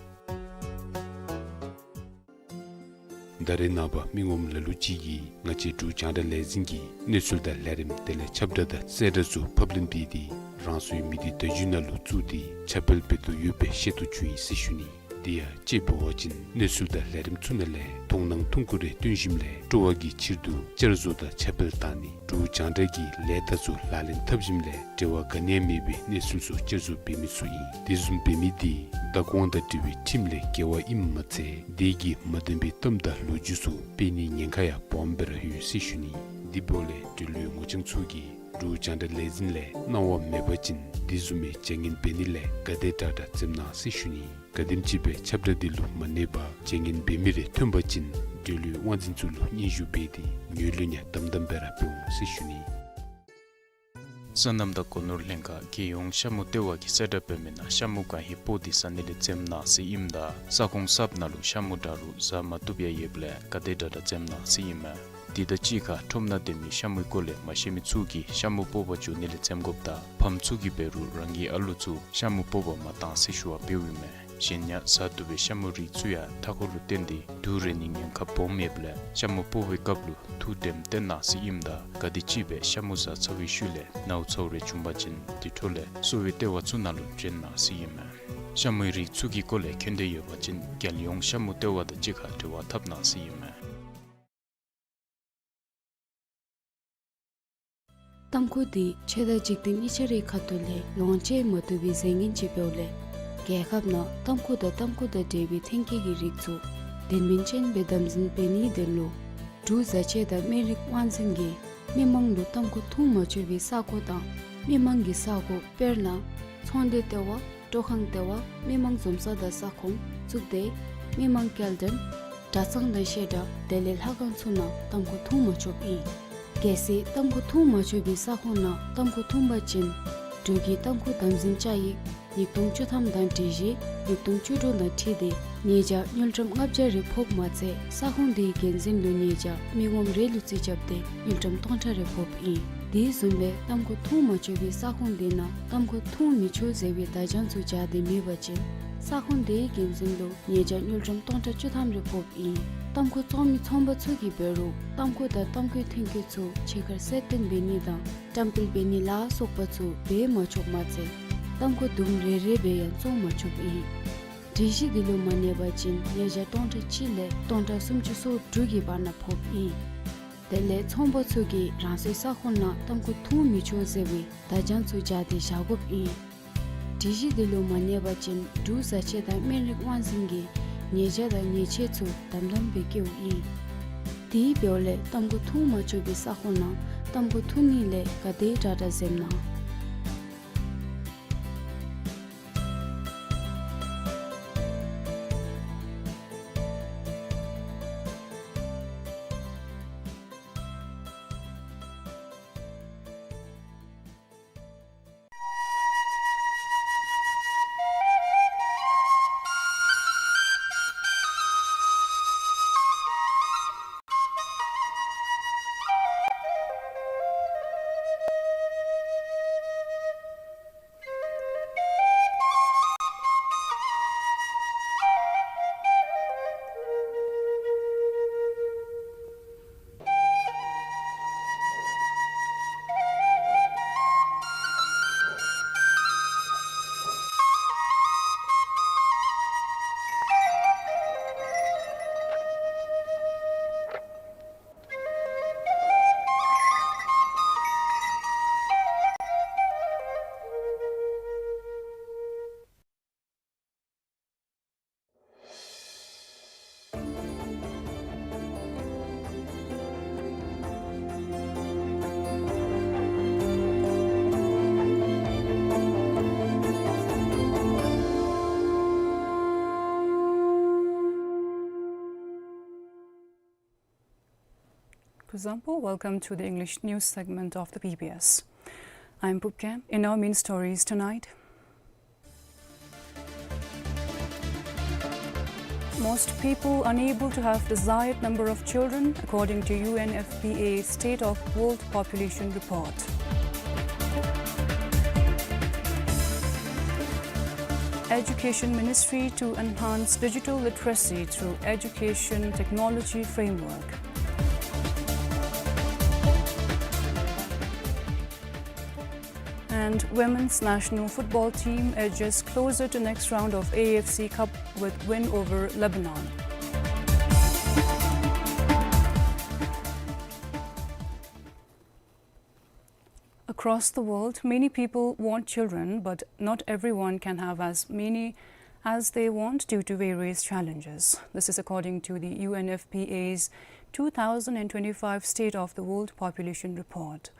ད་རེས་ནངས་པ་མི་ངོམ་ལ་ལུ་ཅིག་གིས་ང་བཅས་འབྲུག་རྒྱང་བསྒྲགས་ལས་འཛིན་གྱི་གནས་ཚུལ་དང་ལས་རིམ་དེ་ལས་ཁྱབ་བསྒྲགས་དང་གསལ་བསྒྲགས་ཚུ་ཕབ་ལེན་འབད་དེ་རང་སོའི་མི་སྡེ་བརྡ་བརྒྱུད་ནང་ལུ་བཙུགས་ཏེ་ཁྱབ་སྤེལ་འབད་དོ་ཡོདཔ་སྦེ་ཤེས་རྟོགས་བྱུང་ཡི་ཟེར་ཞུ་ནི། དེ་ཡང་དཔྱེ་འབད་བ་ཅིན་གནས་ཚུལ་དང་ལས་རིམ་ཚུ་ནང་ལས་མཐོང་སྣང་ཐུང་ཀུ་རེ་བཏོན་ཞིནམ་ལས་སྤྲོ་བ་གི་ཕྱིར་དུ་བསྐྱར་བཟོ་དང་ཁྱབ་སྤེལ་བཏང་ནི། འབྲུག་རྒྱང་བསྒྲགས་ཀྱི་ལས་རྟགས་ཚུ་ལག་ལེན་འཐབ་ཞིནམ་ལས་འབྲེལ་བ་ག་ནི་ཡང་མེད་པའི་གནས་ཚུལ་ཚུ་བསྐྱར་བཟོ་འབད་མི་ཚུ་ཨིན། དེ་བཟུམ་འབད་མི་དེ་བདག་དབང་དང་འབྲེལ་བའི་ཁྲིམས་ལས་འགལ་བ་ཨིནམ་མ་ཚད་དེ་གིས་མ་བདེན་པའི་གཏམ་དང་ལོ་རྒྱུས་ཚུ་སྤེལ་ནིའི་ཉེན་ཁ་ཡང་སྦོམ་སྦེ་ར་ཡོད་ཟེར་ཞུ་ནི། དེ་འབདཝ་ལས་འབྲེལ་ཡོད་ངོ་རྐྱང་ཚུ་གིས་འབྲུག་རྒྱང་བསྒྲགས་ལས་འཛིན་ལས་གནང་བ་མེད་པ་ཅིན་དེ་བཟུམ་མའི་བྱ་ངན་འབད་ནི་ལས་ག་དེ་དྲག་དྲག་འཛེམ་གནང་ཟེར་ཞུ་ནི། ག་དེམ་ཅིག་སྦེ་ཁྱབ་བསྒྲགས་དེ་ལུ་མ་གནས་པར་བྱ་ངན་འབད་མི་རེ་ཐོན་པ་ཅིན་འབྲེལ་ཡོད་དབང་འཛིན་ཚུ་ལུ་སྙན་ཞུ་འབད་དེ་ངོས་ལེན་ཡང་དམ་དམ་སྦེ་ར་འབད་འོང་ཟེར་ཞུ་ནི། སོ་ནམ་དང་སྒོ་ནོར་ལྷན་ཁག་རྒྱལ་ཡོངས་ཤ་མུ་ལྟེ་བ་གིས་གསལ་བསྒྲགས་འབད་མི་ནང་ཤ་མུ་གང་ཧེ་སྤོ་སྟེ་ཟ་ནི་ལས་འཛེམ་གནང་ཟེར་ཨིནམ་ད་ས་ཁོངས་གསརཔ་ནང་ལུ་ཤ་མུ་དྲག་རུང་ཟ་མ་བཏུབ་ཡང་ཡོདཔ་ལས་ག་དེ་དྲག་དྲག་འཛེམ་གནང་ཟེར་ཨིན་མས། དེ་དང་གཅིག་ཁར་ཁྲོམ་ནང་སྡོད་མི་ཤ་མུའི་སྐོར་ལས་མ་ཤེས་མི་ཚུ་གིས་ཤ་མུ་སྤོ་བར་འགྱོ་ནི་ལས་འཛེམ་དགོཔ་དང་ཕམ་ཚུ་གིས་འབད་རུང་རང་གི་ཨ་ལུ་ཚུ་ཤ་མུ་སྤོ་བར་མ་གཏང་ཟེར་ཞུ་བ་འབདཝ་ཨིན་མས། གཞན་ཡང་ཟ་བཏུབ་པའི་ཤ་མུའི་རིགས་ཚུ་ཡང་མཐའ་འཁོར་ལུ་བརྟེན་ཏེ་དུག་རེག་ནིའི་ཉེན་ཁ་སྦོམ་ཡོདཔ་ལས་ཤ་མུ་སྤོ་བའི་སྐབས་ལུ་ཐུགས་དྲནམ་བཏོན་གནང་ཟེར་ཨིནམ་ད་ག་དེམ་ཅིག་སྦེ་ཤ་མུ་ཟ་ཚར་བའི་ཤུལ་ལས་ནཝ་ཚཝ་རེ་བྱུང་པ་ཅིན་དེ་འཕྲོ་ལས་གསོ་བའི་ལྟེ་བ་ཚུ་ནང་ལུ་བྱོན་གནང་ཟེར་ཨིན་མས། ཤ་མུའི་རིགས་ཚུ་གི་སྐོར་ལས་མཁྱེན་འདོད་ཡོད་པ་ཅིན་རྒྱལ་ཡོངས་ཤ་མུ་ལྟེ་བ་དང་གཅིག་ཁར་འབྲེལ་བ་འཐབ་གནང་ཟེར་ཨིན་མས། ཏམ་ཁུ་འདི་ཆོས་དང་འཇིག་རྟེན་གཉིས་ཆ་རའི་ཁ་ཐུག་ལས་ཡོངས་བཅད་མ་བཏུབ་པའི་རྫས་ངན་ཅིག་འབདཝ་ལས་རྒྱལ་ཁབ་ནང་ཏམ་ཁུ་དང་ཏམ་ཁུ་དང་འབྲེལ་བའི་ཐོན་སྐྱེད་ཀྱི་རིགས་ཚུ་དོན་སྨིན་ཅན་སྦེ་དམ་འཛིན་འབད་ནིའི་དོན་ལུ་འབྲུག་བཟའ་ཆས་དང་སྨན་རིགས་དབང་འཛིན་གྱིས་མི་མང་ལུ་ཏམ་ཁུ་འཐུང་མ་ཆོག་པའི་ས་གོ་དང་མི་མང་གི་ས་གོ་དཔེར་ན་ཚོང་སྡེ་ལྟེ་བ། སྤྲོ་ཁང་ལྟེ་བ། མི་མང་འཛོམས་ས་དང་ས་ཁོངས་བཙུགས་ཏེ་མི་མང་སྐྱེལ་འདྲེན་གྲྭ་ཚང་དང་བཤད་གྲྭ་དེ་ལས་ལྷ་ཁང་ཚུ་ནང་ཏམ་ཁུ་འཐུང་མ་ཆོགཔ་ཨིན། གལ་སྲིད་ཏམ་ཁུ་འཐུང་མ་ཆོག་པའི་ས་ཁོངས་ནང་ཏམ་ཁུ་འཐུང་པ་ཅིན་འབྲུག་གི་ཏམ་ཁུ་དམ་འཛིན་བཅའ་ཡིག་ཉིས་སྟོང་བཅུ་ཐམ་དང་སྒྲིག་གཞི་ཉིས་སྟོང་བཅུ་དྲུག་དང་འཁྲིལ་ཏེ་ཉེས་བྱ་དངུལ་ཀྲམ་ལྔ་བརྒྱ་རེ་ཕོགཔ་མ་ཚད་ས་ཁོངས་དེའི་འགན་འཛིན་ལུ་ཉེས་བྱ་མི་ངོམ་རེ་ལུ་རྩིས་རྐྱབ་སྟེ་དངུལ་ཀྲམ་སྟོང་ཕྲག་རེ་ཕོགཔ་ཨིན། དེ་བཟུམ་སྦེ་ཏམ་ཁུ་འཐུང་མ་ཆོག་པའི་ས་ཁོངས་དེ་ནང་ཏམ་ཁུ་འཐུང་མི་ཆོག་ཟེར་བའི་བརྡ་བྱང་ཚུ་སྦྱར་ཏེ་མེད་པ་ཅིན་ས་ཁོངས་དེའི་འགན་འཛིན་ལུ་ཉེས་བྱ་དངུལ་ཀྲམ་སྟོང་ཕྲག་བཅུ་ཐམ་རེ་ཕོགཔ་ཨིན། ཏམ་ཁུ་བཙོང་མི་ཚོང་པ་ཚུ་གིས་འབད་རུང་ཏམ་ཁུ་དང་ཏམ་ཁུའི་ཐོན་སྐྱེད་ཚུ་ཕྱེད་ཀར་གསལ་སྟོན་འབད་ནི་དང་བཀྲམ་སྤེལ་འབད་ནི་ལ་སོགས་པ་ཚུ་འབད་མ་ཆོགཔ་མ་ཚད་ཏམ་ཁུ་དུམ་རེ་རེ་སྦེ་ཡང་བཙོང་མ་ཆོགཔ་ཨིན། སྒྲིག་གཞི་འདི་ལུ་མ་གནས་པ་ཅིན་ཉེས་བྱ་སྟོང་ཕྲག་གཅིག་ལས་སྟོང་ཕྲག་སུམ་ཅུ་སོ་དྲུག་གི་བར་ན་ཕོགཔ་ཨིན། དེ་ལས་ཚོང་པ་ཚུ་གིས་རང་སོའི་ས་ཁོངས་ནང་ཏམ་ཁུ་འཐུང་མི་ཆོག་ཟེར་བའི་བརྡ་བྱང་ཚུ་སྦྱར་ཏེ་བཞག་དགོཔ་ཨིན། སྒྲིག་གཞི་འདི་ལུ་མ་གནས་པ་ཅིན་འབྲུག་བཟའ་ཆས་དང་སྨན་རིགས་དབང་འཛིན་གྱིས་ཉེས་བྱ་དང་ཉེས་ཆད་ཚུ་དམ་དམ་སྦེ་བཀལཝ་ཨིན། དེ་འབདཝ་ལས་ཏམ་ཁུ་འཐུང་མ་ཆོག་པའི་ས་ཁོངས་ནང་ཏམ་ཁུ་འཐུང་ནི་ལས་ག་དེ་དྲག་དྲག་འཛེམ་གནང་། Kuzuzangpo, welcome to the English news segment of the B B S. I'm Pupkem. In our main stories tonight, most people unable to have desired number of children, according to U N F P A State of World Population Report. Education Ministry to enhance digital literacy through Education Technology Framework. And women's national football team edges closer to next round of A F C Cup with win over Lebanon. Across the world, many people want children, but not everyone can have as many as they want due to various challenges. This is according to the U N F P A's two thousand and twenty-five State of the World Population Report.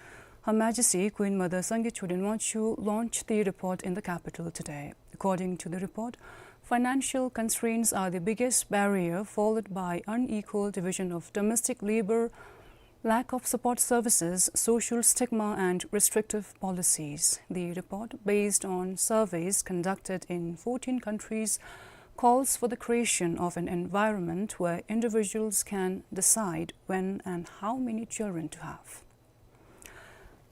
Her Majesty Queen Mother Sangay Choden Wangchuck launched the report in the capital today. According to the report, financial constraints are the biggest barrier, followed by unequal division of domestic labor, lack of support services, social stigma, and restrictive policies. The report, based on surveys conducted in fourteen countries, calls for the creation of an environment where individuals can decide when and how many children to have.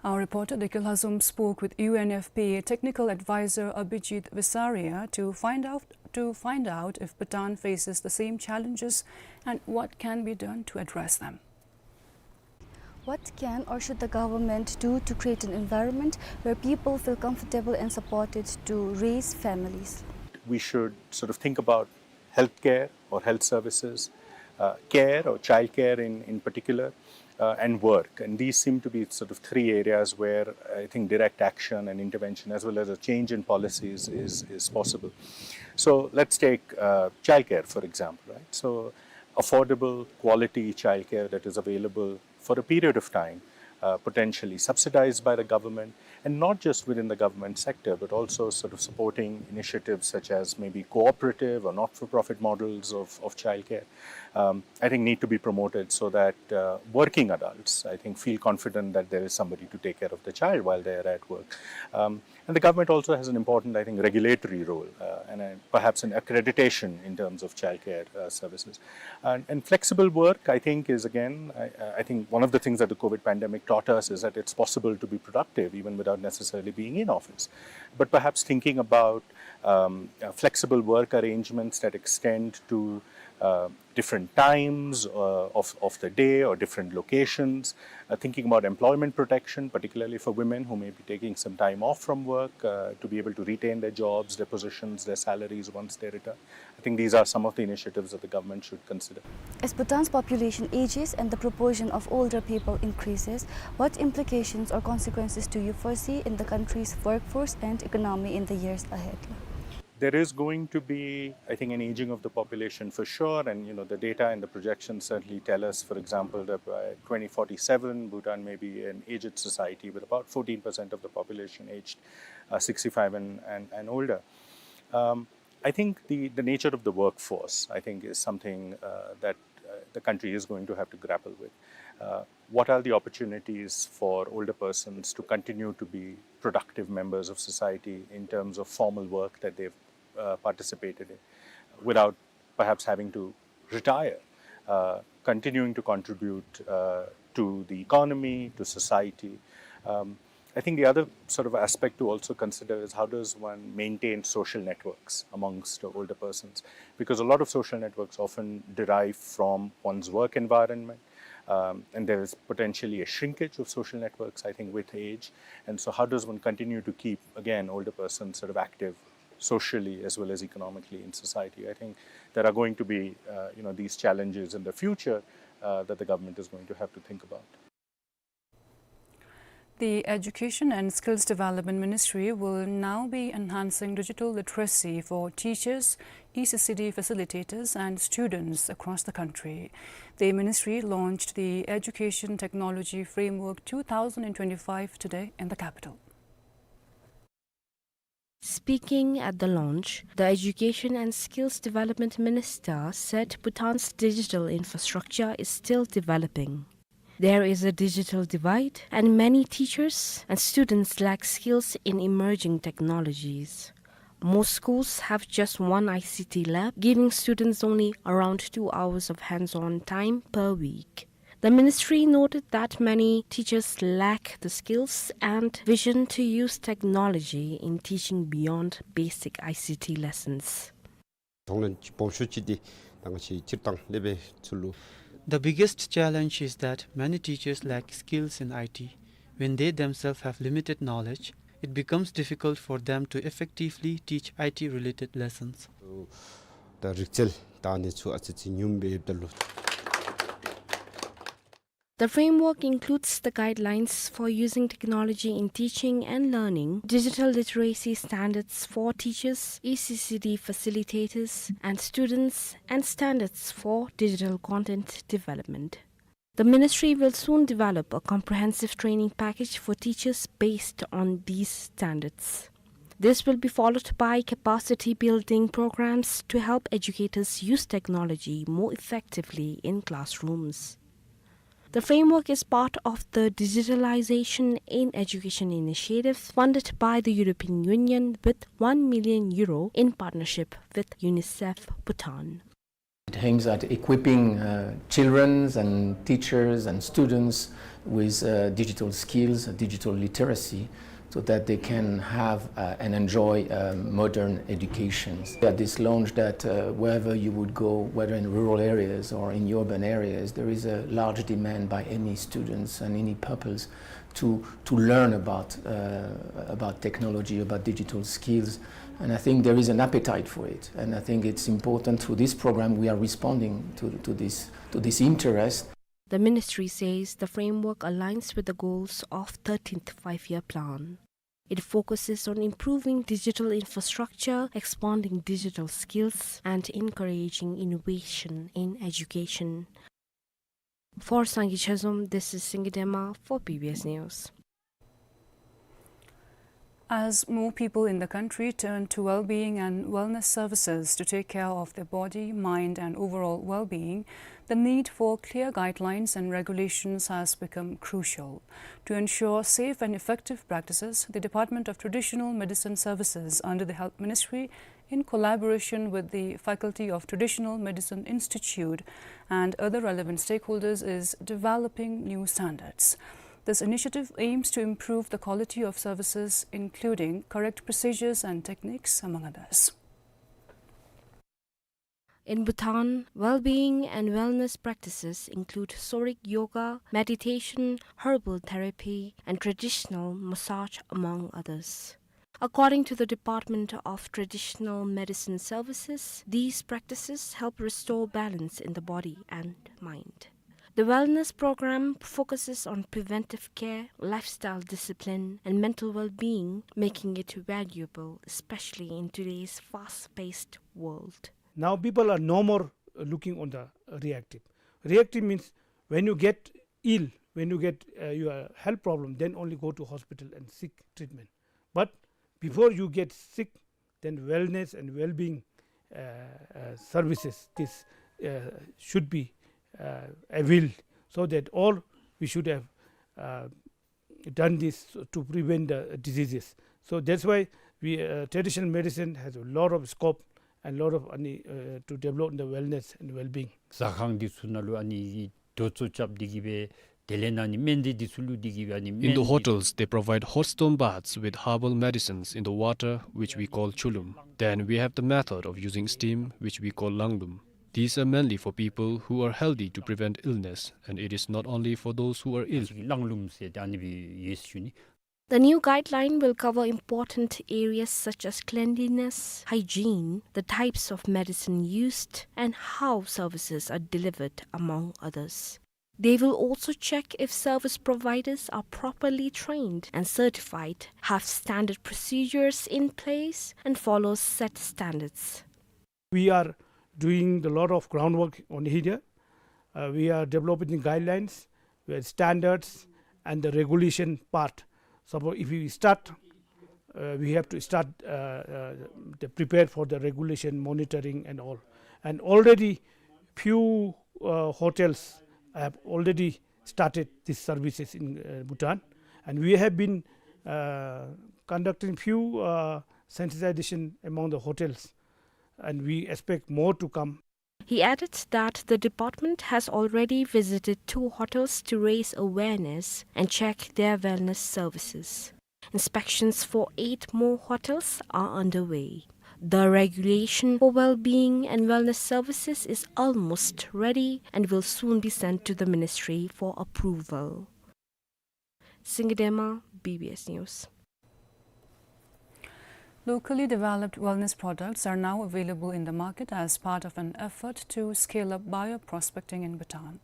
Our reporter Dekil Hazum spoke with U N F P A technical advisor Abhijit Visaria to find out, to find out if Bhutan faces the same challenges and what can be done to address them. What can or should the government do to create an environment where people feel comfortable and supported to raise families? We should sort of think about healthcare or health services, uh, care or childcare in, in particular, uh, and work. And these seem to be sort of three areas where I think direct action and intervention, as well as a change in policies, is, is possible. So let's take, uh, childcare, for example, right? So affordable, quality childcare that is available for a period of time, uh, potentially subsidized by the government, and not just within the government sector, but also sort of supporting initiatives such as maybe cooperative or not-for-profit models of, of childcare, um, I think need to be promoted so that, uh, working adults, I think, feel confident that there is somebody to take care of the child while they are at work. Um, and the government also has an important, I think, regulatory role, uh, and a, perhaps an accreditation in terms of childcare, uh, services. And, and flexible work, I think, is again, I, I think one of the things that the COVID pandemic taught us is that it's possible to be productive even without necessarily being in office. But perhaps thinking about, um, uh, flexible work arrangements that extend to, uh, different times uh, of, of the day or different locations, uh, thinking about employment protection, particularly for women who may be taking some time off from work uh, to be able to retain their jobs, their positions, their salaries once they return. I think these are some of the initiatives that the government should consider. As Bhutan's population ages and the proportion of older people increases, what implications or consequences do you foresee in the country's workforce and economy in the years ahead? There is going to be, I think, an aging of the population for sure, and, you know, the data and the projections certainly tell us, for example, that by twenty forty-seven, Bhutan may be an aged society with about fourteen percent of the population aged uh, sixty-five and, and, and older. Um, I think the, the nature of the workforce, I think, is something uh, that uh, the country is going to have to grapple with. Uh, what are the opportunities for older persons to continue to be productive members of society in terms of formal work that they've uh, participated in without perhaps having to retire, uh, continuing to contribute uh, to the economy, to society? Um, I think the other sort of aspect to also consider is how does one maintain social networks amongst older persons, because a lot of social networks often derive from one's work environment, um, and there is potentially a shrinkage of social networks, I think, with age. And so, how does one continue to keep, again, older persons sort of active socially as well as economically in society? I think there are going to be, uh, you know, these challenges in the future uh, that the government is going to have to think about. The Education and Skills Development Ministry will now be enhancing digital literacy for teachers, E C C D facilitators, and students across the country. The ministry launched the Education Technology Framework two thousand and twenty-five today in the capital. Speaking at the launch, the Education and Skills Development Minister said Bhutan's digital infrastructure is still developing. There is a digital divide, and many teachers and students lack skills in emerging technologies. Most schools have just one I C T lab, giving students only around two hours of hands-on time per week. The ministry noted that many teachers lack the skills and vision to use technology in teaching beyond basic I C T lessons. མཐོང་ལེན་གྱི་སྦོམ་ཤོས་ཅིག་འདི་ད་ང་བཅས་སྤྱིར་བཏང་ལས་པའི་ཚུལ་ལུ། The biggest challenge is that many teachers lack skills in I T. When they themselves have limited knowledge, it becomes difficult for them to effectively teach I T related lessons. ད་རིག་རྩལ་དང་ཨ་ནི་ཚུ་ཨ་ཙི་ཙི་ཉུངམ་སྦེ་ཡོདཔ་ད་ལུ། The framework includes the guidelines for using technology in teaching and learning, digital literacy standards for teachers, E C C D facilitators, and students, and standards for digital content development. The ministry will soon develop a comprehensive training package for teachers based on these standards. This will be followed by capacity building programs to help educators use technology more effectively in classrooms. The framework is part of the Digitalization in Education initiative funded by the European Union with one million euro in partnership with UNICEF Bhutan. It aims at equipping uh, children and teachers and students with uh, digital skills, uh, digital literacy, so that they can have uh, and enjoy uh, modern educations. At this launch, that uh, wherever you would go, whether in rural areas or in urban areas, there is a large demand by any students and any pupils to, to learn about, uh, about technology, about digital skills. And I think there is an appetite for it. And I think it's important through this program we are responding to, to, this, to this interest. The ministry says the framework aligns with the goals of thirteenth Five-Year Plan. It focuses on improving digital infrastructure, expanding digital skills, and encouraging innovation in education. For Sangay Chazom, this is Singye Dema for B B S News. As more people in the country turn to well-being and wellness services to take care of their body, mind, and overall well-being, the need for clear guidelines and regulations has become crucial. To ensure safe and effective practices, the Department of Traditional Medicine Services under the Health Ministry, in collaboration with the Faculty of Traditional Medicine Institute and other relevant stakeholders, is developing new standards. This initiative aims to improve the quality of services, including correct procedures and techniques, among others. In Bhutan, well-being and wellness practices include Sorik yoga, meditation, herbal therapy, and traditional massage, among others. According to the Department of Traditional Medicine Services, these practices help restore balance in the body and mind. The wellness program focuses on preventive care, lifestyle discipline, and mental well-being, making it valuable, especially in today's fast-paced world. Now people are no more looking on the reactive. Reactive means when you get ill, when you get, uh, your health problem, then only go to hospital and seek treatment. But before you get sick, then wellness and well-being, uh, uh, services, this, uh, should be, uh, availed, so that all we should have, uh, done this to prevent the diseases. So that's why we, uh, traditional medicine has a lot of scope and lot of, uh, to develop the wellness and well-being. ཟ་ཁང་འདི་ཚུ་ནང་ལུ་ཨ་ནི་རྡོ་བཙོ་རྐྱབ་སྟེ་གི་སྦེ་དེ་ལས་ཨ་ནི་སྨན་སྡེ་འདི་ཚུ་ལུ་སྟེ་གི་སྦེ་ཨ་ནི་In the སྨན་hotels, they provide hot stone baths with herbal medicines in the water, which we call chulum. Then we have the method of using steam, which we call langlum. These are mainly for people who are healthy to prevent illness, and it is not only for those who are ill. ལང་ལུམ་ཟེར་ཏེ་ཨ་ནི་སྦེ་ཡོད་ཟེར་ཞུ་ནི། The new guideline will cover important areas such as cleanliness, hygiene, the types of medicine used, and how services are delivered, among others. They will also check if service providers are properly trained and certified, have standard procedures in place, and follow set standards. We are doing a lot of groundwork on here. Uh, we are developing the guidelines with standards and the regulation part. So if we start, uh, we have to start, uh, uh, the prepare for the regulation, monitoring and all. And already few, uh, hotels have already started these services in, uh, Bhutan. And we have been, uh, conducting few, uh, sensitization among the hotels. And we expect more to come. He added that the department has already visited two hotels to raise awareness and check their wellness services. Inspections for eight more hotels are underway. The regulation for well-being and wellness services is almost ready and will soon be sent to the ministry for approval. Singye Dema, B B S News. Locally developed wellness products are now available in the market as part of an effort to scale up bioprospecting in Bhutan.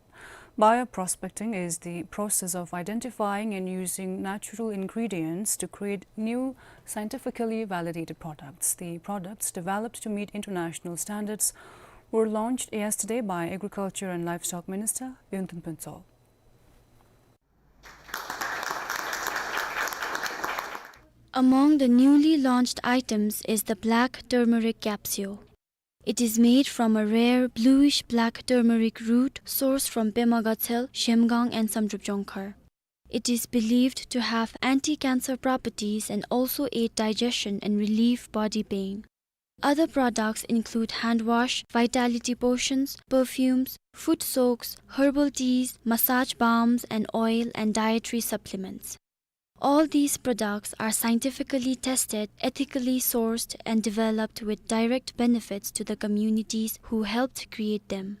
Bioprospecting is the process of identifying and using natural ingredients to create new scientifically validated products. The products, developed to meet international standards, were launched yesterday by Agriculture and Livestock Minister Byungthun Phuntsol. Among the newly launched items is the black turmeric capsule. It is made from a rare bluish black turmeric root sourced from Pema Gatshel, Zhemgang and Samdrup Jongkhar. It is believed to have anti-cancer properties and also aid digestion and relieve body pain. Other products include hand wash, vitality potions, perfumes, foot soaks, herbal teas, massage balms and oil, and dietary supplements. All these products are scientifically tested, ethically sourced, and developed with direct benefits to the communities who helped create them.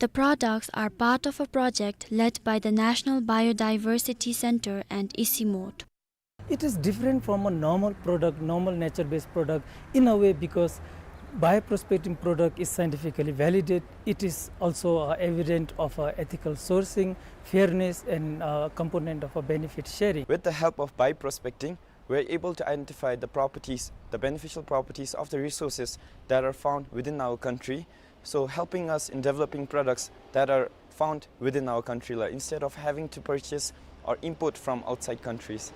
The products are part of a project led by the National Biodiversity Center and Isimot. It is different from a normal product, normal nature-based product, in a way, because bioprospecting product is scientifically validated. It is also, uh, evident of, uh, ethical sourcing, fairness, and, uh, component of a benefit sharing. With the help of bioprospecting, we are able to identify the properties, the beneficial properties of the resources that are found within our country, so helping us in developing products that are found within our country, like, instead of having to purchase or import from outside countries.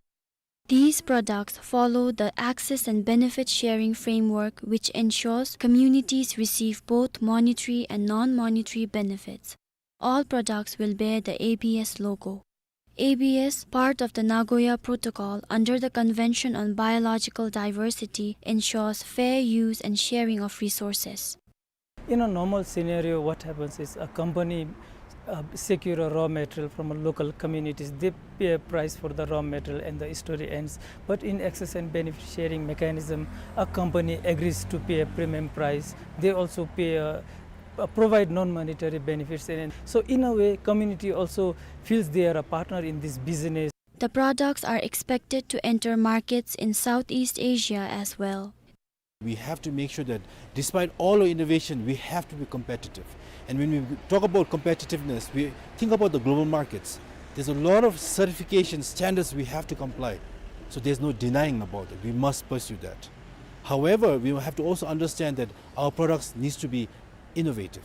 These products follow the access and benefit sharing framework, which ensures communities receive both monetary and non-monetary benefits. All products will bear the A B S logo. A B S, part of the Nagoya Protocol under the Convention on Biological Diversity, ensures fair use and sharing of resources. In a normal scenario, what happens is a company uh, secure a raw material from a local communities. They pay a price for the raw material and the story ends. But in access and benefit sharing mechanism, a company agrees to pay a premium price. They also pay a, uh, provide non-monetary benefits. And so in a way, community also feels they are a partner in this business. The products are expected to enter markets in Southeast Asia as well. We have to make sure that despite all our innovation, we have to be competitive. And when we talk about competitiveness, we think about the global markets. There's a lot of certification standards we have to comply. So there's no denying about it. We must pursue that. However, we have to also understand that our products needs to be innovative,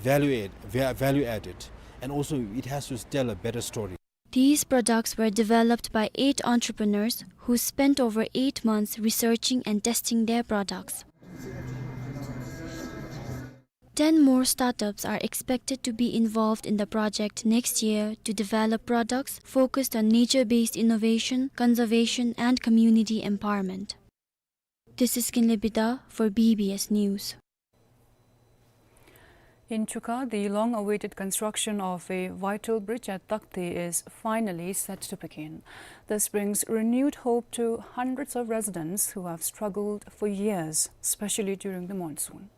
value add-, va-, value added, and also it has to tell a better story. These products were developed by eight entrepreneurs who spent over eight months researching and testing their products. Ten more startups are expected to be involved in the project next year to develop products focused on nature-based innovation, conservation, and community empowerment. This is Kinle Bida for B B S News. In Chukha, the long-awaited construction of a vital bridge at Takti is finally set to begin. This brings renewed hope to hundreds of residents who have struggled for years, especially during the monsoon.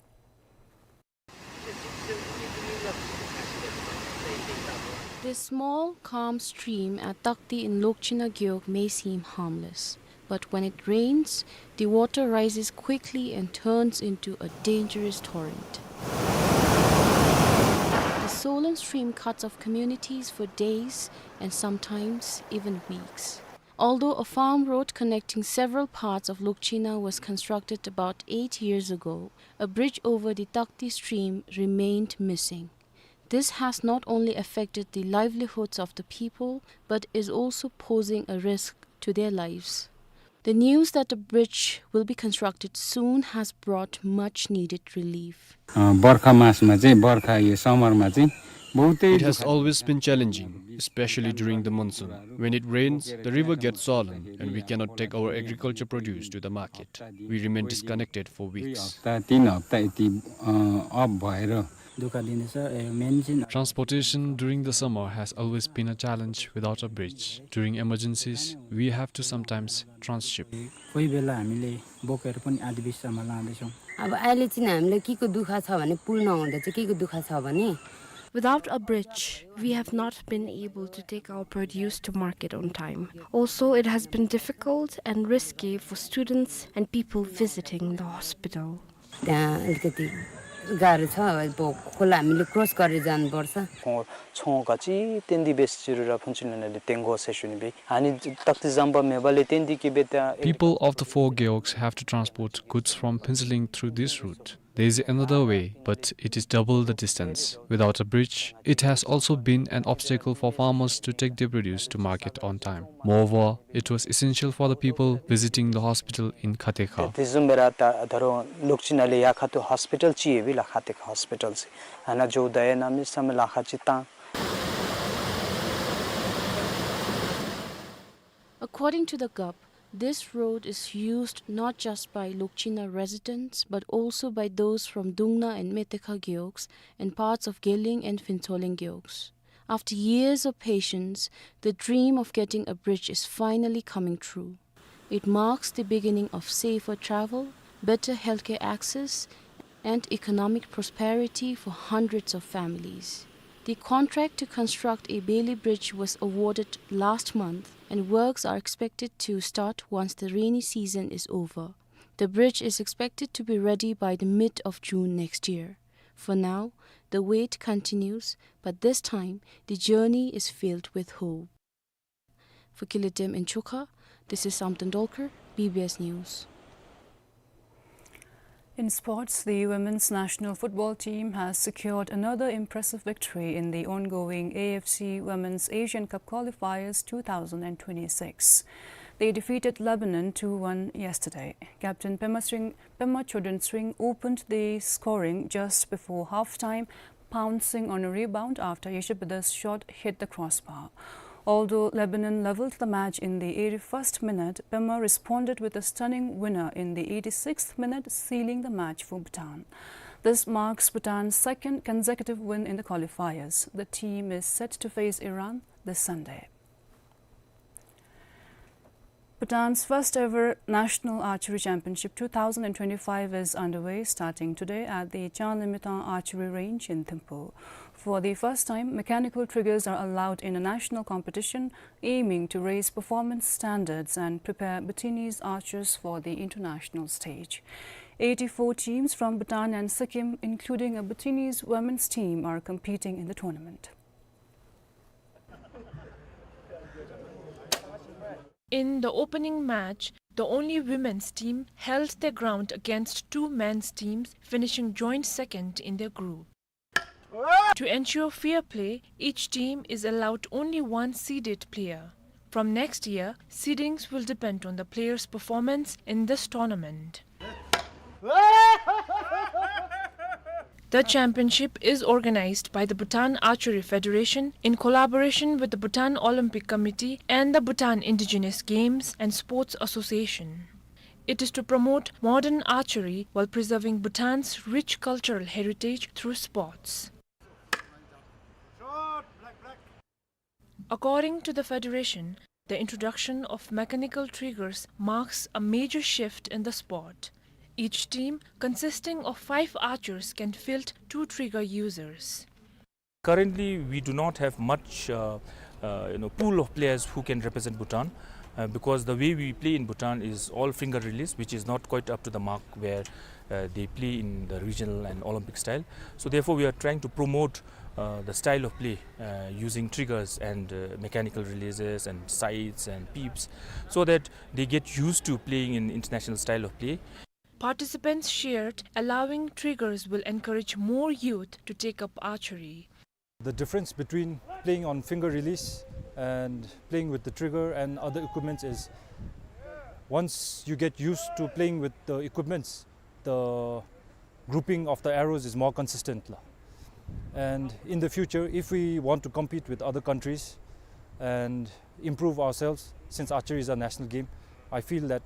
This small, calm stream at Takti in Lokchina Gewog may seem harmless, but when it rains, the water rises quickly and turns into a dangerous torrent. The swollen stream cuts off communities for days and sometimes even weeks. Although a farm road connecting several parts of Lokchina was constructed about eight years ago, a bridge over the Takti stream remained missing. This has not only affected the livelihoods of the people, but is also posing a risk to their lives. The news that a bridge will be constructed soon has brought much needed relief. अ, बर्खा मासमा चाहिँ, बर्खा यो समरमा चाहिँ बहुतै It has दुःख always been challenging, especially during the monsoon. When it rains, the river gets swollen and we cannot take our agriculture produce to the market. We remain disconnected for weeks. हप्ता, तीन हप्ता यति, अ, अफ भएर दुःख दिनेछ, ए, मेन चाहिँ Transportation during the summer has always been a challenge without a bridge. During emergencies, we have to sometimes transship. कोही बेला हामीले बोकेर पनि आधी बिस्तामा लाँदैछौँ। अब अहिले चाहिँ हामीलाई केको दुःख छ भने, पुल नहुँदा चाहिँ केको दुःख छ भने, Without a bridge, we have not been able to take our produce to market on time. Also, it has been difficult and risky for students and people visiting the hospital. त्यहाँ अलिकति गाह्रो छ। अब खोला हामीले क्रस गरेर जानुपर्छ। ཁོང་ཚོ་ག་ཅི་བཏོན་ཏེ་འབད་ཟེར་རུང་ར་ཕུན་ཚོགས་གླིང་ལས་བཏོན་དགོ་ཟེར་ཞུ་ནི་སྦེ། ཨ་ནི་སྟག་རྩེ་ཟམ་པ་མེད་པ་ལས་བརྟེན་ཏེ་གིས་སྦེ་ད། People of the four Gewogs have to transport goods from Phuntsholng through this route. There is another way, but it is double the distance. Without a bridge, it has also been an obstacle for farmers to take their produce to market on time. Moreover, it was essential for the people visiting the hospital in Khatekha. དེ་བཟུམ་སྦེ་ར་ད་ད་རུང་ལོག་ཅི་ན་ལས་ཡར་ཁ་ཐུག་ཧོསི་པི་ཊལ་ཅིག་ཡོད་པས་ལགས། ཁ་ཐེ་ཁ་ཧོསི་པི་ཊལ་ཟེར། ཨ་ནཱ་འགྱོཝ་ད་ཡང་གནམ་མེད་ས་མེད་ལཱ་ཁག་ཅིག་བཏང་། According to the gup, this road is used not just by Lokchina residents but also by those from Dungna and Metekha Gewogs and parts of Geleng and Phuntsholng Gewogs. After years of patience, the dream of getting a bridge is finally coming true. It marks the beginning of safer travel, better healthcare access, and economic prosperity for hundreds of families. The contract to construct a beli bridge was awarded last month, and works are expected to start once the rainy season is over. The bridge is expected to be ready by the mid of June next year. For now, the wait continues, but this time, the journey is filled with hope. For Kiletem in Chukha, this is Samten Dolkar, B B S News. In sports, the women's national football team has secured another impressive victory in the ongoing A F C Women's Asian Cup Qualifiers two thousand and twenty-six. They defeated Lebanon two one yesterday. Captain Pema Sring, Pema Chodenshring opened the scoring just before halftime, pouncing on a rebound after Yeshebada's shot hit the crossbar. Although Lebanon leveled the match in the eighty-first minute, Pema responded with a stunning winner in the eighty-sixth minute, sealing the match for Bhutan. This marks Bhutan's second consecutive win in the qualifiers. The team is set to face Iran this Sunday. Bhutan's first ever National Archery Championship two thousand and twenty-five is underway, starting today at the Changlimithang Archery Range in Thimphu. For the first time, mechanical triggers are allowed in a national competition, aiming to raise performance standards and prepare Bhutanese archers for the international stage. Eighty-four teams from Bhutan and Sikkim, including a Bhutanese women's team, are competing in the tournament. In the opening match, the only women's team held their ground against two men's teams, finishing joint second in their group. To ensure fair play, each team is allowed only one seeded player. From next year, seedings will depend on the players' performance in this tournament. The championship is organized by the Bhutan Archery Federation in collaboration with the Bhutan Olympic Committee and the Bhutan Indigenous Games and Sports Association. It is to promote modern archery while preserving Bhutan's rich cultural heritage through sports. According to the federation, the introduction of mechanical triggers marks a major shift in the sport. Each team, consisting of five archers, can field two trigger users. Currently, we do not have much, uh, uh, you know, pool of players who can represent Bhutan, uh, because the way we play in Bhutan is all finger release, which is not quite up to the mark where, uh, they play in the regional and Olympic style. So therefore, we are trying to promote, uh, the style of play, uh, using triggers and, uh, mechanical releases and sights and peeps, so that they get used to playing in international style of play. Participants shared allowing triggers will encourage more youth to take up archery. The difference between playing on finger release and playing with the trigger and other equipments is, once you get used to playing with the equipments, the grouping of the arrows is more consistent la. And in the future, if we want to compete with other countries and improve ourselves, since archery is a national game, I feel that,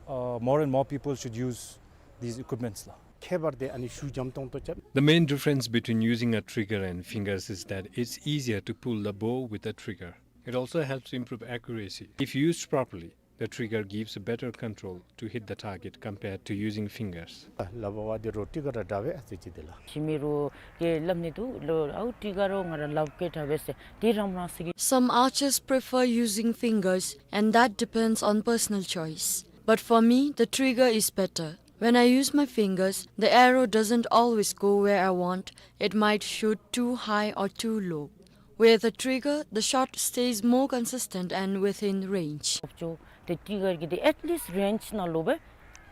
uh, more and more people should use these equipments la. ཁྱད་པར་དེ་ཨ་ནི་ཤུགས་འཇམ་ཏོང་ཏོ་རྐྱབ། The main difference between using a trigger and fingers is that it's easier to pull the bow with a trigger. It also helps to improve accuracy. If used properly, the trigger gives better control to hit the target compared to using fingers. ལགཔ་འབད་དེ་རོགས་ཊི་གར་ར་འདྲ་བས་ཨ་ཙི་ཅིག་དེ་ལགས། ཤི་མི་རོགས་ཀྱིས་སླབ་ནི་འདུག་ལོ་ཨའུ་ཊི་གར་རོགས་ང་ར་ལགཔ་གིས་འདྲ་བས་ཟེར་དེ་རང་རང་ཟེར་གི། Some archers prefer using fingers, and that depends on personal choice. But for me, the trigger is better. When I use my fingers, the arrow doesn't always go where I want. It might shoot too high or too low. With a trigger, the shot stays more consistent and within range. ཨོ་ཅོ་དེ་ཊི་གར་གྱི་དེ་at least range ནང་ལོགས་སྦེ་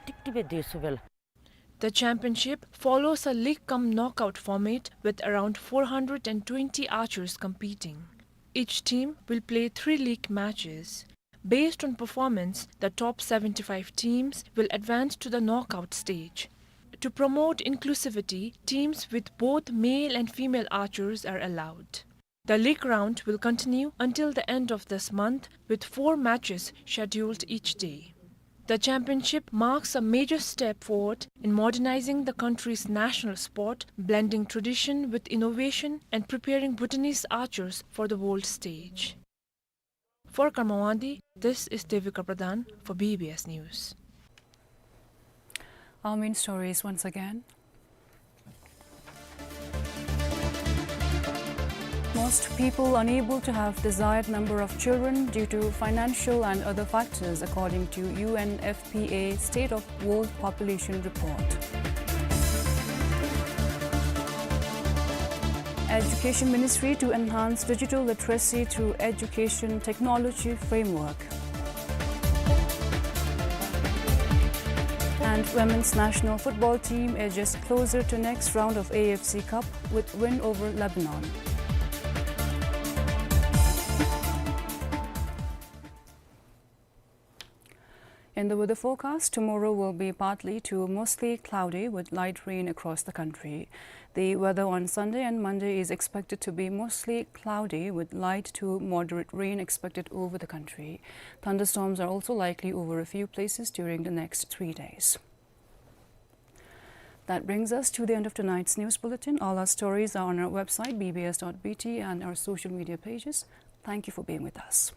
ཏིག་ཏིག་སྦེ་སྡོད་ཚུགས་པས་ལགས། The championship follows a league cum knockout format with around four hundred and twenty archers competing. Each team will play three league matches. Based on performance, the top seventy-five teams will advance to the knockout stage. To promote inclusivity, teams with both male and female archers are allowed. The league round will continue until the end of this month, with four matches scheduled each day. The championship marks a major step forward in modernizing the country's national sport, blending tradition with innovation and preparing Bhutanese archers for the world stage. For Karma Wangdi, this is Devika Pradhan for B B S News. Our main stories once again. Most people unable to have desired number of children due to financial and other factors, according to U N F P A State of World Population Report. Education Ministry to enhance digital literacy through education technology framework. And women's national football team edges closer to next round of A F C Cup with win over Lebanon. In the weather forecast, tomorrow will be partly to mostly cloudy with light rain across the country. The weather on Sunday and Monday is expected to be mostly cloudy with light to moderate rain expected over the country. Thunderstorms are also likely over a few places during the next three days. That brings us to the end of tonight's news bulletin. All our stories are on our website, B B S dot B T, and our social media pages. Thank you for being with us.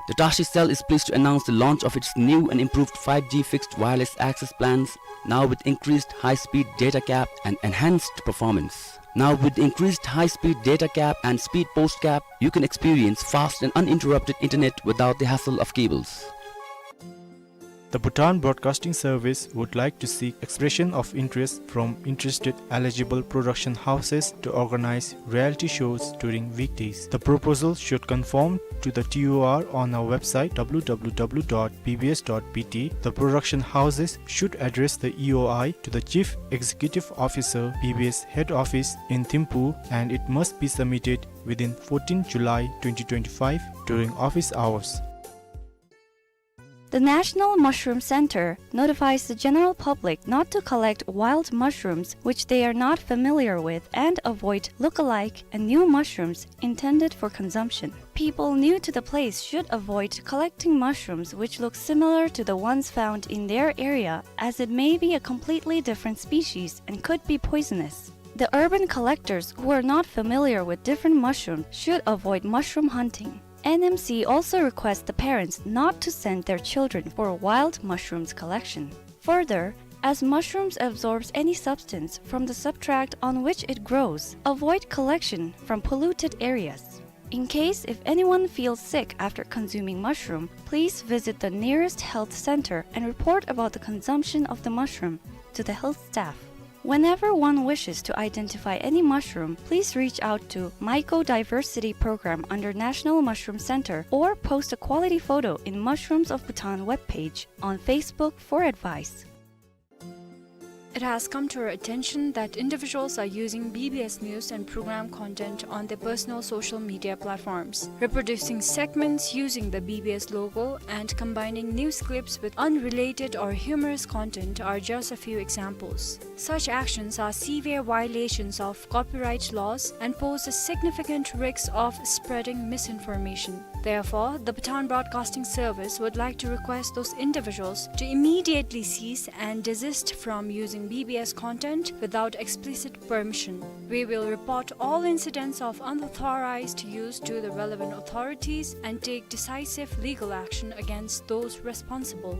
The Tashi Cell is pleased to announce the launch of its new and improved five G fixed wireless access plans, now with increased high-speed data cap and enhanced performance. Now with increased high-speed data cap and speed post cap, you can experience fast and uninterrupted internet without the hassle of cables. The Bhutan Broadcasting Service would like to seek expression of interest from interested eligible production houses to organize reality shows during weekdays. The proposal should conform to the T O R on our website, W W W dot B B S dot B T. The production houses should address the E O I to the Chief Executive Officer, B B S Head Office in Thimphu, and it must be submitted within fourteenth July twenty twenty-five during office hours. The National Mushroom Center notifies the general public not to collect wild mushrooms which they are not familiar with and avoid look-alike and new mushrooms intended for consumption. People new to the place should avoid collecting mushrooms which look similar to the ones found in their area, as it may be a completely different species and could be poisonous. The urban collectors who are not familiar with different mushrooms should avoid mushroom hunting. N M C also requests the parents not to send their children for wild mushrooms collection. Further, as mushrooms absorbs any substance from the substrate on which it grows, avoid collection from polluted areas. In case if anyone feels sick after consuming mushroom, please visit the nearest health center and report about the consumption of the mushroom to the health staff. Whenever one wishes to identify any mushroom, please reach out to Mycodiversity Program under National Mushroom Center or post a quality photo in Mushrooms of Bhutan webpage on Facebook for advice. It has come to our attention that individuals are using B B S news and program content on their personal social media platforms, reproducing segments using the B B S logo and combining news clips with unrelated or humorous content are just a few examples. Such actions are severe violations of copyright laws and pose a significant risk of spreading misinformation. Therefore, the Bhutan Broadcasting Service would like to request those individuals to immediately cease and desist from using B B S content without explicit permission. We will report all incidents of unauthorized use to the relevant authorities and take decisive legal action against those responsible.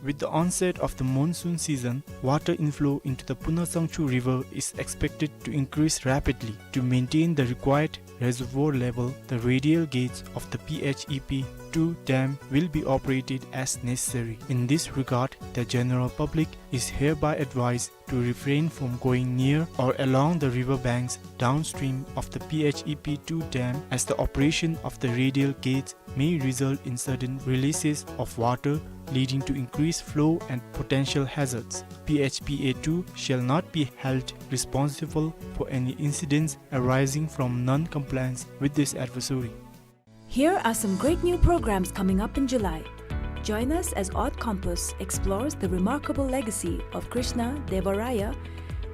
With the onset of the monsoon season, water inflow into the Puna Sangchu River is expected to increase rapidly. To maintain the required reservoir level, the radial gates of the P H E P two dam will be operated as necessary. In this regard, the general public is hereby advised to refrain from going near or along the river banks downstream of the P H E P two dam, as the operation of the radial gates may result in sudden releases of water, leading to increased flow and potential hazards. P H P A two shall not be held responsible for any incidents arising from non-compliance with this advisory. Here are some great new programs coming up in July. Join us as Odd Compass explores the remarkable legacy of Krishna Deva Raya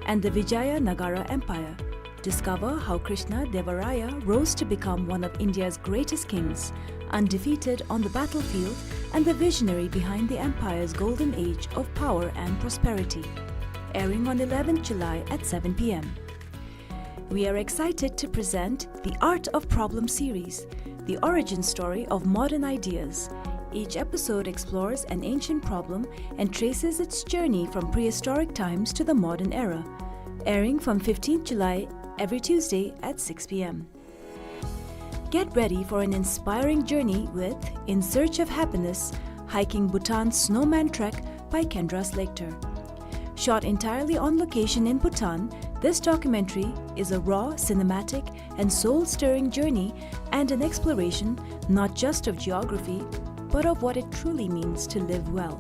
and the Vijayanagar Empire. Discover how Krishna Deva Raya rose to become one of India's greatest kings, undefeated on the battlefield and the visionary behind the empire's golden age of power and prosperity. Airing on eleventh July at seven p.m. We are excited to present the Art of Problem series, the origin story of modern ideas. Each episode explores an ancient problem and traces its journey from prehistoric times to the modern era. Airing from fifteenth July every Tuesday at six p m. Get ready for an inspiring journey with In Search of Happiness, Hiking Bhutan's Snowman Trek by Kendra Slater. Shot entirely on location in Bhutan, this documentary is a raw, cinematic, and soul-stirring journey and an exploration not just of geography, but of what it truly means to live well.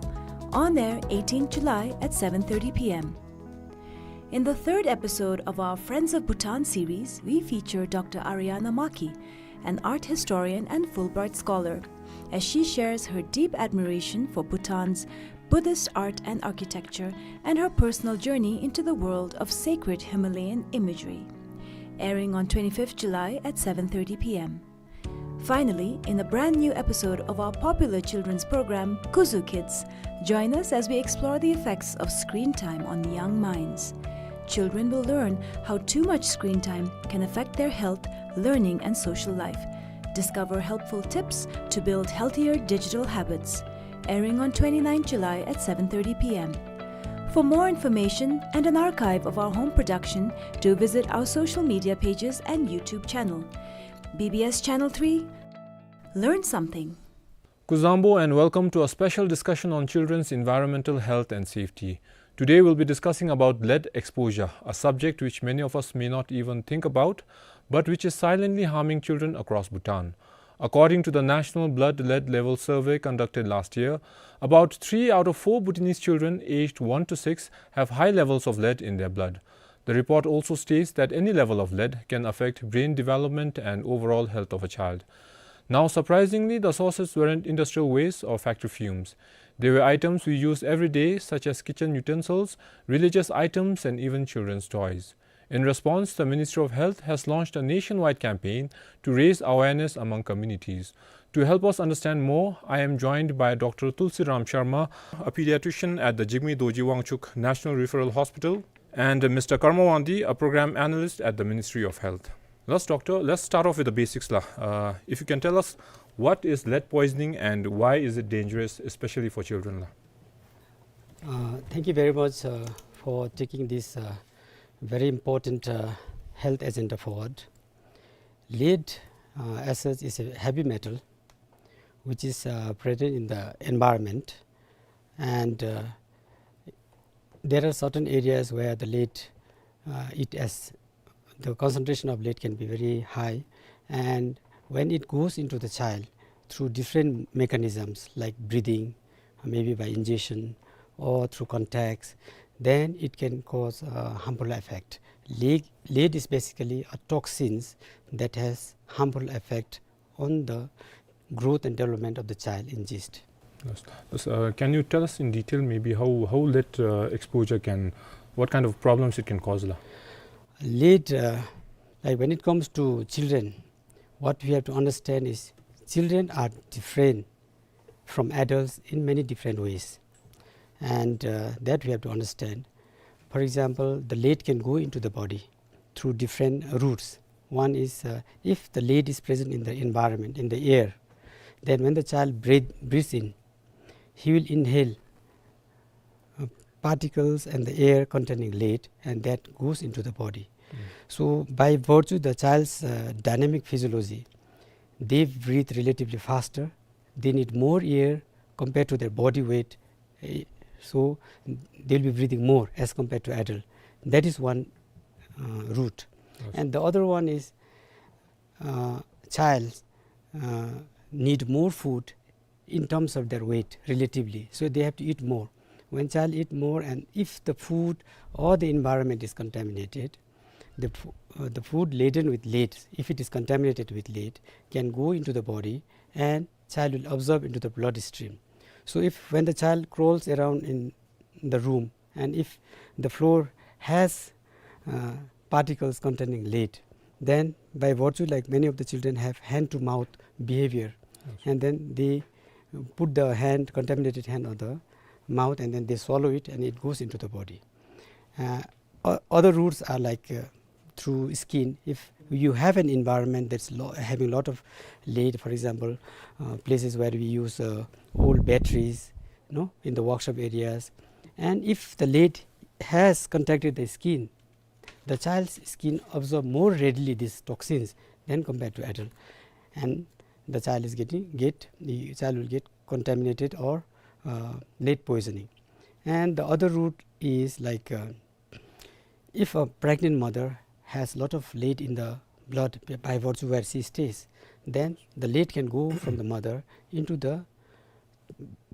On air eighteenth July at seven thirty p m. In the third episode of our Friends of Bhutan series, we feature Doctor Ariana Maki, an art historian and Fulbright scholar, as she shares her deep admiration for Bhutan's Buddhist art and architecture and her personal journey into the world of sacred Himalayan imagery. Airing on twenty-fifth July at seven thirty p m. Finally, in a brand new episode of our popular children's program, Kuzu Kids, join us as we explore the effects of screen time on young minds. Children will learn how too much screen time can affect their health, learning, and social life. Discover helpful tips to build healthier digital habits. Airing on twenty-ninth July at seven thirty p m. For more information and an archive of our home production, do visit our social media pages and YouTube channel. B B S Channel three, learn something. Kuzuzangpo and welcome to a special discussion on children's environmental health and safety. Today we'll be discussing about lead exposure, a subject which many of us may not even think about, but which is silently harming children across Bhutan. According to the National Blood Lead Level Survey conducted last year, about three out of four Bhutanese children aged one to six have high levels of lead in their blood. The report also states that any level of lead can affect brain development and overall health of a child. Now, surprisingly, the sources weren't industrial waste or factory fumes. They were items we use every day, such as kitchen utensils, religious items, and even children's toys. In response, the Ministry of Health has launched a nationwide campaign to raise awareness among communities. To help us understand more, I am joined by Doctor Tulsiram Sharma, a pediatrician at the Jigme Dorji Wangchuck National Referral Hospital, and Mister Karma Wangdi, a program analyst at the Ministry of Health. Let's, doctor, let's start off with the basics la. Uh, if you can tell us, what is lead poisoning and why is it dangerous, especially for children la? Uh, thank you very much, uh, for taking this, uh, very important, uh, health agenda forward. Lead, uh, as such, is a heavy metal which is, uh, present in the environment, and, uh, there are certain areas where the lead, uh, it has, the concentration of lead can be very high, and when it goes into the child through different mechanisms like breathing, maybe by ingestion or through contacts, then it can cause a harmful effect. Lead, lead is basically a toxins that has harmful effect on the growth and development of the child in gist. Yes. Yes, uh, can you tell us in detail maybe how, how lead, uh, exposure can, what kind of problems it can cause la? Lead, uh, like, when it comes to children, what we have to understand is children are different from adults in many different ways. And, uh, that we have to understand. For example, the lead can go into the body through different routes. One is, uh, if the lead is present in the environment, in the air, then when the child breathe, breathes in, he will inhale, uh, particles and the air containing lead, and that goes into the body. Mm. So by virtue the child's, uh, dynamic physiology, they breathe relatively faster, they need more air compared to their body weight, eh, so they'll be breathing more as compared to adult. That is one, uh, route. Yes. And the other one is, uh, child, uh, need more food in terms of their weight relatively. So they have to eat more. When child eat more, and if the food or the environment is contaminated, the fo-, uh, the food laden with lead, if it is contaminated with lead, can go into the body and child will absorb into the bloodstream. So if, when the child crawls around in the room, and if the floor has, uh, particles containing lead, then by virtue, like, many of the children have hand to mouth behavior, yes, and then they put the hand, contaminated hand on the mouth, and then they swallow it and it goes into the body. Uh, o-, other routes are like, uh, through skin. If you have an environment that's lo-, having a lot of lead, for example, uh, places where we use, uh, old batteries, you know, in the workshop areas, and if the lead has contacted the skin, the child's skin absorb more readily these toxins than compared to adult, and the child is getting, get, the child will get contaminated or, uh, lead poisoning. And the other route is like, uh, if a pregnant mother has lot of lead in the blood b-, by virtue where she stays, then the lead can go from the mother into the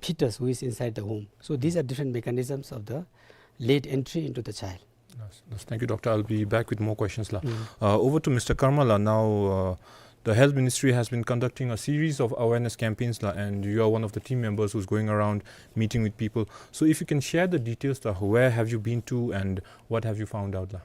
fetus who is inside the womb. So these are different mechanisms of the lead entry into the child. Yes, yes. Thank you, Doctor. I'll be back with more questions la. Mm. Uh, over to Mister Karmala now. Uh, the Health Ministry has been conducting a series of awareness campaigns la, and you are one of the team members who's going around meeting with people. So if you can share the details la, where have you been to and what have you found out la?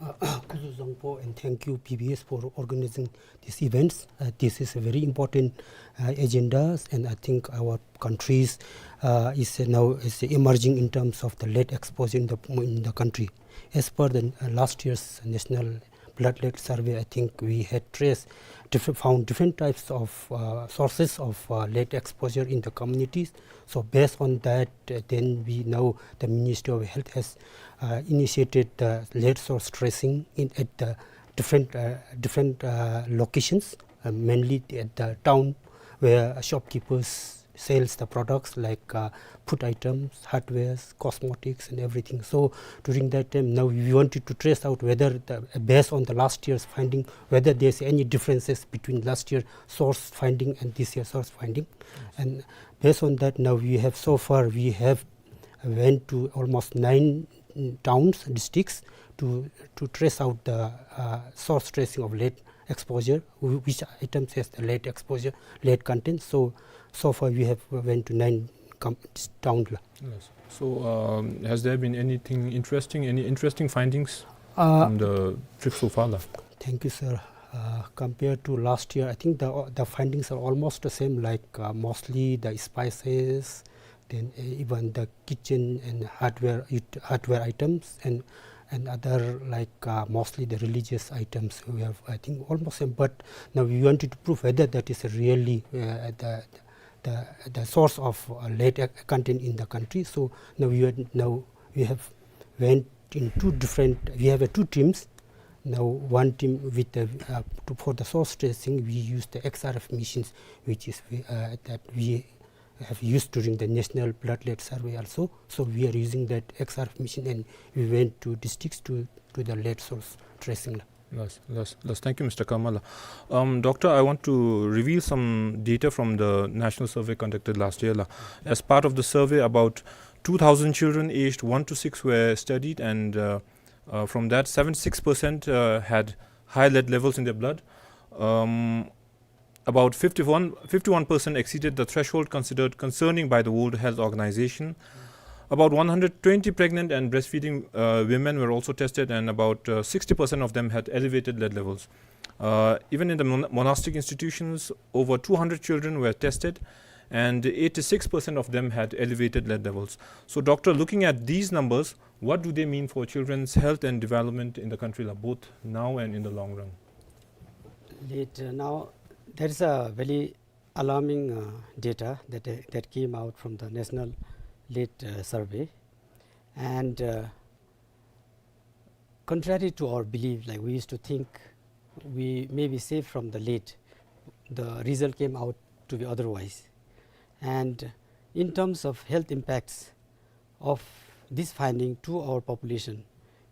Uh, Kuzuzangpo, and thank you, P B S, for organizing these events. Uh, this is a very important, uh, agenda, and I think our countries, uh, is now is emerging in terms of the lead exposure in the, in the country. As per the, uh, last year's National Blood Lead Survey, I think we had traced different, found different types of, uh, sources of, uh, lead exposure in the communities. So based on that, uh, then we now, the Ministry of Health has, uh, initiated the lead source tracing in, at the different, uh, different, uh, locations, uh, mainly at the town where shopkeepers sales the products like, uh, food items, hardwares, cosmetics and everything. So during that time, now we wanted to trace out whether the, based on the last year's finding, whether there's any differences between last year source finding and this year source finding. And based on that, now we have, so far we have went to almost nine, mm, towns, districts to, to trace out the, uh, source tracing of lead exposure, wh-, which items has the lead exposure, lead content. So, so far we have went to nine com-, town la. Yes. So, um, has there been anything interesting, any interesting findings, uh, from the trip so far la? Thank you, sir. Uh, compared to last year, I think the, the findings are almost the same, like, uh, mostly the spices, then, uh, even the kitchen and hardware, it-, hardware items and, and other, like, uh, mostly the religious items we have, I think, almost same. But now we wanted to prove whether that is really, uh, the, the, the source of, uh, lead, uh, content in the country. So now we are, now we have went in two different, we have, uh, two teams. Now one team with the, uh, to, for the source tracing, we use the X R F machines, which is, uh, that we have used during the National Blood Lead Survey also. So we are using that X R F machine and we went to districts to do the lead source tracing la. Yes, yes, yes. Thank you, Mister Karmala. Um, Doctor, I want to reveal some data from the national survey conducted last year la. As part of the survey, about two thousand children aged one to six were studied, and, uh, uh, from that, seventy-six percent, uh, had high lead levels in their blood. Um, about fifty-one, fifty-one percent exceeded the threshold considered concerning by the World Health Organization. About one hundred twenty pregnant and breastfeeding, uh, women were also tested, and about, uh, sixty percent of them had elevated lead levels. Uh, even in the mon-, monastic institutions, over two hundred children were tested, and eighty-six percent of them had elevated lead levels. So, Doctor, looking at these numbers, what do they mean for children's health and development in the country la, both now and in the long run? Lead, uh, now, there is a very alarming, uh, data that, uh, that came out from the National Lead, uh, Survey. And, uh, contrary to our belief, like, we used to think we may be safe from the lead, the result came out to be otherwise. And in terms of health impacts of this finding to our population,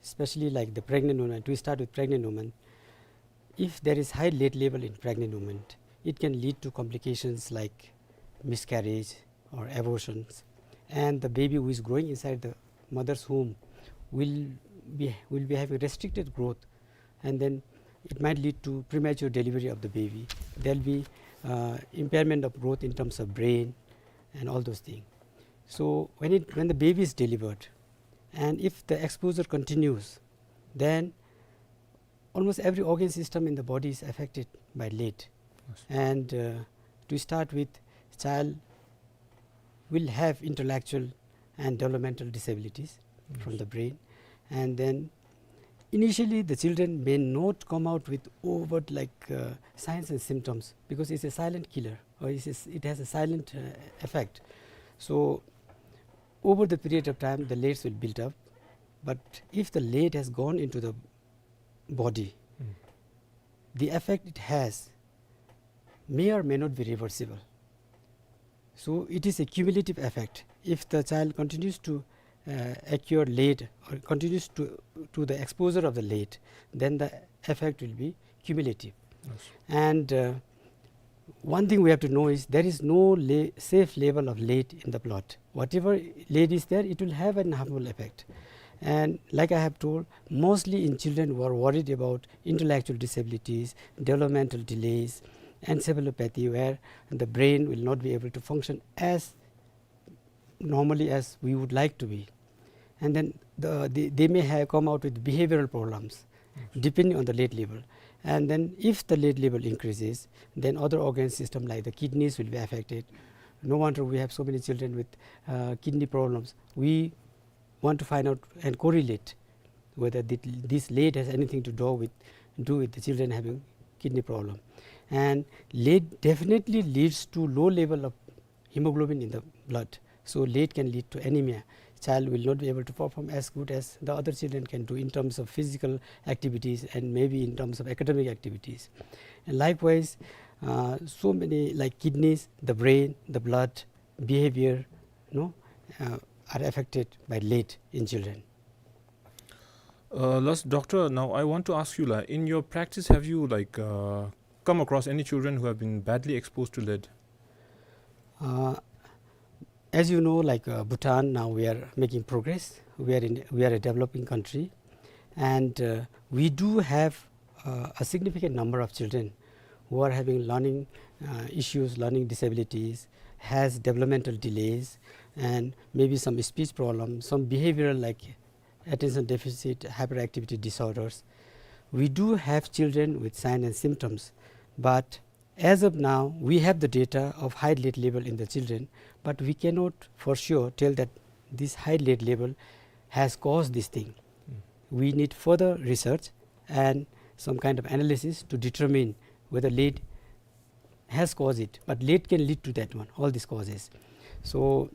especially, like, the pregnant woman, to start with pregnant woman, if there is high lead level in pregnant woman, it can lead to complications like miscarriage or abortions. And the baby who is growing inside the mother's womb will be, will be having restricted growth, and then it might lead to premature delivery of the baby. There'll be, uh, impairment of growth in terms of brain and all those things. So when it, when the baby is delivered, and if the exposure continues, then almost every organ system in the body is affected by lead. Yes. And, uh, to start with, child will have intellectual and developmental disabilities from, yes, the brain. And then Initially, the children may not come out with overt, like, uh, signs and symptoms, because it's a silent killer, or it's a s-, it has a silent, uh, effect. So, over the period of time, the leads will build up. But if the lead has gone into the body, Mm. the effect it has may or may not be reversible. So it is a cumulative effect. If the child continues to, uh, acquire lead or continues to, to the exposure of the lead, then the effect will be cumulative. Yes. And, uh, one thing we have to know is there is no le-, safe level of lead in the blood. Whatever lead is there, it will have an harmful effect. And like I have told, mostly in children who are worried about intellectual disabilities, developmental delays, encephalopathy, where the brain will not be able to function as normally as we would like to be. And then the, they, they may have come out with behavioral problems, Mm. depending on the lead level. And then if the lead level increases, then other organ system like the kidneys will be affected. No wonder we have so many children with, uh, kidney problems. We want to find out and correlate whether thi-, this lead has anything to do with, do with the children having kidney problem. And lead definitely leads to low level of hemoglobin in the blood. So lead can lead to anemia. Child will not be able to perform as good as the other children can do in terms of physical activities and maybe in terms of academic activities. And likewise, uh, so many, like, kidneys, the brain, the blood, behavior, no, uh, are affected by lead in children. Uh, last, doctor, now I want to ask you, like, in your practice, have you, like, uh, come across any children who have been badly exposed to lead? Uh, as you know, like, uh, Bhutan, now we are making progress. We are in, we are a developing country, and, uh, we do have, uh, a significant number of children who are having learning, uh, issues, learning disabilities, has developmental delays, and maybe some speech problems, some behavioral, like attention deficit hyperactivity disorders. We do have children with signs and symptoms, but as of now, we have the data of high lead level in the children, but we cannot for sure tell that this high lead level has caused this thing. Mm. We need further research and some kind of analysis to determine whether lead has caused it, but lead can lead to that one, all these causes. So,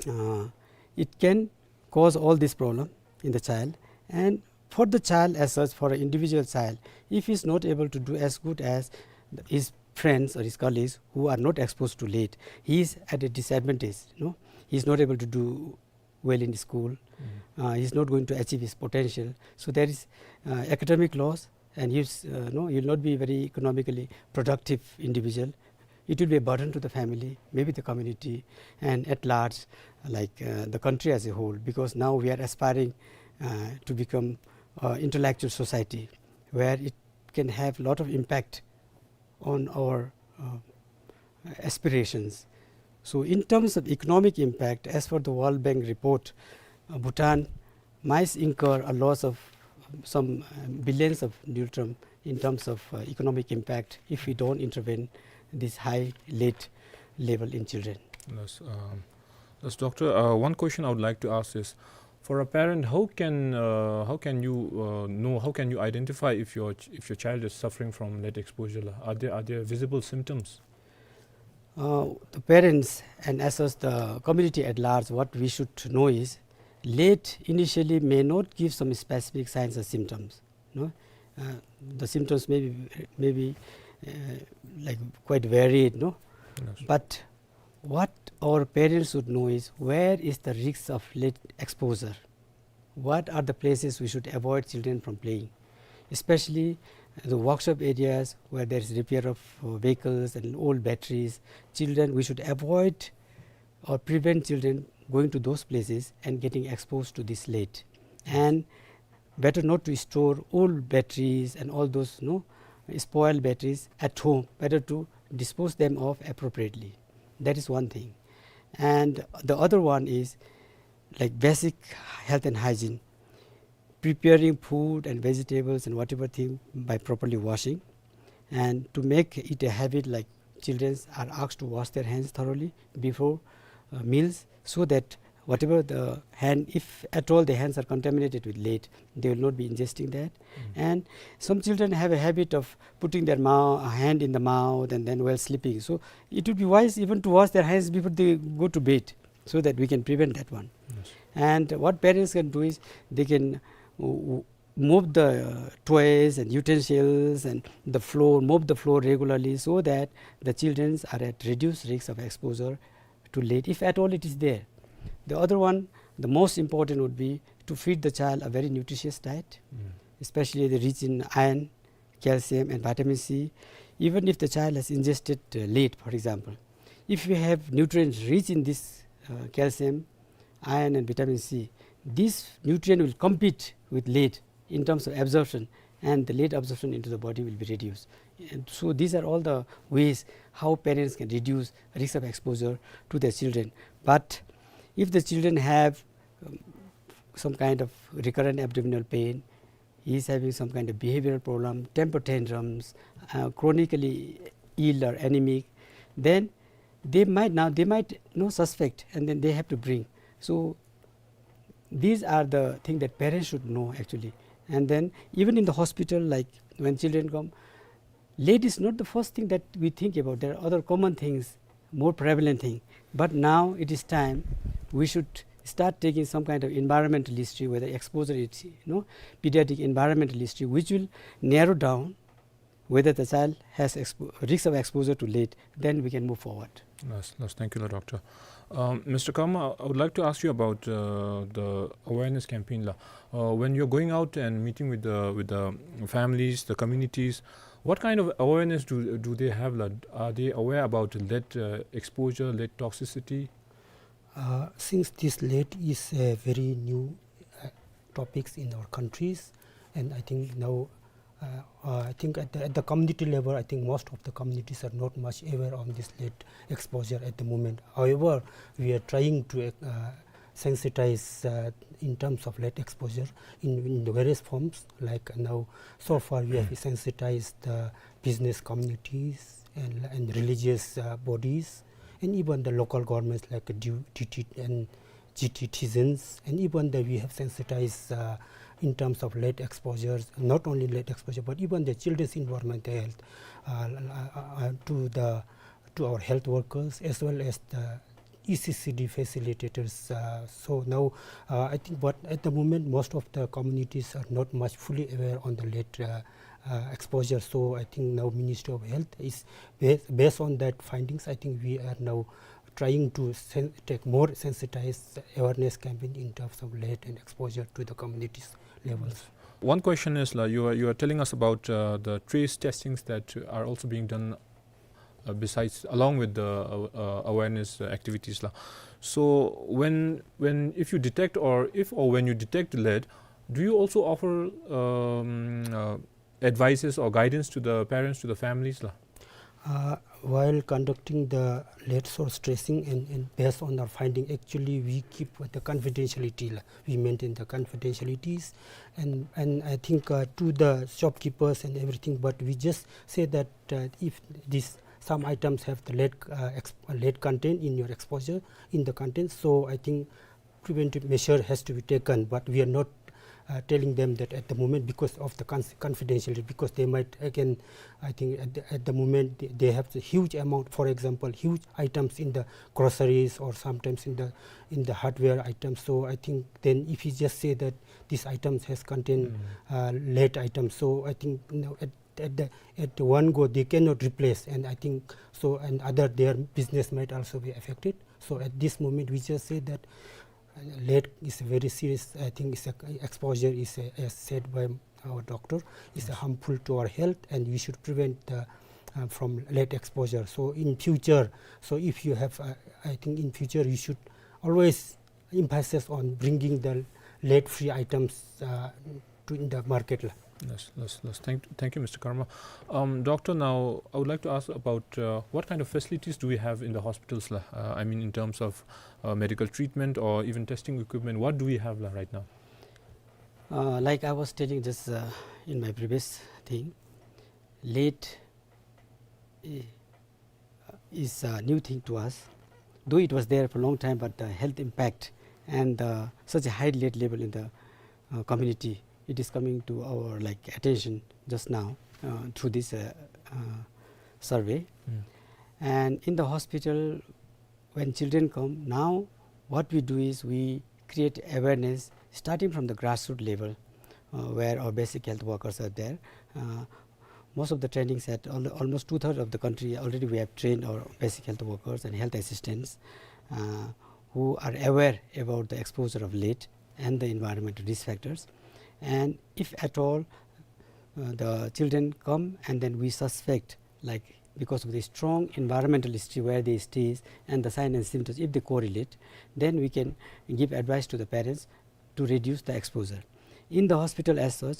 uh, it can cause all this problem in the child. And for the child as such, for an individual child, if he's not able to do as good as his friends or his colleagues who are not exposed to lead, he is at a disadvantage, no? He is not able to do well in school. Mm. Uh, he's not going to achieve his potential. So there is, uh, academic loss, and he's, uh, no, he will not be very economically productive individual. It will be a burden to the family, maybe the community, and at large, like, uh, the country as a whole, because now we are aspiring, uh, to become, uh, intellectual society where it can have lot of impact on our, uh, aspirations. So in terms of economic impact, as per the World Bank report, uh, Bhutan might incur a loss of some, uh, billions of ngultrum in terms of, uh, economic impact if we don't intervene this high lead level in children. Yes, um, yes, doctor, uh, one question I would like to ask is, for a parent, how can, uh, how can you, uh, know, how can you identify if your ch-, if your child is suffering from lead exposure? Are there, are there visible symptoms? Uh, the parents and as well as the community at large, what we should know is, lead initially may not give some specific signs or symptoms, no? Uh, the symptoms may be, may be, uh, like, quite varied, no? Yes. But what our parents should know is, where is the risks of lead exposure? What are the places we should avoid children from playing? Especially the workshop areas where there is repair of, uh, vehicles and old batteries. Children, we should avoid or prevent children going to those places and getting exposed to this lead. And better not to store old batteries and all those, no, spoiled batteries at home. Better to dispose them of appropriately. That is one thing. And the other one is, like, basic health and hygiene, preparing food and vegetables and whatever thing by properly washing, and to make it a habit, like, children are asked to wash their hands thoroughly before, uh, meals, so that whatever the hand, if at all the hands are contaminated with lead, they will not be ingesting that. And some children have a habit of putting their mou-, hand in the mouth and then while sleeping. So it would be wise even to wash their hands before they go to bed, so that we can prevent that one. And what parents can do is they can w-, w-, mop the, uh, toys and utensils and the floor, mop the floor regularly, so that the children are at reduced risk of exposure to lead, if at all it is there. The other one, the most important, would be to feed the child a very nutritious diet, especially the rich in iron, calcium and vitamin C. Even if the child has ingested, uh, lead, for example, if we have nutrients rich in this, uh, calcium, iron and vitamin C, this nutrient will compete with lead in terms of absorption, and the lead absorption into the body will be reduced. And so these are all the ways how parents can reduce risk of exposure to their children. But if the children have, um, some kind of recurrent abdominal pain, he is having some kind of behavioral problem, temper tantrums, uh, chronically ill or anemic, then they might now, they might, you know, suspect, and then they have to bring. So these are the things that parents should know actually. And then even in the hospital, like, when children come, lead is not the first thing that we think about. There are other common things, more prevalent thing. But now it is time we should start taking some kind of environmental history, whether exposure is, you know, pediatric environmental history, which will narrow down whether the child has expo-, risk of exposure to lead, then we can move forward. Yes, yes, thank you, doctor. Um, Mister Karma, I would like to ask you about, uh, the awareness campaign la. Uh, when you're going out and meeting with the, with the families, the communities, what kind of awareness do, do they have la? Are they aware about lead, uh, exposure, lead toxicity? Uh, since this lead is a very new, uh, topics in our countries, and I think now, uh, uh, I think at the, at the community level, I think most of the communities are not much aware on this lead exposure at the moment. However, we are trying to, uh, sensitize, uh, in terms of lead exposure in, in the various forms. Like now, so far we have sensitized the business communities and, and religious, uh, bodies, and even the local governments like D-, D T and G T citizens, and even the, we have sensitized, uh, in terms of lead exposures, not only lead exposure, but even the children's environmental health, uh, uh, uh, uh, to the, to our health workers as well as the E C C D facilitators. Uh, so now, uh, I think, but at the moment, most of the communities are not much fully aware on the lead, uh, uh, exposure. So I think now Ministry of Health is, ba-, based on that findings, I think we are now trying to sen-, take more sensitized awareness campaign in terms of lead and exposure to the communities levels. One question is, la, you are, you are telling us about, uh, the trace testings that are also being done, uh, besides, along with the, uh, uh, awareness, uh, activities, la. So when, when, if you detect or if or when you detect lead, do you also offer, um, uh, advices or guidance to the parents, to the families, la? Uh, while conducting the lead source tracing and, and based on our finding, actually we keep the confidentiality, la. We maintain the confidentialities, and, and I think, uh, to the shopkeepers and everything, but we just say that, uh, if this, some items have the lead, uh, ex-, lead content in your exposure, in the content, so I think preventive measure has to be taken, but we are not, uh, telling them that at the moment because of the cons-, confidentiality, because they might again, I think at the, at the moment they, they have the huge amount, for example, huge items in the groceries or sometimes in the, in the hardware items. So I think then if you just say that these items has contained, uh, lead items, so I think, you know, at at the, at the one go, they cannot replace. And I think so, and other, their business might also be affected. So at this moment, we just say that, uh, lead is a very serious, I think it's a, exposure is a, as said by our doctor, is a harmful to our health, and we should prevent the, uh, from lead exposure. So in future, so if you have, uh, I think in future, you should always emphasis on bringing the lead-free items, uh, to, in the market, la. Yes, yes, yes. Thank, thank you, Mister Karma. Um, doctor, now I would like to ask about, uh, what kind of facilities do we have in the hospitals, la? Uh, I mean, in terms of, uh, medical treatment or even testing equipment, what do we have, la, right now? Uh, like I was telling just, uh, in my previous thing, lead, eh, is a new thing to us. Though it was there for a long time, but the health impact and uh, such a high lead level in the uh, community. It is coming to our, like, attention just now uh, through this uh, uh, survey. Mm. And in the hospital, when children come, now what we do is we create awareness starting from the grassroots level, uh, where our basic health workers are there. Uh, most of the trainings at al- almost two-thirds of the country already we have trained our basic health workers and health assistants uh, who are aware about the exposure of lead and the environmental risk factors. And if at all uh, the children come and then we suspect, like, because of the strong environmental history where they stay and the sign and symptoms, if they correlate, then we can give advice to the parents to reduce the exposure. In the hospital as such,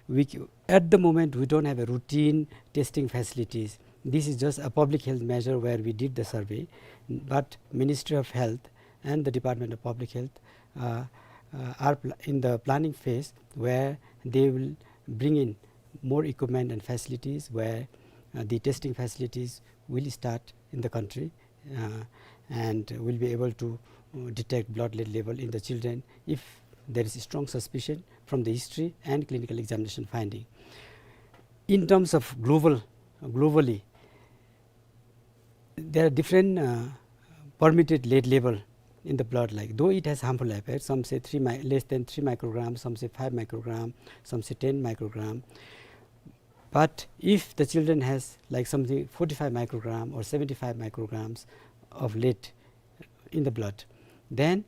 we, c- at the moment we don't have a routine testing facilities. This is just a public health measure where we did the survey, but Ministry of Health and the Department of Public Health uh, uh, are pl- in the planning phase where they will bring in more equipment and facilities where uh, the testing facilities will start in the country uh, and will be able to uh, detect blood lead level in the children if there is a strong suspicion from the history and clinical examination finding. In terms of global, globally, there are different uh, permitted lead level in the blood, like, though it has harmful effect, some say three mi- less than three microgram, some say five microgram, some say ten microgram. But if the children has, like, something forty-five microgram or seventy-five micrograms of lead in the blood, then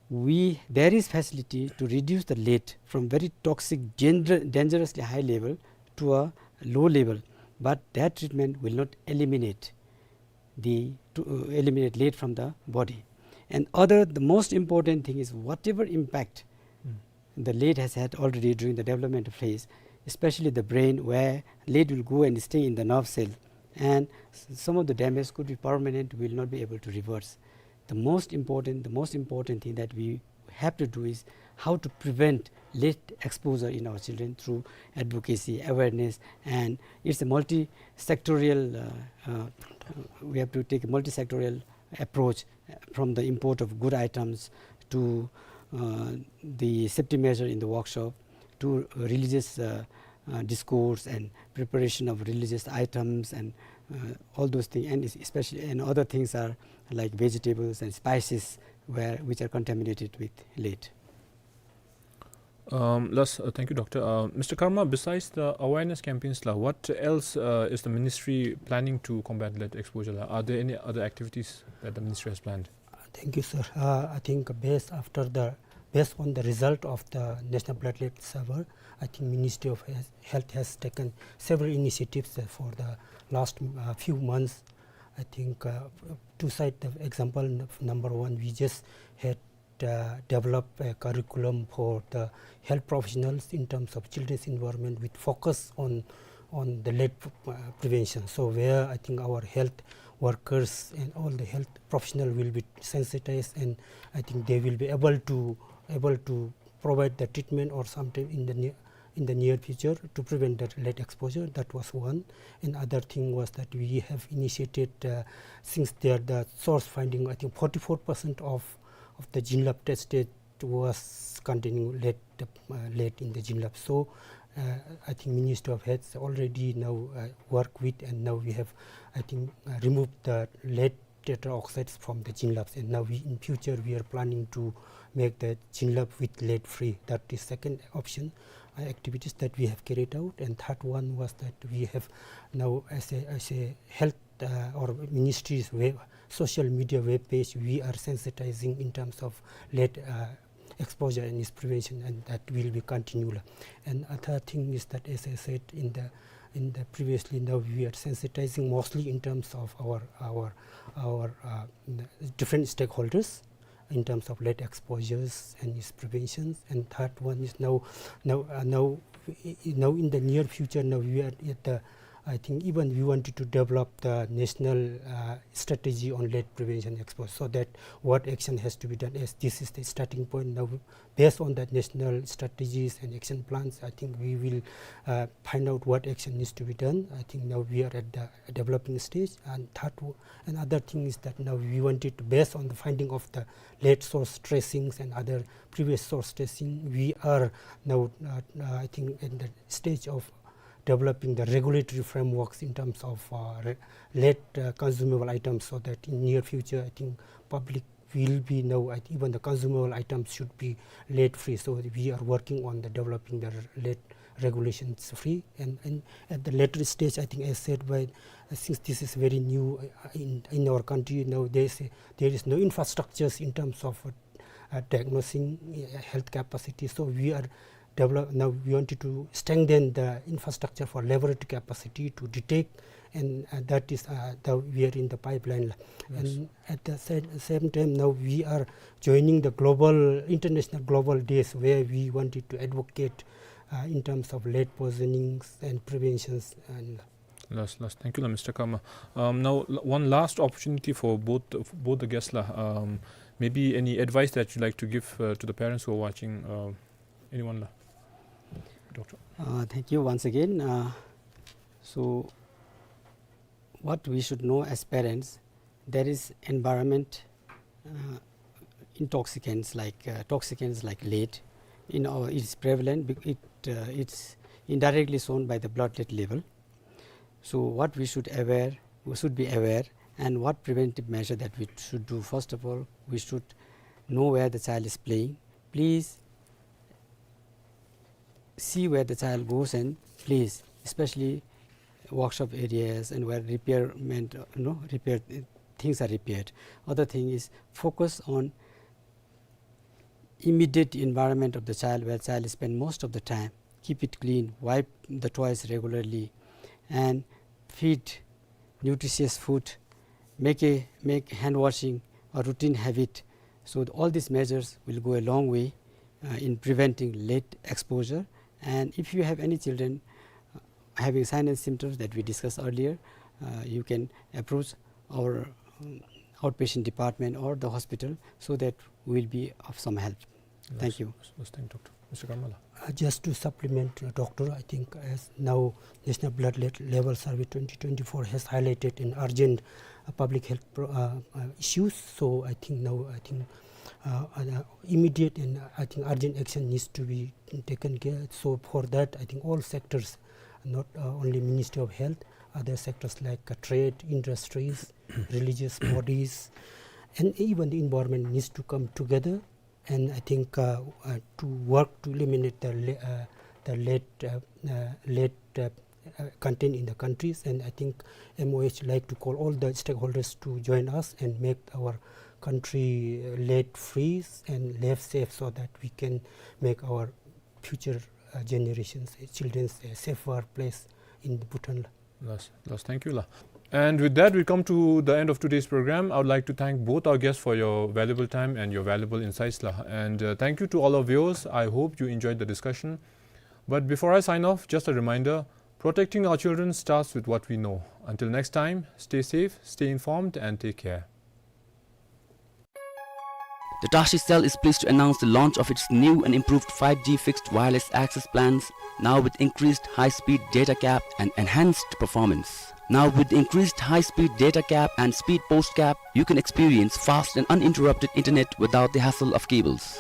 we there is facility to reduce the lead from very toxic, danger, dangerously high level to a low level, but that treatment will not eliminate the to uh, eliminate lead from the body. And other, the most important thing is whatever impact the lead has had already during the development phase, especially the brain, where lead will go and stay in the nerve cell, and s- some of the damage could be permanent, will not be able to reverse. The most important, the most important thing that we have to do is how to prevent lead exposure in our children through advocacy, awareness, and it's a multi-sectorial, uh, uh, we have to take a multi-sectorial approach uh, from the import of good items to uh, the safety measure in the workshop to religious uh, uh, discourse and preparation of religious items and uh, all those things, and es- especially and other things are like vegetables and spices where which are contaminated with lead. Um, last, uh, thank you, Doctor. Uh, Mister Karma, besides the awareness campaigns la, what else uh, is the ministry planning to combat lead exposure la? Are there any other activities that the ministry has planned? Thank you, sir. Uh, I think based after the based on the result of the National Blood Lead Survey, I think Ministry of Health Health has taken several initiatives uh, for the last uh, few months. I think uh, to cite the example n- number one, we just had uh, developed a curriculum for the health professionals in terms of children's environment with focus on on the lead uh, prevention. So where I think our health workers and all the health professional will be sensitized, and I think they will be able to able to provide the treatment or sometime in the near in the near future to prevent that lead exposure. That was one. And other thing was that we have initiated uh, since there the source finding, I think forty-four percent of of the Jinlab tested was containing lead, uh, lead in the Jinlab. So uh, I think Ministry of Health already now uh, work with, and now we have, I think, uh, removed the lead tetra oxides from the Jinlabs, and now we, in future we are planning to make the Jinlab with lead free. That is second option uh, activities that we have carried out. And third one was that we have now as a as a health uh, or ministry's web social media web page, we are sensitizing in terms of lead uh, exposure and its prevention, and that will be continual. And other thing is that, as I said in the in the previously, now we are sensitizing mostly in terms of our our our uh, different stakeholders in terms of lead exposures and its preventions. And third one is now now uh, now now in the near future, now we are at the I think even we wanted to develop the national, uh, strategy on lead prevention exposure, so that what action has to be done, as this is the starting point. Now, based on that national strategies and action plans, I think we will, uh, find out what action needs to be done. I think now we are at the developing stage. And third, w-, another thing is that now we wanted to, based on the finding of the lead source tracings and other previous source tracing, we are now, uh, uh, I think, in the stage of developing the regulatory frameworks in terms of, uh, re-, lead, uh, consumable items, so that in near future, I think, public will be now, I think, even the consumable items should be lead free. So we are working on the developing the lead regulations free. And, and at the later stage, I think, as said by, uh, since this is very new, uh, in, in our country, now there is a, there is no infrastructures in terms of, uh, uh, diagnosing, uh, health capacity. So we are develop, now we wanted to strengthen the infrastructure for laboratory capacity to detect, and, uh, that is, uh, the, we are in the pipeline. Yes. And at the sa-, same time, now we are joining the global, international global days, where we wanted to advocate, uh, in terms of lead poisonings and preventions and Last, last. Thank you, la, Mister Karma. Um, now, l-, one last opportunity for both, for both the guests, la. Um, maybe any advice that you'd like to give, uh, to the parents who are watching, uh, anyone, la? Doctor. Uh, thank you once again. Uh, so, what we should know as parents, there is environment, uh, intoxicants like, uh, toxicants like lead in our, it's prevalent, bec-, it, uh, it's indirectly shown by the blood lead level. So what we should aware, we should be aware, and what preventive measure that we should do. First of all, we should know where the child is playing. Please see where the child goes and plays, especially workshop areas and where repairment, uh, you know, repair, uh, things are repaired. Other thing is focus on immediate environment of the child where child spend most of the time. Keep it clean, wipe the toys regularly, and feed nutritious food, make a, make hand washing a routine habit. So th-, all these measures will go a long way, uh, in preventing lead exposure. And if you have any children, uh, having signs and symptoms that we discussed earlier, uh, you can approach our, um, outpatient department or the hospital so that we will be of some help. Thank you. Yes, yes, thank you, Doctor. Mister Karma, la. Uh, just to supplement, uh, Doctor, I think as now National Blood Le-, Level Survey twenty twenty-four has highlighted an urgent, uh, public health pro-, uh, uh, issues. So I think now, I think, uh, uh, immediate and, uh, I think urgent action needs to be taken care. So for that, I think all sectors, not, uh, only Ministry of Health, other sectors like, uh, trade, industries, religious bodies, and even the environment needs to come together. And I think, uh, uh, to work to eliminate the le-, uh, the lead, uh, uh, lead, uh, uh, content in the countries. And I think M O H like to call all the stakeholders to join us and make our country, uh, lead free and lead safe, so that we can make our future, uh, generations, uh, children's, uh, safer place in Bhutan. Yes, yes, thank you, la. And with that, we come to the end of today's program. I would like to thank both our guests for your valuable time and your valuable insights, la. And, uh, thank you to all our viewers. I hope you enjoyed the discussion. But before I sign off, just a reminder, protecting our children starts with what we know. Until next time, stay safe, stay informed, and take care. The Tashi Cell is pleased to announce the launch of its new and improved five G fixed wireless access plans, now with increased high-speed data cap and enhanced performance. Now with increased high-speed data cap and speed post cap, you can experience fast and uninterrupted internet without the hassle of cables.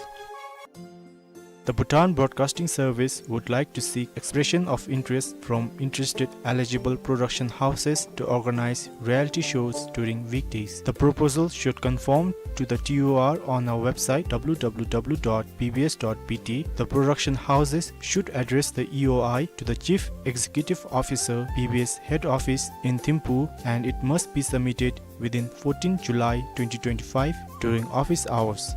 The Bhutan Broadcasting Service would like to seek expression of interest from interested eligible production houses to organize reality shows during weekdays. The proposal should conform to the T O R on our website, W W W dot B B S dot B T. The production houses should address the E O I to the Chief Executive Officer, B B S Head Office in Thimphu, and it must be submitted within fourteenth July twenty twenty-five during office hours.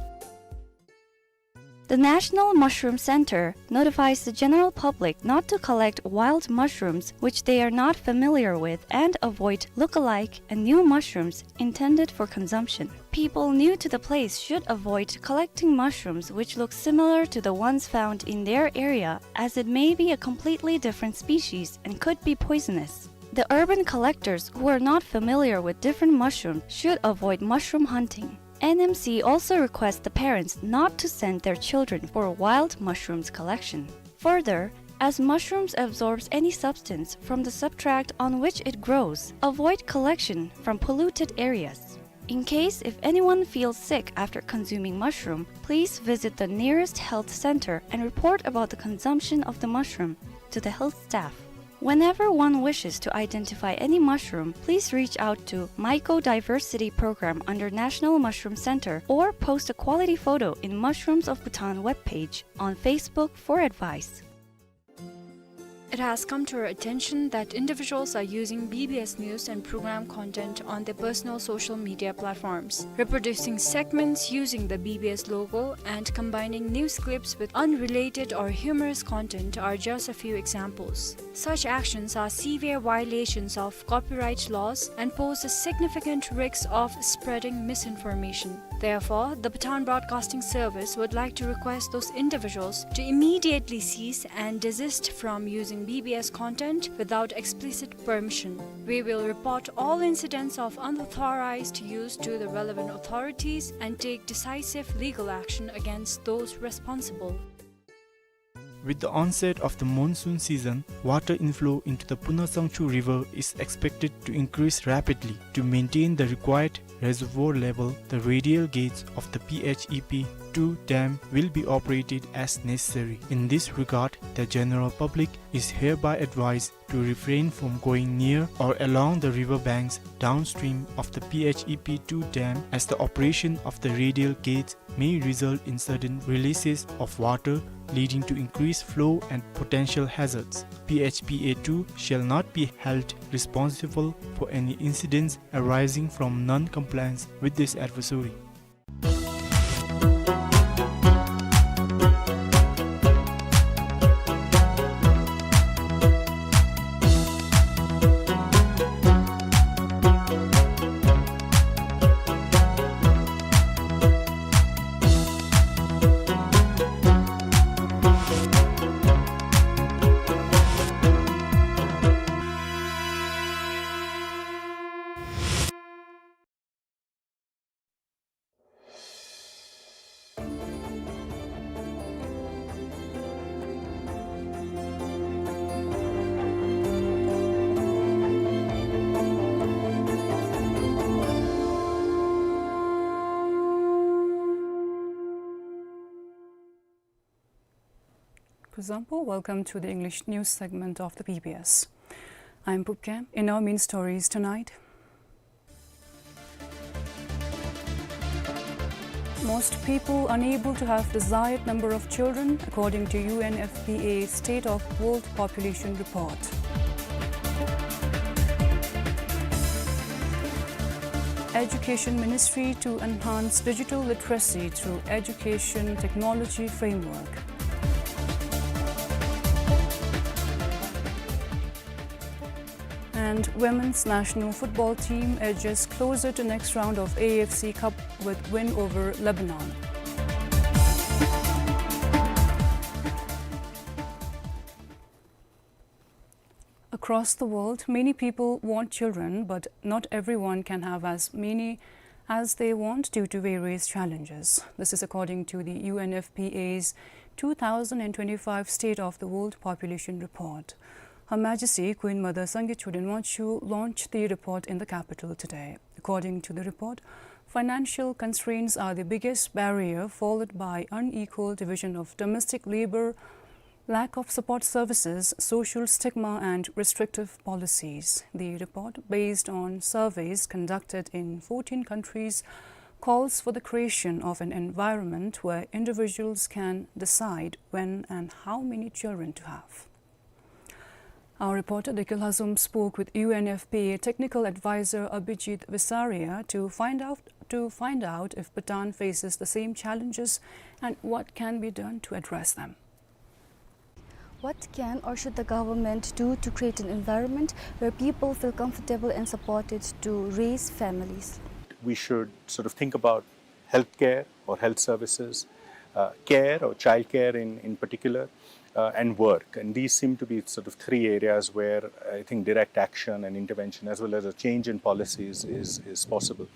The National Mushroom Center notifies the general public not to collect wild mushrooms which they are not familiar with and avoid look-alike and new mushrooms intended for consumption. People new to the place should avoid collecting mushrooms which look similar to the ones found in their area, as it may be a completely different species and could be poisonous. The urban collectors who are not familiar with different mushrooms should avoid mushroom hunting. N M C also requests the parents not to send their children for wild mushrooms collection. Further, as mushrooms absorbs any substance from the substrate on which it grows, avoid collection from polluted areas. In case if anyone feels sick after consuming mushroom, please visit the nearest health center and report about the consumption of the mushroom to the health staff. Whenever one wishes to identify any mushroom, please reach out to Mycodiversity Program under National Mushroom Center or post a quality photo in Mushrooms of Bhutan webpage on Facebook for advice. It has come to our attention that individuals are using B B S news and program content on their personal social media platforms. Reproducing segments using the B B S logo and combining news clips with unrelated or humorous content are just a few examples. Such actions are severe violations of copyright laws and pose a significant risk of spreading misinformation. Therefore, the Bhutan Broadcasting Service would like to request those individuals to immediately cease and desist from using B B S content without explicit permission. We will report all incidents of unauthorized use to the relevant authorities and take decisive legal action against those responsible. With the onset of the monsoon season, water inflow into the Punasangchu River is expected to increase rapidly. To maintain the required reservoir level, the radial gates of the P H E P two dam will be operated as necessary. In this regard, the general public is hereby advised to refrain from going near or along the river banks downstream of the P H E P two dam, as the operation of the radial gates may result in sudden releases of water, leading to increased flow and potential hazards. P H P A two shall not be held responsible for any incidents arising from non-compliance with this advisory. Kuzuzangpo, welcome to the English news segment of the B B S. I'm Pupkem. In our main stories tonight, most people unable to have desired number of children, according to U N F P A State of World Population Report. Education Ministry to enhance digital literacy through education technology framework. And women's national football team edges closer to next round of A F C Cup with win over Lebanon. Across the world, many people want children, but not everyone can have as many as they want due to various challenges. This is according to the U N F P A's two thousand and twenty-five State of the World Population Report. Her Majesty Queen Mother Sangay Choden Wangchuck launched the report in the capital today. According to the report, financial constraints are the biggest barrier, followed by unequal division of domestic labor, lack of support services, social stigma, and restrictive policies. The report, based on surveys conducted in fourteen countries, calls for the creation of an environment where individuals can decide when and how many children to have. Our reporter Dekyo Lhazom spoke with U N F P A technical advisor Abhijit Visaria to find out, to find out if Bhutan faces the same challenges and what can be done to address them. What can or should the government do to create an environment where people feel comfortable and supported to raise families? We should sort of think about healthcare or health services, uh, care or childcare in, in particular, uh, and work. And these seem to be sort of three areas where I think direct action and intervention, as well as a change in policies, is, is possible.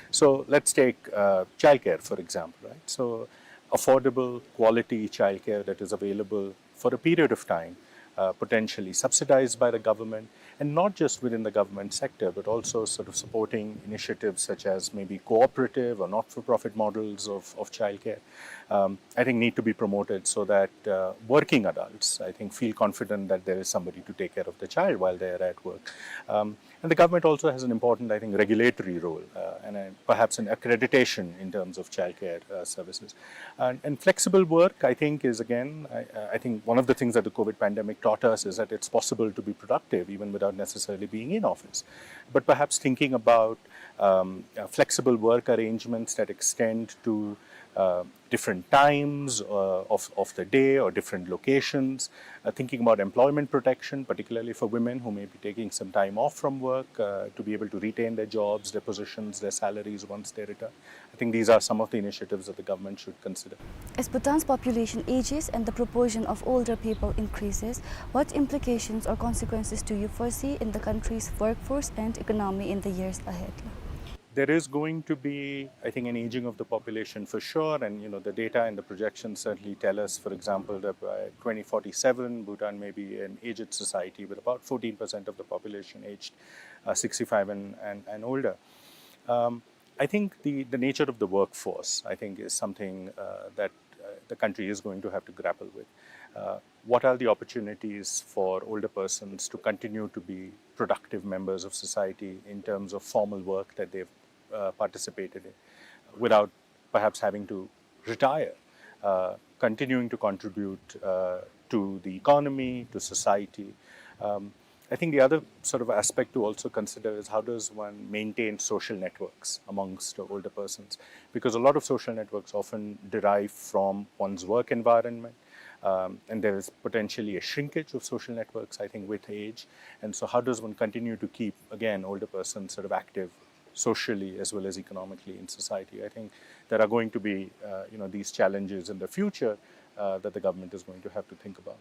So let's take, uh, childcare, for example, right? So affordable, quality childcare that is available for a period of time, uh, potentially subsidized by the government, and not just within the government sector, but also sort of supporting initiatives such as maybe cooperative or not-for-profit models of, of childcare, um, I think need to be promoted so that, uh, working adults, I think, feel confident that there is somebody to take care of the child while they are at work. Um, and the government also has an important, I think, regulatory role, uh, and a, perhaps an accreditation in terms of childcare, uh, services. And, and flexible work, I think, is again, I, I think one of the things that the COVID pandemic taught us is that it's possible to be productive even without necessarily being in office. But perhaps thinking about, um, uh, flexible work arrangements that extend to, uh, different times, uh, of, of the day or different locations, uh, thinking about employment protection, particularly for women who may be taking some time off from work, uh, to be able to retain their jobs, their positions, their salaries once they return. I think these are some of the initiatives that the government should consider. As Bhutan's population ages and the proportion of older people increases, what implications or consequences do you foresee in the country's workforce and economy in the years ahead? There is going to be, I think, an aging of the population for sure, and, you know, the data and the projections certainly tell us, for example, that by twenty forty-seven, Bhutan may be an aged society with about fourteen percent of the population aged, uh, sixty-five and, and, and older. Um, I think the, the nature of the workforce, I think, is something, uh, that, uh, the country is going to have to grapple with. Uh, what are the opportunities for older persons to continue to be productive members of society in terms of formal work that they've, uh, participated in without perhaps having to retire, uh, continuing to contribute, uh, to the economy, to society? Um, I think the other sort of aspect to also consider is how does one maintain social networks amongst older persons? Because a lot of social networks often derive from one's work environment, um, and there is potentially a shrinkage of social networks, I think, with age. And so, how does one continue to keep, again, older persons sort of active socially as well as economically in society? I think there are going to be, uh, you know, these challenges in the future, uh, that the government is going to have to think about.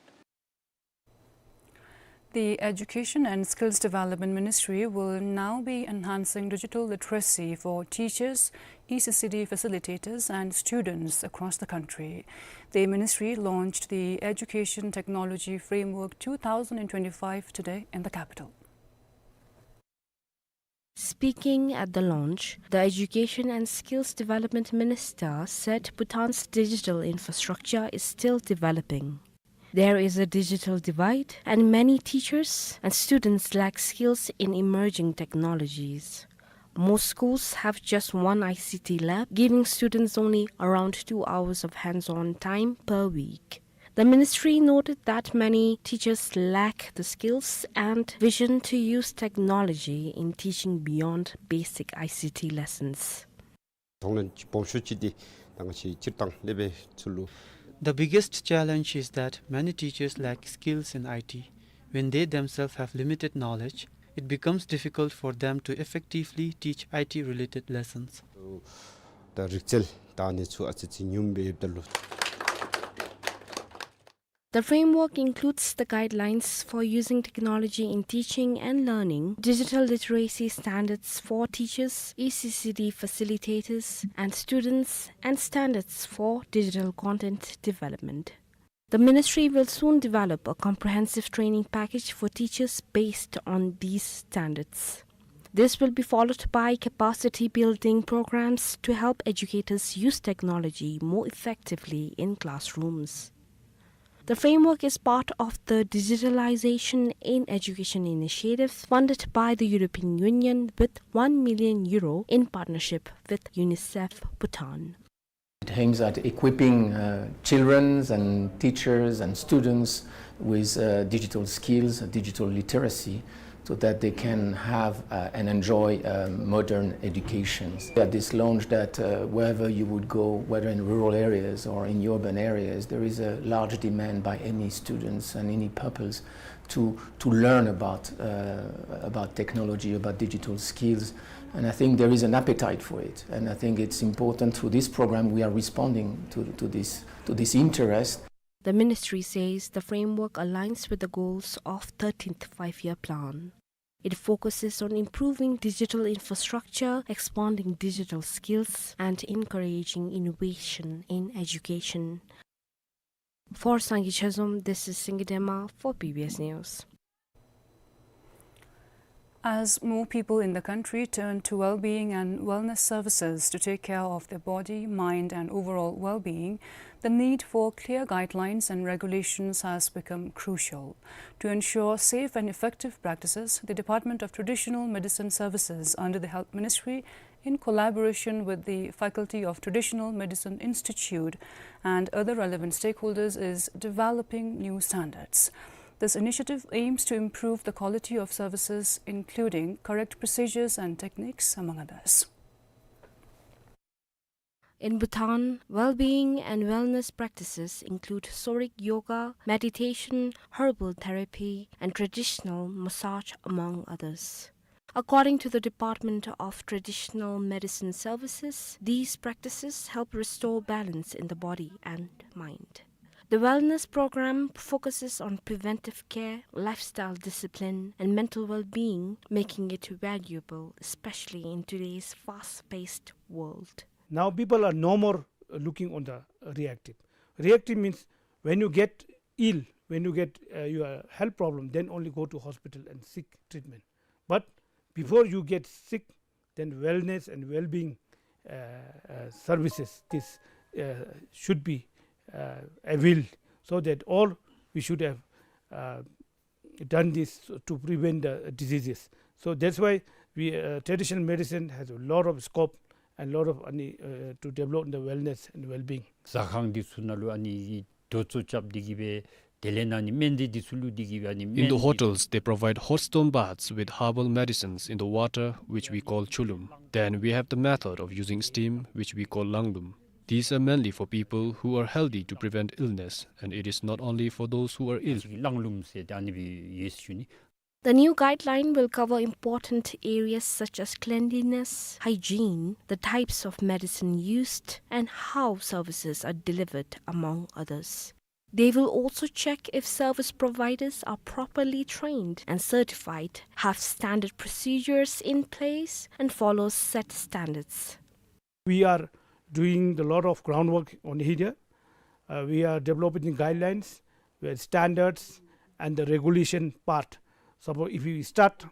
The Education and Skills Development Ministry will now be enhancing digital literacy for teachers, E C C D facilitators, and students across the country. The ministry launched the Education Technology Framework two thousand and twenty-five today in the capital. Speaking at the launch, the Education and Skills Development Minister said Bhutan's digital infrastructure is still developing. There is a digital divide, and many teachers and students lack skills in emerging technologies. Most schools have just one I C T lab, giving students only around two hours of hands-on time per week. The ministry noted that many teachers lack the skills and vision to use technology in teaching beyond basic I C T lessons. མཐོང་ལེན་སྦོམ་ཤོས་ཅིག་འདི་ད་ང་བཅས་སྤྱིར་བཏང་ལས་པའི་ཚུ་ལུ། The biggest challenge is that many teachers lack skills in I T. When they themselves have limited knowledge, it becomes difficult for them to effectively teach I T related lessons. ད་རིག་རྩལ་དང་ཨ་ནི་ཚུ་ཨ་ཙི་ཙི་ཉུངམ་སྦེ་ཡོདཔ་ད་ལུ། The framework includes the guidelines for using technology in teaching and learning, digital literacy standards for teachers, E C C D facilitators, and students, and standards for digital content development. The ministry will soon develop a comprehensive training package for teachers based on these standards. This will be followed by capacity building programs to help educators use technology more effectively in classrooms. The framework is part of the Digitalization in Education initiative funded by the European Union with one million euro in partnership with UNICEF Bhutan. It aims at equipping, uh, children and teachers and students with, uh, digital skills, digital literacy, so that they can have, uh, and enjoy, uh, modern educations. At this launch that, uh, wherever you would go, whether in rural areas or in urban areas, there is a large demand by any students and any pupils to, to learn about, uh, about technology, about digital skills. And I think there is an appetite for it. And I think it's important through this program we are responding to, to this, to this interest. The ministry says the framework aligns with the goals of thirteenth Five-Year Plan. It focuses on improving digital infrastructure, expanding digital skills, and encouraging innovation in education. For Sangay Chezom, this is Singye Dema for B B S News. As more people in the country turn to well-being and wellness services to take care of their body, mind, and overall well-being, the need for clear guidelines and regulations has become crucial. To ensure safe and effective practices, the Department of Traditional Medicine Services under the Health Ministry, in collaboration with the Faculty of Traditional Medicine Institute and other relevant stakeholders, is developing new standards. This initiative aims to improve the quality of services, including correct procedures and techniques, among others. In Bhutan, well-being and wellness practices include Sorik yoga, meditation, herbal therapy, and traditional massage, among others. According to the Department of Traditional Medicine Services, these practices help restore balance in the body and mind. The wellness program focuses on preventive care, lifestyle discipline, and mental well-being, making it valuable, especially in today's fast-paced world. Now people are no more, uh, looking on the reactive. Reactive means when you get ill, when you get, uh, your health problem, then only go to hospital and seek treatment. But before you get sick, then wellness and well-being, uh, uh, services, this, uh, should be, uh, availed, so that all we should have, uh, done this to prevent the diseases. So that's why we, uh, traditional medicine has a lot of scope and lot of, uh, to develop the wellness and well-being. ཟ་ཁང་འདི་ཚུ་ནང་ལུ་ཨ་ནི་དོ་ཚོ་རྐྱབ་སྟེ་གི་སྦེ་དེ་ལས་ཨ་ནི་སྨན་རྫས་འདི་ཚུ་བླུགས་ཏེ་གི་སྦེ་ཨ་ནི། In the hotels, they provide hot stone baths with herbal medicines in the water, which we call chulum. Then we have the method of using steam, which we call langlum. These are mainly for people who are healthy to prevent illness, and it is not only for those who are ill. ལང་ལུམ་ཟེར་ཏེ་ཨ་ནི་སྦེ་ཡོད་ཟེར་ཞུ་ནི། The new guideline will cover important areas such as cleanliness, hygiene, the types of medicine used, and how services are delivered, among others. They will also check if service providers are properly trained and certified, have standard procedures in place, and follow set standards. We are doing a lot of groundwork on here. Uh, we are developing guidelines, with standards, and the regulation part. Suppose if we start,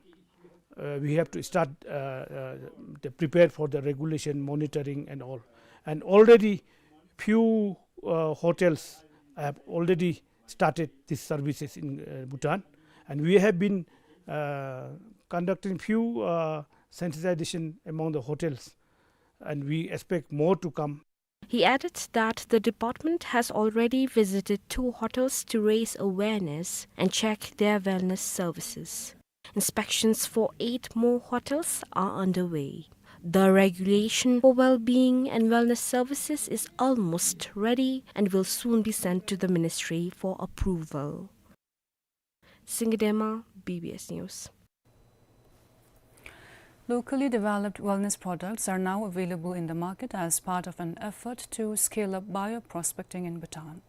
uh, we have to start, uh, uh, the prepare for the regulation, monitoring, and all. And already few, uh, hotels have already started these services in, uh, Bhutan, and we have been, uh, conducting few, uh, sensitization among the hotels, and we expect more to come. He added that the department has already visited two hotels to raise awareness and check their wellness services. Inspections for eight more hotels are underway. The regulation for well-being and wellness services is almost ready and will soon be sent to the ministry for approval. Singye Dema, B B S News. Locally developed wellness products are now available in the market as part of an effort to scale up bioprospecting in Bhutan.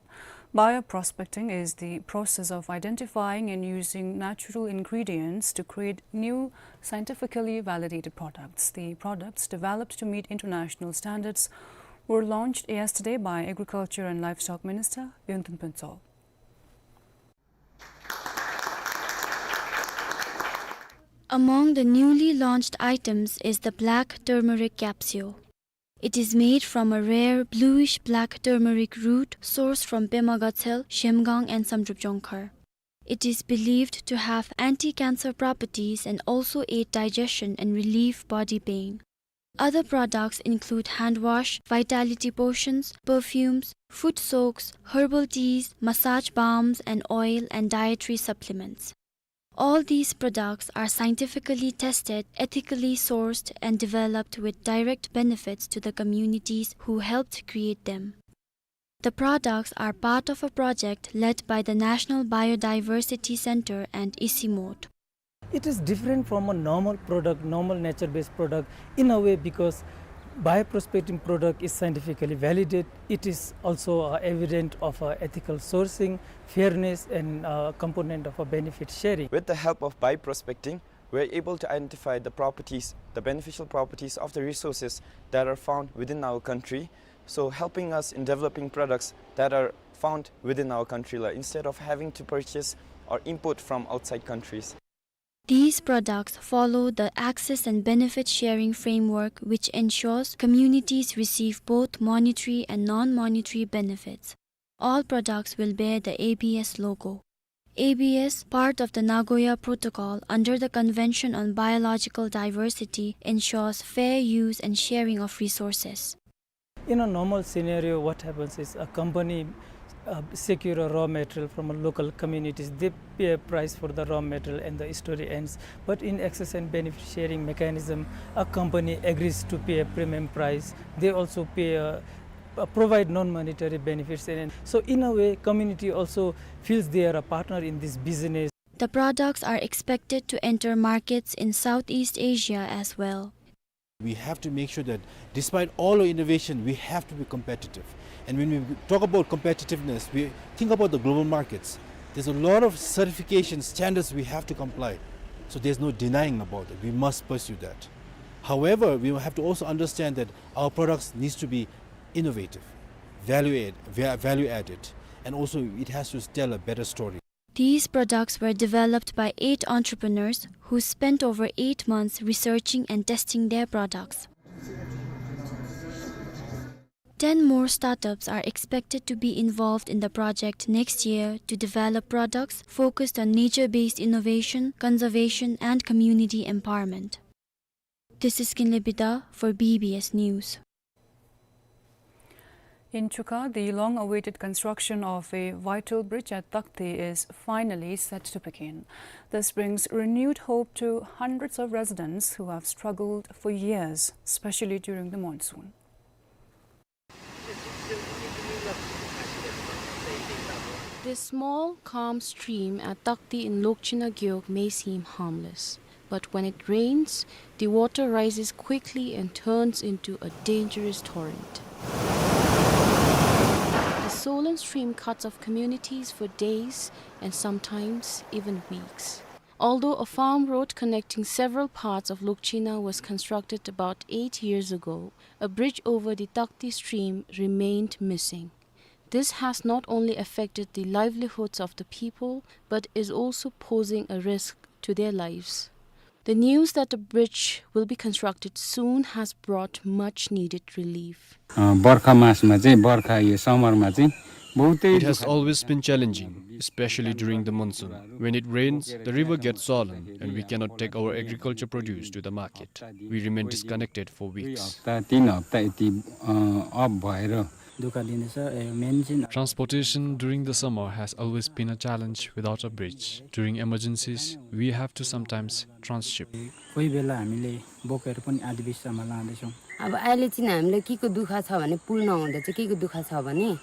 Bioprospecting is the process of identifying and using natural ingredients to create new scientifically validated products. The products, developed to meet international standards, were launched yesterday by Agriculture and Livestock Minister Yongdeng Phuntsog. Among the newly launched items is the black turmeric capsule. It is made from a rare bluish black turmeric root sourced from Pema Gatshel, Zhemgang and Samdrup Jongkhar. It is believed to have anti-cancer properties and also aid digestion and relieve body pain. Other products include hand wash, vitality potions, perfumes, foot soaks, herbal teas, massage balms and oil, and dietary supplements. All these products are scientifically tested, ethically sourced, and developed with direct benefits to the communities who helped create them. The products are part of a project led by the National Biodiversity Center and Isimot. It is different from a normal product, normal nature-based product, in a way, because bioprospecting product is scientifically validated. It is also, uh, evident of, uh, ethical sourcing, fairness, and, uh, component of a benefit sharing. With the help of bioprospecting, we are able to identify the properties, the beneficial properties of the resources that are found within our country, so helping us in developing products that are found within our country, like, instead of having to purchase or import from outside countries. These products follow the access and benefit sharing framework, which ensures communities receive both monetary and non-monetary benefits. All products will bear the A B S logo. A B S, part of the Nagoya Protocol under the Convention on Biological Diversity, ensures fair use and sharing of resources. In a normal scenario, what happens is a company, uh, secure a raw material from a local communities. They pay a price for the raw material and the story ends. But in access and benefit sharing mechanism, a company agrees to pay a premium price. They also pay a, uh, provide non-monetary benefits. And so in a way, community also feels they are a partner in this business. The products are expected to enter markets in Southeast Asia as well. We have to make sure that despite all our innovation, we have to be competitive. And when we talk about competitiveness, we think about the global markets. There's a lot of certification standards we have to comply. So there's no denying about it. We must pursue that. However, we have to also understand that our products needs to be innovative, value add-, va-, value added, and also it has to tell a better story. These products were developed by eight entrepreneurs who spent over eight months researching and testing their products. Ten more startups are expected to be involved in the project next year to develop products focused on nature-based innovation, conservation, and community empowerment. This is Kinley Bida for B B S News. In Chuka, the long-awaited construction of a vital bridge at Takti is finally set to begin. This brings renewed hope to hundreds of residents who have struggled for years, especially during the monsoon. This small, calm stream at Takti in Lokchina Gewog may seem harmless, but when it rains, the water rises quickly and turns into a dangerous torrent. The swollen stream cuts off communities for days and sometimes even weeks. Although a farm road connecting several parts of Lokchina was constructed about eight years ago, a bridge over the Takti stream remained missing. This has not only affected the livelihoods of the people, but is also posing a risk to their lives. The news that a bridge will be constructed soon has brought much needed relief. अ, बर्खा मासमा चाहिँ, बर्खा यो समरमा चाहिँ बहुतै It has दुःख always been challenging, especially during the monsoon. When it rains, the river gets swollen and we cannot take our agriculture produce to the market. We remain disconnected for weeks. हप्ता, तीन हप्ता यति, अ, अफ भएर दुःख दिँदैछ। ए, मेन चाहिँ Transportation during the summer has always been a challenge without a bridge. During emergencies, we have to sometimes tranship. कोही बेला हामीले बोकेर पनि आधी बिस्तामा लाँदैछौँ। अब अहिले चाहिँ हामीलाई केको दुःख छ भने, पुल नहुँदा चाहिँ केको दुःख छ भने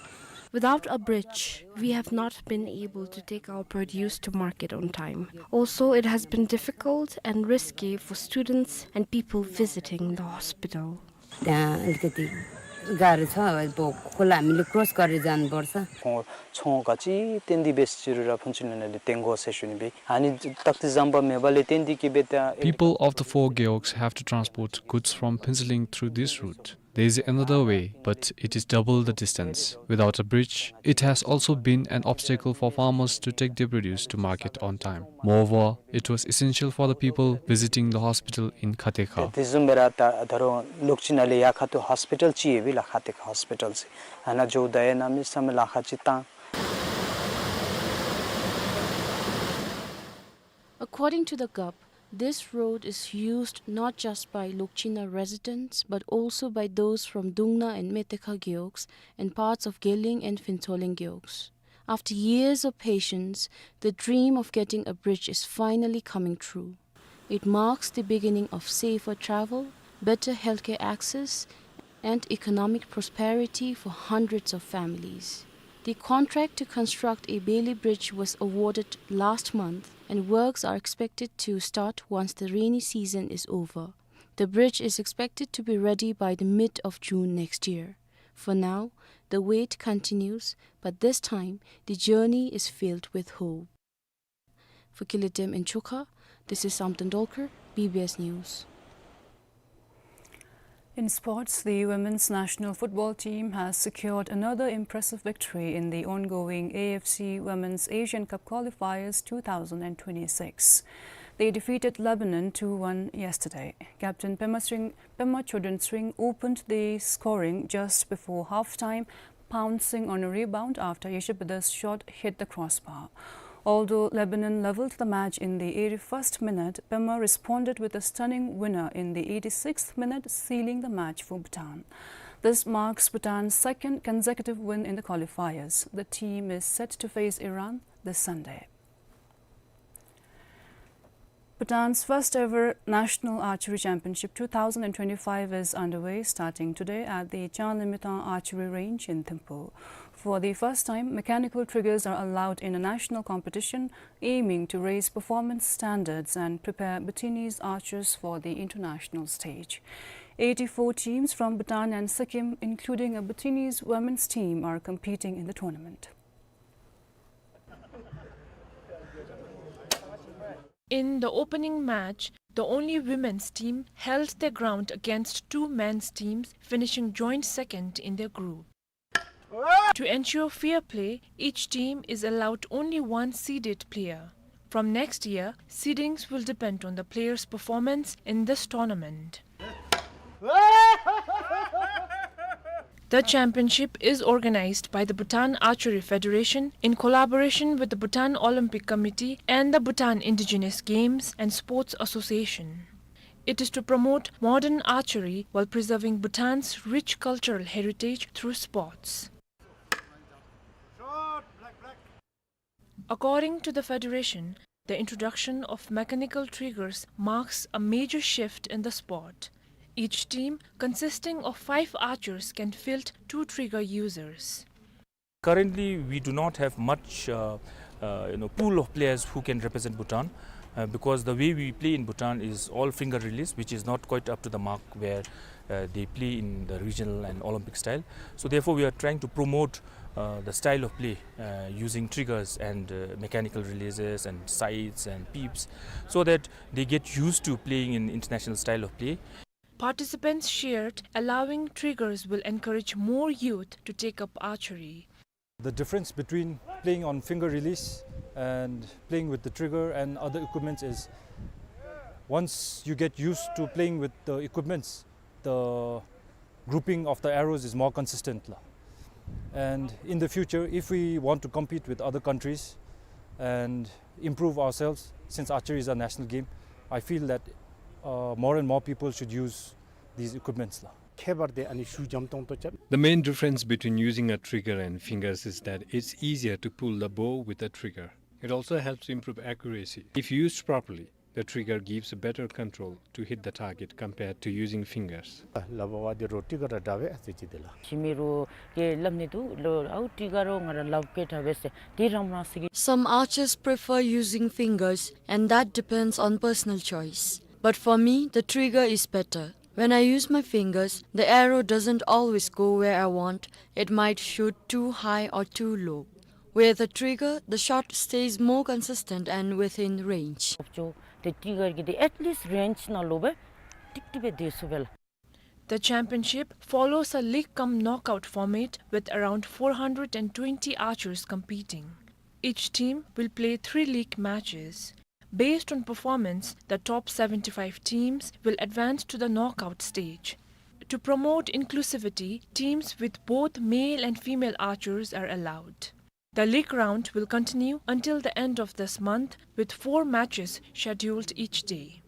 Without a bridge, we have not been able to take our produce to market on time. Also, it has been difficult and risky for students and people visiting the hospital. त्यहाँ अलिकति गाह्रो छ। अब खोला हामीले क्रस गरेर जानुपर्छ। ཁོང་ཚོ་ག་ཅི་བཏོན་ཏེ་འབད་ཟེར་རུང་ར་ཕུན་ཚོགས་གླིང་ལས་བཏོན་དགོ་ཟེར་ཞུ་ནི་སྦེ། ཨ་ནི་ཏག་ཏི་ཟམ་པ་མེད་པ་ལས་བརྟེན་ཏེ་གིས་སྦེ་ད། People of the four Gewogs have to transport goods from Phuntsholing through this route. There is another way, but it is double the distance. Without a bridge, it has also been an obstacle for farmers to take their produce to market on time. Moreover, it was essential for the people visiting the hospital in Khatekha. དེ་བཟུམ་སྦེ་ར་ད་ད་རུང་ལོག་ཅི་ན་ལས་ཡར་ཁ་ཐུག་ཧོསི་པི་ཊལ་ཅིག་ཡོད་པས་ལགས། ཁ་ཐེ་ཁ་ཧོསི་པི་ཊལ་ཟེར། ཨ་ནཱ་འགྱོཝ་ད་ཡང་གནམ་མེད་ས་མེད་ལཱ་ཁག་ཅིག་བཏང་། According to the Gup, this road is used not just by Lokchina residents, but also by those from Dungna and Metekha Gewogs and parts of Geleng and Phuntsholing Gewogs. After years of patience, the dream of getting a bridge is finally coming true. It marks the beginning of safer travel, better healthcare access, and economic prosperity for hundreds of families. The contract to construct a Bailey Bridge was awarded last month, and works are expected to start once the rainy season is over. The bridge is expected to be ready by the mid of June next year. For now, the wait continues, but this time, the journey is filled with hope. For Kiletem in Chukha, this is Samten Dolkar, B B S News. In sports, the women's national football team has secured another impressive victory in the ongoing A F C Women's Asian Cup Qualifiers two thousand and twenty-six. They defeated Lebanon two one yesterday. Captain Pema Sring, Pema Chodron Sring opened the scoring just before halftime, pouncing on a rebound after Yeshebada's shot hit the crossbar. Although Lebanon leveled the match in the eighty-first minute, Pema responded with a stunning winner in the eighty-sixth minute, sealing the match for Bhutan. This marks Bhutan's second consecutive win in the qualifiers. The team is set to face Iran this Sunday. Bhutan's first ever National Archery Championship two thousand and twenty-five is underway, starting today at the Chanlimitan Archery Range in Thimphu. For the first time, mechanical triggers are allowed in a national competition, aiming to raise performance standards and prepare Bhutanese archers for the international stage. Eighty-four teams from Bhutan and Sikkim, including a Bhutanese women's team, are competing in the tournament. In the opening match, the only women's team held their ground against two men's teams, finishing joint second in their group. To ensure fair play, each team is allowed only one seeded player. From next year, seedings will depend on the players' performance in this tournament. The championship is organized by the Bhutan Archery Federation in collaboration with the Bhutan Olympic Committee and the Bhutan Indigenous Games and Sports Association. It is to promote modern archery while preserving Bhutan's rich cultural heritage through sports. According to the federation, the introduction of mechanical triggers marks a major shift in the sport. Each team, consisting of five archers, can field two trigger users. Currently, we do not have much, uh, uh, you know, pool of players who can represent Bhutan, uh, because the way we play in Bhutan is all finger release, which is not quite up to the mark where, uh, they play in the regional and Olympic style. So therefore, we are trying to promote, uh, the style of play, uh, using triggers and, uh, mechanical releases and sights and peeps, so that they get used to playing in international style of play. Participants shared, allowing triggers will encourage more youth to take up archery. The difference between playing on finger release and playing with the trigger and other equipments is, once you get used to playing with the equipments, the grouping of the arrows is more consistent la. And in the future, if we want to compete with other countries and improve ourselves, since archery is a national game, I feel that, uh, more and more people should use these equipments la. ཁྱད་པར་དེ་ཨ་ནི་ཤུགས་འཇམ་ཏོང་ཏོ་རྐྱབ། The main difference between using a trigger and fingers is that it's easier to pull the bow with a trigger. It also helps improve accuracy. If used properly, the trigger gives better control to hit the target compared to using fingers. ལགཔ་འབད་དེ་རོགས་ཊི་ག་ར་དྲག་པས་ཟེར་ཅི་དེ་ལགས། ཤི་མི་རོགས་ཀྱིས་སླབ་ནི་འདུག་ལོ། ཨའུ་ཊི་ག་རོགས་ང་ར་ལགཔ་གིས་དྲག་པས་ཟེར་དེ་རང་མ་ཟེར་གི། Some archers prefer using fingers, and that depends on personal choice. But for me, the trigger is better. When I use my fingers, the arrow doesn't always go where I want. It might shoot too high or too low. With a trigger, the shot stays more consistent and within range. ཨོབ་ཅོ། དེ་ཊི་ག་གི་དེ་at least range ནང་ལུ་སྦེ་ཏིག་ཏིག་སྦེ་སྡོད་ཚུགས་པས་ལགས། The championship follows a league cum knockout format with around four hundred and twenty archers competing. Each team will play three league matches. Based on performance, the top seventy-five teams will advance to the knockout stage. To promote inclusivity, teams with both male and female archers are allowed. The league round will continue until the end of this month, with four matches scheduled each day.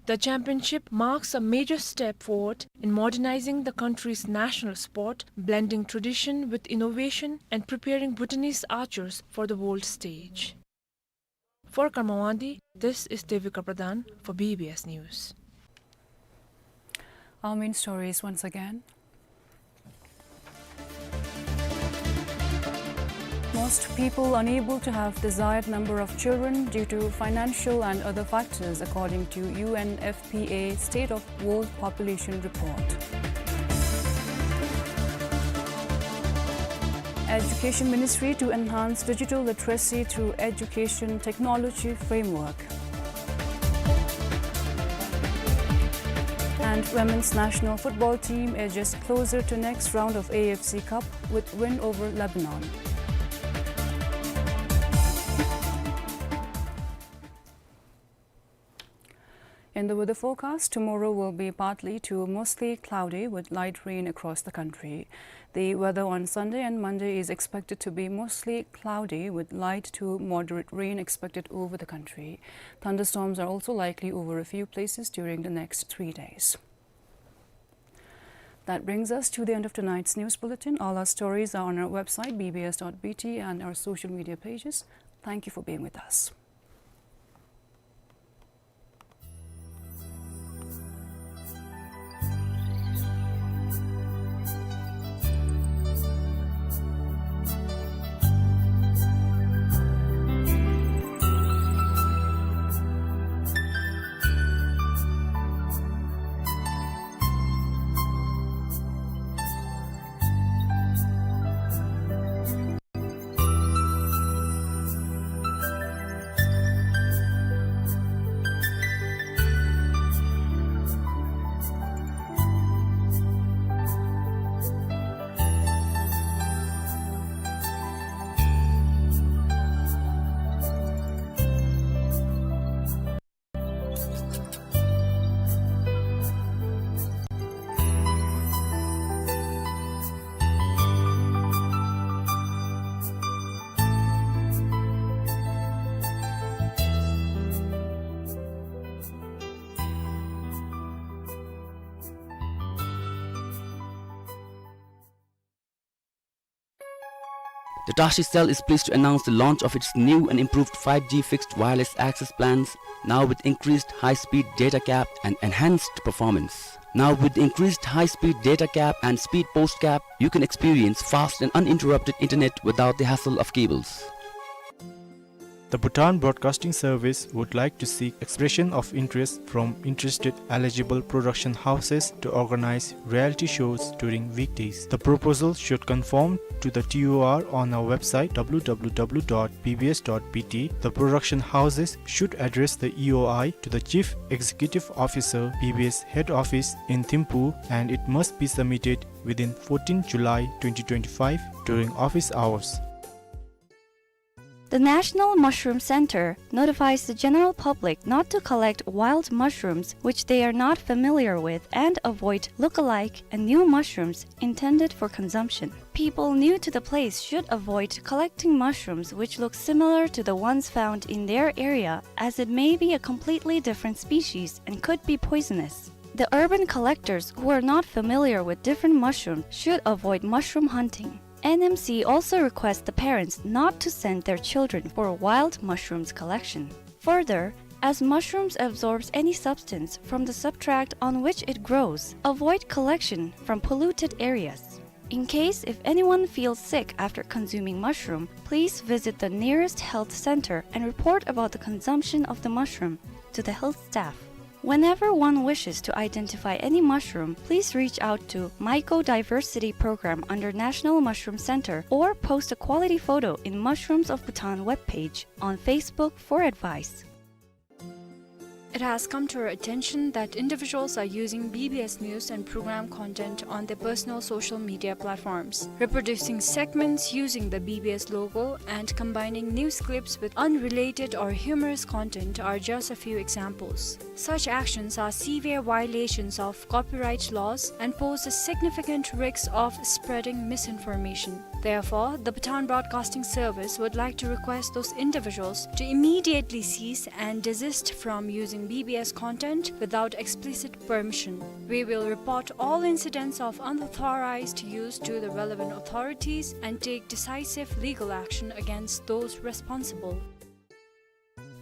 The championship marks a major step forward in modernizing the country's national sport, blending tradition with innovation and preparing Bhutanese archers for the world stage. For Karma Wangdi, this is Devika Pradhan for B B S News. Our main stories once again. Most people unable to have desired number of children due to financial and other factors, according to U N F P A State of World Population Report. Education Ministry to enhance digital literacy through education technology framework. And women's national football team edges closer to next round of A F C Cup with win over Lebanon. In the weather forecast, tomorrow will be partly to mostly cloudy with light rain across the country. The weather on Sunday and Monday is expected to be mostly cloudy with light to moderate rain expected over the country. Thunderstorms are also likely over a few places during the next three days. That brings us to the end of tonight's news bulletin. All our stories are on our website, B B S dot B T, and our social media pages. Thank you for being with us. The Tashi Cell is pleased to announce the launch of its new and improved five G fixed wireless access plans, now with increased high-speed data cap and enhanced performance. Now with increased high-speed data cap and speed post cap, you can experience fast and uninterrupted internet without the hassle of cables. The Bhutan Broadcasting Service would like to seek expression of interest from interested eligible production houses to organize reality shows during weekdays. The proposal should conform to the T O R on our website, W W W dot B B S dot B T. The production houses should address the E O I to the Chief Executive Officer, B B S Head Office in Thimphu, and it must be submitted within fourteenth July twenty twenty-five during office hours. The National Mushroom Center notifies the general public not to collect wild mushrooms which they are not familiar with and avoid look-alike and new mushrooms intended for consumption. People new to the place should avoid collecting mushrooms which look similar to the ones found in their area, as it may be a completely different species and could be poisonous. The urban collectors who are not familiar with different mushrooms should avoid mushroom hunting. N M C also requests the parents not to send their children for wild mushrooms collection. Further, as mushrooms absorbs any substance from the substrate on which it grows, avoid collection from polluted areas. In case if anyone feels sick after consuming mushroom, please visit the nearest health center and report about the consumption of the mushroom to the health staff. Whenever one wishes to identify any mushroom, please reach out to Mycodiversity Program under National Mushroom Center or post a quality photo in Mushrooms of Bhutan webpage on Facebook for advice. It has come to our attention that individuals are using B B S news and program content on their personal social media platforms. Reproducing segments using the B B S logo and combining news clips with unrelated or humorous content are just a few examples. Such actions are severe violations of copyright laws and pose a significant risk of spreading misinformation. Therefore, the Bhutan Broadcasting Service would like to request those individuals to immediately cease and desist from using B B S content without explicit permission. We will report all incidents of unauthorized use to the relevant authorities and take decisive legal action against those responsible.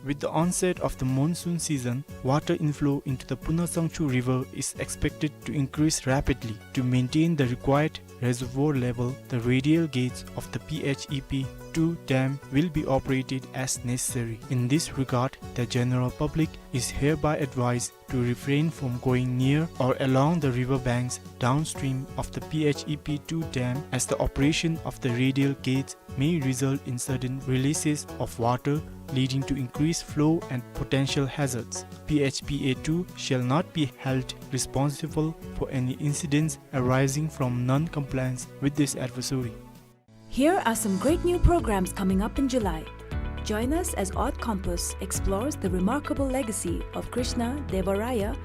With the onset of the monsoon season, water inflow into the Puna Sangchu River is expected to increase rapidly. To maintain the required reservoir level, the radial gates of the P H E P two dam will be operated as necessary. In this regard, the general public is hereby advised to refrain from going near or along the river banks downstream of the P H E P two dam, as the operation of the radial gates may result in sudden releases of water, leading to increased flow and potential hazards. P H P A two shall not be held responsible for any incidents arising from non-compliance with this advisory. Here are some great new programs coming up in July. Join us as Art Compass explores the remarkable legacy of Krishna Deva Raya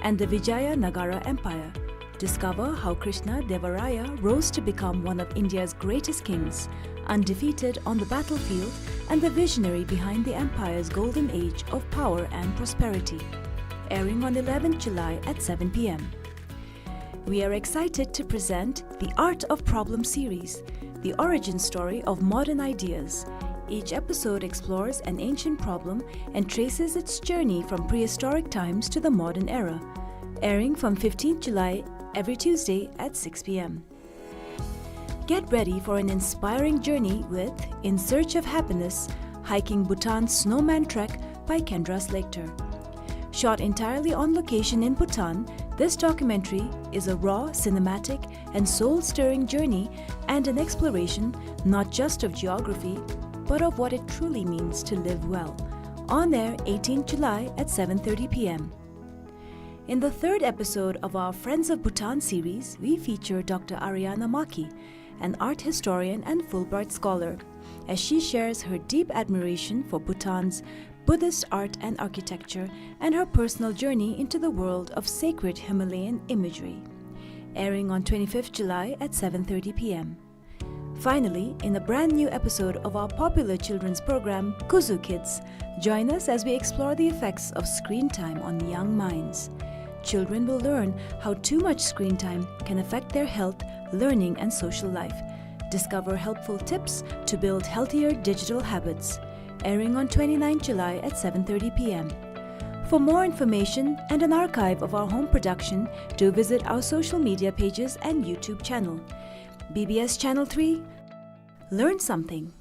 and the Vijayanagara Empire. Discover how Krishna Deva Raya rose to become one of India's greatest kings, undefeated on the battlefield and the visionary behind the empire's golden age of power and prosperity. Airing on eleventh July at seven p.m. We are excited to present the Art of Problem series, the origin story of modern ideas. Each episode explores an ancient problem and traces its journey from prehistoric times to the modern era. Airing from fifteenth July every Tuesday at six p.m. Get ready for an inspiring journey with In Search of Happiness, Hiking Bhutan's Snowman Trek by Kendra Slater. Shot entirely on location in Bhutan, this documentary is a raw, cinematic, and soul-stirring journey and an exploration not just of geography, but of what it truly means to live well. On air eighteenth July at seven thirty p.m. In the third episode of our Friends of Bhutan series, we feature Doctor Ariana Maki, an art historian and Fulbright scholar, as she shares her deep admiration for Bhutan's Buddhist art and architecture and her personal journey into the world of sacred Himalayan imagery. Airing on twenty-fifth July at seven thirty p.m. Finally, in a brand new episode of our popular children's program, Kuzu Kids, join us as we explore the effects of screen time on young minds. Children will learn how too much screen time can affect their health, learning, and social life. Discover helpful tips to build healthier digital habits. Airing on twenty-ninth July at seven thirty p.m. For more information and an archive of our home production, do visit our social media pages and YouTube channel. B B S Channel three, learn something.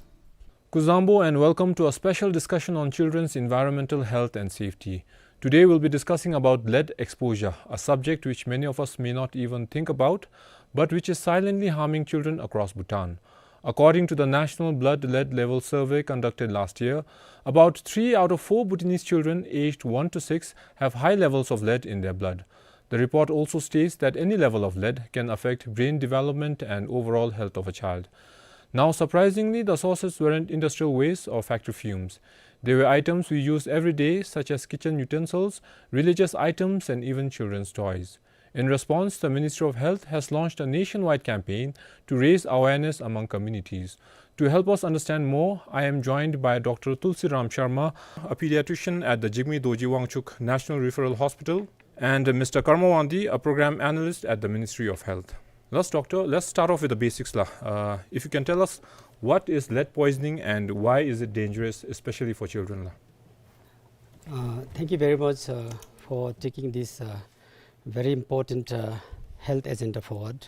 Kuzuzangpo and welcome to a special discussion on children's environmental health and safety. Today we'll be discussing about lead exposure, a subject which many of us may not even think about, but which is silently harming children across Bhutan. According to the National Blood Lead Level Survey conducted last year, about three out of four Bhutanese children aged one to six have high levels of lead in their blood. The report also states that any level of lead can affect brain development and overall health of a child. Now, surprisingly, the sources weren't industrial waste or factory fumes. They were items we use every day, such as kitchen utensils, religious items, and even children's toys. In response, the Ministry of Health has launched a nationwide campaign to raise awareness among communities. To help us understand more, I am joined by Doctor Tulsiram Sharma, a pediatrician at the Jigme Dorji Wangchuck National Referral Hospital, and Mister Karma Wangdi, a program analyst at the Ministry of Health. Let's, doctor, let's start off with the basics la. Uh, if you can tell us, what is lead poisoning and why is it dangerous, especially for children la? Uh, thank you very much, uh, for taking this, uh, very important, uh, health agenda forward.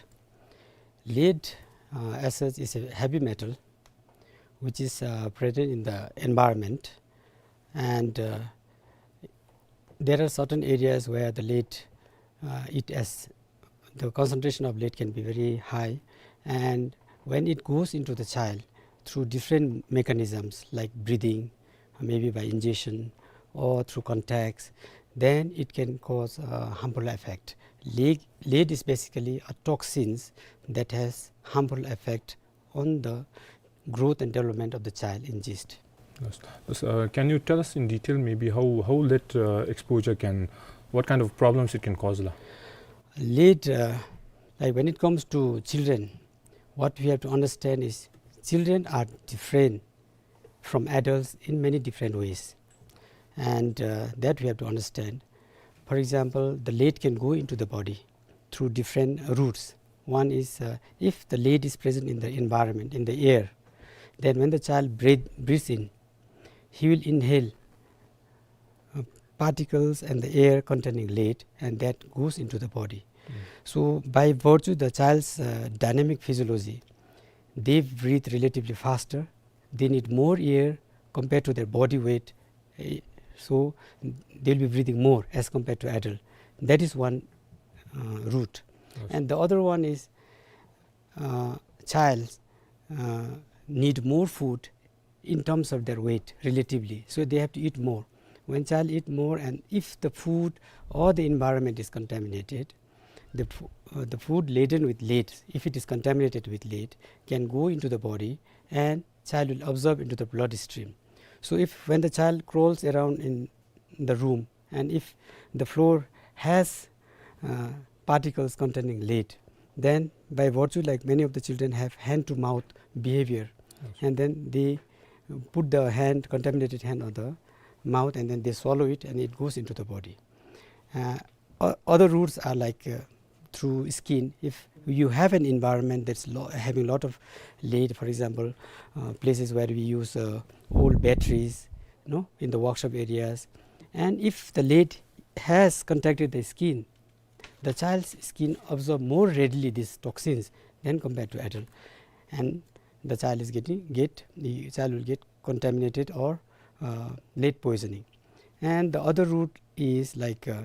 Lead, uh, as such, is a heavy metal which is, uh, present in the environment, and, uh, there are certain areas where the lead, uh, it has, the concentration of lead can be very high, and when it goes into the child through different mechanisms like breathing, maybe by ingestion or through contacts, then it can cause a harmful effect. Lead, lead is basically a toxins that has harmful effect on the growth and development of the child in gist. Yes. Yes, uh, can you tell us in detail maybe how, how lead, uh, exposure can, what kind of problems it can cause la? Lead, uh, like, when it comes to children, what we have to understand is children are different from adults in many different ways. And, uh, that we have to understand. For example, the lead can go into the body through different routes. One is, uh, if the lead is present in the environment, in the air, then when the child breathe, breathes in, he will inhale, uh, particles and the air containing lead, and that goes into the body. Mm. So by virtue the child's, uh, dynamic physiology, they breathe relatively faster, they need more air compared to their body weight, eh, so they'll be breathing more as compared to adult. That is one, uh, route. Yes. And the other one is, uh, child, uh, need more food in terms of their weight relatively. So they have to eat more. When child eat more, and if the food or the environment is contaminated, the fo-, uh, the food laden with lead, if it is contaminated with lead, can go into the body and child will absorb into the bloodstream. So if, when the child crawls around in the room, and if the floor has, uh, particles containing lead, then by virtue, like, many of the children have hand to mouth behavior, yes, and then they put the hand, contaminated hand on the mouth, and then they swallow it and it goes into the body. Uh, o-, other routes are like, uh, through skin. If you have an environment that's lo-, having a lot of lead, for example, uh, places where we use, uh, old batteries, you know, in the workshop areas, and if the lead has contacted the skin, the child's skin absorb more readily these toxins than compared to adult, and the child is getting, get, the child will get contaminated or, uh, lead poisoning. And the other route is like, uh,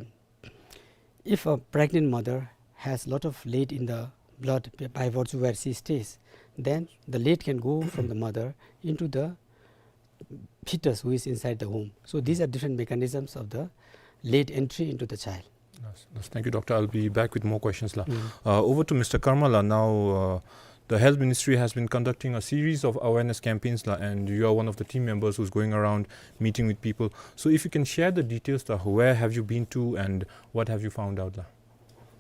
if a pregnant mother has lot of lead in the blood b-, by virtue where she stays, then the lead can go from the mother into the fetus who is inside the womb. So these are different mechanisms of the lead entry into the child. Yes, yes. Thank you, Doctor. I'll be back with more questions la. Mm. Uh, over to Mister Karma la now. Uh, the Health Ministry has been conducting a series of awareness campaigns la, and you are one of the team members who's going around meeting with people. So if you can share the details la, where have you been to and what have you found out la?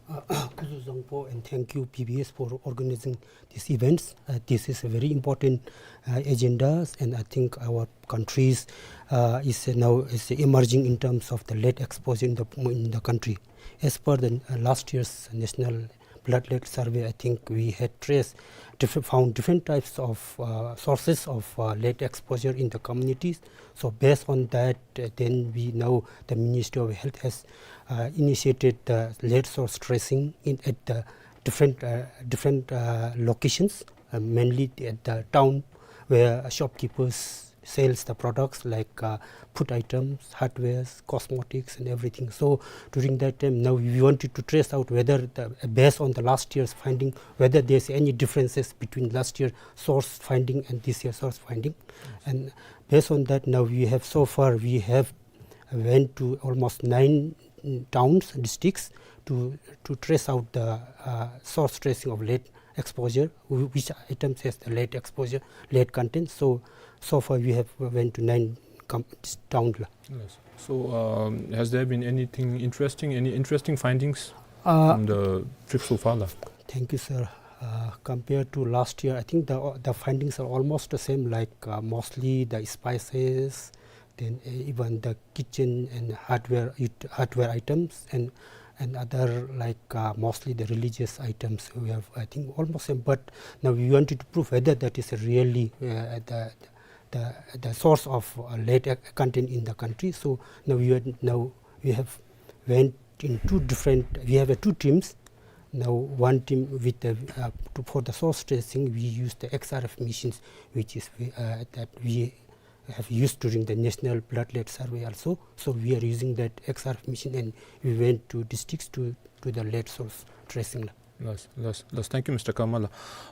Uh, Kuzuzangpo, and thank you, P B S, for organizing these events. Uh, this is a very important, uh, agenda, and I think our countries, uh, is now is emerging in terms of the lead exposure in the, in the country. As per the, uh, last year's National Blood Lead Survey, I think we had traced different, found different types of, uh, sources of, uh, lead exposure in the communities. So based on that, uh, then we now, the Ministry of Health has, uh, initiated the lead source tracing in, at the different, uh, different, uh, locations, uh, mainly at the town where shopkeepers sells the products like, uh, food items, hardwares, cosmetics and everything. So during that time, now we wanted to trace out whether the, based on the last year's finding, whether there's any differences between last year source finding and this year source finding. Yes. And based on that, now we have, so far we have went to almost nine, mm, towns, districts to, to trace out the, uh, source tracing of lead exposure, wh-, which items has the lead exposure, lead content. So, so far we have went to nine com-, town la. Yes. So, um, has there been anything interesting, any interesting findings, uh, from the trip so far la? Thank you, sir. Uh, compared to last year, I think the, the findings are almost the same, like, uh, mostly the spices, then, uh, even the kitchen and hardware, it-, hardware items and, and other, like, uh, mostly the religious items. We have, I think, almost same. But now we wanted to prove whether that is really, uh, the, the, the source of, uh, lead, uh, content in the country. So now we are, now we have went in two different, we have, uh, two teams. Now one team with the, uh, to, for the source tracing, we use the X R F machines, which is, uh, that we have used during the National Blood Lead Survey also. So we are using that X R F machine and we went to districts to, to the lead source tracing la. Yes, yes, yes. Thank you, Mister Karma la.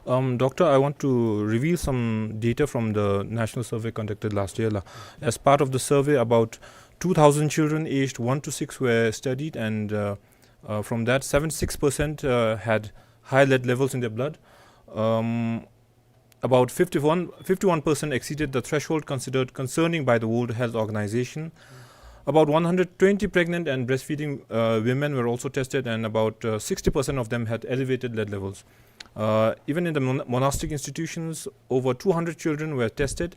Um, Doctor, I want to reveal some data from the national survey conducted last year la. As part of the survey, about two thousand children aged one to six were studied, and, uh, uh, from that, seventy-six percent, uh, had high lead levels in their blood. Um, about fifty-one, fifty-one percent exceeded the threshold considered concerning by the World Health Organization. About one hundred twenty pregnant and breastfeeding, uh, women were also tested, and about, uh, sixty percent of them had elevated lead levels. Uh, even in the mon-, monastic institutions, over two hundred children were tested,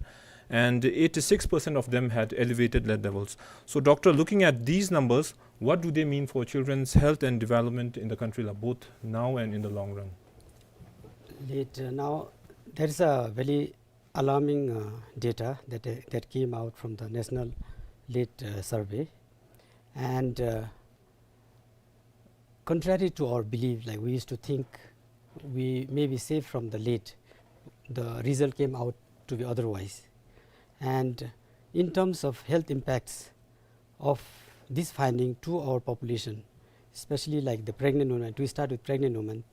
And eighty-six percent of them had elevated lead levels. So, Doctor, looking at these numbers, what do they mean for children's health and development in the country, like, both now and in the long run? Lead, uh, now, there is a very alarming, uh, data that, uh, that came out from the National Lead, uh, Survey. And, uh, contrary to our belief, like, we used to think we may be safe from the lead, the result came out to be otherwise. And in terms of health impacts of this finding to our population, especially, like, the pregnant woman, we start with pregnant woman,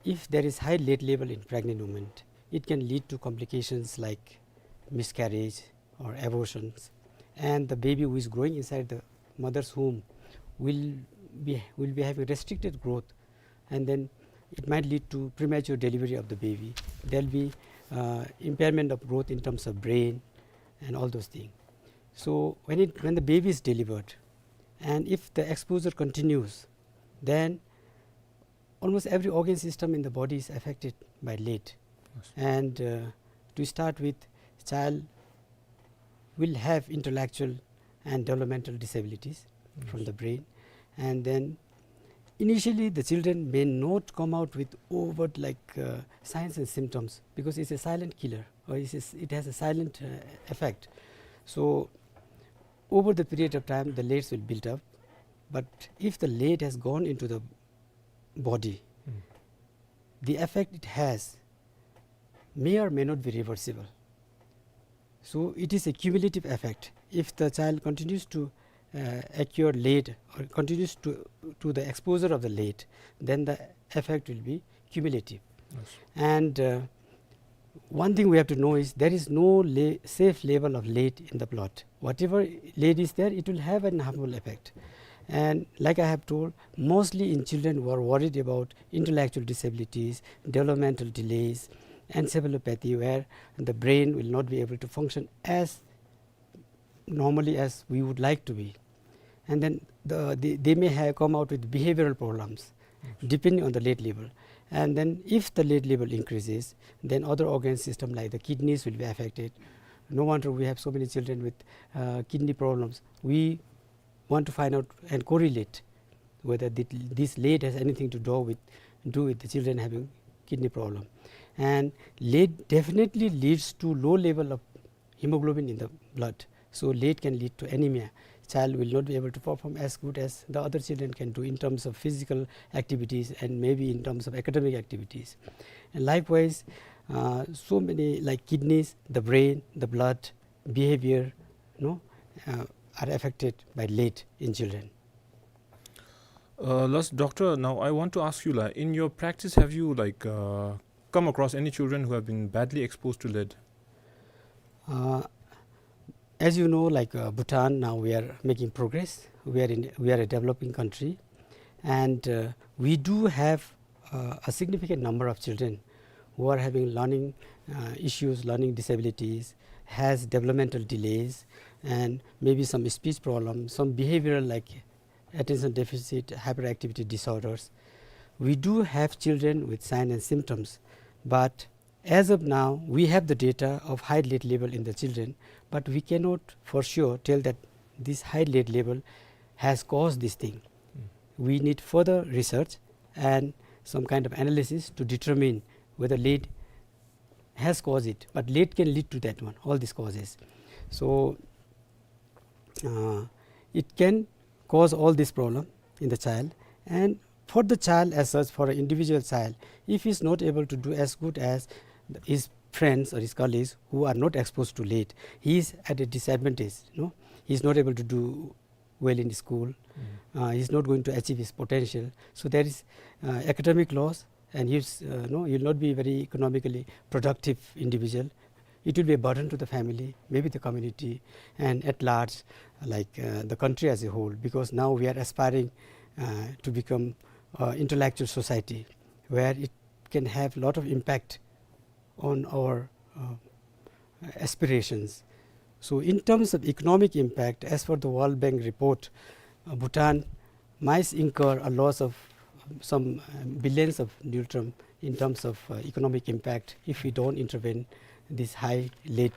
if there is high lead level in pregnant woman, it can lead to complications like miscarriage or abortions, and the baby who is growing inside the mother's womb will be, will be having restricted growth, and then it might lead to premature delivery of the baby. There'll be, uh, impairment of growth in terms of brain and all those things. So when it, when the baby is delivered, and if the exposure continues, then almost every organ system in the body is affected by lead. Yes. And, uh, to start with, child will have intellectual and developmental disabilities from, yes, the brain. And then initially the children may not come out with overt, like, uh, signs and symptoms, because it's a silent killer, or it's a s-, it has a silent, uh, effect. So over the period of time, the leads will build up. But if the lead has gone into the body, mm, the effect it has may or may not be reversible. So it is a cumulative effect. If the child continues to, uh, acquire lead or continues to, to the exposure of the lead, then the effect will be cumulative. Yes. And, uh, one thing we have to know is there is no le-, safe level of lead in the blood. Whatever lead is there, it will have an harmful effect. And like I have told, mostly in children who are worried about intellectual disabilities, developmental delays, encephalopathy, where the brain will not be able to function as normally as we would like to be. And then the, the, they may have come out with behavioral problems, yes, depending on the lead level. And then if the lead level increases, then other organ system like the kidneys will be affected. No wonder we have so many children with, uh, kidney problems. We want to find out and correlate whether thi-, this lead has anything to do with, do with the children having kidney problem. And lead definitely leads to low level of hemoglobin in the blood. So lead can lead to anemia. Child will not be able to perform as good as the other children can do in terms of physical activities and maybe in terms of academic activities. And likewise, uh, so many, like, kidneys, the brain, the blood, behavior, you know, uh, are affected by lead in children. Uh, last, Doctor, now I want to ask you, like, in your practice, have you, like, uh, come across any children who have been badly exposed to lead? Uh, as you know, like, uh, Bhutan, now we are making progress. We are in, we are a developing country, and, uh, we do have, uh, a significant number of children who are having learning, uh, issues, learning disabilities, has developmental delays, and maybe some speech problems, some behavioral, like, attention deficit hyperactivity disorders. We do have children with sign and symptoms, but as of now, we have the data of high lead level in the children, but we cannot for sure tell that this high lead level has caused this thing. Mm. We need further research and some kind of analysis to determine whether lead has caused it, but lead can lead to that one, all these causes. So, uh, it can cause all this problem in the child. And for the child as such, for an individual child, if he's not able to do as good as his friends or his colleagues who are not exposed to lead, he is at a disadvantage, no? He's not able to do well in school. Mm. Uh, he's not going to achieve his potential. So there is, uh, academic loss, and he's, uh, no, he'll not be very economically productive individual. It will be a burden to the family, maybe the community, and at large, like, uh, the country as a whole, because now we are aspiring, uh, to become, uh, intellectual society, where it can have lot of impact on our, uh, aspirations. So in terms of economic impact, as per the World Bank report, uh, Bhutan might incur a loss of some, uh, billions of ngultrum in terms of, uh, economic impact if we don't intervene this high lead.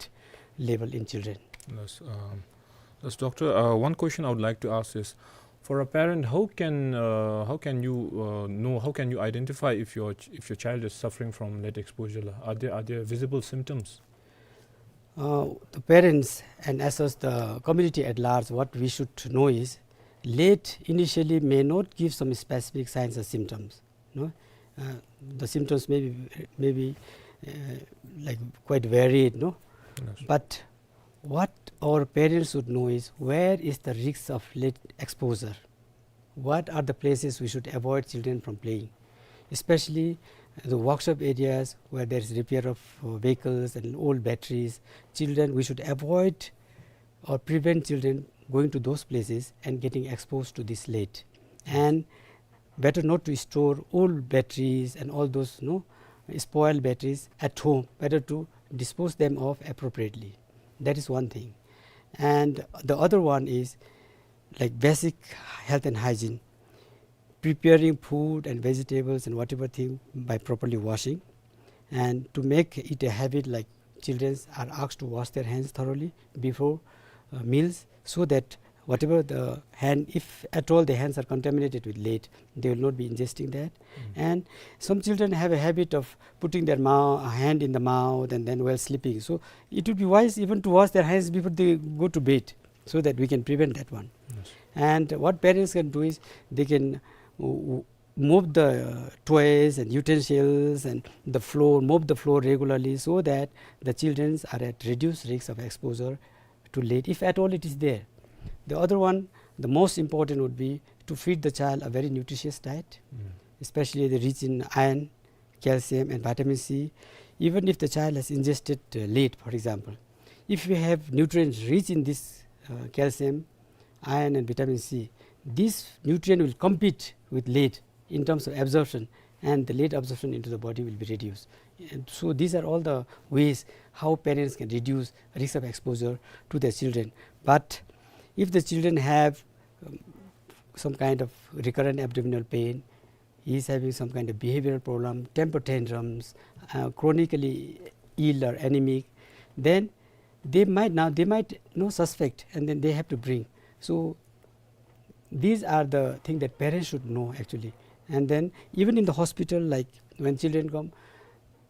level in children. Yes, um, yes, doctor, uh, one question I would like to ask is, for a parent, how can, uh, how can you, uh, know, how can you identify if your ch-, if your child is suffering from lead exposure la? Are there, are there visible symptoms? Uh, the parents and as well as the community at large, what we should know is lead initially may not give some specific signs or symptoms, no? Uh, the symptoms may be, may be, uh, like, quite varied, no? Yes. But what our parents should know is where is the risk of lead exposure? What are the places we should avoid children from playing? Especially the workshop areas where there is repair of, uh, vehicles and old batteries. Children, we should avoid or prevent children going to those places and getting exposed to this lead. And better not to store old batteries and all those, no, spoiled batteries at home. Better to dispose them of appropriately. That is one thing. And the other one is, like, basic health and hygiene, preparing food and vegetables and whatever thing by properly washing, and to make it a habit, like, children are asked to wash their hands thoroughly before, uh, meals, so that whatever the hand, if at all the hands are contaminated with lead, they will not be ingesting that. And some children have a habit of putting their mou- hand in the mouth and then while sleeping. So it would be wise even to wash their hands before they go to bed, so that we can prevent that one. Yes. And what parents can do is they can, uh, mop the, uh, toys and utensils and the floor, mop the floor regularly, so that the children are at reduced risk of exposure to lead, if at all it is there. The other one, the most important, would be to feed the child a very nutritious diet, especially the rich in iron, calcium and vitamin C. Even if the child has ingested, uh, lead, for example, if we have nutrients rich in this, uh, calcium, iron and vitamin C, this nutrient will compete with lead in terms of absorption, and the lead absorption into the body will be reduced. And so these are all the ways how parents can reduce risk of exposure to their children. But if the children have, um, some kind of recurrent abdominal pain, he is having some kind of behavioral problem, temper tantrums, uh, chronically ill or anemic, then they might now, they might, you know, suspect, and then they have to bring. So these are the things that parents should know actually. And then even in the hospital, like, when children come,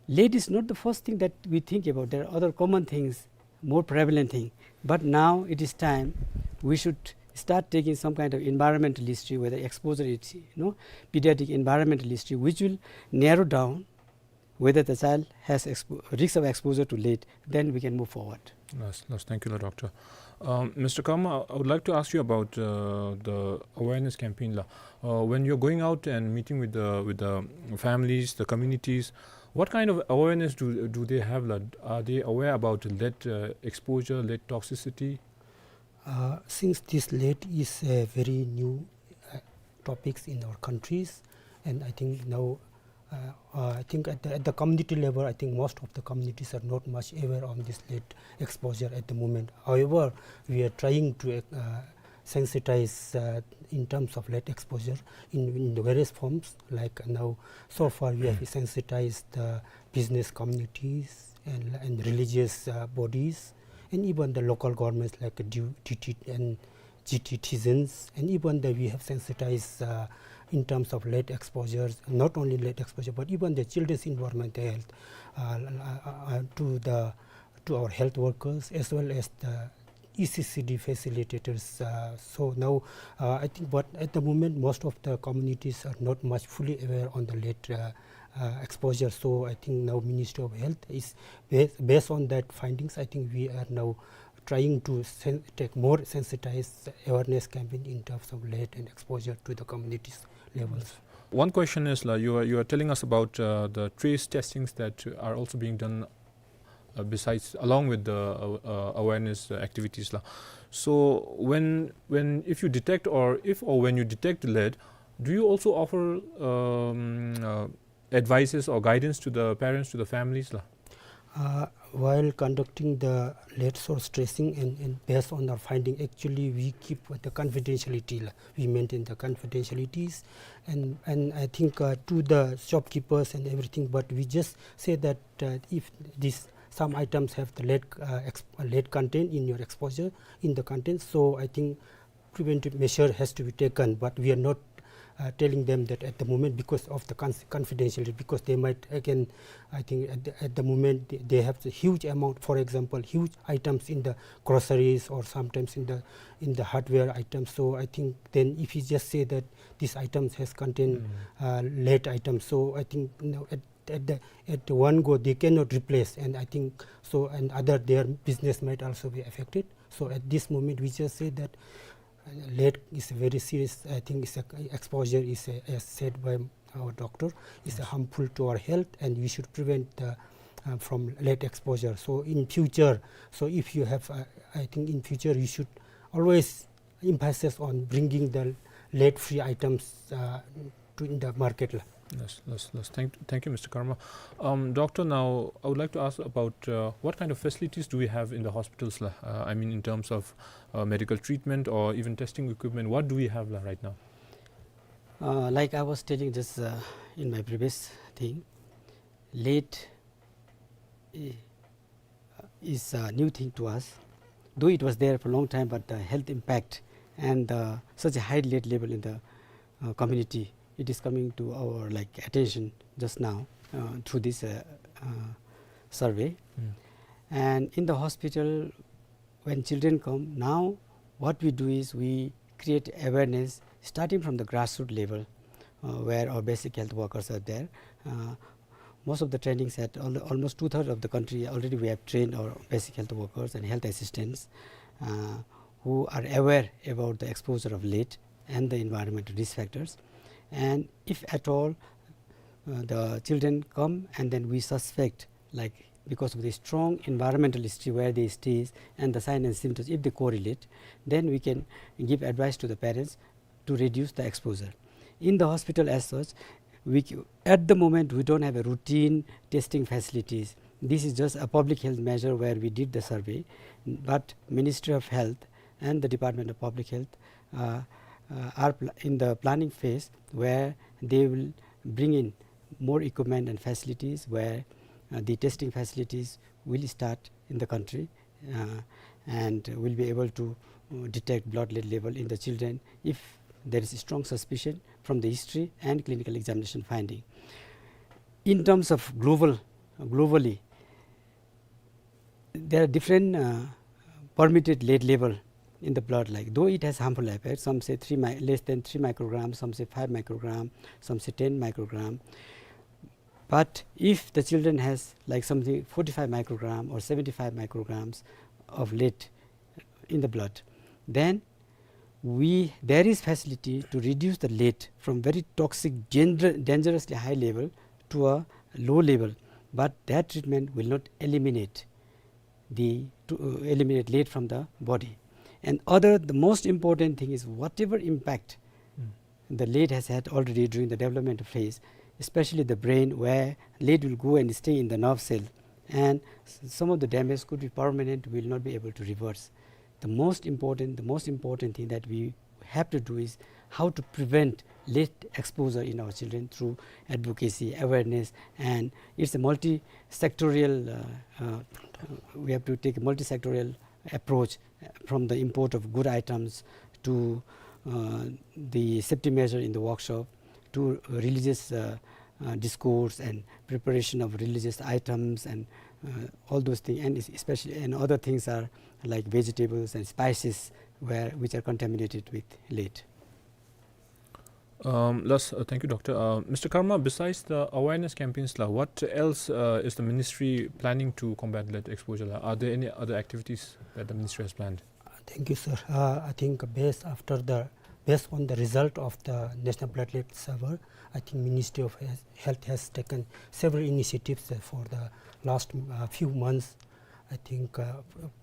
lead is not the first thing that we think about. There are other common things, more prevalent thing. But now it is time we should start taking some kind of environmental history, whether exposure is, you know, pediatric environmental history, which will narrow down whether the child has expo- risk of exposure to lead, then we can move forward. Yes, yes, thank you, la, doctor. Um, Mister Kama, I would like to ask you about, uh, the awareness campaign la. Uh, when you're going out and meeting with the, with the families, the communities, what kind of awareness do, do they have la? Are they aware about lead, uh, exposure, lead toxicity? Uh, since this lead is a very new, uh, topics in our countries, and I think now, uh, uh, I think at the, at the community level, I think most of the communities are not much aware on this lead exposure at the moment. However, we are trying to, uh, sensitize, uh, in terms of lead exposure in, in the various forms. Like now, so far we have sensitized the business communities and, and religious, uh, bodies, and even the local governments like D- D T and G T citizens, and even the, we have sensitized, uh, in terms of lead exposures, not only lead exposure, but even the children's environmental health, uh, uh, uh, to the, to our health workers as well as the E C C D facilitators. Uh, so now, uh, I think, but at the moment, most of the communities are not much fully aware on the lead, uh, uh, exposure. So I think now Ministry of Health is, based, based on that findings, I think we are now trying to sen- take more sensitized awareness campaign in terms of lead and exposure to the communities levels. One question is, la, you are, you are telling us about, uh, the trace testings that are also being done, uh, besides, along with the, uh, uh, awareness, uh, activities la. So when, when, if you detect, or if or when you detect lead, do you also offer, um, uh, advices or guidance to the parents, to the families la? Uh, while conducting the lead source tracing and, and based on our finding, actually we keep the confidentiality la. We maintain the confidentialities, and, and I think, uh, to the shopkeepers and everything, but we just say that, uh, if this some items have the lead, uh, ex-, lead content in your exposure, in the content. So I think preventive measure has to be taken, but we are not, uh, telling them that at the moment because of the cons-, confidentiality, because they might again, I think at the, at the moment they, they have the huge amount, for example, huge items in the groceries or sometimes in the, in the hardware items. So I think then if you just say that these items has contained, uh, lead items, so I think, you know, at, at the, at the one go they cannot replace, and I think so, and other, their business might also be affected. So at this moment we just say that, uh, lead is a very serious, I think it's a, exposure is a, as said by our doctor, is a harmful to our health, and we should prevent the, uh, from lead exposure. So in future, so if you have, uh, I think in future you should always emphasis on bringing the lead-free items, uh, to, in the market la. Yes, yes, yes. Thank, thank you, Mister Karma. Um, doctor, now I would like to ask about, uh, what kind of facilities do we have in the hospitals la? Uh, I mean, in terms of, uh, medical treatment or even testing equipment, what do we have la right now? Uh, like I was telling this, uh, in my previous thing, lead, eh, is a new thing to us. Though it was there for a long time, but the health impact and, uh, such a high lead level in the, uh, community, it is coming to our, like, attention just now, uh, through this, uh, uh, survey. And in the hospital, when children come, now what we do is we create awareness starting from the grassroots level, uh, where our basic health workers are there. Uh, most of the trainings at al-, almost two-thirds of the country already we have trained our basic health workers and health assistants, uh, who are aware about the exposure of lead and the environmental risk factors. And if at all, uh, the children come and then we suspect, like, because of the strong environmental history where they stay and the sign and symptoms, if they correlate, then we can give advice to the parents to reduce the exposure. In the hospital as such, we c-, at the moment, we don't have a routine testing facilities. This is just a public health measure where we did the survey, but Ministry of Health and the Department of Public Health, uh, uh, are pl-, in the planning phase where they will bring in more equipment and facilities where, uh, the testing facilities will start in the country, uh, and will be able to, uh, detect blood lead level in the children if there is a strong suspicion from the history and clinical examination finding. In terms of global, globally, there are different, uh, permitted lead level in the blood, like, though it has harmful effect, some say three mi-, less than three microgram, some say five microgram, some say ten microgram. But if the children has, like, something forty-five microgram or seventy-five micrograms of lead in the blood, then we, there is facility to reduce the lead from very toxic, danger-, dangerously high level to a low level, but that treatment will not eliminate the, to, uh, eliminate lead from the body. And other, the most important thing is whatever impact the lead has had already during the development phase, especially the brain, where lead will go and stay in the nerve cell, and s-, some of the damage could be permanent, will not be able to reverse. The most important, the most important thing that we have to do is how to prevent lead exposure in our children through advocacy, awareness, and it's a multi-sectorial, uh, uh, we have to take a multi-sectorial approach, uh, from the import of good items to, uh, the safety measure in the workshop to religious, uh, uh, discourse and preparation of religious items and, uh, all those things, and es-, especially, and other things are like vegetables and spices where, which are contaminated with lead. Um, yes, uh, thank you, Doctor. Uh, Mister Karma, besides the awareness campaigns la, what else, uh, is the ministry planning to combat lead exposure la? Are there any other activities that the ministry has planned? Uh, thank you, sir. Uh, I think based after the, based on the result of the National Blood Lead Survey, I think Ministry of Health, Health has taken several initiatives, uh, for the last, uh, few months. I think, uh,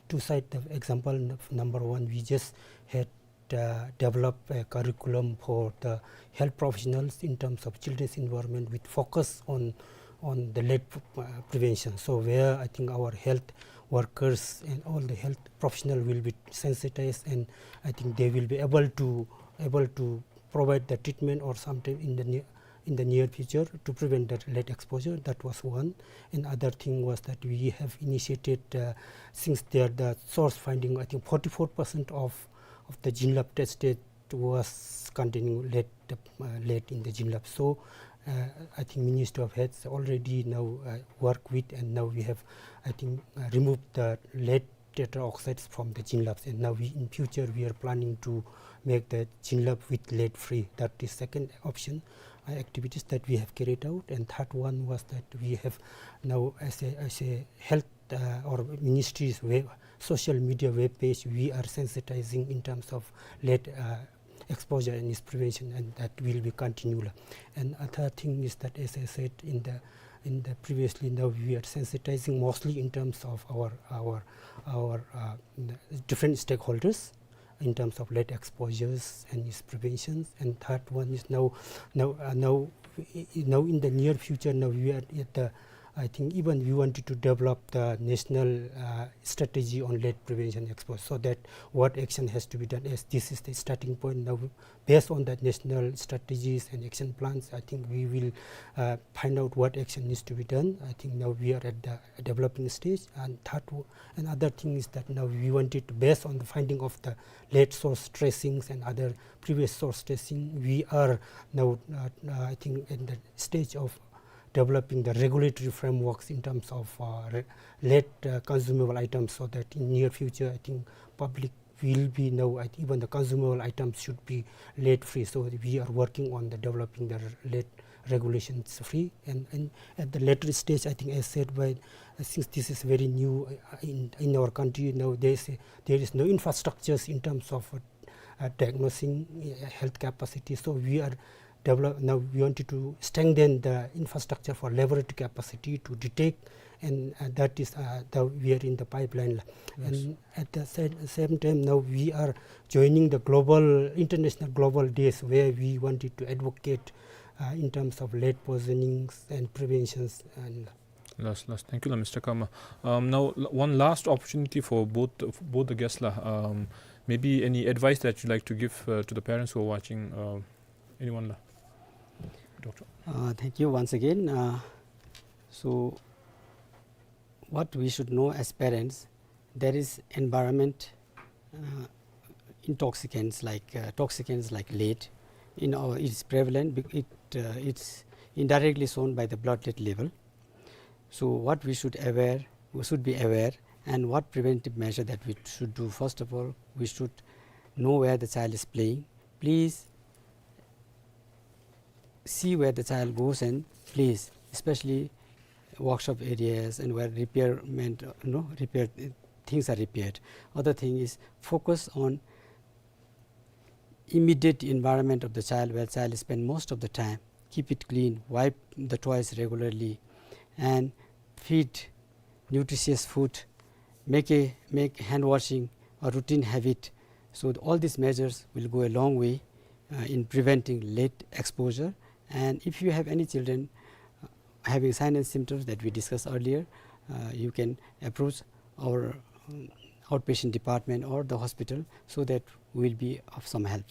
to cite the example, n-, number one, we just had, uh, developed a curriculum for the health professionals in terms of children's environment with focus on, on the lead p-, uh, prevention. So where I think our health workers and all the health professional will be sensitized, and I think they will be able to, able to provide the treatment or sometime in the near, in the near future to prevent that lead exposure. That was one. And other thing was that we have initiated, uh, since there the source finding, I think forty-four percent of, of the Jinlap tested was containing lead, uh, lead in the Jinlap. So, uh, I think Ministry of Health already now, uh, work with, and now we have, I think, uh, removed the lead tetra oxides from the Jinlaps, and now we, in future, we are planning to make the Jinlap with lead free. That is second option, uh, activities that we have carried out. And third one was that we have now, as a, as a health, uh, or ministry's web, social media web page, we are sensitizing in terms of lead, uh, exposure and its prevention, and that will be continual. And other thing is that, as I said in the, in the previously, now we are sensitizing mostly in terms of our, our, our, uh, different stakeholders in terms of lead exposures and its preventions. And third one is now, now, uh, now, i-, i-, now in the near future, now we are at the, I think even we wanted to develop the national, uh, strategy on lead prevention exposure, so that what action has to be done, as this is the starting point. Now, based on the national strategies and action plans, I think we will, uh, find out what action needs to be done. I think now we are at the developing stage. And third, w-, another thing is that now we wanted to, based on the finding of the lead source tracings and other previous source tracing, we are now, uh, uh, I think, in the stage of developing the regulatory frameworks in terms of, uh, re-, lead, uh, consumable items, so that in near future, I think public will be now, I think even the consumable items should be lead free. So we are working on the developing the lead regulations free. And, and at the later stage, I think, as said by, uh, since this is very new, uh, in, in our country, now there is a, there is no infrastructures in terms of, uh, uh, diagnosing, uh, health capacity. So we are develop, now we wanted to strengthen the infrastructure for laboratory capacity to detect, and, uh, that is, uh, the, we are in the pipeline. Yes. And at the same, same time, now we are joining the global, international global days, where we wanted to advocate, uh, in terms of lead poisonings and preventions and Last, last. Thank you, la, Mister Karma. Um, now, l-, one last opportunity for both, for both the guests, la. Um, maybe any advice that you'd like to give, uh, to the parents who are watching, uh, anyone, la? Doctor. Uh, thank you once again. Uh, so, what we should know as parents, there is environment, uh, intoxicants like, uh, toxicants like lead. In our, it's prevalent, bec-, it, uh, it's indirectly shown by the blood lead level. So what we should aware, we should be aware, and what preventive measure that we should do. First of all, we should know where the child is playing. Please see where the child goes and plays, especially workshop areas and where repairment, uh, you know, repair, uh, things are repaired. Other thing is focus on immediate environment of the child where child spend most of the time. Keep it clean, wipe the toys regularly, and feed nutritious food. Make a, make hand washing a routine habit. So all these measures will go a long way, uh, in preventing lead exposure. And if you have any children, uh, having sign and symptoms that we discussed earlier, uh, you can approach our, um, outpatient department or the hospital so that we will be of some help.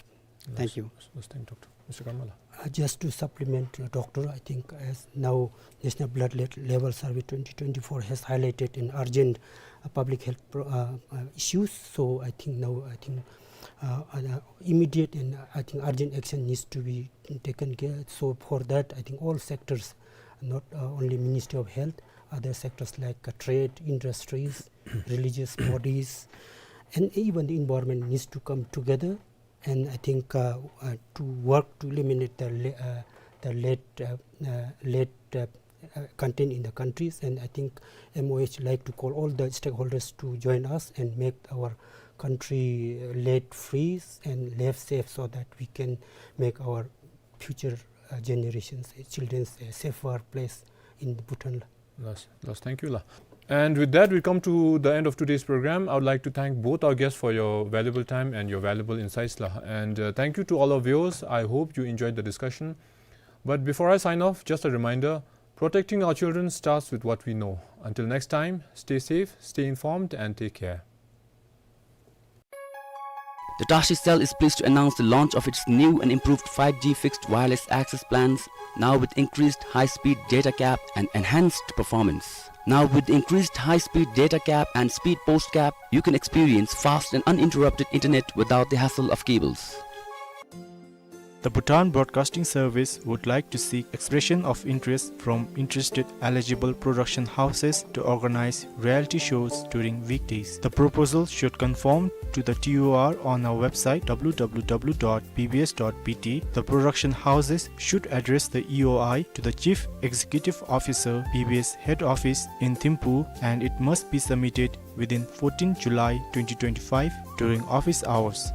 Thank you. Yes, yes, thank you, Doctor. Mister Karma, la. Uh, just to supplement, uh, Doctor, I think as now National Blood Le-, Level Survey twenty twenty-four has highlighted an urgent, uh, public health pro-, uh, uh, issues. So I think now, I think, uh, uh, immediate and, uh, I think urgent action needs to be taken care. So for that, I think all sectors, not, uh, only Ministry of Health, other sectors like, uh, trade, industries, religious bodies, and even the environment needs to come together. And I think, uh, uh, to work to eliminate the le-, uh, the lead, uh, uh, lead, uh, uh, content in the countries. And I think M O H like to call all the stakeholders to join us and make our country, uh, lead free and lead safe, so that we can make our future, uh, generations, uh, children's a safer place in Bhutan. Last, last, thank you, la. And with that, we come to the end of today's program. I would like to thank both our guests for your valuable time and your valuable insights, la. And, uh, thank you to all our viewers. I hope you enjoyed the discussion. But before I sign off, just a reminder, protecting our children starts with what we know. Until next time, stay safe, stay informed, and take care. The Tashi cell is pleased to announce the launch of its new and improved five G fixed wireless access plans, now with increased high-speed data cap and enhanced performance. Now with increased high-speed data cap and speed post cap, you can experience fast and uninterrupted internet without the hassle of cables. The Bhutan Broadcasting Service would like to seek expression of interest from interested eligible production houses to organize reality shows during weekdays. The proposal should conform to the T O R on our website, W W W dot B B S dot B T. The production houses should address the E O I to the Chief Executive Officer, B B S Head Office in Thimphu, and it must be submitted within fourteenth July twenty twenty-five during office hours.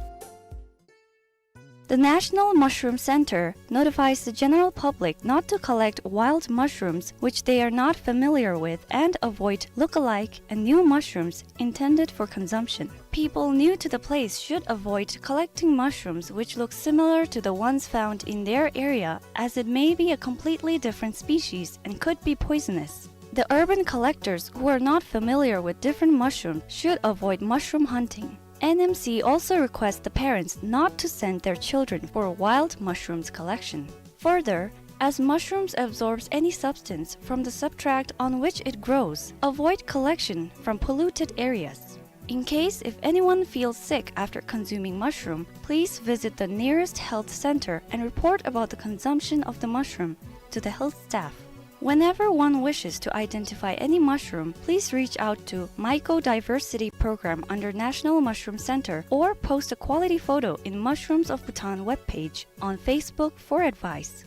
The National Mushroom Center notifies the general public not to collect wild mushrooms which they are not familiar with and avoid look-alike and new mushrooms intended for consumption. People new to the place should avoid collecting mushrooms which look similar to the ones found in their area, as it may be a completely different species and could be poisonous. The urban collectors who are not familiar with different mushrooms should avoid mushroom hunting. N M C also requests the parents not to send their children for wild mushrooms collection. Further, as mushrooms absorbs any substance from the substrate on which it grows, avoid collection from polluted areas. In case if anyone feels sick after consuming mushroom, please visit the nearest health center and report about the consumption of the mushroom to the health staff. Whenever one wishes to identify any mushroom, please reach out to Mycodiversity Program under National Mushroom Center or post a quality photo in Mushrooms of Bhutan webpage on Facebook for advice.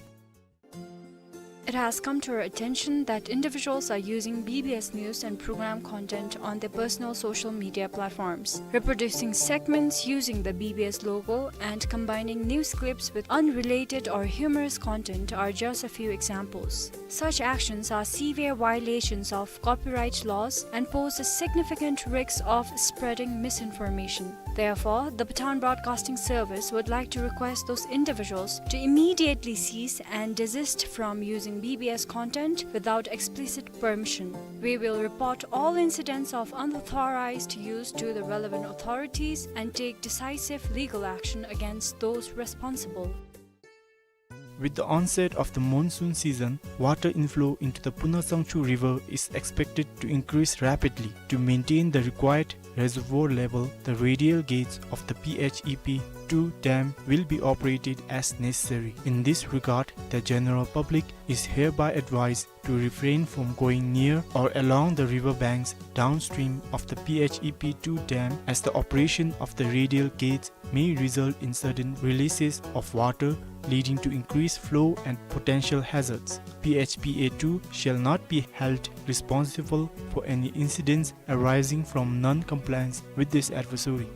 It has come to our attention that individuals are using B B S news and program content on their personal social media platforms, reproducing segments using the B B S logo and combining news clips with unrelated or humorous content are just a few examples. Such actions are severe violations of copyright laws and pose a significant risk of spreading misinformation. Therefore, the Bhutan Broadcasting Service would like to request those individuals to immediately cease and desist from using B B S content without explicit permission. We will report all incidents of unauthorized use to the relevant authorities and take decisive legal action against those responsible. With the onset of the monsoon season, water inflow into the Punasangchu River is expected to increase rapidly. To maintain the required reservoir level, the radial gates of the P H E P two dam will be operated as necessary. In this regard, the general public is hereby advised to refrain from going near or along the river banks downstream of the P H E P two dam, as the operation of the radial gates may result in sudden releases of water, leading to increased flow and potential hazards. P H P A two shall not be held responsible for any incidents arising from non-compliance with this advisory.